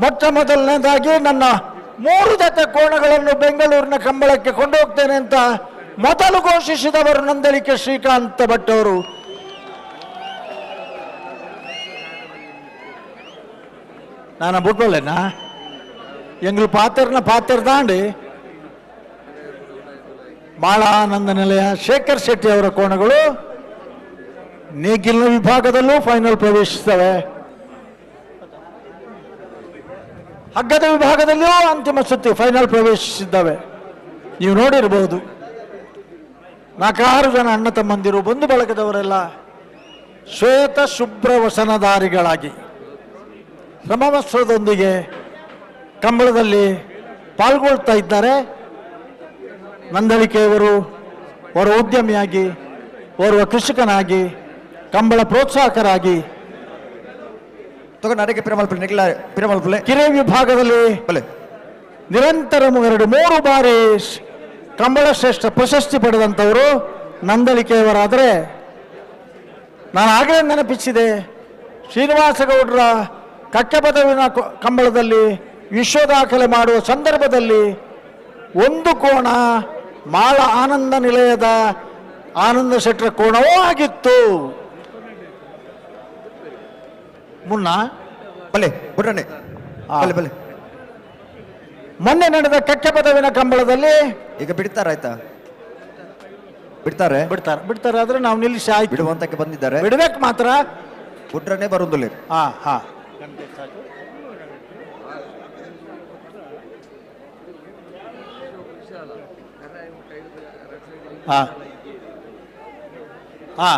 ಮೊಟ್ಟ ಮೊದಲನೇದಾಗಿ ನನ್ನ 3 ಜೊತೆ ಕೋಣಗಳನ್ನು ಬೆಂಗಳೂರಿನ ಕಂಬಳಕ್ಕೆ ಕೊಂಡೋಗ್ತೇನೆ ಅಂತ ಮೊದಲು ಘೋಷಿಸಿದವರು ನಂದಳಿಕೆ ಶ್ರೀಕಾಂತ ಭಟ್ ಅವರು. ನಾನು ಬಿಟ್ಟೋಲೇನಾ ಎಂಗ್ಲು ಪಾತ್ರನ ಪಾತ್ರ ದಾಂಡಿ ಮಾಳಾನಂದ ನಿಲಯ ಶೇಖರ್ ಶೆಟ್ಟಿ ಅವರ ಕೋಣಗಳು ನೇಗಿಲಿನ ವಿಭಾಗದಲ್ಲೂ ಫೈನಲ್ ಪ್ರವೇಶಿಸ್ತವೆ. ಹಗ್ಗದ ವಿಭಾಗದಲ್ಲಿಯೂ ಅಂತಿಮ ಸುತ್ತಿ ಫೈನಲ್ ಪ್ರವೇಶಿಸಿದ್ದಾವೆ. ನೀವು ನೋಡಿರಬಹುದು, 4-6 ಜನ ಅಣ್ಣ ತಮ್ಮಂದಿರು ಬಂಧು ಬಳಗದವರೆಲ್ಲ ಶ್ವೇತ ಶುಭ್ರ ವಸನಧಾರಿಗಳಾಗಿ ಸಮವಸ್ತ್ರದೊಂದಿಗೆ ಕಂಬಳದಲ್ಲಿ ಪಾಲ್ಗೊಳ್ತಾ ಇದ್ದಾರೆ. ನಂದಳಿಕೆಯವರು ಓರ್ವ ಉದ್ಯಮಿಯಾಗಿ, ಓರ್ವ ಕೃಷಿಕನಾಗಿ, ಕಂಬಳ ಪ್ರೋತ್ಸಾಹಕರಾಗಿ ಕಿರೆ ವಿಭಾಗದಲ್ಲಿ ನಿರಂತರ 2-3 ಬಾರಿ ಕಂಬಳ ಶ್ರೇಷ್ಠ ಪ್ರಶಸ್ತಿ ಪಡೆದಂಥವರು ನಂದಳಿಕೆಯವರಾದರೆ, ನಾನು ಆಗಲೇ ನೆನಪಿಸಿದೆ, ಶ್ರೀನಿವಾಸಗೌಡರ ಕಕ್ಕೆಪದವಿನ ಕಂಬಳದಲ್ಲಿ ವಿಶ್ವ ದಾಖಲೆ ಮಾಡುವ ಸಂದರ್ಭದಲ್ಲಿ ಒಂದು ಕೋಣ ಮಾಳ ಆನಂದ ನಿಲಯದ ಆನಂದ ಶೆಟ್ಟರ ಕೋಣವೂ ಆಗಿತ್ತು. ಮುನ್ನ ಬಲೆ ಬುಡ್ರಣ್ಣೆ, ಬಲೆ ಬಲೆ. ಮೊನ್ನೆ ನಡೆದ ಕಕ್ಕೆಪದವಿನ ಕಂಬಳದಲ್ಲಿ ಈಗ ಬಿಡ್ತಾರೆ, ಆಯ್ತಾ? ಬಿಡ್ತಾರೆ ಬಿಡ್ತಾರೆ ಬಿಡ್ತಾರೆ, ಆದ್ರೆ ನಾವು ನಿಲ್ಲಿಸಿ ಆಯ್ತು, ಬಿಡುವಂತಕ್ಕೆ ಬಂದಿದ್ದಾರೆ, ಬಿಡ್ಬೇಕು ಮಾತ್ರ. ಬುಡ್ರಣ್ಣೆ ಬರುವುದಿಲ್ಲ. ಹಾ ಹಾ ಹಾ ಹಾ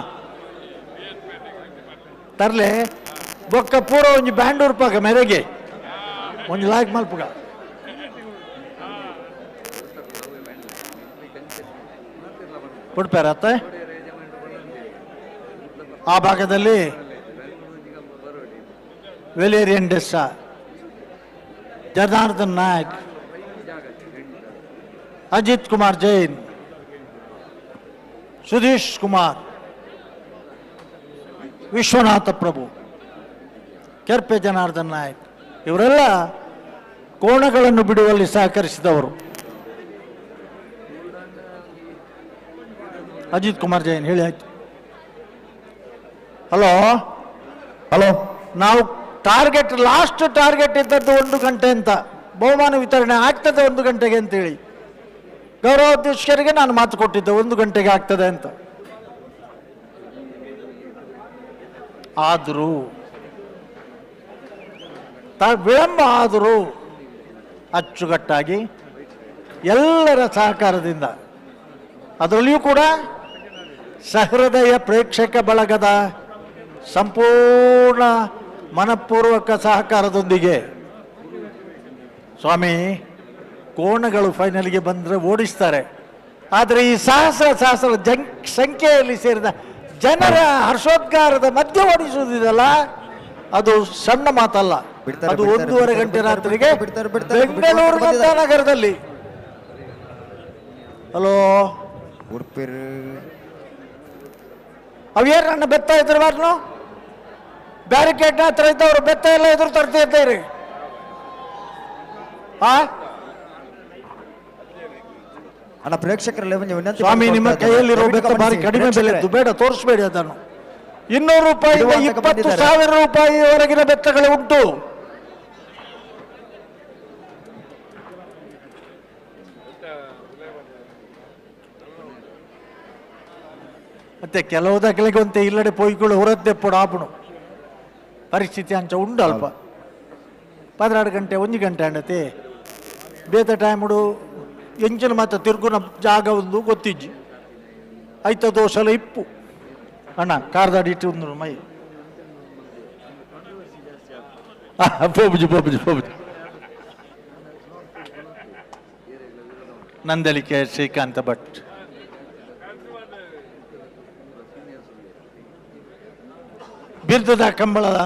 ತರ್ಲೆ ಬೊಕ್ಕ ಪೂರ ಒಂಜಿ ಬ್ಯಾಂಡ್ ಉರ್ಪಾಗ ಮೆರೆಗೆ ಒಂಜಿ ಲಾಗ್ ಮಲ್ಪುಗ. ಪುಡ್ಪೇರತ್ತ ಆ ಭಾಗದಲ್ಲಿ ವೆಲೇರಿಯನ್ ಡೆಸ್ಸಾ, ಜನಾರ್ದನ್ ನಾಯಕ್, ಅಜಿತ್ ಕುಮಾರ್ ಜೈನ್, ಸುಧೀಶ್ ಕುಮಾರ್, ವಿಶ್ವನಾಥ ಪ್ರಭು, ಕೆರ್ಪೆ ಜನಾರ್ದನ್ ನಾಯಕ್ ಇವರೆಲ್ಲ ಕೋಣಗಳನ್ನು ಬಿಡುವಲ್ಲಿ ಸಹಕರಿಸಿದವರು. ಅಜಿತ್ ಕುಮಾರ್ ಜೈನ್ ಹೇಳಿ ಆಯ್ತು. ಹಲೋ ಹಲೋ, ನಾವು ಟಾರ್ಗೆಟ್, ಲಾಸ್ಟ್ ಟಾರ್ಗೆಟ್ ಇದ್ದದ್ದು 1 ಗಂಟೆ ಅಂತ, ಬಹುಮಾನ ವಿತರಣೆ ಆಗ್ತದೆ 1 ಗಂಟೆಗೆ ಅಂತೇಳಿ ಗೌರವಾಧ್ಯಕ್ಷರಿಗೆ ನಾನು ಮಾತು ಕೊಟ್ಟಿದ್ದೆ, 1 ಗಂಟೆಗೆ ಆಗ್ತದೆ ಅಂತ. ಆದರೂ ವಿಳಂಬ ಆದರೂ ಅಚ್ಚುಕಟ್ಟಾಗಿ ಎಲ್ಲರ ಸಹಕಾರದಿಂದ, ಅದರಲ್ಲಿಯೂ ಕೂಡ ಸಹೃದಯ ಪ್ರೇಕ್ಷಕ ಬಳಗದ ಸಂಪೂರ್ಣ ಮನಪೂರ್ವಕ ಸಹಕಾರದೊಂದಿಗೆ ಸ್ವಾಮಿ ಕೋಣಗಳು ಫೈನಲ್ಗೆ ಬಂದರೆ ಓಡಿಸ್ತಾರೆ. ಆದರೆ ಈ ಸಹಸ್ರ ಸಹಸ್ರ ಸಂಖ್ಯೆಯಲ್ಲಿ ಸೇರಿದ ಜನರ ಹರ್ಷೋದ್ಗಾರದ ಮಧ್ಯೆ ಓಡಿಸುವುದಿದೆಯಲ್ಲ, ಅದು ಸಣ್ಣ ಮಾತಲ್ಲ. ಅದು 1.5 ಗಂಟೆ ರಾತ್ರಿಗೆ ಬೆಂಗಳೂರಿನ ನಗರದಲ್ಲಿ. ಹಲೋ, ಅವೇನು ನನ್ನ ಬೆತ್ತ ಎದುರು ಬ್ಯಾರಿಕೇಡ್ನ ಹತ್ರ ಇದ್ದವರು ಬೆತ್ತ ಎಲ್ಲ ಎದುರು ತರ್ತಾ ಇದ್ದಾರೆ. ಅಣ್ಣ, ಪ್ರೇಕ್ಷಕರಲ್ಲಿ ವಿನಂತಿ, ಸ್ವಾಮಿ ನಿಮ್ಮ ಕೈಯಲ್ಲಿರೋ ಬೆತ್ತ ಭಾರಿ ಕಡಿಮೆ ಬೆಲೆದ್ದು, ಬೇಡ ತೋರಿಸಬೇಡಿ ಅದನ್ನು. 200 ರೂಪಾಯಿಯಿಂದ 20,000 ರೂಪಾಯಿವರೆಗಿನ ಬೆತ್ತಗಳು ಉಂಟು. ಮತ್ತೆ ಕೆಲವು ದಾಖಲೆಗೆ ಒಂತೆ ಇಲ್ಲಡೆ ಪೊಯ್ಗಳು ಹೊರದ್ದೆ ಪೊಡ ಆಪುಣು ಪರಿಸ್ಥಿತಿ ಅಂಚ ಉಂಡು ಅಲ್ಪ. 12 ಗಂಟೆ 1 ಗಂಟೆ ಅಂಡತೆ ಬೇತ ಟೈಮುಡು ಎಂಚಿನ ಮಾತ್ರ ತಿರುಗುನ ಜಾಗ ಒಂದು ಗೊತ್ತಿಜ್ಜಿ ಐತ ದೋಸಲ ಇಪ್ಪು ಅಣ್ಣ ಕಾರ್ದಾಡಿ ಇಟ್ಟು ಒಂದು ಮೈ ಪೋಬುಜಿ ಪೋಬುಜಿ ಪೋಬುಜಿ. ನಂದಳಿಕೆ ಶ್ರೀಕಾಂತ ಭಟ್ ಬಿರುದದ ಕಂಬಳದ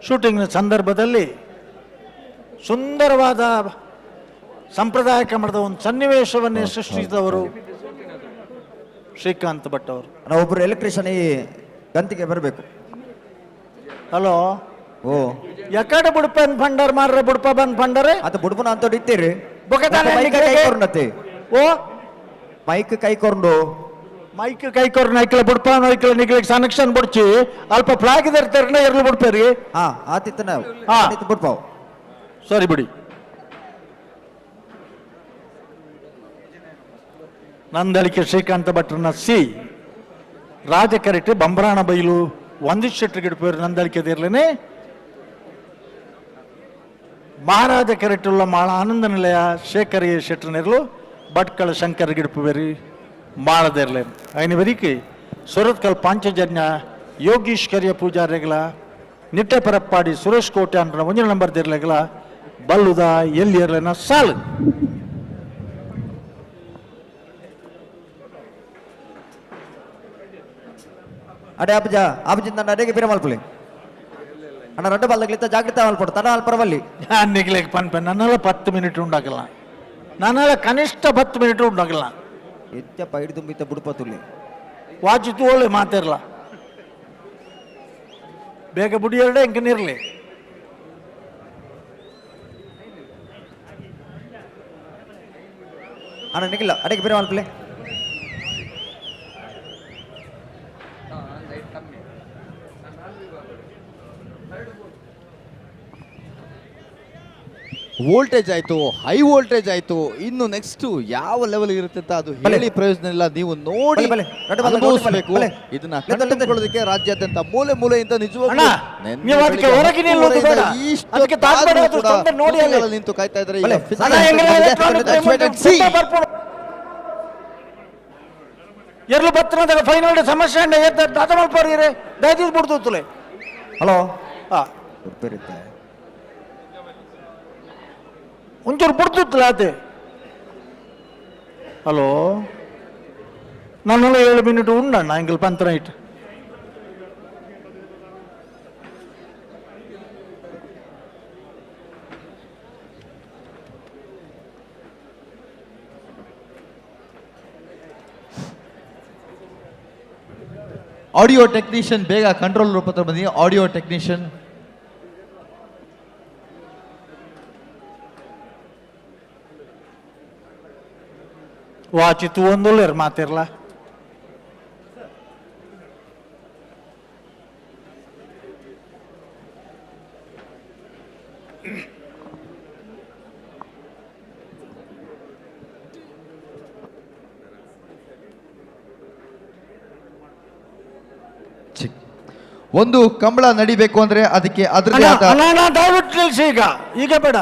ಶೂಟಿಂಗ್ನ ಸಂದರ್ಭದಲ್ಲಿ ಸುಂದರವಾದ ಸಂಪ್ರದಾಯ ಕಂಬಳದ ಒಂದು ಸನ್ನಿವೇಶವನ್ನೇ ಸೃಷ್ಟಿಸಿದವರು ಶ್ರೀಕಾಂತ್ ಭಟ್ ಅವರು. ಒಬ್ಬರು ಎಲೆಕ್ಟ್ರಿಷಿಯನ್ ಈ ಗಂತಿಗೆ ಬರಬೇಕು. ಹಲೋ, ಓ ಯಾಕಡೆ ಬುಡಪ ಬಂಡಾರ ಮಾರ್ರೆ, ಬುಡಪ ಬಂದ್ ಬಂಡಾರೆ ಅದು ಬುಡಪನ ಅಂತ ಇತ್ತೀರಿ. ಓ ಮೈಕ್ ಕೈ ಕೊಂಡು ಮೈಕ್ ಕೈ ಕೊರ್ನ ಐಕ್ಲ ಬುಡಪ ಐಕ್ಲ ನಿಗ್ಲಿಗೆ ಸನಕ್ಷನ್ ಬುಡ್ಚಿ ಅಲ್ಪ ಫ್ಲಾಗ್ ಇರ್ತಾರನ ಎರ್ಲು ಬುಡ್ಪೇರಿ. ಹಾ ಆತಿತ್ತ ನಾವು ಬುಡ್ಪಾವ್ ಸರಿ ಬಿಡಿ. ನಂದಳಿಕೆ ಶ್ರೀಕಾಂತ ಭಟ್ರನ್ನ ಸಿ ರಾಜಕರೆಟ್ ಬಂಬ್ರಾಣ ಬೈಲು ಒಂದಿಷ್ಟು ಶೆಟ್ರು ಗಿಡಪೇರು ನಂದಳಿಕೆ ಇರ್ಲೇನೆ ಮಹಾರಾಜ ಕೆರೆಟುಳ್ಳ ಮಾಳ ಆನಂದ ನಿಲಯ ಶೇಖರ್ ಎ ಶೆಟ್ರನಿರ್ಲು ಭಟ್ಕಳ ಶಂಕರ್ ಗಿಡಪುಬೇರಿ ಮಾಳದಿರ್ಲೇನು ಐನ ಬರೀಕಿ ಸುರತ್ಕಲ್ ಪಾಂಚಜನ್ಯ ಯೋಗೀಶ್ ಕರಿಯ ಪೂಜಾರಿಗಳ ನಿಟ್ಟೆ ಪರಪ್ಪಾಡಿ ಸುರೇಶ್ ಕೋಟೆ ಅಂದ್ರೆ ಒಂದಿನ ನಂಬರ್ ದಿರ್ಲೆಗಳ ಬಲ್ಲುದ ಎಲ್ಲಿ ಇರ್ಲೇನ ಸಾಲು. ಅಡೆ ಅಬ್ಜ ಅಬ್ಜಿಂದ ಅಡೆಗೆ ಬಿರಮಲ್ಪುಲೆ ಅಣ್ಣ ರಡ್ಡು ಬಾಲ್ದಗ್ಲಿತ್ತ ಜಾಗ್ರತೆ ಮಲ್ಪಡು ತಡ ಅಲ್ಪರವಲ್ಲಿ ನಿಗ್ಲೇಕ್ ಪನ್ಪೆ ನನ್ನೆಲ್ಲ 10 ಮಿನಿಟ್ ಉಂಡಾಗಲ್ಲ, ನನ್ನೆಲ್ಲ ಕನಿಷ್ಠ 10 ಮಿನಿಟ್ ಉಂಡಾಗಲ್ಲ. ಎತ್ತಪ್ಪ ಹಿಡಿದು ಬುಡುಪತುಲ್ಲಿ ವಾಚಿತು ಒಳ್ಳೆ ಮಾತಿರಲ್ಲ, ಬೇಗ ಬುಡಿ ಎರಡೇ ಇಂಕನಿರಲಿ. ಅಣ್ಣ ನಿಗಿಲ್ಲ ಅಡಗೆ ಬೇರೆ ಮಲ್ಪಲೆ. ವೋಲ್ಟೇಜ್ ಆಯ್ತು, ಹೈ ವೋಲ್ಟೇಜ್ ಆಯ್ತು, ಇನ್ನು ನೆಕ್ಸ್ಟ್ ಯಾವ ಲೆವೆಲ್ ಇರುತ್ತೆ ಅಂತ ಅದು ಹೇಳಿ ಪ್ರಯೋಜನ ಇಲ್ಲ, ನೀವು ನೋಡಿ ಅನುಭವಿಸಬೇಕು. ಇದನ್ನ ಕಂಡುಕೊಳ್ಳೋದಕ್ಕೆ ರಾಜ್ಯಾದ್ಯಂತ ಮೂಲೆ ಮೂಲೆಯಿಂದ ನಿಜವಾಗ್ಲೂ ನಿಂತು ಕಾಯ್ತಾ ಇದ್ದಾರೆ. ಎರ್ಲು ಬತ್ತನದಾಗ ಫೈನಲ್ ಸಮಸ್ಯೆ ದಯದೀಸ್ ಬಿಡ್ತು. ಹಲೋ ಒಂಚೂರು ಬಿಡ್ತಿತ್ತಲ್ಲ ಆತೆ. ಹಲೋ ನನ್ನೆಲ್ಲ 7 ಮಿನಿಟ್ ಉಂಡಣ್ಣ ಎಂಗಲ್ ಪಂತ ನೈಟ್. ಆಡಿಯೋ ಟೆಕ್ನಿಷಿಯನ್ ಬೇಗ ಕಂಟ್ರೋಲ್ ರೂಪ ಬನ್ನಿ. ಆಡಿಯೋ ಟೆಕ್ನಿಷಿಯನ್ ವಾಚಿತು ಒಂದುಲ್ಲೇರು ಮಾತಿರ್ಲ. ಒಂದು ಕಂಬಳ ನಡಿಬೇಕು ಅಂದ್ರೆ ಅದಕ್ಕೆ ಅದರದೇ ಆದ ದಯವಿಟ್ಟು ನಿಲ್ಸಿ ಈಗ, ಈಗ ಬೇಡ.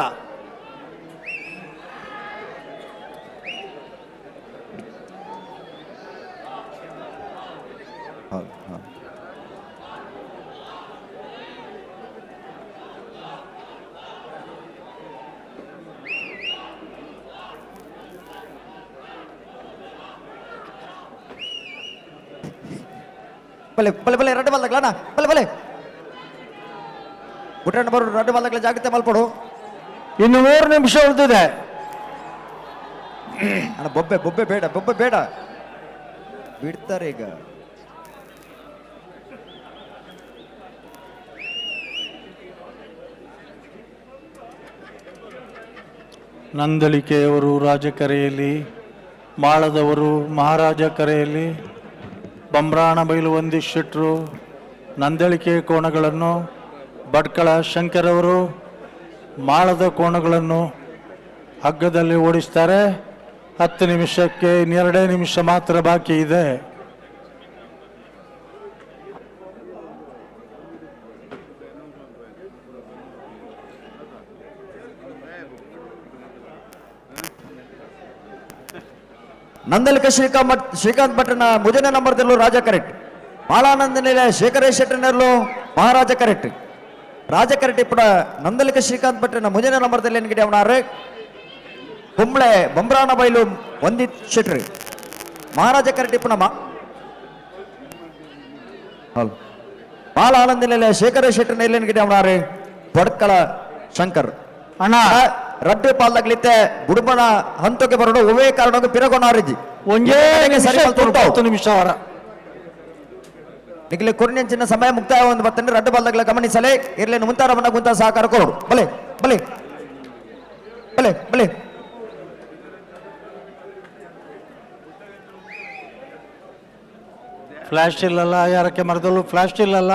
ಬಲೆ ಬಲೆ ಬಲೆ ರಡ್ಡು ಬಾಲ್ದಗ್ಲ ಬಲೆ ಬಲೆ ಬುಟ್ಟಣ್ಣ ಬರು ರಡ್ಡು ಬಾಲ್ದಗ್ಲ ಜಾಗ್ರತೆ ಮಲ್ಪಡು. ಇನ್ನು 3 ನಿಮಿಷ ಉಳಿದಿದೆ. ಅಣ್ಣ ಬೊಬ್ಬೆ ಬೊಬ್ಬೆ ಬೇಡ, ಬೊಬ್ಬೆ ಬೇಡ, ಬಿಡ್ತಾರೆ ಈಗ. ನಂದಳಿಕೆಯವರು ರಾಜಕರೆಯಲ್ಲಿ, ಮಾಳದವರು ಮಹಾರಾಜ ಕರೆಯಲ್ಲಿ, ಬಮ್ರಾಣ ಬೈಲು ವಂದೀಶ್ ಶೆಟ್ಟರು ನಂದಳಿಕೆ ಕೋಣಗಳನ್ನು, ಭಟ್ಕಳ ಶಂಕರವರು ಮಾಳದ ಕೋಣಗಳನ್ನು ಹಗ್ಗದಲ್ಲಿ ಓಡಿಸ್ತಾರೆ. 10 ನಿಮಿಷಕ್ಕೆ 2 ನಿಮಿಷ ಮಾತ್ರ ಬಾಕಿ ಇದೆ. ನಂದಲಿಕ ಶ್ರೀಕಾಂತ್ ಭಟ್ರನ ಮುಜನ ನಂಬರ್ದಲ್ಲೂ ರಾಜ ಕರೆಕ್ಟ್, ಬಾಲಾನಂದ ನಿಲಯ ಶೇಖರೇಶ್ ಶೆಟ್ಟರ್ನಲ್ಲೂ ಮಹಾರಾಜ ಕರೆಕ್ಟ್, ರಾಜ ಕರೆಕ್ಟ್ ಇಪ್ಪಡ ನಂದಲಿಕ ಶ್ರೀಕಾಂತ್ ಭಟ್ರನ ಮುಜನ ನಂಬರ್ದಲ್ಲಿ ಎನ್ಗಿಡಿ ಅವನಾರು ಕುಂಬ್ಳೆ ಬೊಮ್ರಾನ ಬೈಲು ವಂದಿತ್ ಶೆಟ್ರಿ ಮಹಾರಾಜ ಕರೆಕ್ಟ್ ಇಪ್ಪಣ ಬಾಲಾನಂದ ನಿಲಯ ಶೇಖರೇಶ್ ಶೆಟ್ಟರ್ನ ಎನ್ಗಿಡಿ ಅವನಾರು ಬಡ್ಕಳ ಶಂಕರ್ ಅಣ್ಣ ರಡ್ಡು ಪಾಲ್ದಾಗ್ಲಿತ್ತೆ ಬುಡುಬಣ ಹಂತಕ್ಕೆ ಬರೋಣ ಒವೇ ಕಾರಣಕ್ಕೂ ಪಿರಗೊನಾರಿಜಿ ಒಂದೇ ನಿಮಿಷ ಅವರ ನಿಗಲೆ ಕೊರ್ನೆಂಚಿನ ಸಮಯ ಮುಕ್ತಾಯ ಒಂದು ಬತ್ತಂದ್ರೆ ರಡ್ಡು ಬಾಲ್ದಾಗ್ಲ ಗಮನಿಸಲೇ ಇರ್ಲೇನು ಮುಂತಾರ ಬಣ್ಣ ಗುಂತ ಸಹಕಾರ ಕೊರಡು. ಬಲೆ ಬಲೆ ಬಲೆ ಬಲೆ ಫ್ಲಾಶ್ ಇಲ್ಲಲ್ಲ, ಯಾರಕ್ಕೆ ಮರದಲ್ಲೂ ಫ್ಲಾಶ್ ಇಲ್ಲಲ್ಲ.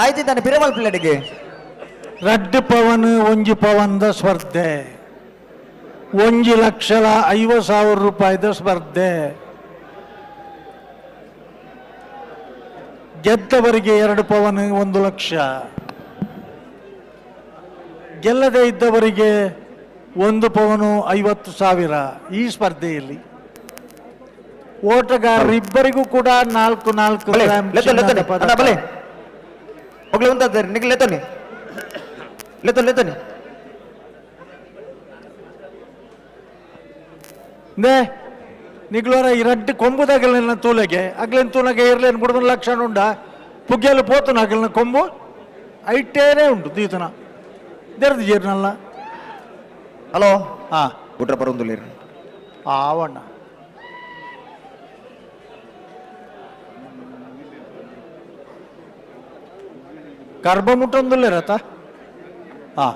ಆಯ್ತಿದ್ದಾನೆ ಪಿರಮಲ್ ಪಿಲ್ಲಡಿಗೆ ರಡ್ಡು ಪವನ್ ಒಂಜಿ ಪವನ್ದ ಸ್ಪರ್ಧೆ 1,50,000 ರೂಪಾಯಿದ ಸ್ಪರ್ಧೆ. ಗೆದ್ದವರಿಗೆ 2 ಪವನ್ 1 ಲಕ್ಷ, ಗೆಲ್ಲದೆ ಇದ್ದವರಿಗೆ 1 ಪವನು 50,000. ಈ ಸ್ಪರ್ಧೆಯಲ್ಲಿ ಓಟಗಾರರಿಬ್ಬರಿಗೂ ಕೂಡ 4 4 ಗ್ರಾಂ ಚಿನ್ನದ ಪದಕ. ನಿಗ್ಲೋರ ಈ ರಡ್ಡು ಕೊಂಬುದಾಗಲಿನ ತೂಲೆಗೆ ಅಗ್ಲಿನ ತೂಲಗೆ ಇರ್ಲೇನು ಬುಡದನ ಲಕ್ಷಣ ಉಂಡ ಪುಗ್ಗೆಲು ಪೋತನ ಅಗಲಿನ ಕೊಂಬು ಐಟೇನೇ ಉಂಟು ದೀತನ ದೆರ್ದು ಜೀರ್ನಲ್ಲ. ಹಲೋ ಹಾ ಗುಡ್ರ ಬರೋಂದುಲೇರಿ ಆವಣ್ಣ ಕರ್ಬ ಮುಟ್ಟೊಂದುಲ್ಲೇರತ. ಹಾ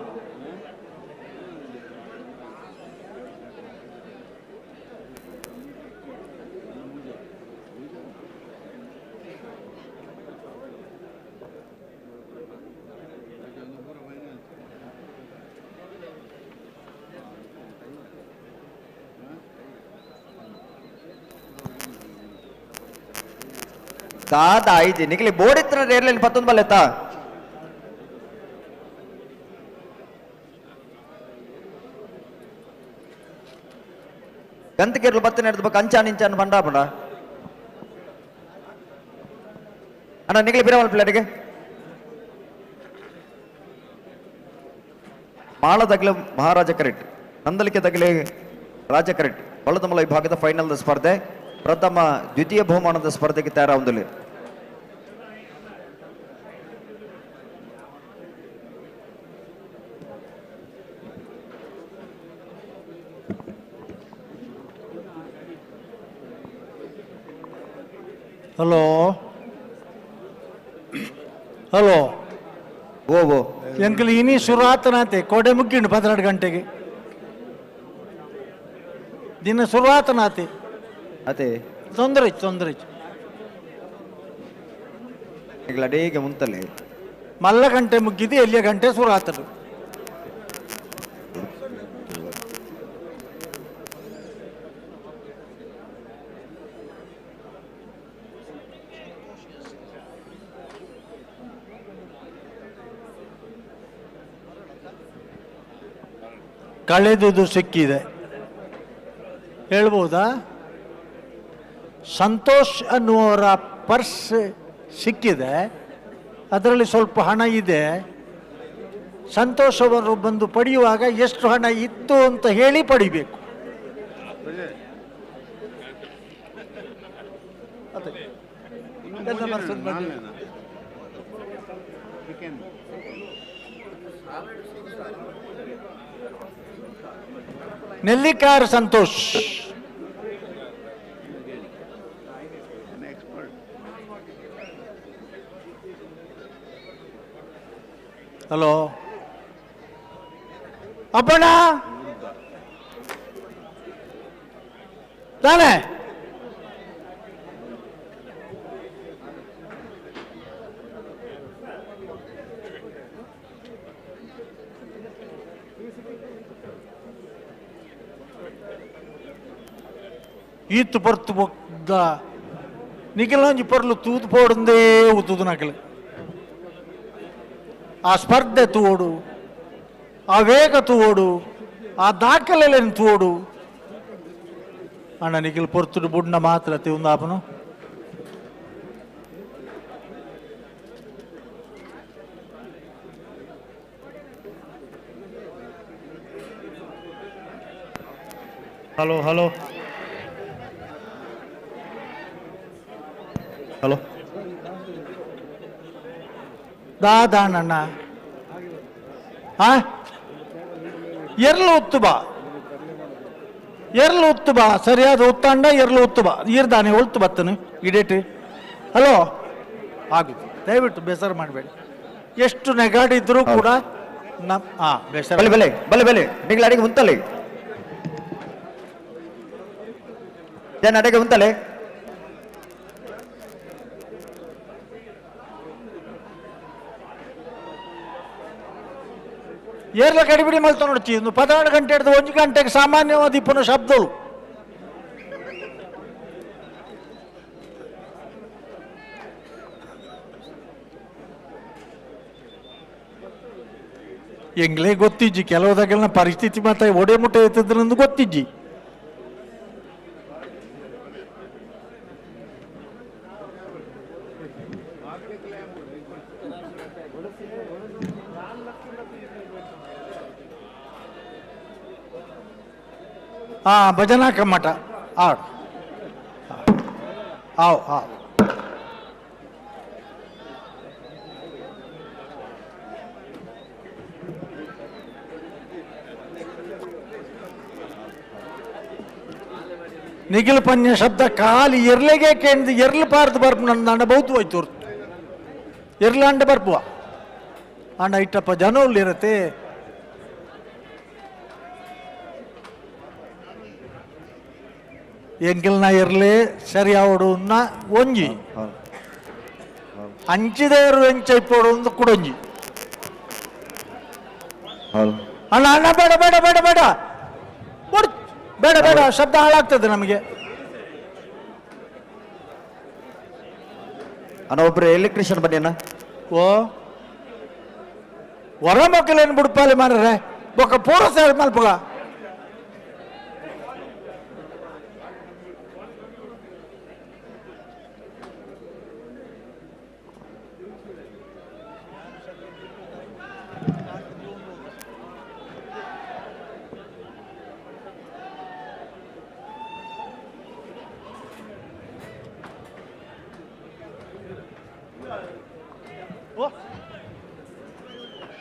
ದಾದ ಐಜಿ ನಿಗಲಿ ಬೋಡಿತ್ರ ರೇರ್ಲೇನು ಪತ್ತೊಂದು ಬಲ್ಲೆತ್ತಾ ಗಂತಕೇರ್ಲು ಬತ್ತ ನಡೆದ ಬಕ್ಕ ಅಂಚಾನ್ ಇಂಚಾನ್ ಬಂಡ ಬಂಡ ಅಣ್ಣ ನಿಗಲಿ ಬಿರವಲ್ ಪಿಲ್ಲರಿಗೆ ಮಾಳ ತಗಲೆ ಮಹಾರಾಜ ಕರೆಕ್ಟ್ ನಂದಲಿಕೆ ತಗಲೆ ರಾಜ ಕರೆಕ್ಟ್ ಬಳ್ಳದಮಲ ವಿಭಾಗದ ಫೈನಲ್ ಸ್ಪರ್ಧೆ ಪ್ರಥಮ ದ್ವಿತೀಯ ಬಹುಮಾನದ ಸ್ಪರ್ಧೆಗೆ ತಯಾರಾಗುವುದಿಲ್ಲ. ಹಲೋ ಹಲೋ ಓ ಎಂಕಲ್ ಇನಿ ಶುರುವಾತನಾತೆ ಕೋಡೆ ಮುಗ್ಗಿಂಡು 12 ಗಂಟೆಗೆ ದಿನ ಶುರುವಾತನಾತೆ ಅದೇ ತೊಂದರೆ ತೊಂದರೆ ಅಡೇಗೆ ಮುಂತಲೆ ಮಲ್ಲ ಗಂಟೆ ಮುಗ್ಗಿದ್ದು ಎಲ್ಲಿಯ ಗಂಟೆ ಶುರುವಾತನು. ಕಳೆದುದು ಸಿಕ್ಕಿದೆ ಹೇಳ್ಬೋದಾ? ಸಂತೋಷ್ ಅನ್ನುವರ ಪರ್ಸ್ ಸಿಕ್ಕಿದೆ, ಅದರಲ್ಲಿ ಸ್ವಲ್ಪ ಹಣ ಇದೆ. ಸಂತೋಷ್ ಅವರು ಬಂದು ಪಡೆಯುವಾಗ ಎಷ್ಟು ಹಣ ಇತ್ತು ಅಂತ ಹೇಳಿ ಪಡಿಬೇಕು. ನೆಲ್ಲಿಕಾರ್ ಸಂತೋಷ್. ಹಲೋ ಅಪ್ಪಣ್ಣ ತಾನೆ? ಈತು ಪರ್ತು ಬೊಕ್ಕ ನಿಖಿಲಂಜಿ ಪರ್ಲು ತೂದು ಪೋಡಂದೇ ಊತುದು ನಕಲು. ಆ ಸ್ಪರ್ಧೆ ತೋಡು, ಆ ವೇಗ ತೋಡು, ಆ ದಾಖಲೆಯನ್ನು ತೋಡು. ಅಣ್ಣ ನಿಖಿಲ್ ಪೊರ್ತುಡು ಬುಡ್ನ ಮಾತ್ರ ತಿಂದಾಪನು. ಹಲೋ ಹಲೋ ಹಲೋ ದಾದಾನಣ್ಣ ಆ ಎರ್ಲು ಉತ್ತು ಬಾ, ಎರ್ಲು ಉತ್ತು ಬಾ, ಸರಿಯಾದ ಉತ್ತಂಡ ಎರ್ಲು ಉತ್ತು ಬಾ, ಈರ್ದಾನೆ ಒಳ್ತು ಬತ್ತನು ಇಡೇಟ್. ಹಲೋ ಆಗುತ್ತೆ, ದಯವಿಟ್ಟು ಬೇಸರ ಮಾಡಬೇಡಿ. ಎಷ್ಟು ನೆಗಾಡಿದ್ರೂ ಕೂಡ ನಮ್ಮ ಹಾಂ ಬೇಸರ. ಬಲೆ ಬಲೆ ಬಲೆ ಬಲೆ ನಿಗ್ಲ ಅಡಿಗೆ ಉಂತಲೆ ಜನ ಅಡಿಗೆ ಉಂತಲೆ. ಏರ್ಲ ಕಡಿಬಿಡಿ ಮಲ್ತ ನೋಡ್ತಿ ಒಂದು 16 ಗಂಟೆ ಹಿಡಿದು 1 ಗಂಟೆಗೆ ಸಾಮಾನ್ಯವಾದ ಇಪ್ಪನ ಶಬ್ದಗಳು. ಎಂಗ್ಲೇ ಗೊತ್ತಿಜ್ಜಿ ಕೆಲವುದಾಗೆಲ್ಲ ಪರಿಸ್ಥಿತಿ ಮಾತ್ರ ಒಡೆ ಮುಟ್ಟೆ ಇತ್ತಿದ್ರಂದು ಗೊತ್ತಿಜ್ಜಿ. ಹಾ ಭಜನಾ ಕಮ್ಮಟ ಆಡ್ ಆವ್ ಆವ್ ನಿಖಿಲ ಪನ್ಯ ಶಬ್ದ ಖಾಲಿ ಎರ್ಲೆಗೆ ಕೇಂದ್ರ ಎರ್ಲು ಪಾರ್ದು ಬರ್ಪು ನನ್ನ ಅಂಡ ಬಹುತು ಹೋಯ್ತು ಎರ್ಲ ಅಂಡ ಬರ್ಪುವ ಅಂಡ ಇಟ್ಟಪ್ಪ ಜನವುಳ್ಳಿರತ್ತೆ. ಎಂಕಿಲ್ನ ಎರ್ಲೆ ಸರಿ ಅವಡು ಒಂಜಿ ಅಂಚಿದೇರು ಎಂಚ ಇಪ್ಪೋಡು ಒಂದು ಕುಡೊಂಜಿ. ಅಣ್ಣ ಅಣ್ಣ ಬೇಡ ಬೇಡ ಬೇಡ ಬೇಡ ಬೇಡ ಬೇಡ ಶಬ್ದ ಹಾಳಾಗ್ತದೆ ನಮಗೆ. ಅಣ್ಣ ಒಬ್ರು ಎಲೆಕ್ಟ್ರಿಷಿಯನ್ ಬನ್ನಿ ಅಣ್ಣ. ಓ ಹೊರ ಮಕ್ಕಳೇನು ಬಿಡ್ಪಾಲಿ ಮಾರ್ರೆ ಬೊಕ್ಕ ಪೂರ ಸೇರ್ ಮಲ್ಪಗ.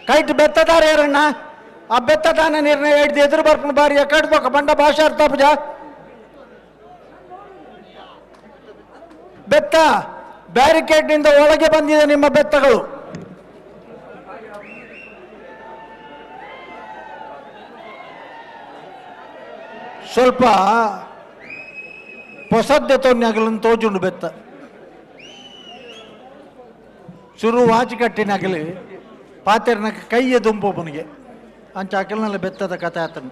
ಕೈಟ್ ಬೆತ್ತದಾರ ಯಾರಣ್ಣ ಆ ಬೆತ್ತದಾನ ನಿರ್ಣಯ ಹಿಡ್ದು ಎದುರು ಬರ್ಕೊಂಡು ಬಾರಿ ಕಟ್ಬೇಕು ಬಂಡ ಭಾಷೆ ಅರ್ಥ ಪೂಜ ಬೆತ್ತ ಬ್ಯಾರಿಕೇಡ್ನಿಂದ ಒಳಗೆ ಬಂದಿದೆ ನಿಮ್ಮ ಬೆತ್ತಗಳು. ಸ್ವಲ್ಪ ಹೊಸದ್ದೆ ತೊನ್ಯಾಗಲನ್ನು ತೋಜುಂಡು ಬೆತ್ತ ಶುರು ವಾಚಿ ಕಟ್ಟಿನಾಗಲಿ ಪಾತೆರ್ನ ಕೈಯ ದುಂಪೊಬ್ಬನಿಗೆ ಅಂಚ ಅಕಲ್ನಲ್ಲ ಬೆತ್ತದ ಕಥೆ ಆತನು.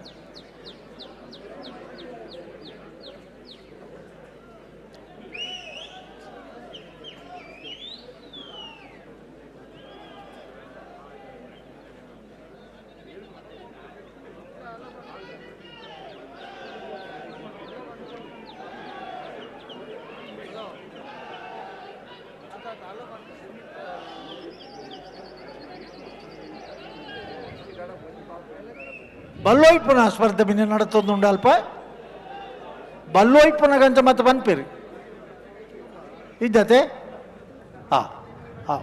ಬಲ್ಲೋಯ್ಪುನ ಸ್ಪರ್ಧೆ ಬಿನ್ನೆ ನಡತೊಂದುಂಡು ಅಲ್ಪ ಬಲ್ಲೋಯ್ಪುನ ಗಂಚ ಮತ್ತೆ ಪನ್ಪಿರಿ ಇದ್ದತೆ. ಹಾ ಹಾ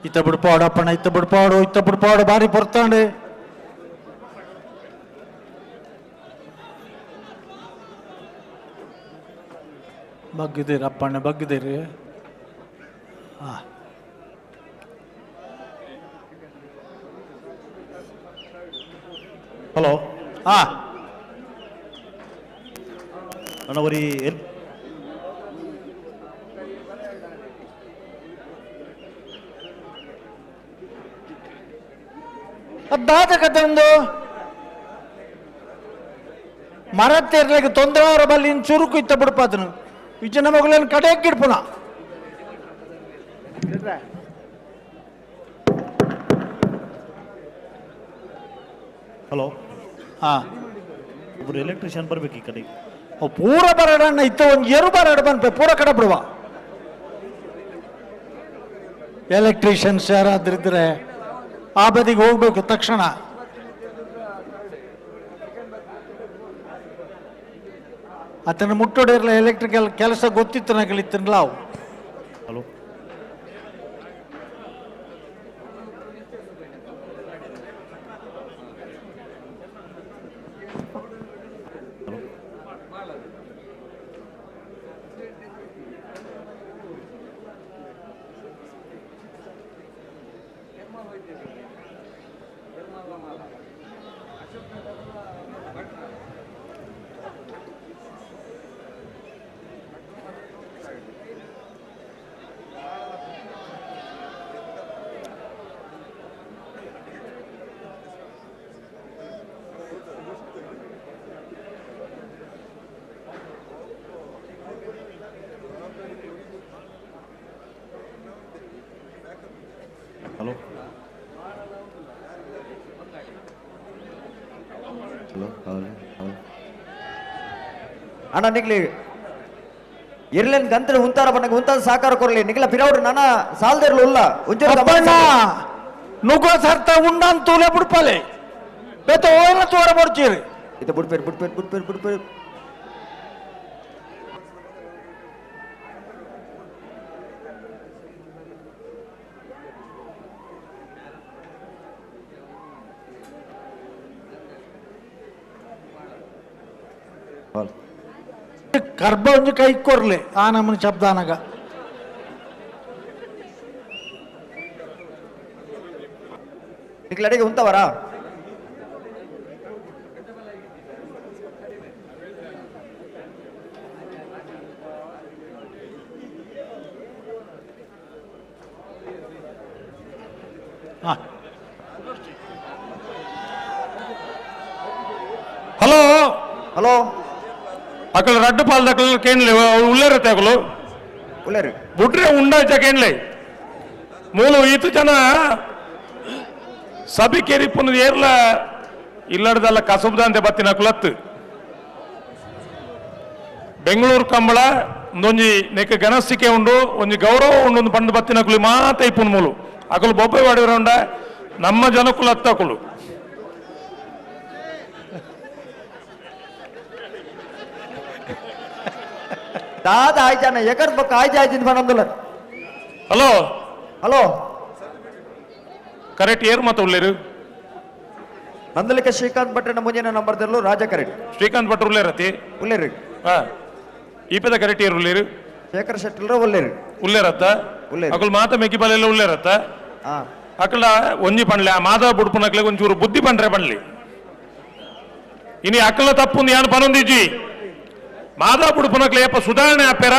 ಇತ್ತ ಬಿಡ್ಪಾಡು ಅಪ್ಪಣ್ಣ, ಇತ್ತ ಬಿಡ್ಪಾಡು, ಇತ್ತ ಬಿಡ್ಪಾಡು, ಬಾರಿ ಪೊರ್ತಾಂಡು. ಬಗ್ಗಿದ್ದೀರಿ ಅಪ್ಪಣ್ಣ, ಬಗ್ಗಿದ್ದೀರಿ. ಹಾಂ ಹಲೋ. ಹಾಂ ಅಣ್ಣ ಒರಿ ಅದಾದ ಕತೆ ಒಂದು ಮರತ್ತೇರ್ಲಿಕ್ಕೆ ತೊಂದರೆ ಅವರ ಬಲ್ಲಿ ಚುರುಕು ಇತ್ತ ಬಿಡ್ಪಾತನು ವಿಜಯನ ಮಗಳನ್ನು ಕಡೆಯಕ್ಕೆ ಇಡ್ಪುನ. ಹಲೋ. ಹಾಂ ಒಬ್ರು ಎಲೆಕ್ಟ್ರಿಷಿಯನ್ ಬರ್ಬೇಕು ಈ ಕಡೆಗೆ. ಪೂರ ಬರಡಣ್ಣ ಇತ್ತ ಒಂದು ಎರು ಬರಡ ಬಂದ್ಪೆ ಪೂರ ಕಡೆ ಬಿಡುವ. ಎಲೆಕ್ಟ್ರಿಷಿಯನ್ಸ್ ಯಾರಾದ್ರಿದ್ರೆ ಆ ಬದಿಗೆ ಹೋಗ್ಬೇಕು ತಕ್ಷಣ. ಆತನ ಮುಟ್ಟೋಡಿರಲ್ಲ ಎಲೆಕ್ಟ್ರಿಕಲ್ ಕೆಲಸ ಗೊತ್ತಿತ್ತು ನಗಲಿತ್ತಲ್ಲ ಅವು. Hello. Hello hello hello hello ಅಣ್ಣ ನಿಗ್ಲಿ ಇರ್ಲೇನ್ ಗಂತಲು ಹುಂತಾರ ಬಣ್ಣಗೆ ಹುಂತಾರ ಸಾಕಾರ ಕೊರ್ಲಿ ನಿಗ್ಲ ಪಿರವ್ರು ನಾನ ಸಾಲ್ದಿರ್ಲು ಉಲ್ಲ ಒಂಚೂರು ಅಪ್ಪಣ್ಣ ನುಗ್ಗೋ ಸರ್ತ ಉಂಡಾನ್ ತೂಲೆ ಬುಡ್ಪಲೆ ಬೇತ ಓಯ್ನ ತೋರ ಬಡ್ಚೀರಿ ಇದು ಬುಡ್ಪೇರು ಬುಡ್ಪೇರು ಬುಡ್ಪೇರು ಬುಡ್ಪೇರು. ಕರ್ಬ ಒಂಜಿ ಕೈ ಕೊರ್ಲೆ ಆ ನಮ್ಮನ ಶಬ್ದಾನಗ. ನಿಗ್ಲ ಅಡಿಗೆ ಉಂತವರಾ? ಹಲೋ ಹಲೋ ಅಕಲ್ ರಡ್ಡು ಪಾಲ್ದಕಲ್ ಕೇನ್ಲೆ ಉಳ್ಳೇರತ್ತೆ ಅಕಲು ಉಳ್ಳೇರು ಬುಟ್ರೆ ಉಂಡಾಯ್ತ ಕೇನ್ಲೆ ಮೂಲು ಈತು ಜನ ಸಭೆ ಕೇರಿಪ್ಪುನ ಏರ್ಲ ಇಲ್ಲಡ್ದಲ್ಲ ಕಸಬ್ದಂತೆ ಬತ್ತಿನ ಕುಲತ್ತು ಬೆಂಗಳೂರು ಕಂಬಳ ಒಂದೊಂಜಿ ನೆಕ್ ಗಣಸಿಕೆ ಉಂಡು ಒಂಜಿ ಗೌರವ ಉಂಡು ಒಂದು ಪಂಡು ಬತ್ತಿನ ಕುಲಿ ಮಾತ ಇಪ್ಪುನ್ ಮೂಲು ಅಕಲು ಬೊಬ್ಬೆ ವಾಡಿರ ಉಂಡ ನಮ್ಮ ಜನಕುಲತ್ತ ಅಕಲು. ದಾದ ಆಯ್ತಾನ ಎಕರ್ ಬೊಕ್ಕ ಆಯ್ತು ಆಯ್ತು ಬನ್ನೊಂದುಲ್ಲ. ಹಲೋ ಹಲೋ ಕರೆಕ್ಟ್ ಏರ್ ಮಾತ ಉಳ್ಳೇರು? ನಂದಲಿಕ ಶ್ರೀಕಾಂತ್ ಭಟ್ರನ ಮುಂಜಿನ ನಂಬರ್ ದಲ್ಲೂ ರಾಜ ಕರೆಕ್ಟ್. ಶ್ರೀಕಾಂತ್ ಭಟ್ರು ಉಳ್ಳೇರತಿ? ಉಳ್ಳೇರು. ಹಾ ಈಪದ ಕರೆಕ್ಟ್ ಏರ್ ಉಳ್ಳೇರು? ಶೇಖರ್ ಶೆಟ್ಟಲ್ರ ಉಳ್ಳೇರು. ಉಳ್ಳೇರತ್ತ? ಉಳ್ಳೇರು. ಅಕಲ್ ಮಾತ ಮೆಕ್ಕಿಬಾಲೆಲ್ಲ ಉಳ್ಳೇರತ್ತ? ಹಾ. ಅಕಲ ಒಂಜಿ ಪಂಡ್ಲೆ ಆ ಮಾಧವ ಬುಡ್ಪುನಕ್ಲೆ ಒಂಚೂರು ಬುದ್ಧಿ ಪಂಡ್ರೆ ಪಂಡ್ಲಿ. ಇನಿ ಅಕಲ ತಪ್ಪುಂದು ಯಾನ್ ಪನೊಂದಿಜ್ಜಿ. ಮಾಧವ ಬುಡ್ಪುನಕ್ಲೆ ಏಪ ಸುಧಾರಣೆ ಆಪೇರ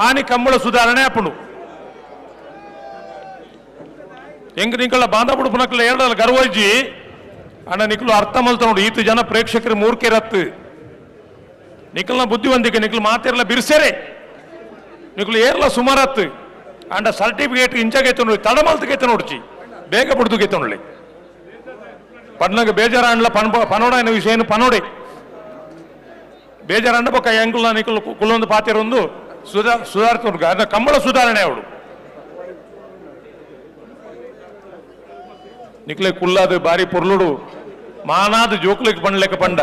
ಆನಿ ಕಂಬಳ ಸುಧಾರಣೆ ಆಪುಂಡು. ಎಂಗ್ ನಿಂಕಳ ಬಾಂಧ ಬುಡ್ಪುನಕ್ಲೆ ಏಳಲ್ಲ ಗರ್ವಜ್ಜಿ ಅಣ್ಣ ನಿಕ್ಲು ಅರ್ಥ ಮಲ್ತ ನೋಡು. ಈತು ಜನ ಪ್ರೇಕ್ಷಕರು ಮೂರ್ಖರತ್ತು. ನಿಖಲ್ನ ಬುದ್ಧಿವಂತಿಕೆ ನಿಖಲ್ ಮಾತಿರಲ್ಲ ಬಿರ್ಸೇರೆ ನಿಖಲು ಏರ್ಲ ಸುಮಾರತ್ತು ಅಂಡ ಸರ್ಟಿಫಿಕೇಟ್ ಇಂಚಾಗೈತೆ ನೋಡಿ ತಡಮಲ್ತಗೈತೆ ನೋಡ್ಚಿ ಬೇಗ ಬಿಡ್ದುಗೈತೆ ನೋಡ್ಲಿ. ಪಡ್ನಗ ಬೇಜಾರ ಅಂಡ್ಲ ಪನೋಡ ಅನ್ನೋ ವಿಷಯ ಏನು ಪನೋಡೆ ಬೇಜಾರಂಡ ಬೊಕ್ಕ ಎಂಕುಲ ನಿಖಲ್ ಕುಲ್ಲೊಂದು ಪಾತಿರೊಂದು ಸುಧಾರಿತ ಅದನ್ನ ಕಂಬಳ ಸುಧಾರಣೆ ಅವಳು. ನಿಕ್ಲೆ ಕುಲ್ಲಾದ ಬಾರಿ ಪೊರ್ಲುಡು ಮಾನಾದ ಜೋಕ್ಲಿಗೆ ಪಂಡ್ಲೆಕ್ಕ ಪಂಡ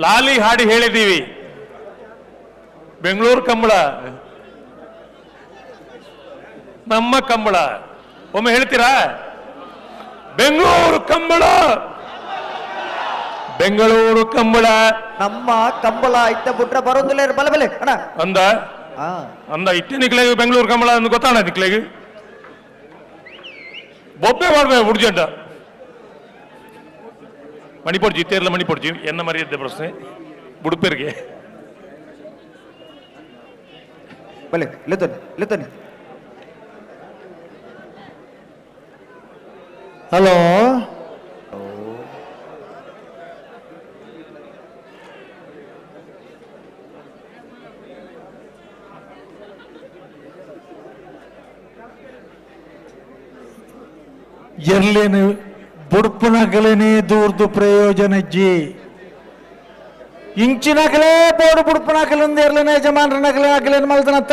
ಲಾಲಿ ಹಾಡಿ ಹೇಳಿದ್ದೀವಿ. ಬೆಂಗಳೂರು ಕಂಬಳ ನಮ್ಮ ಕಂಬಳ ಒಮ್ಮೆ ಹೇಳ್ತೀರಾ? ಬೆಂಗಳೂರು ಕಂಬಳ ಬೆಂಗಳೂರು ಕಂಬಳ ನಮ್ಮ ಕಂಬಳ ಇತ್ತ ಬುಟ್ರ ಬರೋದಿಲ್ಲ ಬಲೆ ಬಲೆ ಅಣ್ಣ ಅಂದ ಅಂದ ಇಟ್ಟೆ ನಿಕ್ಲೆಗೆ ಬೆಂಗಳೂರು ಕಂಬಳ ಅಂದ್ ಗೊತ್ತಾಣ ನಿಕ್ಲೆಗೆ ಬೊಬ್ಬೆ ಮಾಡ್ಬೇಕು ಹುಡ್ಜಂಡ ಮಣಿಪೊಡ್ಜಿ ಇತ್ತೇರ್ಲ ಮಣಿಪೊಡ್ಜಿ ಎನ್ನ ಮರ್ಯಾದೆ ಪ್ರಶ್ನೆ ಬುಡುಪೇರಿಗೆ ಬಲೆ ಲೆತ್ತನೆ ಲೆತ್ತನೆ. ಹಲೋ ಎರ್ಲೇನು ಬುಡ್ಪುನಗಲೇನೆ ದೂರ್ದು ಪ್ರಯೋಜನ ಜಿ ಇಂಚಿನಗಲೇ ಬೋಡು ಬುಡ್ಪುನಗಲಿಂದ ಎರ್ಲೇನೆ ಯಜಮಾನ್ರ ನಗಲೆ ಆಗಲೇನು ಮಲ್ದನತ್ತ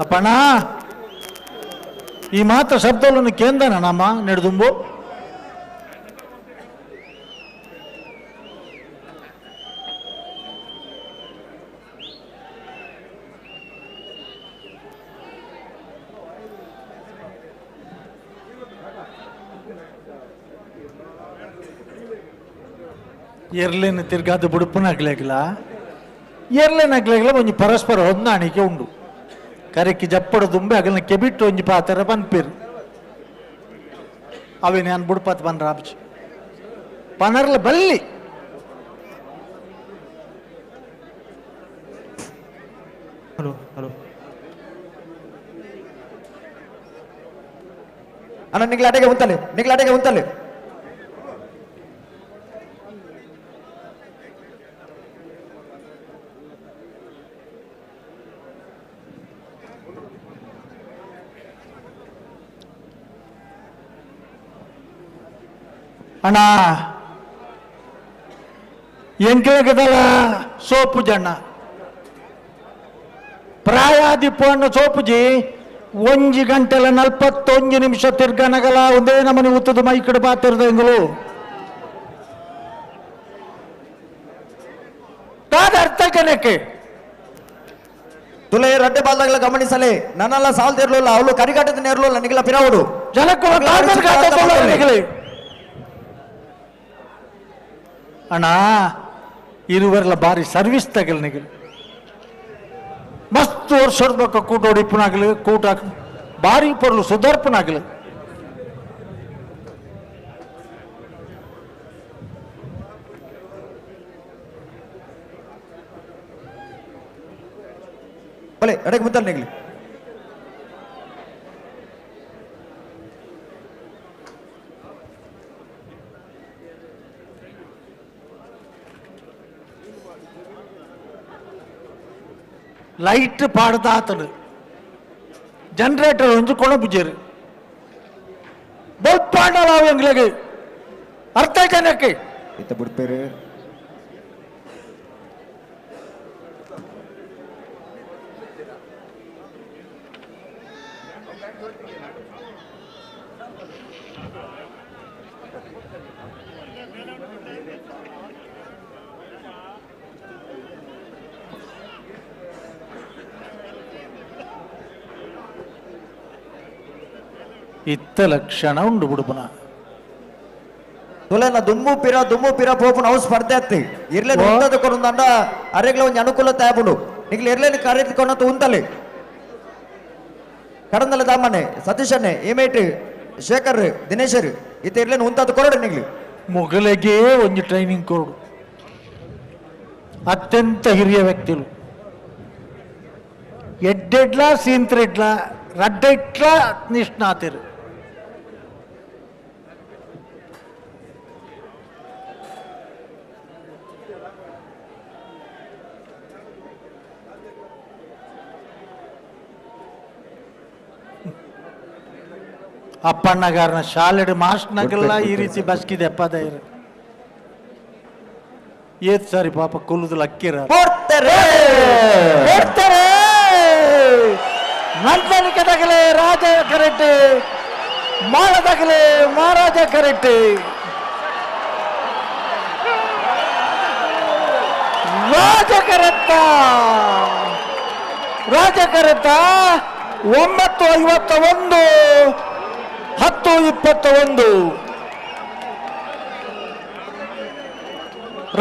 ಅಪ್ಪಣ್ಣ ಈ ಮಾತ್ರ ಶಬ್ದವನ್ನು ಕೇಂದನ ನಮ್ಮ ನೆಡ್ದುಂಬು. ಎರ್ಲೆನ್ ತಿರ್ಗಾದ ಬುಡುಪುನಾಗ್ಲೇಗ್ಲ ಎರ್ಲೆನಾಗ್ಲೇಗ್ಲ ಒಂಜಿ ಪರಸ್ಪರ ಹೊಂದಾಣಿಕೆ ಉಂಡು. ಕರೆಕ್ಕಿ ಜಪ್ಪಡು ದುಂಬೆ ಅಗಲ್ನ ಕೆಬಿಟ್ಟು ಒಂಜಿ ಪಾತ್ರ ಪನ್ಪೇರು ಅವೇನು ನಾನು ಬುಡ್ಪಾತ್ ಪನ್ರ ಆಪ್ಚಿ ಪನರ್ಲ ಬಲ್ಲಿ. ಹಲೋ ಹಲೋ ಅಣ್ಣ ನಿಗ್ಲಾಟೆಗೆ ಉಂತಲೆ, ನಿಗ್ಲಾಟೆಗೆ ಉಂತಲೆ. ಅಣ್ಣ ಎಂಕ್ಲೆಗದಲ ಸೋಪು ಜಣ್ಣ ಪ್ರಾಯಾದಿಪ್ಪಣ್ಣ ಸೋಪುಜಿ 1 ಗಂಟೆಲ 41 ನಿಮಿಷ ತಿರ್ಗನಗಲ ಒಂದೇ ನಮನಿ ಉತ್ತದ ಮೈಕಡೆ ಪಾತಿರದ ಎಂಗಲು ಕಾದ ಅರ್ಥ ಕನಕ್ಕೆ ತುಲೆ ರಡ್ಡೆ ಬಾಲ್ದಾಗಲ ಗಮನಿಸಲೆ ನನ್ನೆಲ್ಲ ಸಾಲ್ ತಿರ್ಲಿಲ್ಲ ಅವಳು ಕರಿಗಾಟದ ನೇರ್ಲಿಲ್ಲ ನಿಗಲ ಪಿರಾವುಡು ಜನಕ್ಕೆ ಅಣ್ಣ ಇರುವರ್ಲ ಬಾರಿ ಸರ್ವಿಸ್ ತಗಲ್ ನಿಗಲು ಮಸ್ತ್ ವರ್ಷದ ಬೊಕ್ಕ ಕೂಟ ಹೊಡಿಪುನಾಗಲಿ ಕೂಟ ಬಾರಿ ಪೊರ್ಲು ಸುಧಾರ್ಪನಾಗಲಿ. ಬಲೆ ಎಡಕ್ಕೆ ಮುಂತಲ್ ನಿಗಲಿ. ಲೈಟ್ ಪಾಡ್ದಾತಡು ಜನರೇಟರ್ ಒಂಜಿ ಕೊಣಪುಜೇರು ಬಲ್ಪ್ ಪಾಂಡಲ ಎಂಗ್ಲೆಗ್ ಅರ್ಥ ಜನಕ್ಕೆ ಇತ್ತ ಬಿಡ್ಪೇರು ಇತ್ತ ಲಕ್ಷಣ ಉಂಡು ಬಿಡುಪುನ ತುಲೆನ ದುಮ್ಮು ಪಿರ ದುಮ್ಮು ಪಿರ ಪೋಪುನ ಅವು ಸ್ಪರ್ಧೆ ಅತ್ತಿ ಇರ್ಲೇನು ಉಂತದ ಕೊರುಂದಂಡ ಅರೆಗ್ಲ ಒಂಜಿ ಅನುಕೂಲತೆ ಆಪುಂಡು ನಿಗ್ಲು ಇರ್ಲೇನು ಕರೆದುಕೊಂಡಂತ ಉಂತಲೆ ಕಡಂದಲ ದಾಮನೆ ಸತೀಶನ್ನೆ ಏಮೇಟ್ ಶೇಖರ್ ದಿನೇಶರ್ ಇತ್ತ ಇರ್ಲೇನು ಉಂತದ ಕೊರಡು ನಿಗ್ಲು ಮೊಗಲಿಗೆ ಒಂಜಿ ಟ್ರೈನಿಂಗ್ ಕೊರಡು ಅತ್ಯಂತ ಹಿರಿಯ ವ್ಯಕ್ತಿಗಳು ಎಡ್ಡೆಡ್ಲ ಸೀಂತ್ರೆಡ್ಲ ರಡ್ಡೆಟ್ಲ ನಿಷ್ಣಾತಿರು. ಅಪ್ಪಣ್ಣಗಾರನ ಶಾಲೆಡ್ ಮಾಸ್ಟ್ನಾಗೆಲ್ಲ ಈ ರೀತಿ ಬಸ್ಕಿದೆ ಅಪ್ಪದ ಏತ್ ಸಾರಿ ಪಾಪ ಕುಲ್ಲುದು ಅಕ್ಕಿರ ನಂದನಿಕೆ ತಗಲೆ ರಾಜ ಕರೆಕ್ಟ್, ಮಾಳ ತಗಲೆ ಮಹಾರಾಜ ಕರೆಕ್ಟ್. ರಾಜ ಕರೆತ್ತ ರಾಜ ಕರೆತ್ತ 9:51 10:21.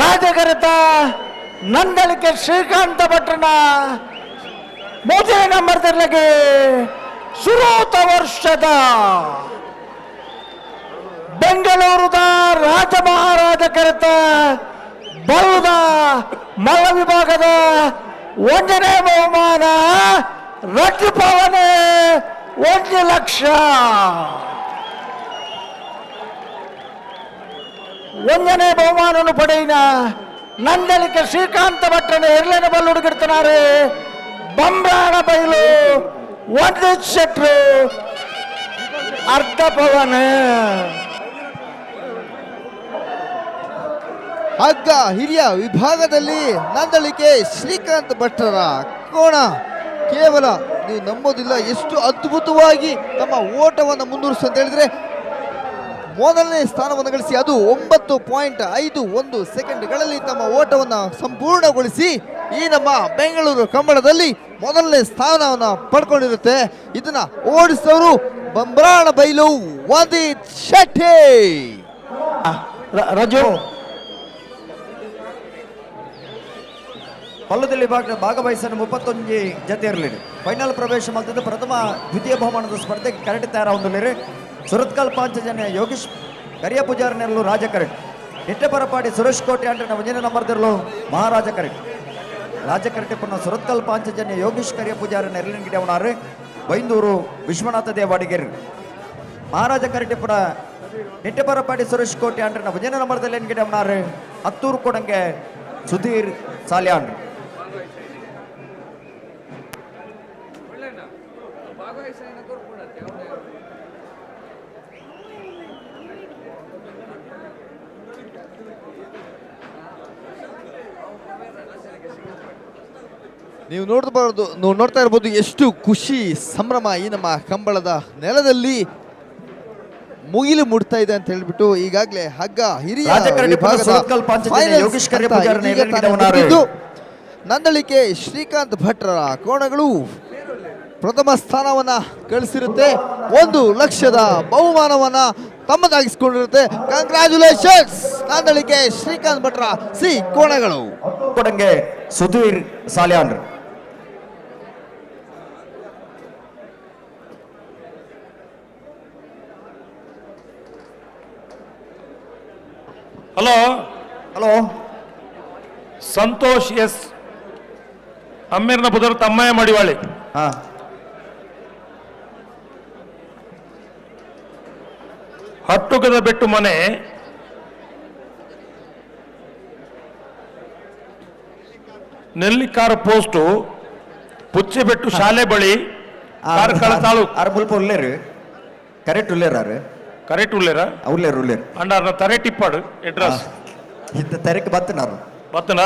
ರಾಜಕರೆತ ನಂದಳಿಕೆ ಶ್ರೀಕಾಂತ ಭಟ್ರನ ಮೊದಲನೇ ನಂಬರ್ ತಿರ್ಲಗೆ ಸುರೂತ ವರ್ಷದ ಬೆಂಗಳೂರದ ರಾಜ ಮಹಾರಾಜ ಕರೆತ ಬರುದ ಮಲ್ಲ ವಿಭಾಗದ 1ನೇ ಬಹುಮಾನ ರಡ್ಡು ಪವನೆ 1 ಲಕ್ಷ. 1ನೇ ಬಹುಮಾನವನ್ನು ಪಡೆಯಿನ ನಂದಳಿಕೆ ಶ್ರೀಕಾಂತ ಭಟ್ರನ ಎರಡನೇ ಬಲ್ಲು ಹುಡುಗಿಡ್ತಾರೆ ಬಂಬ್ರಾಣ ಬೈಲು 1 ಶೆಟ್ರು ಅರ್ಧ ಪವನ. ಹಗ್ಗ ಹಿರಿಯ ವಿಭಾಗದಲ್ಲಿ ನಂದಳಿಕೆ ಶ್ರೀಕಾಂತ್ ಭಟ್ರರ ಕೋಣ. ಕೇವಲ ನೀವು ನಂಬೋದಿಲ್ಲ ಎಷ್ಟು ಅದ್ಭುತವಾಗಿ ತಮ್ಮ ಓಟವನ್ನು ಮುಂದುವರಿಸು ಅಂತ ಹೇಳಿದ್ರೆ ಮೊದಲನೇ ಸ್ಥಾನವನ್ನು ಗಳಿಸಿ ಅದು 9.51 ಸೆಕೆಂಡ್ಗಳಲ್ಲಿ ತಮ್ಮ ಓಟವನ್ನು ಸಂಪೂರ್ಣಗೊಳಿಸಿ ಈ ನಮ್ಮ ಬೆಂಗಳೂರು ಕಂಬಳದಲ್ಲಿ ಮೊದಲನೇ ಸ್ಥಾನವನ್ನು ಪಡ್ಕೊಂಡಿರುತ್ತೆ. ಇದನ್ನ ಓಡಿಸಿದವರು ಬಂಬ್ರಾಣ ಬೈಲು ವಂದಿತ್ ಶೆಟ್ಟಿ. ರಜು ಪಲ್ಲದಲ್ಲಿ ಭಾಗವಹಿಸಲು 31 ಜತೆ ಇರಲಿ. ಫೈನಲ್ ಪ್ರವೇಶ ಮಲ್ತದ್ದು ಪ್ರಥಮ ದ್ವಿತೀಯ ಬಹುಮಾನದ ಸ್ಪರ್ಧೆಗೆ ಕರೆಕ್ಟ್ ತಯಾರಾಗೊಂಡಿರಿ. ಸುರತ್ಕಲ್ ಪಾಂಚಜನ್ಯ ಯೋಗೇಶ್ ಕರಿಯ ಪೂಜಾರನೆರಲು ರಾಜ ಕರೆಕ್ಟ್. ನಿಟ್ಟೆಪರಪಾಡಿ ಸುರೇಶ್ ಕೋಟೆ ಅಂಟನ ಒಂಜನೇ ನಂಬರ್ದಿರಲು ಮಹಾರಾಜ ಕರೆಕ್ಟ್. ರಾಜ ಕರೆಕ್ಟ್ ಪುನಃ ಸುರತ್ಕಲ್ ಪಾಂಚಜನ್ಯ ಯೋಗೇಶ್ ಕರಿಯ ಪೂಜಾರ ನೆರಳಿನ ಗಿಡವನಾರು ಬೈಂದೂರು ವಿಶ್ವನಾಥ ದೇವಾಡಿಗೆರ್. ಮಹಾರಾಜ ಕರೆಕ್ಟ್ ಪುನಃ ನಿಟ್ಟೆಪರಪಾಡಿ ಸುರೇಶ್ ಕೋಟೆ ಅಂಟನ ಒಂಜನೇ ನಂಬರ್ದಲ್ಲಿ ಗಿಡವನಾರು ಹತ್ತೂರು ಕೊಡಂಗೆ ಸುಧೀರ್ ಸಾಲ್ಯಾನ್. ನೀವು ನೋಡಬಾರದು, ನೀವು ನೋಡ್ತಾ ಇರ್ಬೋದು ಎಷ್ಟು ಖುಷಿ ಸಂಭ್ರಮ ಈ ನಮ್ಮ ಕಂಬಳದ ನೆಲದಲ್ಲಿ ಮುಗಿಲು ಮುಟ್ತಾ ಇದೆ ಅಂತ ಹೇಳ್ಬಿಟ್ಟು ಈಗಾಗಲೇ ಹಗ್ಗ ಹಿರಿಯ ನಂದಳಿಕೆ ಶ್ರೀಕಾಂತ್ ಭಟ್ರರ ಕೋಣಗಳು ಪ್ರಥಮ ಸ್ಥಾನವನ್ನ ಗಳಿಸಿರುತ್ತೆ. 1 ಲಕ್ಷದ ಬಹುಮಾನವನ್ನ ತಮ್ಮದಾಗಿಸಿಕೊಂಡಿರುತ್ತೆ. ಕಂಗ್ರಾಚುಲೇಷನ್ಸ್ ನಂದಳಿಕೆ ಶ್ರೀಕಾಂತ್ ಭಟ್ರ ಸಿ ಕೋಣಗಳು. Kodange Sudhir Salian. Hello hello Santosh S ಅಮ್ಮೇರ್ನ ಪುದರ್ ತಮ್ಮಯ್ಯ ಮಡಿವಾಳಿ. ಹಟ್ಟುಗದ ಬೆಟ್ಟು ಮನೆ, ನೆಲ್ಲಿಕಾರ ಪೋಸ್ಟು, ಪುಚ್ಚೆಬೆಟ್ಟು ಶಾಲೆ ಬಳಿ, ಕಾರ್ಕಳ ತಾಲೂಕು. ಅರ್ ಮುಲ್ಪ ಉಲ್ಲೇರು ಕರೆಕ್ಟ್ ಉಲ್ಲೇರು ಕರೆಕ್ಟ್ ಉಲ್ಲೇರ ಉಲ್ಲೇರು ಉಲ್ಲೇರು ಅಂಡ ತರೆ ಟಿಪ್ಪಾಡು ಅಡ್ರೆಸ್ ಇಂತ ತೆರೆಕ್ ಬತ್ತನಾರು ಬತ್ತನ.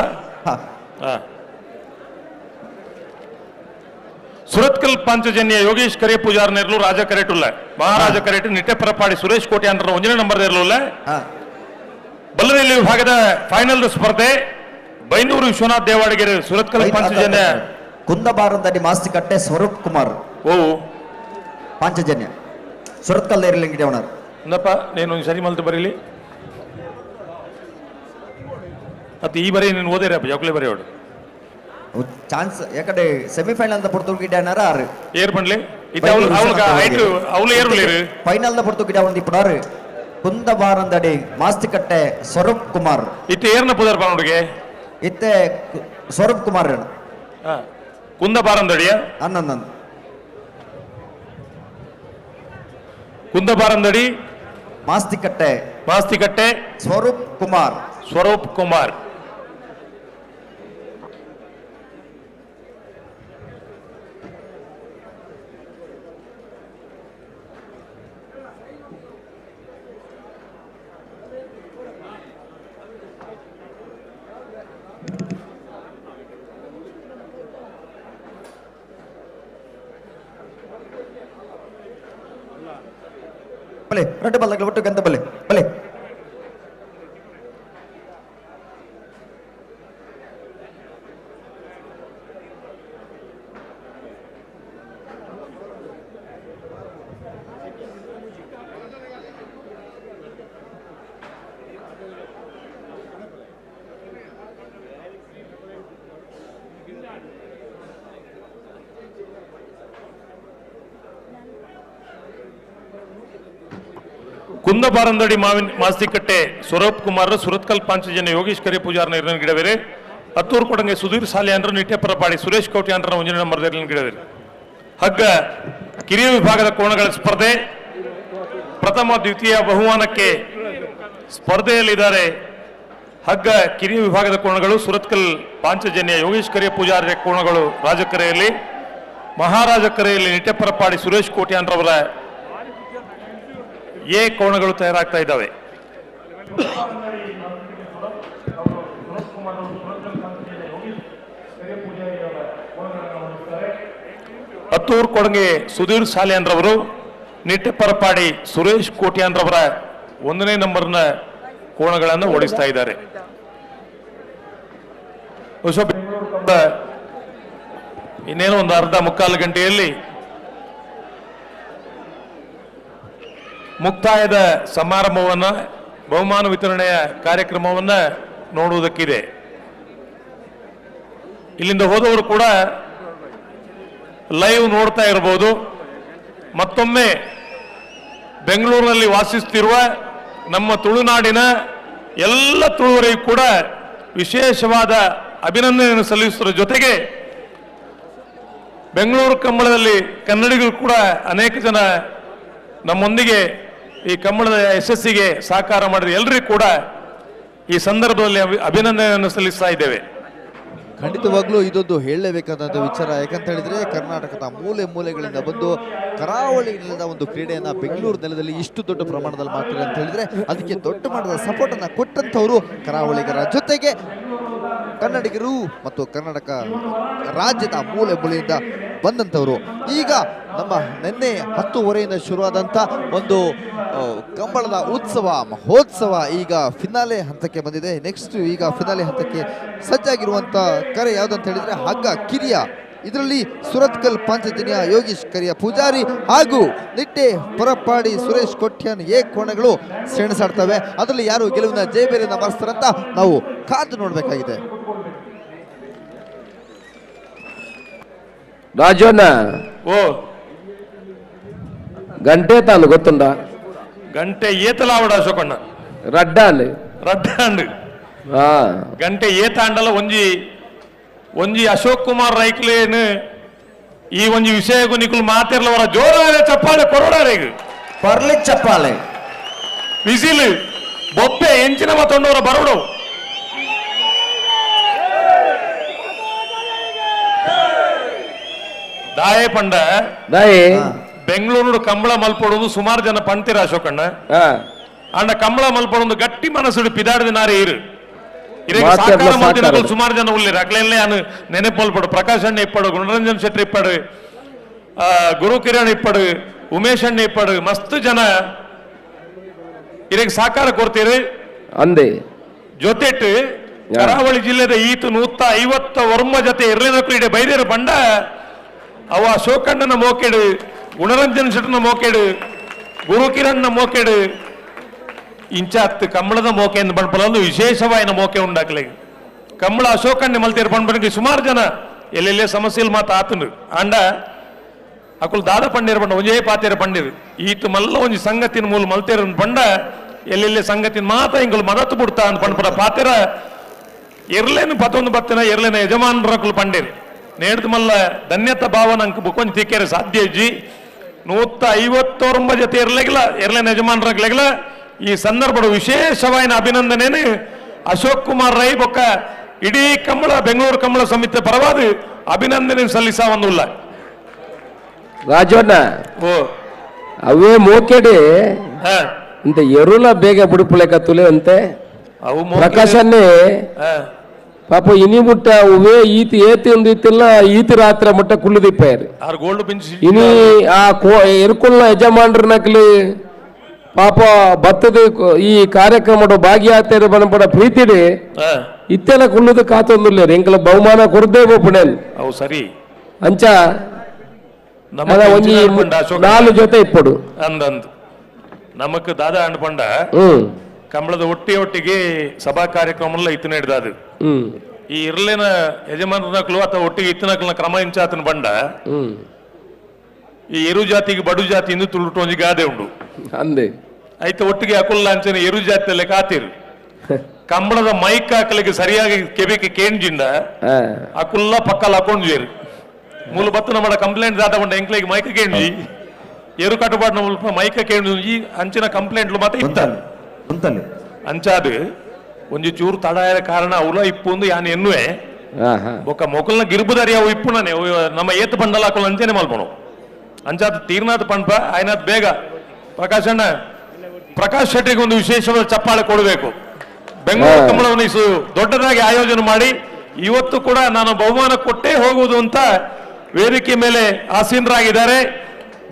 ಸುರತ್ಕಲ್ ಪಾಂಚಜನ್ಯ ಯೋಗೇಶ್ ಕರೆ ಪೂಜಾರ್ ನೆರ್ಲು ರಾಜ ಕರೆಟ್ ಉಲ್ಲ ಮಹಾರಾಜ ಕರೆಟ್ ನಿಟ್ಟೆಪರಪಾಡಿ ಸುರೇಶ್ ಕೋಟೆ ಅಂದ್ರ ಒಂಜನೇ ನಂಬರ್ ಇರಲಿಲ್ಲ. ಬಲ್ಲದಲ್ಲಿ ವಿಭಾಗದ ಫೈನಲ್ ಸ್ಪರ್ಧೆ ಬೈನೂರು ವಿಶ್ವನಾಥ್ ದೇವಾಡಿಗೆರೆ ಸುರತ್ಕಲ್ ಪಾಂಚಜನ್ಯ ಕುಂದಬಾರಂದಡಿ ಮಾಸ್ತಿಕಟ್ಟೆ ಸ್ವರೂಪ್ ಕುಮಾರ್. ಓ ಪಾಂಚಜನ್ಯ ಸುರತ್ಕಲ್ ಇರಲಿಂಗಿಡೆ ಅವನರ್ ಅಂದಪ್ಪ ನೀನು ಸರಿ ಮಲ್ತು ಬರೀಲಿ ಮತ್ತೆ ಈ ಬರೀ ನೀನು ಓದಿರಪ್ಪ ಜೋಕ್ಲೆ ಬರೆಯೋಡು ಚಾನ್ಸ್ ಯಾಕಡೆ ಸೆಮಿಫೈನಲ್ the ಪೊರ್ತುಗೀ ಗಿಡನಾರ ಆರು ಏರ್ ಪಂಡ್ಲಿ ಇದು ಅವಳು ಹೈಟ್ ಅವಳು ಏರ್ ಉಳ್ಳೇರು ಫೈನಲ್ the ಪೊರ್ತುಗೀ ಒಂದು ಇಪ್ಪನಾರು ಕುಂದಬಾರಂದಡಿ ಮಾಸ್ತಿಕಟ್ಟೆ ಸ್ವರೂಪ್ ಕುಮಾರ್. ಇತ್ತೆ ಏರ್ನ ಪುದರ್ ಪಾನುಡಿಗೆ ಇತ್ತೆ ಸ್ವರೂಪ್ ಕುಮಾರ್ ಕುಂದಬಾರಂದಡಿಯ ಅನ್ನಂದ ಕುಂದಬಾರಂದಡಿ ಮಾಸ್ತಿಕಟ್ಟೆ ಮಾಸ್ತಿಕಟ್ಟೆ ಸ್ವರೂಪ್ ಕುಮಾರ್ ಸ್ವರೂಪ್ ಕುಮಾರ್. ಬಲೆ ರೆಡ್ ಬಲ್ಲಾಗಲಿ ಒಟ್ಟು ಗಂಧ ಬಲೆ ಬಲೆ ಕುಂದಬಾರಂದಡಿ ಮಾವಿನ ಮಾಸ್ತಿಕಟ್ಟೆ ಸ್ವರೂಪ್ ಕುಮಾರ್ ಸುರತ್ಕಲ್ ಪಾಂಚಜನ್ಯ ಯೋಗೇಶ್ ಕರೆ ಪೂಜಾರ್ನ ಇರನ ಗಿಡವೇರೆ ಹತ್ತೂರು ಕೊಡಂಗೆ ಸುಧೀರ್ ಸಾಲಿಯಾನ್ರ ನಿಟ್ಟೆಪರಪಾಡಿ ಸುರೇಶ್ ಕೋಟೆ ಅಂದ್ರ ಒಂಜನೇ ನಂಬರ್ ಗಿಡವೇರೆ. ಹಗ್ಗ ಕಿರಿಯ ವಿಭಾಗದ ಕೋಣಗಳ ಸ್ಪರ್ಧೆ ಪ್ರಥಮ ದ್ವಿತೀಯ ಬಹುಮಾನಕ್ಕೆ ಸ್ಪರ್ಧೆಯಲ್ಲಿದ್ದಾರೆ. ಹಗ್ಗ ಕಿರಿಯ ವಿಭಾಗದ ಕೋಣಗಳು ಸುರತ್ಕಲ್ ಪಾಂಚಜನ್ಯ ಯೋಗೇಶ್ ಕರಿಯ ಪೂಜಾರಿಯ ಕೋಣಗಳು ರಾಜಕರೆಯಲ್ಲಿ, ಮಹಾರಾಜ ಕರೆಯಲ್ಲಿ ನಿಟ್ಟೆಪರಪಾಡಿ ಸುರೇಶ್ ಕೋಟ್ಯಾನ್ರವರ ಎ ಕೋಣಗಳು ತಯಾರಾಗ್ತಾ ಇದ್ದಾವೆ. ಹತ್ತೂರು ಕೊಡಂಗೆ ಸುಧೀರ್ ಸಾಲಿಯಾನ್ರವರು, ನಿಟ್ಟೆಪರಪಾಡಿ ಸುರೇಶ್ ಕೋಟ್ಯಾನ್ರವರ 1ನೇ ನಂಬರ್ನ ಕೋಣಗಳನ್ನು ಓಡಿಸ್ತಾ ಇದ್ದಾರೆ. ಇನ್ನೇನು ಒಂದು ಅರ್ಧ ಮುಕ್ಕಾಲು ಗಂಟೆಯಲ್ಲಿ ಮುಕ್ತಾಯದ ಸಮಾರಂಭವನ್ನು, ಬಹುಮಾನ ವಿತರಣೆಯ ಕಾರ್ಯಕ್ರಮವನ್ನು ನೋಡುವುದಕ್ಕಿದೆ. ಇಲ್ಲಿಂದ ಹೋದವರು ಕೂಡ ಲೈವ್ ನೋಡ್ತಾ ಇರಬಹುದು. ಮತ್ತೊಮ್ಮೆ ಬೆಂಗಳೂರಿನಲ್ಲಿ ವಾಸಿಸುತ್ತಿರುವ ನಮ್ಮ ತುಳುನಾಡಿನ ಎಲ್ಲ ತುಳುವರಿಗೂ ಕೂಡ ವಿಶೇಷವಾದ ಅಭಿನಂದನೆಯನ್ನು ಸಲ್ಲಿಸುವುದರ ಜೊತೆಗೆ ಬೆಂಗಳೂರು ಕಂಬಳದಲ್ಲಿ ಕನ್ನಡಿಗರು ಕೂಡ ಅನೇಕ ಜನ ನಮ್ಮೊಂದಿಗೆ ಈ ಕಂಬಳದ ಯಶಸ್ಸಿಗೆ ಸಹಕಾರ ಮಾಡಿದ ಎಲ್ಲರಿಗೂ ಕೂಡ ಈ ಸಂದರ್ಭದಲ್ಲಿ ಅಭಿನಂದನೆಯನ್ನು ಸಲ್ಲಿಸ್ತಾ ಇದ್ದೇವೆ. ಖಂಡಿತವಾಗ್ಲೂ ಇದೊಂದು ಹೇಳಲೇಬೇಕಾದಂಥ ವಿಚಾರ. ಯಾಕಂತ ಹೇಳಿದ್ರೆ ಕರ್ನಾಟಕದ ಮೂಲೆ ಮೂಲೆಗಳಿಂದ ಬಂದು ಕರಾವಳಿ ನೆಲದ ಒಂದು ಕ್ರೀಡೆಯನ್ನು ಬೆಂಗಳೂರು ನೆಲದಲ್ಲಿ ಇಷ್ಟು ದೊಡ್ಡ ಪ್ರಮಾಣದಲ್ಲಿ ಮಾಡ್ತಾರೆ ಅಂತ ಹೇಳಿದ್ರೆ ಅದಕ್ಕೆ ದೊಡ್ಡ ಮಟ್ಟದ ಸಪೋರ್ಟನ್ನು ಕೊಟ್ಟಂಥವರು ಕರಾವಳಿಗರ ಜೊತೆಗೆ ಕನ್ನಡಿಗರು ಮತ್ತು ಕರ್ನಾಟಕ ರಾಜ್ಯದ ಮೂಲೆ ಮೂಲೆಯಿಂದ ಬಂದಂಥವರು. ಈಗ ನಮ್ಮ ನಿನ್ನೆ 10:30ಯಿಂದ ಶುರುವಾದಂಥ ಒಂದು ಕಂಬಳದ ಉತ್ಸವ ಮಹೋತ್ಸವ ಈಗ ಫಿನಾಲೆ ಹಂತಕ್ಕೆ ಬಂದಿದೆ. ನೆಕ್ಸ್ಟ್ ಈಗ ಫಿನಾಲೆ ಹಂತಕ್ಕೆ ಸಜ್ಜಾಗಿರುವಂಥ ಕರೆ ಯಾವುದಂತ ಹೇಳಿದರೆ ಹಗ್ಗ ಕಿರಿಯ. ಇದರಲ್ಲಿ ಸುರತ್ಕಲ್ ಪಾಂಚಜನ್ಯ ಯೋಗೀಶ್ ಕರಿಯ ಪೂಜಾರಿ ಹಾಗೂ ನಿಟ್ಟೆ ಪರಪ್ಪಾಡಿ ಸುರೇಶ್ ಕೊಟ್ಯಾನ್ ಎ ಕೋಣಗಳು ಸೆಣಸಾಡ್ತವೆ. ಅದರಲ್ಲಿ ಯಾರು ಗೆಲುವಿನ ಜಯಬೇರಿಯನ್ನು ಬಾರಿಸ್ತಾರಂತ ನಾವು ಕಾದು ನೋಡಬೇಕಾಗಿದೆ. ರಾಜಣ್ಣ, ಓ ಗಂಟೆ ತಾನು ಗೊತ್ತುಂಡ ಗಂಟೆ ಏತಲಾವಡ ಅಶೋಕಣ್ಣ ರಡ್ಡಾಂಡ್ ರಡ್ಡಾಂಡ್ ಗಂಟೆ ಏತಾಂಡಲ ಒಂಜಿ ಒಂಜಿ ಅಶೋಕ್ ಕುಮಾರ್ ರೈಕ್ಲೇನು ಈ ಒಂಜಿ ವಿಷಯಕ್ಕೂ ನಿಕುಲು ಮಾತಿರ್ಲವರ ಜೋರಾರೆ ಚಪ್ಪಾಳೆ ಕೊರಡಾರೆ ಪರ್ಲಿ ಚಪ್ಪಾಳೆ ವಿಸಿಲ್ ಬೊಬ್ಬೆ ಎಂಚಿನ ಮತ್ತೊಂಡವರ ಬರಡು. ದಾಯೆ ಪಂಡ ದಾಯೆ ಬೆಂಗಳೂರು ಕಂಬಳ ಮಲ್ಪಡೋದು ಸುಮಾರು ಜನ ಪಂತಿರ ಅಶೋಕಣ್ಣ. ಅಂಡ ಕಂಬಳ ಮಲ್ಪಡೋದು ಗಟ್ಟಿ ಮನಸ್ಸು ಪಿದಾಡದ ನಾರೇ ಇರು ಸಾಕಾರ ಮಲ್ತಿನಕುಲು ಸುಮಾರು ಜನ ಉಳ್ಳೇರು. ಅಕ್ಲೆಲ್ಲೇ ಅನು ನೆನಪು ಮಲ್ಪಡು ಪ್ರಕಾಶ್ ಅಣ್ಣ ಇಪ್ಪಡು, ಗುಣರಂಜನ್ ಶೆಟ್ಟಿ ಇಪ್ಪಡು, ಗುರು ಕಿರಣ್ ಇಪ್ಪಡು, ಉಮೇಶ್ ಅಣ್ಣ ಇಪ್ಪಡು, ಮಸ್ತ್ ಜನ ಇದಕ್ಕೆ ಸಾಕಾರ ಕೊಡ್ತೀರಿ. ಅಂದೆ ಜೊತೆಟ್ಟು ಕರಾವಳಿ ಜಿಲ್ಲೆದ ಈತ 150 ಜೊತೆ ಇರ್ಲಿನ ಕ್ರೀಡೆ ಬೈದೇರು ಬಂಡ ಅವ ಅಶೋಕಣ್ಣನ ಮೋಕೆಡು, ಗುಣರಂಜನ್ ಶೆಟ್ಟನ ಮೋಕೆಡು, ಗುರುಕಿರಣ್ನ ಮೋಕೆಡು, ಇಂಚಾತ್ ಕಂಬಳದ ಮೋಕೆ ಎಂದು ಬಂಡ್ಪಲ ವಿಶೇಷವಾಯಿನ ಮೋಕೆ ಉಂಡಾಕ್ಲೆ ಕಂಬಳ ಅಶೋಕಣ್ಣೆ ಮಲ್ತೇರು ಬಂಡ್ಬನಿಗೆ ಸುಮಾರು ಜನ ಎಲ್ಲೆಲ್ಲೇ ಸಮಸ್ಯೆಲ್ ಮಾತು ಆತನು. ಅಂಡ ಅಕುಲ್ ದಾದ ಪಂಡೇರು ಬಂಡ ಒಂಜೇ ಪಾತೇರು ಪಂಡೇರು ಈತ ಮಲ್ಲ ಒಂಜಿ ಸಂಗತಿನ ಮೂಲ ಮಲ್ತೇರು ಬಂಡ ಎಲ್ಲೆಲ್ಲೇ ಸಂಗತಿನ ಮಾತ ಇಂಗುಲು ಮದತ್ತು ಬಿಡ್ತಾ ಅಂತ ಪಂಡ್ಪುರ ಪಾತೇರ ಎರ್ಲೇನು ಪತ್ತೊಂದು ಬತ್ತಿನ ಎರ್ಲೇನ ಯಜಮಾನರಕುಲು ಪಂಡೇರು ನೇಡ್ದು ಮಲ್ಲ ಧನ್ಯತ ಭಾವನ ಅಂಕ ಬುಕೊಂಜಿ ತಿಕ್ಕೇರೆ ಸಾಧ್ಯ ಇಜ್ಜಿ. 159 ಜೊತೆ ಇರ್ಲೆಗಿಲ್ಲ ಎರ್ಲೇನ ಯಜಮಾನರಕ್ಲೆಗಿಲ್ಲ. ಈ ಸಂದರ್ಭದ ವಿಶೇಷವಾಯಿನ ಅಭಿನಂದನೇನು ಅಶೋಕ್ ಕುಮಾರ್ ರೈ ಬೊಕ್ಕ ಇಡೀ ಕಂಬಳ ಬೆಂಗಳೂರು ಕಂಬಳ ಸಮಿತಿ ಪರವಾದ ಅಭಿನಂದನೆ ಸಲ್ಲಿಸ ಒಂದುಲ್ಲ. ರಾಜಣ್ಣ, ಓ ಅವೇ ಮೋಕೆಡೆ ಅಂತ ಎರುಲ ಬೇಗ ಬಿಡುಪುಲೆಕತ್ತುಲೆ ಅಂತೆ ಪ್ರಕಾಶನ್ನೇ ಪಾಪ ಇನಿ ಮುಟ್ಟ ಅವೇ ಈತ ಏತಿ ಒಂದಿತ್ತಿಲ್ಲ ಈತ ರಾತ್ರಿ ಮುಟ್ಟ ಕುಳ್ಳುದಿಪ್ಪಾರು ಇನಿ ಆ ಎರುಕುಲ್ನ ಯಜಮಾನ್ರನಕ್ಲಿ ಪಾಪ ಭತ್ತದ ಈ ಕಾರ್ಯಕ್ರಮ ಭಾಗಿಯಾಗ್ತಾರೆ ಬನಪಡ ಪ್ರೀತಿಡಿ ಇತ್ತೆಲ್ಲ ಕುಳ್ಳುದು ಕಾತೊಂದುಲ್ಲ ಎಂಕಲ ಬಹುಮಾನ ಕೊರದೇ ಪುಣೆಲ್ ಸರಿ ಅಂಚ ಒಂಜಿ ನಾಲು ಜೊತೆ ಇಪ್ಪಡು ಅಂದಂದು ನಮಕ್ ದಾದಾ ಅಂಡ್ಪಂಡ ಕಂಬಳದ ಒಟ್ಟಿ ಒಟ್ಟಿಗೆ ಸಭಾ ಕಾರ್ಯಕ್ರಮ ಇತ್ತು ನೀಡಿದ ಈ ಇರ್ಲೇನ ಯಜಮಾನಕ್ಲು ಅಥವಾ ಒಟ್ಟಿಗೆ ಇತ್ತನಕ್ಲ ಕ್ರಮ ಇಂಚಾತನ ಬಂಡ ಈ ಎರು ಜಾತಿಗೆ ಬಡು ಜಾತಿ ಇಂದು ತುಳುಟು ಒಂಜಿ ಗಾದೆ ಉಂಡು ಅಂದೆ ಐತ ಒಟ್ಟಿಗೆ ಅಕುಲ್ಲ ಅಂಚನೆ ಎರು ಜಾತಿಯಲ್ಲೇ ಕಾತಿರು ಕಂಬಳದ ಮೈಕ್ ಹಾಕಲಿಕ್ಕೆ ಸರಿಯಾಗಿ ಕೆಬಿಕೆ ಕೇಂಜಿಂದ ಅಕುಲ್ಲ ಪಕ್ಕಲ್ ಹಾಕೊಂಡ್ಜೇರು ಮೂಲ ಬತ್ತು ನಮ್ಮ ಕಂಪ್ಲೇಂಟ್ ದಾದ ಉಂಡ ಎಂಕ್ಲೆಗೆ ಮೈಕ್ ಕೇಂಜಿ ಎರು ಕಟ್ಟುಪಾಡಿನ ಮುಲ್ಪ ಮೈಕ ಕೇಂಜಿ ಅಂಚಿನ ಕಂಪ್ಲೇಂಟ್ಲು ಮಾತ್ರ ಇತ್ತ ಅಂಚಾದು ಒಂಜಿ ಚೂರು ತಡ ಕಾರಣ ಅವಲ ಇಪ್ಪು ಯಾನ್ ಎನ್ನುವೆ ಬೊಕ್ಕ ಮೊಕಲ್ನ ಗಿರ್ಬುದಾರಿ ಅವು ಇಪ್ಪುಣನೆ ನಮ್ಮ ಏತ್ ಬಂಡಲ ಹಾಕುಲ ಅಂಚನೆ ಮಲ್ಪನು ಅಂಚಾದ ತೀರ್ನಾಥ್ ಪಂಪ ಆಯ್ನಾಥ್ ಬೇಗ ಪ್ರಕಾಶ್ ಅಣ್ಣ ಪ್ರಕಾಶ್ ಶೆಟ್ಟಿಗೆ ಒಂದು ವಿಶೇಷವಾದ ಚಪ್ಪಾಳೆ ಕೊಡಬೇಕು. ಬೆಂಗಳೂರು ಕಂಬಳವನ್ನು ದೊಡ್ಡದಾಗಿ ಆಯೋಜನೆ ಮಾಡಿ ಇವತ್ತು ಕೂಡ ನಾನು ಬಹುಮಾನ ಕೊಟ್ಟೇ ಹೋಗುವುದು ಅಂತ ವೇದಿಕೆ ಮೇಲೆ ಆಸೀನರಾಗಿದ್ದಾರೆ.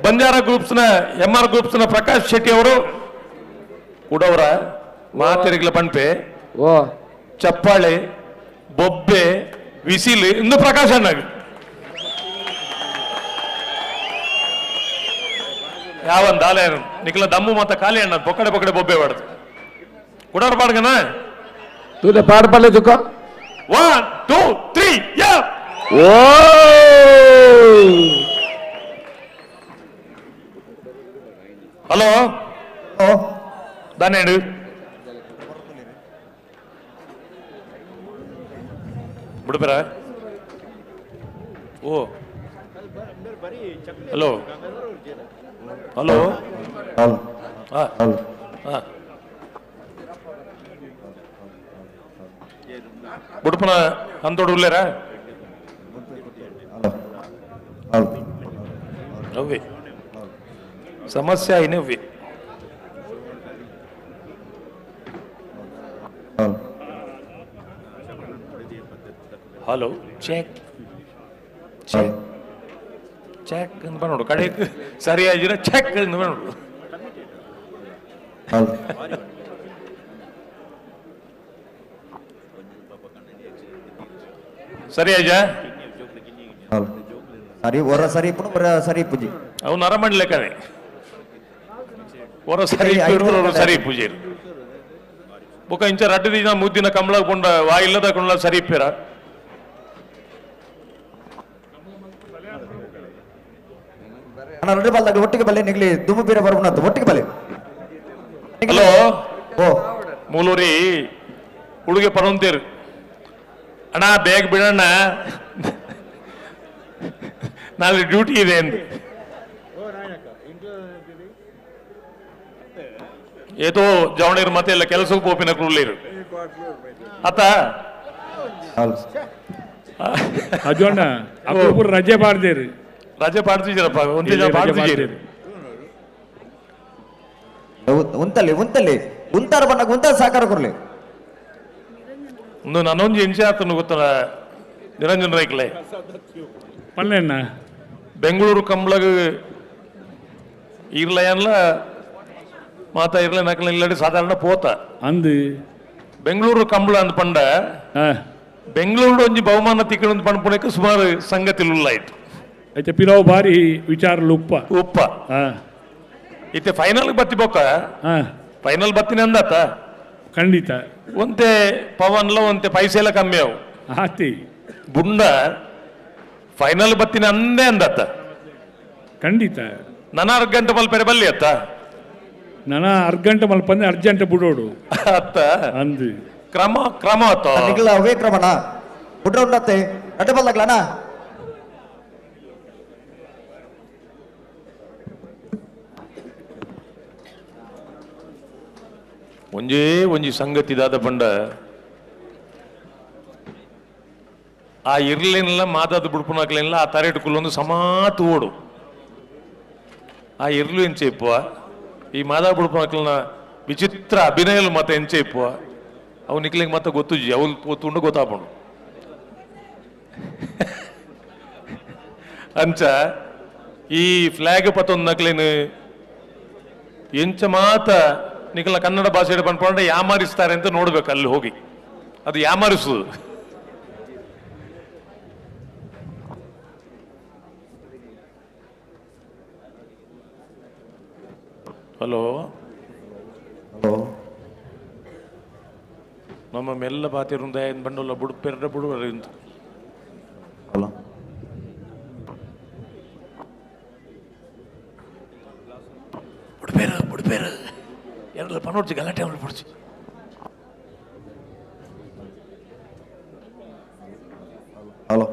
ಬಂಜಾರ ಗ್ರೂಪ್ಸ್ನ M R groups ನ ಪ್ರಕಾಶ್ ಶೆಟ್ಟಿ ಅವರು ಕೂಡವರ ಮಾತಿರಿಗ್ಲ ಪಂಪೆ ಚಪ್ಪಾಳೆ ಬೊಬ್ಬೆ ವಿಸಿಲು ಇನ್ನು ಪ್ರಕಾಶ್ ಅಣ್ಣ ಯಾವಂದ ಆಲೆ ನಿಖಲ ದಮ್ಮು ಮತ್ತ ಖಾಲಿ ಅಣ್ಣ ಬೊಕ್ಕಡೆ ಬೊಕ್ಕಡೆ ಬೊಬ್ಬೆ ಬಾಡ್ದು ಕುಡಾರ ಪಾಡ್ಗನ ತೂಲೆ ಪಾಡ್ ಪಲ್ಲೆ ತುಕ 1 2 3 ಯಾ. ಓ ಹಲೋ ದಾನೇಡು ಬಿಡ್ಬೇರ ಓ ಹಲೋ ಹಲೋ ಹಾಂ ಹಾಂ ಬುಡ್ಪನ ಅಂತೋಡು ಉಲ್ಲೇರಾ ಅವ್ವೆ ಸಮಸ್ಯೆ అయినవి ಹಲೋ ಚೆಕ್ ಚೆಕ್ ಚೆಕ್ ಅಂತ ನೋಡು ಕಡೆ ಸರಿಯಾಗಿರ ಚೆಕ್ ಅಂತ ನೋಡು. ಸರಿಯಾಜ ಸರಿ ಒರ ಸರಿ ಪುಣ ಒರ ಸರಿ ಪೂಜೆ ಅವು ನರ ಮಾಡ್ಲಿಕ್ಕನೆ ಒರ ಸರಿ ಒರ ಸರಿ ಪೂಜೆ ಬೊಕ ಇಂಚ ರಡ್ಡು ದಿನ ಮುದ್ದಿನ ಕಮಲ ಕೊಂಡ ವಾಯಿಲ್ಲದ ಕೊಂಡ ಸರಿ ಇಪ್ಪೇರ ಅಣ್ಣ ರಡ್ಡು ಬಲ್ದಾಗ ಒಟ್ಟಿಗೆ ಬಲ್ಲೆ ನಿಗ್ಲಿ ದುಮ್ಮು ಬೀರ ಬರಬುನತ್ತು ಒಟ್ಟಿಗೆ ಬಲ್ಲೆ. ಹಲೋ ಓ ಮೂಲೂರಿ ಹುಡುಗೆ ಪಡೊಂತೀರು ಅಣ್ಣ ಬೇಗ ಬಿಡಣ್ಣ ನಾಳೆ ಡ್ಯೂಟಿ ಇದೆ ಎಂದು ಏತೋ ಜವಣೀರು ಮತ್ತೆ ಎಲ್ಲ ಕೆಲಸಕ್ಕೆ ಪೋಪಿನ ಕುಳ್ಳಿರು ಅತ್ತ ಅಜೋಣ್ಣ ಅಪ್ಪು ರಜೆ ಪಾಡ್ದೇರು. ರಜೆ ಪಾಡ್ತಿದ್ದೀರಪ್ಪ ಒಂದೇ ಜನ ಪಾಡ್ತಿದ್ದೀರಿ. ಉಂತಲ್ಲಿ ಉಂತಲ್ಲಿ ಉಂತಾರ ಬಣ್ಣಕ್ಕೆ ಉಂತಾರ ಸಾಕಾರ ಕೊರ್ಲಿ. ಒಂದು ನಾನೊಂದು ಎಂಚೆ ಆತನು ಗೊತ್ತಲ್ಲ ನಿರಂಜನ್ ರೈಕ್ಲೆ ಪಲ್ಲೆಣ್ಣ ಬೆಂಗಳೂರು ಕಂಬಳಗ ಇರ್ಲಯನ್ಲ ಮಾತಾ ಇರ್ಲ ನಕಲ ಇಲ್ಲಡಿ ಸಾಧಾರಣ ಪೋತ ಅಂದು ಬೆಂಗಳೂರು ಕಂಬಳ ಅಂದ್ ಪಂಡ ಬೆಂಗಳೂರು ಒಂಜಿ ಬಹುಮಾನ ತಿಕ್ಕಣಂದ್ ಪಣಪುಣಕ್ಕೆ ಸುಮಾರು ಸಂಗತಿ ಆಯ್ತು. అయితే ಪಿರಾವ್ ಬಾರಿ ವಿಚಾರ ಉಪ್ಪ ಉಪ್ಪ ಇತ್ತೆ ಫೈನಲ್ ಬತ್ತಿ ಬೊಕ್ಕ ಫೈನಲ್ ಬತ್ತಿನ ಅಂದಾತ ಖಂಡಿತ ಒಂತೆ ಪವನ್ಲ ಒಂತೆ ಪೈಸೆ ಎಲ್ಲ ಕಮ್ಮಿ ಅವು ಆತಿ ಬುಂಡ ಫೈನಲ್ ಬತ್ತಿನ ಅಂದೇ ಅಂದಾತ ಖಂಡಿತ. ನನ್ನ ಅರ್ಗಂಟೆ ಮಲ್ಪೆರೆ ಬಲ್ಲಿ ಅತ್ತ ನನ್ನ ಅರ್ಗಂಟೆ ಮಲ್ಪಂದೆ ಅರ್ಜೆಂಟ್ ಬುಡೋಡು ಅತ್ತ ಅಂದು ಕ್ರಮ ಕ್ರಮ ಅತ್ತ ನಿಗ್ಲ ಅವೇ ಕ್ರಮಣ ಬುಡ್ರ ಉಂಡತ್ತೆ ರಡ್ಡು ಬಲ್ದಾಗ್ಲಣ್ಣ. ಒಂಜೇ ಒಂಜಿ ಸಂಗತಿ ದಾದ ಪಂಡ ಆ ಇರ್ಲೇನಿಲ್ಲ ಮಾತಾದ ಬುಡ್ಪುನಾಕ್ಲೇನಿಲ್ಲ ಆ ತರೇಟು ಕುಲ್ಲೊಂದು ಸಮಾತು ಓಡು ಆ ಇರ್ಲು ಎಂಚೆ ಇಪ್ಪುವ ಈ ಮಾದಾ ಬುಡ್ಪುನಾಕ್ಲನ ವಿಚಿತ್ರ ಅಭಿನಯಲು ಮತ್ತೆ ಎಂಚೆ ಇಪ್ಪುವ ಅವು ನಿಕ್ಲಿಂಗ್ ಮತ್ತೆ ಗೊತ್ತುಜಿ ಅವು ಪೋತುಂಡು ಗೊತ್ತಾಪುಂಡು ಅಂಚ ಈ ಫ್ಲಾಗ್ ಪತ್ತೊಂದು ನಕ್ಲೇನು ಎಂಚ ಮಾತ ನಿಖಲ ಕನ್ನಡ ಭಾಷೆ ಪನ್ಪಂಡ ಯಾಮಾರಿಸ್ತಾರೆ ಅಂತ ನೋಡ್ಬೇಕು ಅಲ್ಲಿ ಹೋಗಿ ಅದು ಯಾಮಾರಿಸುದು. ಹಲೋ ಹಲೋ ನಮ್ಮ ಮೆಲ್ಲ ಬಾತಿರುಂದ ಬಂಡೋಲ್ಲ ಬುಡು ಪೆರ್ಡ ಬುಡು ಇಂತ. ಹಲೋ ಬುಡ್ಪೇರು ಬುಡ್ಪೇರು ಎರಡು ಪನೋಡ್ಚಿ ಗಲಾಟೆ ಅವ್ರು ಪಡ್ಚಿ. ಹಲೋ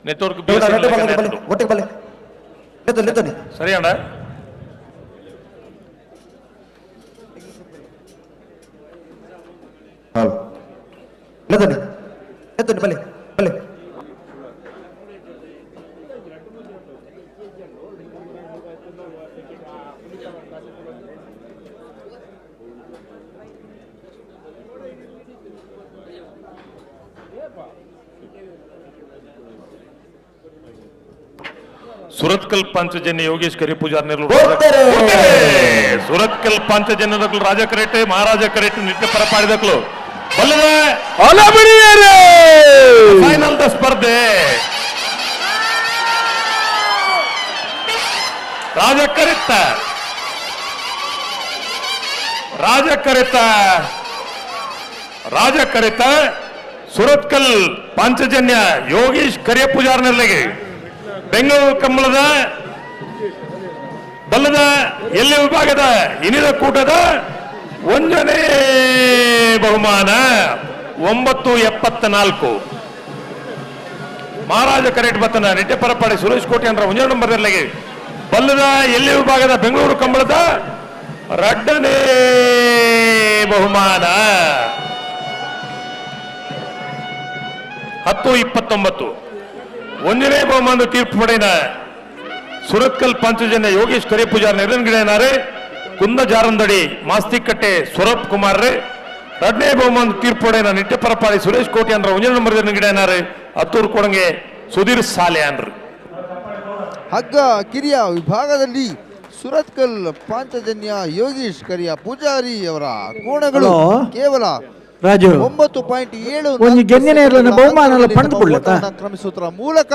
ನೆಟ್ವರ್ಕ್ ಒಟ್ಟಿಗೆ ಬಲ್ಲೆ ಲೆತ್ತೋನಿ. ಸರಿ ಅಣ್ಣ ಹಲೋ ಲೆತ್ತೋನಿ ಲೆತ್ತೋನಿ ಬಲ್ಲೆ ಬಲ್ಲೆ. ಸುರತ್ಕಲ್ ಪಾಂಚಜನ್ಯ ಯೋಗೇಶ್ ಕರಿ ಪೂಜಾರ್ ನೆರಳು ಸುರತ್ಕಲ್ ಪಾಂಚಜನ್ಯ ರಾಜ ಕರೆಟೆ ಮಹಾರಾಜ ಕರೆಟೆ ನಿತ್ಯ ಪರಪಾಡಿದಕ್ಲು ಫೈನಲ್ the ಸ್ಪರ್ಧೆ ರಾಜ ಕರೆತ್ತ ರಾಜ ಕರೆತ್ತ ರಾಜ ಕರೆತ ಸುರತ್ಕಲ್ ಪಾಂಚಜನ್ಯ ಯೋಗೀಶ್ ಕರಿಯ ಪೂಜಾರ್ನಲ್ಲಿಗೆ ಬೆಂಗಳೂರು ಕಂಬಳದ ಬಲ್ಲದ ಎಲ್ಲಿ ವಿಭಾಗದ ಇನಿದ ಕೂಟದ ಒಂದನೇ ಬಹುಮಾನ 9.74. ಮಹಾರಾಜ ಕರೆಟ್ ಬತ್ತನ ನಿಟ್ಟೆ ಪರಪಾಡಿ ಸುರೇಶ್ ಕೋಟೆ ಅಂದ್ರೆ ಒಂದೇ ನಂಬರ್ ಇರಲಿಗೆ ಬಲ್ಲದ ಎಲ್ಲಿ ವಿಭಾಗದ ಬೆಂಗಳೂರು ಕಂಬಳದ ಎರಡನೇ ಬಹುಮಾನ 10.29. ಒಂದನೇ ಬಹುಮಾನ ತೀರ್ಪು ಪಡೆದ ಸುರತ್ಕಲ್ ಪಂಚಜನ್ಯ ಯೋಗೇಶ್ ಕರೆ ಪೂಜಾರ್ ನೆರನ್ಗಿಡನಾರೆ ಕುಂದ ಜಾರಂದಡಿ ಮಾಸ್ತಿಕಟ್ಟೆ ಸ್ವರೂಪ್ ಕುಮಾರ್ ರೇ. ಎರಡನೇ ಬಹುಮಾನ ತೀರ್ಪು ಪಡೆದ ನಿಟ್ಟೆ ಪರಪಾಡಿ ಸುರೇಶ್ ಕೋಟಿ ಅಂದ್ರೆ ಒಂದನೇ ನಂಬರ್ ಗಿಡನಾರೆ ಹತ್ತೂರು ಕೊಡಂಗೆ ಸುಧೀರ್ ಸಾಲೆ ಅನ್ರಿ. ಹಗ್ಗ ಕಿರಿಯ ವಿಭಾಗದಲ್ಲಿ ಸುರತ್ಕಲ್ ಪಾಂಚಜನ್ಯ ಯೋಗೀಶ್ ಕರಿಯ ಪೂಜಾರಿ ಅವರ ಕೋಣಗಳು ಕೇವಲ ರಾಜು 9.7 ಕ್ರಮಿಸುವುದರ ಮೂಲಕ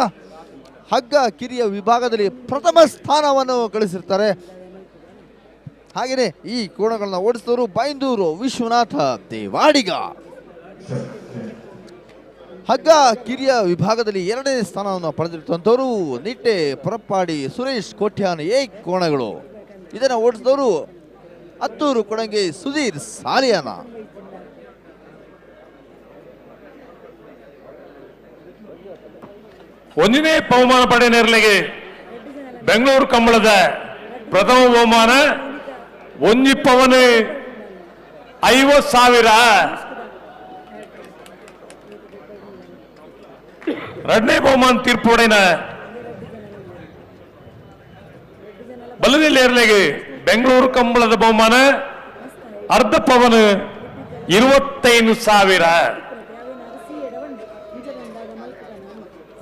ಹಗ್ಗ ಕಿರಿಯ ವಿಭಾಗದಲ್ಲಿ ಪ್ರಥಮ ಸ್ಥಾನವನ್ನು ಗಳಿಸಿರ್ತಾರೆ. ಹಾಗೆಯೇ ಈ ಕೋಣಗಳನ್ನ ಓಡಿಸಿದವರು ಬೈಂದೂರು ವಿಶ್ವನಾಥ ದೇವಾಡಿಗ. ಹಗ್ಗ ಕಿರಿಯ ವಿಭಾಗದಲ್ಲಿ ಎರಡನೇ ಸ್ಥಾನವನ್ನು ಪಡೆದಿರುವಂಥವರು ನಿಟ್ಟೆ ಪರಪ್ಪಾಡಿ ಸುರೇಶ್ ಕೋಟ್ಯಾನ್ ಏ ಕೋಣಗಳು. ಇದನ್ನು ಓಡಿಸಿದವರು ಹತ್ತೂರು ಕೊಡಂಗೆ ಸುಧೀರ್ ಸಾಲಿಯಾನ. ಒಂದನೇ ಬಹುಮಾನ ಪಡೆಯಲಿಗೆ ಬೆಂಗಳೂರು ಕಂಬಳದ ಪ್ರಥಮ ಬಹುಮಾನ 1,50,000. ಎರಡನೇ ಬಹುಮಾನ ತೀರ್ಪು ಪಡೆಯ ಬಲದಲ್ಲಿ ಇರಲಿಗೆ ಬೆಂಗಳೂರು ಕಂಬಳದ ಬಹುಮಾನ ಅರ್ಧ ಪವನ್ 25,000.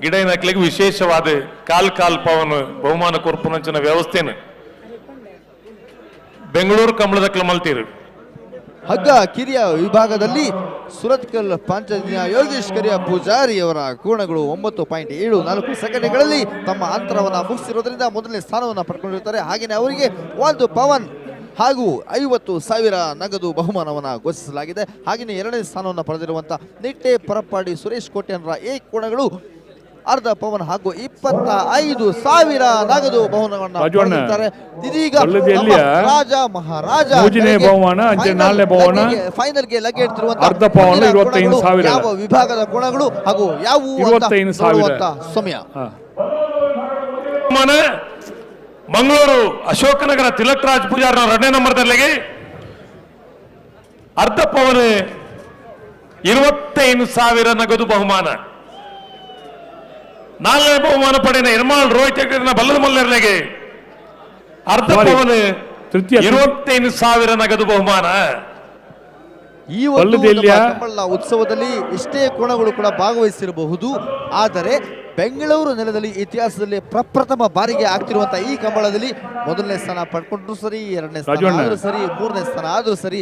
ಗಿಡ ಹಾಕ್ಲಿಕ್ಕೆ ವಿಶೇಷವಾದ ಕಾಲ್ ಕಾಲ್ ಪವನ್ ಬಹುಮಾನ ಕೊರ್ಪುನಂಚಿನ ವ್ಯವಸ್ಥೆನ ಬೆಂಗಳೂರು ಕಂಬಳದ ಕ್ಲಮಲ್ತೀರು. ಹಗ್ಗ ಕಿರಿಯ ವಿಭಾಗದಲ್ಲಿ ಸುರತ್ಕಲ್ ಪಾಂಚಜನ್ಯ ಯೋಗೇಶ್ ಕರಿಯ ಪೂಜಾರಿ ಅವರ ಕೋಣಗಳು 9.74 ಸೆಕೆಂಡ್ಗಳಲ್ಲಿ ತಮ್ಮ ಅಂತರವನ್ನು ಮುಗಿಸಿರೋದ್ರಿಂದ ಮೊದಲನೇ ಸ್ಥಾನವನ್ನು ಪಡ್ಕೊಂಡಿರ್ತಾರೆ. ಹಾಗೆಯೇ ಅವರಿಗೆ ಒಂದು ಪವನ್ ಹಾಗೂ 50,000 ನಗದು ಬಹುಮಾನವನ್ನು ಘೋಷಿಸಲಾಗಿದೆ. ಹಾಗೆಯೇ ಎರಡನೇ ಸ್ಥಾನವನ್ನು ಪಡೆದಿರುವಂಥ ನಿಟ್ಟೆ ಪರಪ್ಪಾಡಿ ಸುರೇಶ್ ಕೋಟ್ಯಾನ್ರ ಏ ಕೋಣಗಳು ಅರ್ಧ ಪವನ್ ಹಾಗೂ 25,000 ನಗದು ಬಹುಮಾನವನ್ನು ಪಡೆದಿದ್ದಾರೆ. ಇದೀಗ ರಾಜ ಮಹಾರಾಜ ಫೈನಲ್ಗೆ ಲಗ್ಗೆ ಇಡ್ತಿರುವಂತಹ ಯಾವ ವಿಭಾಗದ ಕೋಣಗಳು ಹಾಗೂ ಯಾವುವು ಸಮಯ. ಮಂಗಳೂರು ಅಶೋಕನಗರ ತಿಲಕ್ ರಾಜ್ ಪೂಜಾರ್ ಎರಡನೇ ನಂಬರ್ದಲ್ಲಿ ಅರ್ಧ ಪವನ್ 25,000 ನಗದು ಬಹುಮಾನ. ನಾಲ್ಕನೇ ಬಹುಮಾನ ಪಡೆಯ ಎರ್ಮಾಳ್ ರೋಹಿತ್ ಹೆಗ್ಡೆನ ಬಲ್ಲದ ಮಲ್ಲರ್ಲೆಗೆ ಅರ್ಧ ಪವನ್ 25,000 ನಗದು ಬಹುಮಾನ. ಈ ಒಂದು ಕಂಬಳದ ಉತ್ಸವದಲ್ಲಿ ಇಷ್ಟೇ ಕೋಣಗಳು ಕೂಡ ಭಾಗವಹಿಸಿರಬಹುದು. ಆದರೆ ಬೆಂಗಳೂರು ನೆಲದಲ್ಲಿ ಇತಿಹಾಸದಲ್ಲಿ ಪ್ರಪ್ರಥಮ ಬಾರಿಗೆ ಆಗ್ತಿರುವಂತಹ ಈ ಕಂಬಳದಲ್ಲಿ ಮೊದಲನೇ ಸ್ಥಾನ ಪಡ್ಕೊಂಡ್ರು ಸರಿ, ಎರಡನೇ ಸ್ಥಾನ ಆದ್ರೂ ಸರಿ, ಮೂರನೇ ಸ್ಥಾನ ಆದ್ರೂ ಸರಿ,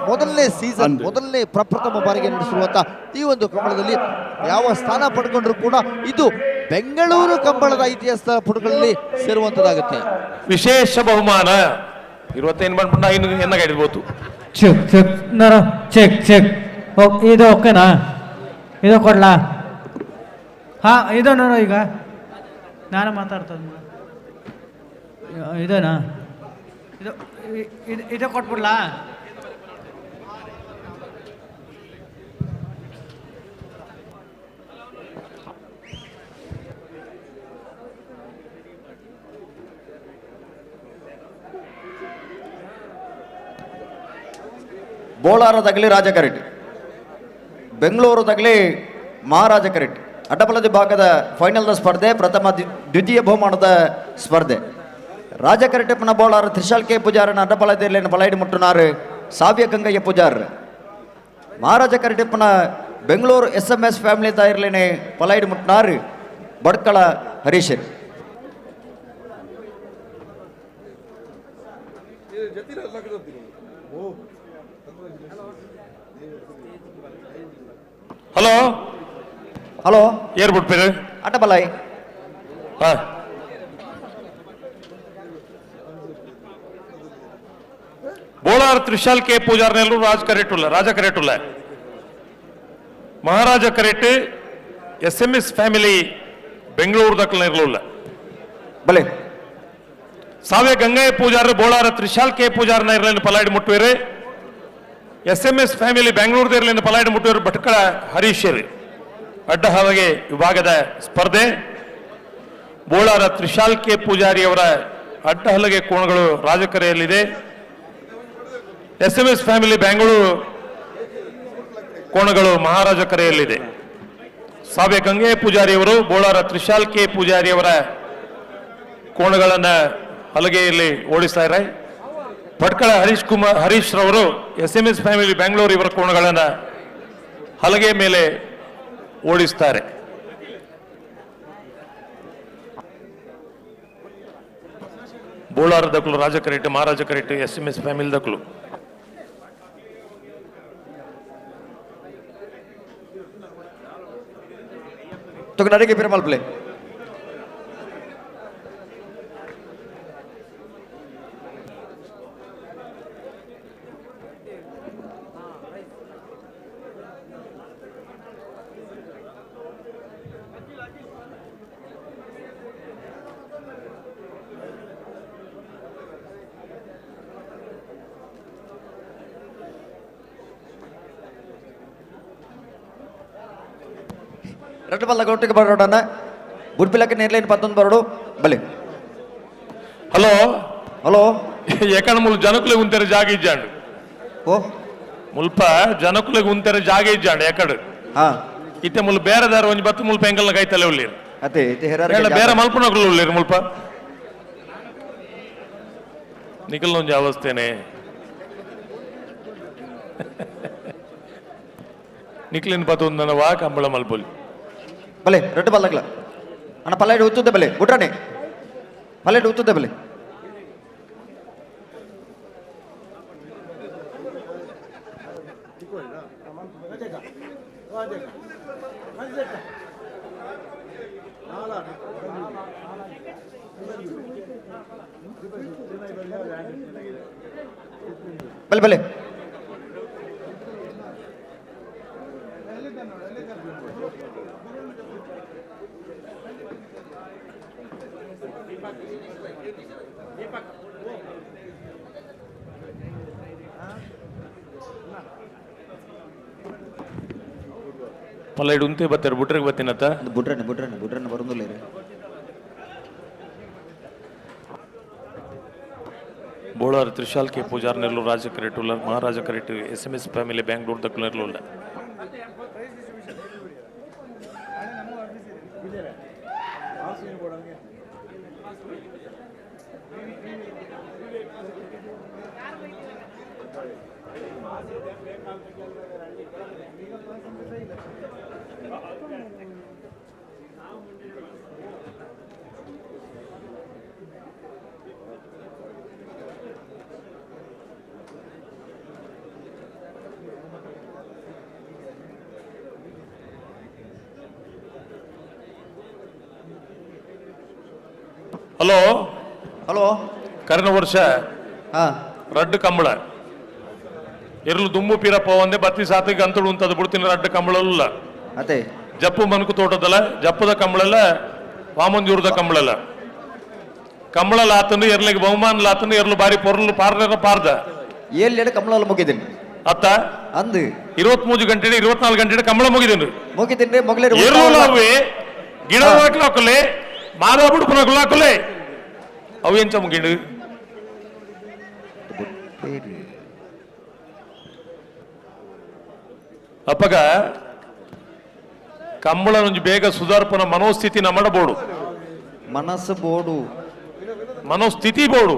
ಮೊದಲನೇ ಸೀಸನ್ ಮೊದಲನೇ ಪ್ರಪ್ರಥಮ ಬಾರಿಗೆ ನಡೆಸಿರುವಂತಹ ಈ ಒಂದು ಕಂಬಳದಲ್ಲಿ ಯಾವ ಸ್ಥಾನ ಪಡ್ಕೊಂಡ್ರು ಕೂಡ ಇದು ಬೆಂಗಳೂರು ಕಂಬಳದ ಇತಿಹಾಸದ ಪುಟಗಳಲ್ಲಿ ಸೇರುವಂತದ್ದಾಗುತ್ತೆ. ವಿಶೇಷ ಬಹುಮಾನ 25 ಬಂದ್ಬಿಟ್ಟು ಎನ್ನಾಗಿರ್ಬೋದು. ಚೆಕ್ ಚೆಕ್ ಚೆಕ್ ಚೆಕ್ ಇದು ಓಕೆನಾ? ಇದು ಕೊಡ್ಲಾ? ಹಾಂ ಇದು ನೋಡು, ಈಗ ನಾನು ಮಾತಾಡ್ತದ ಇದೇನಾ? ಇದು ಇದು ಕೊಟ್ಬಿಡ್ಲಾ? ಬೋಳಾರ ತಗಲಿ ರಾಜ ಕರೆಟ್, ಬೆಂಗಳೂರು ತಗಲಿ ಮಹಾರಾಜ ಕರೆಟ್. ಅಡ್ಡಬಲದ ಭಾಗದ ಫೈನಲ್ದ ಸ್ಪರ್ಧೆ, ಪ್ರಥಮ ದ್ವಿತೀಯ ಬಹುಮಾನದ ಸ್ಪರ್ಧೆ. ರಾಜ ಕರೆಟಪ್ಪನ ಬೋಳಾರ ತ್ರಿಶಾಲ್ ಕೆ ಪೂಜಾರನ ಅಡ್ಡಬಲದಲ್ಲಿ ಬಲೈಡ್ ಮುಟ್ಟುನಾರು ಸಾವ್ಯ ಗಂಗಯ್ಯ ಪೂಜಾರ್. ಮಹಾರಾಜ ಕರೆಟಪ್ಪನ ಬೆಂಗಳೂರು SMS family ತಾಯಿರ್ಲೇನೆ ಪಲೈಡ್ ಮುಟ್ಟುನಾರು ಬಡ್ಕಳ ಹರೀಶರ್. ಹಲೋ ಹಲೋ ಏರ್ ಬಿಟ್ಪೇರು ಅಡ್ಡಬಲಾಯ್. Bolar Trishal K ಪೂಜಾರ್ನೆಲ್ಲೂ ರಾಜ್ ಕರೆಟುಲ್ಲ ರಾಜ ಕರೆಟುಲ್ಲ Maharaja ಕರೆಟ್ S M S family Bengaluru ದಕ್ಕಲ ಇರಲಿಲ್ಲ. ಬಲೆ ಸಾವೆ ಗಂಗಯ್ಯ ಪೂಜಾರ್ ಬೋಳಾರ ತ್ರಿಶಾಲ್ ಕೆ ಪೂಜಾರ್ನ ಇರಲಿನ ಪಲಾಡಿ ಮುಟ್ಟುವೇರು. S M S family ಬೆಂಗಳೂರದ ಇರಲಿನ ಪಲಾಡಿ ಮುಟ್ಟುವೇರು ಭಟ್ಕಳ ಹರೀಶರ್. ಅಡ್ಡ ಹಾವಗೆ ವಿಭಾಗದ ಸ್ಪರ್ಧೆ. ಬೋಳಾರ ತ್ರಿಶಾಲ್ ಕೆ ಪೂಜಾರಿಯವರ ಅಡ್ಡ ಹಲಗೆ ಕೋಣಗಳು ರಾಜಕರೆಯಲ್ಲಿದೆ. S M S family Bengaluru ಕೋಣಗಳು ಮಹಾರಾಜ ಕರೆಯಲ್ಲಿದೆ. ಸಾವೆ ಗಂಗಯ್ಯ ಪೂಜಾರಿಯವರು ಬೋಳಾರ ತ್ರಿಶಾಲ್ ಕೆ ಪೂಜಾರಿಯವರ ಕೋಣಗಳನ್ನು ಹಲಗೆಯಲ್ಲಿ ಓಡಿಸ್ತಾರೆ. ಭಟ್ಕಳ ಹರೀಶ್ ಕುಮಾರ್ ಹರೀಶ್ ರವರು S M S family Bengaluru ಇವರ ಕೋಣಗಳನ್ನು ಹಲಗೆ ಮೇಲೆ ಓಡಿಸ್ತಾರೆ. ಬೋಳಾರ ದಕ್ಕಲು ರಾಜ ಕರೆಟ್ ಮಹಾರಾಜ ಕರೆಟ್ S M S family ದಕ್ಕಲು. ನಡಿಗೆ ಪಿರಮಲ್ ಪ್ಲೇ ಎರಡು ಬಲ್ಲ ಒಟ್ಟಿಗೆ ಬರೋಣ. ಬುಡ್ಪಿಲಕ್ಕೆ ನೇರ್ಲೈನ್ ಪತ್ತೊಂದು ಬರೋಡು ಬಲೆ. ಹಲೋ ಹಲೋ ಯಾಕಂದ್ರೆ ಮುಲ್ ಜನಕುಲೆಗ್ ಉಂತೆರೆ ಜಾಗ ಇಜ್ಜಾಂಡು. ಓ ಮುಲ್ಪ ಜನಕುಲೆಗ್ ಉಂತೆರೆ ಜಾಗ ಇಜ್ಜಾಂಡು ಯಾಕಡು. ಇತ್ತೆ ಮುಲ್ ಬೇರೆದಾರ ಒಂಜಿ ಬತ್ತು ಮುಲ್ಪ ಎಂಕಲ್ನ ಕೈತಲೆ ಉಳ್ಳೇರು. ಅದೇ ಇತ್ತೆ ಹೆರಾರ ಬೇರೆ ಮಲ್ಪನಕುಲು ಉಳ್ಳೇರು ಮುಲ್ಪ. ನಿಖಲ್ ಒಂಜಿ ಅವಸ್ಥೆನೆ ನಿಕ್ಲಿನ ಪತ್ತೊಂದನ ವಾ ಕಂಬಳ ಮಲ್ಪೊಲಿ. ಬಲೆ ರೊಟ್ಟಿ ಬಲ್ಲಗ್ಲ ಅಣ್ಣ ಪಲ್ಲೇಡು ಉತ್ತುದ್ದೆ ಬಲೆ ಬುಟ್ರಾಣೆ ಪಲ್ಲೇಡು ಉತ್ತುದ್ದೆ ಬಲೆ. ಬಲೆ ಬಲೆ ಪಲ್ಲೇಡು ಉಂತೆ ಬತ್ತಾರೆ ಬುಟ್ರಿಗೆ ಬತ್ತೀನತ್ತ. ಬುಡ್ರನೆ ಬುಡ್ರನೆ ಬುಡ್ರನೆ ಬರೋದಿಲ್ಲ ರೀ. ಬೋಳಾರ್ ತ್ರಿಶಾಲ್ ಕೆ ಪೂಜಾರ್ ನೆಲ್ಲು ರಾಜ ಕರೆಟುಲ್ಲ ಮಹಾರಾಜ ಕರೆಟು S M S family Bengaluru ದಕ್ಕಲು. Hello hello ಕರಿನ ವರ್ಷ ರಡ್ಡು ಕಂಬಳ ಎರ್ಲು ದುಂಬು ಪೀರಪ್ಪ ಒಂದೇ ಬತ್ತಿ ಸಾತಿಗೆ ಗಂತಳು ಉಂತದ ಬಿಡ್ತೀನಿ ರಡ್ಡು ಕಂಬಳಲ್ಲ. ಅದೇ ಜಪ್ಪು ಮನ್ಕು ತೋಟದಲ್ಲ ಜಪ್ಪದ ಕಂಬಳಲ್ಲ ವಾಮಂಜೂರದ ಕಂಬಳಲ್ಲ ಕಂಬಳಲ್ಲ ಆತನು ಎರ್ಲಿಗೆ ಬಹುಮಾನ ಆತನು ಎರ್ಲು ಬಾರಿ ಪೊರ್ಲು ಪಾರ್ದ ಪಾರ್ದ ಏಳು ಕಂಬಳಲ್ಲ ಮುಗಿದ್ದೀನಿ ಅತ್ತ ಅಂದು 23 ಗಂಟೆ 24 ಗಂಟೆ ಕಂಬಳ ಮುಗಿದ್ದೀನಿ ಮುಗಿದ್ದೀನಿ ಮೊಗಲೇ ಎರ್ಲು ಗಿಡ ಹಾಕಲೆ ಮಾಧವ ಬಿಡು ಹಾಕಲೆ ಅವು ಎಂಚ ಮುಗಿಂಡು. ಅಪ್ಪಗ ಕಂಬಳ ಒಂಜಿ ಬೇಗ ಸುಧಾರ್ಪನ ಮನೋಸ್ಥಿತಿ ನಮ್ಮಡ ಬೋಡು ಮನಸ್ಸು ಬೋಡು ಮನೋಸ್ಥಿತಿ ಬೋಡು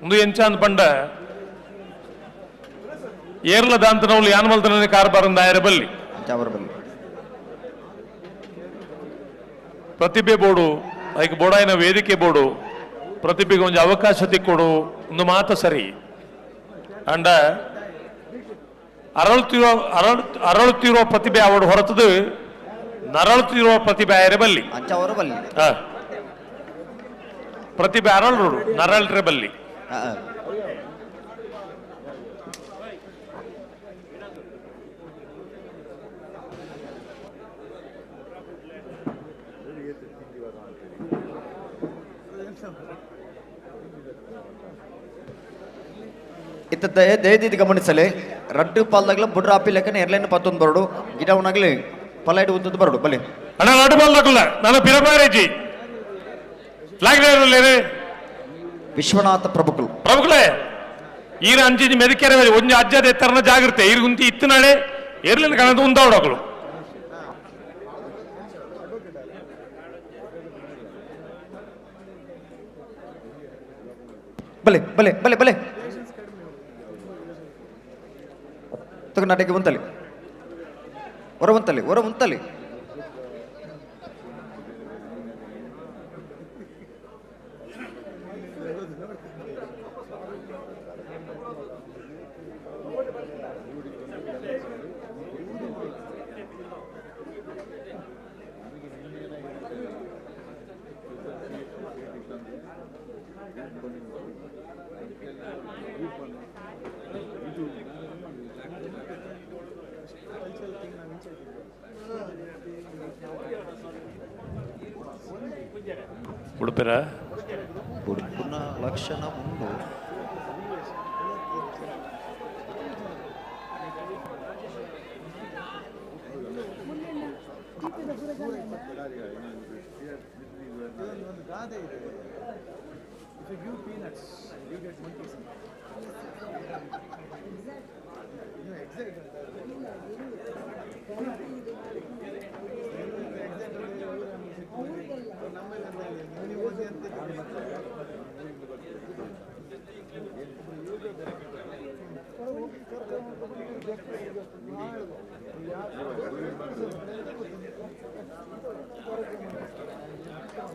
ಒಂದು ಎಂಚ ಅಂದ್ ಪಂಡ ಏರ್ಲ ದಾಂತನವ್ಲು ಯಾನ್ ಮಲ್ತನ ಕಾರ್ಬಾರಂದ ಆಯರ ಬಲ್ಲಿ ಪ್ರತಿಭೆ ಬೋಡು ಐಕ್ ಬೋಡಾಯಿನ ವೇದಿಕೆ ಬೋಡು ಪ್ರತಿಭೆಗೆ ಒಂಜಿ ಅವಕಾಶ ತಿಕ್ಕೊಡು ಒಂದು ಮಾತ ಸರಿ. ಅಂಡ ಅರಳುತ್ತಿರುವ ಪ್ರತಿಭೆ ಅವಳು ಹೊರತದು ನರಳುತ್ತಿರುವ ಪ್ರತಿಭೆ ಆಯರೆ ಬಲ್ಲಿ. ಪ್ರತಿಭೆ ಅರಳರು ನರಳ್ರೆ ಬಲ್ಲಿ. ಇತ್ತ ದಯದೀತಿ ಗಮನಿಸಲೆ ರಡ್ಡು ಪಾಲ್ದಾಗಲ ಬುಡ್ರ ಆಪಿ ಲೆಕ್ಕನೆ ಎರ್ಲೈನ್ ಪತ್ತೊಂದು ಬರಡು ಗಿಡ ಉಣಾಗ್ಲಿ ಪಲೈಡ್ ಉಂತದ್ದು ಬರಡು ಬಲೆ ಅಣ್ಣ ರಡ್ಡು ಪಾಲ್ದಾಗಲ್ಲ ನಾನು ಪಿರಪಾರೇಜಿ ಫ್ಲಾಗ್ ವಿಶ್ವನಾಥ ಪ್ರಭುಕುಲು ಪ್ರಭುಗಳೇ ಈರ ಅಂಚಿಂಚಿ ಮೆದಿಕೆರೆ ಒಂಜಿ ಅಜ್ಜದ ಎತ್ತರನ ಜಾಗ್ರತೆ ಈರು ಗುಂತಿ ಇತ್ತನಾಳೆ ಎರ್ಲಿನ ಕಣದ ಉಂದಾವಡಕಲು ಬಲೆ ಬಲೆ ಬಲೆ ಬಲೆ ತಗ ನಾಟಕ ಉಂತಲಿ ಹೊರ ಉಂತಲಿ ಹೊರ ಉಂತಲಿ ಉಡುಪಿರ ಉಡುಪಿನ ಲಕ್ಷಣ ಉಂಡು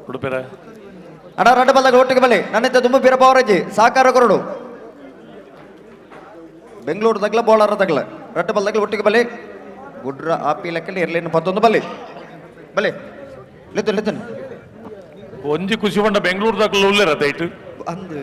ಉಡುಪಿರ ಅಣ್ಣ ರಡ್ಡು ಬಲ್ದಾಗ ಒಟ್ಟಿಗೆ ಬಲ್ಲಿ ನನ್ನಿಂದ ತುಂಬ ಬೀರಪ್ಪ ಸಹಕಾರ ಕೊರಡು ಬೆಂಗಳೂರು ತಗ್ಲ ಬೋಳಾರ ತಗ್ಲ ರಡ್ಡು ಬಲ್ದಾಗಲ ಒಟ್ಟಿಗೆ ಬಲ್ಲಿ ಗುಡ್ರ ಆಪಿ ಲೆಕ್ಕಲ್ಲಿ ಎರ್ಲೇನು ಪತ್ತೊಂದು ಬಲ್ಲಿ ಬಲ್ಲಿ ಲೆತ್ತು ಲೆತ್ತನು ಒಂಜಿ ಖುಷಿ ಪಂಡ ಬೆಂಗಳೂರು ದಾಖಲು ಉಲ್ಲೇರ ದೈಟ್ ಅಂದು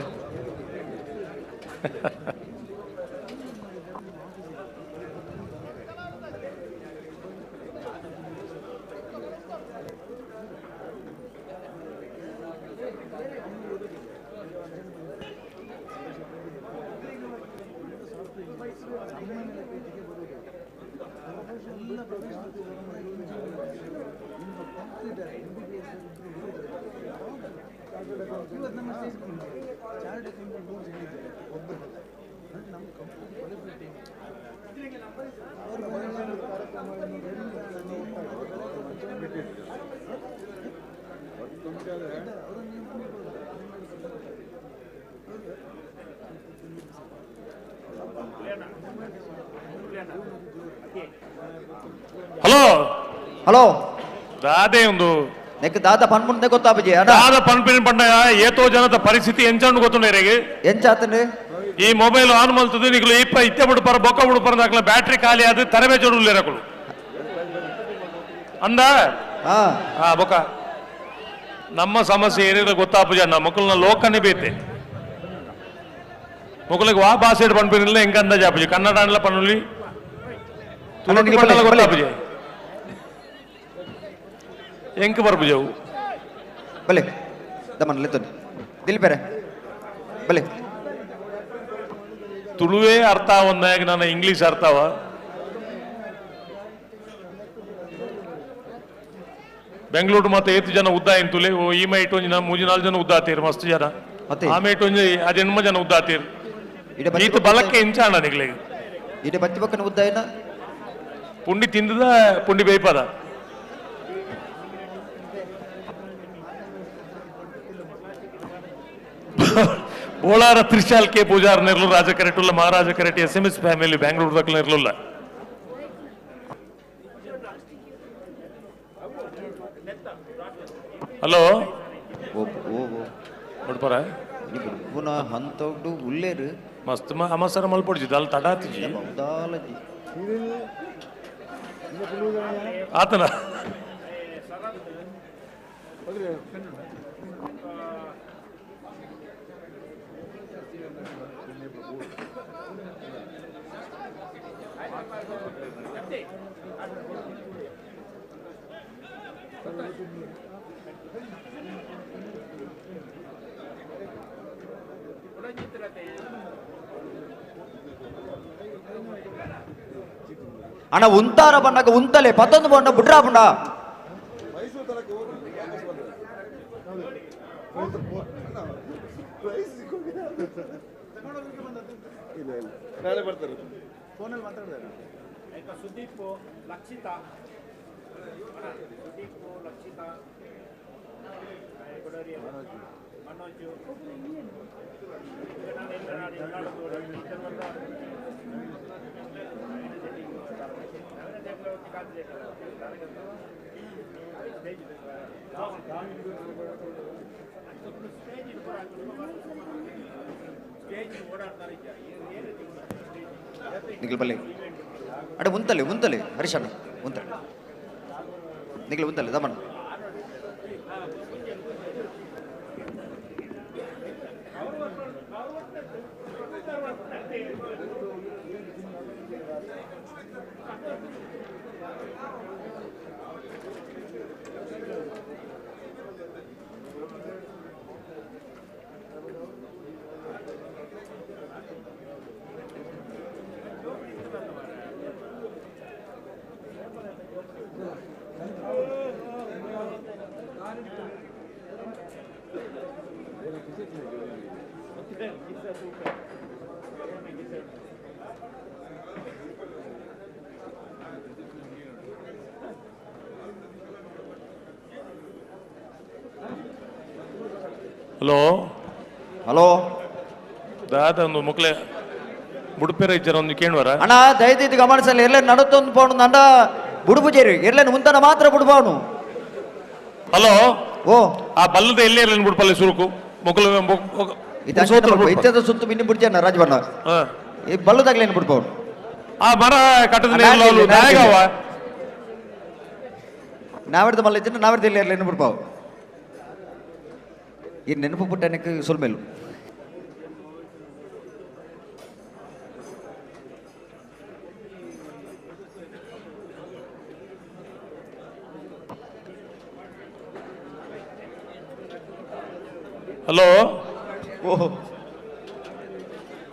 ಹಲೋ ಹಲೋ ದಾದೆ ಒಂದು ನೆಕ್ ದಾದ ಪನ್ಪುಂಡೆ ಗೊತ್ತಾಪಜಿ ಅಣ್ಣ ದಾದ ಪನ್ಪಿನ ಪಂಡ ಏತೋ ಜನದ ಪರಿಸ್ಥಿತಿ ಎಂಚಂಡು ಗೊತ್ತುಂಡೇರಿಗೆ ಎಂಚಾತಂಡು ಈ ಮೊಬೈಲ್ ಆನ್ ಮಲ್ತದು ನಿಕ್ಲು ಇಪ್ಪ ಇತ್ತೆ ಬಿಡುಪಾರ ಬೊಕ್ಕ ಬಿಡುಪಾರ ದಾಖಲ ಬ್ಯಾಟ್ರಿ ಖಾಲಿ ಆದ ತರಬೇ ಚೋಡುಲ್ಲೇರಕುಲು ಅಂದ ಹಾ ಬೊಕ್ಕ ನಮ್ಮ ಸಮಸ್ಯೆ ಏನಿಲ್ಲ ಗೊತ್ತಾಪುಜ ಅಣ್ಣ ಮಕ್ಕಳನ್ನ ಲೋಕನೇ ಬೇತೆ ಮಕ್ಕಳಿಗೆ ವಾ ಭಾಷೆ ಪನ್ಪಿನಿಲ್ಲ ಹೆಂಗ ಅಂದಾಜ್ ಆಪುಜಿ ಕನ್ನಡ ಅನ್ಲ ಪನ್ನುಲಿ ತುಳು ಪಂಡಲ ಗೊತ್ತಾಪುಜಿ ಎಂಕ್ ಬರ್ಪುಜವು ಬಲೆ ದಮನ್ ಲೆತ್ತನು ದಿಲ್ಪೆರೆ ಬಲೆ ತುಳುವೇ ಅರ್ಥ ಒಂದಾಗ ನನ್ನ ಇಂಗ್ಲಿಷ್ ಅರ್ಥವ ಬೆಂಗಳೂರು ಮತ್ತೆ ಏತು ಜನ ಉದ್ದ ಎಂತುಲೆ ಓ ಈ ಮೈಟ್ ಒಂಜಿ ಮೂಜಿ ನಾಲ್ಕು ಜನ ಉದ್ದ ಆತೀರ್ ಮಸ್ತ್ ಜನ ಆ ಮೇಟ್ ಒಂಜಿ ಅದೆಣ್ಮ ಜನ ಉದ್ದ ಆತೀರ್ ಈತ ಬಲಕ್ಕೆ ಇಂಚಾಣ ನಿಗ್ಲಿಗೆ ಇಡೆ ಬತ್ತಿ ಪಕ್ಕನ ಉದ್ದ ಏನ ಪುಂಡಿ ತಿಂದದ ಪುಂಡಿ ಬೇಯ್ಪದ ಬೋಳಾರ ತ್ರಿಶಾಲ್ ಕೆ ಪೂಜಾರ್ ನೆರ್ಲು ರಾಜ ಕರೆಟುಲ್ಲ Maharaja Karate S M S family Bangalore ದಕ್ಕಲ ನೆರ್ಲುಲ್ಲ hello ಉಡ್ಪರ ಪುನಃ ಹಂತೊಡ್ಡು ಉಲ್ಲೇರು ಮಸ್ತ್ ಅಮಸರ ಮಲ್ಪೊಡ್ಜಿ ದಾಲ್ ತಡಾತಿಜಿ ದಾಲಜಿ ಆತನ ಅಣ್ಣ ಉಂತಾರ ಬಣ್ಣಗ ಉಂತಲೆ ಪತ್ತೊಂದು ಬಣ್ಣ ಬುಡ್ರಾ ಬಣ್ಣ ನಾಳೆ ಬರ್ತಾರೆ. ಫೋನಲ್ಲಿ ಮಾತಾಡಿದೆ. ಸುದೀಪ್ ಲಕ್ಷಿತಾ, ಸುದೀಪ್ ಲಕ್ಷಿತಾ, ಮನೋಜ್, ನಿಖಿಲ್ ಬಲ್ಲಿ ಅಡೆ ಉಂತಲೆ ಉಂತಲೆ ಹರೀಶಣ್ಣ ಉಂತಲೆ ನಿಖಿಲ್ ಉಂತಲೆ ದಮಣ್ಣ. ಹಲೋ ಹಲೋ ದಾದ ಒಂದು ಮುಕ್ಲೆ ಬುಡುಪೇರ ಇಜ್ಜರ ಒಂದು ಕೇಳುವರ ಅಣ್ಣ ದಯದೀತಿ ಗಮನಿಸಲ್ಲ ಎರ್ಲೆ ನಡುತ್ತೊಂದು ಪೌಣು ನಂಡ ಬುಡುಪುಜೇರಿ ಎರ್ಲೆನ್ ಮುಂತನ ಮಾತ್ರ ಬುಡುಪಾವನು. ಹಲೋ ಓ ಆ ಬಲ್ಲದ ಎಲ್ಲೇ ಇರ್ಲೇನು ಬುಡುಪಲ್ಲಿ ಸುರುಕು ಮೊಕಲು ಇತ್ಯದ ಸುತ್ತು ಮಿನ್ನಿ ಬುಡ್ಜನ ರಾಜಬಣ್ಣ ಈ ಬಲ್ಲದಾಗ್ಲೇನು ಬುಡುಪಾವನು ಆ ಮರ ಕಟ್ಟದ ನಾಯಗವ ನಾವೆಡ್ದ ಮಲ್ಲ ಇದ್ದ ನಾವೆಡ್ದ ಇಲ್ಲಿ ಇರ್ಲೇನು ಬುಡುಪಾವು ಈ ನೆನಪು ಪುಟ್ಟನಕ್ಕೆ ಸೊಲ್ಮೇಲು. ಹಲೋ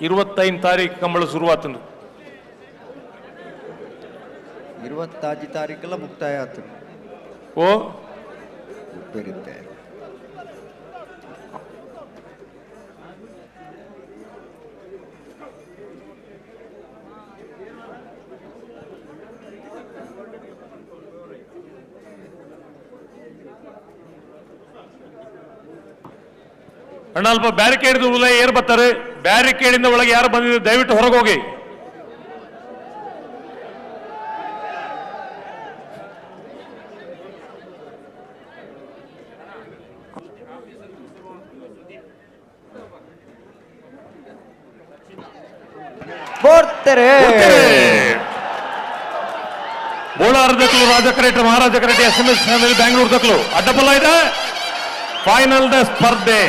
25 ತಾರೀಕು ಕಂಬಳ ಶುರುವಾತಂದು. 25 ತಾರೀಕೆಲ್ಲ ಮುಕ್ತಾಯ ಆತು. ಓ ಬೇರಿದ್ದೆ ಅಣ್ಣ ಅಲ್ಪ ಬ್ಯಾರಿಕೇಡ್ ಏರ್ ಬರ್ತಾರೆ, ಬ್ಯಾರಿಕೇಡಿಂದ ಒಳಗೆ ಯಾರು ಬಂದಿದ್ರೆ ದಯವಿಟ್ಟು ಹೊರಗೆ ಹೋಗಿ. ಬರ್ತಾರೆ Bolar ದಕ್ಲು Raja Karate Maharaja Karate S M S family Bangalore ದಕ್ಲು ಅಡ್ಡಪಲ್ಲ ಇದೆ ಫೈನಲ್ the ಸ್ಪರ್ಧೆ.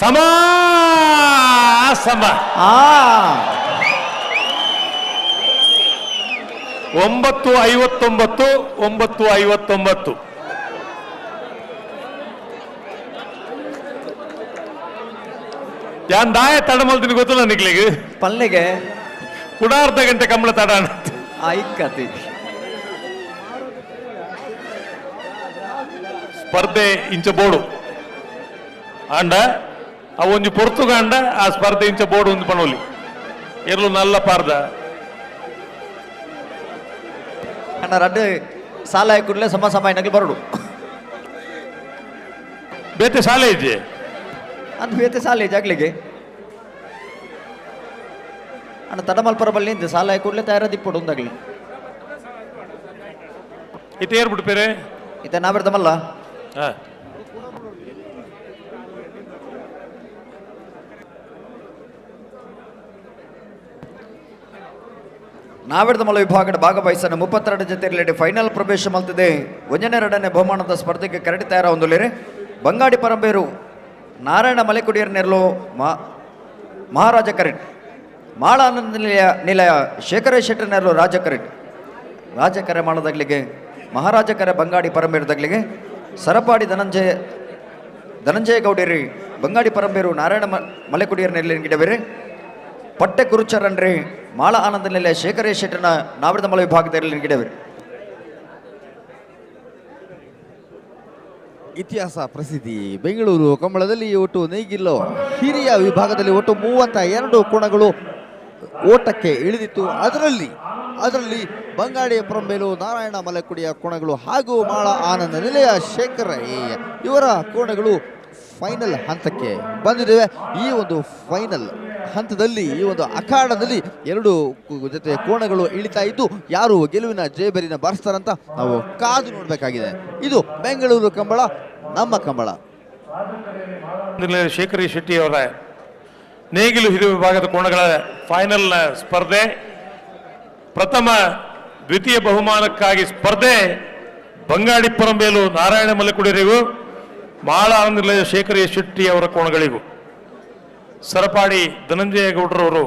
ಸಮ ಸಮ 9:59 9:59. ಯಾನ್ ದಾಯ ತಡ ಮಲ್ತೀನಿ ಗೊತ್ತಿಲ್ಲ ನಿಕ್ಲಿಗೆ ಪಲ್ಲೆಗೆ ಕೂಡ ಅರ್ಧ ಗಂಟೆ ಕಂಬಳ ತಡ ಐಕತಿ ಸ್ಪರ್ಧೆ ಇಂಚ ಬೋರ್ಡು ಅಂಡ ಆ ಒಂಜಿ ಪೊರ್ತುಗಂಡ ಆ ಸ್ಪರ್ಧೆ ಇಂಚ ಬೋರ್ಡ್ ಒಂದು ಪಣೋಲಿ ಎರ್ಲು ನಲ್ಲ ಪಾರ್ದ ಅಣ್ಣ ರಡ್ಡು ಸಾಲ ಕೂಡಲೇ ಸಮ ಸಮ ನಗಲು ಬರೋಡು ಬೇತೆ ಶಾಲೆ ಇಜ್ಜೆ ಅದು ಬೇತೆ ಶಾಲೆ ಜಾಗ್ಲಿಗೆ ಅಣ್ಣ ತಡಮಲ್ಪರ ಬಲ್ಲಿ ನಿಂತು ಸಾಲ ಕೂಡಲೇ ತಯಾರದಿಪ್ಪಡು ಒಂದಾಗ್ಲಿ ಇತ್ತೆ ಏರ್ ಬಿಡ್ಪೇರೆ ಇತ್ತೆ ನಾ ಬಿಡ್ತಮಲ್ಲ ಹಾ ನಾವೆರ್ದ ಮಲ ವಿಭಾಗದ ಭಾಗವಹಿಸನ 32 ಜೊತೆಯಲ್ಲಿ ಫೈನಲ್ ಪ್ರವೇಶ ಮಲ್ತಿದೆ. ಒಂಜನೇ ಎರಡನೇ ಬಹುಮಾನದ ಸ್ಪರ್ಧೆಗೆ ಕರಡಿ ತಯಾರ ಹೊಂದಲಿರೆ. ಬಂಗಾಡಿ ಪರಂಬೇರು ನಾರಾಯಣ ಮಲೆಕುಡಿಯರ್ ನೆರಳು ಮಹಾರಾಜ ಕರೆಟ್, ಮಾಳ ಆನಂದ ನಿಲಯ ಶೇಖರ ಶೆಟ್ಟರ್ ನೆರಳು ರಾಜ ಕರೆಟ್, ರಾಜ ಕರೆ ಮಾಳದಗ್ಲಿಗೆ ಮಹಾರಾಜ ಕರೆ ಬಂಗಾಡಿ ಪರಂಬೇರುದಗ್ಲಿಗೆ ಸರಪಾಡಿ ಧನಂಜಯ ಗೌಡೇರಿ ಬಂಗಾಡಿ ಪರಂಬೇರು ನಾರಾಯಣ ಮಲೆಕುಡಿಯರ್ ನೆರಳಿನ ಗಿಡಬೇರೆ ಪಟ್ಟೆ ಕುರುಚರನ್ರಿ ಮಾಳ ಆನಂದ ನಿಲಯ ಶೇಖರ ಶೆಟ್ಟರ್ನ ನಾವಿರದ ಮಲ ವಿಭಾಗದಲ್ಲಿ ಗಿಡಬೇರೆ. ಇತಿಹಾಸ ಪ್ರಸಿದ್ಧಿ ಬೆಂಗಳೂರು ಕಂಬಳದಲ್ಲಿ ಒಟ್ಟು ನೇಗಿಲು ಹಿರಿಯ ವಿಭಾಗದಲ್ಲಿ ಒಟ್ಟು 32 ಕೋಣಗಳು ಓಟಕ್ಕೆ ಇಳಿದಿತ್ತು. ಅದರಲ್ಲಿ ಬಂಗಾಡಿ ಪರಂಬೇಲು ನಾರಾಯಣ ಮಲೆಕುಡಿಯ ಕೋಣಗಳು ಹಾಗೂ ಮಾಳ ಆನಂದ ನಿಲಯ ಶೇಖರ ಇವರ ಕೋಣಗಳು ಫೈನಲ್ ಹಂತಕ್ಕೆ ಬಂದಿದ್ದೇವೆ. ಈ ಒಂದು ಫೈನಲ್ ಹಂತದಲ್ಲಿ, ಈ ಒಂದು ಅಖಾಡದಲ್ಲಿ ಎರಡು ಜೊತೆ ಕೋಣಗಳು ಇಳಿತಾ ಇದ್ದು ಯಾರು ಗೆಲುವಿನ ಜಯಬೇರಿನ ಬಾರಿಸ್ತಾರಂತ ನಾವು ಕಾದು ನೋಡಬೇಕಾಗಿದೆ. ಇದು ಬೆಂಗಳೂರು ಕಂಬಳ, ನಮ್ಮ ಕಂಬಳ. ಶೇಖರಿ ಶೆಟ್ಟಿ ಅವರ ನೇಗಿಲು ಹಿರಿಯ ವಿಭಾಗದ ಕೋಣಗಳ ಫೈನಲ್ನ ಸ್ಪರ್ಧೆ, ಪ್ರಥಮ ದ್ವಿತೀಯ ಬಹುಮಾನಕ್ಕಾಗಿ ಸ್ಪರ್ಧೆ ಬಂಗಾಡಿ ಪರಂಬೇಲು ನಾರಾಯಣ ಮಲೆಕುಡಿಯರಿಗೂ ಮಾಳ ಆನಂದ ಶೇಖರಿ ಶೆಟ್ಟಿ ಅವರ ಕೋಣಗಳಿಗೂ. ಸರಪಾಡಿ ಧನಂಜಯ ಗೌಡರವರು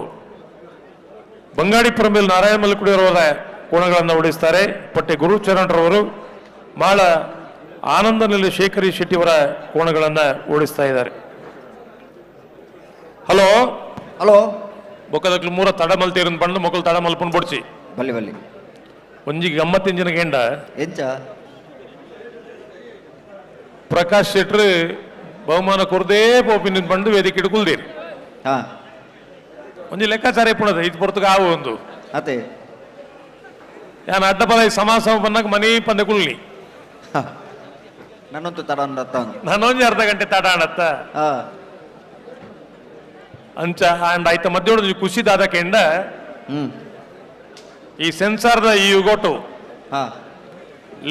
ಬಂಗಾಡಿ ಪರಂಬೇಲು ನಾರಾಯಣ ಮಲೆಕುಡಿಯರವರ ಕೋಣಗಳನ್ನು ಓಡಿಸ್ತಾರೆ. ಪಟ್ಟೆ ಗುರುಚರಣರವರು ಮಾಳ ಆನಂದನಲ್ಲಿ ಶೇಖರಿ ಶೆಟ್ಟಿಯವರ ಕೋಣಗಳನ್ನು ಓಡಿಸ್ತಾ ಇದ್ದಾರೆ. ಹಲೋ ಹಲೋ ಬೊಕ್ಕದಕ್ಲು ಮೂರ ತಡಮಲ್ತೀರನ್ ಬಂದು ಮೊಕ್ಕಲು ತಡಮಲ್ಪನ್ ಬೊಡ್ಚಿ ಬಲ್ಲಿ ಬಲ್ಲಿ ಒಂಜಿ ಗಮ್ಮತ್ತಿಂಜಿನ ಗೇಂಡ ಎಂಚ ಪ್ರಕಾಶ್ ಶೆಟ್ರು ಬಹುಮಾನ ಕೊರದೇ ಪೋಪಿನ ಬಂದು ವೇದಿಕೆ ಹಿಡ್ಕೊಲ್ದೀರಿ. ಒಂಜಿ ಲೆಕ್ಕಾಚಾರ ಇಪ್ಪುಣದ ಇದು ಪೊರ್ತುಗ ಆವು ಒಂದು ಅದೇ ಯಾನ್ ಅಡ್ಡ ಪದ ಸಮಾಸ ಬಂದಾಗ ಮನಿ ಪಂದೆ ಕುಳ್ಳಿ ನನ್ನೊಂದು ತಡ ಅನ್ನತ್ತ ನಾನೊಂದು ಅರ್ಧ ಗಂಟೆ ತಡ ಅನ್ನತ್ತ ಅಂಚ ಅಂಡ್ ಆಯ್ತ ಮಧ್ಯ ಖುಷಿ ದಾದ ಕೆಂಡ ಈ ಸೆನ್ಸಾರ್ದ ಈ ಯುಗೋಟು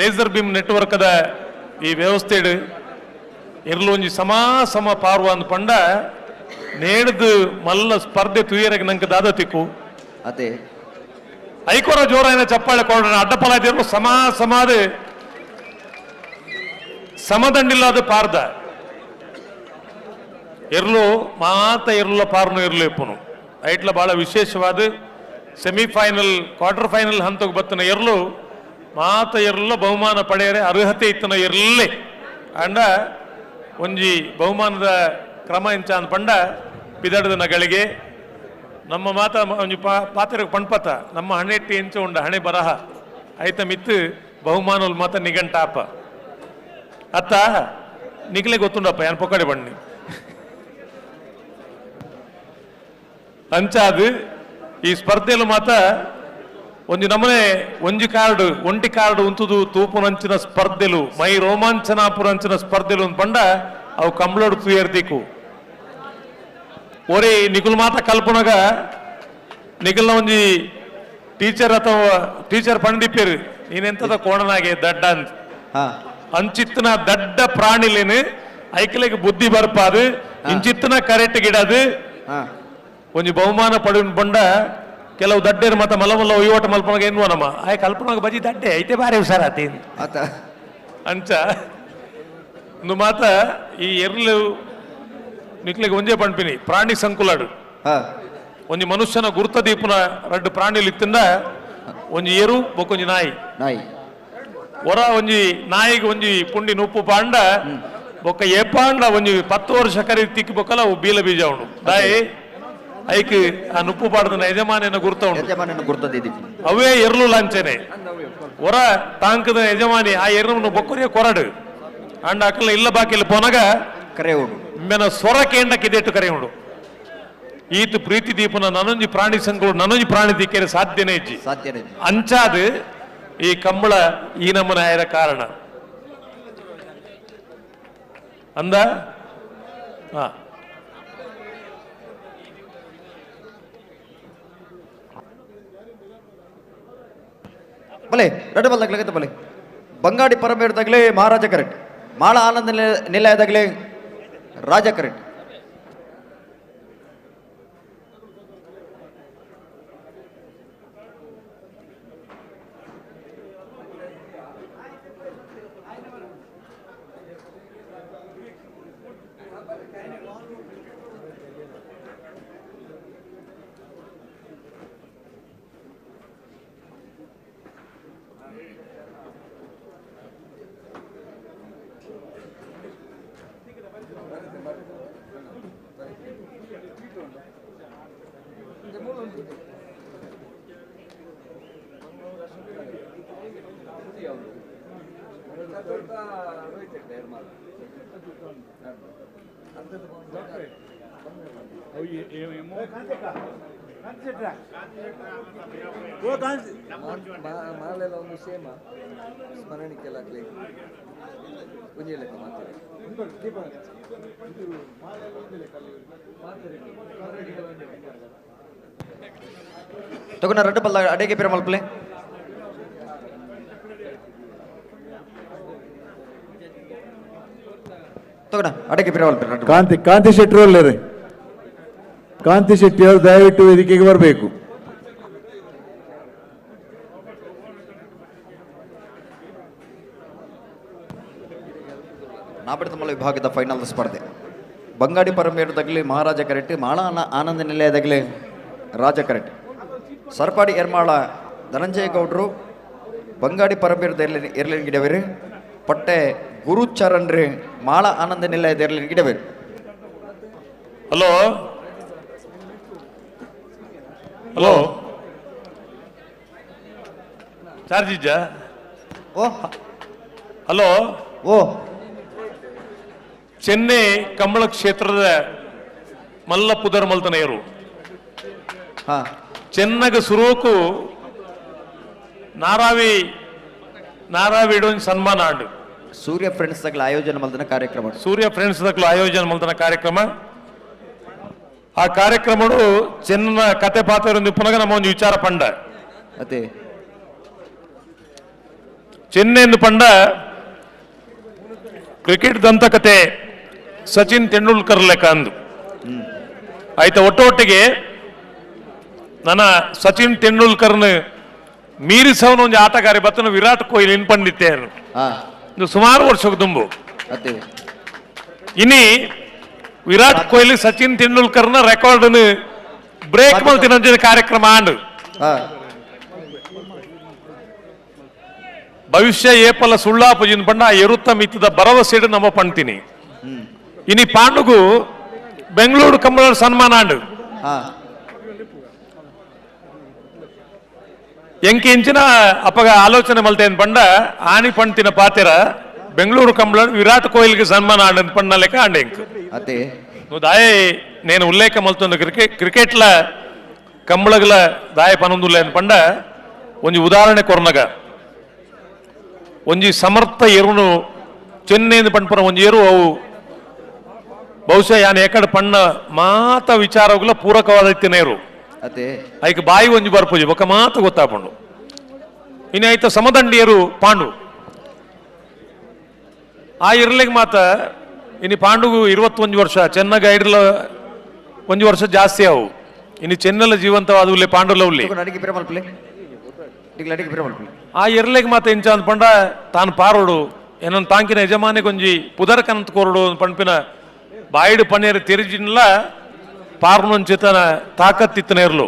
ಲೇಸರ್ ಬೀಮ್ ನೆಟ್ವರ್ಕ್ದ ಈ ವ್ಯವಸ್ಥೆ ಇರ್ಲು ಒಂಜಿ ಸಮಾ ಸಮ ಪಾರ್ವ ಅಂದ್ ಪಂಡ ನೇಡ್ದು ಮಲ್ಲ ಸ್ಪರ್ಧೆ ತುಯರಗೆ ನಂಗೆ ದಾದ ತಿಕ್ಕು ಅದೇ ಐಕೋರ ಜೋರಾಯನ ಚಪ್ಪಾಳೆ ಕೊಡೋಣ ಅಡ್ಡಪಲ ಇದ್ರು ಸಮಾ ಸಮಾದ ಸಮದಂಡಿಲ್ಲಾದ ಪಾರ್ದ ಎರ್ಲು ಮಾತ ಎರ್ಲ ಪಾರ್ನು ಎರ್ಲು ಇಪ್ಪನು ಐಟ್ಲ ಬಹಳ ವಿಶೇಷವಾದ ಸೆಮಿಫೈನಲ್ ಕ್ವಾರ್ಟರ್ ಫೈನಲ್ ಹಂತಕ್ಕೆ ಬತ್ತನ ಎರ್ಲು ಮಾತ ಎರ್ಲ ಬಹುಮಾನ ಪಡೆಯರೆ ಅರ್ಹತೆ ಇತ್ತನ ಎರ್ಲೆ ಅಂಡ ಒಂಜಿ ಬಹುಮಾನದ ಕ್ರಮ ಇಂಚ ಅಂದ್ ಪಂಡ ಪಿದಡದ ನಗಳಿಗೆ ನಮ್ಮ ಮಾತ ಒಂಜಿ ಪಾತ್ರ ಪಣ್ಪತ ನಮ್ಮ ಹಣೆಟ್ಟಿ ಎಂಚ ಉಂಡ ಹಣೆ ಬರಹ ಐತ ಮಿತ್ತು ಬಹುಮಾನಲ್ ಮಾತ ನಿಗಂಟಾಪ ಅತ್ತ ನಿಗಲೇ ಗೊತ್ತುಂಡಪ್ಪ ಯಾನ್ ಪೊಕ್ಕಡೆ ಬಣ್ಣಿ ಅಂಚಾದು ಈ ಸ್ಪರ್ಧೆಯಲ್ಲಿ ಮಾತ ಒಂಜಿ ನಮನೆ ಒಂಜಿ ಕಾರ್ಡ್ ಒಂಟಿ ಕಾರ್ಡ್ ಉಂತುದು ತೂಪುನಂಚಿನ ಸ್ಪರ್ಧೆಲು ಮೈ ರೋಮಾಂಚನಾಪುರಂಚಿನ ಸ್ಪರ್ಧೆಲು ಪಂಡ ಅವು ಕಂಬ್ಳೋಡು ತುಯರ್ದಿಕ್ಕು ಒರೇ ನಿಕುಲ್ ಮಾತ ಕಲ್ಪನಗ ನಿಕಲ್ನ ಒಂಜಿ ಟೀಚರ್ ಅಥವಾ ಟೀಚರ್ ಪಂಡಿಪ್ಪೇರು ನೀನೆಂತದ ಕೋಣನಾಗೆ ದಡ್ಡ ಅಂತ ಅಂಚಿತ್ತನ ದಡ್ಡ ಪ್ರಾಣಿಲೇನು ಐಕಲೆಗೆ ಬುದ್ಧಿ ಬರ್ಪಾದು ಇಂಚಿತ್ತನ ಕರೆಕ್ಟ್ ಗಿಡದು ಒಂಜಿ ಬಹುಮಾನ ಪಡೆಯುವ ಬಂಡ ಕೆಲವು ದಡ್ಡೇರು ಮತ್ತ ಮಲ್ಲ ಮಲ್ಲ ಒಯ್ಯೋಟ ಮಲ್ಪನಾಗ ಎನ್ನುವ ನಮ್ಮ ಆಯ್ ಕಲ್ಪನಾಗ ಬಜಿ ದಡ್ಡೆ ಐತೆ ಬಾರಿ ಹುಷಾರಾತಿ ಅಂಚ ಒಂದು ಮಾತ ಈ ಎರ್ಲು ನಿಕ್ಲೆಗೆ ಒಂಜೇ ಪಣ್ಪಿನಿ ಪ್ರಾಣಿ ಸಂಕುಲಾಡು ಒಂಜಿ ಮನುಷ್ಯನ ಗುರುತ ದೀಪನ ರಡ್ಡು ಪ್ರಾಣಿಲು ಇತ್ತಿಂದ ಒಂಜಿ ಏರು ಬೊಕ್ಕೊಂಜಿ ನಾಯಿ ನಾಯಿ ಹೊರ ಒಂಜಿ ನಾಯಿಗೆ ಒಂಜಿ ಪುಂಡಿ ನುಪ್ಪು ಪಾಂಡ ಬೊಕ್ಕ ಏಪಾಂಡ ಒಂಜಿ 10 ವರ್ಷ ಕರಿ ತಿಕ್ಕಿ ಬೊಕ್ಕಲ ಅವು ಬೀಲ ಬೀಜ ಉಂಡು ದಾಯಿ ಐಕ್ ಆ ನುಪ್ಪು ಪಾಡದ ಯಜಮಾನಿನ ಗುರುತ ಉಂಡು ಯಜಮಾನಿನ ಗುರ್ತದಿದೆ ಅವೇ ಎರ್ಲು ಲಾಂಚನೆ ಹೊರ ತಾಂಕದ ಯಜಮಾನಿ ಆ ಎರ್ಲು ಬೊಕ್ಕರಿಯ ಕೊರಡು ಅಂಡ ಅಕ್ಕಲ ಇಲ್ಲ ಬಾಕಿಲ್ಲ ಪೋನಗ ಕರೆ ಉಂಡು ಮೆನ ಸ್ವರ ಕೇಂಡಕ್ಕಿದೆಟ್ಟು ಕರೆ ಉಂಡು ಈತ ಪ್ರೀತಿ ದೀಪನ ನನೊಂಜಿ ಪ್ರಾಣಿ ಸಂಕುಲು ನನೊಂಜಿ ಪ್ರಾಣಿ ದಿಕ್ಕೇರೆ ಸಾಧ್ಯನೇ ಇಜ್ಜಿ ಸಾಧ್ಯನೇ ಅಂಚಾದ ಈ ಕಂಬಳ ಈ ನಮ್ಮನ ಆಯರ ಕಾರಣ ಅಂದ ಹಾ ಬಲೆ ರಡ್ಡು ಬಲ್ದಾಗ್ಲೆ ಬಲೆ ಬಂಗಾಡಿ ಪರಮೇರ್ದಾಗ್ಲೆ ಮಹಾರಾಜ ಕರೆಕ್ಟ್ ಮಾಳ ಆನಂದ ನಿಲಯದಾಗ್ಲೆ ರಾಜ ಕರೆಕ್ಟ್. ಮಾಲೆಲ್ಲ ಒಂದು ಸೇಮ ಸ್ಮರಣಿಕೆಲ್ಲ ಆಗ್ಲಿ ಒಂಜಿ ಲೆಕ್ಕ ಮಾತಾರೆ. ತಗೊಂಡ ರಡ್ಡು ಬಲ್ಲ ಅಡಿಗೆ ಪಿರ ಮಲ್ಪಲೆ. ತಗೊಂಡ ಅಡಿಗೆ ಪಿರ ಮಲ್ಪಲೆ. ಕಾಂತಿ ಕಾಂತಿ ಶೆಟ್ಟರು ಅಲ್ಲೇ, ಕಾಂತಿ ಶೆಟ್ಟಿ ಅವರು ದಯವಿಟ್ಟು ವೇದಿಕೆಗೆ ಬರಬೇಕು. ನಾಬಿಡತಮಲ ವಿಭಾಗದ ಫೈನಲ್ ಸ್ಪರ್ಧೆ ಬಂಗಾಡಿ ಪರಮೇರು ತಗಲಿ ಮಹಾರಾಜ ಕರೆಟ್ಟಿ, ಮಾಳ ಆನಂದ ನಿಲಯದಾಗಲಿ ರಾಜ ಕರೆಟ್ಟಿ, ಸರ್ಪಾಡಿ ಎರ್ಮಾಳ ಧನಂಜಯ ಗೌಡ್ರು, ಬಂಗಾಡಿ ಪರಮೇರು ಎರ್ಲಿನ ಗಿಡವೇರಿ, ಪಟ್ಟೆ ಗುರುಚರಣ್ ರೀ ಮಾಳ ಆನಂದ ನಿಲಯದ ಎರ್ಲಿನ ಗಿಡವೇರಿ. Hello hello charge ಇಜ್ಜಾ? ಓ ಹಲೋ ಓ ಚೆನ್ನೈ ಕಂಬಳ ಕ್ಷೇತ್ರದ ಮಲ್ಲ ಪುದರ್ ಮಲ್ತನೆಯರು ಚೆನ್ನಗ ಸುರೋಕು ನಾರಾವಿ ನಾರಾವಿ ಸನ್ಮಾನ ಆಂಡು. ಸೂರ್ಯ ಫ್ರೆಂಡ್ಸ್ ದಕ್ಲ ಆಯೋಜನೆ ಮಲ್ತನ ಕಾರ್ಯಕ್ರಮ, ಸೂರ್ಯ ಫ್ರೆಂಡ್ಸ್ ದಕ್ಲ ಆಯೋಜನೆ ಮಲ್ತನ ಕಾರ್ಯಕ್ರಮ. ಆ ಕಾರ್ಯಕ್ರಮಡು ಚೆನ್ನ ಕತೆ ಪಾತ್ರ ಪುನಗ ನಮ್ಮ ಒಂದು ವಿಚಾರ ಪಂಡ. ಅದೇ ಚೆನ್ನೆಂದು ಪಂಡ ಕ್ರಿಕೆಟ್ ದಂತಕತೆ ಸಚಿನ್ ತೆಂಡೂಲ್ಕರ್ ಲೆಕ್ಕ ಅಂದು ಆಯ್ತಾ. ಒಟ್ಟೊಟ್ಟಿಗೆ ನನ್ನ ಸಚಿನ್ ತೆಂಡೂಲ್ಕರ್ನ ಮೀರಿಸವನ ಒಂದು ಆಟಗಾರಿ ಬತ್ತನ ವಿರಾಟ್ ಕೊಹ್ಲಿ ಇನ್ಪಂಡಿತ್ತೆ ಸುಮಾರು ವರ್ಷಕ್ಕೆ ತುಂಬು. ಇನಿ ವಿರಾಟ್ ಕೊಹ್ಲಿ ಸಚಿನ್ ತೆಂಡೂಲ್ಕರ್ನ ರೆಕಾರ್ಡ್ ಬ್ರೇಕ್ ಮಲ್ತಿನ ಕಾರ್ಯಕ್ರಮ ಆಂಡು. ಭವಿಷ್ಯ ಏಪಲ ಸುಳ್ಳಾಪುಜಿನ ಬಣ್ಣ ಎರುತ್ತ ಮಿತ್ತದ ಭರವಸೆಡು ನಮ್ಮ ಪಣ್ತೀನಿ. ಇನಿ ಪಾಂಡುಗು ಬೆಂಗಳೂರು ಕಂಬಳ ಸನ್ಮಾನ ಆಂಡು. ಎಂಕೆ ಇಂಚಿನ ಅಪ್ಪಗ ಆಲೋಚನೆ ಮಲ್ತೇನ್ ಪಂಡ ಆನಿ ಪಣ್ತಿನ ಪಾತಿರ ಬೆಂಗಳೂರು ಕಂಬಳ ವಿರಾಟ್ ಕೊಹ್ಲಿಗೆ ಸನ್ಮಾನ ಆಂಡ್ ಪಣ್ಣ ಲೆಕ್ಕ ಆಂಡೆ ಎಂಕ್. ದಾಯೆ నేను ಉಲ್ಲೇಖ ಮಲ್ತೊಂದು ಕ್ರಿಕೆಟ್ಲ ಕಂಬಳಗಲ ದಾಯ ಪನೊಂದುಲ್ಲ ಪಂಡ ಒಂಜಿ ಉದಾಹರಣೆ ಕೊರ್ನಗ ಒಂಜಿ ಸಮರ್ಥ ಎರುನು ಚೆನ್ನೈಂದು ಪಣ್ಪುನ ಒಂಜಿ ಎರು ಅವು ಬಹುಶಃ ಯಾನ್ ಏಕಡ ಪಣ್ಣ ಮಾತ ವಿಚಾರಗುಲ ಪೂರಕವಾದ ಇತ್ತಿನೇರು. ಐಕ್ ಬಾಯಿ ಒಂಜಿ ಬರ್ಪುಜಿ ಬೊಕ್ಕ ಮಾತ ಗೊತ್ತಾಪುಂಡು. ಇನ್ನು ಐತ ಸಮದಂಡಿಯರು ಪಾಂಡು ಆ ಇರ್ಲಿಗೆ ಮಾತ ಇನ್ನು ಪಾಂಡುಗು 21 ವರ್ಷ, ಚೆನ್ನಗ ಐಡ್ಲ ಒಂಜಿ ವರ್ಷ ಜಾಸ್ತಿ ಅವು. ಇನ್ನು ಚೆನ್ನೆಲ್ಲ ಜೀವಂತವಾದ ಪಾಂಡುಲ ಉಲ್ಲಿ ಆ ಇರ್ಲಿಗೆ ಮಾತ ಇಂಚ ಅಂದ್ ಪಂಡ ತಾನು ಪಾರೋಡು ಏನೊಂದು ತಾಂಕಿನ ಯಜಮಾನಿ ಕೊಂಜಿ ಪುದರ್ಕನಂತ ಕೋರಡು ಪಣ್ಪಿನ ಬಾಯಿಡು ಪನ್ನೀರು ತಿರುಜಿನ್ಲ ಪಾರ್ನೊಂಚಿತನ ತಾಕತ್ತಿತ್ತನೇರ್ಲು.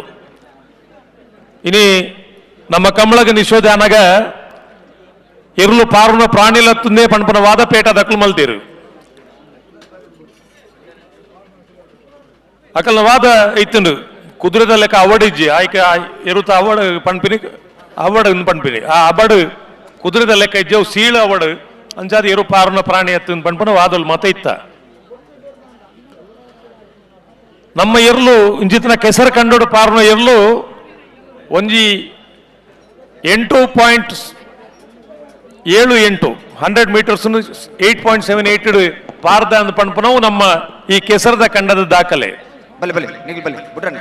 ಇನಿ ನಮ್ಮ ಕಮಳಗ ನಿಶೋಧ ಅನಗ ಇರ್ಲು ಪಾರುನ ಪ್ರಾಣಿಲತ್ತುಂದೇ ಪಣ್ಪನ ವಾದಪೇಟ ದಕ್ಲು ಮಲ್ತೀರು. ಅಕಲ್ನ ವಾದ ಇತ್ತುಂಡು ಕುದುರೆದ ಲೆಕ್ಕ ಅವಡಿಜ್ಜಿ ಆಯ್ಕೆ ಎರುತ ಅವಡ ಪಣ್ಪಿನಿ ಅವಡ ಪಣ್ಪಿನಿ ಆ ಅಬಡು ಕುದುರೆದ ಲೆಕ್ಕ ಇಜ್ಜವು ಸೀಳು ಅವಡು ಅಂಚಾದ ಎರು ಪಾರುನ ಪ್ರಾಣಿ ಎತ್ತು ಪಣ್ಪನ ವಾದಲ್ ಮತ ಇತ್ತ. ನಮ್ಮ ಎರ್ಲು ಇಂಚಿತನ ಕೆಸರು ಕಂಡೋಡು ಪಾರುನ ಎರ್ಲು ಒಂಜಿ 8.78 100 ಮೀಟರ್ಸ್ 8.78 ಪಾರ್ದ ಅಂದ್ ಪಣ್ಪನವು ನಮ್ಮ ಈ ಕೆಸರದ ಕಂಡದ ದಾಖಲೆ. ಬಲೆ ಬಲೆ ನಿಲ್ ಬಲೆ ಬುಡ್ರಣ್ಣ.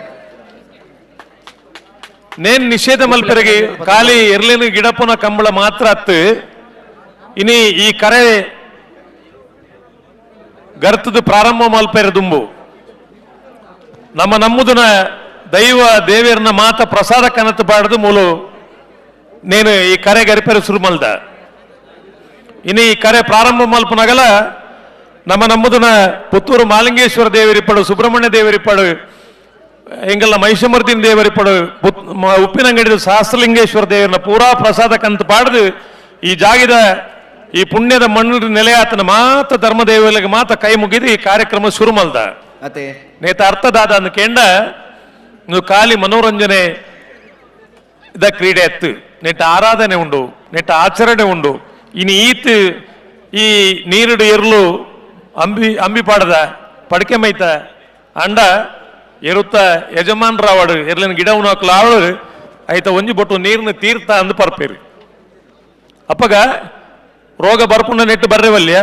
ನೇನ್ ನಿಷೇಧ ಮಲ್ಪೆರಗಿ ಖಾಲಿ ಎರ್ಲಿನ ಗಿಡಪುನ ಕಂಬಳ ಮಾತ್ರ ಅತ್ತು ಇನಿ ಈ ಕರೆ ಗರ್ತದ ಪ್ರಾರಂಭ ಮಲ್ಪೆರ ದುಂಬು ನಮ್ಮ ನಮ್ಮದನ ದೈವ ದೇವಿಯರ್ನ ಮಾತ ಪ್ರಸಾದ ಕನತು ಬಾಡದು ಮೂಲು ನೇನು ಈ ಕರೆ ಗರಿಪೆರ ಶುರು ಮಲ್ದ. ಇನಿ ಈ ಕರೆ ಪ್ರಾರಂಭ ಮಲ್ಪನಗಲ ನಮ್ಮ ನಮ್ಮದನ ಪುತ್ತೂರು ಮಾಲಿಂಗೇಶ್ವರ ದೇವರಿಪ್ಪಡು, ಸುಬ್ರಹ್ಮಣ್ಯ ದೇವರಿಪ್ಪಡು, ಎಂಗಲ್ಲ ಮಹಿಷಮರ್ದಿನ ದೇವರಿಪ್ಪಡು, ಉಪ್ಪಿನಂಗಡಿ ಸಹಸ್ರಲಿಂಗೇಶ್ವರ ದೇವರನ್ನ ಪೂರಾ ಪ್ರಸಾದ ಕಂತ ಪಾಡ್ದು ಈ ಜಾಗಿದ ಈ ಪುಣ್ಯದ ಮಣ್ಣು ನೆಲೆಯಾತನ ಮಾತ ಧರ್ಮದೇವರಿಗೆ ಮಾತ ಕೈ ಮುಗಿದು ಈ ಕಾರ್ಯಕ್ರಮ ಶುರು ಮಲ್ದ. ನೇತ ಅರ್ಥದಾದ ಅಂದ ಕೇಂಡ ನೀವು ಖಾಲಿ ಮನೋರಂಜನೆ ಇದ ಕ್ರೀಡೆ ಎತ್ತು ನೆಟ್ಟ ಆರಾಧನೆ ಉಂಡು, ನೆಟ್ಟ ಆಚರಣೆ ಉಂಡು. ಇನಿ ಈತ್ ಈ ನೀರುಡು ಎರ್ಲು ಅಂಬಿ ಅಂಬಿ ಪಾಡದ ಪಡಿಕೆ ಮೈತ ಅಂಡ ಎರುತ್ತ ಯಜಮಾನ್ರಾವಡು ಎರ್ಲಿನ ಗಿಡವನು ಹಾಕಲು ಆಯ್ತ ಒಂಜಿ ಬೊಟ್ಟು ನೀರಿನ ತೀರ್ಥ ಅಂದು ಪರ್ಪೇರಿ. ಅಪ್ಪಗ ರೋಗ ಬರ್ಪುಂಡ ನೆಟ್ಟು ಬರ್ರೆವಲ್ಯ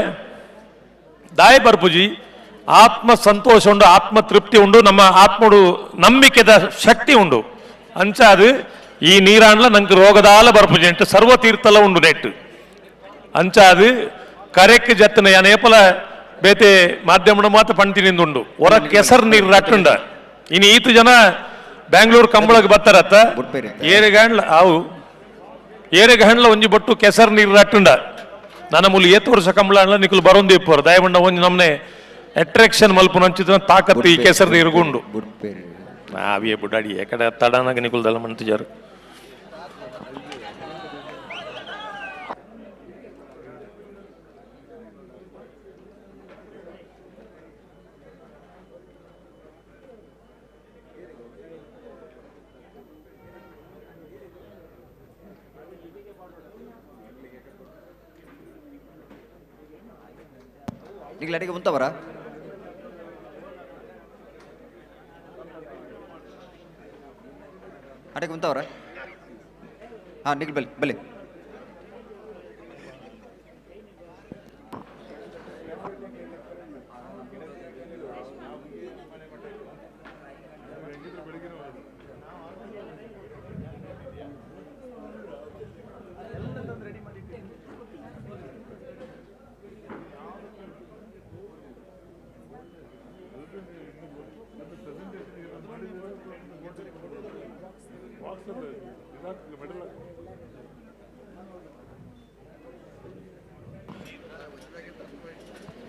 ದಾಯ ಬರ್ಪುಜಿ. ಆತ್ಮ ಸಂತೋಷ ಉಂಡು, ಆತ್ಮ ತೃಪ್ತಿ ಉಂಡು, ನಮ್ಮ ಆತ್ಮಡು ನಂಬಿಕೆದ ಶಕ್ತಿ ಉಂಡು. ಅಂಚ ಅದು ಈ ನೀರಾನ್ಲ ನಂಗೆ ರೋಗದಾಲ ಬರ್ಪುಜಿ ನೆಟ್ಟು ಸರ್ವ ತೀರ್ಥಲ ಉಂಡು ನೆಟ್ಟು. ಅಂಚ ಅದು ಕರೆಕ್ ಜತ್ತನ ಯಾನೇಪಲ ಬೇತೆ ಮಾಧ್ಯಮದ ಮಾತ್ರ ಪಣ್ತಿನಿಂದುಂಡು ಹೊರ ಕೆಸರು ನೀರು ರಟ್ಟುಂಡ. ಇನ್ನು ಈತು ಜನ ಬ್ಯಾಂಗ್ಳೂರ್ ಕಂಬಳಕ್ಕೆ ಬರ್ತಾರತ್ತ ಏರೆಗಂಡ್ಲ ಅವು ಏರೆಗಂಡ್ಲ ಒಂಜಿ ಬೊಟ್ಟು ಕೆಸರು ನೀರು ರಟ್ಟುಂಡ. ನನ್ನ ಮೂಲ ಏತು ವರ್ಷ ಕಂಬಳ ಅಣ್ಣ ನಿಕುಲು ಬರೊಂದು ಇಪ್ಪರು ದಯಮಂಡ ಒಂಜಿ ನಮ್ನೆ ಅಟ್ರಾಕ್ಷನ್ ಮಲ್ಪುನ ಅಂಚಿದ ತಾಕತ್ತು ಈ ಕೆಸರು ನೀರುಗುಂಡು. ನಾವೇ ಬುಡಾಡಿ ಎಕಡೆ ತಡನಾಗ ನಿಕುಲ್ದಲ್ಲ ಮಂತಿಜಾರು. ಈಗಲೇ ಅಡಿಗೆ ಉಂತವರ ಅಡಿಗೆ ಉಂತವರ ಹಾಂ ನಿಗ್ಲು ಬಲಿ ಬಲಿ.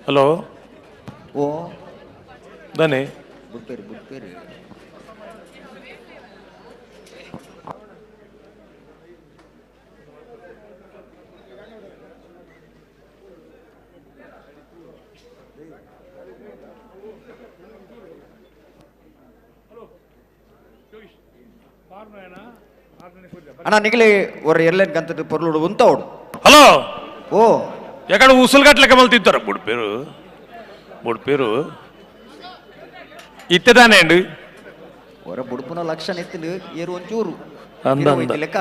ಹಲೋ ಓ ದನೆ ಬುಡ್ಪೇರಿ ಬುಡ್ಪೇರಿ. ಅಣ್ಣ ನಿಗಲಿ ಒರ ಎಲ್ಲೆನ್ ಗಂತದ ಪೊರ್ಲುಡು ಉಂತವಡು. ಹಲೋ ಓ ಯಾಕಡೆ ಉಸುಲ್ಗಟ್ಲೆಕ್ಕ ಮಲ್ತಿದ್ದಾರೆ ಬುಡ್ಪೇರು ಬುಡ್ಪೇರು ಇತ್ತದಾನೆ ಅಂಡು ಒರ ಬುಡ್ಪುನ ಲಕ್ಷಣ ಎತ್ತಿನ ಏರು ಒಂಚೂರು ಅಂದ ಲೆಕ್ಕ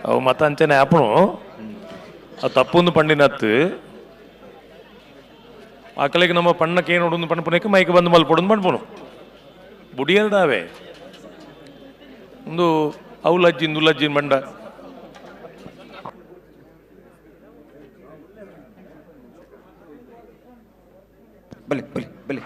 ಅವು ಮತ ಅಂಚನೆ ಆಪಣು ಅದು ತಪ್ಪೊಂದು ಪಂಡಿನತ್ತು ಆಕಳಿಗೆ ನಮ್ಮ ಪಣ್ಣಕ್ಕೆ ಏನು ನೋಡೊಂದು ಪಣ್ಪುನಕ್ಕೆ ಮೈಕ್ ಬಂದು ಮಲ್ಪೊಡೊಂದು ಪಣ್ಪುನು ಬುಡಿಯಲ್ದಾವೆ ಒಂದು ಅವು ಲಜ್ಜಿನ್ ಲಜ್ಜಿನ್ ಬಂಡ. ಬಲಿ ಬಲಿ ಬಲಿ.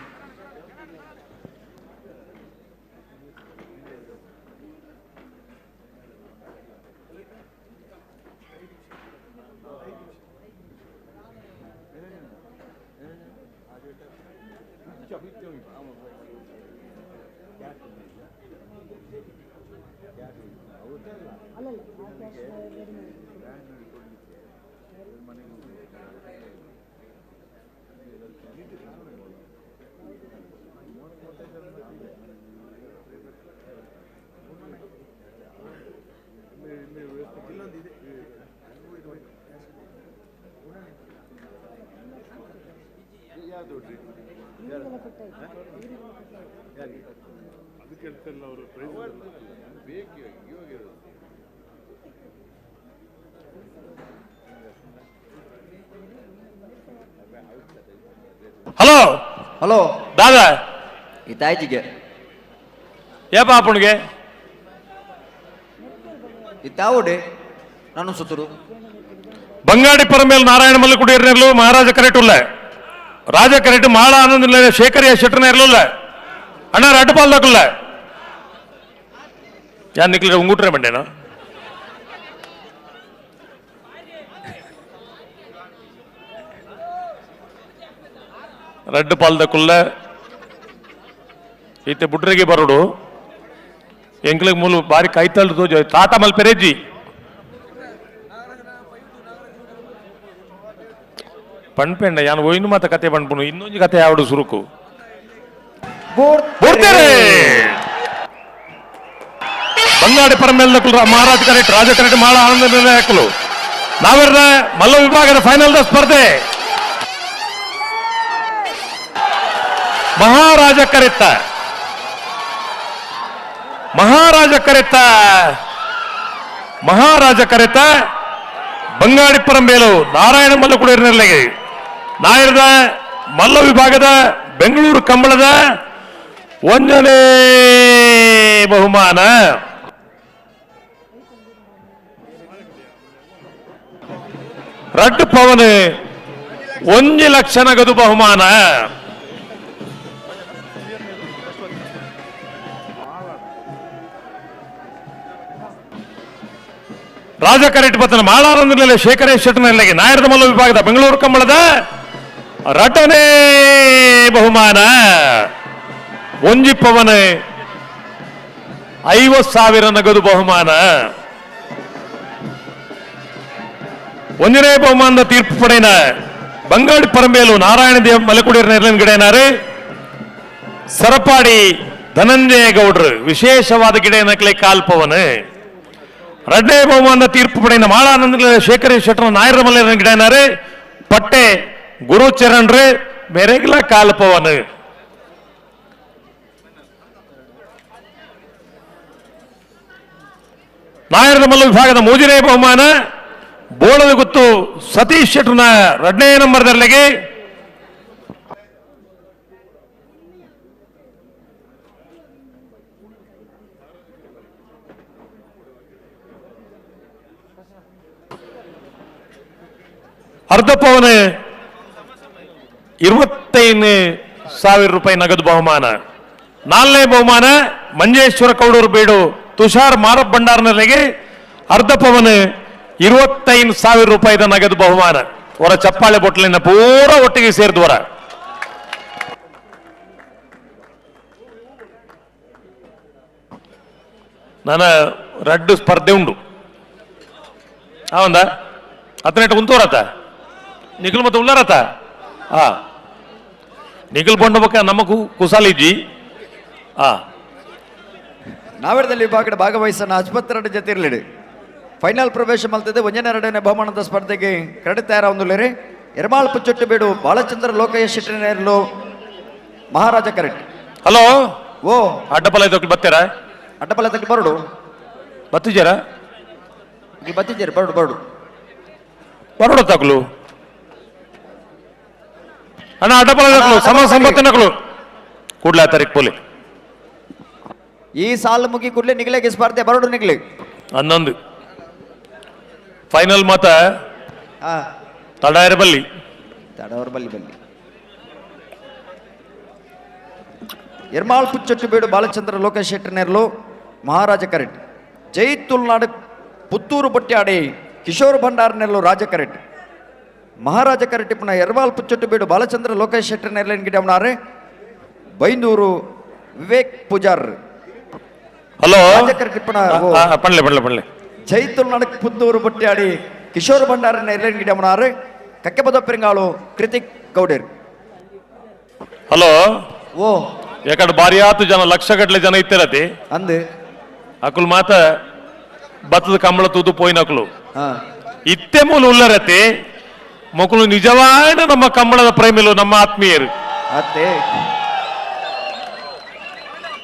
ಹಲೋ ಹಲೋ ದಾದಾ ಇತ್ತಾಯ್ತಿಗೆ ಏಪ ಆಪುಣಿಗೆ ಇತ್ತಾವುಡೆ ನಾನು ಸುತ್ತರು ಬಂಗಾಡಿ ಪರಮೇಲ್ ನಾರಾಯಣ ಮಲ್ಲ ಕುಡಿಯರ್ನೆರ್ಲು ಮಹಾರಾಜ ಕರೆಕ್ಟ್ ಉಲ್ಲ ರಾಜ ಕರೆಕ್ಟ್ ಮಾಳ ಆನಂದ ಶೇಖರ್ ಶೆಟ್ಟರ್ನ ಇರಲಿಲ್ಲ ಅಣ್ಣ ರಡ್ಪಾಲ್ ದಕ್ಕಲ್ಲ ಯಾರು ನಿಕ್ಲಿರ ಉಂಗುಟ್ರೆ ಮಂಡೇನ ರಡ್ಡು ಪಾಲ್ದಕ್ಕುಲ್ಲ ಈತೆ ಬುಡ್ರಿಗೆ ಬರೋಡು ಎಂಕ್ಲಿಗೆ ಮೂಲು ಬಾರಿ ಕೈತಲ್ದು ತೋಜ ತಾತ ಮಲ್ಪೆರೆಜ್ಜಿ ಪಣ್ಪೆಂಡ ಯಾನ್ ಒಯ್ನು ಮಾತ ಕತೆ ಪಣ್ಪುನು ಇನ್ನೊಂದು ಕತೆ ಯಾವಡು ಸುರುಕು ಬುಡ್ತೇರೆ ಬಂಗಾಡಿ ಪರಮೇಲ್ ಮಹಾರಾಜ ಕರೆಕ್ಟ್ ರಾಜ ಕರೆಕ್ಟ್ ಮಾಳ ಆನಂದ ಹಾಕಲು ನಾವೆಲ್ಲ ಮಲ್ಲ ವಿಭಾಗದ ಫೈನಲ್ ಸ್ಪರ್ಧೆ. ಮಹಾರಾಜ ಕರೆತ್ತ, ಮಹಾರಾಜ ಕರೆತ್ತ, ಮಹಾರಾಜ ಕರೆತ್ತ ಬಂಗಾಡಿ ಪರಂಬೇಲು ನಾರಾಯಣ ಮಲ್ಲ ಕುಡಿಯರ್ನಲ್ಲಿಗೆ. ನಾಯರದ ಮಲ್ಲ ವಿಭಾಗದ ಬೆಂಗಳೂರು ಕಂಬಳದ ಒಂದನೇ ಬಹುಮಾನ. ರಡ್ಡು ಪವನ್ 1 ಲಕ್ಷ ನಗದು ಬಹುಮಾನ. ರಾಜ ಕರೆಟ್ ಪತನ ಮಾಳಾರಂದಿನಲ್ಲಿ ಶೇಖರೇಶ್ ಶೆಟ್ಟನಲ್ಲಿಗೆ ನಾಯರದ ಮಲ್ಲ ವಿಭಾಗದ ಬೆಂಗಳೂರು ಕಂಬಳದ ರಟನೆ ಬಹುಮಾನ. ಒಂಜಿ ಪವನ್ 50,000 ನಗದು ಬಹುಮಾನ. ಒಂದನೇ ಬಹುಮಾನದ ತೀರ್ಪು ಪಡೆಯನ ಬಂಗಾಡಿ ಪರಂಬೇಲು ನಾರಾಯಣ ದೇವ್ ಮಲೆಕುಡಿಯರ್ ಗಿಡನಾರು ಸರಪಾಡಿ ಧನಂಜಯ ಗೌಡ್ರು ವಿಶೇಷವಾದ ಗಿಡನಕ್ಲೆ ಕಾಲ್ಪವನು. ರಡ್ಡೇ ಬಹುಮಾನದ ತೀರ್ಪು ಪಡೆಯನ ಮಾಳಾನಂದ ಶೇಖರೇಶ್ ಶೆಟ್ಟರ್ ನಾಯರ ಮಲ್ಯ ಗಿಡನಾರು ಪಟ್ಟೆ ಗುರುಚರಣ್ರು ಮೆರೆಗ್ಲ ಕಾಲ್ಪವನು. ನಾಯರದ ಮಲ್ಲ ವಿಭಾಗದ ಮೂಜನೇ ಬಹುಮಾನ ಬೋಳದ ಗುತ್ತು ಸತೀಶ್ ಶೆಟ್ಟರ್ನ ಎರಡನೇ ನಂಬರ್ದಲ್ಲಿಗೆ. ಅರ್ಧ ಪವನ 25,000 ರೂಪಾಯಿ ನಗದು ಬಹುಮಾನ. ನಾಲ್ಕನೇ ಬಹುಮಾನ ಮಂಜೇಶ್ವರ ಕೌಡೂರು ಬೇಡು ತುಷಾರ್ ಮಾರಪ್ಪ ಭಂಡಾರನಲ್ಲಿಗೆ ಅರ್ಧ ಪವನ 25,000 ರೂಪಾಯಿದ ನಗದು ಬಹುಮಾನ. ಅವರ ಚಪ್ಪಾಳೆ ಬೊಟ್ಲಿನ ಪೂರ ಒಟ್ಟಿಗೆ ಸೇರಿದವರ. ನನ್ನ ರಡ್ಡು ಸ್ಪರ್ಧೆ ಉಂಡು ಹೌದಾ? ಹತ್ತನೆಟ್ಟು ಉಂತೋರತ ನಿಖಿಲ್ ಮತ್ತು ಉಳ್ಳಾರತ. ಹಾ ನಿಖಿಲ್ ಬಂಡ ಬಕ್ಕ ನಮ್ಮ ಕುಸಾಲಿಜ್ಜಿ. ಹಾ ನಾವೆರದಲ್ಲಿ ವಿಭಾಗದ ಭಾಗವಹಿಸೋಣ ಆಸ್ಪತ್ರೆ ಜೊತೆ ಇರಲಿಡಿ. ಫೈನಲ್ ಪ್ರವೇಶ ಮಲ್ತಿದೆ ಒಂದನೇ ಎರಡನೇ ಬಹುಮಾನದ ಸ್ಪರ್ಧೆಗೆ ಕ್ರೆಡಿಟ್ ತಯಾರಾವೊಂದುಲೇರಿ. ಎರ್ಮಾಳ್ ಪುಚ್ಚೊಟ್ಟು ಬೇಡು ಬಾಲಚಂದ್ರ ಲೋಕಯ್ಯ ಶೆಟ್ಟಿನೇರ್ಲು ಮಹಾರಾಜ ಕರೆಕ್ಟ್. ಹಲೋ ಓ ಅಡ್ಡಪಲ ಇದಕ್ಕೆ ಬರ್ತೀರಾ? ಅಡ್ಡಪಲ ತಕ್ಕ ಬರಡು ಬತ್ತಿದ್ದೀರಾ? ಬತ್ತಿದ್ದೀರಿ, ಬರಡು ಬರಡು ಬರಡು ತಗಲು ಅಣ್ಣ. ಅಡ್ಡಪಲ ತಗಲು ಸಮ ಸಂಬತ್ತನಕಲು ಕೂಡ್ಲಾ ತಾರೀಕು ಪೋಲಿ ಈ ಸಾಲು ಮುಗಿ ಕೂಡಲೇ ನಿಗಲೆಗೆ ಸ್ಪರ್ಧೆ ಬರಡು ನಿಗಲಿ 11 ಫೈನಲ್ ಮಾತ ತಡಾಯರ ಬಲ್ಲಿ ತಡವರ ಬಲ್ಲಿ ಬಲ್ಲಿ. ಎರ್ಮಾಳ್ ಪುಚ್ಚೊಟ್ಟು ಬೇಡು ಬಾಲಚಂದ್ರ ಲೋಕೇಶ್ ಶೆಟ್ಟರ್ನೇರ್ಲು ಮಹಾರಾಜ ಕರೆಟ್. ಜೈ ತುಳುನಾಡು ಪುತ್ತೂರು ಬಟ್ಯಾಡಿ ಕಿಶೋರ್ ಭಂಡಾರನೆಲ್ಲು ರಾಜ ಕರೆಟ್. ಮಹಾರಾಜ ಕರೆಟ್ ಪುನಃ ಎರ್ಮಾಳ್ ಪುಚ್ಚೊಟ್ಟು ಬೇಡು ಬಾಲಚಂದ್ರ ಲೋಕೇಶ್ ಶೆಟ್ಟರ್ನೇರ್ಲೇನ್ ಗಿಡವನಾರೆ ಬೈಂದೂರು ವಿವೇಕ್ ಪೂಜಾರ್. ಹಲೋ ರಾಜ ಕರೆಟ್ ಪುನಃ ಪಣ್ಲೆ ಪಣ್ಲೆ ಪಣ್ಲೆ. ಜೈ ತುಳುನಾಡು ಪುತ್ತೂರು ಬಟ್ಯಾಡಿ ಕಿಶೋರ್ ಭಂಡಾರನ ಎರ್ಲೇನ್ ಗಿಡವನಾರೆ ಕಕ್ಕೆಪದ ಪೆರಿಂಗಾಳು ಕೃತಿಕ್ ಗೌಡೇರ್. ಹಲೋ ಓ ಯಾಕಂದ್ರೆ ಬಾರಿಯಾತು ಜನ ಲಕ್ಷಗಟ್ಟಲೆ ಜನ ಇತ್ತಿರತಿ ಅಂದು ಅಕುಲ್ ಮಾತ ಬತ್ತದ ಕಂಬಳ ತೂದು ಪೋಯಿನಕುಲು ಇತ್ತೆ ಮೂಲ ಉಲ್ಲರತಿ ಮಕ್ಕಳು ನಿಜವಾದ ನಮ್ಮ ಕಂಬಳದ ಪ್ರೇಮಿಲು ನಮ್ಮ ಆತ್ಮೀಯರು. ಅತ್ತೆ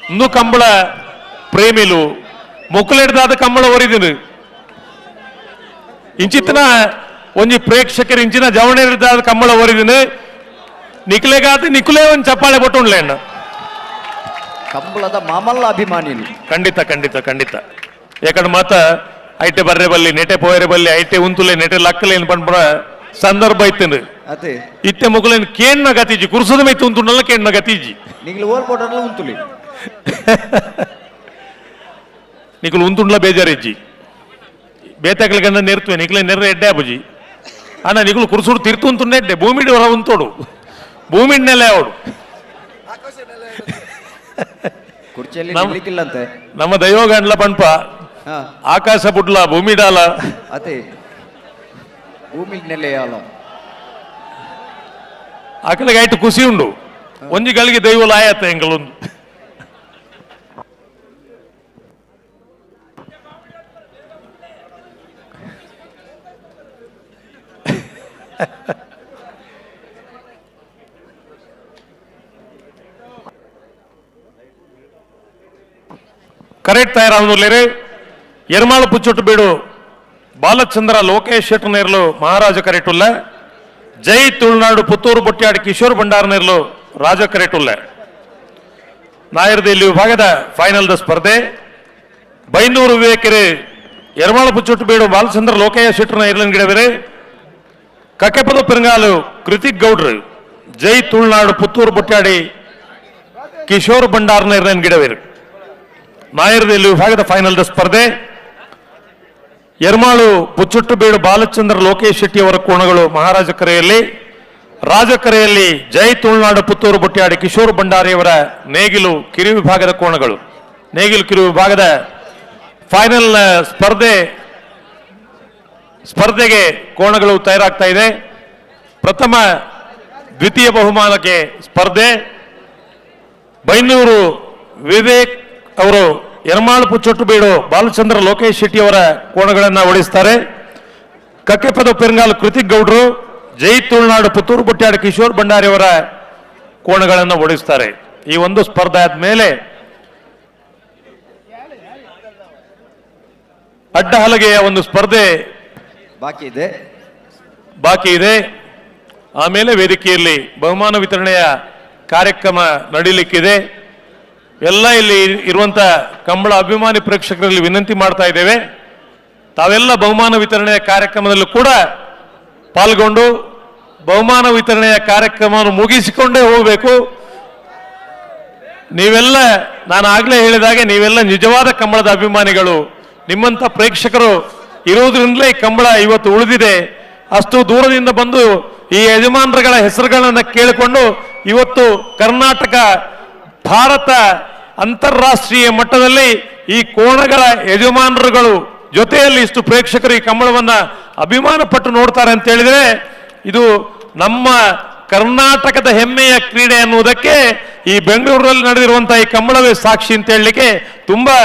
ಇನ್ನು ಕಂಬಳ ಪ್ರೇಮಿಲು ಮೊಕ್ಕಲೆಡ್ದಾದ ಕಂಬಳ ಒರಿದಿನು ಇಂಚಿತ್ತನ ಒಂಜಿ ಪ್ರೇಕ್ಷಕರು ಇಂಚಿನ ಜವಣೆರ್ದಾದ ಕಂಬಳ ಒರಿದಿನು ನಿಕ್ಲೆಗಾದ ನಿಕ್ಲೆ ಒಂದು ಚಪ್ಪಾಳೆ ಬೊಟ್ಟುಂಡ್ಲೇಣ್ಣ. ಕಂಬಳದ ಮಾಮಲ್ಲ ಅಭಿಮಾನಿ. ಖಂಡಿತ ಖಂಡಿತ ಖಂಡಿತ. ಯಾಕಂದ್ರೆ ಮಾತ ಐಟೆ ಬರ್ರೆ ಬಲ್ಲಿ ನೆಟೆ ಪೋಯರೆ ಬಲ್ಲಿ ಐಟೆ ಉಂತುಲೆ ನೆಟೆ ಲಕ್ಕಲೆ ಏನ್ ಪಂಡ್ರ ಸಂದರ್ಭ ಇತ್ತು. ಅದೇ ಇತ್ತೆ ಮುಗುಲೇನ್ ಕೇಣ್ಣ ಗತಿಜಿ ಕುರ್ಸದ ಮೈತ್ ಉಂತುಂಡಲ್ಲ ಕೇಣ್ಣ ಗತಿಜಿ ನಿಗ್ಲು ಓಲ್ ಬೋಟರ್ಲ ಉಂತುಲಿ ನಿಕುಲು ಉಂತುಂಡ್ಲ ಬೇಜಾರಿಜ್ಜಿ ಬೇತಕಲ ಗಂಡ ನೆರ್ತುವೆ ನಿಕ್ಲೆ ನೆರ್ರೆ ಎಡ್ಡೆ ಅಬುಜಿ ಅಣ್ಣ ನಿಕುಲು ಕುರ್ಸುಡು ತಿರ್ತು ಉಂತುಂಡೆ ಎಡ್ಡೆ ಭೂಮಿಡಿ ಹೊರ ಉಂತೋಡು ಭೂಮಿಡ್ ನೆಲೆ ಅವಡು ಕುರ್ಚಿಯಲ್ಲಿ ನಿಲ್ಲಿಕ್ಕಿಲ್ಲಂತೆ ನಮ್ಮ ದೈವಗಂಡ್ಲ ಪಂಪ ಆಕಾಶ ಬುಡ್ಲ ಭೂಮಿಡಾಲ ಅದೇ ಭೂಮಿ ನೆಲೆಯಾಲ ಅಕಲಿಗೆ ಐಟು ಖುಷಿ ಉಂಡು ಒಂಜಿ ಗಳಿಗೆ ದೈವ ಲಾಯತ್ತ ಎಂಗಳೊಂದು ಕರೆಕ್ಟ್ ತಯಾರಾಗುವುದಿಲ್ಲ. ಎರ್ಮಾಳು ಪುಚ್ಚೊಟ್ಟು ಬೀಡು ಬಾಲಚಂದ್ರ ಲೋಕೇಶ್ ಶೆಟ್ಟರ್ ನೇರ್ಲು ಮಹಾರಾಜ ಕರೆಟುಲ್ಲ. ಜೈ ತುಳುನಾಡು ಪುತ್ತೂರು ಬೊಟ್ಯಾಡಿ ಕಿಶೋರ್ ಭಂಡಾರ ನೇರ್ಲು ರಾಜ ಕರೆಟುಲ್ಲ. ನಾಯರ್ದಲ್ಲಿ ವಿಭಾಗದ ಫೈನಲ್ the ಸ್ಪರ್ಧೆ. ಬೈಂದೂರು ವಿವೇಕರೆ ಎರ್ಮಾಳು ಪುಚ್ಚೊಟ್ಟು ಬೀಡು ಬಾಲಚಂದ್ರ ಲೋಕೇಶ್ ಶೆಟ್ಟರ್ನ ಇರ್ಲನ್ ಗಿಡವೆರೆ. ಕಕ್ಕೆಪದ ಪೆರಂಗಾಲು ಕೃತಿಕ್ ಗೌಡ್ರು ಜೈ ತುಳುನಾಡು ಪುತ್ತೂರು ಬೊಟ್ಯಾಡಿ ಕಿಶೋರ್ ಭಂಡಾರ್ನ ಇರ್ಲನ್ ಗಿಡವೆರು. ನಾಯರ್ದಲ್ಲಿ ವಿಭಾಗದ ಫೈನಲ್ the ಸ್ಪರ್ಧೆ. ಎರ್ಮಾಳು ಪುಚ್ಚೊಟ್ಟು ಬೀಡು ಬಾಲಚಂದ್ರ ಲೋಕೇಶ್ ಶೆಟ್ಟಿ ಅವರ ಕೋಣಗಳು ಮಹಾರಾಜ ಕರೆಯಲ್ಲಿ. ರಾಜಕರೆಯಲ್ಲಿ ಜೈ ತುಳುನಾಡು ಪುತ್ತೂರು ಬೊಟ್ಯಾಡಿ ಕಿಶೋರ್ ಭಂಡಾರಿಯವರ ನೇಗಿಲು ಕಿರು ವಿಭಾಗದ ಕೋಣಗಳು. ನೇಗಿಲು ಕಿರು ವಿಭಾಗದ ಫೈನಲ್ ಸ್ಪರ್ಧೆಗೆ ಕೋಣಗಳು ತಯಾರಾಗ್ತಾ ಇದೆ. ಪ್ರಥಮ ದ್ವಿತೀಯ ಬಹುಮಾನಕ್ಕೆ ಸ್ಪರ್ಧೆ. ಬೈಂದೂರು ವಿವೇಕ್ ಅವರು ಎರ್ಮಾಳು ಪುಚ್ಚೊಟ್ಟು ಬೀಡು ಬಾಲಚಂದ್ರ ಲೋಕೇಶ್ ಶೆಟ್ಟಿ ಅವರ ಕೋಣಗಳನ್ನು ಓಡಿಸ್ತಾರೆ. ಕಕ್ಕೆಪದ ಪೆರಂಗಾಲು ಕೃತಿಕ್ ಗೌಡ್ರು ಜೈ ತುಳುನಾಡು ಪುತ್ತೂರು ಬೊಟ್ಯಾಡಿ ಕಿಶೋರ್ ಭಂಡಾರಿ ಅವರ ಕೋಣಗಳನ್ನು ಓಡಿಸ್ತಾರೆ. ಈ ಒಂದು ಸ್ಪರ್ಧೆ ಆದ್ಮೇಲೆ ಅಡ್ಡ ಹಲಗೆಯ ಒಂದು ಸ್ಪರ್ಧೆ ಬಾಕಿ ಇದೆ. ಆಮೇಲೆ ವೇದಿಕೆಯಲ್ಲಿ ಬಹುಮಾನ ವಿತರಣೆಯ ಕಾರ್ಯಕ್ರಮ ನಡೀಲಿಕ್ಕಿದೆ. ಎಲ್ಲ ಇಲ್ಲಿ ಇರುವಂತ ಕಂಬಳ ಅಭಿಮಾನಿ ಪ್ರೇಕ್ಷಕರಲ್ಲಿ ವಿನಂತಿ ಮಾಡ್ತಾ ಇದ್ದೇವೆ, ತಾವೆಲ್ಲ ಬಹುಮಾನ ವಿತರಣೆಯ ಕಾರ್ಯಕ್ರಮದಲ್ಲೂ ಕೂಡ ಪಾಲ್ಗೊಂಡು ಬಹುಮಾನ ವಿತರಣೆಯ ಕಾರ್ಯಕ್ರಮವನ್ನು ಮುಗಿಸಿಕೊಂಡೇ ಹೋಗಬೇಕು. ನೀವೆಲ್ಲ, ನಾನು ಆಗಲೇ ಹೇಳಿದಾಗೆ, ನೀವೆಲ್ಲ ನಿಜವಾದ ಕಂಬಳದ ಅಭಿಮಾನಿಗಳು. ನಿಮ್ಮಂಥ ಪ್ರೇಕ್ಷಕರು ಇರುವುದರಿಂದಲೇ ಕಂಬಳ ಇವತ್ತು ಉಳಿದಿದೆ. ಅಷ್ಟು ದೂರದಿಂದ ಬಂದು ಈ ಯಜಮಾನರುಗಳ ಹೆಸರುಗಳನ್ನು ಕೇಳಿಕೊಂಡು ಇವತ್ತು ಕರ್ನಾಟಕ, ಭಾರತ, ಅಂತಾರಾಷ್ಟ್ರೀಯ ಮಟ್ಟದಲ್ಲಿ ಈ ಕೋಣಗಳ ಯಜಮಾನರುಗಳು ಜೊತೆಯಲ್ಲಿ ಇಷ್ಟು ಪ್ರೇಕ್ಷಕರು ಈ ಕಂಬಳವನ್ನ ಅಭಿಮಾನ ಪಟ್ಟು ನೋಡ್ತಾರೆ ಅಂತ ಹೇಳಿದ್ರೆ ಇದು ನಮ್ಮ ಕರ್ನಾಟಕದ ಹೆಮ್ಮೆಯ ಕ್ರೀಡೆ ಅನ್ನುವುದಕ್ಕೆ ಈ ಬೆಂಗಳೂರಲ್ಲಿ ನಡೆದಿರುವಂತಹ ಈ ಕಂಬಳವೇ ಸಾಕ್ಷಿ ಅಂತ ಹೇಳಲಿಕ್ಕೆ ತುಂಬಾ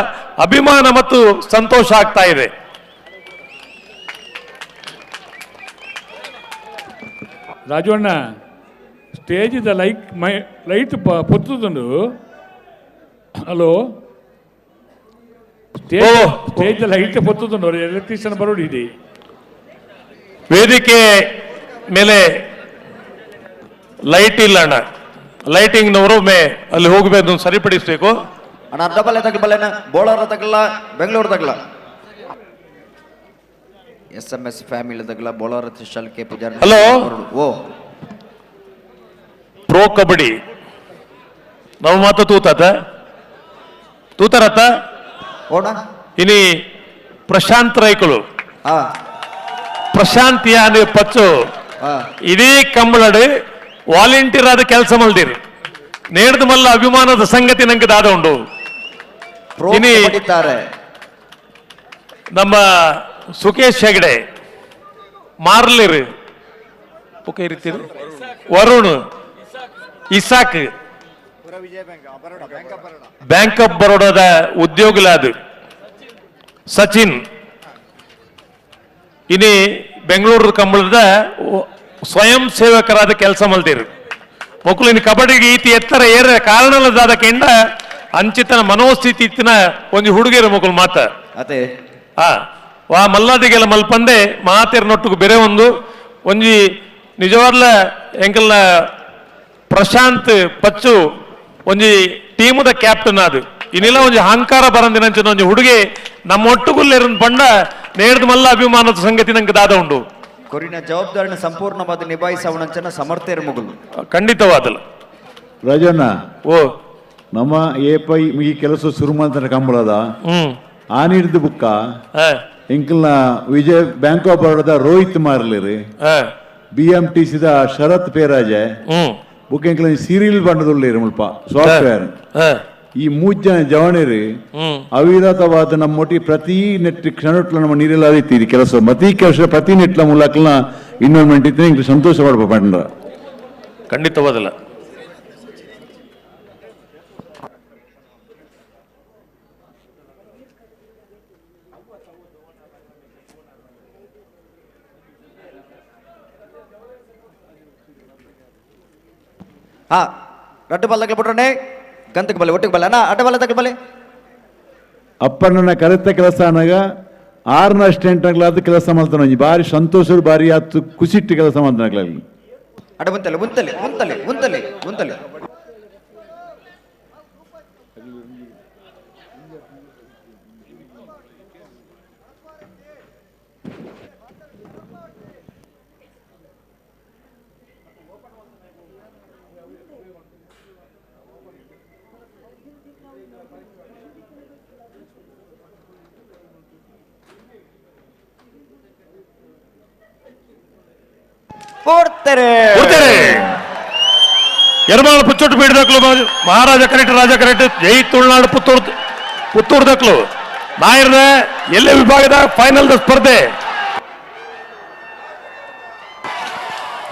ಅಭಿಮಾನ ಮತ್ತು ಸಂತೋಷ ಆಗ್ತಾ ಇದೆ. ರಾಜಣ್ಣ, ಸ್ಟೇಜಿದ ಲೈಕ್ ಮೈ ಲೈಟ್ ಪೊತ್ತುದುಂಡು. ಹಲೋ, ಸ್ಟೇಜ್ ಲೈಟ್ ಪೊತ್ತುದುಂಡು, ಎಲೆಕ್ಟ್ರಿಷಿಯನ್ ಬರೋಡು ಇದೆ. ವೇದಿಕೆ ಮೇಲೆ ಲೈಟ್ ಇಲ್ಲ ಅಣ್ಣ, ಲೈಟಿಂಗ್ನವರು ಮೇ ಅಲ್ಲಿ ಹೋಗಬೇಕು, ಸರಿಪಡಿಸಬೇಕು. ಅಣ್ಣ ಅರ್ಧ ಬಲ್ಲೆ ತಗಬಲ್ಲೆನ, ಬೋಳಾರ ತಗಲ್ಲ, ಬೆಂಗಳೂರು ತಗಲ, ಎಸ್ ಎಂ ಎಸ್ ಫ್ಯಾಮಿಲಿ ತಗಲ, ಬೋಳಾರ ತ್ರಿಶಾಲ್ ಕೆ ಪೂಜಾರಿ. ಹಲೋ, ಓ ಪ್ರೋ ಕಬಡ್ಡಿ ನಾವು ಮಾತು ತೂತಾತ ತೂತಾರತ್ತ ಇನಿ ಪ್ರಶಾಂತ್ ರೈಕುಲು ಪ್ರಶಾಂತ್ ಯಾನ್ ಪಚ್ಚು ಇಡೀ ಕಂಬಳಡು ವಾಲಂಟಿಯರ್ ಆದ ಕೆಲಸ ಮಲ್ದಿರು ನೇಡ್ದ ಮಲ್ಲ ಅಭಿಮಾನದ ಸಂಗತಿ ನಂಗೆ ದಾದ ಉಂಡು. ಇನಿ ನಮ್ಮ ಸುಕೇಶ್ ಹೆಗಡೆ ಮಾರ್ಲಿರು ವರುಣ್ ಇಸಾಕ್ ಬ್ಯಾಂಕ್ ಆಫ್ ಬರೋಡಾದ ಉದ್ಯೋಗಿಲಾದ ಸಚಿನ್ ಇನಿ ಬೆಂಗಳೂರು ಕಂಬಳದ ಸ್ವಯಂ ಸೇವಕರಾದ ಕೆಲಸ ಮಲ್ದಿರು. ಮಕ್ಕಳು ಇನ್ನು ಕಬಡ್ಡಿಗೆ ಈತಿ ಎತ್ತರ ಏರ ಕಾರಣದಾದ ಕೆಂಡ ಅಂಚಿತನ ಮನೋಸ್ಥಿತಿ ಇತ್ತಿನ ಒಂದು ಹುಡುಗಿಯರ ಮಕ್ಕಳು ಮಾತ ಆ ವಾ ಮಲ್ಲಾದಿಗೆಲ್ಲ ಮಲ್ಪಂದೆ ಮಾತೇರ್ನೊಟ್ಟಿಗೆ ಬೇರೆ ಒಂದು ಒಂಜಿ ನಿಜವಾದ್ಲ ಎಂಕಲ್ನ ಪ್ರಶಾಂತ್ ಪಚ್ಚು ಒಂಜಿ ಟೀಮದ ಕ್ಯಾಪ್ಟನ್ ಅದು ಇನ್ನೆಲ್ಲ ಒಂಜಿ ಅಹಂಕಾರ ಬರಂದಿನಂಚಿನ ಒಂಜಿ ಹುಡುಗಿ ನಮ್ಮ ಒಟ್ಟುಗುಲ್ಲೇರನ್ ಪಂಡ ನೇರ್ದ ಮಲ್ಲ ಅಭಿಮಾನದ ಸಂಗತಿ ನಂಗೆ ದಾದ ಉಂಡು. ಕೊರಿನ ಜವಾಬ್ದಾರಿನ ಸಂಪೂರ್ಣವಾದ ನಿಭಾಯಿಸವನಂಚನ ಸಮರ್ಥೇರ್ ಮುಗುಲು ಖಂಡಿತವಾದಲ್ಲ. ರಾಜಣ್ಣ, ಓ ನಮ್ಮ ಏಪ ಈ ಕೆಲಸ ಶುರು ಮಾಡ್ತಾರೆ ಕಂಬಳದ ಆನಿಡ್ದು ಬುಕ್ಕ ಎಂಕಲ್ನ ವಿಜಯ್ ಬ್ಯಾಂಕ್ ಆಫ್ ಬರೋಡದ ರೋಹಿತ್ ಮಾರ್ಲಿರಿ, ಬಿ ಎಂ ಟಿ ಸಿದ ಶರತ್ ಪೇರಾಜೆ ಬುಕ್ ಎಂಕಲ್ ಸೀರಿಯಲ್ ಬಣ್ಣದುಳ್ಳಿರಿ ಮುಲ್ಪ ಸಾಫ್ಟ್ವೇರ್ ಈ ಮೂರು ಜನ ಜವಣಿರಿ ಅವಿರತವಾದ ನಮ್ಮೊಟ್ಟಿ ಪ್ರತಿ ನೆಟ್ ಕ್ಷಣಟ್ಲ ನಮ್ಮ ನೀರೆಲ್ಲ ರೀತಿ ಕೆಲಸ ಮತಿ ಕೆಲಸ ಪ್ರತಿ ನೆಟ್ಲ ಮೂಲಕನ ಇನ್ವಾಲ್ವ್ಮೆಂಟ್ ಇತ್ತು ಇಂಗ್ಲಿಷ್ ಸಂತೋಷ ಪಡ್ಪ ಪಂಡ್ರ ಖಂಡಿತವಾದಲ್ಲ. ಹಾ ರಡ್ಡು ಬಲ್ಲಗಳು ಬಿಟ್ರೆ ಗಂತಕ್ಕೆ ಬಲ್ಲೆ ಒಟ್ಟಿಗೆ ಬಲ್ಲೆ ಅಣ್ಣ ಅಡ್ಡ ಬಲ್ಲ ತಕ್ಕ ಬಲ್ಲೆ. ಅಪ್ಪಣ್ಣನ ಕರೆತ ಕೆಲಸ ಅನ್ನಾಗ ಆರ್ನ ಅಷ್ಟೆಂಟಾಗ್ಲಾದ ಕೆಲಸ ಮಾಡ್ತಾನೆ ಬಾರಿ ಸಂತೋಷರು ಬಾರಿ ಆತು ಖುಷಿಟ್ಟು ಕೆಲಸ ಮಾಡ್ತಾನೆ. ಅಡ ಮುಂತಲೆ ಮುಂತಲೆ ಮುಂತಲೆ ಮುಂತಲೆ ಮುಂತಲೆ ಕೊಡ್ತಾರೆ ಕೊಡ್ತಾರೆ. ಎರ್ಮಾಳು ಪುಚ್ಚೊಟ್ಟು ಬೀಡದಕ್ಲು ಮಹಾರಾಜ ಕರೆಕ್ಟ್ ರಾಜ ಕರೆಕ್ಟ್ ಜೈ ತುಳುನಾಡು ಪುತ್ತೂರು ಪುತ್ತೂರು ದಕ್ಲು ನಾಯರ್ದ ಎಲ್ಲೇ ವಿಭಾಗದ ಫೈನಲ್ ಸ್ಪರ್ಧೆ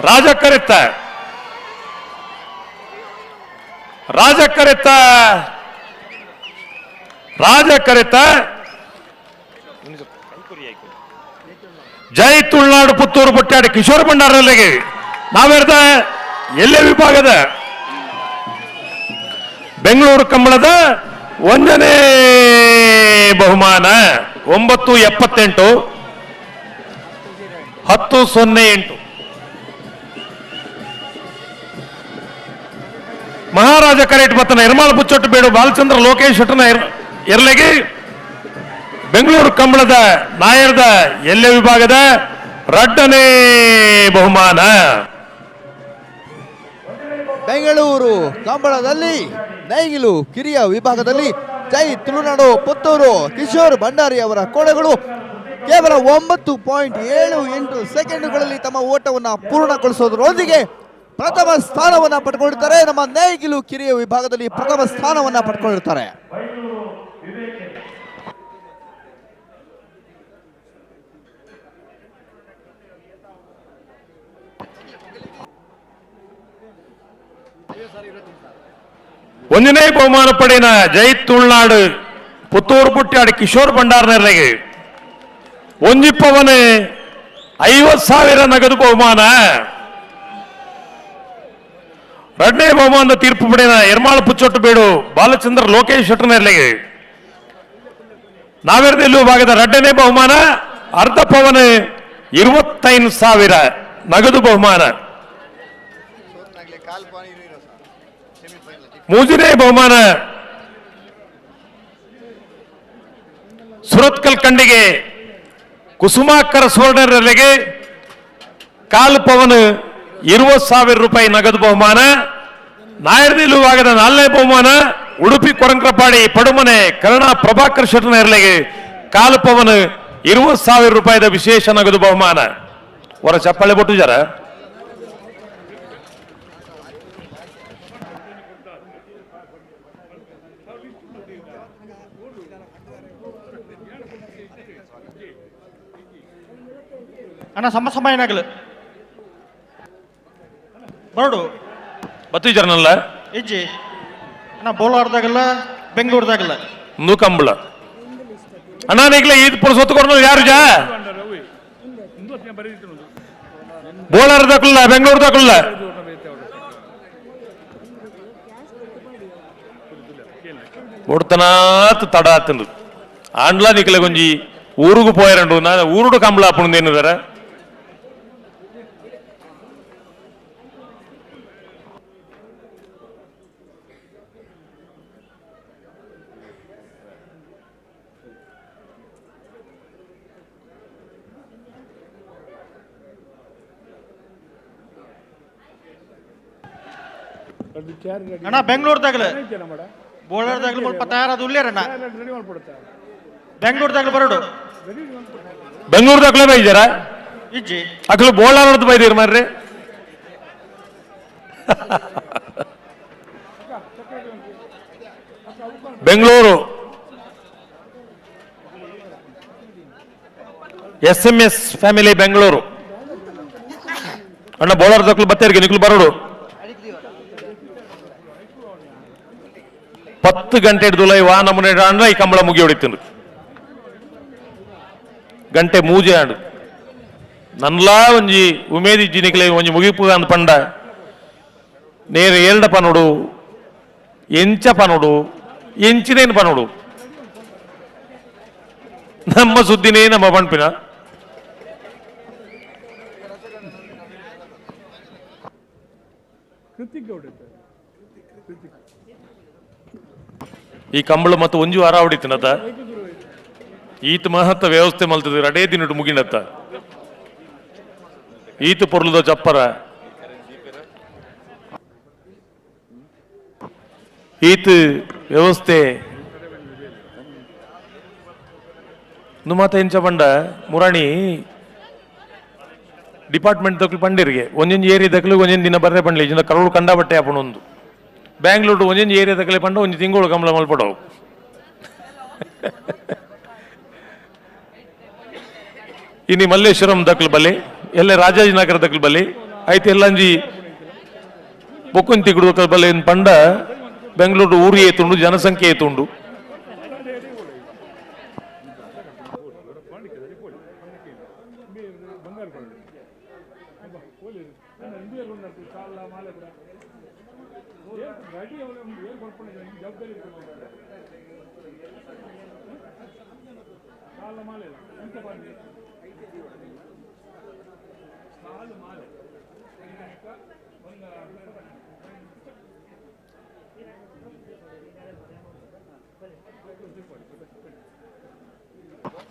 ರಾಜ ಕರೆತ್ತ ರಾಜ ಕರೆತ್ತ ರಾಜ ಕರೆತ್ತ ಜೈ ತುಳುನಾಡು ಪುತ್ತೂರು ಬೊಟ್ಟಾಡಿ ಕಿಶೋರ್ ಭಂಡಾರಲ್ಲಿಗೆ ನಾವೇರ್ದ ಎಲ್ಲೇ ವಿಭಾಗದ ಬೆಂಗಳೂರು ಕಂಬಳದ ಒಂದನೇ ಬಹುಮಾನ 9.78 10.08. ಮಹಾರಾಜ ಕರೇಟ್ ಬತ್ತನ ಎರ್ಮಾಳು ಪುಚ್ಚೊಟ್ಟು ಬೇಡು ಬಾಲಚಂದ್ರ ಲೋಕೇಶ್ ಶೆಟ್ಟನ ಎರ್ಲೆಗೆ ಬೆಂಗಳೂರು ಕಂಬಳದ ನಾಯರ್ದ ಎಲ್ಲೆ ವಿಭಾಗದ ರಡ್ಡನೇ ಬಹುಮಾನ. ಬೆಂಗಳೂರು ಕಂಬಳದಲ್ಲಿ ನೈಗಿಲು ಕಿರಿಯ ವಿಭಾಗದಲ್ಲಿ ಜೈ ತುಳುನಾಡು ಪುತ್ತೂರು ಕಿಶೋರ್ ಭಂಡಾರಿ ಅವರ ಕೋಣೆಗಳು ಕೇವಲ 9.78 ಸೆಕೆಂಡುಗಳಲ್ಲಿ ತಮ್ಮ ಓಟವನ್ನು ಪೂರ್ಣಗೊಳಿಸೋದರೊಂದಿಗೆ ಪ್ರಥಮ ಸ್ಥಾನವನ್ನು ಪಡ್ಕೊಂಡಿರ್ತಾರೆ. ನಮ್ಮ ನೇಗಿಲು ಕಿರಿಯ ವಿಭಾಗದಲ್ಲಿ ಪ್ರಥಮ ಸ್ಥಾನವನ್ನು ಪಡ್ಕೊಂಡಿರ್ತಾರೆ. ಒಂದನೇ ಬಹುಮಾನ ಪಡೆಯನ ಜೈ ತುಳುನಾಡು ಪುತ್ತೂರು ಪುಟ್ಟಾಡಿ ಕಿಶೋರ್ ಭಂಡಾರನಲ್ಲಿಗೆ ಒಂಜಿಪ್ಪವನೇ 50,000 ನಗದು ಬಹುಮಾನ. ಎರಡನೇ ಬಹುಮಾನದ ತೀರ್ಪು ಪಡೆಯನ ಎರ್ಮಾಳು ಪುಚ್ಚೊಟ್ಟು ಬೇಡು ಬಾಲಚಂದ್ರ ಲೋಕೇಶ್ ಶೆಟ್ಟನಲ್ಲಿಗೆ ನಾವೇರ್ದೆಲ್ಲು ಭಾಗದ ಎರಡನೇ ಬಹುಮಾನ ಅರ್ಧ ಪವನ 25,000 ನಗದು ಬಹುಮಾನ. ಮೂರನೇ ಬಹುಮಾನ ಸುರತ್ಕಲ್ ಕಂಡಿಗೆ ಕುಸುಮಾಕರ ಸುವರ್ಣರಲ್ಲಿಗೆ ಕಾಲು ಪವನ್ 20,000 ರೂಪಾಯಿ ನಗದು ಬಹುಮಾನ. ನಾಯರ್ದಿಲು ಭಾಗದ ನಾಲ್ನೇ ಬಹುಮಾನ ಉಡುಪಿ ಕೊರಂಕ್ರಪಾಡಿ ಪಡುಮನೆ ಕರುಣಾ ಪ್ರಭಾಕರ್ ಶೆಟ್ಟನರ್ಲೆಗೆ ಕಾಲು ಪವನ್ 20,000 ರೂಪಾಯಿದ ವಿಶೇಷ ನಗದು ಬಹುಮಾನ. ಹೊರ ಚಪ್ಪಾಳೆ ಕೊಟ್ಟು ಜರ. ಅಣ್ಣ ಸಮ ಸಮಯನಾಗಲು ಬರಡು ಬತ್ತಿಜರನಲ್ಲ ಇಜ್ಜಿ ಅಣ್ಣ ಬೋಲಾರ್ದಾಗಲ್ಲ ಬೆಂಗಳೂರ್ದಾಗಲ್ಲ ಒಂದು ಕಂಬಳ ಅಣ್ಣ ನೀಗ್ಲೇ ಈದ್ ಪುರ ಯಾರು ಜಾ ಬೋಲಾರ್ದಾಕಲ್ಲ ಬೆಂಗಳೂರ್ದಾಕಲ್ಲ ಒಡ್ತನಾತ್ ತಡ ಆತಂದು ಆಂಡ್ಲ ನಿಕ್ಲೆ ಗೊಂಜಿ ಊರುಗು ಪೋಯರಂಡು ನಾನು ಊರುಡು ಕಂಬಳ ಅಪ್ಪಣದೇನಿದಾರ ಅಣ್ಣ ಬೆಂಗಳೂರ್ದಾಗಲ ಬೋಳಾರ್ದಾಗಲ ಸ್ವಲ್ಪ ತಯಾರಾದ ಉಳ್ಳೇರಣ್ಣ ಬೆಂಗಳೂರ್ದಾಗಲ ಬರೋಡು ಬೆಂಗಳೂರ್ದಾಗಲೇ ಬೈದಾರ ಇಜ್ಜಿ ಅಕ್ಲು ಬೋಳಾರ್ದು ಬೈದಿರ ಮಾರ್ರಿ Bengaluru S M S family Bengaluru ಅಣ್ಣ ಬೋಳಾರ್ದಾಕ್ಲು ಬತ್ತೇರಿಗೆ ನಿಕ್ಲು ಬರೋಡು 10 ಗಂಟೆ ಹಿಡಿದು ವಾ ನಮೂನೆ ಅಂದ್ರೆ ಈ ಕಂಬಳ ಮುಗಿ ಹೊಡಿತೀನಿ ಗಂಟೆ ಮೂಜೆ ಆಡು ನನ್ಲಾ ಒಂಜಿ ಉಮೇದಿ ಜಿನಿಕ್ಲೆ ಒಂಜಿ ಮುಗಿಪು ಅಂದ್ ಪಂಡ ನೇರ ಏರ್ಡ ಪನೋಡು ಎಂಚ ಪನೋಡು ಎಂಚಿನೇನು ಪನೋಡು ನಮ್ಮ ಸುದ್ದಿನೇ ನಮ್ಮ ಪಣ್ಪಿನ ಈ ಕಂಬಳ ಮತ್ತು ಒಂಜು ವಾರ ಹೊಡಿತೀನತ್ತ ಈತ ಮಹತ್ವ ವ್ಯವಸ್ಥೆ ಮಲ್ತದ ರಡೇ ದಿನಟು ಮುಗಿನತ್ತ ಈತ ಪೊರ್ಲುದ ಚಪ್ಪರ ಈತ ವ್ಯವಸ್ಥೆ ನುಮಾತ ಎಂಚ ಪಂಡ ಮುರಾಣಿ ಡಿಪಾರ್ಟ್ಮೆಂಟ್ ದಕ್ಲು ಪಂಡಿರಿಗೆ ಒಂಜೊಂಜಿ ಏರಿಯಾ ದಕ್ಲು ಒಂಜೊಂದು ದಿನ ಬರ್ರೆ ಪಂಡ್ಲಿ ಇಂದ ಕರೋಡು ಕಂಡಾಬಟ್ಟೆ ಆಪುಂಡು ಒಂದು ಬ್ಯಾಂಗ್ಳೂರು ಒಂಜೊಂಜಿ ಏರಿಯಾ ದಕ್ಲೆ ಪಂಡ ಒಂಜಿ ತಿಂಗಳು ಕಂಬಳ ಮಲ್ಪಡವು ಇನಿ ಮಲ್ಲೇಶ್ವರಂ ದಕ್ಲು ಬಲೆ ಎಲ್ಲ ರಾಜಾಜಿನಗರ ದಕ್ಲು ಬಲೆ ಐತೆ ಎಲ್ಲಂಜಿ ಬೊಕ್ಕೊಂತಿ ದಕ್ಲು ಬಲೆ ಪಂಡ ಬೆಂಗಳೂರು ಊರು ಏತುಂಡು ಜನಸಂಖ್ಯೆ ಏತುಂಡು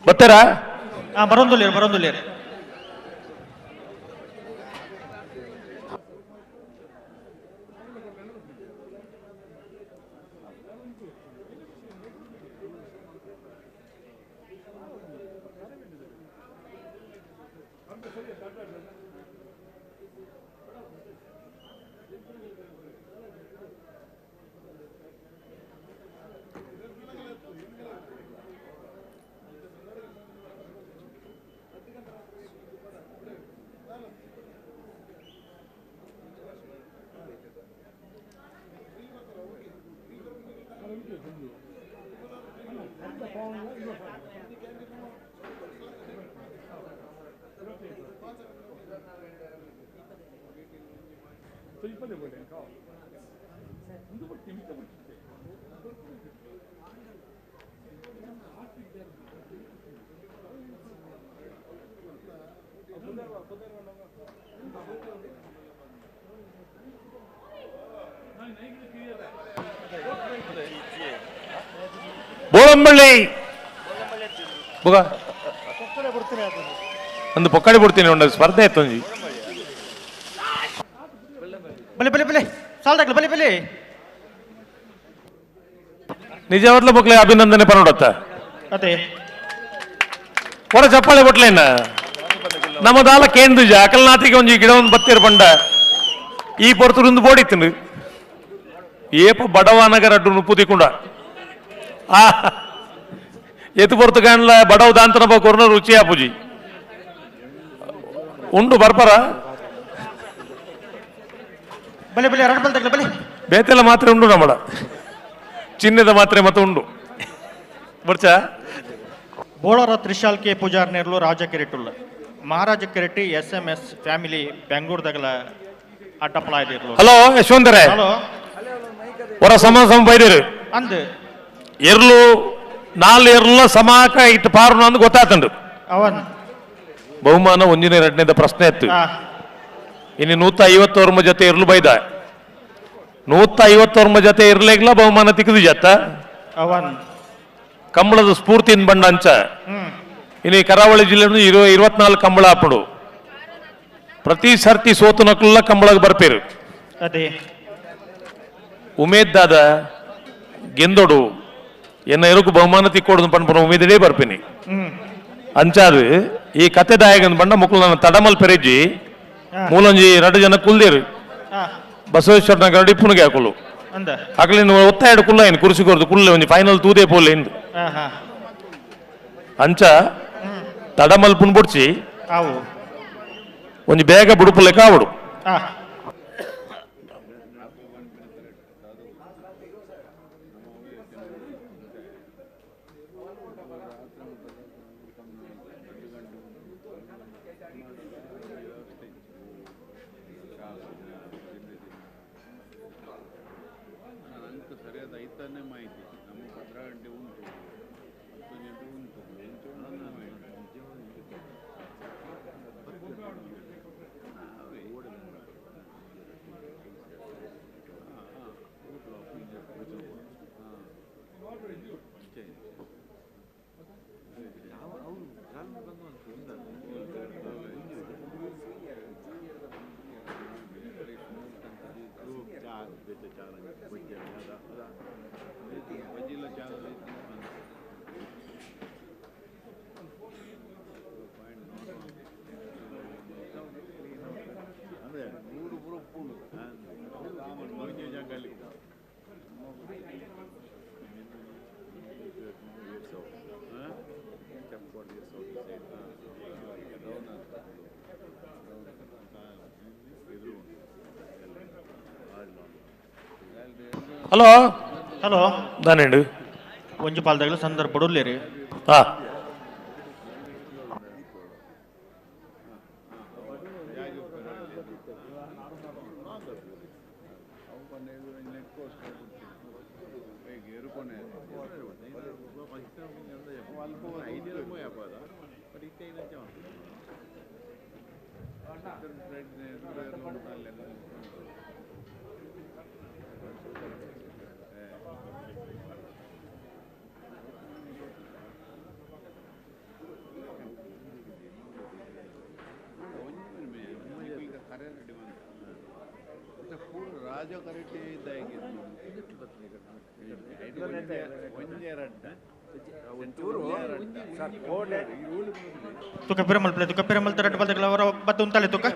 ಬರ್ತಾರಾ? ಬರೋಂದುಲ್ಲೇರು ಬರೋಂದುಲ್ಲೇರು. ಬೋಳಂಬಳ್ಳಿ ಬುಗ ಒಂದು ಪೊಕ್ಕಡಿ ಬಿಡ್ತೀನಿ ಒಂದು ಸ್ಪರ್ಧೆ ಇತ್ತು ಒಂಜಿ ಬಲೆ ಬಲೆ ಬಲೆ ಸಾಲ್ದಾಗ್ಲ ಬಲೆ ಬಲೆ ನಿಜವಾದ್ಲ ಬೊಕ್ಲೆ ಅಭಿನಂದನೆ ಪನೋಡತ್ತ ಅದೇ ಹೊರ ಚಪ್ಪಾಳೆ ಬೊಟ್ಲೇನ ನಮ್ಮದಾಲ ಕೇಂದ್ರಜ ಅಕಲ್ನಾಥಿಗೆ ಒಂಜಿ ಗಿಡ ಒಂದು ಬತ್ತೀರ್ ಪಂಡ ಈ ಪೊರ್ತುರುಂದು ಬೋಡಿತ್ತು ಏಪ ಬಡವನಗರ ಅಡ್ಡು ನುಪ್ಪು ಆ ಎತ್ತು ಪೊರ್ತು ಕಾಣ್ಲ ಬಡವ ದಾಂತನ ಕೊರ್ನ ರುಚಿ ಆಪುಜಿ ಉಂಡು ಬರ್ಪರ ಬಲೆ ಬಲೆ ಎರಡು ಬಲ್ದಾಗ್ಲ ಬಲೆ ಬೇತೆಲ್ಲ ಮಾತ್ರೆ ಉಂಡು ನಮ್ಮಡ ಚಿನ್ನದ ಮಾತ್ರೆ ಮತ್ತೆ ಉಂಡು ಬರ್ಚ ಬೋಳರ ತ್ರಿಶಾಲ್ ಕೆ ಪೂಜಾರ್ ನೇರ್ಲು ರಾಜ ಕಿರೀಟುಲ್ಲ Maharaja Kireeti S M S family ಬೆಂಗಳೂರುದಾಗಲ ಅಡ್ಡಪ್ಪಲ ಇದಿರ್ಲು. ಹಲೋ ಯಶವಂತರೇ ಹಲೋ ಹೊರ ಸಮ ಸಮ ಬೈದಿರು ಅಂದ್ ಎರ್ಲು ನಾಲ್ ಎರ್ಲ ಸಮಾಕ ಇಟ್ಟು ಪಾರುನ ಅಂದ್ ಗೊತ್ತಾತಂಡು ಅವನ್ ಬಹುಮಾನ ಒಂದಿನ ಎರಡನೇದ ಪ್ರಶ್ನೆ ಇತ್ತು ಇನ್ನು 150 ಜೊತೆ ಇರ್ಲು ಬೈದ 150 ಜೊತೆ ಇರ್ಲೇಗ್ಲ ಬಹುಮಾನ ತಿಕ್ಕದು ಜತ್ತ ಅವನ್ ಕಂಬಳದ ಸ್ಫೂರ್ತಿನ ಬಂಡ ಅಂಚ ಇನ್ನು ಈ ಕರಾವಳಿ ಜಿಲ್ಲೆ 24 ಕಂಬಳ ಹಾಪುಡು ಪ್ರತಿ ಸರ್ತಿ ಸೋತು ನಕ್ಲ ಕಂಬಳಗ್ ಬರ್ಪೇರು ಅದೇ ಉಮೇದ್ ದಾದ ಗೆಂದೋಡು ಎನ್ನ ಎರುಕು ಬಹುಮಾನ ತಿಕ್ಕೋಡು ಪಣ್ಪುನ ಉಮೇದಿಡೇ ಬರ್ಪಿನಿ ಅಂಚಾದು ಈ ಕತೆ ದಾಯಕನ ಬಂಡ ಮುಕ್ಕಳು ನನ್ನ ತಡಮಲ್ ಪೆರೆಜ್ಜಿ ಮೂಲಂಜಿ ಎರಡು ಜನ ಕುಲ್ದೇರು ಬಸವೇಶ್ವರ ನಗರ ಇಪ್ಪುನಿಗೆ ಹಾಕಲು ಅಕಲಿ ಒತ್ತಾಯ ಕುಲ್ಲ ಏನು ಕುರ್ಸಿ ಕೊರ್ದು ಕುಲ್ಲೆ ಒಂಜಿ ಫೈನಲ್ ತೂದೇ ಪೋಲೆ ಎಂದು ಅಂಚ ತಡಮಲ್ ಪುನ್ ಬುಡ್ಚಿ ಒಂಜಿ ಬೇಗ ಬುಡುಪು ಲೆಕ್ಕ ಆವಡು. Hello hello ದಾನೇಂಡು ಒಂಜಿ ಪಾಲ್ದಾಗಲ ಸಂದರ್ಭ ಉಲ್ಲೇರಿ. ಹಾ ತುಕ ಪಿರಮಲ್ ಪ್ಲೇ ತುಕ ಪಿರಮಲ್ ತರಟ್ ಬಲ್ದಗಳ ಅವರ ಬತ್ತು ಉಂತಲೆ ತುಕ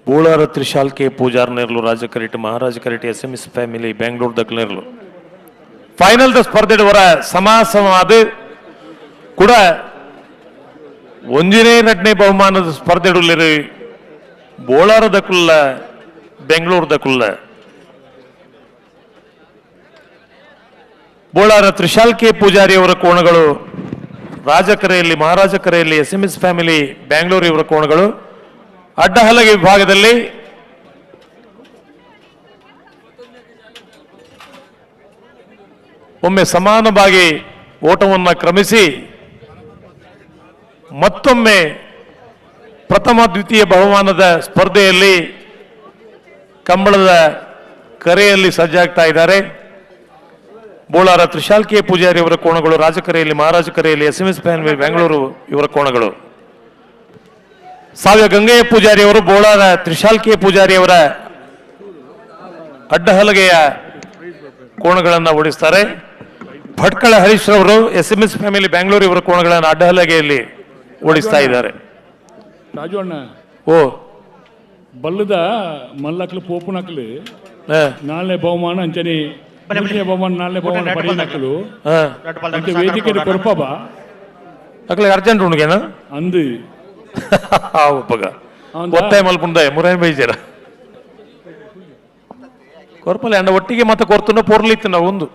ಬೋಳಾರ ತ್ರಿಶಾಲ್ ಕೆ ಪೂಜಾರ್ ನೇರ್ಲು Raja Karete Maharaja Karete S M S family Bangalore ದಕ್ಲೇರ್ಲು final the ಸ್ಪರ್ಧೆ ವರ ಸಮಾಸಮಾದ ಕೂಡ ಒಂಜಿನೇ ನಟನೆ ಬಹುಮಾನದ ಸ್ಪರ್ಧೆ ಬೋಳಾರ ದಕುಲ್ಲ ಬೆಂಗಳೂರು ದಕುಲ್ಲ ಬೋಳಾರ ತ್ರಿಶಾಲ್ ಕೆ ಪೂಜಾರಿ ಅವರ ಕೋಣಗಳು ರಾಜಕರೆಯಲ್ಲಿ ಮಹಾರಾಜ ಕರೆಯಲ್ಲಿ S M S family Bangalore ಇವರ ಕೋಣಗಳು. ಅಡ್ಡಹಲಗೆ ವಿಭಾಗದಲ್ಲಿ ಒಮ್ಮೆ ಸಮಾನವಾಗಿ ಓಟವನ್ನು ಕ್ರಮಿಸಿ ಮತ್ತೊಮ್ಮೆ ಪ್ರಥಮ ದ್ವಿತೀಯ ಬಹುಮಾನದ ಸ್ಪರ್ಧೆಯಲ್ಲಿ ಕಂಬಳದ ಕರೆಯಲ್ಲಿ ಸಜ್ಜಾಗ್ತಾ ಇದ್ದಾರೆ. ಬೋಳಾರ ತ್ರಿಶಾಲ್ ಕೆ ಪೂಜಾರಿ ಅವರ ಕೋಣಗಳು ರಾಜಕರೆಯಲ್ಲಿ ಮಹಾರಾಜ ಕರೆಯಲ್ಲಿ S M S family Bengaluru ಇವರ ಕೋಣಗಳು. ಸಾವ್ಯ ಗಂಗಯ್ಯ ಪೂಜಾರಿ ಅವರು ಬೋಳಾರ ತ್ರಿಶಾಲ್ ಕೆ ಪೂಜಾರಿ ಅವರ ಅಡ್ಡಹಲಗೆಯ ಕೋಣಗಳನ್ನು ಓಡಿಸ್ತಾರೆ. ಭಟ್ಕಳ ಹರೀಶ್ ರವರು S M S family Bangalore ಇವರ ಕೋಣಗಳನ್ನು ಅಡ್ಡಹಲಗೆಯಲ್ಲಿ ಓಡಿಸ್ತಾ ಇದ್ದಾರೆ. ರಾಜು ಅಣ್ಣ, ಓ ಬಲ್ಲದ ಮಲ್ಲಕ್ಲು ಪೋಪುನಕ್ಲು ನಾಳೆ ಬಹುಮಾನ ಅಂಚನೆ ಬಹುಮಾನ ನಾಳೆ ಬಹುಮಾನ ಪಡೆಯನಕ್ಲು ಅಂಚೆ ವೇದಿಕೆ ಕೊರಪಬ ಅಕ್ಲೆ ಅರ್ಜೆಂಟ್ ಉಂಡುಗೇನ ಅಂದು ಒಪ್ಪಗ ಒತ್ತಾಯ ಮಲ್ಪುಂದ ಮುರಾಯಿ ಬೈಜರ ಕೊರ್ಪಲೆ ಅಂಡ ಒಟ್ಟಿಗೆ ಮತ್ತೆ ಕೊರ್ತುನ ಪೊರ್ಲಿತ್ತು ನಾವು ಒಂದು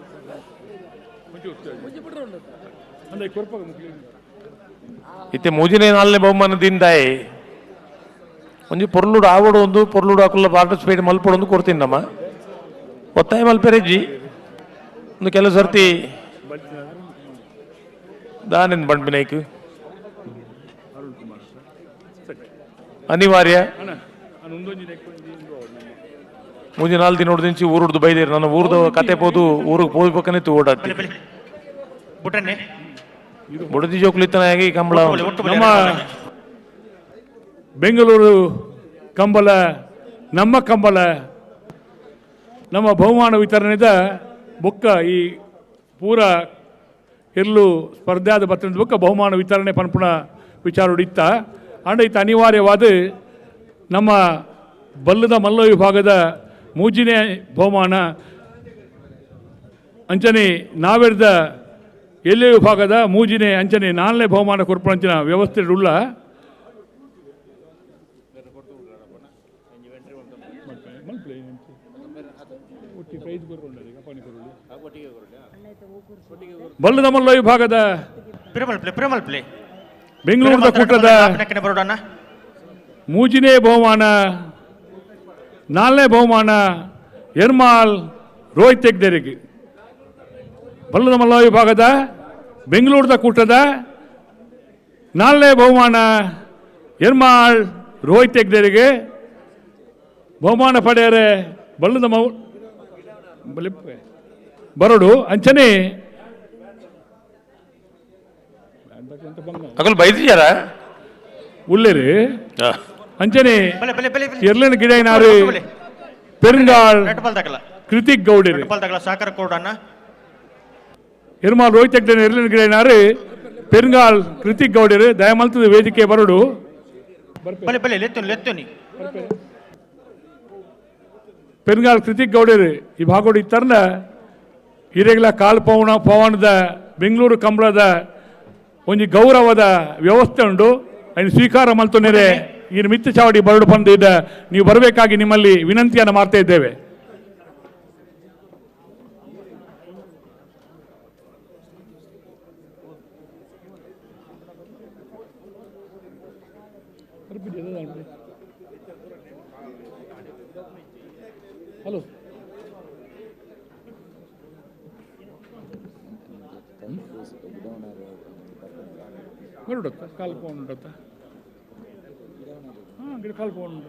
ಇತ್ತೆ ಮೂಜಿನೇ ನಾಲ್ನೇ ಬಹುಮಾನದಿಂದಾಯ್ ಒಂಜಿ ಪೊರ್ಲುಡು ಆವಡು ಒಂದು ಪೊರ್ಲುಡು ಹಾಕುಲ್ಲ ಪಾರ್ಟಿಸಿಪೇಟ್ ಮಲ್ಪಡು ಒಂದು ಕೊಡ್ತೀನಿ ನಮ್ಮ ಒತ್ತಾಯ ಮಲ್ಪೆರೆಜ್ಜಿ ಒಂದು ಕೆಲವು ಸರ್ತಿ ದಾನಿನ್ ಬಂಡ್ಬಿನೈಕ್ ಅನಿವಾರ್ಯ ಮೂಜಿ ನಾಲ್ ದಿನ ನೋಡ್ದಿಂಚಿ ಊರುಡ್ದು ಬೈದೇರಿ ನನ್ನ ಊರ್ದ ಕತೆ ಪೋದು ಊರಿಗೆ ಪೋಯ್ಬೇಕನೆ ಓಡಾಡ್ತಿ ಬುಡದಿ ಜೋಕ್ಲಿತ್ತನಾಗಿ ಕಂಬಳ. ನಮ್ಮ ಬೆಂಗಳೂರು ಕಂಬಳ, ನಮ್ಮ ಕಂಬಳ, ನಮ್ಮ ಬಹುಮಾನ ವಿತರಣೆದ ಬೊಕ್ಕ ಈ ಪೂರ ಎಲ್ಲೂ ಸ್ಪರ್ಧಾದ ಬತ್ತದ ಬೊಕ್ಕ ಬಹುಮಾನ ವಿತರಣೆ ಪನ್ಪುಣ ವಿಚಾರ ಇತ್ತ ಅಂಡ ಇತ್ತ ಅನಿವಾರ್ಯವಾದ ನಮ್ಮ ಬಲ್ಲದ ಮಲ್ಲ ವಿಭಾಗದ ಮೂಜಿನೇ ಬಹುಮಾನ ಅಂಚನೆ ನಾವೆರ್ದ ಎಲ್ಲೇ ವಿಭಾಗದ ಮೂಜಿನೇ ಅಂಚನೆ ನಾಲ್ನೇ ಬಹುಮಾನ ಕೊರ್ಪಣಂಚಿನ ವ್ಯವಸ್ಥೆ ಉಳ್ಳ ಬಲ್ಲದ ಮಲ್ಲ ವಿಭಾಗದ ಬೆಂಗಳೂರದ ಕೂಟದ ಮೂಜಿನೇ ಬಹುಮಾನ ನಾಲ್ನೇ ಬಹುಮಾನ ಎರ್ಮಾಲ್ ರೋಹಿತ್ ಹೆಗ್ಡೆರಿಗೆ. ಬಲ್ಲದ ಮಲ್ಲ ವಿಭಾಗದ ಬೆಂಗಳೂರದ ಕೂಟದ ನಾಲ್ನೇ ಬಹುಮಾನ ಎರ್ಮಾಳ್ ರೋಹಿತ್ ಹೆಗ್ಡೆರಿಗೆ ಬಹುಮಾನ ಪಡೆಯರೆ ಬಲ್ಲದ ಮೌ ಬರಡು ಅಂಚನೆ ಅಗಲ್ ಬೈದಿಯಾರ ಉಳ್ಳೇರಿ ಅಂಚನೆ ಎರ್ಲನ ಗಿಡೈನಾರು ಪೆರುಂಗಾಳ್ ಕೃತಿಕ್ ಗೌಡರಿ ಎರ್ಮಾಲ್ ರೋಹಿತ್ ಹೆಗ್ಡೆ ಎರ್ಲನ ಗಿಡೈನಾರು Perngal Hrithik ಗೌಡರು ದಯಮಲ್ತದ ವೇದಿಕೆ ಬರಡು. ಬಲೆ ಬಲೆ ಲೆತ್ತುನಿ ಲೆತ್ತುನಿ. ಪೆರ್ಗಾಲ್ ಕೃತಿಕ್ ಗೌಡರು ಈ ಭಾಗೋಡು ಇತ್ತರ್ನ ಹಿರೇಗಳ ಕಾಲ್ ಪವನ ಪವನದ ಬೆಂಗಳೂರು ಕಂಬಳದ ಒಂಜಿ ಗೌರವದ ವ್ಯವಸ್ಥೆ ಉಂಡು. ಅದನ್ನು ಸ್ವೀಕಾರ ಮಲ್ತೊಂದರೆ ಈ ಮಿತ್ತ ಚಾವಡಿ ಬರಡು ಬಂದಿದ್ದ ನೀವು ಬರಬೇಕಾಗಿ ನಿಮ್ಮಲ್ಲಿ ವಿನಂತಿಯನ್ನು ಮಾಡ್ತಾ ಇದ್ದೇವೆ. ಹಲೋ ಬರಡುತ್ತ ಕಾಲು ಪೌಂಡ್ ಉಂಟತ್ತ? ಹಾಂ, ಗಿಡ ಕಾಲು ಪೌಂಡ್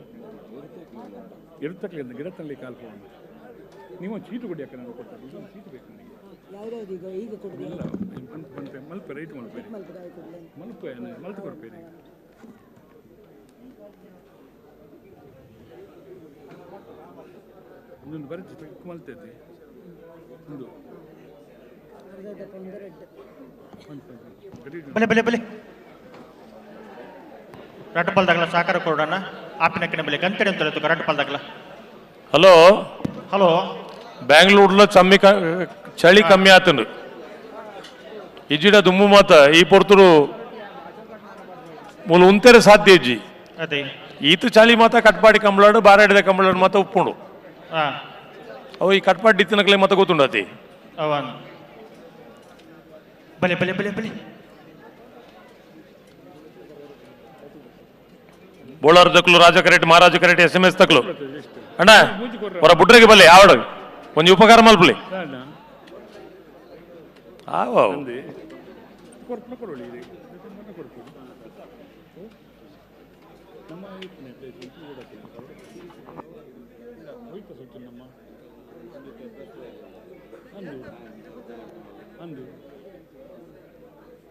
ಗಿಡತಕ್ಕಲಿಂದ ಗಿಡತಲ್ಲಿ ಕಾಲು ಪೌಂಡ್. ನೀವು ಚೀಟು ಕೊಡಿ ಅಕ್ಕ, ನಾನು ಕೊಡ್ತಾರೆ. ಇದೊಂದು ಚೀಟು ಬೇಕು ನನಗೆ. ಇಲ್ಲ, ಮಲ್ಪೆ ರೈಟ್ ಮಲ್ಪೆ ಮಲ್ಪೆ ಮಲ್ತು ಕೊಡ್ಪೇರಿ. ಒಂದೊಂದು ಬರೀ ಚಿಕ್ಕ ಮಲ್ತೈತಿ ಒಂದು. ಬಲೆ ಬಲೆ ಬಲೆ ರಟ್ಟಪಾಲ್ದಾಗಲ ಸಾಕಾರ ಕೊಡೋಣ ಆಪಿನ ಕಡೆ ಬಲೆ ಗಂತಡೆ ಅಂತ ಹೇಳ್ತು ರಟ್ಟಪಾಲ್ದಾಗಲ. ಹಲೋ ಹಲೋ, ಬ್ಯಾಂಗ್ಳೂರ್ಲ ಚಮ್ಮಿ ಚಳಿ ಕಮ್ಮಿ ಆತನು ಇಜ್ಜಿಡ ದುಮ್ಮು ಮಾತ ಈ ಪೊರ್ತುರು ಮೂಲ ಉಂತೆರೆ ಸಾಧ್ಯ ಇಜ್ಜಿ. ಅದೇ ಈತ ಚಳಿ ಮಾತ ಕಟ್ಪಾಡಿ ಕಂಬಳಾಡು ಬಾರಾಡಿದ ಕಂಬಳಾಡು ಮಾತ ಉಪ್ಪುಂಡು. ಅವು ಈ ಕಟ್ಪಾಡಿ ಇತ್ತಿನಕಲೆ ಮಾತ ಗೊತ್ತುಂಡತಿ. ಅವನ್ ಬಲೆ ಬಲೆ ಬಲೆ ಬಲೆ ಬೋಳಾರ್ ತಕ್ಲು ರಾಜ ಕರೆಟ್ ಮಹಾರಾಜ ಕರೆಟ್ S M S ತಕ್ಲು ಅಣ್ಣ ಹೊರ ಬುಡ್ರೆಗೆ ಬಲ್ಲೆ ಆವಡ ಒಂಜಿ ಉಪಕಾರ ಮಲ್ಪಲಿ. ಆವ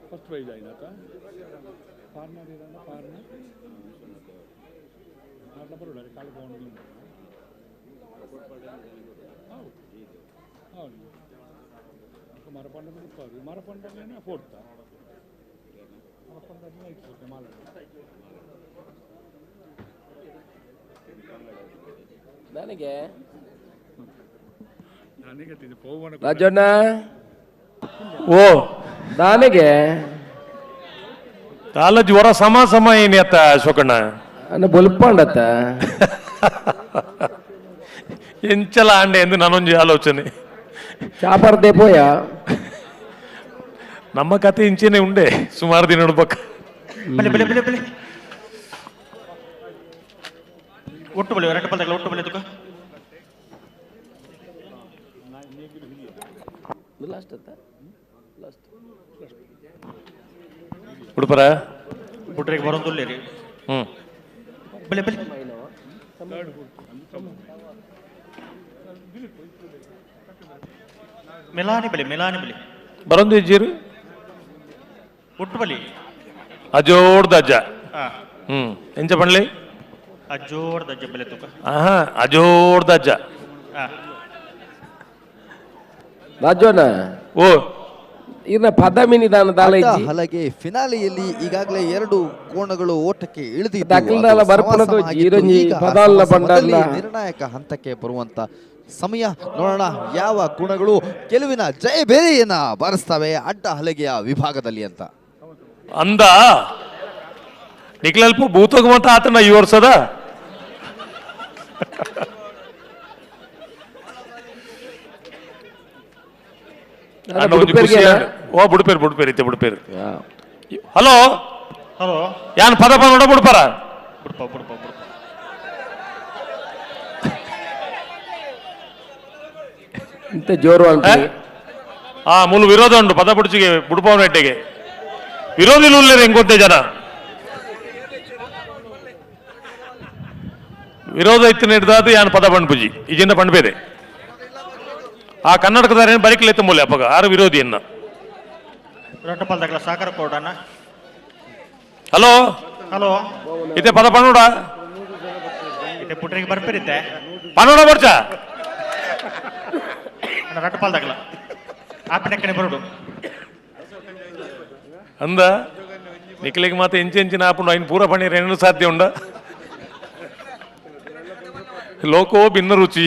ಫಸ್ಟ್ ಪ್ರೈಸ್ ಆಯ್ತಾ? ಪಾರ್ನರ್ ಇರಲ್ಲ, ಪಾರ್ನರ್ ಆಟ್ಲ ಬರೋಣ ಕಾಲು ಪೌಂಡ್. ಹೌದು ಹೌದು, ಮರಪಂಡ ಮರಪಂಡನೇ ಫೋರ್ತ್ ಮರಪಂಡ ಮಾಲ. ನನಗೆ ನನಗೆ ಪೌವನ ರಾಜಣ್ಣ ಓ ನನಗೆ ತಾಲಜ್ ವರ ಸಮ ಸಮ ಏನಿ ಅತ್ತ ಅಶೋಕಣ್ಣ ಅನ್ನ ಬೊಲ್ಪಂಡತ್ತ ಎಂಚಲ ಆಂಡೆ ಎಂದು ನಾನೊಂದು ಆಲೋಚನೆ. ಚಾಪರ್ದೆ ಪೋಯ ನಮ್ಮ ಕತೆ ಇಂಚೆನೆ ಉಂಡೆ ಸುಮಾರು ದಿನ ಪಕ್ಕ. ಬಲೆ ಬಲೆ ಬಲೆ ಬಲೆ ಒಟ್ಟು ಬಲೆ ರಟ್ಟಪಾಲ್ದಾಗಲ ಒಟ್ಟು ಬಲೆ ತುಕ ಲಾಸ್ಟ್ ಅತ್ತ ಲಾಸ್ಟ್ ಉಡುಪರ ಬುಡ್ರಿಗೆ ಬರೋದಿಲ್ಲ ರೀ. ಬಲೆ ಬಲೆ ಮೆಲಾನಿ ಬಲೆ ಮೆಲಾನಿ ಬಲೆ ಬರೋದು ಇಜ್ಜಿರು ಒಟ್ಟು ಬಲಿ ಅಜೋಡ್ದ ಅಜ್ಜ. ಎಂಚ ಪಣ್ಲಿ ಅಜೋಡ್ದ ಅಜ್ಜ ಬಲೆ ತುಕ. ಆಹಾ ಅಜೋಡ್ದ ಅಜ್ಜ. ರಾಜಣ್ಣ ಓ ಇನ್ನ ಪದ ಮಿನಿದಾನ ದಾಲ ಇಜ್ಜಿ. ಹಲಗೆ ಫಿನಾಲೆಯಲ್ಲಿ ಈಗಾಗಲೇ ಎರಡು ಕೋಣಗಳು ಓಟಕ್ಕೆ ಇಳಿದಿದ್ದು ನಿರ್ಣಾಯಕ ಹಂತಕ್ಕೆ ಬರುವಂತ ಸಮಯ. ನೋಡೋಣ ಯಾವ ಗುಣಗಳು ಗೆಲುವಿನ ಜಯ ಬೇರೆಯನ್ನ ಬಾರಿಸ್ತವೆ ಅಡ್ಡ ಹಲಗೆಯ ವಿಭಾಗದಲ್ಲಿ ಅಂತ. ಅಂದ ನಿಕ್ಲಲ್ಪ ಭೂತೋಗ ಮತ ಆತನ ಈ ವರ್ಷದ ಓ ಬುಡುಪೇರು ಬುಡುಪೇರು ಇತ್ತೆ ಬುಡುಪೇರು. ಹಲೋ ಹಲೋ, ಯಾನ್ ಪದ ಪದ ಬುಡ್ಪಾರ ಬುಡ್ಪ ಬುಡ್ಪ ಬುಡ್ಪ ಇಂತ ಜೋರು ಅಂತ. ಆ ಮೂಲ ವಿರೋಧ ಉಂಟು ಪದ ಬುಡ್ಚಿಗೆ ಬುಡ್ಪವನ ವಿರೋಧಿ ಉಲ್ಲೇರು ಹೆಂಗ್ ಜನ ವಿರೋಧ ಇತ್ತು ಹಿಡ್ದಾದು ಯಾನ್ ಪದ ಪಂಡ್ಪುಜಿ ಈಜಿಂದ ಪಂಡ್ಬೇದೆ ಆ ಕನ್ನಡಕದಾರೇನು ಬರಿಕಲೆತ್ತ ಮೂಲೆ ಅಪ್ಪಗ ಆರು ವಿರೋಧಿಯನ್ನ ರಟ್ಟಪಾಲ್ದಾಗಲ ಸಾಕಾರ ಕೊಡೋಣ. ಹಲೋ ಹಲೋ, ಇತ್ತೆ ಪದ ಪಣ್ಣೋಡ ಇತ್ತೆ ಪುಟ್ರಿಗೆ ಬರ್ಪಿರಿತ್ತೆ ಪಣ್ಣೋಡ ಬರ್ಚ ರಟ್ಟಪಾಲ್ದಾಗಲ ಆಪಿನ ಕಡೆ ಬರೋಡು. ಅಂದ ನಿಕ್ಲೆಗ್ ಮಾತ ಎಂಚೆಂಚಿನ ಆಪುಂಡು ಐನ್ ಪೂರ ಪಣೀರ್ ಏನು ಸಾಧ್ಯ ಉಂಡ ಲೋಕೋ ಭಿನ್ನ ರುಚಿ.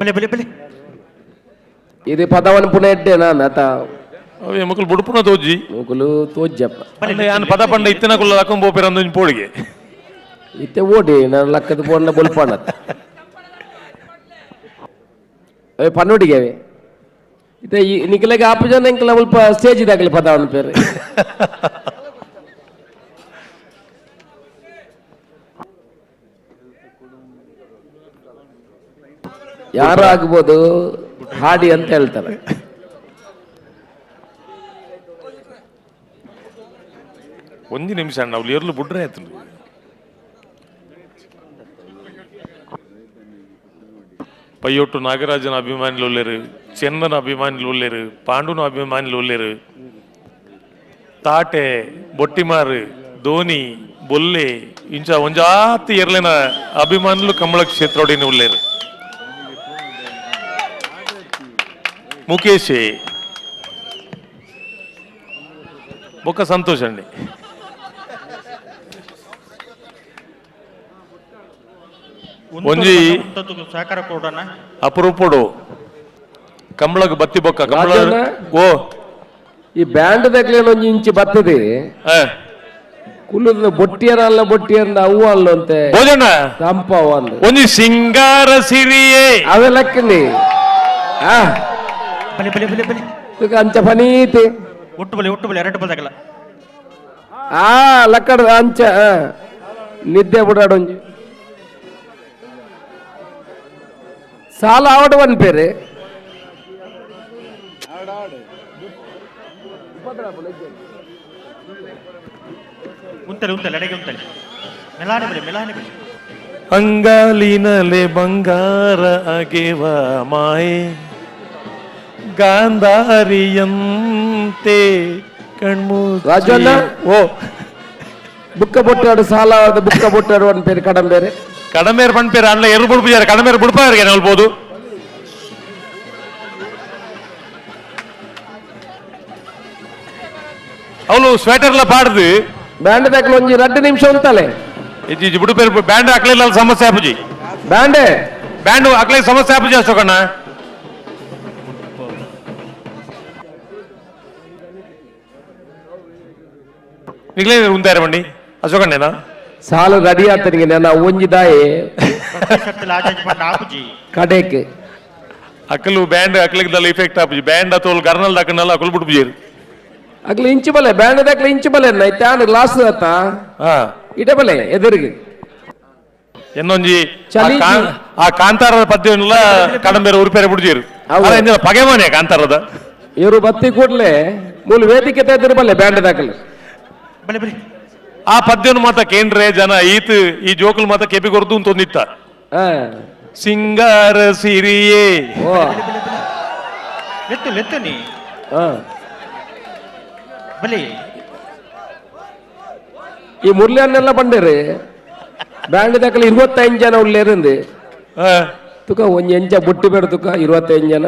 ಬಲೆ ಬಲೆ ಬಲೆ ಇದು ಪದವನ್ ಪುಣ ಎಡ್ಡೆ ನಾನು ಆತ ಅವೇ ಮಕ್ಕಳು ಬುಡುಪುನ ತೋಜಿ ಮುಕುಲು ತೋಜ್ಜಪ್ಪ ಯಾನ್ ಪದ ಪಂಡ ಇತ್ತಿನ ಕುಲ್ಲ ಲಕ್ಕಂ ಪೋಪೆರ್ ಅಂದೊಂಜಿ ಪೋಳಿಗೆ ಇತ್ತೆ ಓಡಿ ನಾನು ಲಕ್ಕದ ಪೋಂಡ ಬೊಲ್ಪಾಣ ಅವೇ ಪನ್ನೋಡಿಗೆ ಅವೇ ಇತ್ತೆ ಈ ನಿಕ್ಲೆಗ್ ಆಪು ಜನ ಎಂಕಲ ಒಲ್ಪ ಸ್ಟೇಜ್ ಇದಾಗಲಿ ಪದವನ್ ಪೇರು. ಯಾರು ಆಗ್ಬೋದು ಹಾಡಿ ಅಂತ ಹೇಳ್ತಾರೆ. ಒಂದು ನಿಮಿಷ ನಾವು ಏರ್ಲು ಬುಡ್ರೆ ಆಯ್ತು. ಪೈಯೊಟ್ಟು ನಾಗರಾಜನ ಅಭಿಮಾನಿಲು ಉಳ್ಳೇರು, ಚಂದನ ಅಭಿಮಾನಿಲು ಉಳ್ಳೇರು, ಪಾಂಡುನ ಅಭಿಮಾನಿಲು ಉಳ್ಳೇರು, ತಾಟೆ ಬೊಟ್ಟಿಮಾರು ಧೋನಿ ಬೊಲ್ಲೆ ಇಂಚ ಒಂಜಾತಿ ಎರ್ಲೆನ ಅಭಿಮಾನಿಲು ಕಮಲ ಕ್ಷೇತ್ರೋಡಿನ ಉಳ್ಳೇರು. ಮುಖೇಶ್ ಬೊಕ್ಕ ಸಂತೋಷ್ ಅಂడి. ಒಂಜಿ ಸಹಕಾರ ಕೊಡೋಣ ಅಪರೂಪಡು ಕಮಲಗ್ ಬತ್ತಿ ಬೊಕ್ಕ ಕಮಲ ಓ ಈ ಬ್ಯಾಂಡ್ ದಕ್ಲೇನ ಒಂಜಿ ಇಂಚಿ ಬತ್ತದೆ ಕುಲ್ಲುದ ಬೊಟ್ಟಿಯರಲ್ಲ ಬೊಟ್ಟಿಯರಂದ ಅವು ಅಲ್ಲ ಅಂತೆ ಭೋಜನ ತಂಪವ ಅಂದ ಒಂಜಿ ಸಿಂಗಾರ ಸಿರಿಯೇ ಅವೆಲ್ಲಕ್ಕಿ ಆ ಬಲೆ ಬಲೆ ಬಲೆ ಬಲೆ ತುಕ ಅಂಚ ಫನೀತಿ ಒಟ್ಟು ಬಲೆ ಒಟ್ಟು ಬಲೆ ಎರಡು ಬಲ್ದಾಗಲ್ಲ ಆ ಲಕ್ಕಡ ಅಂಚ ನಿದ್ದೆ ಬುಡಾಡೊಂಜಿ ಸಾಲ ಆವಡ ಒನ್ ಪೇರೆ ಉಂತಲೆ ಉಂತಲೆ ಅಡೆಗೆ ಉಂತಲೆ ಮೆಲಾನೆ ಬಲೆ ಮೆಲಾನೆ ಬಲೆ ಅಂಗಾಲಿನಲೆ ಬಂಗಾರ ಅಗೆವ ಮಾಯೆ ಗಾಂಧಾರಿಯಂತೆ ಕಣ್ಮು ರಾಜಣ್ಣ ಓ ಬುಕ್ಕ ಬೊಟ್ಟಾಡು ಸಾಲ ಬುಕ್ಕ ಬೊಟ್ಟಾಡು ಒನ್ ಪೇರು ಕಡಂಬೇರೆ ಕಡಮೇರ್ ಪನ್ಪೇರು ಅಣ್ಣ ಎರು ಬುಡ್ಪುಜಾರೆ ಕಡಮೇರ್ ಬುಡ್ಪಾರಿಗೆ ಹೇಳ್ಬೋದು. ಅವಳು ಸ್ವೆಟರ್ಲ ಪಾಡ್ದು ಬ್ಯಾಂಡ್ ದಾಖಲೆ ಒಂಜಿ 2 ನಿಮಿಷ ಉಂತಲೆ ಇಜ್ಜಿ ಬುಡುಪೇರು ಬ್ಯಾಂಡ್ ಹಾಕ್ಲಿಲ್ಲ ಸಮಸ್ಯೆ ಆಪುಜಿ ಬ್ಯಾಂಡ್ ಬ್ಯಾಂಡ್ ಹಾಕ್ಲಿ ಸಮಸ್ಯೆ ಆಪುಜಿ ಅಶೋಕಣ್ಣ. ನಿಗ್ಲೇ ಉಂತಾರೆ ಬಂಡಿ ಅಶೋಕಣ್ಣೇನಾ ಸಾಲು ರೆಡಿ ಆತನಿಗೆ ನಾನು ಒಂಜಿ ದಾಯಿ ಕಡೆಕ್ ಅಕ್ಕಲು ಬ್ಯಾಂಡ್ ಅಕ್ಲಿಗೆ ದಲ್ಲ ಇಫೆಕ್ಟ್ ಆಪುಜಿ ಬ್ಯಾಂಡ್ ಅಥವಾ ಗರ್ನಲ್ ದಾಕಣ್ಣಲ್ಲ ಅಕಲು ಬಿಡ್ಪುಜೇರು ಅಕ್ಲು ಇಂಚು ಬಲೆ ಬ್ಯಾಂಡ್ ದಾಕಲು ಇಂಚು ಬಲೆ ಇತ್ತೆ ಲಾಸ್ ಆತ ಇಟ ಬಲೆ ಎದುರಿಗೆ ಇನ್ನೊಂಜಿ ಆ ಕಾಂತಾರದ ಪದ್ಯವನ್ನೆಲ್ಲ ಕಡಂಬೇರೆ ಉರುಪೇರೆ ಬಿಡ್ಜೇರು ಪಗೆ ಮನೆ ಕಾಂತಾರದ ಇವರು ಬತ್ತಿ ಕೂಡಲೇ ಮೂಲ ವೇದಿಕೆ ಎದುರು ಬಲ್ಲೆ ಬ್ಯಾಂಡ್ ದಾಕಲು ಆ ಪದ್ಯವನ್ನು ಮಾತ ಕೇಂದ್ರ ಜನ ಈತ್ ಈ ಜೋಕುಲ್ ಮಾತ ಕೆಪಿ ಕೊರದು ಅಂತೊಂದಿತ್ತ ಸಿಂಗಾರ ಸಿರಿಯೇ ಲೆತ್ತು ಲೆತ್ತು ನೀ ಬಲಿ ಈ ಮುರ್ಲಿಯನ್ನೆಲ್ಲ ಬಂಡೇರಿ ಬ್ಯಾಂಡ್ ದಾಖಲೆ 25 ಜನ ಉಳ್ಳೇರಿಂದು ತುಕ ಒಂಜಿ ಎಂಚ ಬುಟ್ಟಿ ಬೇಡ ತುಕ 25 ಜನ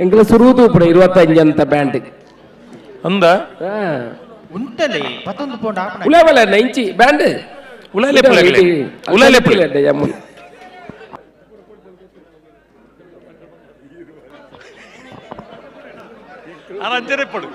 ಎಂಕಲ ಸುರುವುದು ಉಪ್ಪುಡ 25 ಜನ ಬ್ಯಾಂಡ್ ಅಂದ ಉಂಟಲೆ ಪತ್ತೊಂದು ಪೌಂಡ್ ಆಪಣ ಉಲೇವಲ ಇಂಚಿ ಬ್ಯಾಂಡ್ ಉಲೇಲೆ ಪುಲೆ ಉಲೇಲೆ ಪುಲೆ ಜಮ್ಮು ಅರಂಜನೆ ಪಡು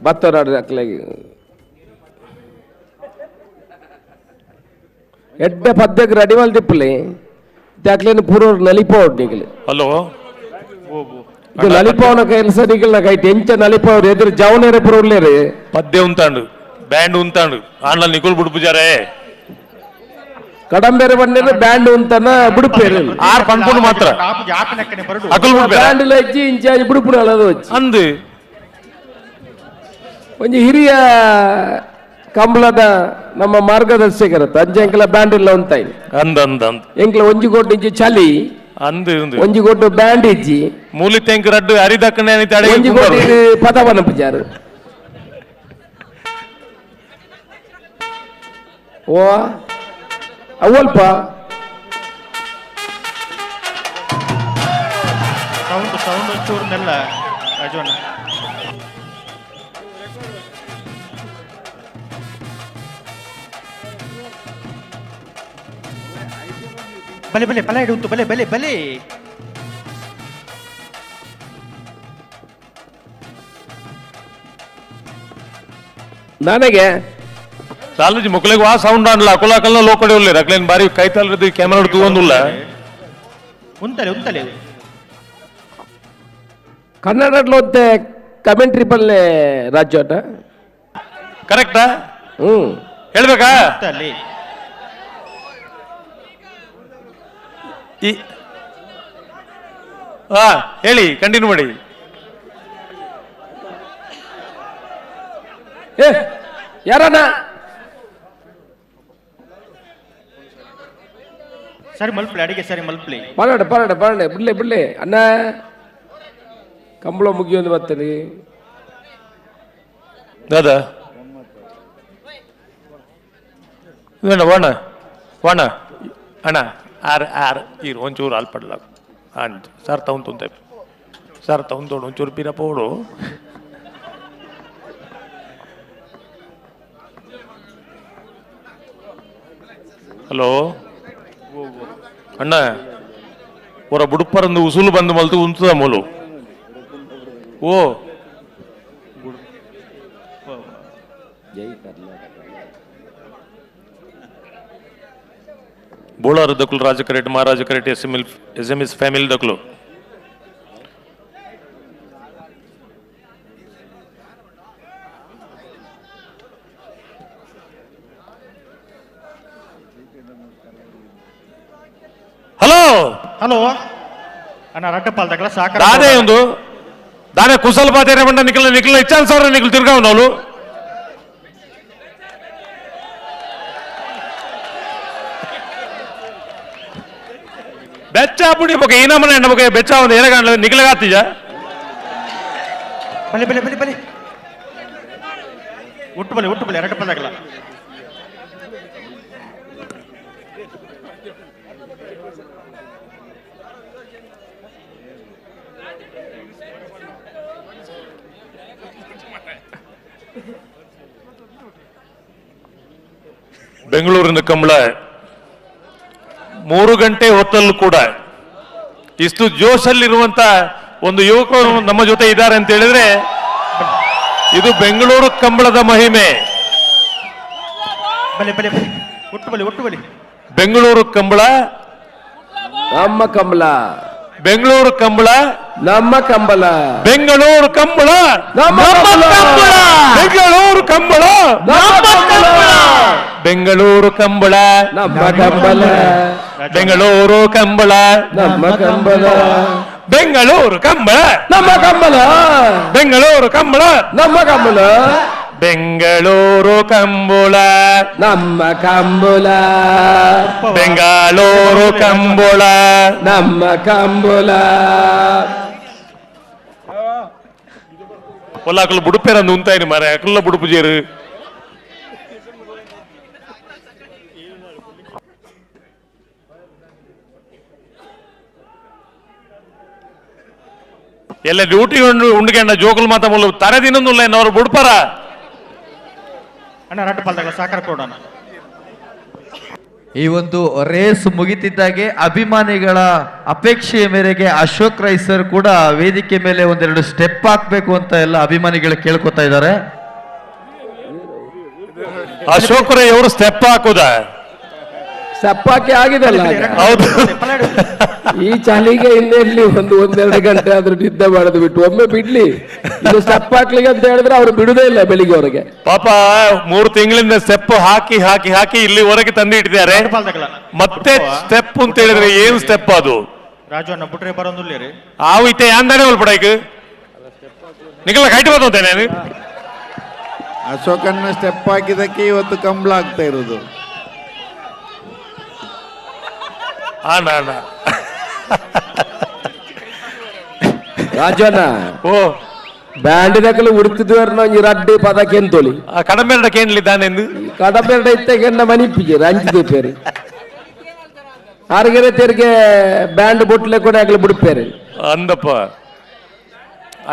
ಬತ್ತರಾಡ್ರಿ ಅಕ್ಲಾಗಿ ಎಡ್ಡೆ ಪದ್ಯಕ್ಕೆ ರೆಡಿ ಮಲ್ತಿಪ್ಪಲೆ ದಾಕ್ಲೇನು ಪೂರ್ವ ನಲಿಪೋಡ್ ನಿಗಲು. ಹಲೋ. ಇದು ನಲಿಪವನ ಕೆಲಸ ನಿಗಲ್ನ ಕೈಟ್ ಎಂಚ ನಲಿಪವ್ರು ಎದುರು ಜವನೇರೆ ಪುರ ಉಳ್ಳೇರು. ಪದ್ಯ ಉಂತಾಂಡು ಬ್ಯಾಂಡ್ ಉಂತಾಂಡು ಆಂಡ್ಲ ನಿಕುಲ್ ಬುಡುಪುಜಾರೆ. ಕಡಂಬೇರೆ ಬಂದೇನು ಬ್ಯಾಂಡ್ ಉಂತನ ಬುಡುಪೇರು. ಆರ್ ಪನ್ಪುಂಡು ಮಾತ್ರ. ಅಕುಲ್ ಬುಡ್ಪೇರ? ಬ್ಯಾಂಡ್ ಲಜ್ಜಿ ಇಂಚಾಜ್ ಬುಡುಪುಡು ಅಲ್ಲದು ವಚ್ಚಿ. ಅಂದು ಒಂಜಿ ಹಿರಿಯ ಕಂಬಳದ ನಮ್ಮ ಮಾರ್ಗದರ್ಶಕರ ಅಂಚೆ ಎಂಕಲ ಬ್ಯಾಂಡ್ ಇಲ್ಲ ಉಂತಾಯಿ. ಅಂದ ಅಂದ ಅಂದ ಎಂಕಲ ಒಂಜಿ ಕೋಟಿ ಇಂಚಿ ಚಲಿ ಅಂದು ಅಂದು ಒಂಜಿ ಕೋಟು ಬ್ಯಾಂಡ್ ಇಜ್ಜಿ ಮೂಲಿ ತೆಂಕ್ ರಡ್ಡು ಅರಿದಕ್ಕನೆ ಒಂಜಿ ಕೋಟಿ ಪದವನ ಪೂಜಾರು ಓ ಅವಲ್ಪ ಸೌಂಡ್ ಸೌಂಡ್ ಚೂರು ಮೆಲ್ಲ ರಾಜವಣ್ಣ. ಬಲೆ ಬಲೆ ಪಲ ಇಡುತ್ತು ಬಲೆ ಬಲೆ ಬಲೆ. ನನಗೆ ಸಾಲಜಿ ಮುಕ್ಕಲಿಗೆ ವಾ ಸೌಂಡ್ ಆನ್ಲ ಅಕುಲ ಅಕಲ್ನ ಲೋಕಡೆ ಉಲ್ಲೇರು ಅಕ್ಲೇನ್ ಬಾರಿ ಕೈತಾಲದ ಕ್ಯಾಮೆರಾ ತೂವೊಂದುಲ್ಲ. ಉಂತಲೆ ಉಂತಲೆ ಕನ್ನಡದಲ್ಲೊಂತೆ ಕಮೆಂಟ್ರಿ ಪಲ್ಲೆ ರಾಜ್ಯೋಟ ಕರೆಕ್ಟಾ? ಹ್ಮ್ ಹೇಳ್ಬೇಕಾ? ಈ ಹಾ ಹೇಳಿ ಕಂಟಿನ್ಯೂ ಮಾಡಿ. ಏ ಯಾರನ್ನ ಸರಿ ಮಲ್ಪ್ಲಿ ಅಡಿಗೆ ಸರಿ ಮಲ್ಪ್ಲಿ ಪರಡ ಪರಡ ಪರಡೆ ಬಿಡ್ಲೆ ಬಿಡ್ಲೆ ಅಣ್ಣ ಕಂಬಳ ಮುಗಿಯೊಂದು ಬರ್ತದೆ. ದಾದಾ വേണ്ട വേണ വേಣ ಅಣ್ಣ ಆರ್ ಆರ್ ಈರು ಒಂಚೂರು ಹಾಲು ಪಡ್ಲ ಅಂಚ ಸರ್ ತಗೊಂಡು ತುಂತ ಸರ್ ತಗೊಂಡು ಒಂಚೂರು ಪೀರ ಪೋಡು. ಹಲೋ ಅಣ್ಣ ಹೊರ ಬುಡುಪರಂದು ಉಸುಲು ಬಂದು ಮಲ್ತು ಉಂತದ ಮೂಲು ಓ ಬೋಳಾರು ದಕ್ಕಲು ರಾಜಕರೇಟ್ ಮಹಾರಾಜ ಕರೇಟ್ S M L S M S family ದಕ್ಕಲು. Hello hello ಅಣ್ಣ ರಡ್ಡಪಾಲ್ ದಕ್ಕಲ ಸಾಕ ದಾದೆ ಒಂದು ದಾನೆ ಕುಸಲ್ ಬಾತೇರೆ ಬಂಡ ನಿಖಲ್ ನಿಖಲ್ ಇಚ್ಚಾನ್ ಸಾವಿರ ನಿಖಲ್ ತಿರ್ಗಾವ್ ನಾವು. ಬೆಚ್ಚ ಪುಡಿ ಬೊಕ ಈ ನಮನೆ ಎಂಡ ಬೊಕ ಬೆಚ್ಚ ಒಂದು ಏರಗಾಂಡ್ಲ ನಿಖಲಗಾತಿಜ. ಬಲೆ ಬಲೆ ಬಲೆ ಬಲೆ ಒಟ್ಟು ಬಲೆ ಒಟ್ಟು ಬಲೆ ರಡ್ಡಪಾಲ್ ದಕ್ಕಲ. ಬೆಂಗಳೂರಿನ ಕಂಬಳ 3 ಗಂಟೆ ಹೊತ್ತಲ್ಲೂ ಕೂಡ ಇಷ್ಟು ಜೋಶಲ್ಲಿರುವಂತ ಒಂದು ಯುವಕರು ನಮ್ಮ ಜೊತೆ ಇದ್ದಾರೆ ಅಂತ ಹೇಳಿದ್ರೆ ಇದು ಬೆಂಗಳೂರು ಕಂಬಳದ ಮಹಿಮೆ. ಬಲೆ ಬಲೆ ಬಲೆ ಒಟ್ಟು ಬಲೆ ಒಟ್ಟು ಬಲೆ ಬೆಂಗಳೂರು ಕಂಬಳ ನಮ್ಮ ಕಂಬಳ, ಬೆಂಗಳೂರು ಕಂಬಳ ನಮ್ಮ ಕಂಬಳ, ಬೆಂಗಳೂರು ಕಂಬಳ ನಮ್ಮ ಕಂಬಳ, ಬೆಂಗಳೂರು ಕಂಬಳ ನಮ್ಮ ಕಂಬಳ, ಬೆಂಗಳೂರು ಕಂಬಳ ನಮ್ಮ ಕಂಬಳ, ಬೆಂಗಳೂರು ಕಂಬಳ ನಮ್ಮ ಕಂಬಳ, ಬೆಂಗಳೂರು ಕಂಬಳ ನಮ್ಮ ಕಂಬಳ, ಬೆಂಗಳೂರು ಕಂಬಳ ನಮ್ಮ ಕಂಬಳ, ಬೆಂಗಳೂರು ಕಂಬಳ ನಮ್ಮ ಕಂಬಳ, ಬೆಂಗಳೂರು ಕಂಬಳ ನಮ್ಮ ಕಂಬಳ. ಒಲ್ಲ ಅಕಲ್ ಬುಡುಪೇರಂದು ಉಂತಾಯಿನಿ ಮಾರೆ ಅಕಲ್ಲ ಬುಡುಪು ಜೇರು. ಎಲ್ಲ ಡ್ಯೂಟಿ ಉಂಡ್ಕೊಂಡ ಜೋಕುಲ್ ಮಾತ ಮುಲ್ಲು ತರೆ ದಿನೊಂದುಲ್ಲ ಅವರು ಬುಡ್ಪಾರ. ಅಣ್ಣ ರಡ್ಡಪಾಲ್ ದಕ್ಕಲ ಸಾಕಾರ ಕೊಡೋಣ. ಈ ಒಂದು ರೇಸ್ ಮುಗಿತಿದ್ದಾಗೆ ಅಭಿಮಾನಿಗಳ ಅಪೇಕ್ಷೆಯ ಮೇರೆಗೆ ಅಶೋಕ್ ರೈ ಸರ್ ಕೂಡ ವೇದಿಕೆ ಮೇಲೆ ಒಂದೆರಡು ಸ್ಟೆಪ್ ಹಾಕ್ಬೇಕು ಅಂತ ಎಲ್ಲ ಅಭಿಮಾನಿಗಳು ಕೇಳ್ಕೊತಾ ಇದ್ದಾರೆ. ಅಶೋಕ್ ರೈ ಅವರು ಸ್ಟೆಪ್ ಹಾಕುದ? ಸಪ್ಪಾಕಿ ಆಗಿದೆ ಅಲ್ಲ. ಹೌದು. ಈ ಚಳಿಗೆ ಇನ್ನೆಲ್ಲಿ ಒಂದು ಒಂದೆರಡು ಗಂಟೆ ಆದ್ರೂ ನಿದ್ದೆ ಮಾಡೋದು ಬಿಟ್ಟು ಒಮ್ಮೆ ಬಿಡ್ಲಿ. ಇದು ಸ್ಟೆಪ್ ಹಾಕ್ಲಿಕ್ಕೆ ಅಂತ ಹೇಳಿದ್ರೆ ಅವ್ರು ಬಿಡುದೇ ಇಲ್ಲ ಬೆಳಿಗ್ಗೆವರೆಗೆ. ಪಾಪ 3 ತಿಂಗಳಿಂದ ಸ್ಟೆಪ್ ಹಾಕಿ ಹಾಕಿ ಹಾಕಿ ಇಲ್ಲಿವರೆಗೆ ತಂದಿಟ್ಟಿದ್ದಾರೆ. ಮತ್ತೆ ಸ್ಟೆಪ್ ಅಂತ ಹೇಳಿದ್ರೆ ಏನು ಸ್ಟೆಪ್ ಅದು? ರಾಜು ಅಣ್ಣ ಬುಟ್ರೆ ಬರೋದಿಲ್ಲ ರೀ. ಆವು ಇತ್ತೆ ಯಾಂದಾನೆ ಒಲ್ಪಡಾಯ್ಕ ನಿಗಲ ಕೈಟ್ ಬಂದಂತೆ ನಾನು. ಅಶೋಕನ್ನ ಸ್ಟೆಪ್ ಹಾಕಿದಕ್ಕೆ ಇವತ್ತು ಕಂಬಳ ಆಗ್ತಾ ಇರೋದು. ಅಣ್ಣ ಅಣ್ಣ ರಾಜಣ್ಣ ಓ ಬ್ಯಾಂಡ್ ದಕಲು ಉಡುತ್ತಿದ್ದವರನ್ನ ಒಂಜಿ ರಡ್ಡು ಪದ ಕೆಂತೋಳಿ. ಕಡಮೆರಡ ಕೇಳಲಿದ್ದಾನೆಂದು ಕಡಮೆರಡ ಇತ್ತೆ ಕೆಂಡ ಮನಿಪಿಜೆ ರಂಜಿದ ಪೇರು ಆರ್ಗೆರೆ ತೆರಿಗೆ ಬ್ಯಾಂಡ್ ಬೊಟ್ಲೆ ಕೂಡ ಆಗಲಿ ಬಿಡುಪೇರು ಅಂದಪ್ಪ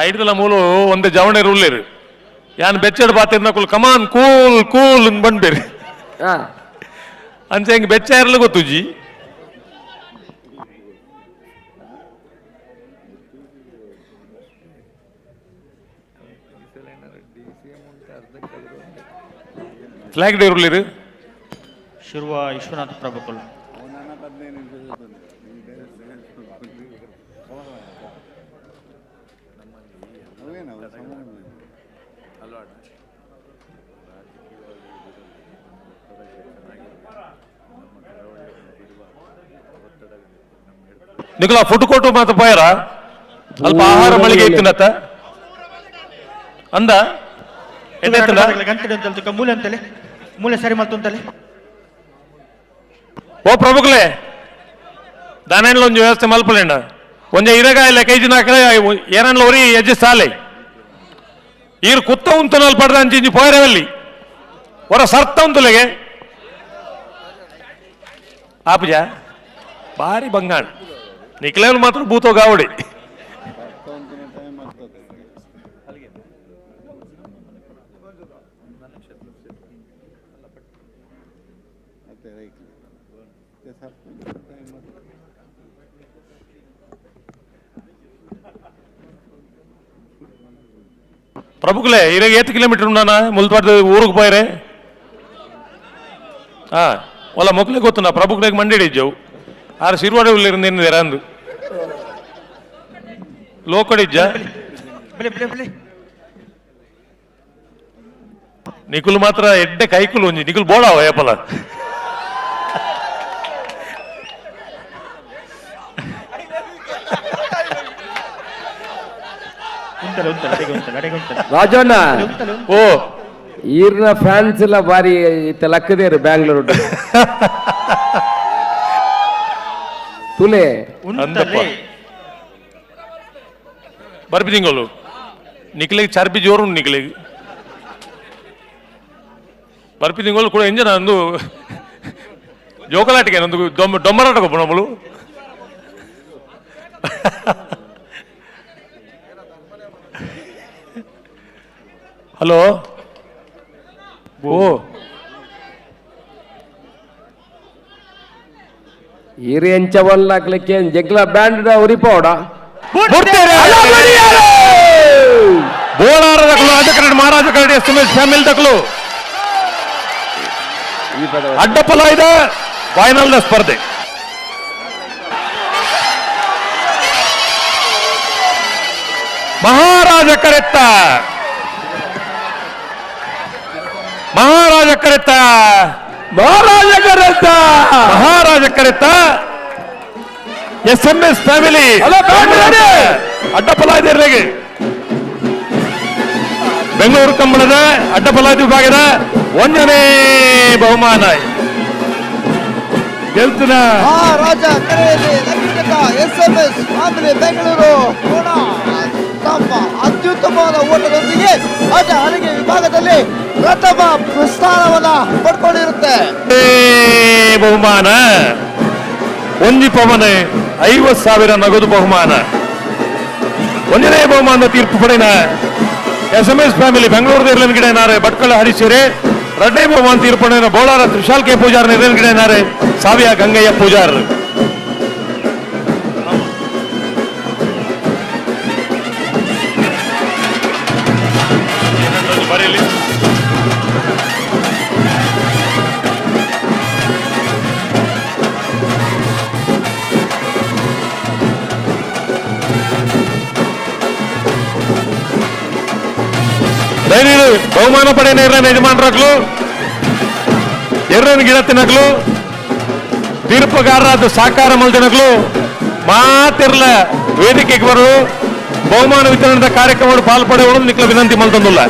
ಐದಲ ಮೂಲು ಒಂದು ಜವಣೆ ಉಳ್ಳೇರು ಯಾನ್ ಬೆಚ್ಚಡ್ ಬಾತಿರ್ನಕುಲು ಕಮಾನ್ ಕೂಲ್ ಕೂಲ್ ಬಂದ್ಬೇರಿ. ಅಂಚೆ ಹಿಂಗೆ ಬೆಚ್ಚ ಇರಲು ಗೊತ್ತುಜಿ. ಫ್ಲಾಗ್ ಡೇ ಉಳ್ಳೇರು ಶಿರುವ ವಿಶ್ವನಾಥ್ ಪ್ರಭುಕುಲ್. ನಿಖಲ ಫುಡ್ ಕೋರ್ಟ್ ಮಾತ್ರ ಪೋಯರ ಅಲ್ಪ ಆಹಾರ ಮಳಿಗೆ ಇತ್ತಿನತ್ತ ಅಂದ ಮೂಲೆ ಅಂತಲೇ ಮೂಲೆ ಸರಿ ಮಲ್ತುಂತಲೆ. ಓ ಪ್ರಭುಗಳೇ ದಾನೇನ್ಲ ಒಂಜಿ ವ್ಯವಸ್ಥೆ ಮಲ್ಪಲೇಂಡ ಒಂಜೆ ಇರಗ ಇಲ್ಲ ಕೈಜಿ ನಾಲ್ಕರೆ ಏನನ್ಲ ಒರಿ ಎಜ್ಜೆ ಸಾಲೆ ಈರು ಕುತ್ತ ಉಂತನಲ್ಲಿ ಪಡೆದ ಅಂಚಿಂಚಿ ಪೋಯರವಲ್ಲಿ ಹೊರ ಸರ್ತ ಉಂತುಲೆಗೆ ಆಪುಜ ಬಾರಿ ಬಂಗಾಣ ನಿಕ್ಲೇನು ಮಾತ್ರ ಭೂತೋ ಗಾವಡಿ. ಪ್ರಭುಗಳೇ ಇರಾಗ ಏತ್ ಕಿಲೋಮೀಟರ್ ಉಂಡಾನ ಮುಲ್ಪಾಡ್ದ ಊರಿಗೆ ಪೋಯರೆ ಹಾ ಒಲ್ಲ ಮೊಕ್ಲಿಗೆ ಗೊತ್ತುಂಡ ಪ್ರಭುಗಳಿಗೆ ಮಂಡಿ ಇಜ್ಜವು ಆರು ಸಿರುವಾಡ ಉಳ್ಳಿರಿಂದ ಅಂದು ಲೋಕಡಿಜ್ಜ ನಿಕುಲ್ ಮಾತ್ರ ಎಡ್ಡೆ ಕೈಕುಲು ಒಂಜಿ ನಿಕುಲ್ ಬೋಡಾವ ಏಪಲ ರಾಜಣ್ಣ ಓ ಈರ್ನ ಫ್ಯಾನ್ಸ್ ಎಲ್ಲ ಬಾರಿ ಇತ್ತ ಲಕ್ಕದೇರು ಬ್ಯಾಂಗ್ಳೂರ್ ತುಲೆ ಅಂದಪ್ಪ ಬರ್ಪಿ ತಿಂಗಳು ನಿಕ್ಲಿಗೆ ಚರ್ಬಿ ಜೋರು ನಿಕ್ಲಿಗೆ ಬರ್ಪಿ ತಿಂಗಳು ಕೂಡ ಎಂಜನ ಒಂದು ಜೋಕಲಾಟಿಗೆ ನಂದು ಡೊಮ್ಮರಾಟ ಕೊಪ್ಪು ನಮ್ಮಳು. ಹಲೋ ಓ ಈರು ಎಂಚ ವಲ್ಲಾಕ್ಲಿಕ್ಕೆ ಜಗ್ಲ ಬ್ಯಾಂಡ್ ಉರಿಪೋಡ ಬೋಳಾರ ದಖಲು ರಾಜಕರಡ್ ಮಹಾರಾಜ ಕರಡಿ ಎಸ್ ಎಂ ಎಸ್ ಫ್ಯಾಮಿಲಿ ದಖಲು ಅಡ್ಡಪಲ ಇದೆ ಫೈನಲ್ the ಸ್ಪರ್ಧೆ. ಮಹಾರಾಜ ಕರೆತ್ತ ಮಹಾರಾಜ ಕರೆತ್ತ ಮಹಾರಾಜ ಕರೆತ್ತ ಮಹಾರಾಜ ಕರೆತ್ತ ಎಸ್ ಎಂ ಎಸ್ ಫ್ಯಾಮಿಲಿ ಅಡ್ಡಪಲ ಇದೆ ಇರ್ಲಿಗೆ. ಬೆಂಗಳೂರು ಕಂಬಳದ ಅಡ್ಡಪಲ ವಿಭಾಗದ ಒಂದನೇ ಬಹುಮಾನ ಗೆಲ್ತನ ಮಹಾರಾಜ ಕರೆಯಲ್ಲಿ ಎಸ್ಎಂಎಸ್ ಫ್ಯಾಮಿಲಿ ಬೆಂಗಳೂರು ಕೋಣ ತಮ್ಮ ಅತ್ಯುತ್ತಮವಾದ ಓಟದೊಂದಿಗೆ ಅಡ್ಡ ಹಲಿಗೆ ವಿಭಾಗದಲ್ಲಿ ಪ್ರಥಮ ಸ್ಥಾನವನ್ನ ಪಡ್ಕೊಂಡಿರುತ್ತೆ. ಬಹುಮಾನ ಒಂಜಿ ಪವನ 50,000 ನಗದು ಬಹುಮಾನ. ಒಂದನೇ ಬಹುಮಾನದ ತೀರ್ಪು ಪಡೆದ S M S family Bengaluru ಇರ್ಲನ್ ಗಿಡ ಏನಾರೆ ಭಟ್ಕಳ ಹರಿಸೇರೆ. ಎರಡನೇ ಬಹುಮಾನ ತೀರ್ಪು ಪಡೆದ ಬೋಳಾರ ತ್ರಿಶಾಲ್ ಕೆ ಪೂಜಾರ್ ಇರ್ಲನ್ ಗಿಡ ಏನಾರೆ ಸಾವಿಯ ಗಂಗಯ್ಯ ಪೂಜಾರ್. ಬರೀಲಿ ಬಹುಮಾನ ಪಡೆಯನ ಎರ್ರನ ಯಜಮಾನರಾಗ್ಲು, ಎರ್ರನ ಗಿಡತ್ತಿನಗ್ಲು, ತೀರ್ಪುಗಾರರಾದ ಸಾಕಾರ ಮಲ್ದಿನಗ್ಲು ಮಾತಿರ್ಲ ವೇದಿಕೆಗೆ ಬರು ಬಹುಮಾನ ವಿತರಣದ ಕಾರ್ಯಕ್ರಮ ಪಾಲ್ಪಡೆಯವರು ನಿಕ್ಲ ವಿನಂತಿ ಮಲ್ತಂದುಲ್ಲ.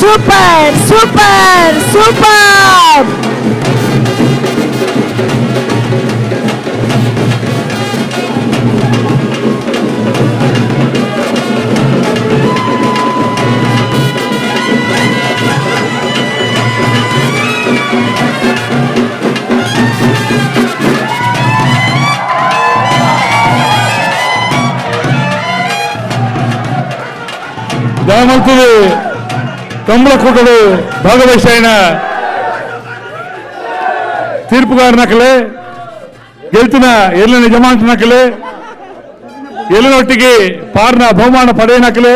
Super super super. ದಯಮಾಡಿ ಕಂಬಳಕೂಟಡು ಭಾಗವಹಿಸಾಯಿನ ತೀರ್ಪುಗಾರನಕಲೆ ಗೆಲ್ತಿನ ಎಲ್ಲಿನ ಜಮಾಂತನಕಲೆ ಎಲ್ಲಿನೊಟ್ಟಿಗೆ ಪಾರ್ನ ಬಹುಮಾನ ಪಡೆಯನಕಲೆ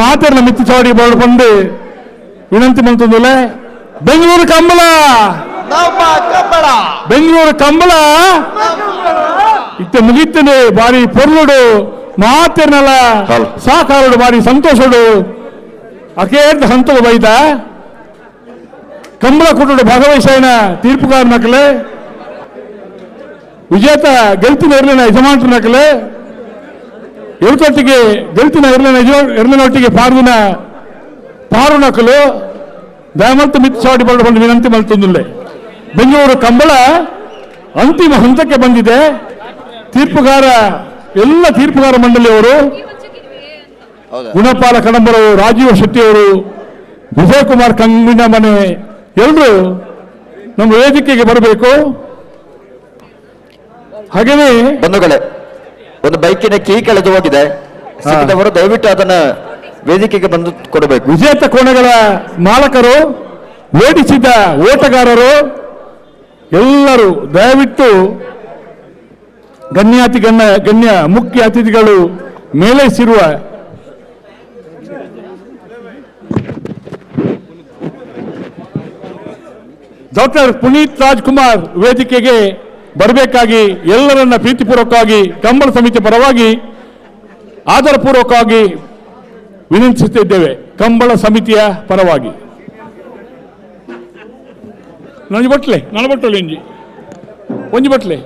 ಮಾತಾಡಿನ ಮಿತ್ತು ಚಾವಡಿ ಬಂದು ವಿನಂತಿ ಮಂತಂದುಲೆ. ಬೆಂಗಳೂರು ಕಂಬಳ, ಬೆಂಗಳೂರು ಕಂಬಳ ಇತ್ತ ಮುಗಿತ್ತನೆ ಬಾರಿ ಪೊರ್ಲುಡು ಮಾತಿರ್ನಲ್ಲ ಸಾಕಾರುಡು ಬಾರಿ ಸಂತೋಷಡು ಅಕೇರ್ದ ಹಂತದ ಬೈದ ಕಂಬಳ ಕೂಟಡು ಭಾಗವಹಿಸಾಯಿನ ತೀರ್ಪುಗಾರ ನಕಲೆ ವಿಜೇತ ಗೆಲ್ತಿನ ಇರ್ಲಿನ ಯಜಮಾನರ ನಕಲೆ ಎರುತೊಟ್ಟಿಗೆ ಗೆಲ್ತಿನ ಇರ್ಲಿನ ಎರ್ಲಿನೊಟ್ಟಿಗೆ ಪಾರುನ ಪಾರು ನಕಲು ದಯಮಲ್ತು ಮಿತ್ತು ಚಾವಡಿ ಬಂದು ವಿನಂತಿ ಮಲ್ತಂದುಲ್ಲೆ. ಬೆಂಗಳೂರು ಕಂಬಳ ಅಂತಿಮ ಹಂತಕ್ಕೆ ಬಂದಿದೆ. ತೀರ್ಪುಗಾರ ಎಲ್ಲ ತೀರ್ಪುಗಾರ ಮಂಡಳಿಯವರು ಗುಣಪಾಲ ಕಡಂಬರವರು, ರಾಜೀವ ಶೆಟ್ಟಿಯವರು, ವಿಜಯಕುಮಾರ್ ಕಂಬಿನ ಮನೆ ಎಲ್ಲರೂ ನಮ್ಮ ವೇದಿಕೆಗೆ ಬರಬೇಕು. ಹಾಗೆಯೇ ಬಂಧುಗಳೇ, ಒಂದು ಬೈಕಿನ ಕೀ ಕಳೆದು ಹೋಗಿದೆ, ಸಿಕ್ಕಿದವರು ದಯವಿಟ್ಟು ಅದನ್ನು ವೇದಿಕೆಗೆ ಬಂದು ಕೊಡಬೇಕು. ವಿಜೇತ ಕೋಣಗಳ ಮಾಲಕರು, ಓಡಿಸಿದ ಓಟಗಾರರು ಎಲ್ಲರೂ ದಯವಿಟ್ಟು ಗಣ್ಯಾತಿ ಗಣ್ಯ ಗಣ್ಯ ಮುಖ್ಯ ಅತಿಥಿಗಳು ಮೇಲೇಸಿರುವ ಡಾಕ್ಟರ್ ಪುನೀತ್ ರಾಜ್ಕುಮಾರ್ ವೇದಿಕೆಗೆ ಬರಬೇಕಾಗಿ ಎಲ್ಲರನ್ನ ಪ್ರೀತಿಪೂರ್ವಕವಾಗಿ ಕಂಬಳ ಸಮಿತಿ ಪರವಾಗಿ ಆದರಪೂರ್ವಕವಾಗಿ ವಿನಂತಿಸುತ್ತಿದ್ದೇವೆ. ಕಂಬಳ ಸಮಿತಿಯ ಪರವಾಗಿ ನಾನು ಬಟ್ಲೆ ನಾನು ಬಟ್ಟಲೆ ಇಂಜಿ ಒಂಜಿ ಬಟ್ಲೆ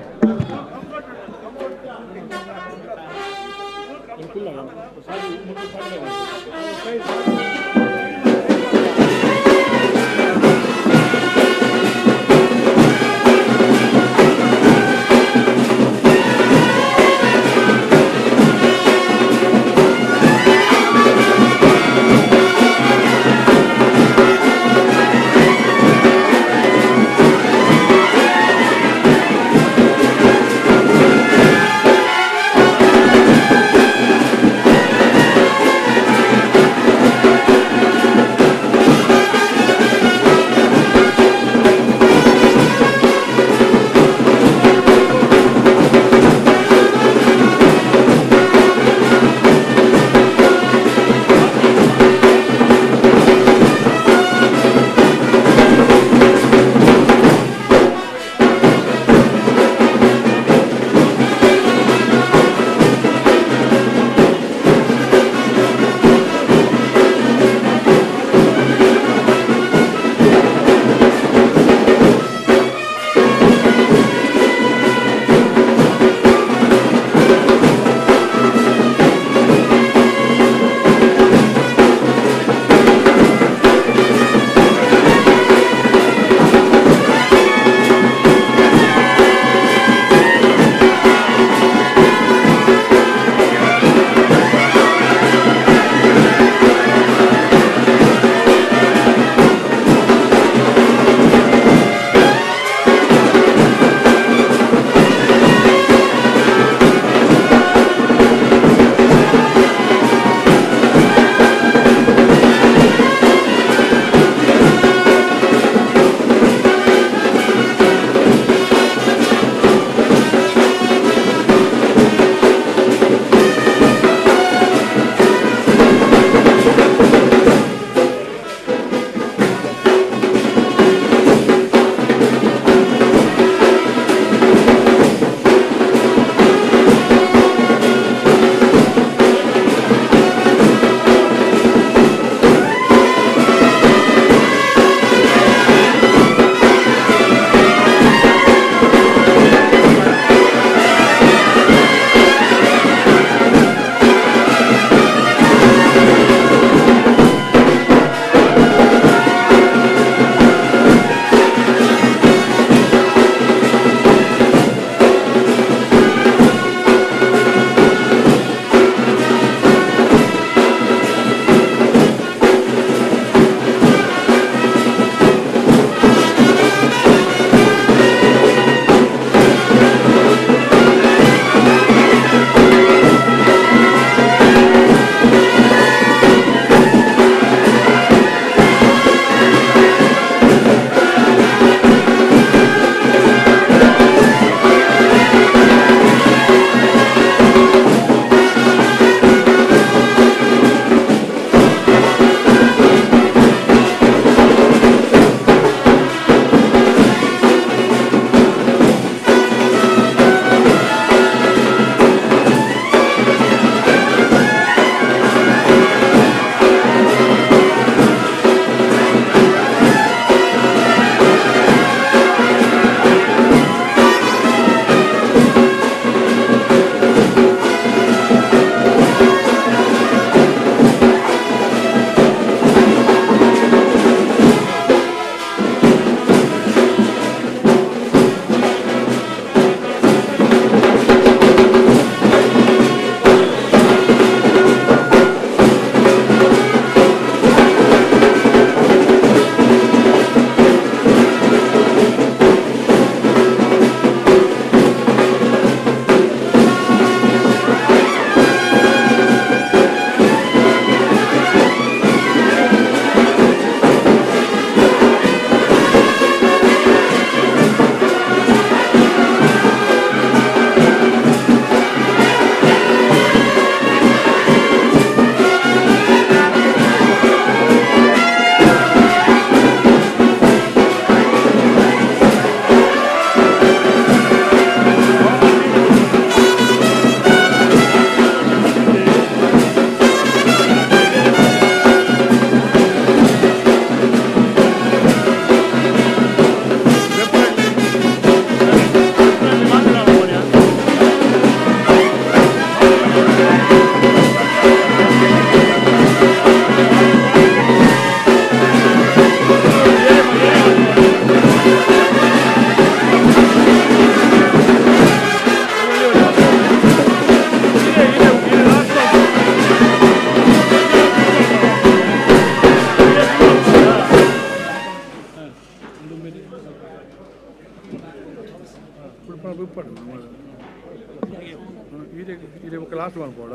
Last ಮಲ್ಪೋಡ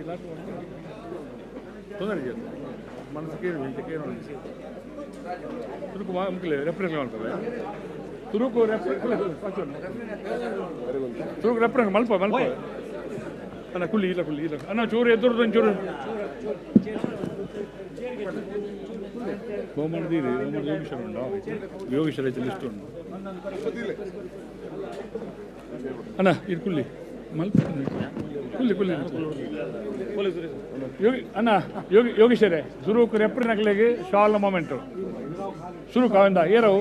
last ತೊಂದರೆ ಮನಸ್ಸು ಕೇಳು ಕೇಳು. ತುರುಕು ಮುಕ್ಲೆ ರೆಫರೆನ್ಸ್ ಮಾಡ್ತವೆ. ತುರುಕು ತುರುಕು ರೆಫರೆನ್ಸ್ ಮಲ್ಪ ಮಲ್ಪ ಅಣ್ಣ ಕುಲ್ಲಿ ಇಲ್ಲ ಕುಲ್ಲಿ ಇಲ್ಲ ಅಣ್ಣ ಚೂರು ಎದುರು ಒಂಚೂರು ಬಹುಮಾನದೀರಿ. ಬಹುಮಾನ ಯೋಗೀಶ್ವರ ಉಂಟು, ಯೋಗೀಶ್ವರ ಐತೆ ಲಿಸ್ಟ್ ಉಂಟು ಅಣ್ಣ. ಇದು ಕುಲ್ಲಿ ಮಲ್ಪ ಕುಲ್ಲಿ ಕುಲ್ಲಿ ಯೋಗಿ ಅಣ್ಣ ಯೋಗಿ ಯೋಗೀಶ್ವರೇ ಸುರುಕು ರೆಪ್ರಿನಕ್ಲೆಗೆ ಶಾಲ್ ಮೊಮೆಂಟು ಸುರುಕು ಅವಂದ ಏರವು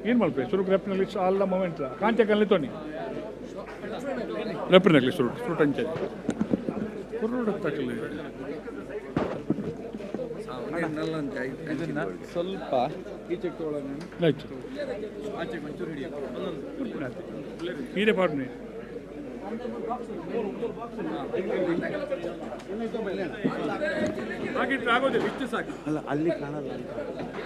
ಏನು ಮಲ್ಪೆ ಸುರುಕು ರೆಪ್ರಿನಲ್ಲಿ ಶಾಲ್ ಮೊಮೆಂಟ್ ಕಾಂಚಕಲ್ಲಿ ತೋನಿ ರೆಪ್ರಿನಕ್ಲಿ ಸುರುಟ್ ಸುರುಟ್ ಅಂಚೆ ಕುರುಡು ತಕ್ಕಲಿ ಸ್ವಲ್ಪ ಆಯ್ತು ಹೀರೆ ಪಾಡ್ನೆ ಹಾಗಿಟ್ರೆ ಆಗೋದಿಲ್ಲ, ಇಷ್ಟು ಸಾಕು. ಅಲ್ಲ ಅಲ್ಲಿ ಕಾಣಲ್ಲ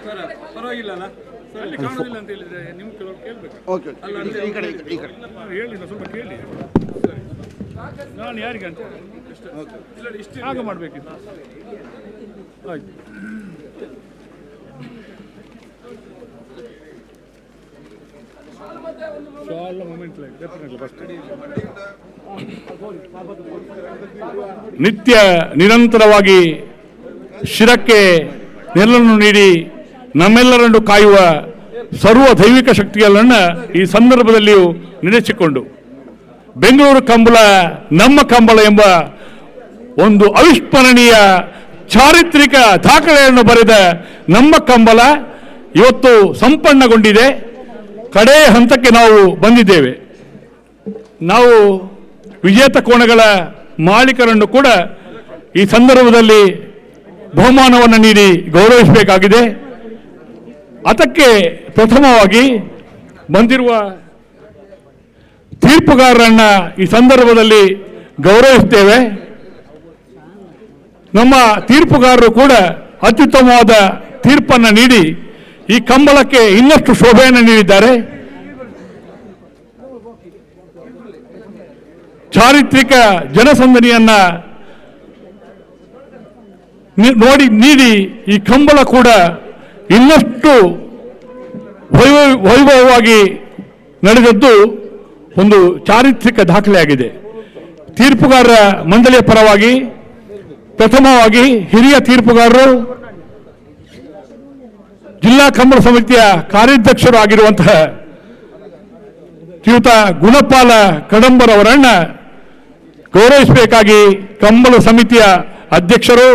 ಸರ್, ಪರವಾಗಿಲ್ಲ ಅಲ್ಲ ಸರ್, ಅಲ್ಲಿ ಕಾಣೋದಿಲ್ಲ ಅಂತ ಹೇಳಿದ್ರೆ ನಿಮ್ ಕೆಲವರು ಕೇಳಬೇಕು. ಓಕೆ, ಈ ಕಡೆ ಈ ಕಡೆ ಹೇಳಿ ಸ್ವಲ್ಪ ಕೇಳಿ. ಸರಿ, ನಾನು ಯಾರಿಗೆ ಅಂತ ಇಷ್ಟು ಹಾಗೆ ಮಾಡಬೇಕಿತ್ತು. ಆಯ್ತು, ನಿತ್ಯ ನಿರಂತರವಾಗಿ ಶಿರಕ್ಕೆ ನೆರಳನ್ನು ನೀಡಿ ನಮ್ಮೆಲ್ಲರನ್ನು ಕಾಯುವ ಸರ್ವ ದೈವಿಕ ಶಕ್ತಿಗಳನ್ನು ಈ ಸಂದರ್ಭದಲ್ಲಿಯೂ ನೆನೆಸಿಕೊಂಡು ಬೆಂಗಳೂರು ಕಂಬಳ ನಮ್ಮ ಕಂಬಳ ಎಂಬ ಒಂದು ಅವಿಸ್ಮರಣೀಯ ಚಾರಿತ್ರಿಕ ದಾಖಲೆಯನ್ನು ಬರೆದ ನಮ್ಮ ಕಂಬಳ ಇವತ್ತು ಸಂಪನ್ನಗೊಂಡಿದೆ. ಕಡೇ ಹಂತಕ್ಕೆ ನಾವು ಬಂದಿದ್ದೇವೆ. ನಾವು ವಿಜೇತ ಕೋಣಗಳ ಮಾಲೀಕರನ್ನು ಕೂಡ ಈ ಸಂದರ್ಭದಲ್ಲಿ ಬಹುಮಾನವನ್ನು ನೀಡಿ ಗೌರವಿಸಬೇಕಾಗಿದೆ. ಅದಕ್ಕೆ ಪ್ರಥಮವಾಗಿ ಬಂದಿರುವ ತೀರ್ಪುಗಾರರನ್ನು ಈ ಸಂದರ್ಭದಲ್ಲಿ ಗೌರವಿಸ್ತೇವೆ. ನಮ್ಮ ತೀರ್ಪುಗಾರರು ಕೂಡ ಅತ್ಯುತ್ತಮವಾದ ತೀರ್ಪನ್ನು ನೀಡಿ ಈ ಕಂಬಳಕ್ಕೆ ಇನ್ನಷ್ಟು ಶೋಭೆಯನ್ನು ನೀಡಿದ್ದಾರೆ. ಚಾರಿತ್ರಿಕ ಜನಸಂದಣಿಯನ್ನ ನೋಡಿ ನೀಡಿ ಈ ಕಂಬಳ ಕೂಡ ಇನ್ನಷ್ಟು ವೈಭವವಾಗಿ ನಡೆದದ್ದು ಒಂದು ಚಾರಿತ್ರಿಕ ದಾಖಲೆಯಾಗಿದೆ. ತೀರ್ಪುಗಾರರ ಮಂಡಳಿಯ ಪರವಾಗಿ ಪ್ರಥಮವಾಗಿ ಹಿರಿಯ ತೀರ್ಪುಗಾರರು ಜಿಲ್ಲಾ ಕಂಬಳ ಸಮಿತಿಯ ಕಾರ್ಯಾಧ್ಯಕ್ಷರು ಆಗಿರುವಂತಹ ಶ್ರೀಯುತ ಗುಣಪಾಲ ಕಡಂಬರವರನ್ನ ಗೌರವಿಸಬೇಕಾಗಿ ಕಂಬಳ ಸಮಿತಿಯ ಅಧ್ಯಕ್ಷರು,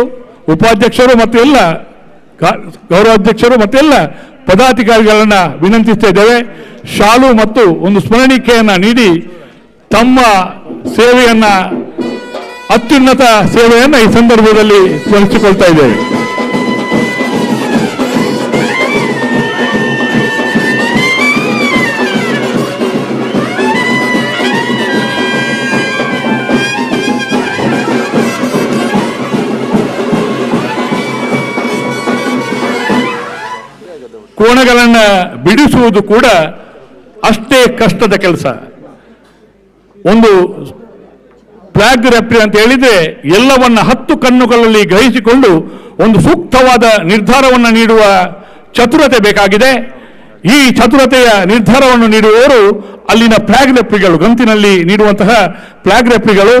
ಉಪಾಧ್ಯಕ್ಷರು ಮತ್ತು ಎಲ್ಲ ಗೌರವಾಧ್ಯಕ್ಷರು ಮತ್ತು ಎಲ್ಲ ಪದಾಧಿಕಾರಿಗಳನ್ನು ವಿನಂತಿಸ್ತಾ ಇದ್ದೇವೆ. ಶಾಲು ಮತ್ತು ಒಂದು ಸ್ಮರಣಿಕೆಯನ್ನು ನೀಡಿ ತಮ್ಮ ಸೇವೆಯನ್ನ, ಅತ್ಯುನ್ನತ ಸೇವೆಯನ್ನು ಈ ಸಂದರ್ಭದಲ್ಲಿ ಸ್ಮರಿಸಿಕೊಳ್ತಾ ಇದ್ದೇವೆ. ಕೋಣಗಳನ್ನು ಬಿಡಿಸುವುದು ಕೂಡ ಅಷ್ಟೇ ಕಷ್ಟದ ಕೆಲಸ. ಒಂದು ಫ್ಲಾಗ್ ರೆಫ್ರಿ ಅಂತ ಹೇಳಿದ್ರೆ ಎಲ್ಲವನ್ನ 10 ಕಣ್ಣುಗಳಲ್ಲಿ ಗ್ರಹಿಸಿಕೊಂಡು ಒಂದು ಸೂಕ್ತವಾದ ನಿರ್ಧಾರವನ್ನು ನೀಡುವ ಚತುರತೆ ಬೇಕಾಗಿದೆ. ಈ ಚತುರತೆಯ ನಿರ್ಧಾರವನ್ನು ನೀಡುವವರು ಅಲ್ಲಿನ ಫ್ಲಾಗ್ ರೆಫ್ರಿಗಳು, ಗಂತಿನಲ್ಲಿ ನೀಡುವಂತಹ ಫ್ಲಾಗ್ ರೆಫ್ರಿಗಳು.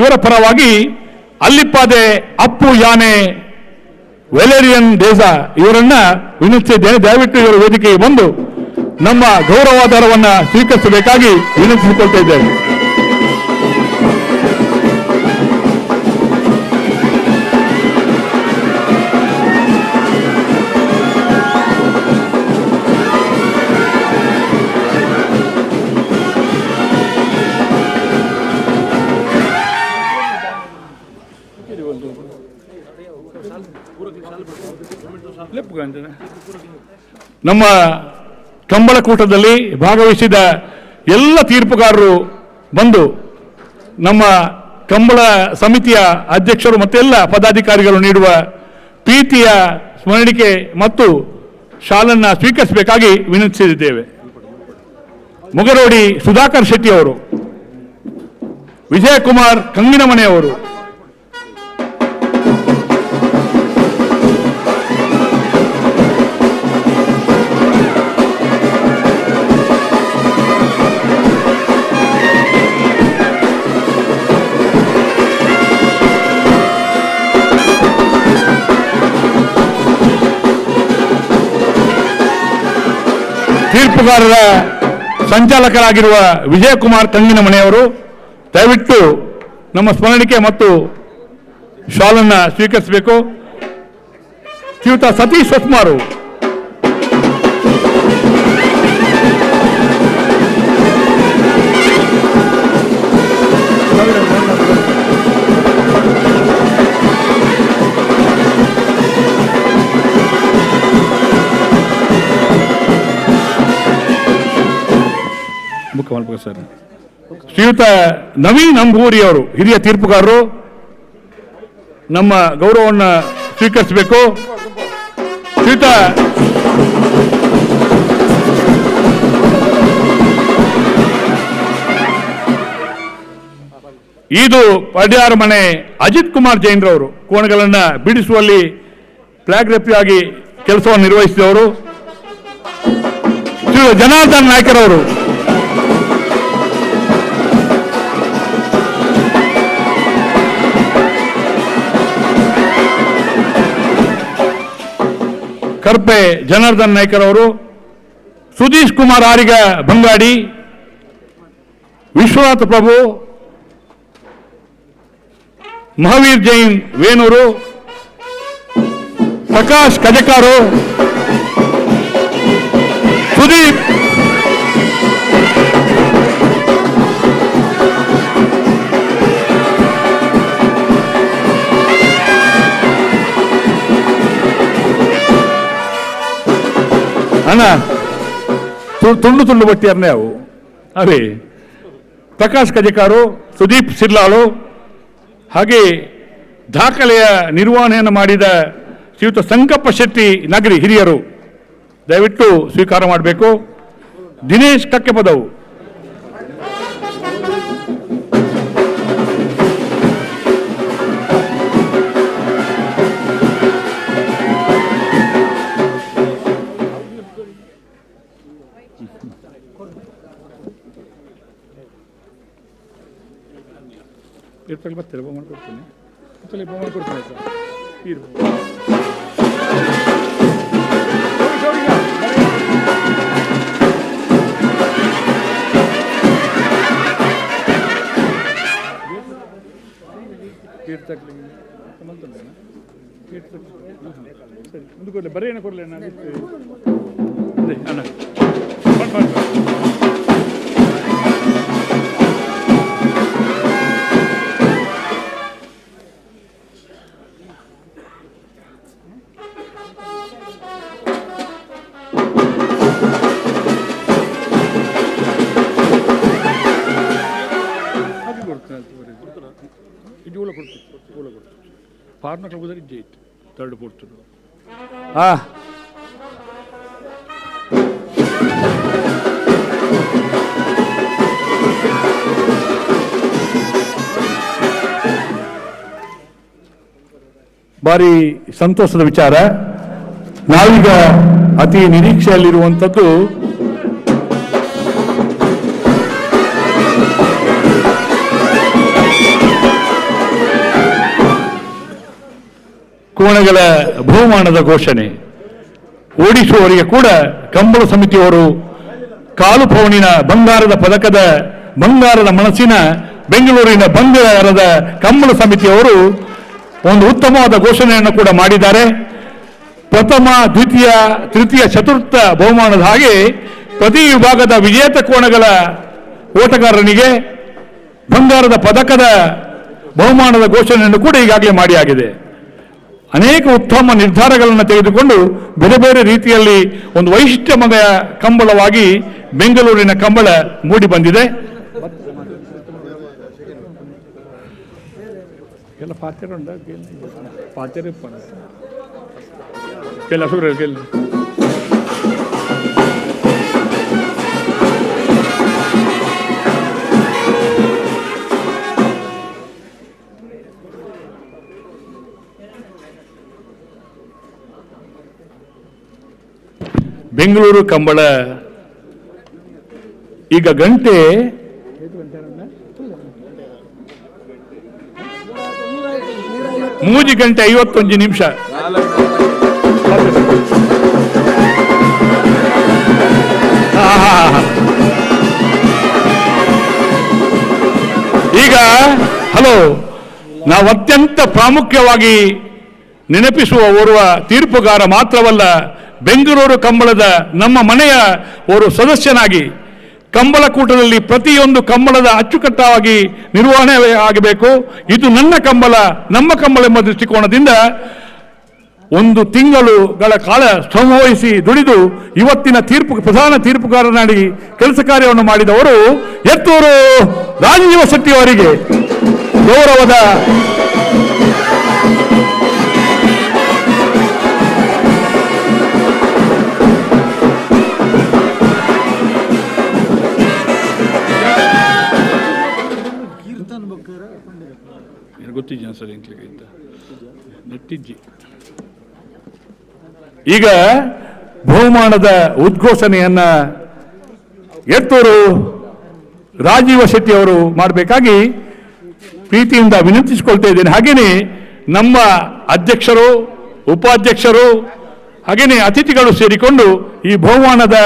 ಇವರ ಪರವಾಗಿ ಅಲ್ಲಿಪ್ಪಾದೆ ಅಪ್ಪು ಯಾನೆ ವೆಲೇರಿಯನ್ ದೇಸಾ ಇವರನ್ನ ವಿನಂತಿಸಿದ್ದೇನೆ. ದಯವಿಟ್ಟು ಇವರ ವೇದಿಕೆಗೆ ಬಂದು ನಮ್ಮ ಗೌರವಾಧಾರವನ್ನು ಸ್ವೀಕರಿಸಬೇಕಾಗಿ ವಿನಂತಿಸಿಕೊಳ್ತಾ ಇದ್ದೇನೆ. ನಮ್ಮ ಕಂಬಳಕೂಟದಲ್ಲಿ ಭಾಗವಹಿಸಿದ ಎಲ್ಲ ತೀರ್ಪುಗಾರರು ಬಂದು ನಮ್ಮ ಕಂಬಳ ಸಮಿತಿಯ ಅಧ್ಯಕ್ಷರು ಮತ್ತೆಲ್ಲ ಪದಾಧಿಕಾರಿಗಳು ನೀಡುವ ಪ್ರೀತಿಯ ಸ್ಮರಣಿಕೆ ಮತ್ತು ಶಾಲನ್ನು ಸ್ವೀಕರಿಸಬೇಕಾಗಿ ವಿನಂತಿಸಿದ್ದೇವೆ. Mugarodi Sudhakar Shetty ಅವರು, ವಿಜಯಕುಮಾರ್ ಕಂಗಿನಮನೆಯವರು, ತೀರ್ಪುಗಾರರ ಸಂಚಾಲಕರಾಗಿರುವ ವಿಜಯಕುಮಾರ್ ಕಂಗಿನಮನೆಯವರು ದಯವಿಟ್ಟು ನಮ್ಮ ಸ್ಮರಣಿಕೆ ಮತ್ತು ಶಾಲನ್ನು ಸ್ವೀಕರಿಸಬೇಕು. ಶ್ರೀಯುತ ಸತೀಶ್ ಹೊಸ್ಮಾರು, ಸರ್, ಶ್ರೀಯುತ ನವೀನ್ ಅಂಬೂರಿ ಅವರು ಹಿರಿಯ ತೀರ್ಪುಗಾರರು ನಮ್ಮ ಗೌರವವನ್ನು ಸ್ವೀಕರಿಸಬೇಕು. ಶ್ರೀಯುತ ಇದು ಪಡ್ಯಾರ ಮನೆ ಅಜಿತ್ ಕುಮಾರ್ ಜೈನ್ರವರು ಕೋಣಗಳನ್ನು ಬಿಡಿಸುವಲ್ಲಿ ಫ್ಲಾಗ್ ರೆಫ್ರಿಯಾಗಿ ಕೆಲಸವನ್ನು ನಿರ್ವಹಿಸಿದವರು. ಶ್ರೀ ಜನಾರ್ದನ್ ನಾಯ್ಕರವರು, ಕರ್ಪೆ ಜನಾರ್ದನ್ ನಾಯ್ಕರ್ ಅವರು, ಸುಧೀಶ್ ಕುಮಾರ್ ಆರಿಗ ಬಂಗಾಡಿ, ವಿಶ್ವನಾಥ ಪ್ರಭು, ಮಹಾವೀರ್ ಜೈನ್ ವೇಣೂರು, ಪ್ರಕಾಶ್ ಕಜಕಾರು, ಸುದೀಪ್ ಅಣ್ಣ ತುಂಡು ತುಂಡು ಬಟ್ಟಿಯನ್ನೇ ಅವು ಅವೇ ಪ್ರಕಾಶ್ ಕಜಕಾರು, ಸುದೀಪ್ ಸಿರ್ಲಾಳು, ಹಾಗೆ ದಾಖಲೆಯ ನಿರ್ವಹಣೆಯನ್ನು ಮಾಡಿದ ಶ್ರೀಯುತ ಸಂಕಪ್ಪ ಶೆಟ್ಟಿ ನಗರಿ ಹಿರಿಯರು ದಯವಿಟ್ಟು ಸ್ವೀಕಾರ ಮಾಡಬೇಕು. ದಿನೇಶ್ ಕಕ್ಕೆಪದವು, ಬರ್ತಾರೆ ಮಾಡ್ಕೊಡ್ತೀನಿ, ಮಾಡ್ಕೊಡ್ತೀನಿ ಆಯ್ತಾ? ಸರಿ, ಮುಂದೆ ಕೊಡಲಿ, ಬರೀ ಏನೋ ಕೊಡಲಿ ಅಣ್ಣ. ಅಣ್ಣ ಥರ್ಡ್ ಫೋರ್ತ್ ಹಾಂ. ಭಾರಿ ಸಂತೋಷದ ವಿಚಾರ. ನಾವೀಗ ಅತಿ ನಿರೀಕ್ಷೆಯಲ್ಲಿರುವಂಥದ್ದು ಕೋಣಗಳ ಬಹುಮಾನದ ಘೋಷಣೆ. ಓಡಿಸುವವರಿಗೆ ಕೂಡ ಕಂಬಳ ಸಮಿತಿಯವರು ಕಾಲು ಪೌಣಿನ ಬಂಗಾರದ ಪದಕದ ಬಂಗಾರದ ಮನಸ್ಸಿನ ಬೆಂಗಳೂರಿನ ಬಂಗಾರದ ಕಂಬಳ ಸಮಿತಿಯವರು ಒಂದು ಉತ್ತಮವಾದ ಘೋಷಣೆಯನ್ನು ಕೂಡ ಮಾಡಿದ್ದಾರೆ. ಪ್ರಥಮ, ದ್ವಿತೀಯ, ತೃತೀಯ, ಚತುರ್ಥ ಬಹುಮಾನದ ಹಾಗೆ ಪ್ರತಿ ವಿಭಾಗದ ವಿಜೇತ ಕೋಣಗಳ ಓಟಗಾರನಿಗೆ ಬಂಗಾರದ ಪದಕದ ಬಹುಮಾನದ ಘೋಷಣೆಯನ್ನು ಕೂಡ ಈಗಾಗಲೇ ಮಾಡಿ ಆಗಿದೆ. ಅನೇಕ ಉತ್ತಮ ನಿರ್ಧಾರಗಳನ್ನು ತೆಗೆದುಕೊಂಡು ಬೇರೆ ಬೇರೆ ರೀತಿಯಲ್ಲಿ ಒಂದು ವೈಶಿಷ್ಟ್ಯಮಯ ಕಂಬಳವಾಗಿ ಬೆಂಗಳೂರಿನ ಕಂಬಳ ಮೂಡಿ ಬಂದಿದೆ. Bengaluru Kambala ಈಗ ಗಂಟೆ 3:51. ಈಗ ಹಲೋ, ನಾವು ಅತ್ಯಂತ ಪ್ರಾಮುಖ್ಯವಾಗಿ ನೆನಪಿಸುವ ಓರ್ವ ತೀರ್ಪುಗಾರ ಮಾತ್ರವಲ್ಲ, ಬೆಂಗಳೂರು ಕಂಬಳದ ನಮ್ಮ ಮನೆಯ ಓರ್ವ ಸದಸ್ಯನಾಗಿ ಕಂಬಳಕೂಟದಲ್ಲಿ ಪ್ರತಿಯೊಂದು ಕಂಬಳದ ಅಚ್ಚುಕಟ್ಟಾಗಿ ನಿರ್ವಹಣೆ ಆಗಬೇಕು, ಇದು ನನ್ನ ಕಂಬಳ ನಮ್ಮ ಕಂಬಳ ಎಂಬ ದೃಷ್ಟಿಕೋನದಿಂದ ಒಂದು ತಿಂಗಳುಗಳ ಕಾಲ ಶ್ರಮವಹಿಸಿ ದುಡಿದು ಇವತ್ತಿನ ತೀರ್ಪು ಪ್ರಧಾನ ತೀರ್ಪುಗಾರನಾಗಿ ಕೆಲಸ ಕಾರ್ಯವನ್ನು ಮಾಡಿದವರು ಎತ್ತೂರು ರಾಜೀವ ಶೆಟ್ಟಿಯವರಿಗೆ ಗೌರವದ ಗೊತ್ತಿದ್ಯಾ ಸರ್ ನೆಟ್ಟಿಜ್ಜಿ. ಈಗ ಬಹುಮಾನದ ಉದ್ಘೋಷಣೆಯನ್ನ ಎತ್ತೂರು ರಾಜೀವ ಶೆಟ್ಟಿ ಅವರು ಮಾಡಬೇಕಾಗಿ ಪ್ರೀತಿಯಿಂದ ವಿನಂತಿಸಿಕೊಳ್ತಾ ಇದ್ದೇನೆ. ಹಾಗೆಯೇ ನಮ್ಮ ಅಧ್ಯಕ್ಷರು, ಉಪಾಧ್ಯಕ್ಷರು, ಹಾಗೆಯೇ ಅತಿಥಿಗಳು ಸೇರಿಕೊಂಡು ಈ ಬಹುಮಾನದ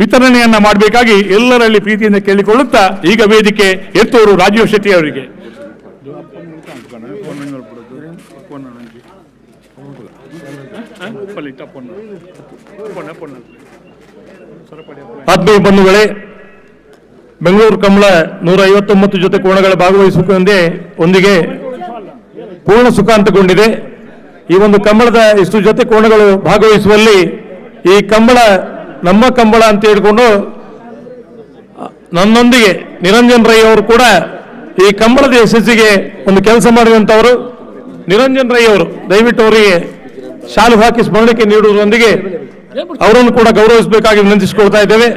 ವಿತರಣೆಯನ್ನ ಮಾಡಬೇಕಾಗಿ ಎಲ್ಲರಲ್ಲಿ ಪ್ರೀತಿಯಿಂದ ಕೇಳಿಕೊಳ್ಳುತ್ತಾ ಈಗ ವೇದಿಕೆ ಎತ್ತೂರು ರಾಜೀವ ಶೆಟ್ಟಿ ಅವರಿಗೆ. ಆತ್ಮೀಯ ಬಂಧುಗಳೇ, ಬೆಂಗಳೂರು ಕಂಬಳ 159 ಜೊತೆ ಕೋಣಗಳ ಭಾಗವಹಿಸುವುದೊಂದಿಗೆ ಒಂದಿಗೆ ಪೂರ್ಣ ಸುಖಾಂತಗೊಂಡಿದೆ. ಈ ಒಂದು ಕಂಬಳದ ಇಷ್ಟು ಜೊತೆ ಕೋಣಗಳು ಭಾಗವಹಿಸುವಲ್ಲಿ ಈ ಕಂಬಳ ನಮ್ಮ ಕಂಬಳ ಅಂತ ಹೇಳಿಕೊಂಡು ನನ್ನೊಂದಿಗೆ ನಿರಂಜನ್ ರೈ ಅವರು ಕೂಡ ಈ ಕಂಬಳದ ಯಶಸ್ಸಿಗೆ ಒಂದು ಕೆಲಸ ಮಾಡಿದಂಥವರು ನಿರಂಜನ್ ರೈ ಅವರು. ದಯವಿಟ್ಟು ಅವರಿಗೆ ಶಾಲು ಹಾಕಿ ಸ್ಮರಣಿಕೆ ನೀಡುವುದರೊಂದಿಗೆ ಅವರನ್ನು ಕೂಡ ಗೌರವಿಸಬೇಕಾಗಿ ವಿನಂತಿಸಿಕೊಳ್ತಾ ಇದ್ದೇವೆ.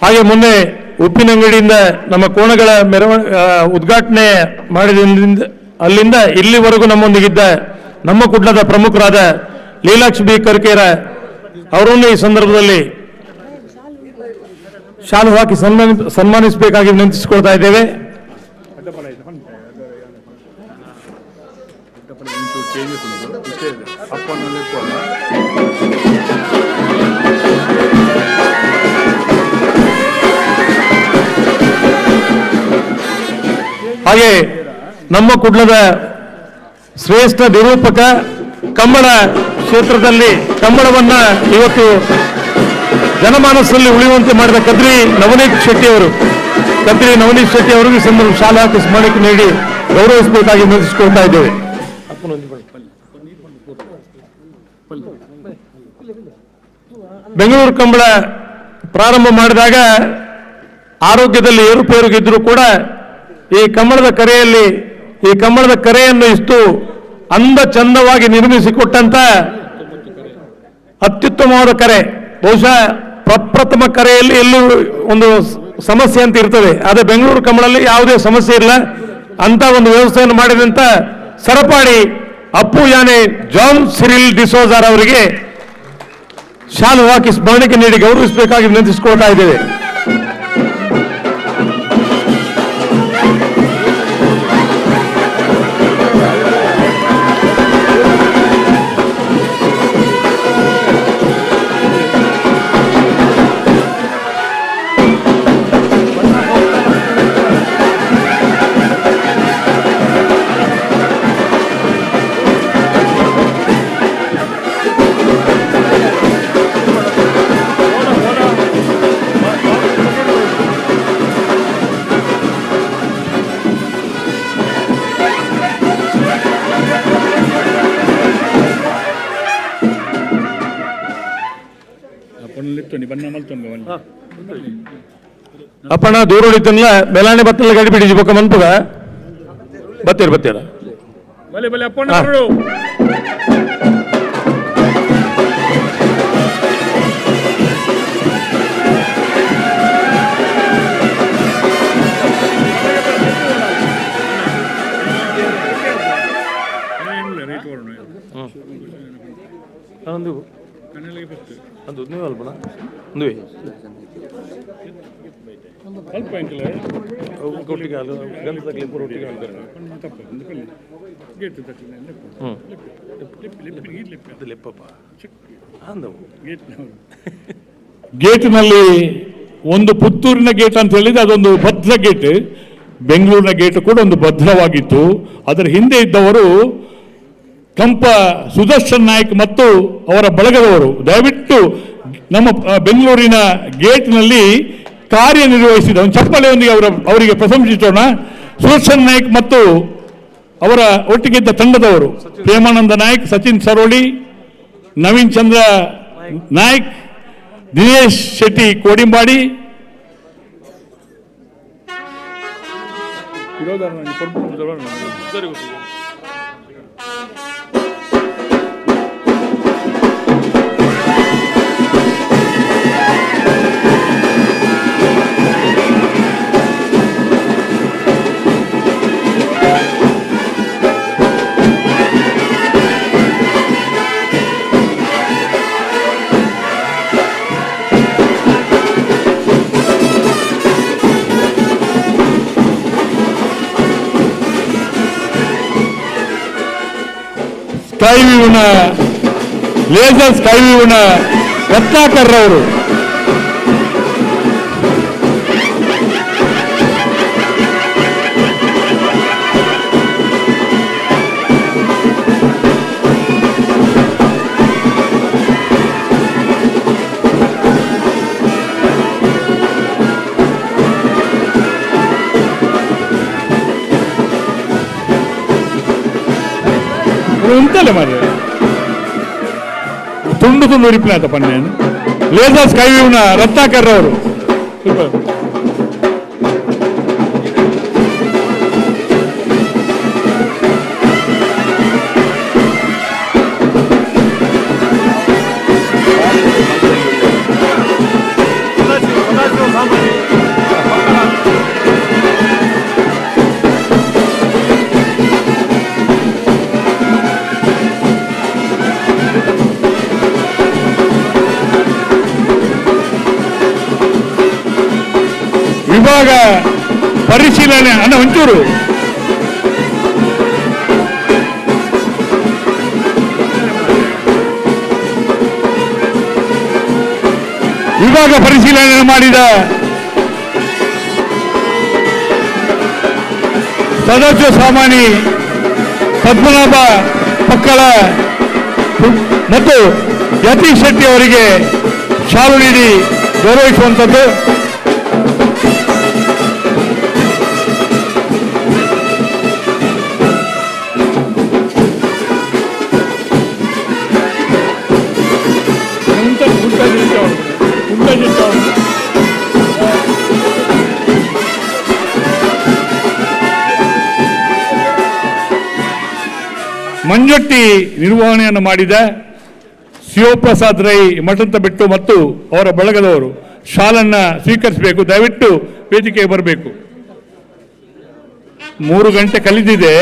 ಹಾಗೆ ಮೊನ್ನೆ ಉಪ್ಪಿನಂಗಡಿಯಿಂದ ನಮ್ಮ ಕೋಣಗಳ ಉದ್ಘಾಟನೆ ಮಾಡಿದ ಅಲ್ಲಿಂದ ಇಲ್ಲಿವರೆಗೂ ನಮ್ಮೊಂದಿಗಿದ್ದ ನಮ್ಮ ಕುಡ್ಲದ ಪ್ರಮುಖರಾದ ಲೀಲಾಕ್ಷಿ ಬಿ ಕರ್ಕೇರ ಅವರನ್ನು ಈ ಸಂದರ್ಭದಲ್ಲಿ ಶಾಲು ಹಾಕಿ ಸನ್ಮಾನಿಸಬೇಕಾಗಿ ವಿನಂತಿಸಿಕೊಳ್ತಾ ಇದ್ದೇವೆ. ಹಾಗೆ ನಮ್ಮ ಕುಡ್ಲದ ಶ್ರೇಷ್ಠ ನಿರೂಪಕ ಕಂಬಳ ಕ್ಷೇತ್ರದಲ್ಲಿ ಕಂಬಳವನ್ನ ಇವತ್ತು ಜನಮಾನಸದಲ್ಲಿ ಉಳಿಯುವಂತೆ ಮಾಡಿದ ಕದ್ರಿ ನವನೀತ್ ಶೆಟ್ಟಿ ಅವರು, ಕದ್ರಿ ನವನೀತ್ ಶೆಟ್ಟಿ ಅವರಿಗೆ ಸಂದರ್ಭ ಶಾಲಾ ಹಾಕಿ ಸ್ಮರಣಕ್ಕೆ ನೀಡಿ ಗೌರವಿಸಬೇಕಾಗಿ ವಿನಂತಿಸಿಕೊಳ್ತಾ ಇದ್ದೇವೆ. ಬೆಂಗಳೂರು ಕಂಬಳ ಪ್ರಾರಂಭ ಮಾಡಿದಾಗ ಆರೋಗ್ಯದಲ್ಲಿ ಏರುಪೇರುಗಿದ್ರೂ ಕೂಡ ಈ ಕಂಬಳದ ಕರೆಯಲ್ಲಿ ಈ ಕಂಬಳದ ಕರೆಯನ್ನು ಇಷ್ಟು ಅಂದ ಚಂದವಾಗಿ ನಿರ್ಮಿಸಿಕೊಟ್ಟಂತ ಅತ್ಯುತ್ತಮವಾದ ಕರೆ, ಬಹುಶಃ ಪ್ರಪ್ರಥಮ ಕರೆಯಲ್ಲಿ ಎಲ್ಲೂ ಒಂದು ಸಮಸ್ಯೆ ಅಂತ ಇರ್ತದೆ, ಆದರೆ ಬೆಂಗಳೂರು ಕಂಬಳಲ್ಲಿ ಯಾವುದೇ ಸಮಸ್ಯೆ ಇಲ್ಲ ಅಂತ ಒಂದು ವ್ಯವಸ್ಥೆಯನ್ನು ಮಾಡಿದಂತ ಸರಪಾಡಿ ಅಪ್ಪು ಯಾನೆ ಜಾನ್ ಸಿರಿಲ್ ಡಿಸೋಜಾರ್ ಅವರಿಗೆ ಶಾಲು ಹಾಕಿ ಸ್ಮರಣಿಕೆ ನೀಡಿ ಗೌರವಿಸಬೇಕಾಗಿ ವಿನಂತಿಸಿಕೊಳ್ತಾ ಇದ್ದೇವೆ. ಅಪ್ಪಣ್ಣ ದೂರ ಹೊಡಿತನಲ್ಲ, ಮೇಲಾಣೆ ಬತ್ತಲ್ಲ ಗಡಿ ಬಿಡಿಸಿ ಬೊಕ್ಕ ಮನ್ಪುಗ ಬತ್ತೀರ ಬತ್ತೀರ. ಬಲೆ ಬಲೆ ಅಪ್ಪಣ್ಣ ಒಂದು ಅದು ನೀವು ಅಲ್ಪಣ ಒಂದುವೆ ಸ್ವಲ್ಪ ಎಂಕಲೆ ಒಟ್ಟಿಗೆ ಅದು ಗಂಧ ತಗಲಿ ಪೂರ ಒಟ್ಟಿಗೆ ಹೇಳ್ತಾರೆ ಗೇಟ್ ತಟ್ಟಲೆ ಅದು ಲೆಪ್ಪಪ್ಪ ಅಂದವು ಗೇಟ್ನಲ್ಲಿ ಒಂದು ಪುತ್ತೂರಿನ ಗೇಟ್ ಅಂತ ಹೇಳಿದ್ರೆ ಅದೊಂದು ಭದ್ರ ಗೇಟ್, ಬೆಂಗಳೂರಿನ ಗೇಟ್ ಕೂಡ ಒಂದು ಭದ್ರವಾಗಿತ್ತು. ಅದರ ಹಿಂದೆ ಇದ್ದವರು ಕಂಪ ಸುದರ್ಶನ್ ನಾಯ್ಕ್ ಮತ್ತು ಅವರ ಬಳಗದವರು. ದಯವಿಟ್ಟು ನಮ್ಮ ಬೆಂಗಳೂರಿನ ಗೇಟ್ನಲ್ಲಿ ಕಾರ್ಯನಿರ್ವಹಿಸಿದ ಒಂದು ಚಪ್ಪಲೆಯೊಂದಿಗೆ ಅವರಿಗೆ ಪ್ರಶಂಸಿಸೋಣ. ಸುದರ್ಶನ್ ನಾಯ್ಕ್ ಮತ್ತು ಅವರ ಒಟ್ಟಿಗಿದ್ದ ತಂಡದವರು ಪ್ರೇಮಾನಂದ ನಾಯ್ಕ್, ಸಚಿನ್ ಸರೋಳಿ, ನವೀನ್ ಚಂದ್ರ ನಾಯ್ಕ್, ದಿನೇಶ್ ಶೆಟ್ಟಿ ಕೋಡಿಂಬಾಡಿ, ಸ್ಕೈವ್ಯೂನ ಲೇಸರ್ ಸ್ಕೈವ್ಯೂನ ರತ್ನಾಕರ್ ಅವರು. ಉಂಟಲ್ಲ ಮಾರ್ರೆ ತುಂಡು ತುಂಡು ರಿಪ್ಲೈ ಆತ ಪನ್ನೇನು ಲೇಸರ್ ಸ್ಕೈವ್ಯೂನ ರತ್ನಾಕರ್ ಅವರು. ಸೂಪರ್. ವಿಭಾಗ ಪರಿಶೀಲನೆ ಅನ್ನ ಒಂಚೂರು ವಿಭಾಗ ಪರಿಶೀಲನೆ ಮಾಡಿದ ಸದಸ್ಯ ಸಾಮಾನಿ ಪದ್ಮನಾಭ ಪಕ್ಕಳ ಮತ್ತು ಯತೀಶ್ ಶೆಟ್ಟಿ ಅವರಿಗೆ ಶಾಲು ನೀಡಿ ಗೌರವಿಸುವಂಥದ್ದು. ಮಂಜೊಟ್ಟಿ ನಿರ್ವಹಣೆಯನ್ನು ಮಾಡಿದ ಶಿವಪ್ರಸಾದ್ ರೈ ಮಠಂತ ಬಿಟ್ಟು ಮತ್ತು ಅವರ ಬಳಗದವರು ಶಾಲನ್ನು ಸ್ವೀಕರಿಸಬೇಕು. ದಯವಿಟ್ಟು ವೇದಿಕೆಗೆ ಬರಬೇಕು. 3 ಗಂಟೆ ಕಲಿದಿದೆ.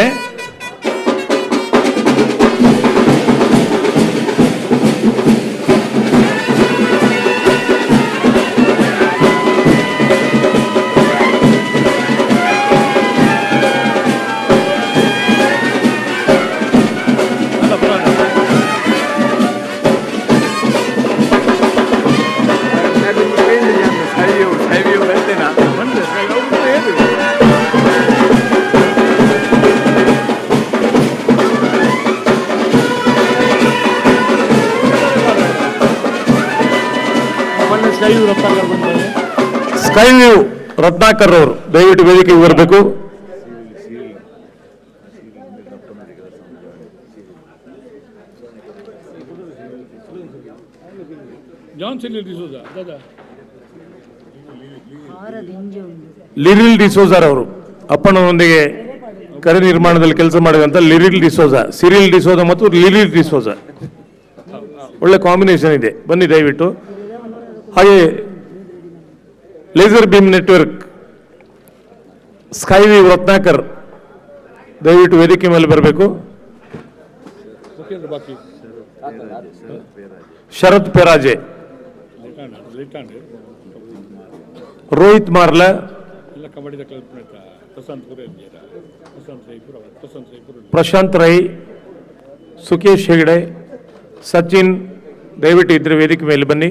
ಸ್ಕೈ ವ್ಯೂ ರತ್ನಾಕರ್ ಅವರು ದಯವಿಟ್ಟು ವೇದಿಕೆಗೆ ಬರಬೇಕು. ಲಿರಿಲ್ ಡಿಸೋಜಾರ್ ಅವರು ಅಪ್ಪಣ್ಣನೊಂದಿಗೆ ಕರೆ ನಿರ್ಮಾಣದಲ್ಲಿ ಕೆಲಸ ಮಾಡಿದಂಥ ಲಿರಿಲ್ ಡಿಸೋಜಾ, ಸಿರಿಲ್ ಡಿಸೋಜಾ ಮತ್ತು ಲಿರಿಲ್ ಡಿಸೋಜಾ, ಒಳ್ಳೆ ಕಾಂಬಿನೇಷನ್ ಇದೆ, ಬನ್ನಿ ದಯವಿಟ್ಟು. ಹಾಗೆ ಲೇಸರ್ ಬೀಮ್ ನೆಟ್ವರ್ಕ್ ಸ್ಕೈವಿ ರತ್ನಾಕರ್ ದಯವಿಟ್ಟು ವೇದಿಕೆ ಮೇಲೆ ಬರಬೇಕು. ಶರತ್ ಪೆರಾಜೆ, ರೋಹಿತ್ ಮಾರ್ಲ, ಪ್ರಶಾಂತ್ ರೈ, ಸುಕೇಶ್ ಹೆಗಡೆ, ಸಚಿನ್ ದಯವಿಟ್ಟು ಇದ್ರೆ ವೇದಿಕೆ ಮೇಲೆ ಬನ್ನಿ.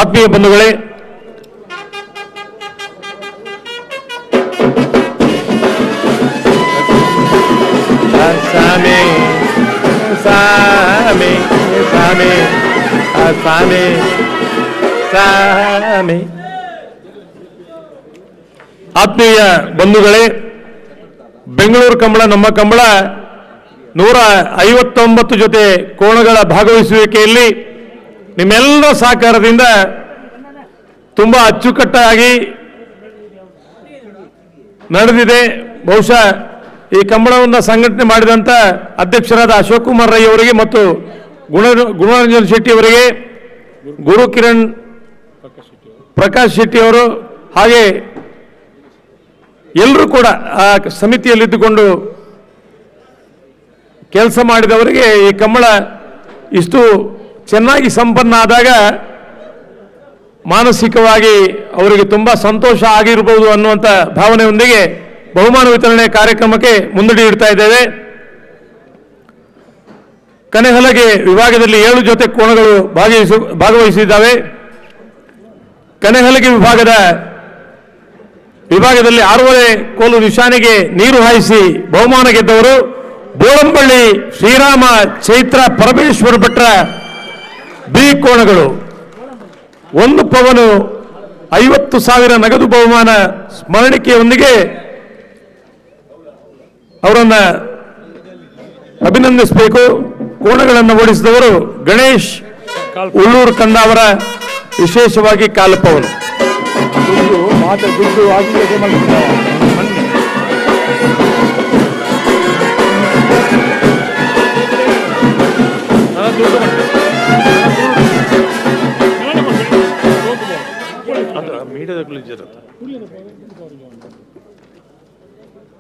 ಆತ್ಮೀಯ ಬಂಧುಗಳೇ, ಸಾಮಿ ಸಾಮಿ ಸಾಮಿ ಸಾಮಿ ಸಾಮಿ. ಆತ್ಮೀಯ ಬಂಧುಗಳೇ, ಬೆಂಗಳೂರು ಕಂಬಳ ನಮ್ಮ ಕಂಬಳ 159 ಜೊತೆ ಕೋಣಗಳ ಭಾಗವಹಿಸುವಿಕೆಯಲ್ಲಿ ನಿಮ್ಮೆಲ್ಲರ ಸಹಕಾರದಿಂದ ತುಂಬ ಅಚ್ಚುಕಟ್ಟಾಗಿ ನಡೆದಿದೆ. ಬಹುಶಃ ಈ ಕಂಬಳವನ್ನು ಸಂಘಟನೆ ಮಾಡಿದಂಥ ಅಧ್ಯಕ್ಷರಾದ ಅಶೋಕ್ ಕುಮಾರ್ ರೈ ಅವರಿಗೆ ಮತ್ತು ಗುಣರಂಜನ್ ಶೆಟ್ಟಿ ಅವರಿಗೆ, ಗುರು ಕಿರಣ್ ಪ್ರಕಾಶ್ ಶೆಟ್ಟಿ ಅವರು, ಹಾಗೆ ಎಲ್ಲರೂ ಕೂಡ ಆ ಸಮಿತಿಯಲ್ಲಿದ್ದುಕೊಂಡು ಕೆಲಸ ಮಾಡಿದವರಿಗೆ ಈ ಕಂಬಳ ಇಷ್ಟು ಚೆನ್ನಾಗಿ ಸಂಪನ್ನ ಆದಾಗ ಮಾನಸಿಕವಾಗಿ ಅವರಿಗೆ ತುಂಬ ಸಂತೋಷ ಆಗಿರ್ಬೋದು ಅನ್ನುವಂಥ ಭಾವನೆಯೊಂದಿಗೆ ಬಹುಮಾನ ವಿತರಣೆ ಕಾರ್ಯಕ್ರಮಕ್ಕೆ ಮುಂದಡಿ ಇಡ್ತಾ ಇದ್ದೇವೆ. ಕನೆಹಲಗೆ ವಿಭಾಗದಲ್ಲಿ 7 ಜೊತೆ ಕೋಣಗಳು ಭಾಗವಹಿಸಿದ್ದಾವೆ. ಕನೆಹಲಗೆ ವಿಭಾಗದಲ್ಲಿ 6.5 ಕೋಲು ನಿಶಾನೆಗೆ ನೀರು ಹಾಯಿಸಿ ಬಹುಮಾನ ಗೆದ್ದವರು ಬೋಳಂಬಳ್ಳಿ ಶ್ರೀರಾಮ ಚೈತ್ರ ಪರಮೇಶ್ವರ ಭಟ್ರ ಬಿ ಕೋಣಗಳು. 1 ಪವನು 50,000 ನಗದು ಬಹುಮಾನ ಸ್ಮರಣಿಕೆಯೊಂದಿಗೆ ಅವರನ್ನು ಅಭಿನಂದಿಸಬೇಕು. ಕೋಣಗಳನ್ನು ಓಡಿಸಿದವರು ಗಣೇಶ್ ಉಳ್ಳೂರು ಕಂದಾವರ, ವಿಶೇಷವಾಗಿ ಕಾಲಪವನು.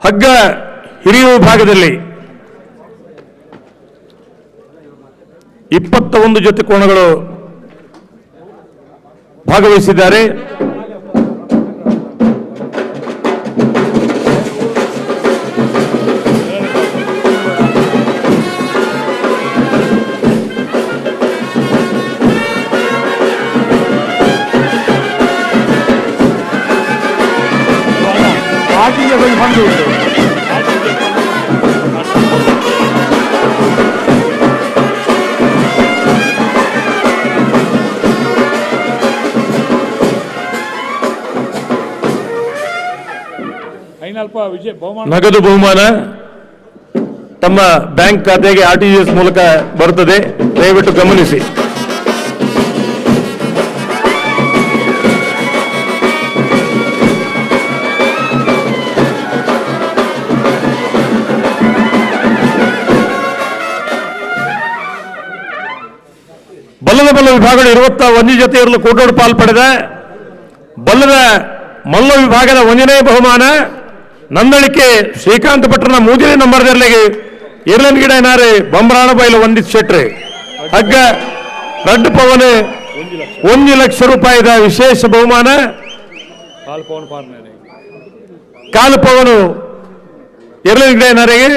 ಹಗ್ಗ ಹಿರಿಯ ವಿಭಾಗದಲ್ಲಿ 21 ಜೊತೆ ಕೋಣಗಳು ಭಾಗವಹಿಸಿದ್ದಾರೆ. ನಗದು ಬಹುಮಾನ ತಮ್ಮ ಬ್ಯಾಂಕ್ ಖಾತೆಗೆ RTGS ಮೂಲಕ ಬರುತ್ತದೆ, ದಯವಿಟ್ಟು ಗಮನಿಸಿ. ಬಲ್ಲದ ಬಲ್ಲ ವಿಭಾಗಗಳು 21 ಜೊತೆ ಇರಲು ಕೋಟೋಡು ಪಾಲ್ ಪಡೆದ ಬಲ್ಲದ ಮಲ್ಲ ವಿಭಾಗದ 1ನೇ ಬಹುಮಾನ ನಂದಳಿಕೆ ಶ್ರೀಕಾಂತ್ ಭಟ್ರನ 3ನೇ ನಂಬರ್ದಲ್ಲಿ ಎರಲನ್ ಗಿಡ ಏನಾರೆ ಬೊಂಬ್ರಾಣ ಬೈಲು ವಂದಿತ್ ಶೆಟ್ರಿ. ಹಗ್ಗ ರಡ್ಡು ಪವನ್ 1 ಲಕ್ಷ ರೂಪಾಯಿದ ವಿಶೇಷ ಬಹುಮಾನ. ಕಾಲು ಪವನು ಎರಲನ್ ಗಿಡ ಏನಾರಿಗೆ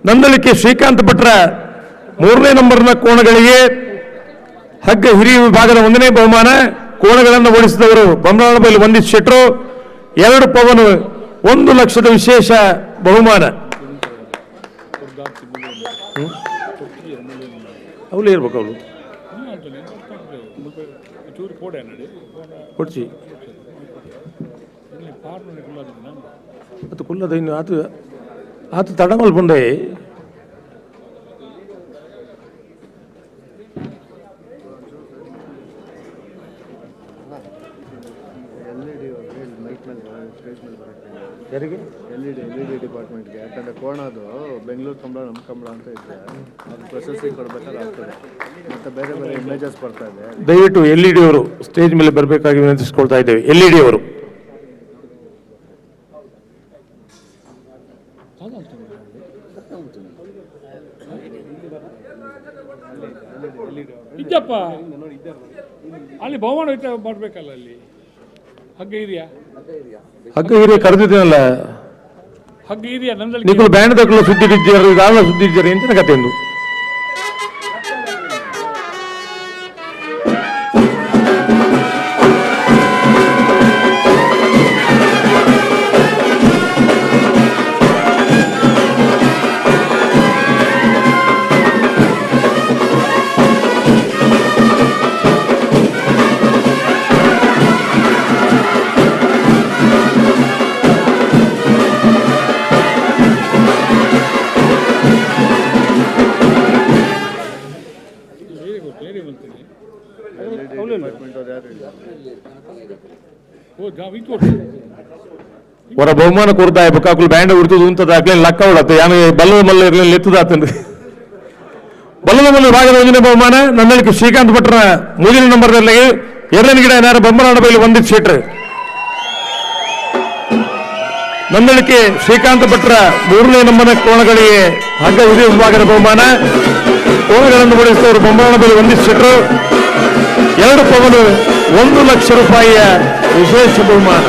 ನಂದಳಿಕೆ ಶ್ರೀಕಾಂತ್ ಭಟ್ರ 3ನೇ ನಂಬರ್ನ ಕೋಣಗಳಿಗೆ ಹಗ್ಗ ಹಿರಿಯ ವಿಭಾಗದ 1ನೇ ಬಹುಮಾನ. ಕೋಣಗಳನ್ನು ಓಡಿಸಿದವರು ಬೊಂಬ್ರಾಣ ಬೈಲು ವಂದಿತ್ ಶೆಟ್ರು. 2 ಪವನು 1 ಲಕ್ಷದ ವಿಶೇಷ ಬಹುಮಾನ. ಅವಳು ಇರ್ಬೇಕು, ಅವಳು ಕೊಡ್ಸಿ ಅದು ಕುಲ್ಲದ ಇನ್ನು ಆತು ಆತು ತಡಮಲ್ ಬಂದೆ. ಯಾರಿಗೆ? ಎಲ್ ಇ ಡಿ ಡಿಪಾರ್ಟ್ಮೆಂಟ್ಗೆ. ಯಾಕಂದರೆ ಕೋಣದು ಬೆಂಗಳೂರು ಕಂಬಳ ನಮ್ಮ ಕಂಬಳ ಅಂತ ಇದ್ರೆ ಅದು ಪ್ರೊಸೆಸಿಂಗ್ ಕೊಡ್ಬೇಕಾದ್ರೆ ಆಗ್ತದೆ. ಮತ್ತು ಬೇರೆ ಬೇರೆ ಇಮೇಜಸ್ ಬರ್ತಾ ಇದೆ. ದಯವಿಟ್ಟು ಎಲ್ ಇ ಡಿ ಅವರು ಸ್ಟೇಜ್ ಮೇಲೆ ಬರಬೇಕಾಗಿ ವಿನಂತಿಸಿಕೊಳ್ತಾ ಇದ್ದೇವೆ. ಎಲ್ ಇ ಡಿ ಅವರು ಇದ್ದಪ್ಪ ಅಲ್ಲಿ ಬಹುಮಾನ ವಿತರಣೆ ಮಾಡಬೇಕಲ್ಲ, ಅಲ್ಲಿ ಹಗ್ಗ ಇದೆಯಾ? ಹಗ್ಗ ಹಿರಿಯ ಕರೆದಿದ್ದೀನಲ್ಲ, ಹಗ್ಗ ಇದೆಯಾ? ನಂದಲ್ಲಿ ನಿಕುಲು ಬ್ಯಾಂಡ್ ದಕ್ಕಲು ಸುದ್ದಿ ಇದ್ದೀರಿ, ದಾಳ ಸುದ್ದಿ ಇದ್ದೀರಿ ಎಂಚಿನ ಕತೆ ಎಂದು. ಹೊರ ಬಹುಮಾನ ಕೊಡ್ತಾ ಬಕ್ಕಾಕುಲು ಬ್ಯಾಂಡ್ ಉಡ್ತದ ಉಂತದಾಕ್ಲೆ ಲಕ್ಕ ಉಡತ್ತೆ ಯಾನು ಬಲ್ಲದ ಮಲ್ಲ ಇರಲಿಲ್ಲ ಎತ್ತದಾತಂದ್ರೆ. ಬಲ್ಲದ ಮಲ್ಲ ಭಾಗದ ಒಂದನೇ ಬಹುಮಾನ ನನ್ನಳಿಕೆ ಶ್ರೀಕಾಂತ್ ಭಟ್ರ ಮೂರನೇ ನಂಬರ್ದಲ್ಲಿ ಎರಡನೇ ಗಿಡ ಏನಾರು ಬೊಮ್ಮನಾಡ ಬೈಲಿ ಒಂದಿತ್ತು ಶೀಟ್ರ್. ನನ್ನಳಿಕೆ ಶ್ರೀಕಾಂತ್ ಭಟ್ರ ಮೂರನೇ ನಂಬರ್ನ ಕೋಣಗಳಿಗೆ ಹಗ್ಗ ಹಿರಿಯ ವಿಭಾಗದ ಬಹುಮಾನ. ಕೋಣಗಳನ್ನು ಓಡಿಸಿದವರು ಬೊಮ್ಮನಾಡ ಬೈಲಿ ಒಂದಿತ್ತು ಶೀಟ್ರು. 2 ಪವನು 1 ಲಕ್ಷ ರೂಪಾಯಿಯ ವಿಶೇಷ ಬಹುಮಾನ.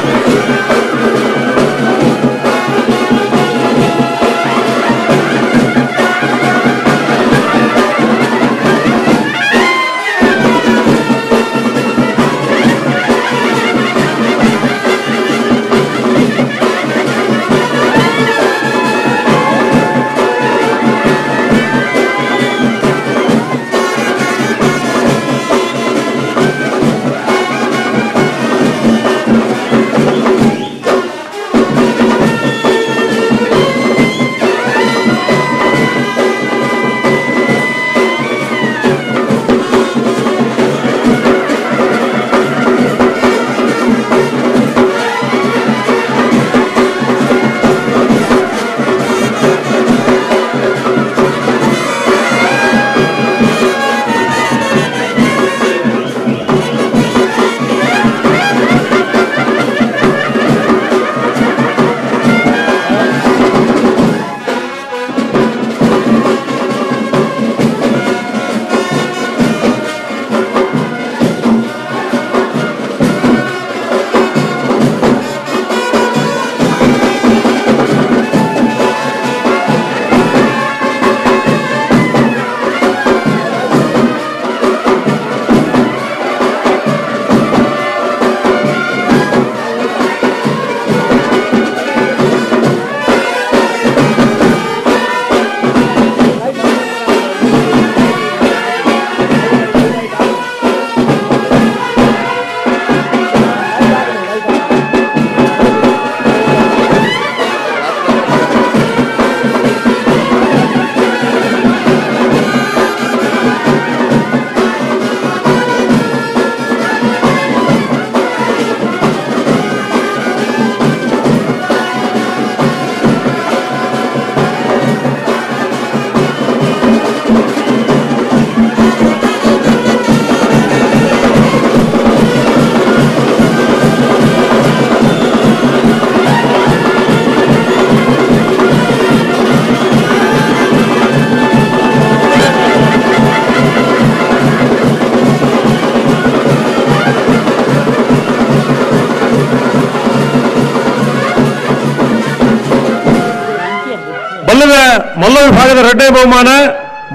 ಮಲ್ಲ ವಿಭಾಗದ ಎರಡನೇ ಬಹುಮಾನ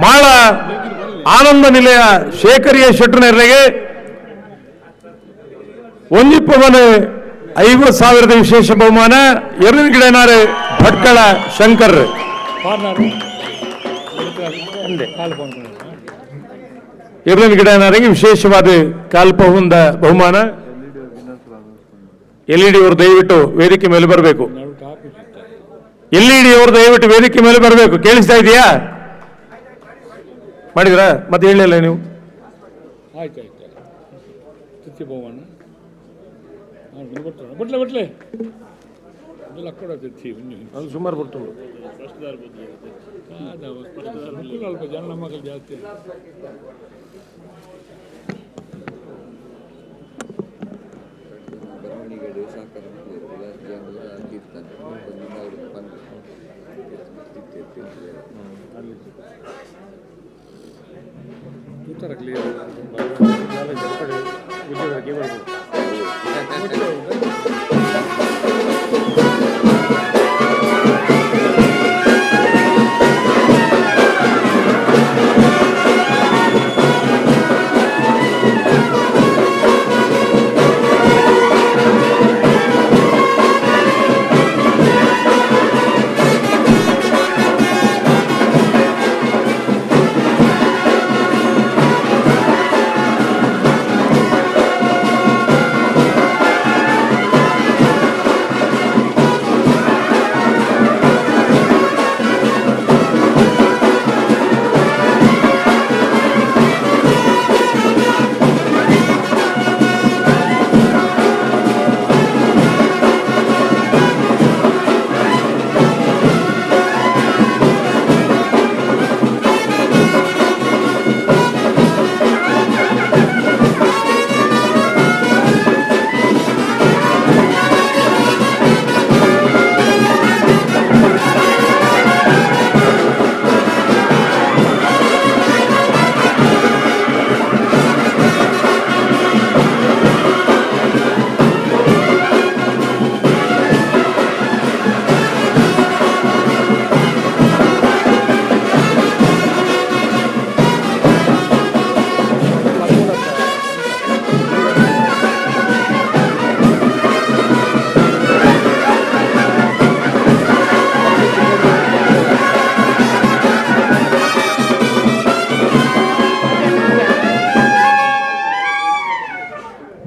ಮಾಳ ಆನಂದ ನಿಲಯ ಶೇಖರಿಯ ಶೆಟ್ಟರ್ನರಿಗೆ ಒಂದಿಪ್ಪವನು 50,000 ವಿಶೇಷ ಬಹುಮಾನ. ಎರಡನೇ ಗಿಡನಾರೆ ಭಟ್ಕಳ ಶಂಕರ್. ಎರಡನೇ ಗಿಡನಾರಿಗೆ ವಿಶೇಷವಾದ ಕಾಲ್ಪಹುಂದ ಬಹುಮಾನ. ಎಲ್ ಇ ಡಿ ಅವರು ದಯವಿಟ್ಟು ವೇದಿಕೆ ಮೇಲೆ ಬರಬೇಕು. ಎಲ್ ಇ ಡಿ ಅವರು ದಯವಿಟ್ಟು ವೇದಿಕೆ ಮೇಲೆ ಬರಬೇಕು. ಕೇಳಿಸ್ತಾ ಇದೆಯಾ? ಮಾಡಿದ್ರಾ? ಮತ್ತೆ ಹೇಳಲಿಲ್ಲ ನೀವು. ಆಯ್ತು ಆಯ್ತು. ತೃತೀಯ ಬಹುಮಾನ ಬಟ್ಲೆ ಬಟ್ಲೆ ಅದು ಸುಮಾರು ಬರ್ತುಂಡು ಜನ ಮಕ್ಕಳು ಜಾಸ್ತಿ.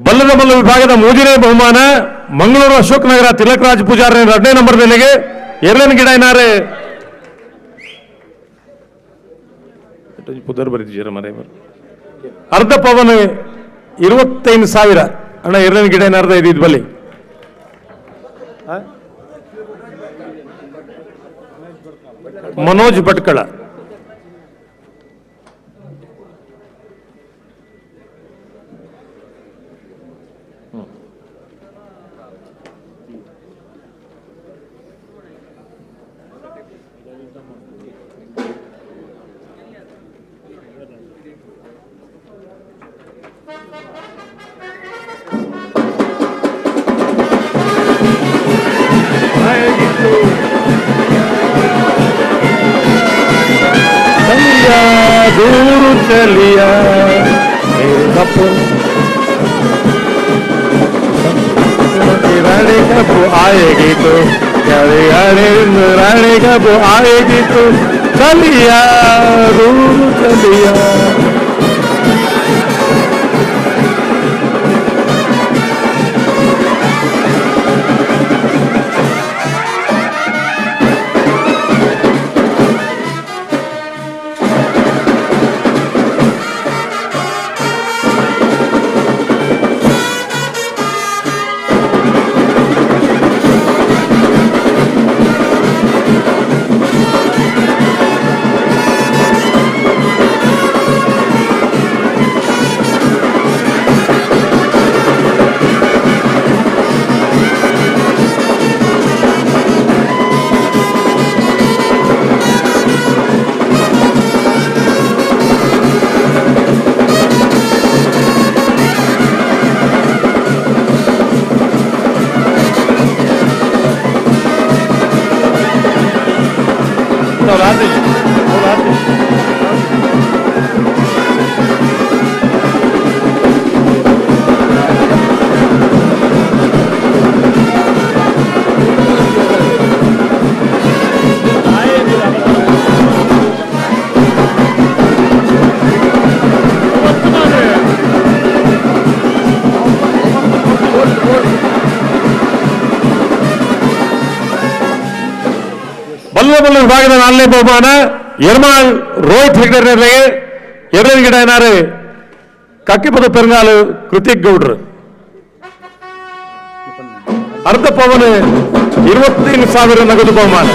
ಬಲ್ಲದ ವಿಭಾಗದ ಮೂರನೇ ಬಹುಮಾನ ಮಂಗಳೂರು ಅಶೋಕ್ ನಗರ ತಿಲಕರಾಜ್ ಪೂಜಾರಿ ಎರಡನೇ ನಂಬರ್ ಬೆಲೆಗೆ ಎರಡನೇ ಗಿಡ ಏನಾರೆ ಪುದರ್ ಬರೀತಿದ್ದೀರ ಮರೆ ಅರ್ಧ ಪವನ್ 25,000 ಅಣ್ಣ. ಎರಡನೇ ಗಿಡ ಏನಾರ್ದ ಇದು ಬಲ್ಲಿ ಮನೋಜ್ ಭಟ್ಕಳ. दूर चलिया रानी कब आएगी तो रानी कब आएगी तो चलिया दूर चलिया। ಬಲ್ಲ ವಿಭಾಗದ ನಾಲ್ನೇ ಬಹುಮಾನ ಎರ್ಮಾಳ್ ರೋಹಿತ್ ಹೆಗ್ಡೆ ಎರಡನೇ ಗಿಡ ಏನಾರು ಕಕ್ಕಿಪದ ಪೆರಂಗಾಲು ಕೃತಿಕ್ ಗೌಡ್ರು. ಅರ್ಧ ಪವನ್ 25,000 ನಗದು ಬಹುಮಾನ.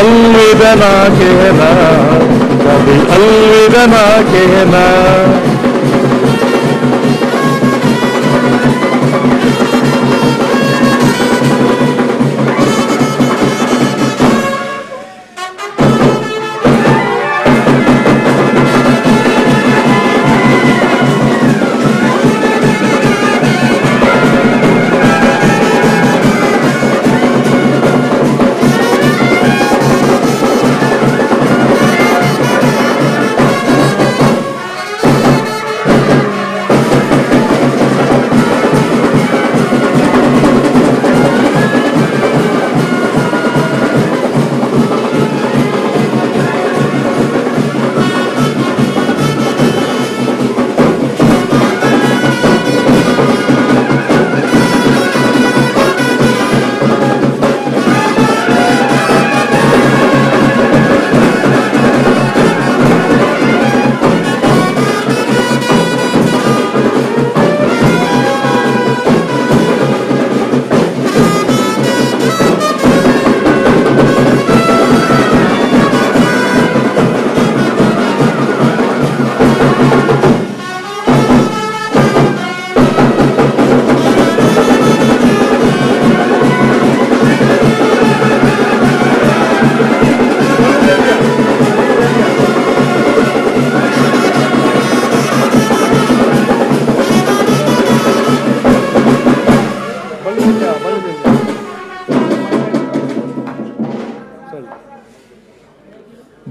ಅಲ್ವಿದನಾ ಕೇನ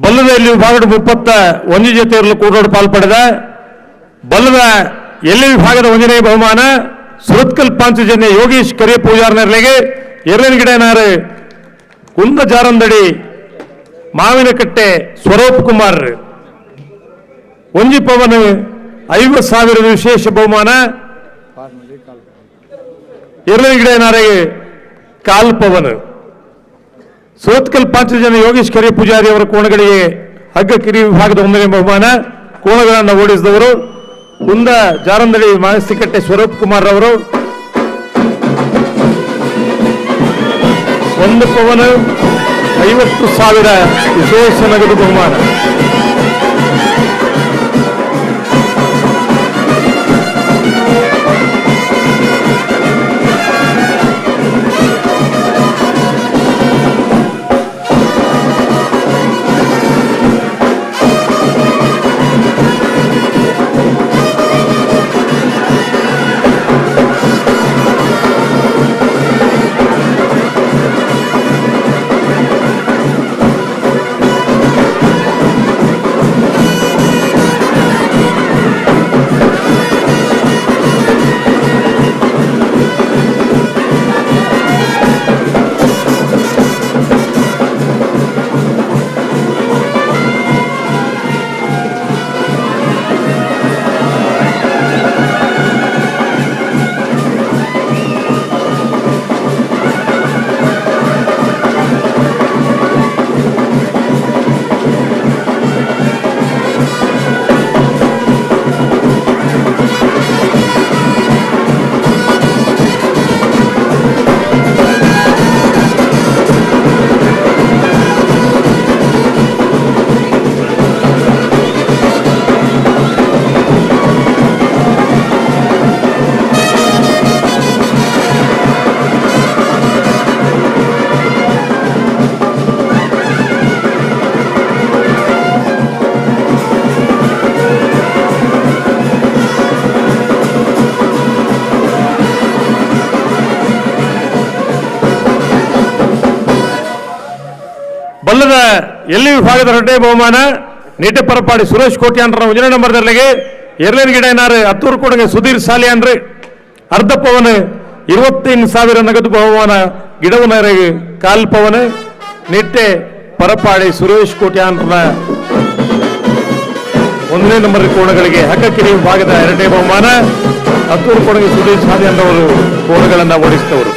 ಬಲ್ಲದ ಎಲ್ಲಿ ವಿಭಾಗದ 31 ಜೊತೆಯರಲ್ಲೂ ಕೂಡೋಡು ಪಾಲ್ಪಡೆದ ಬಲ್ಲದ ಎಲ್ಲಿ ವಿಭಾಗದ ಒಂದನೇ ಬಹುಮಾನ ಸುರತ್ಕಲ್ ಪಾಂಚಜನ್ಯ ಯೋಗೀಶ್ ಕರಿಯ ಪೂಜಾರ್ನರ್ಲೆಗೆ ಎರಡನೇ ಕುಂದ ಜಾರಂದಡಿ ಮಾವಿನಕಟ್ಟೆ ಸ್ವರೂಪ್ ಕುಮಾರ್. ಒಂಜಿ ಪವನ್ 50,000 ವಿಶೇಷ ಬಹುಮಾನ. ಎರಡನೇ ಕಾಲ್ ಪವನ್. ಸುರತ್ಕಲ್ ಪಾಂಚಜನ ಯೋಗೇಶ್ ಕರಿ ಪೂಜಾರಿ ಅವರ ಕೋಣಗಳಿಗೆ ಹಗ್ಗ ಕಿರಿ ವಿಭಾಗದ ಒಂದನೇ ಬಹುಮಾನ. ಕೋಣಗಳನ್ನು ಓಡಿಸಿದವರು ಕುಂದ ಜಾರಂದಳಿ ಮಾನಸಿಕಟ್ಟೆ ಸ್ವರೂಪ್ ಕುಮಾರ್ ಅವರು. ಒಂದು ಪವನ್ 50,000 ವಿಶೇಷ ನಗದು ಬಹುಮಾನ. ಬಲ್ಲದ ಎಲ್ಲಿ ವಿಭಾಗದ ರಡ್ಡೆ ಬಹುಮಾನ ನೀಟೆ ಪರಪಾಡಿ ಸುರೇಶ್ ಕೋಟ್ಯಾನ್ರ ಒಂದನೇ ನಂಬರ್ದಲ್ಲಿಗೆ ಎರಡನೇ ಗಿಡ ಏನಾರು ಹತ್ತೂರು ಕೊಡಗೆ ಸುಧೀರ್ ಸಾಲಿಯಾನ್ರಿ. ಅರ್ಧ ಪವನ್ 25,000 ನಗದು ಬಹುಮಾನ. ಗಿಡವನರಿಗೆ ಕಾಲ್ ಪವನ್ ನಿಟ್ಟೆ ಪರಪಾಡಿ ಸುರೇಶ್ ಕೋಟ್ಯಾನ್ರ ಒಂದನೇ ನಂಬರ್ ಕೋಣಗಳಿಗೆ ಹಕ್ಕಕಿರಿ ವಿಭಾಗದ ಎರಡನೇ ಬಹುಮಾನ. ಹತ್ತೂರು ಕೊಡಗೆ ಸುಧೀರ್ ಸಾಲಿಯಾನ್ರವರು ಕೋಣಗಳನ್ನು ಓಡಿಸಿದವರು.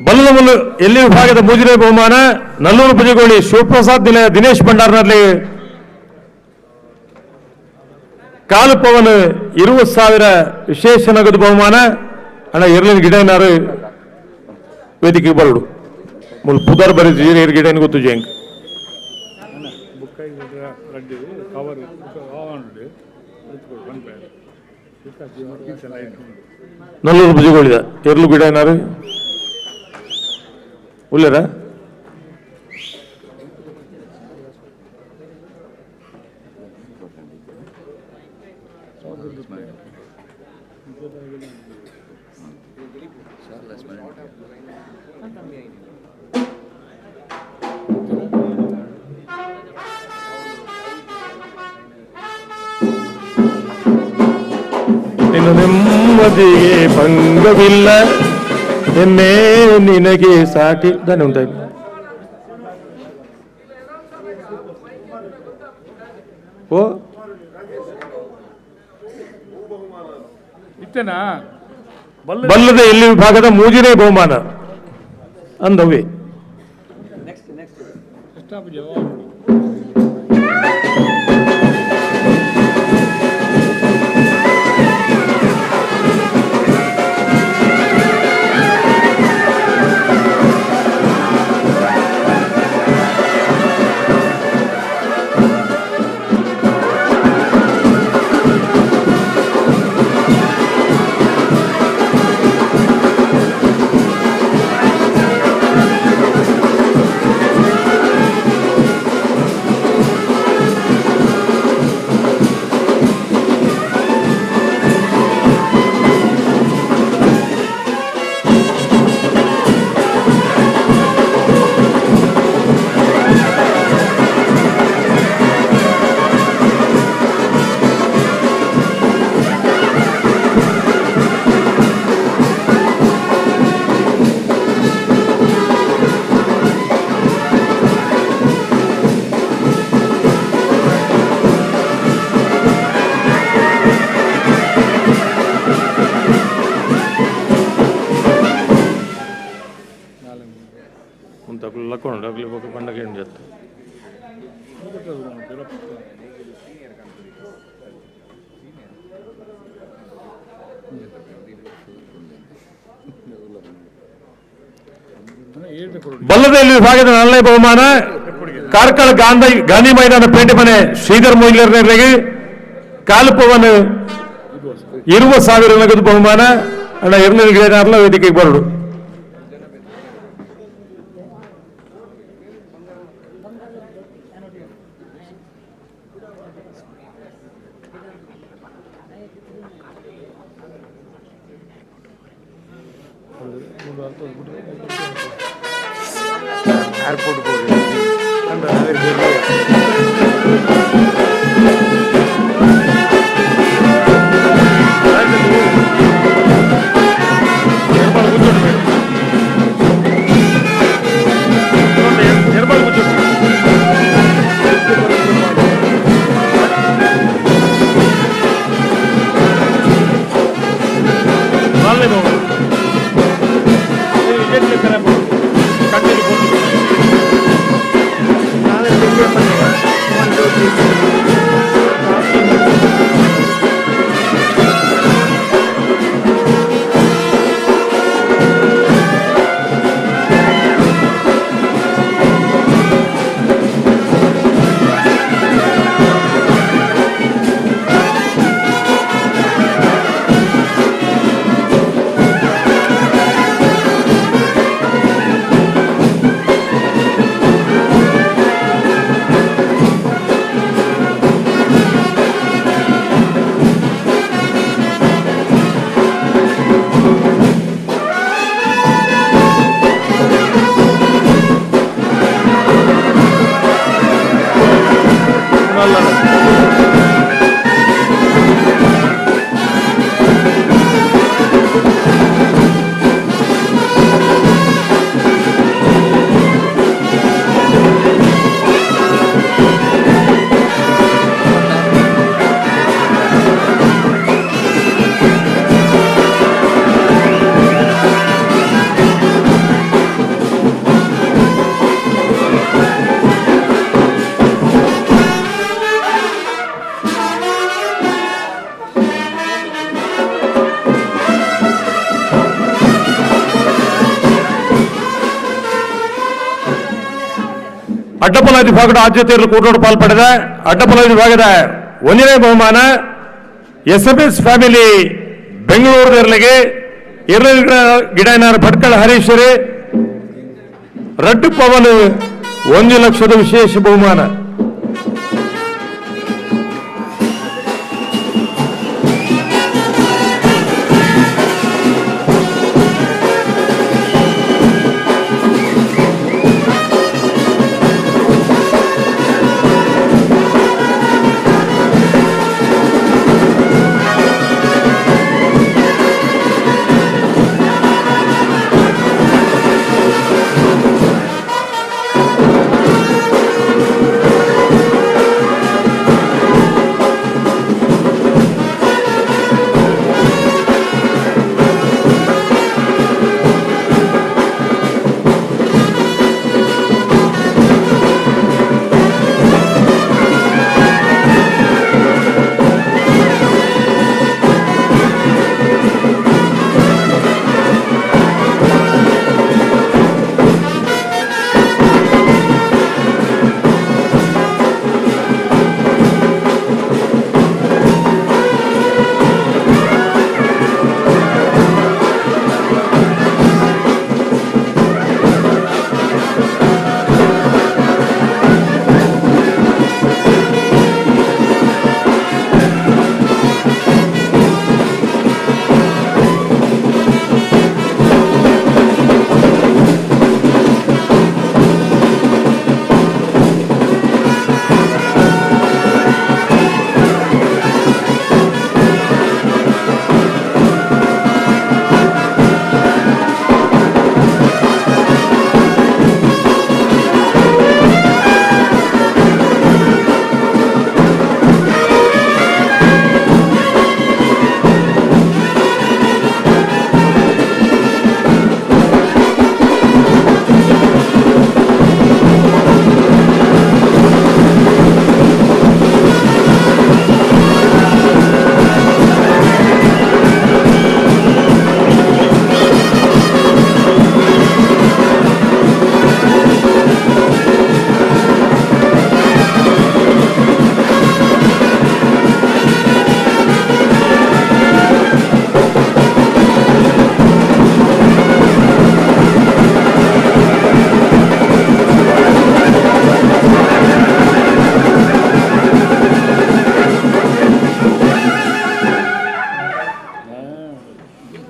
ಬಲ್ಲದಮುಲ್ಲು ಎಲ್ಲಿ ವಿಭಾಗದ ಮೂಜನೇ ಬಹುಮಾನ ನಲ್ಲೂರು ಪುಜಗೋಳಿ ಶಿವಪ್ರಸಾದ್ ನಿಲಯ ದಿನೇಶ್ ಭಂಡಾರ್ನಲ್ಲಿ ಕಾಲು ಪವನ್ 20,000 ವಿಶೇಷ ನಗದು ಬಹುಮಾನ. ಅಣ್ಣ ಎರ್ಲಿನ ಗಿಡ ಏನಾರು ವೇದಿಕೆಗೆ ಬರಡು ಮುಲ್ ಪುದರ್ ಬರೀ ಏರ್ ಗಿಡ ಏನು ಗೊತ್ತು ಜಂಕ್ ನಲ್ಲೂರು ಪುಜಗೋಳಿದ ಎರ್ಲು ಗಿಡ ಏನಾರು ಉಲ್ಲೇರ ನಿನ್ನ ನೆಮ್ಮದಿಗೆ ಭಂಗವಿಲ್ಲ ಎನ್ನೇ ನಿನಗೆ ಸಾಟಿ ದಾನೆ ಉಂಟಾಯ್ತು. ಓ ಬಲ್ಲದ ಎಲ್ಲಿ ವಿಭಾಗದ ಮೂಜನೇ ಬಹುಮಾನ ಅಂದವೇ. ಬಲ್ಲದಲ್ಲಿ ವಿಭಾಗದ ನಾಲ್ಕನೇ ಬಹುಮಾನ ಕಾರ್ಕಳ ಗಾಂಧಿ ಮೈದಾನ ಪೇಟೆ ಮನೆ ಶ್ರೀಧರ್ ಮೊಯ್ಲರ್ನವರಿಗೆ ಕಾಲುಪವನ್ 20,000 ನಗದು ಬಹುಮಾನ. ಅಣ್ಣ ಎರಡನೇ ಗಿಡನಾರ್ಲ ವೇದಿಕೆಗೆ ಬರಡು. One, two, three. ಅಡ್ಡಪಲ ವಿಭಾಗದ ಆದ್ಯತೆಯಲ್ಲಿ ಕೂಟೋಡು ಪಾಲ್ಪಡೆದ ಅಡ್ಡಪಲ ವಿಭಾಗದ ಒಂದನೇ ಬಹುಮಾನ S M S family ಬೆಂಗಳೂರದರ್ಲಿಗೆ ಎರಡನೇ ಗಿಡನಾರ ಭಟ್ಕಳ ಹರೀಶ್ವರಿ ರಡ್ಡು ಪವನ್ 1 ಲಕ್ಷದ ವಿಶೇಷ ಬಹುಮಾನ.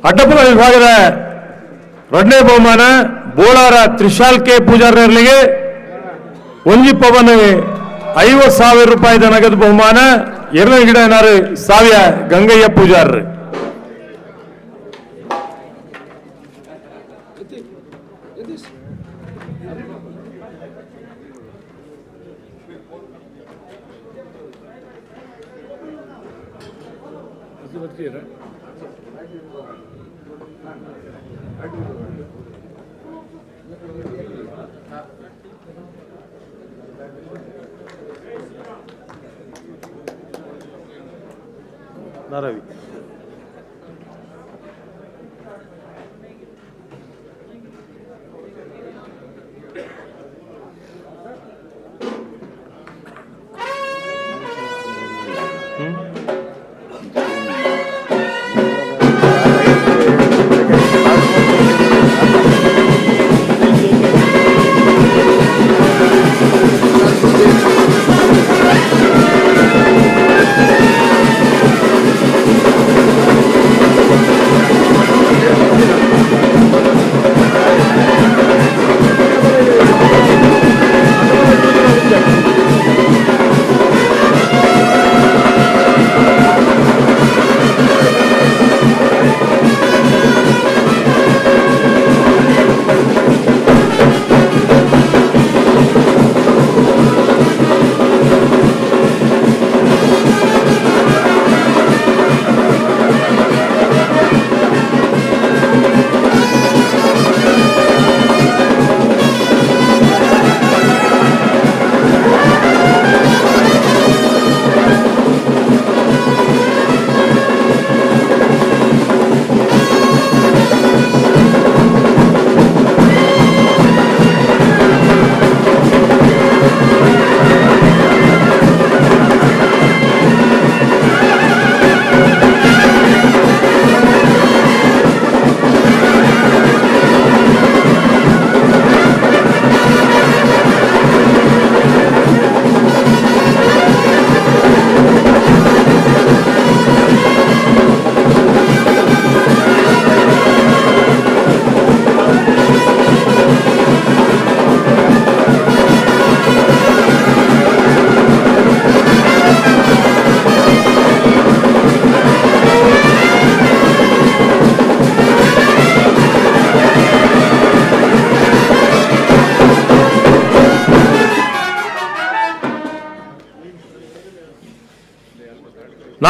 ಅಡ್ಡಪುರ ವಿಭಾಗದ ಎರಡನೇ ಬಹುಮಾನ ಬೋಳಾರ ತ್ರಿಶಾಲ್ ಕೆ ಪೂಜಾರರಿಗೆ ಒಂಜಿ ಪವನ್ 50,000 ರೂಪಾಯಿದ ನಗದು ಬಹುಮಾನ. ಎರಡನೇ ಗಿಡ ಏನಾರು ಸಾವಿಯ ಗಂಗಯ್ಯ ಪೂಜಾರ್ರು. Ravi.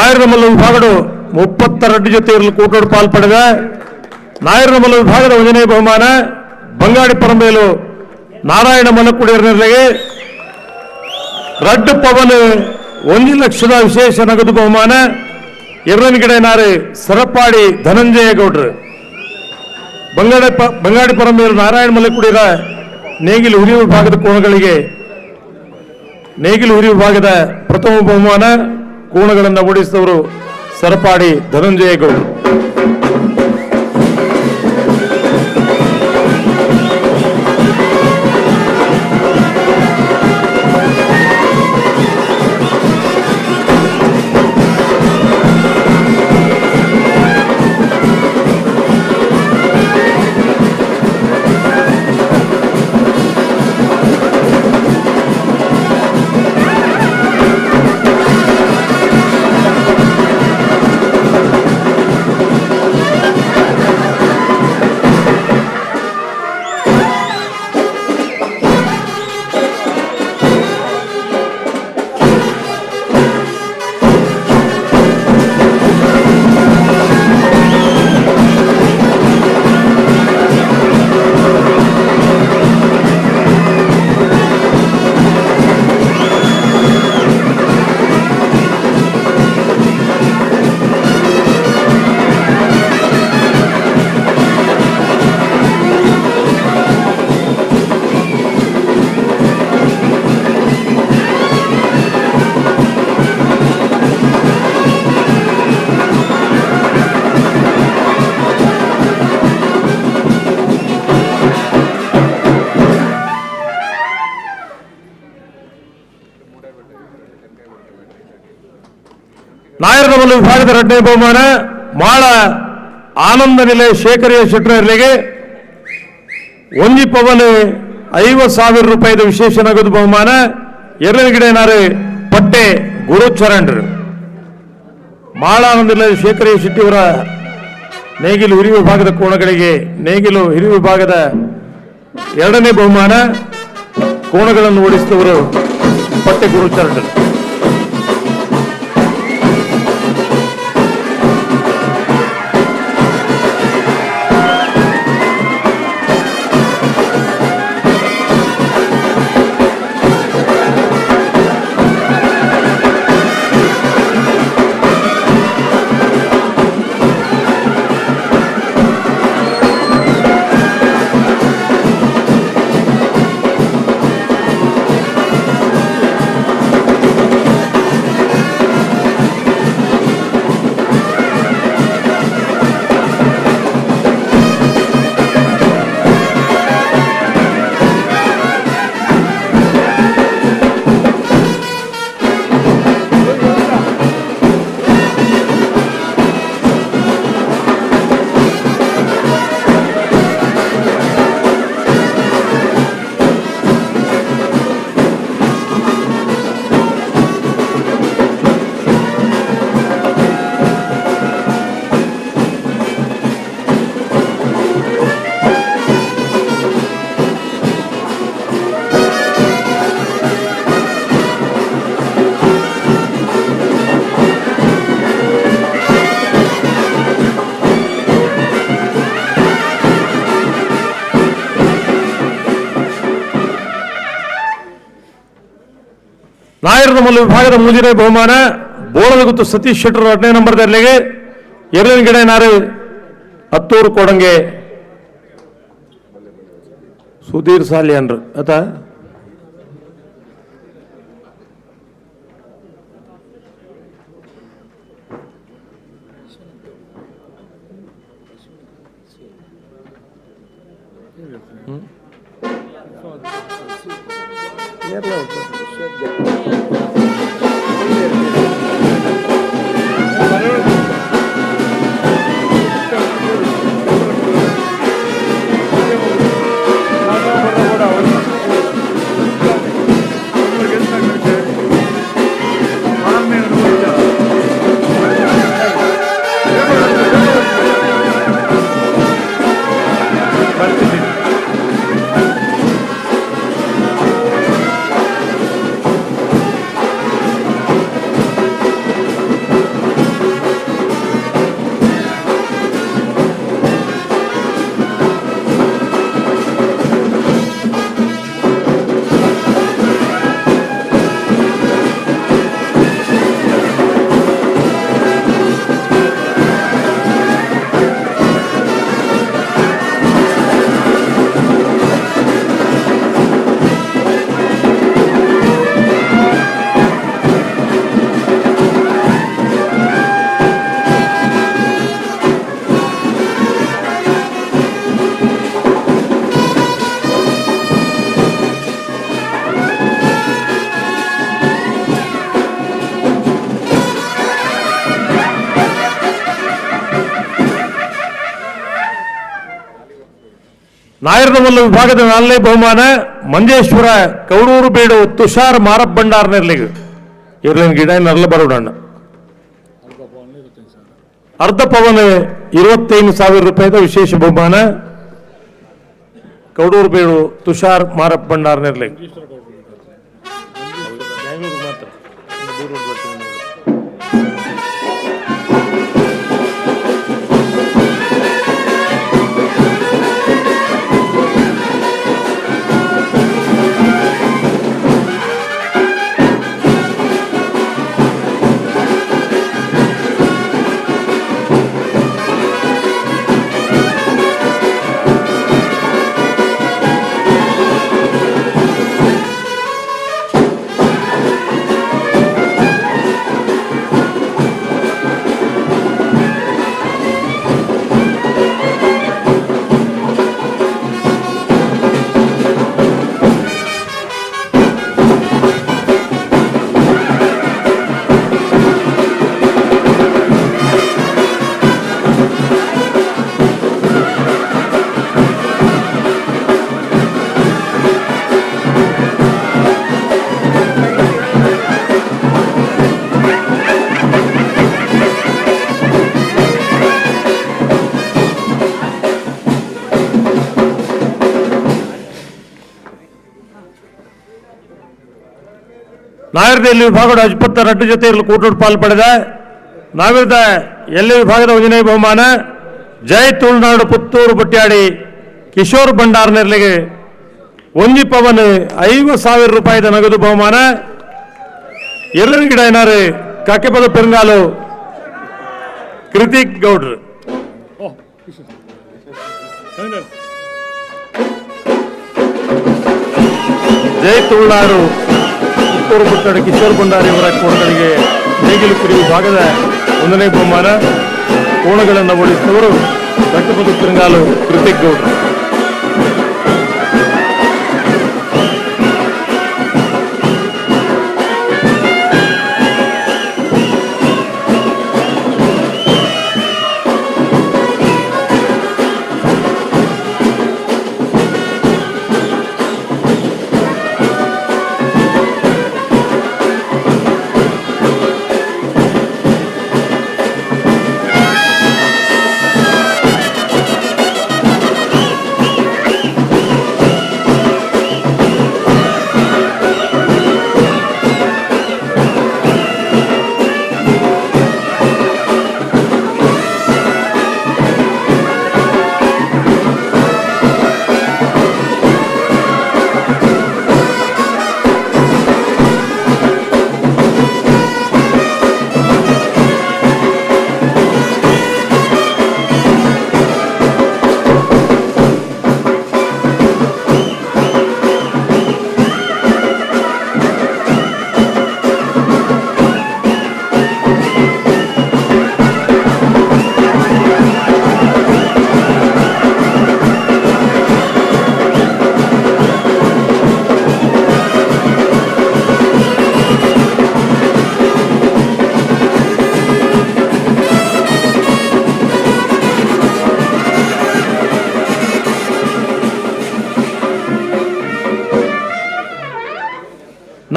ನಾಯರಮಲ್ಲ ವಿಭಾಗಡು 32 ಜೊತೆ ಇರಲು ಕೂಟೋಡು ಪಾಲ್ ಪಡೆದ. ನಾಯರಮಲ್ಲ ವಿಭಾಗದ ಒಂದನೇ ಬಹುಮಾನ ಬಂಗಾಡಿ ಪರಂಬೇಲು ನಾರಾಯಣ ಮಲಕುಡಿಯರ್ನಲ್ಲಿಗೆ ರಡ್ಡು ಪವನ್ 1 ಲಕ್ಷದ ವಿಶೇಷ ನಗದು ಬಹುಮಾನ. ಎರಡನೇ ಸರಪಾಡಿ ಧನಂಜಯ ಗೌಡ್ರು. ಬಂಗಾಡಿ ಪರಂಬೇಲು ನಾರಾಯಣ ಮಲಕುಡಿಯರ ನೇಗಿಲು ಹುರಿ ವಿಭಾಗದ ಕೋಣಗಳಿಗೆ ನೇಗಿಲು ಹುರಿ ವಿಭಾಗದ ಪ್ರಥಮ ಬಹುಮಾನ. ಕೋಣಗಳನ್ನು ಓಡಿಸಿದವರು ಸರಪಾಡಿ ಧನಂಜಯ ಗೌಡರು. ನಾಯರಮಲ್ಲ ವಿಭಾಗದ ಎರಡನೇ ಬಹುಮಾನ ಮಾಳ ಆನಂದ ನಿಲಯ ಶೇಖರಿಯ ಶೆಟ್ಟರಲ್ಲಿಗೆ ಒಂಜಿ ಪವನ್ 50,000 ರೂಪಾಯಿದ ವಿಶೇಷ ನಗದು ಬಹುಮಾನ. ಎರಡನೇ ಗಿಡನಾರು ಪಟ್ಟೆ ಗುರುಚರಣ್ರು. ಮಾಳ ಆನಂದ ನಿಲಯ ಶೇಖರಿಯ ಶೆಟ್ಟಿಯವರ ನೇಗಿಲು ಹಿರಿಯ ವಿಭಾಗದ ಕೋಣಗಳಿಗೆ ನೇಗಿಲು ಹಿರಿಯ ವಿಭಾಗದ ಎರಡನೇ ಬಹುಮಾನ. ಕೋಣಗಳನ್ನು ಓಡಿಸಿದವರು ಪಟ್ಟೆ ಗುರುಚರಣ್ರು. ನಾಯರಮಲ್ಲ ವಿಭಾಗದ ಮೂಜನೇ ಬಹುಮಾನ ಬೋಳದ ಗುತ್ತು ಸತೀಶ್ ಶೆಟ್ಟರ್ 2ನೇ ನಂಬರ್ದಲ್ಲಿಗೆ. ಎರಡನೇ ಗಿಡ ನಾರು ಹತ್ತೂರು ಕೊಡಂಗೆ ಸುಧೀರ್ ಸಾಲಿಯನ್ರು ಆತ. ನಾಯರ್ನಮಲ್ಲ ವಿಭಾಗದ ನಾಲ್ನೇ ಬಹುಮಾನ ಮಂಜೇಶ್ವರ ಕೌಡೂರು ಬೇಡು ತುಷಾರ್ ಮಾರಪ್ಪ ಭಂಡಾರ್ ನೆರ್ಲಿಗೆ ಇರ್ಲಿನ ಗಿಡ ನರ್ಲ ಬರೋಣ. ಅರ್ಧ ಪವನ್ 25,000 ರೂಪಾಯಿದ ವಿಶೇಷ ಬಹುಮಾನ ಕೌಡೂರು ಬೇಡು ತುಷಾರ್ ಮಾರಪ್ಪ ಭಂಡಾರ್ ನೆರ್ಲಿಗೆ. ಮಾತ್ರ ನಾಯರ್ದಲ್ಲಿ ವಿಭಾಗದ ಅಜ್ಪತ್ತ ರಡ್ಡು ಜೊತೆ ಇರಲು ಕೂಟೋಡ್ ಪಾಲು ಪಡೆದ ನಾವಿರದ ಎಲ್ಲಿ ವಿಭಾಗದ ಒಂದನೇ ಬಹುಮಾನ ಜೈ ತುಳುನಾಡು ಪುತ್ತೂರು ಬಟ್ಯಾಡಿ ಕಿಶೋರ್ ಭಂಡಾರ್ ನೆರ್ಲಿಗೆ ಒಂಜಿ ಪವನ್ 50,000 ರೂಪಾಯಿದ ನಗದು ಬಹುಮಾನ. ಎಲ್ಲರ ಗಿಡ ಏನಾರು ಕಾಕೆಪದ ಪೆರಂಗಾಲು ಕೃತಿಕ್ ಗೌಡ್ರು. ಜೈ ತುಳುನಾಡು ಪುತ್ತೂರು ಬುಟ್ಟಾಡಿ ಕಿಶೋರ್ ಭಂಡಾರಿ ಅವರ ಕೋಣಗಳಿಗೆ ನೇಗಿಲು ಕುರಿ ವಿಭಾಗದ ಒಂದನೇ ಬಹುಮಾನ. ಕೋಣಗಳನ್ನು ಓಡಿಸಿದವರು ಕಟ್ಟಪದ ತಿರುಗಾಲು ಕೃತಿಕ್ ಗೌಡ್ರು.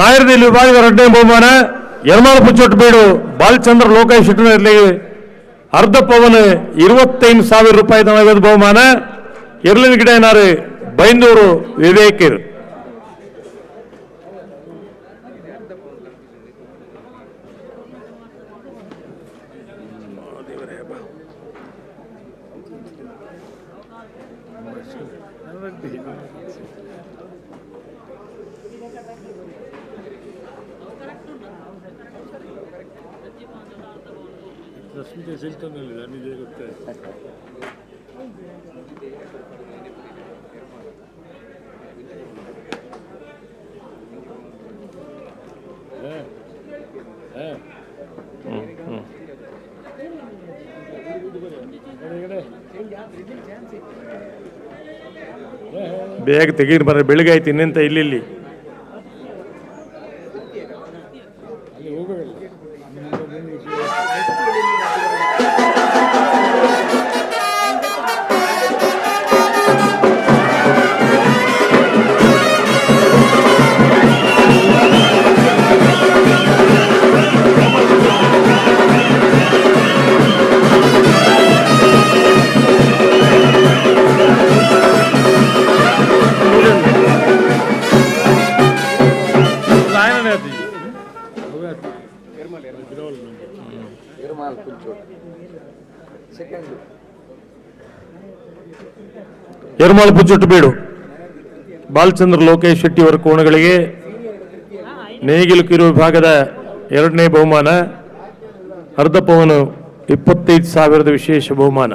ನಾಯರದಲ್ಲಿ ವಿಭಾಗದ ಎರಡನೇ ಬಹುಮಾನ ಯರ್ಮಾಲ ಪುಚ್ಚೊಟ್ಟು ಬೀಡು ಬಾಲಚಂದ್ರ ಲೋಕೇಶ್ ಶೆಟ್ಟರ್ನಲ್ಲಿ ಅರ್ಧ ಪವನ್ 25,000 ರೂಪಾಯಿ ನಗದು ಬಹುಮಾನ. ಎರಲಿನ ಗಿಡ ಏನಾರು ಬೈಂದೂರು ವಿವೇಕಿರ್. ಬೇಗ ತೆಗೀರಿ ಬರ್ರಿ, ಬೆಳಿಗ್ಗೆ ಆಯ್ತು ಇನ್ನೆಂತ ಇಲ್ಲಿ ಎರ್ಮಾಳು ಪುಚ್ಚೊಟ್ಟು ಬೀಡು ಬಾಲಚಂದ್ರ ಲೋಕೇಶ್ ಶೆಟ್ಟಿ ಅವರ ಕೋಣಗಳಿಗೆ ನೇಗಿಲು ಕಿರು ವಿಭಾಗದ ಎರಡನೇ ಬಹುಮಾನ, ಅರ್ಧ ಪವನು 25,000 ವಿಶೇಷ ಬಹುಮಾನ.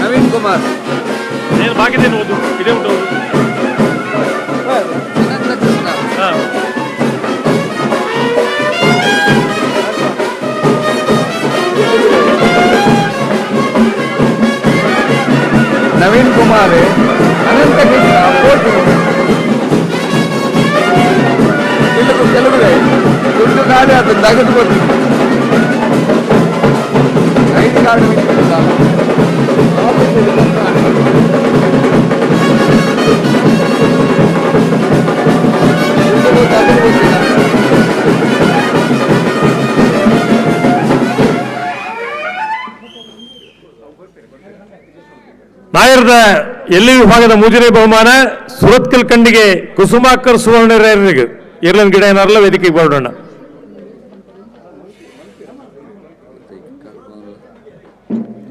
ನವೀನ್ ಕುಮಾರ್ ಓದು ಇದೇ ಉಂಟು. ನವೀನ್ ಕುಮಾರ್, ಅನಂತ ಕೃಷ್ಣ, ತೆಲುಗು ತೆಲುಗು ದುಡ್ಡು ಖಾಲಿ ಅದು ತಗದು ಕೊಟ್ಟು ಐಡಿ ಕಾರ್ಡ್ ನಾಯರದ ಎಲ್ಲಿ ವಿಭಾಗದ ಮೂಜನೇ ಬಹುಮಾನ ಸುರತ್ಕಲ್ ಕಂಡಿಗೆ ಕುಸುಮಾಕರ್ ಸುವರ್ಣ ಇರ್ಲನ್ ಗಿಡ ಏನಾರಲ್ಲ ವೇದಿಕೆಗೆ ಬರೋಣ.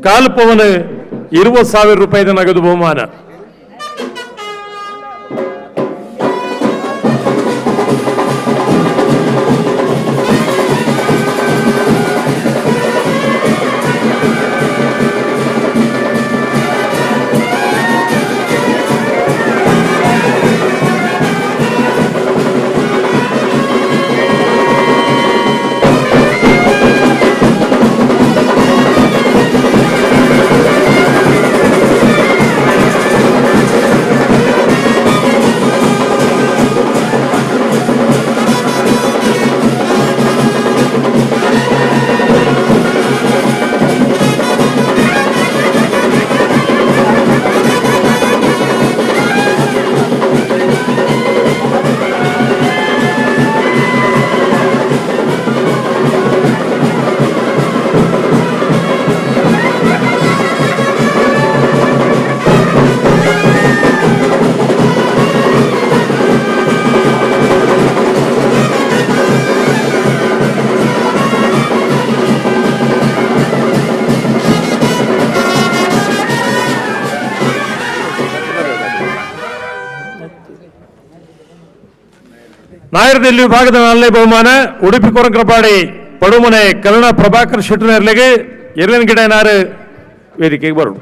ಕಾಲು ಪವನ್ 20,000 ರೂಪಾಯಿದ ನಗದು ಬಹುಮಾನ. ನಾಯರದಲ್ಲಿ ವಿಭಾಗದ ನಾಲ್ನೇ ಬಹುಮಾನ ಉಡುಪಿ ಕೊರಂಕ್ರಪಾಡಿ ಪಡುಮನೆ ಕರುಣ ಪ್ರಭಾಕರ್ ಶೆಟ್ಟರ್ಲಿಗೆ ಎರಡನೇ ಗಿಡ ಏನಾರು ವೇದಿಕೆಗೆ ಬರೋಣ.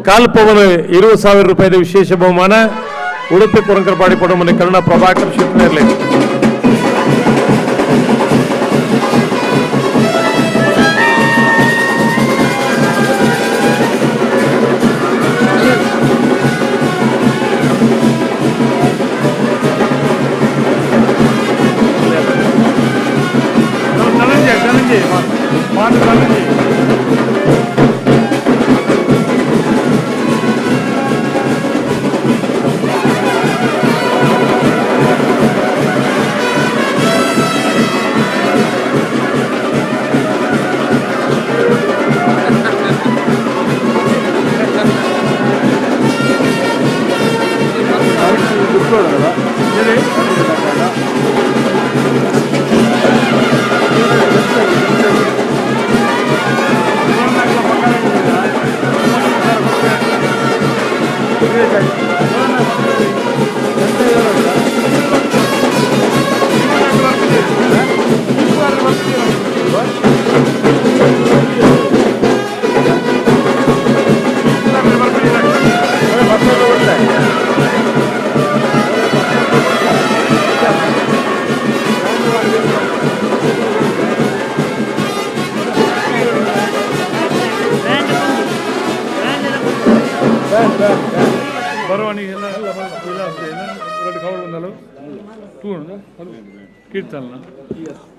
ಕಾಲು ಪವನ್ 20,000 ರೂಪಾಯಿದ ವಿಶೇಷ ಬಹುಮಾನ ಉಡುಪಿ ಕೊರಂಕ್ರಪಾಡಿ ಪಡುಮನೆ ಕರುಣ ಪ್ರಭಾಕರ್ ಶೆಟ್ಟರ್ಲಿಗೆ.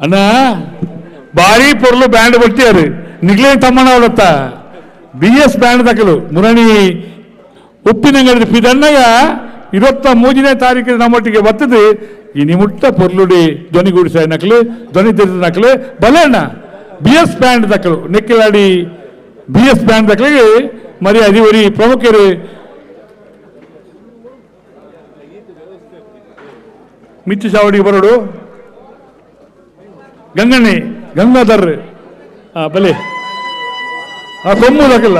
ಅಣ್ಣ ಭಾರಿ ಪೊರ್ಲು ಬ್ಯಾಂಡ್ ಬಟ್ಟಿಯಾರು ನಿಗ್ಲೇ ತಮ್ಮನ ಅವಳತ್ತ ಬಿ ಎಸ್ ಬ್ಯಾಂಡ್ ದಕಲು ಮುರಣಿ ಉಪ್ಪಿನಂಗಡಿ ಪಿದಣ್ಣಗ 23ನೇ ತಾರೀಕು ನಮ್ಮೊಟ್ಟಿಗೆ ಬರ್ತದೆ. ಈ ನಿಮುಟ್ಟ ಪೊರ್ಲುಡಿ ಧ್ವನಿಗೂಡಿಸ ನಕಲು ಧ್ವನಿ ತಿರುದ ನಕಲು ಬಲೆಣ್ಣ ಬಿ ಎಸ್ ಬ್ಯಾಂಡ್ ದಕಲು ನೆಕ್ಕಿಲಾಡಿ ಬಿ ಎಸ್ ಬ್ಯಾಂಡ್ ದಕಲಿಗೆ ಮರಿ ಅಧಿವರಿ ಪ್ರಮುಖರು ಮಿಚ್ಚು ಚಾವಡಿಗೆ ಬರೋಡು ಗಂಗಣ್ಣೆ ಗಂಗಾಧರ್ ಬಲೆ ಆ ಕೊಮ್ಮು ದಕಲ್ಲ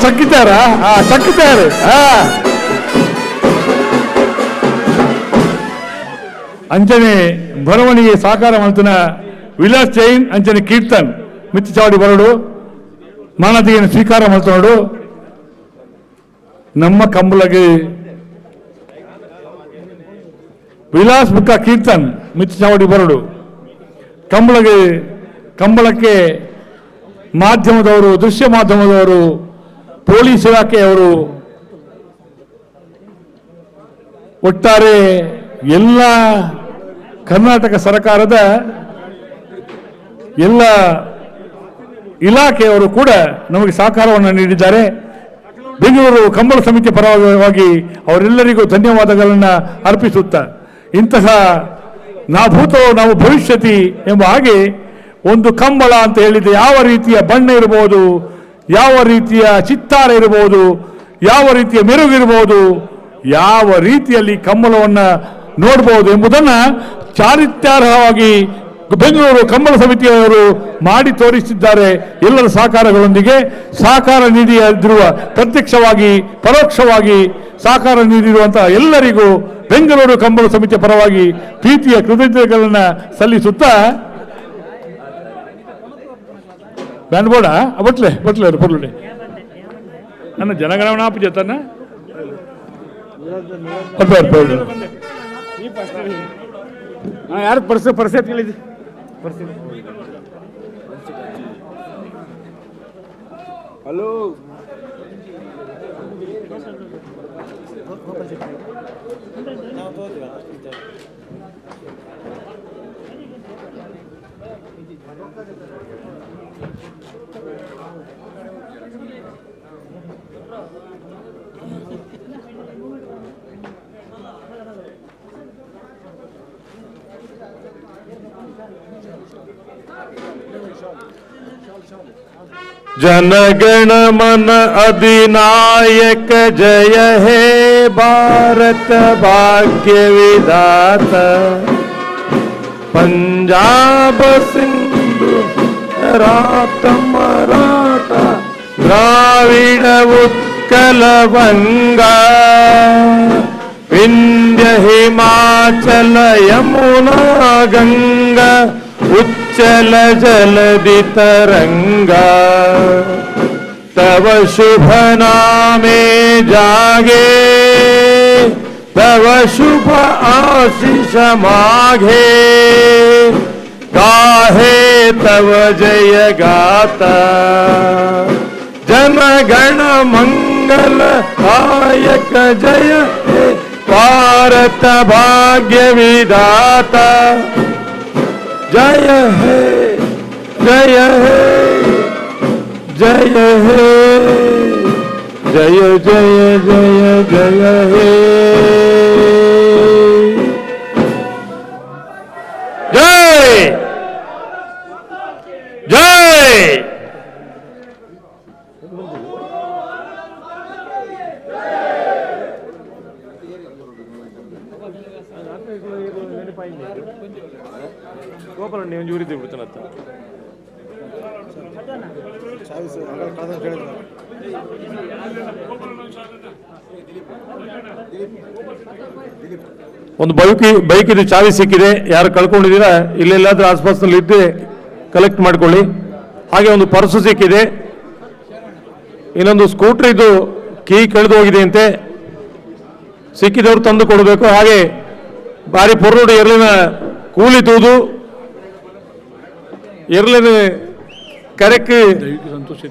ಚಕ್ಕಿತಾರ ಚಕ್ಕಿತಾರೆ. ಅಂಚನೆ ಬರವಣಿಗೆ ಸಾಕಾರ ಮಂತನ ವಿಲಾಸ್ ಜೈನ್ ಅಂಚನೆ ಕೀರ್ತನ್ ಮಿಚ್ಚು ಚಾವಡಿ ಬರಡು ಮಾನದಿಯನ್ನು ಸ್ವೀಕಾರ ಮಾಡ್ತನೋಡು. ನಮ್ಮ ಕಂಬಳಗೆ ವಿಲಾಸ್ ಬುಕ್ಕ ಕೀರ್ತನ್ ಮಿಚ್ಚು ಚಾವಡಿ ಬರಡು ಕಂಬಳಗೆ ಕಂಬಳಕ್ಕೆ ಮಾಧ್ಯಮದವರು ದೃಶ್ಯ ಮಾಧ್ಯಮದವರು ಪೊಲೀಸ್ ಇಲಾಖೆಯವರು ಒಟ್ಟಾರೆ ಎಲ್ಲ ಕರ್ನಾಟಕ ಸರ್ಕಾರದ ಎಲ್ಲ ಇಲಾಖೆಯವರು ಕೂಡ ನಮಗೆ ಸಹಕಾರವನ್ನು ನೀಡಿದ್ದಾರೆ. ಬೆಂಗಳೂರು ಕಂಬಳ ಸಮಿತಿ ಪರವಾಗಿ ಅವರೆಲ್ಲರಿಗೂ ಧನ್ಯವಾದಗಳನ್ನು ಅರ್ಪಿಸುತ್ತಾ ಇಂತಹ ನಾಭೂತೋ ನಾವು ಭವಿಷ್ಯತಿ ಎಂಬ ಹಾಗೆ ಒಂದು ಕಂಬಳ ಅಂತ ಹೇಳಿದರೆ ಯಾವ ರೀತಿಯ ಬಣ್ಣ ಇರಬಹುದು, ಯಾವ ರೀತಿಯ ಚಿತ್ತಾರ ಇರಬಹುದು, ಯಾವ ರೀತಿಯ ಮೆರುಗಿರಬಹುದು, ಯಾವ ರೀತಿಯಲ್ಲಿ ಕಂಬಳವನ್ನು ನೋಡಬಹುದು ಎಂಬುದನ್ನು ಚಾರಿತ್ಯಾರ್ಹವಾಗಿ ಬೆಂಗಳೂರು ಕಂಬಳ ಸಮಿತಿಯವರು ಮಾಡಿ ತೋರಿಸಿದ್ದಾರೆ. ಎಲ್ಲರ ಸಹಕಾರಗಳೊಂದಿಗೆ ಸಹಕಾರ ನೀಡಿರುವ ಪ್ರತ್ಯಕ್ಷವಾಗಿ ಪರೋಕ್ಷವಾಗಿ ಸಹಕಾರ ನೀಡಿರುವಂತಹ ಎಲ್ಲರಿಗೂ ಬೆಂಗಳೂರು ಕಂಬಳ ಸಮಿತಿಯ ಪರವಾಗಿ ಪ್ರೀತಿಯ ಕೃತಜ್ಞತೆಗಳನ್ನು ಸಲ್ಲಿಸುತ್ತಾ ಬ್ಯಾಂಡ್ ಬೋರ್ಡ ಬಟ್ಲೆ ಬಟ್ಲೆ ಪೊರ್ಲುಡೆ ನನ್ನ ಜನಗಣನ ಆಪು ಜೊತೆನ ಯಾರು ಪರ್ಸೆ ಪರ್ಸೆ ಕೇಳಿದ್ವಿ. ಹಲೋ जनगण मन अधिनायक जय हे भारत भाग्य विधाता पंजाब सिंधु रात मराठा द्राविड उत्कल बंगा विंध्य हिमाचल यमुना गंगा उच्चल जलधि तरंगा तव शुभ नामे जागे तव शुभ आशीष माघे गाहे तव जय गाता जन गण मंगल दायक जय हे भारत भाग्य विधाता जय हे जय हे जय हे जय जय जय जय हे जय जय। ಗೋಪಾಲ ಒಂಜಿ ಉರಿದು ಬಿಡ್ತಾನತ್ತ. ಒಂದು ಬೈಕ್ ಇದು ಚಾವಿ ಸಿಕ್ಕಿದೆ, ಯಾರು ಕಳ್ಕೊಂಡಿದ್ದೀರಾ ಇಲ್ಲೆಲ್ಲಾದ್ರೂ ಆಸ್ಪಾಸ್ನಲ್ಲಿ ಇದ್ದೇ ಕಲೆಕ್ಟ್ ಮಾಡ್ಕೊಳ್ಳಿ. ಹಾಗೆ ಒಂದು ಪರ್ಸು ಸಿಕ್ಕಿದೆ, ಇನ್ನೊಂದು ಸ್ಕೂಟರ್ ಇದು ಕೀ ಕಳೆದು ಹೋಗಿದೆ ಅಂತೆ, ಸಿಕ್ಕಿದವರು ತಂದು ಕೊಡಬೇಕು. ಹಾಗೆ ಬಾರಿ ಪೊರ್ರೋಡು ಎರ್ಲಿನ ಕೂಲಿ ತೂದು ಎರ್ಲಿನ ಕರೆಕ್ ಸಂತೋಷ.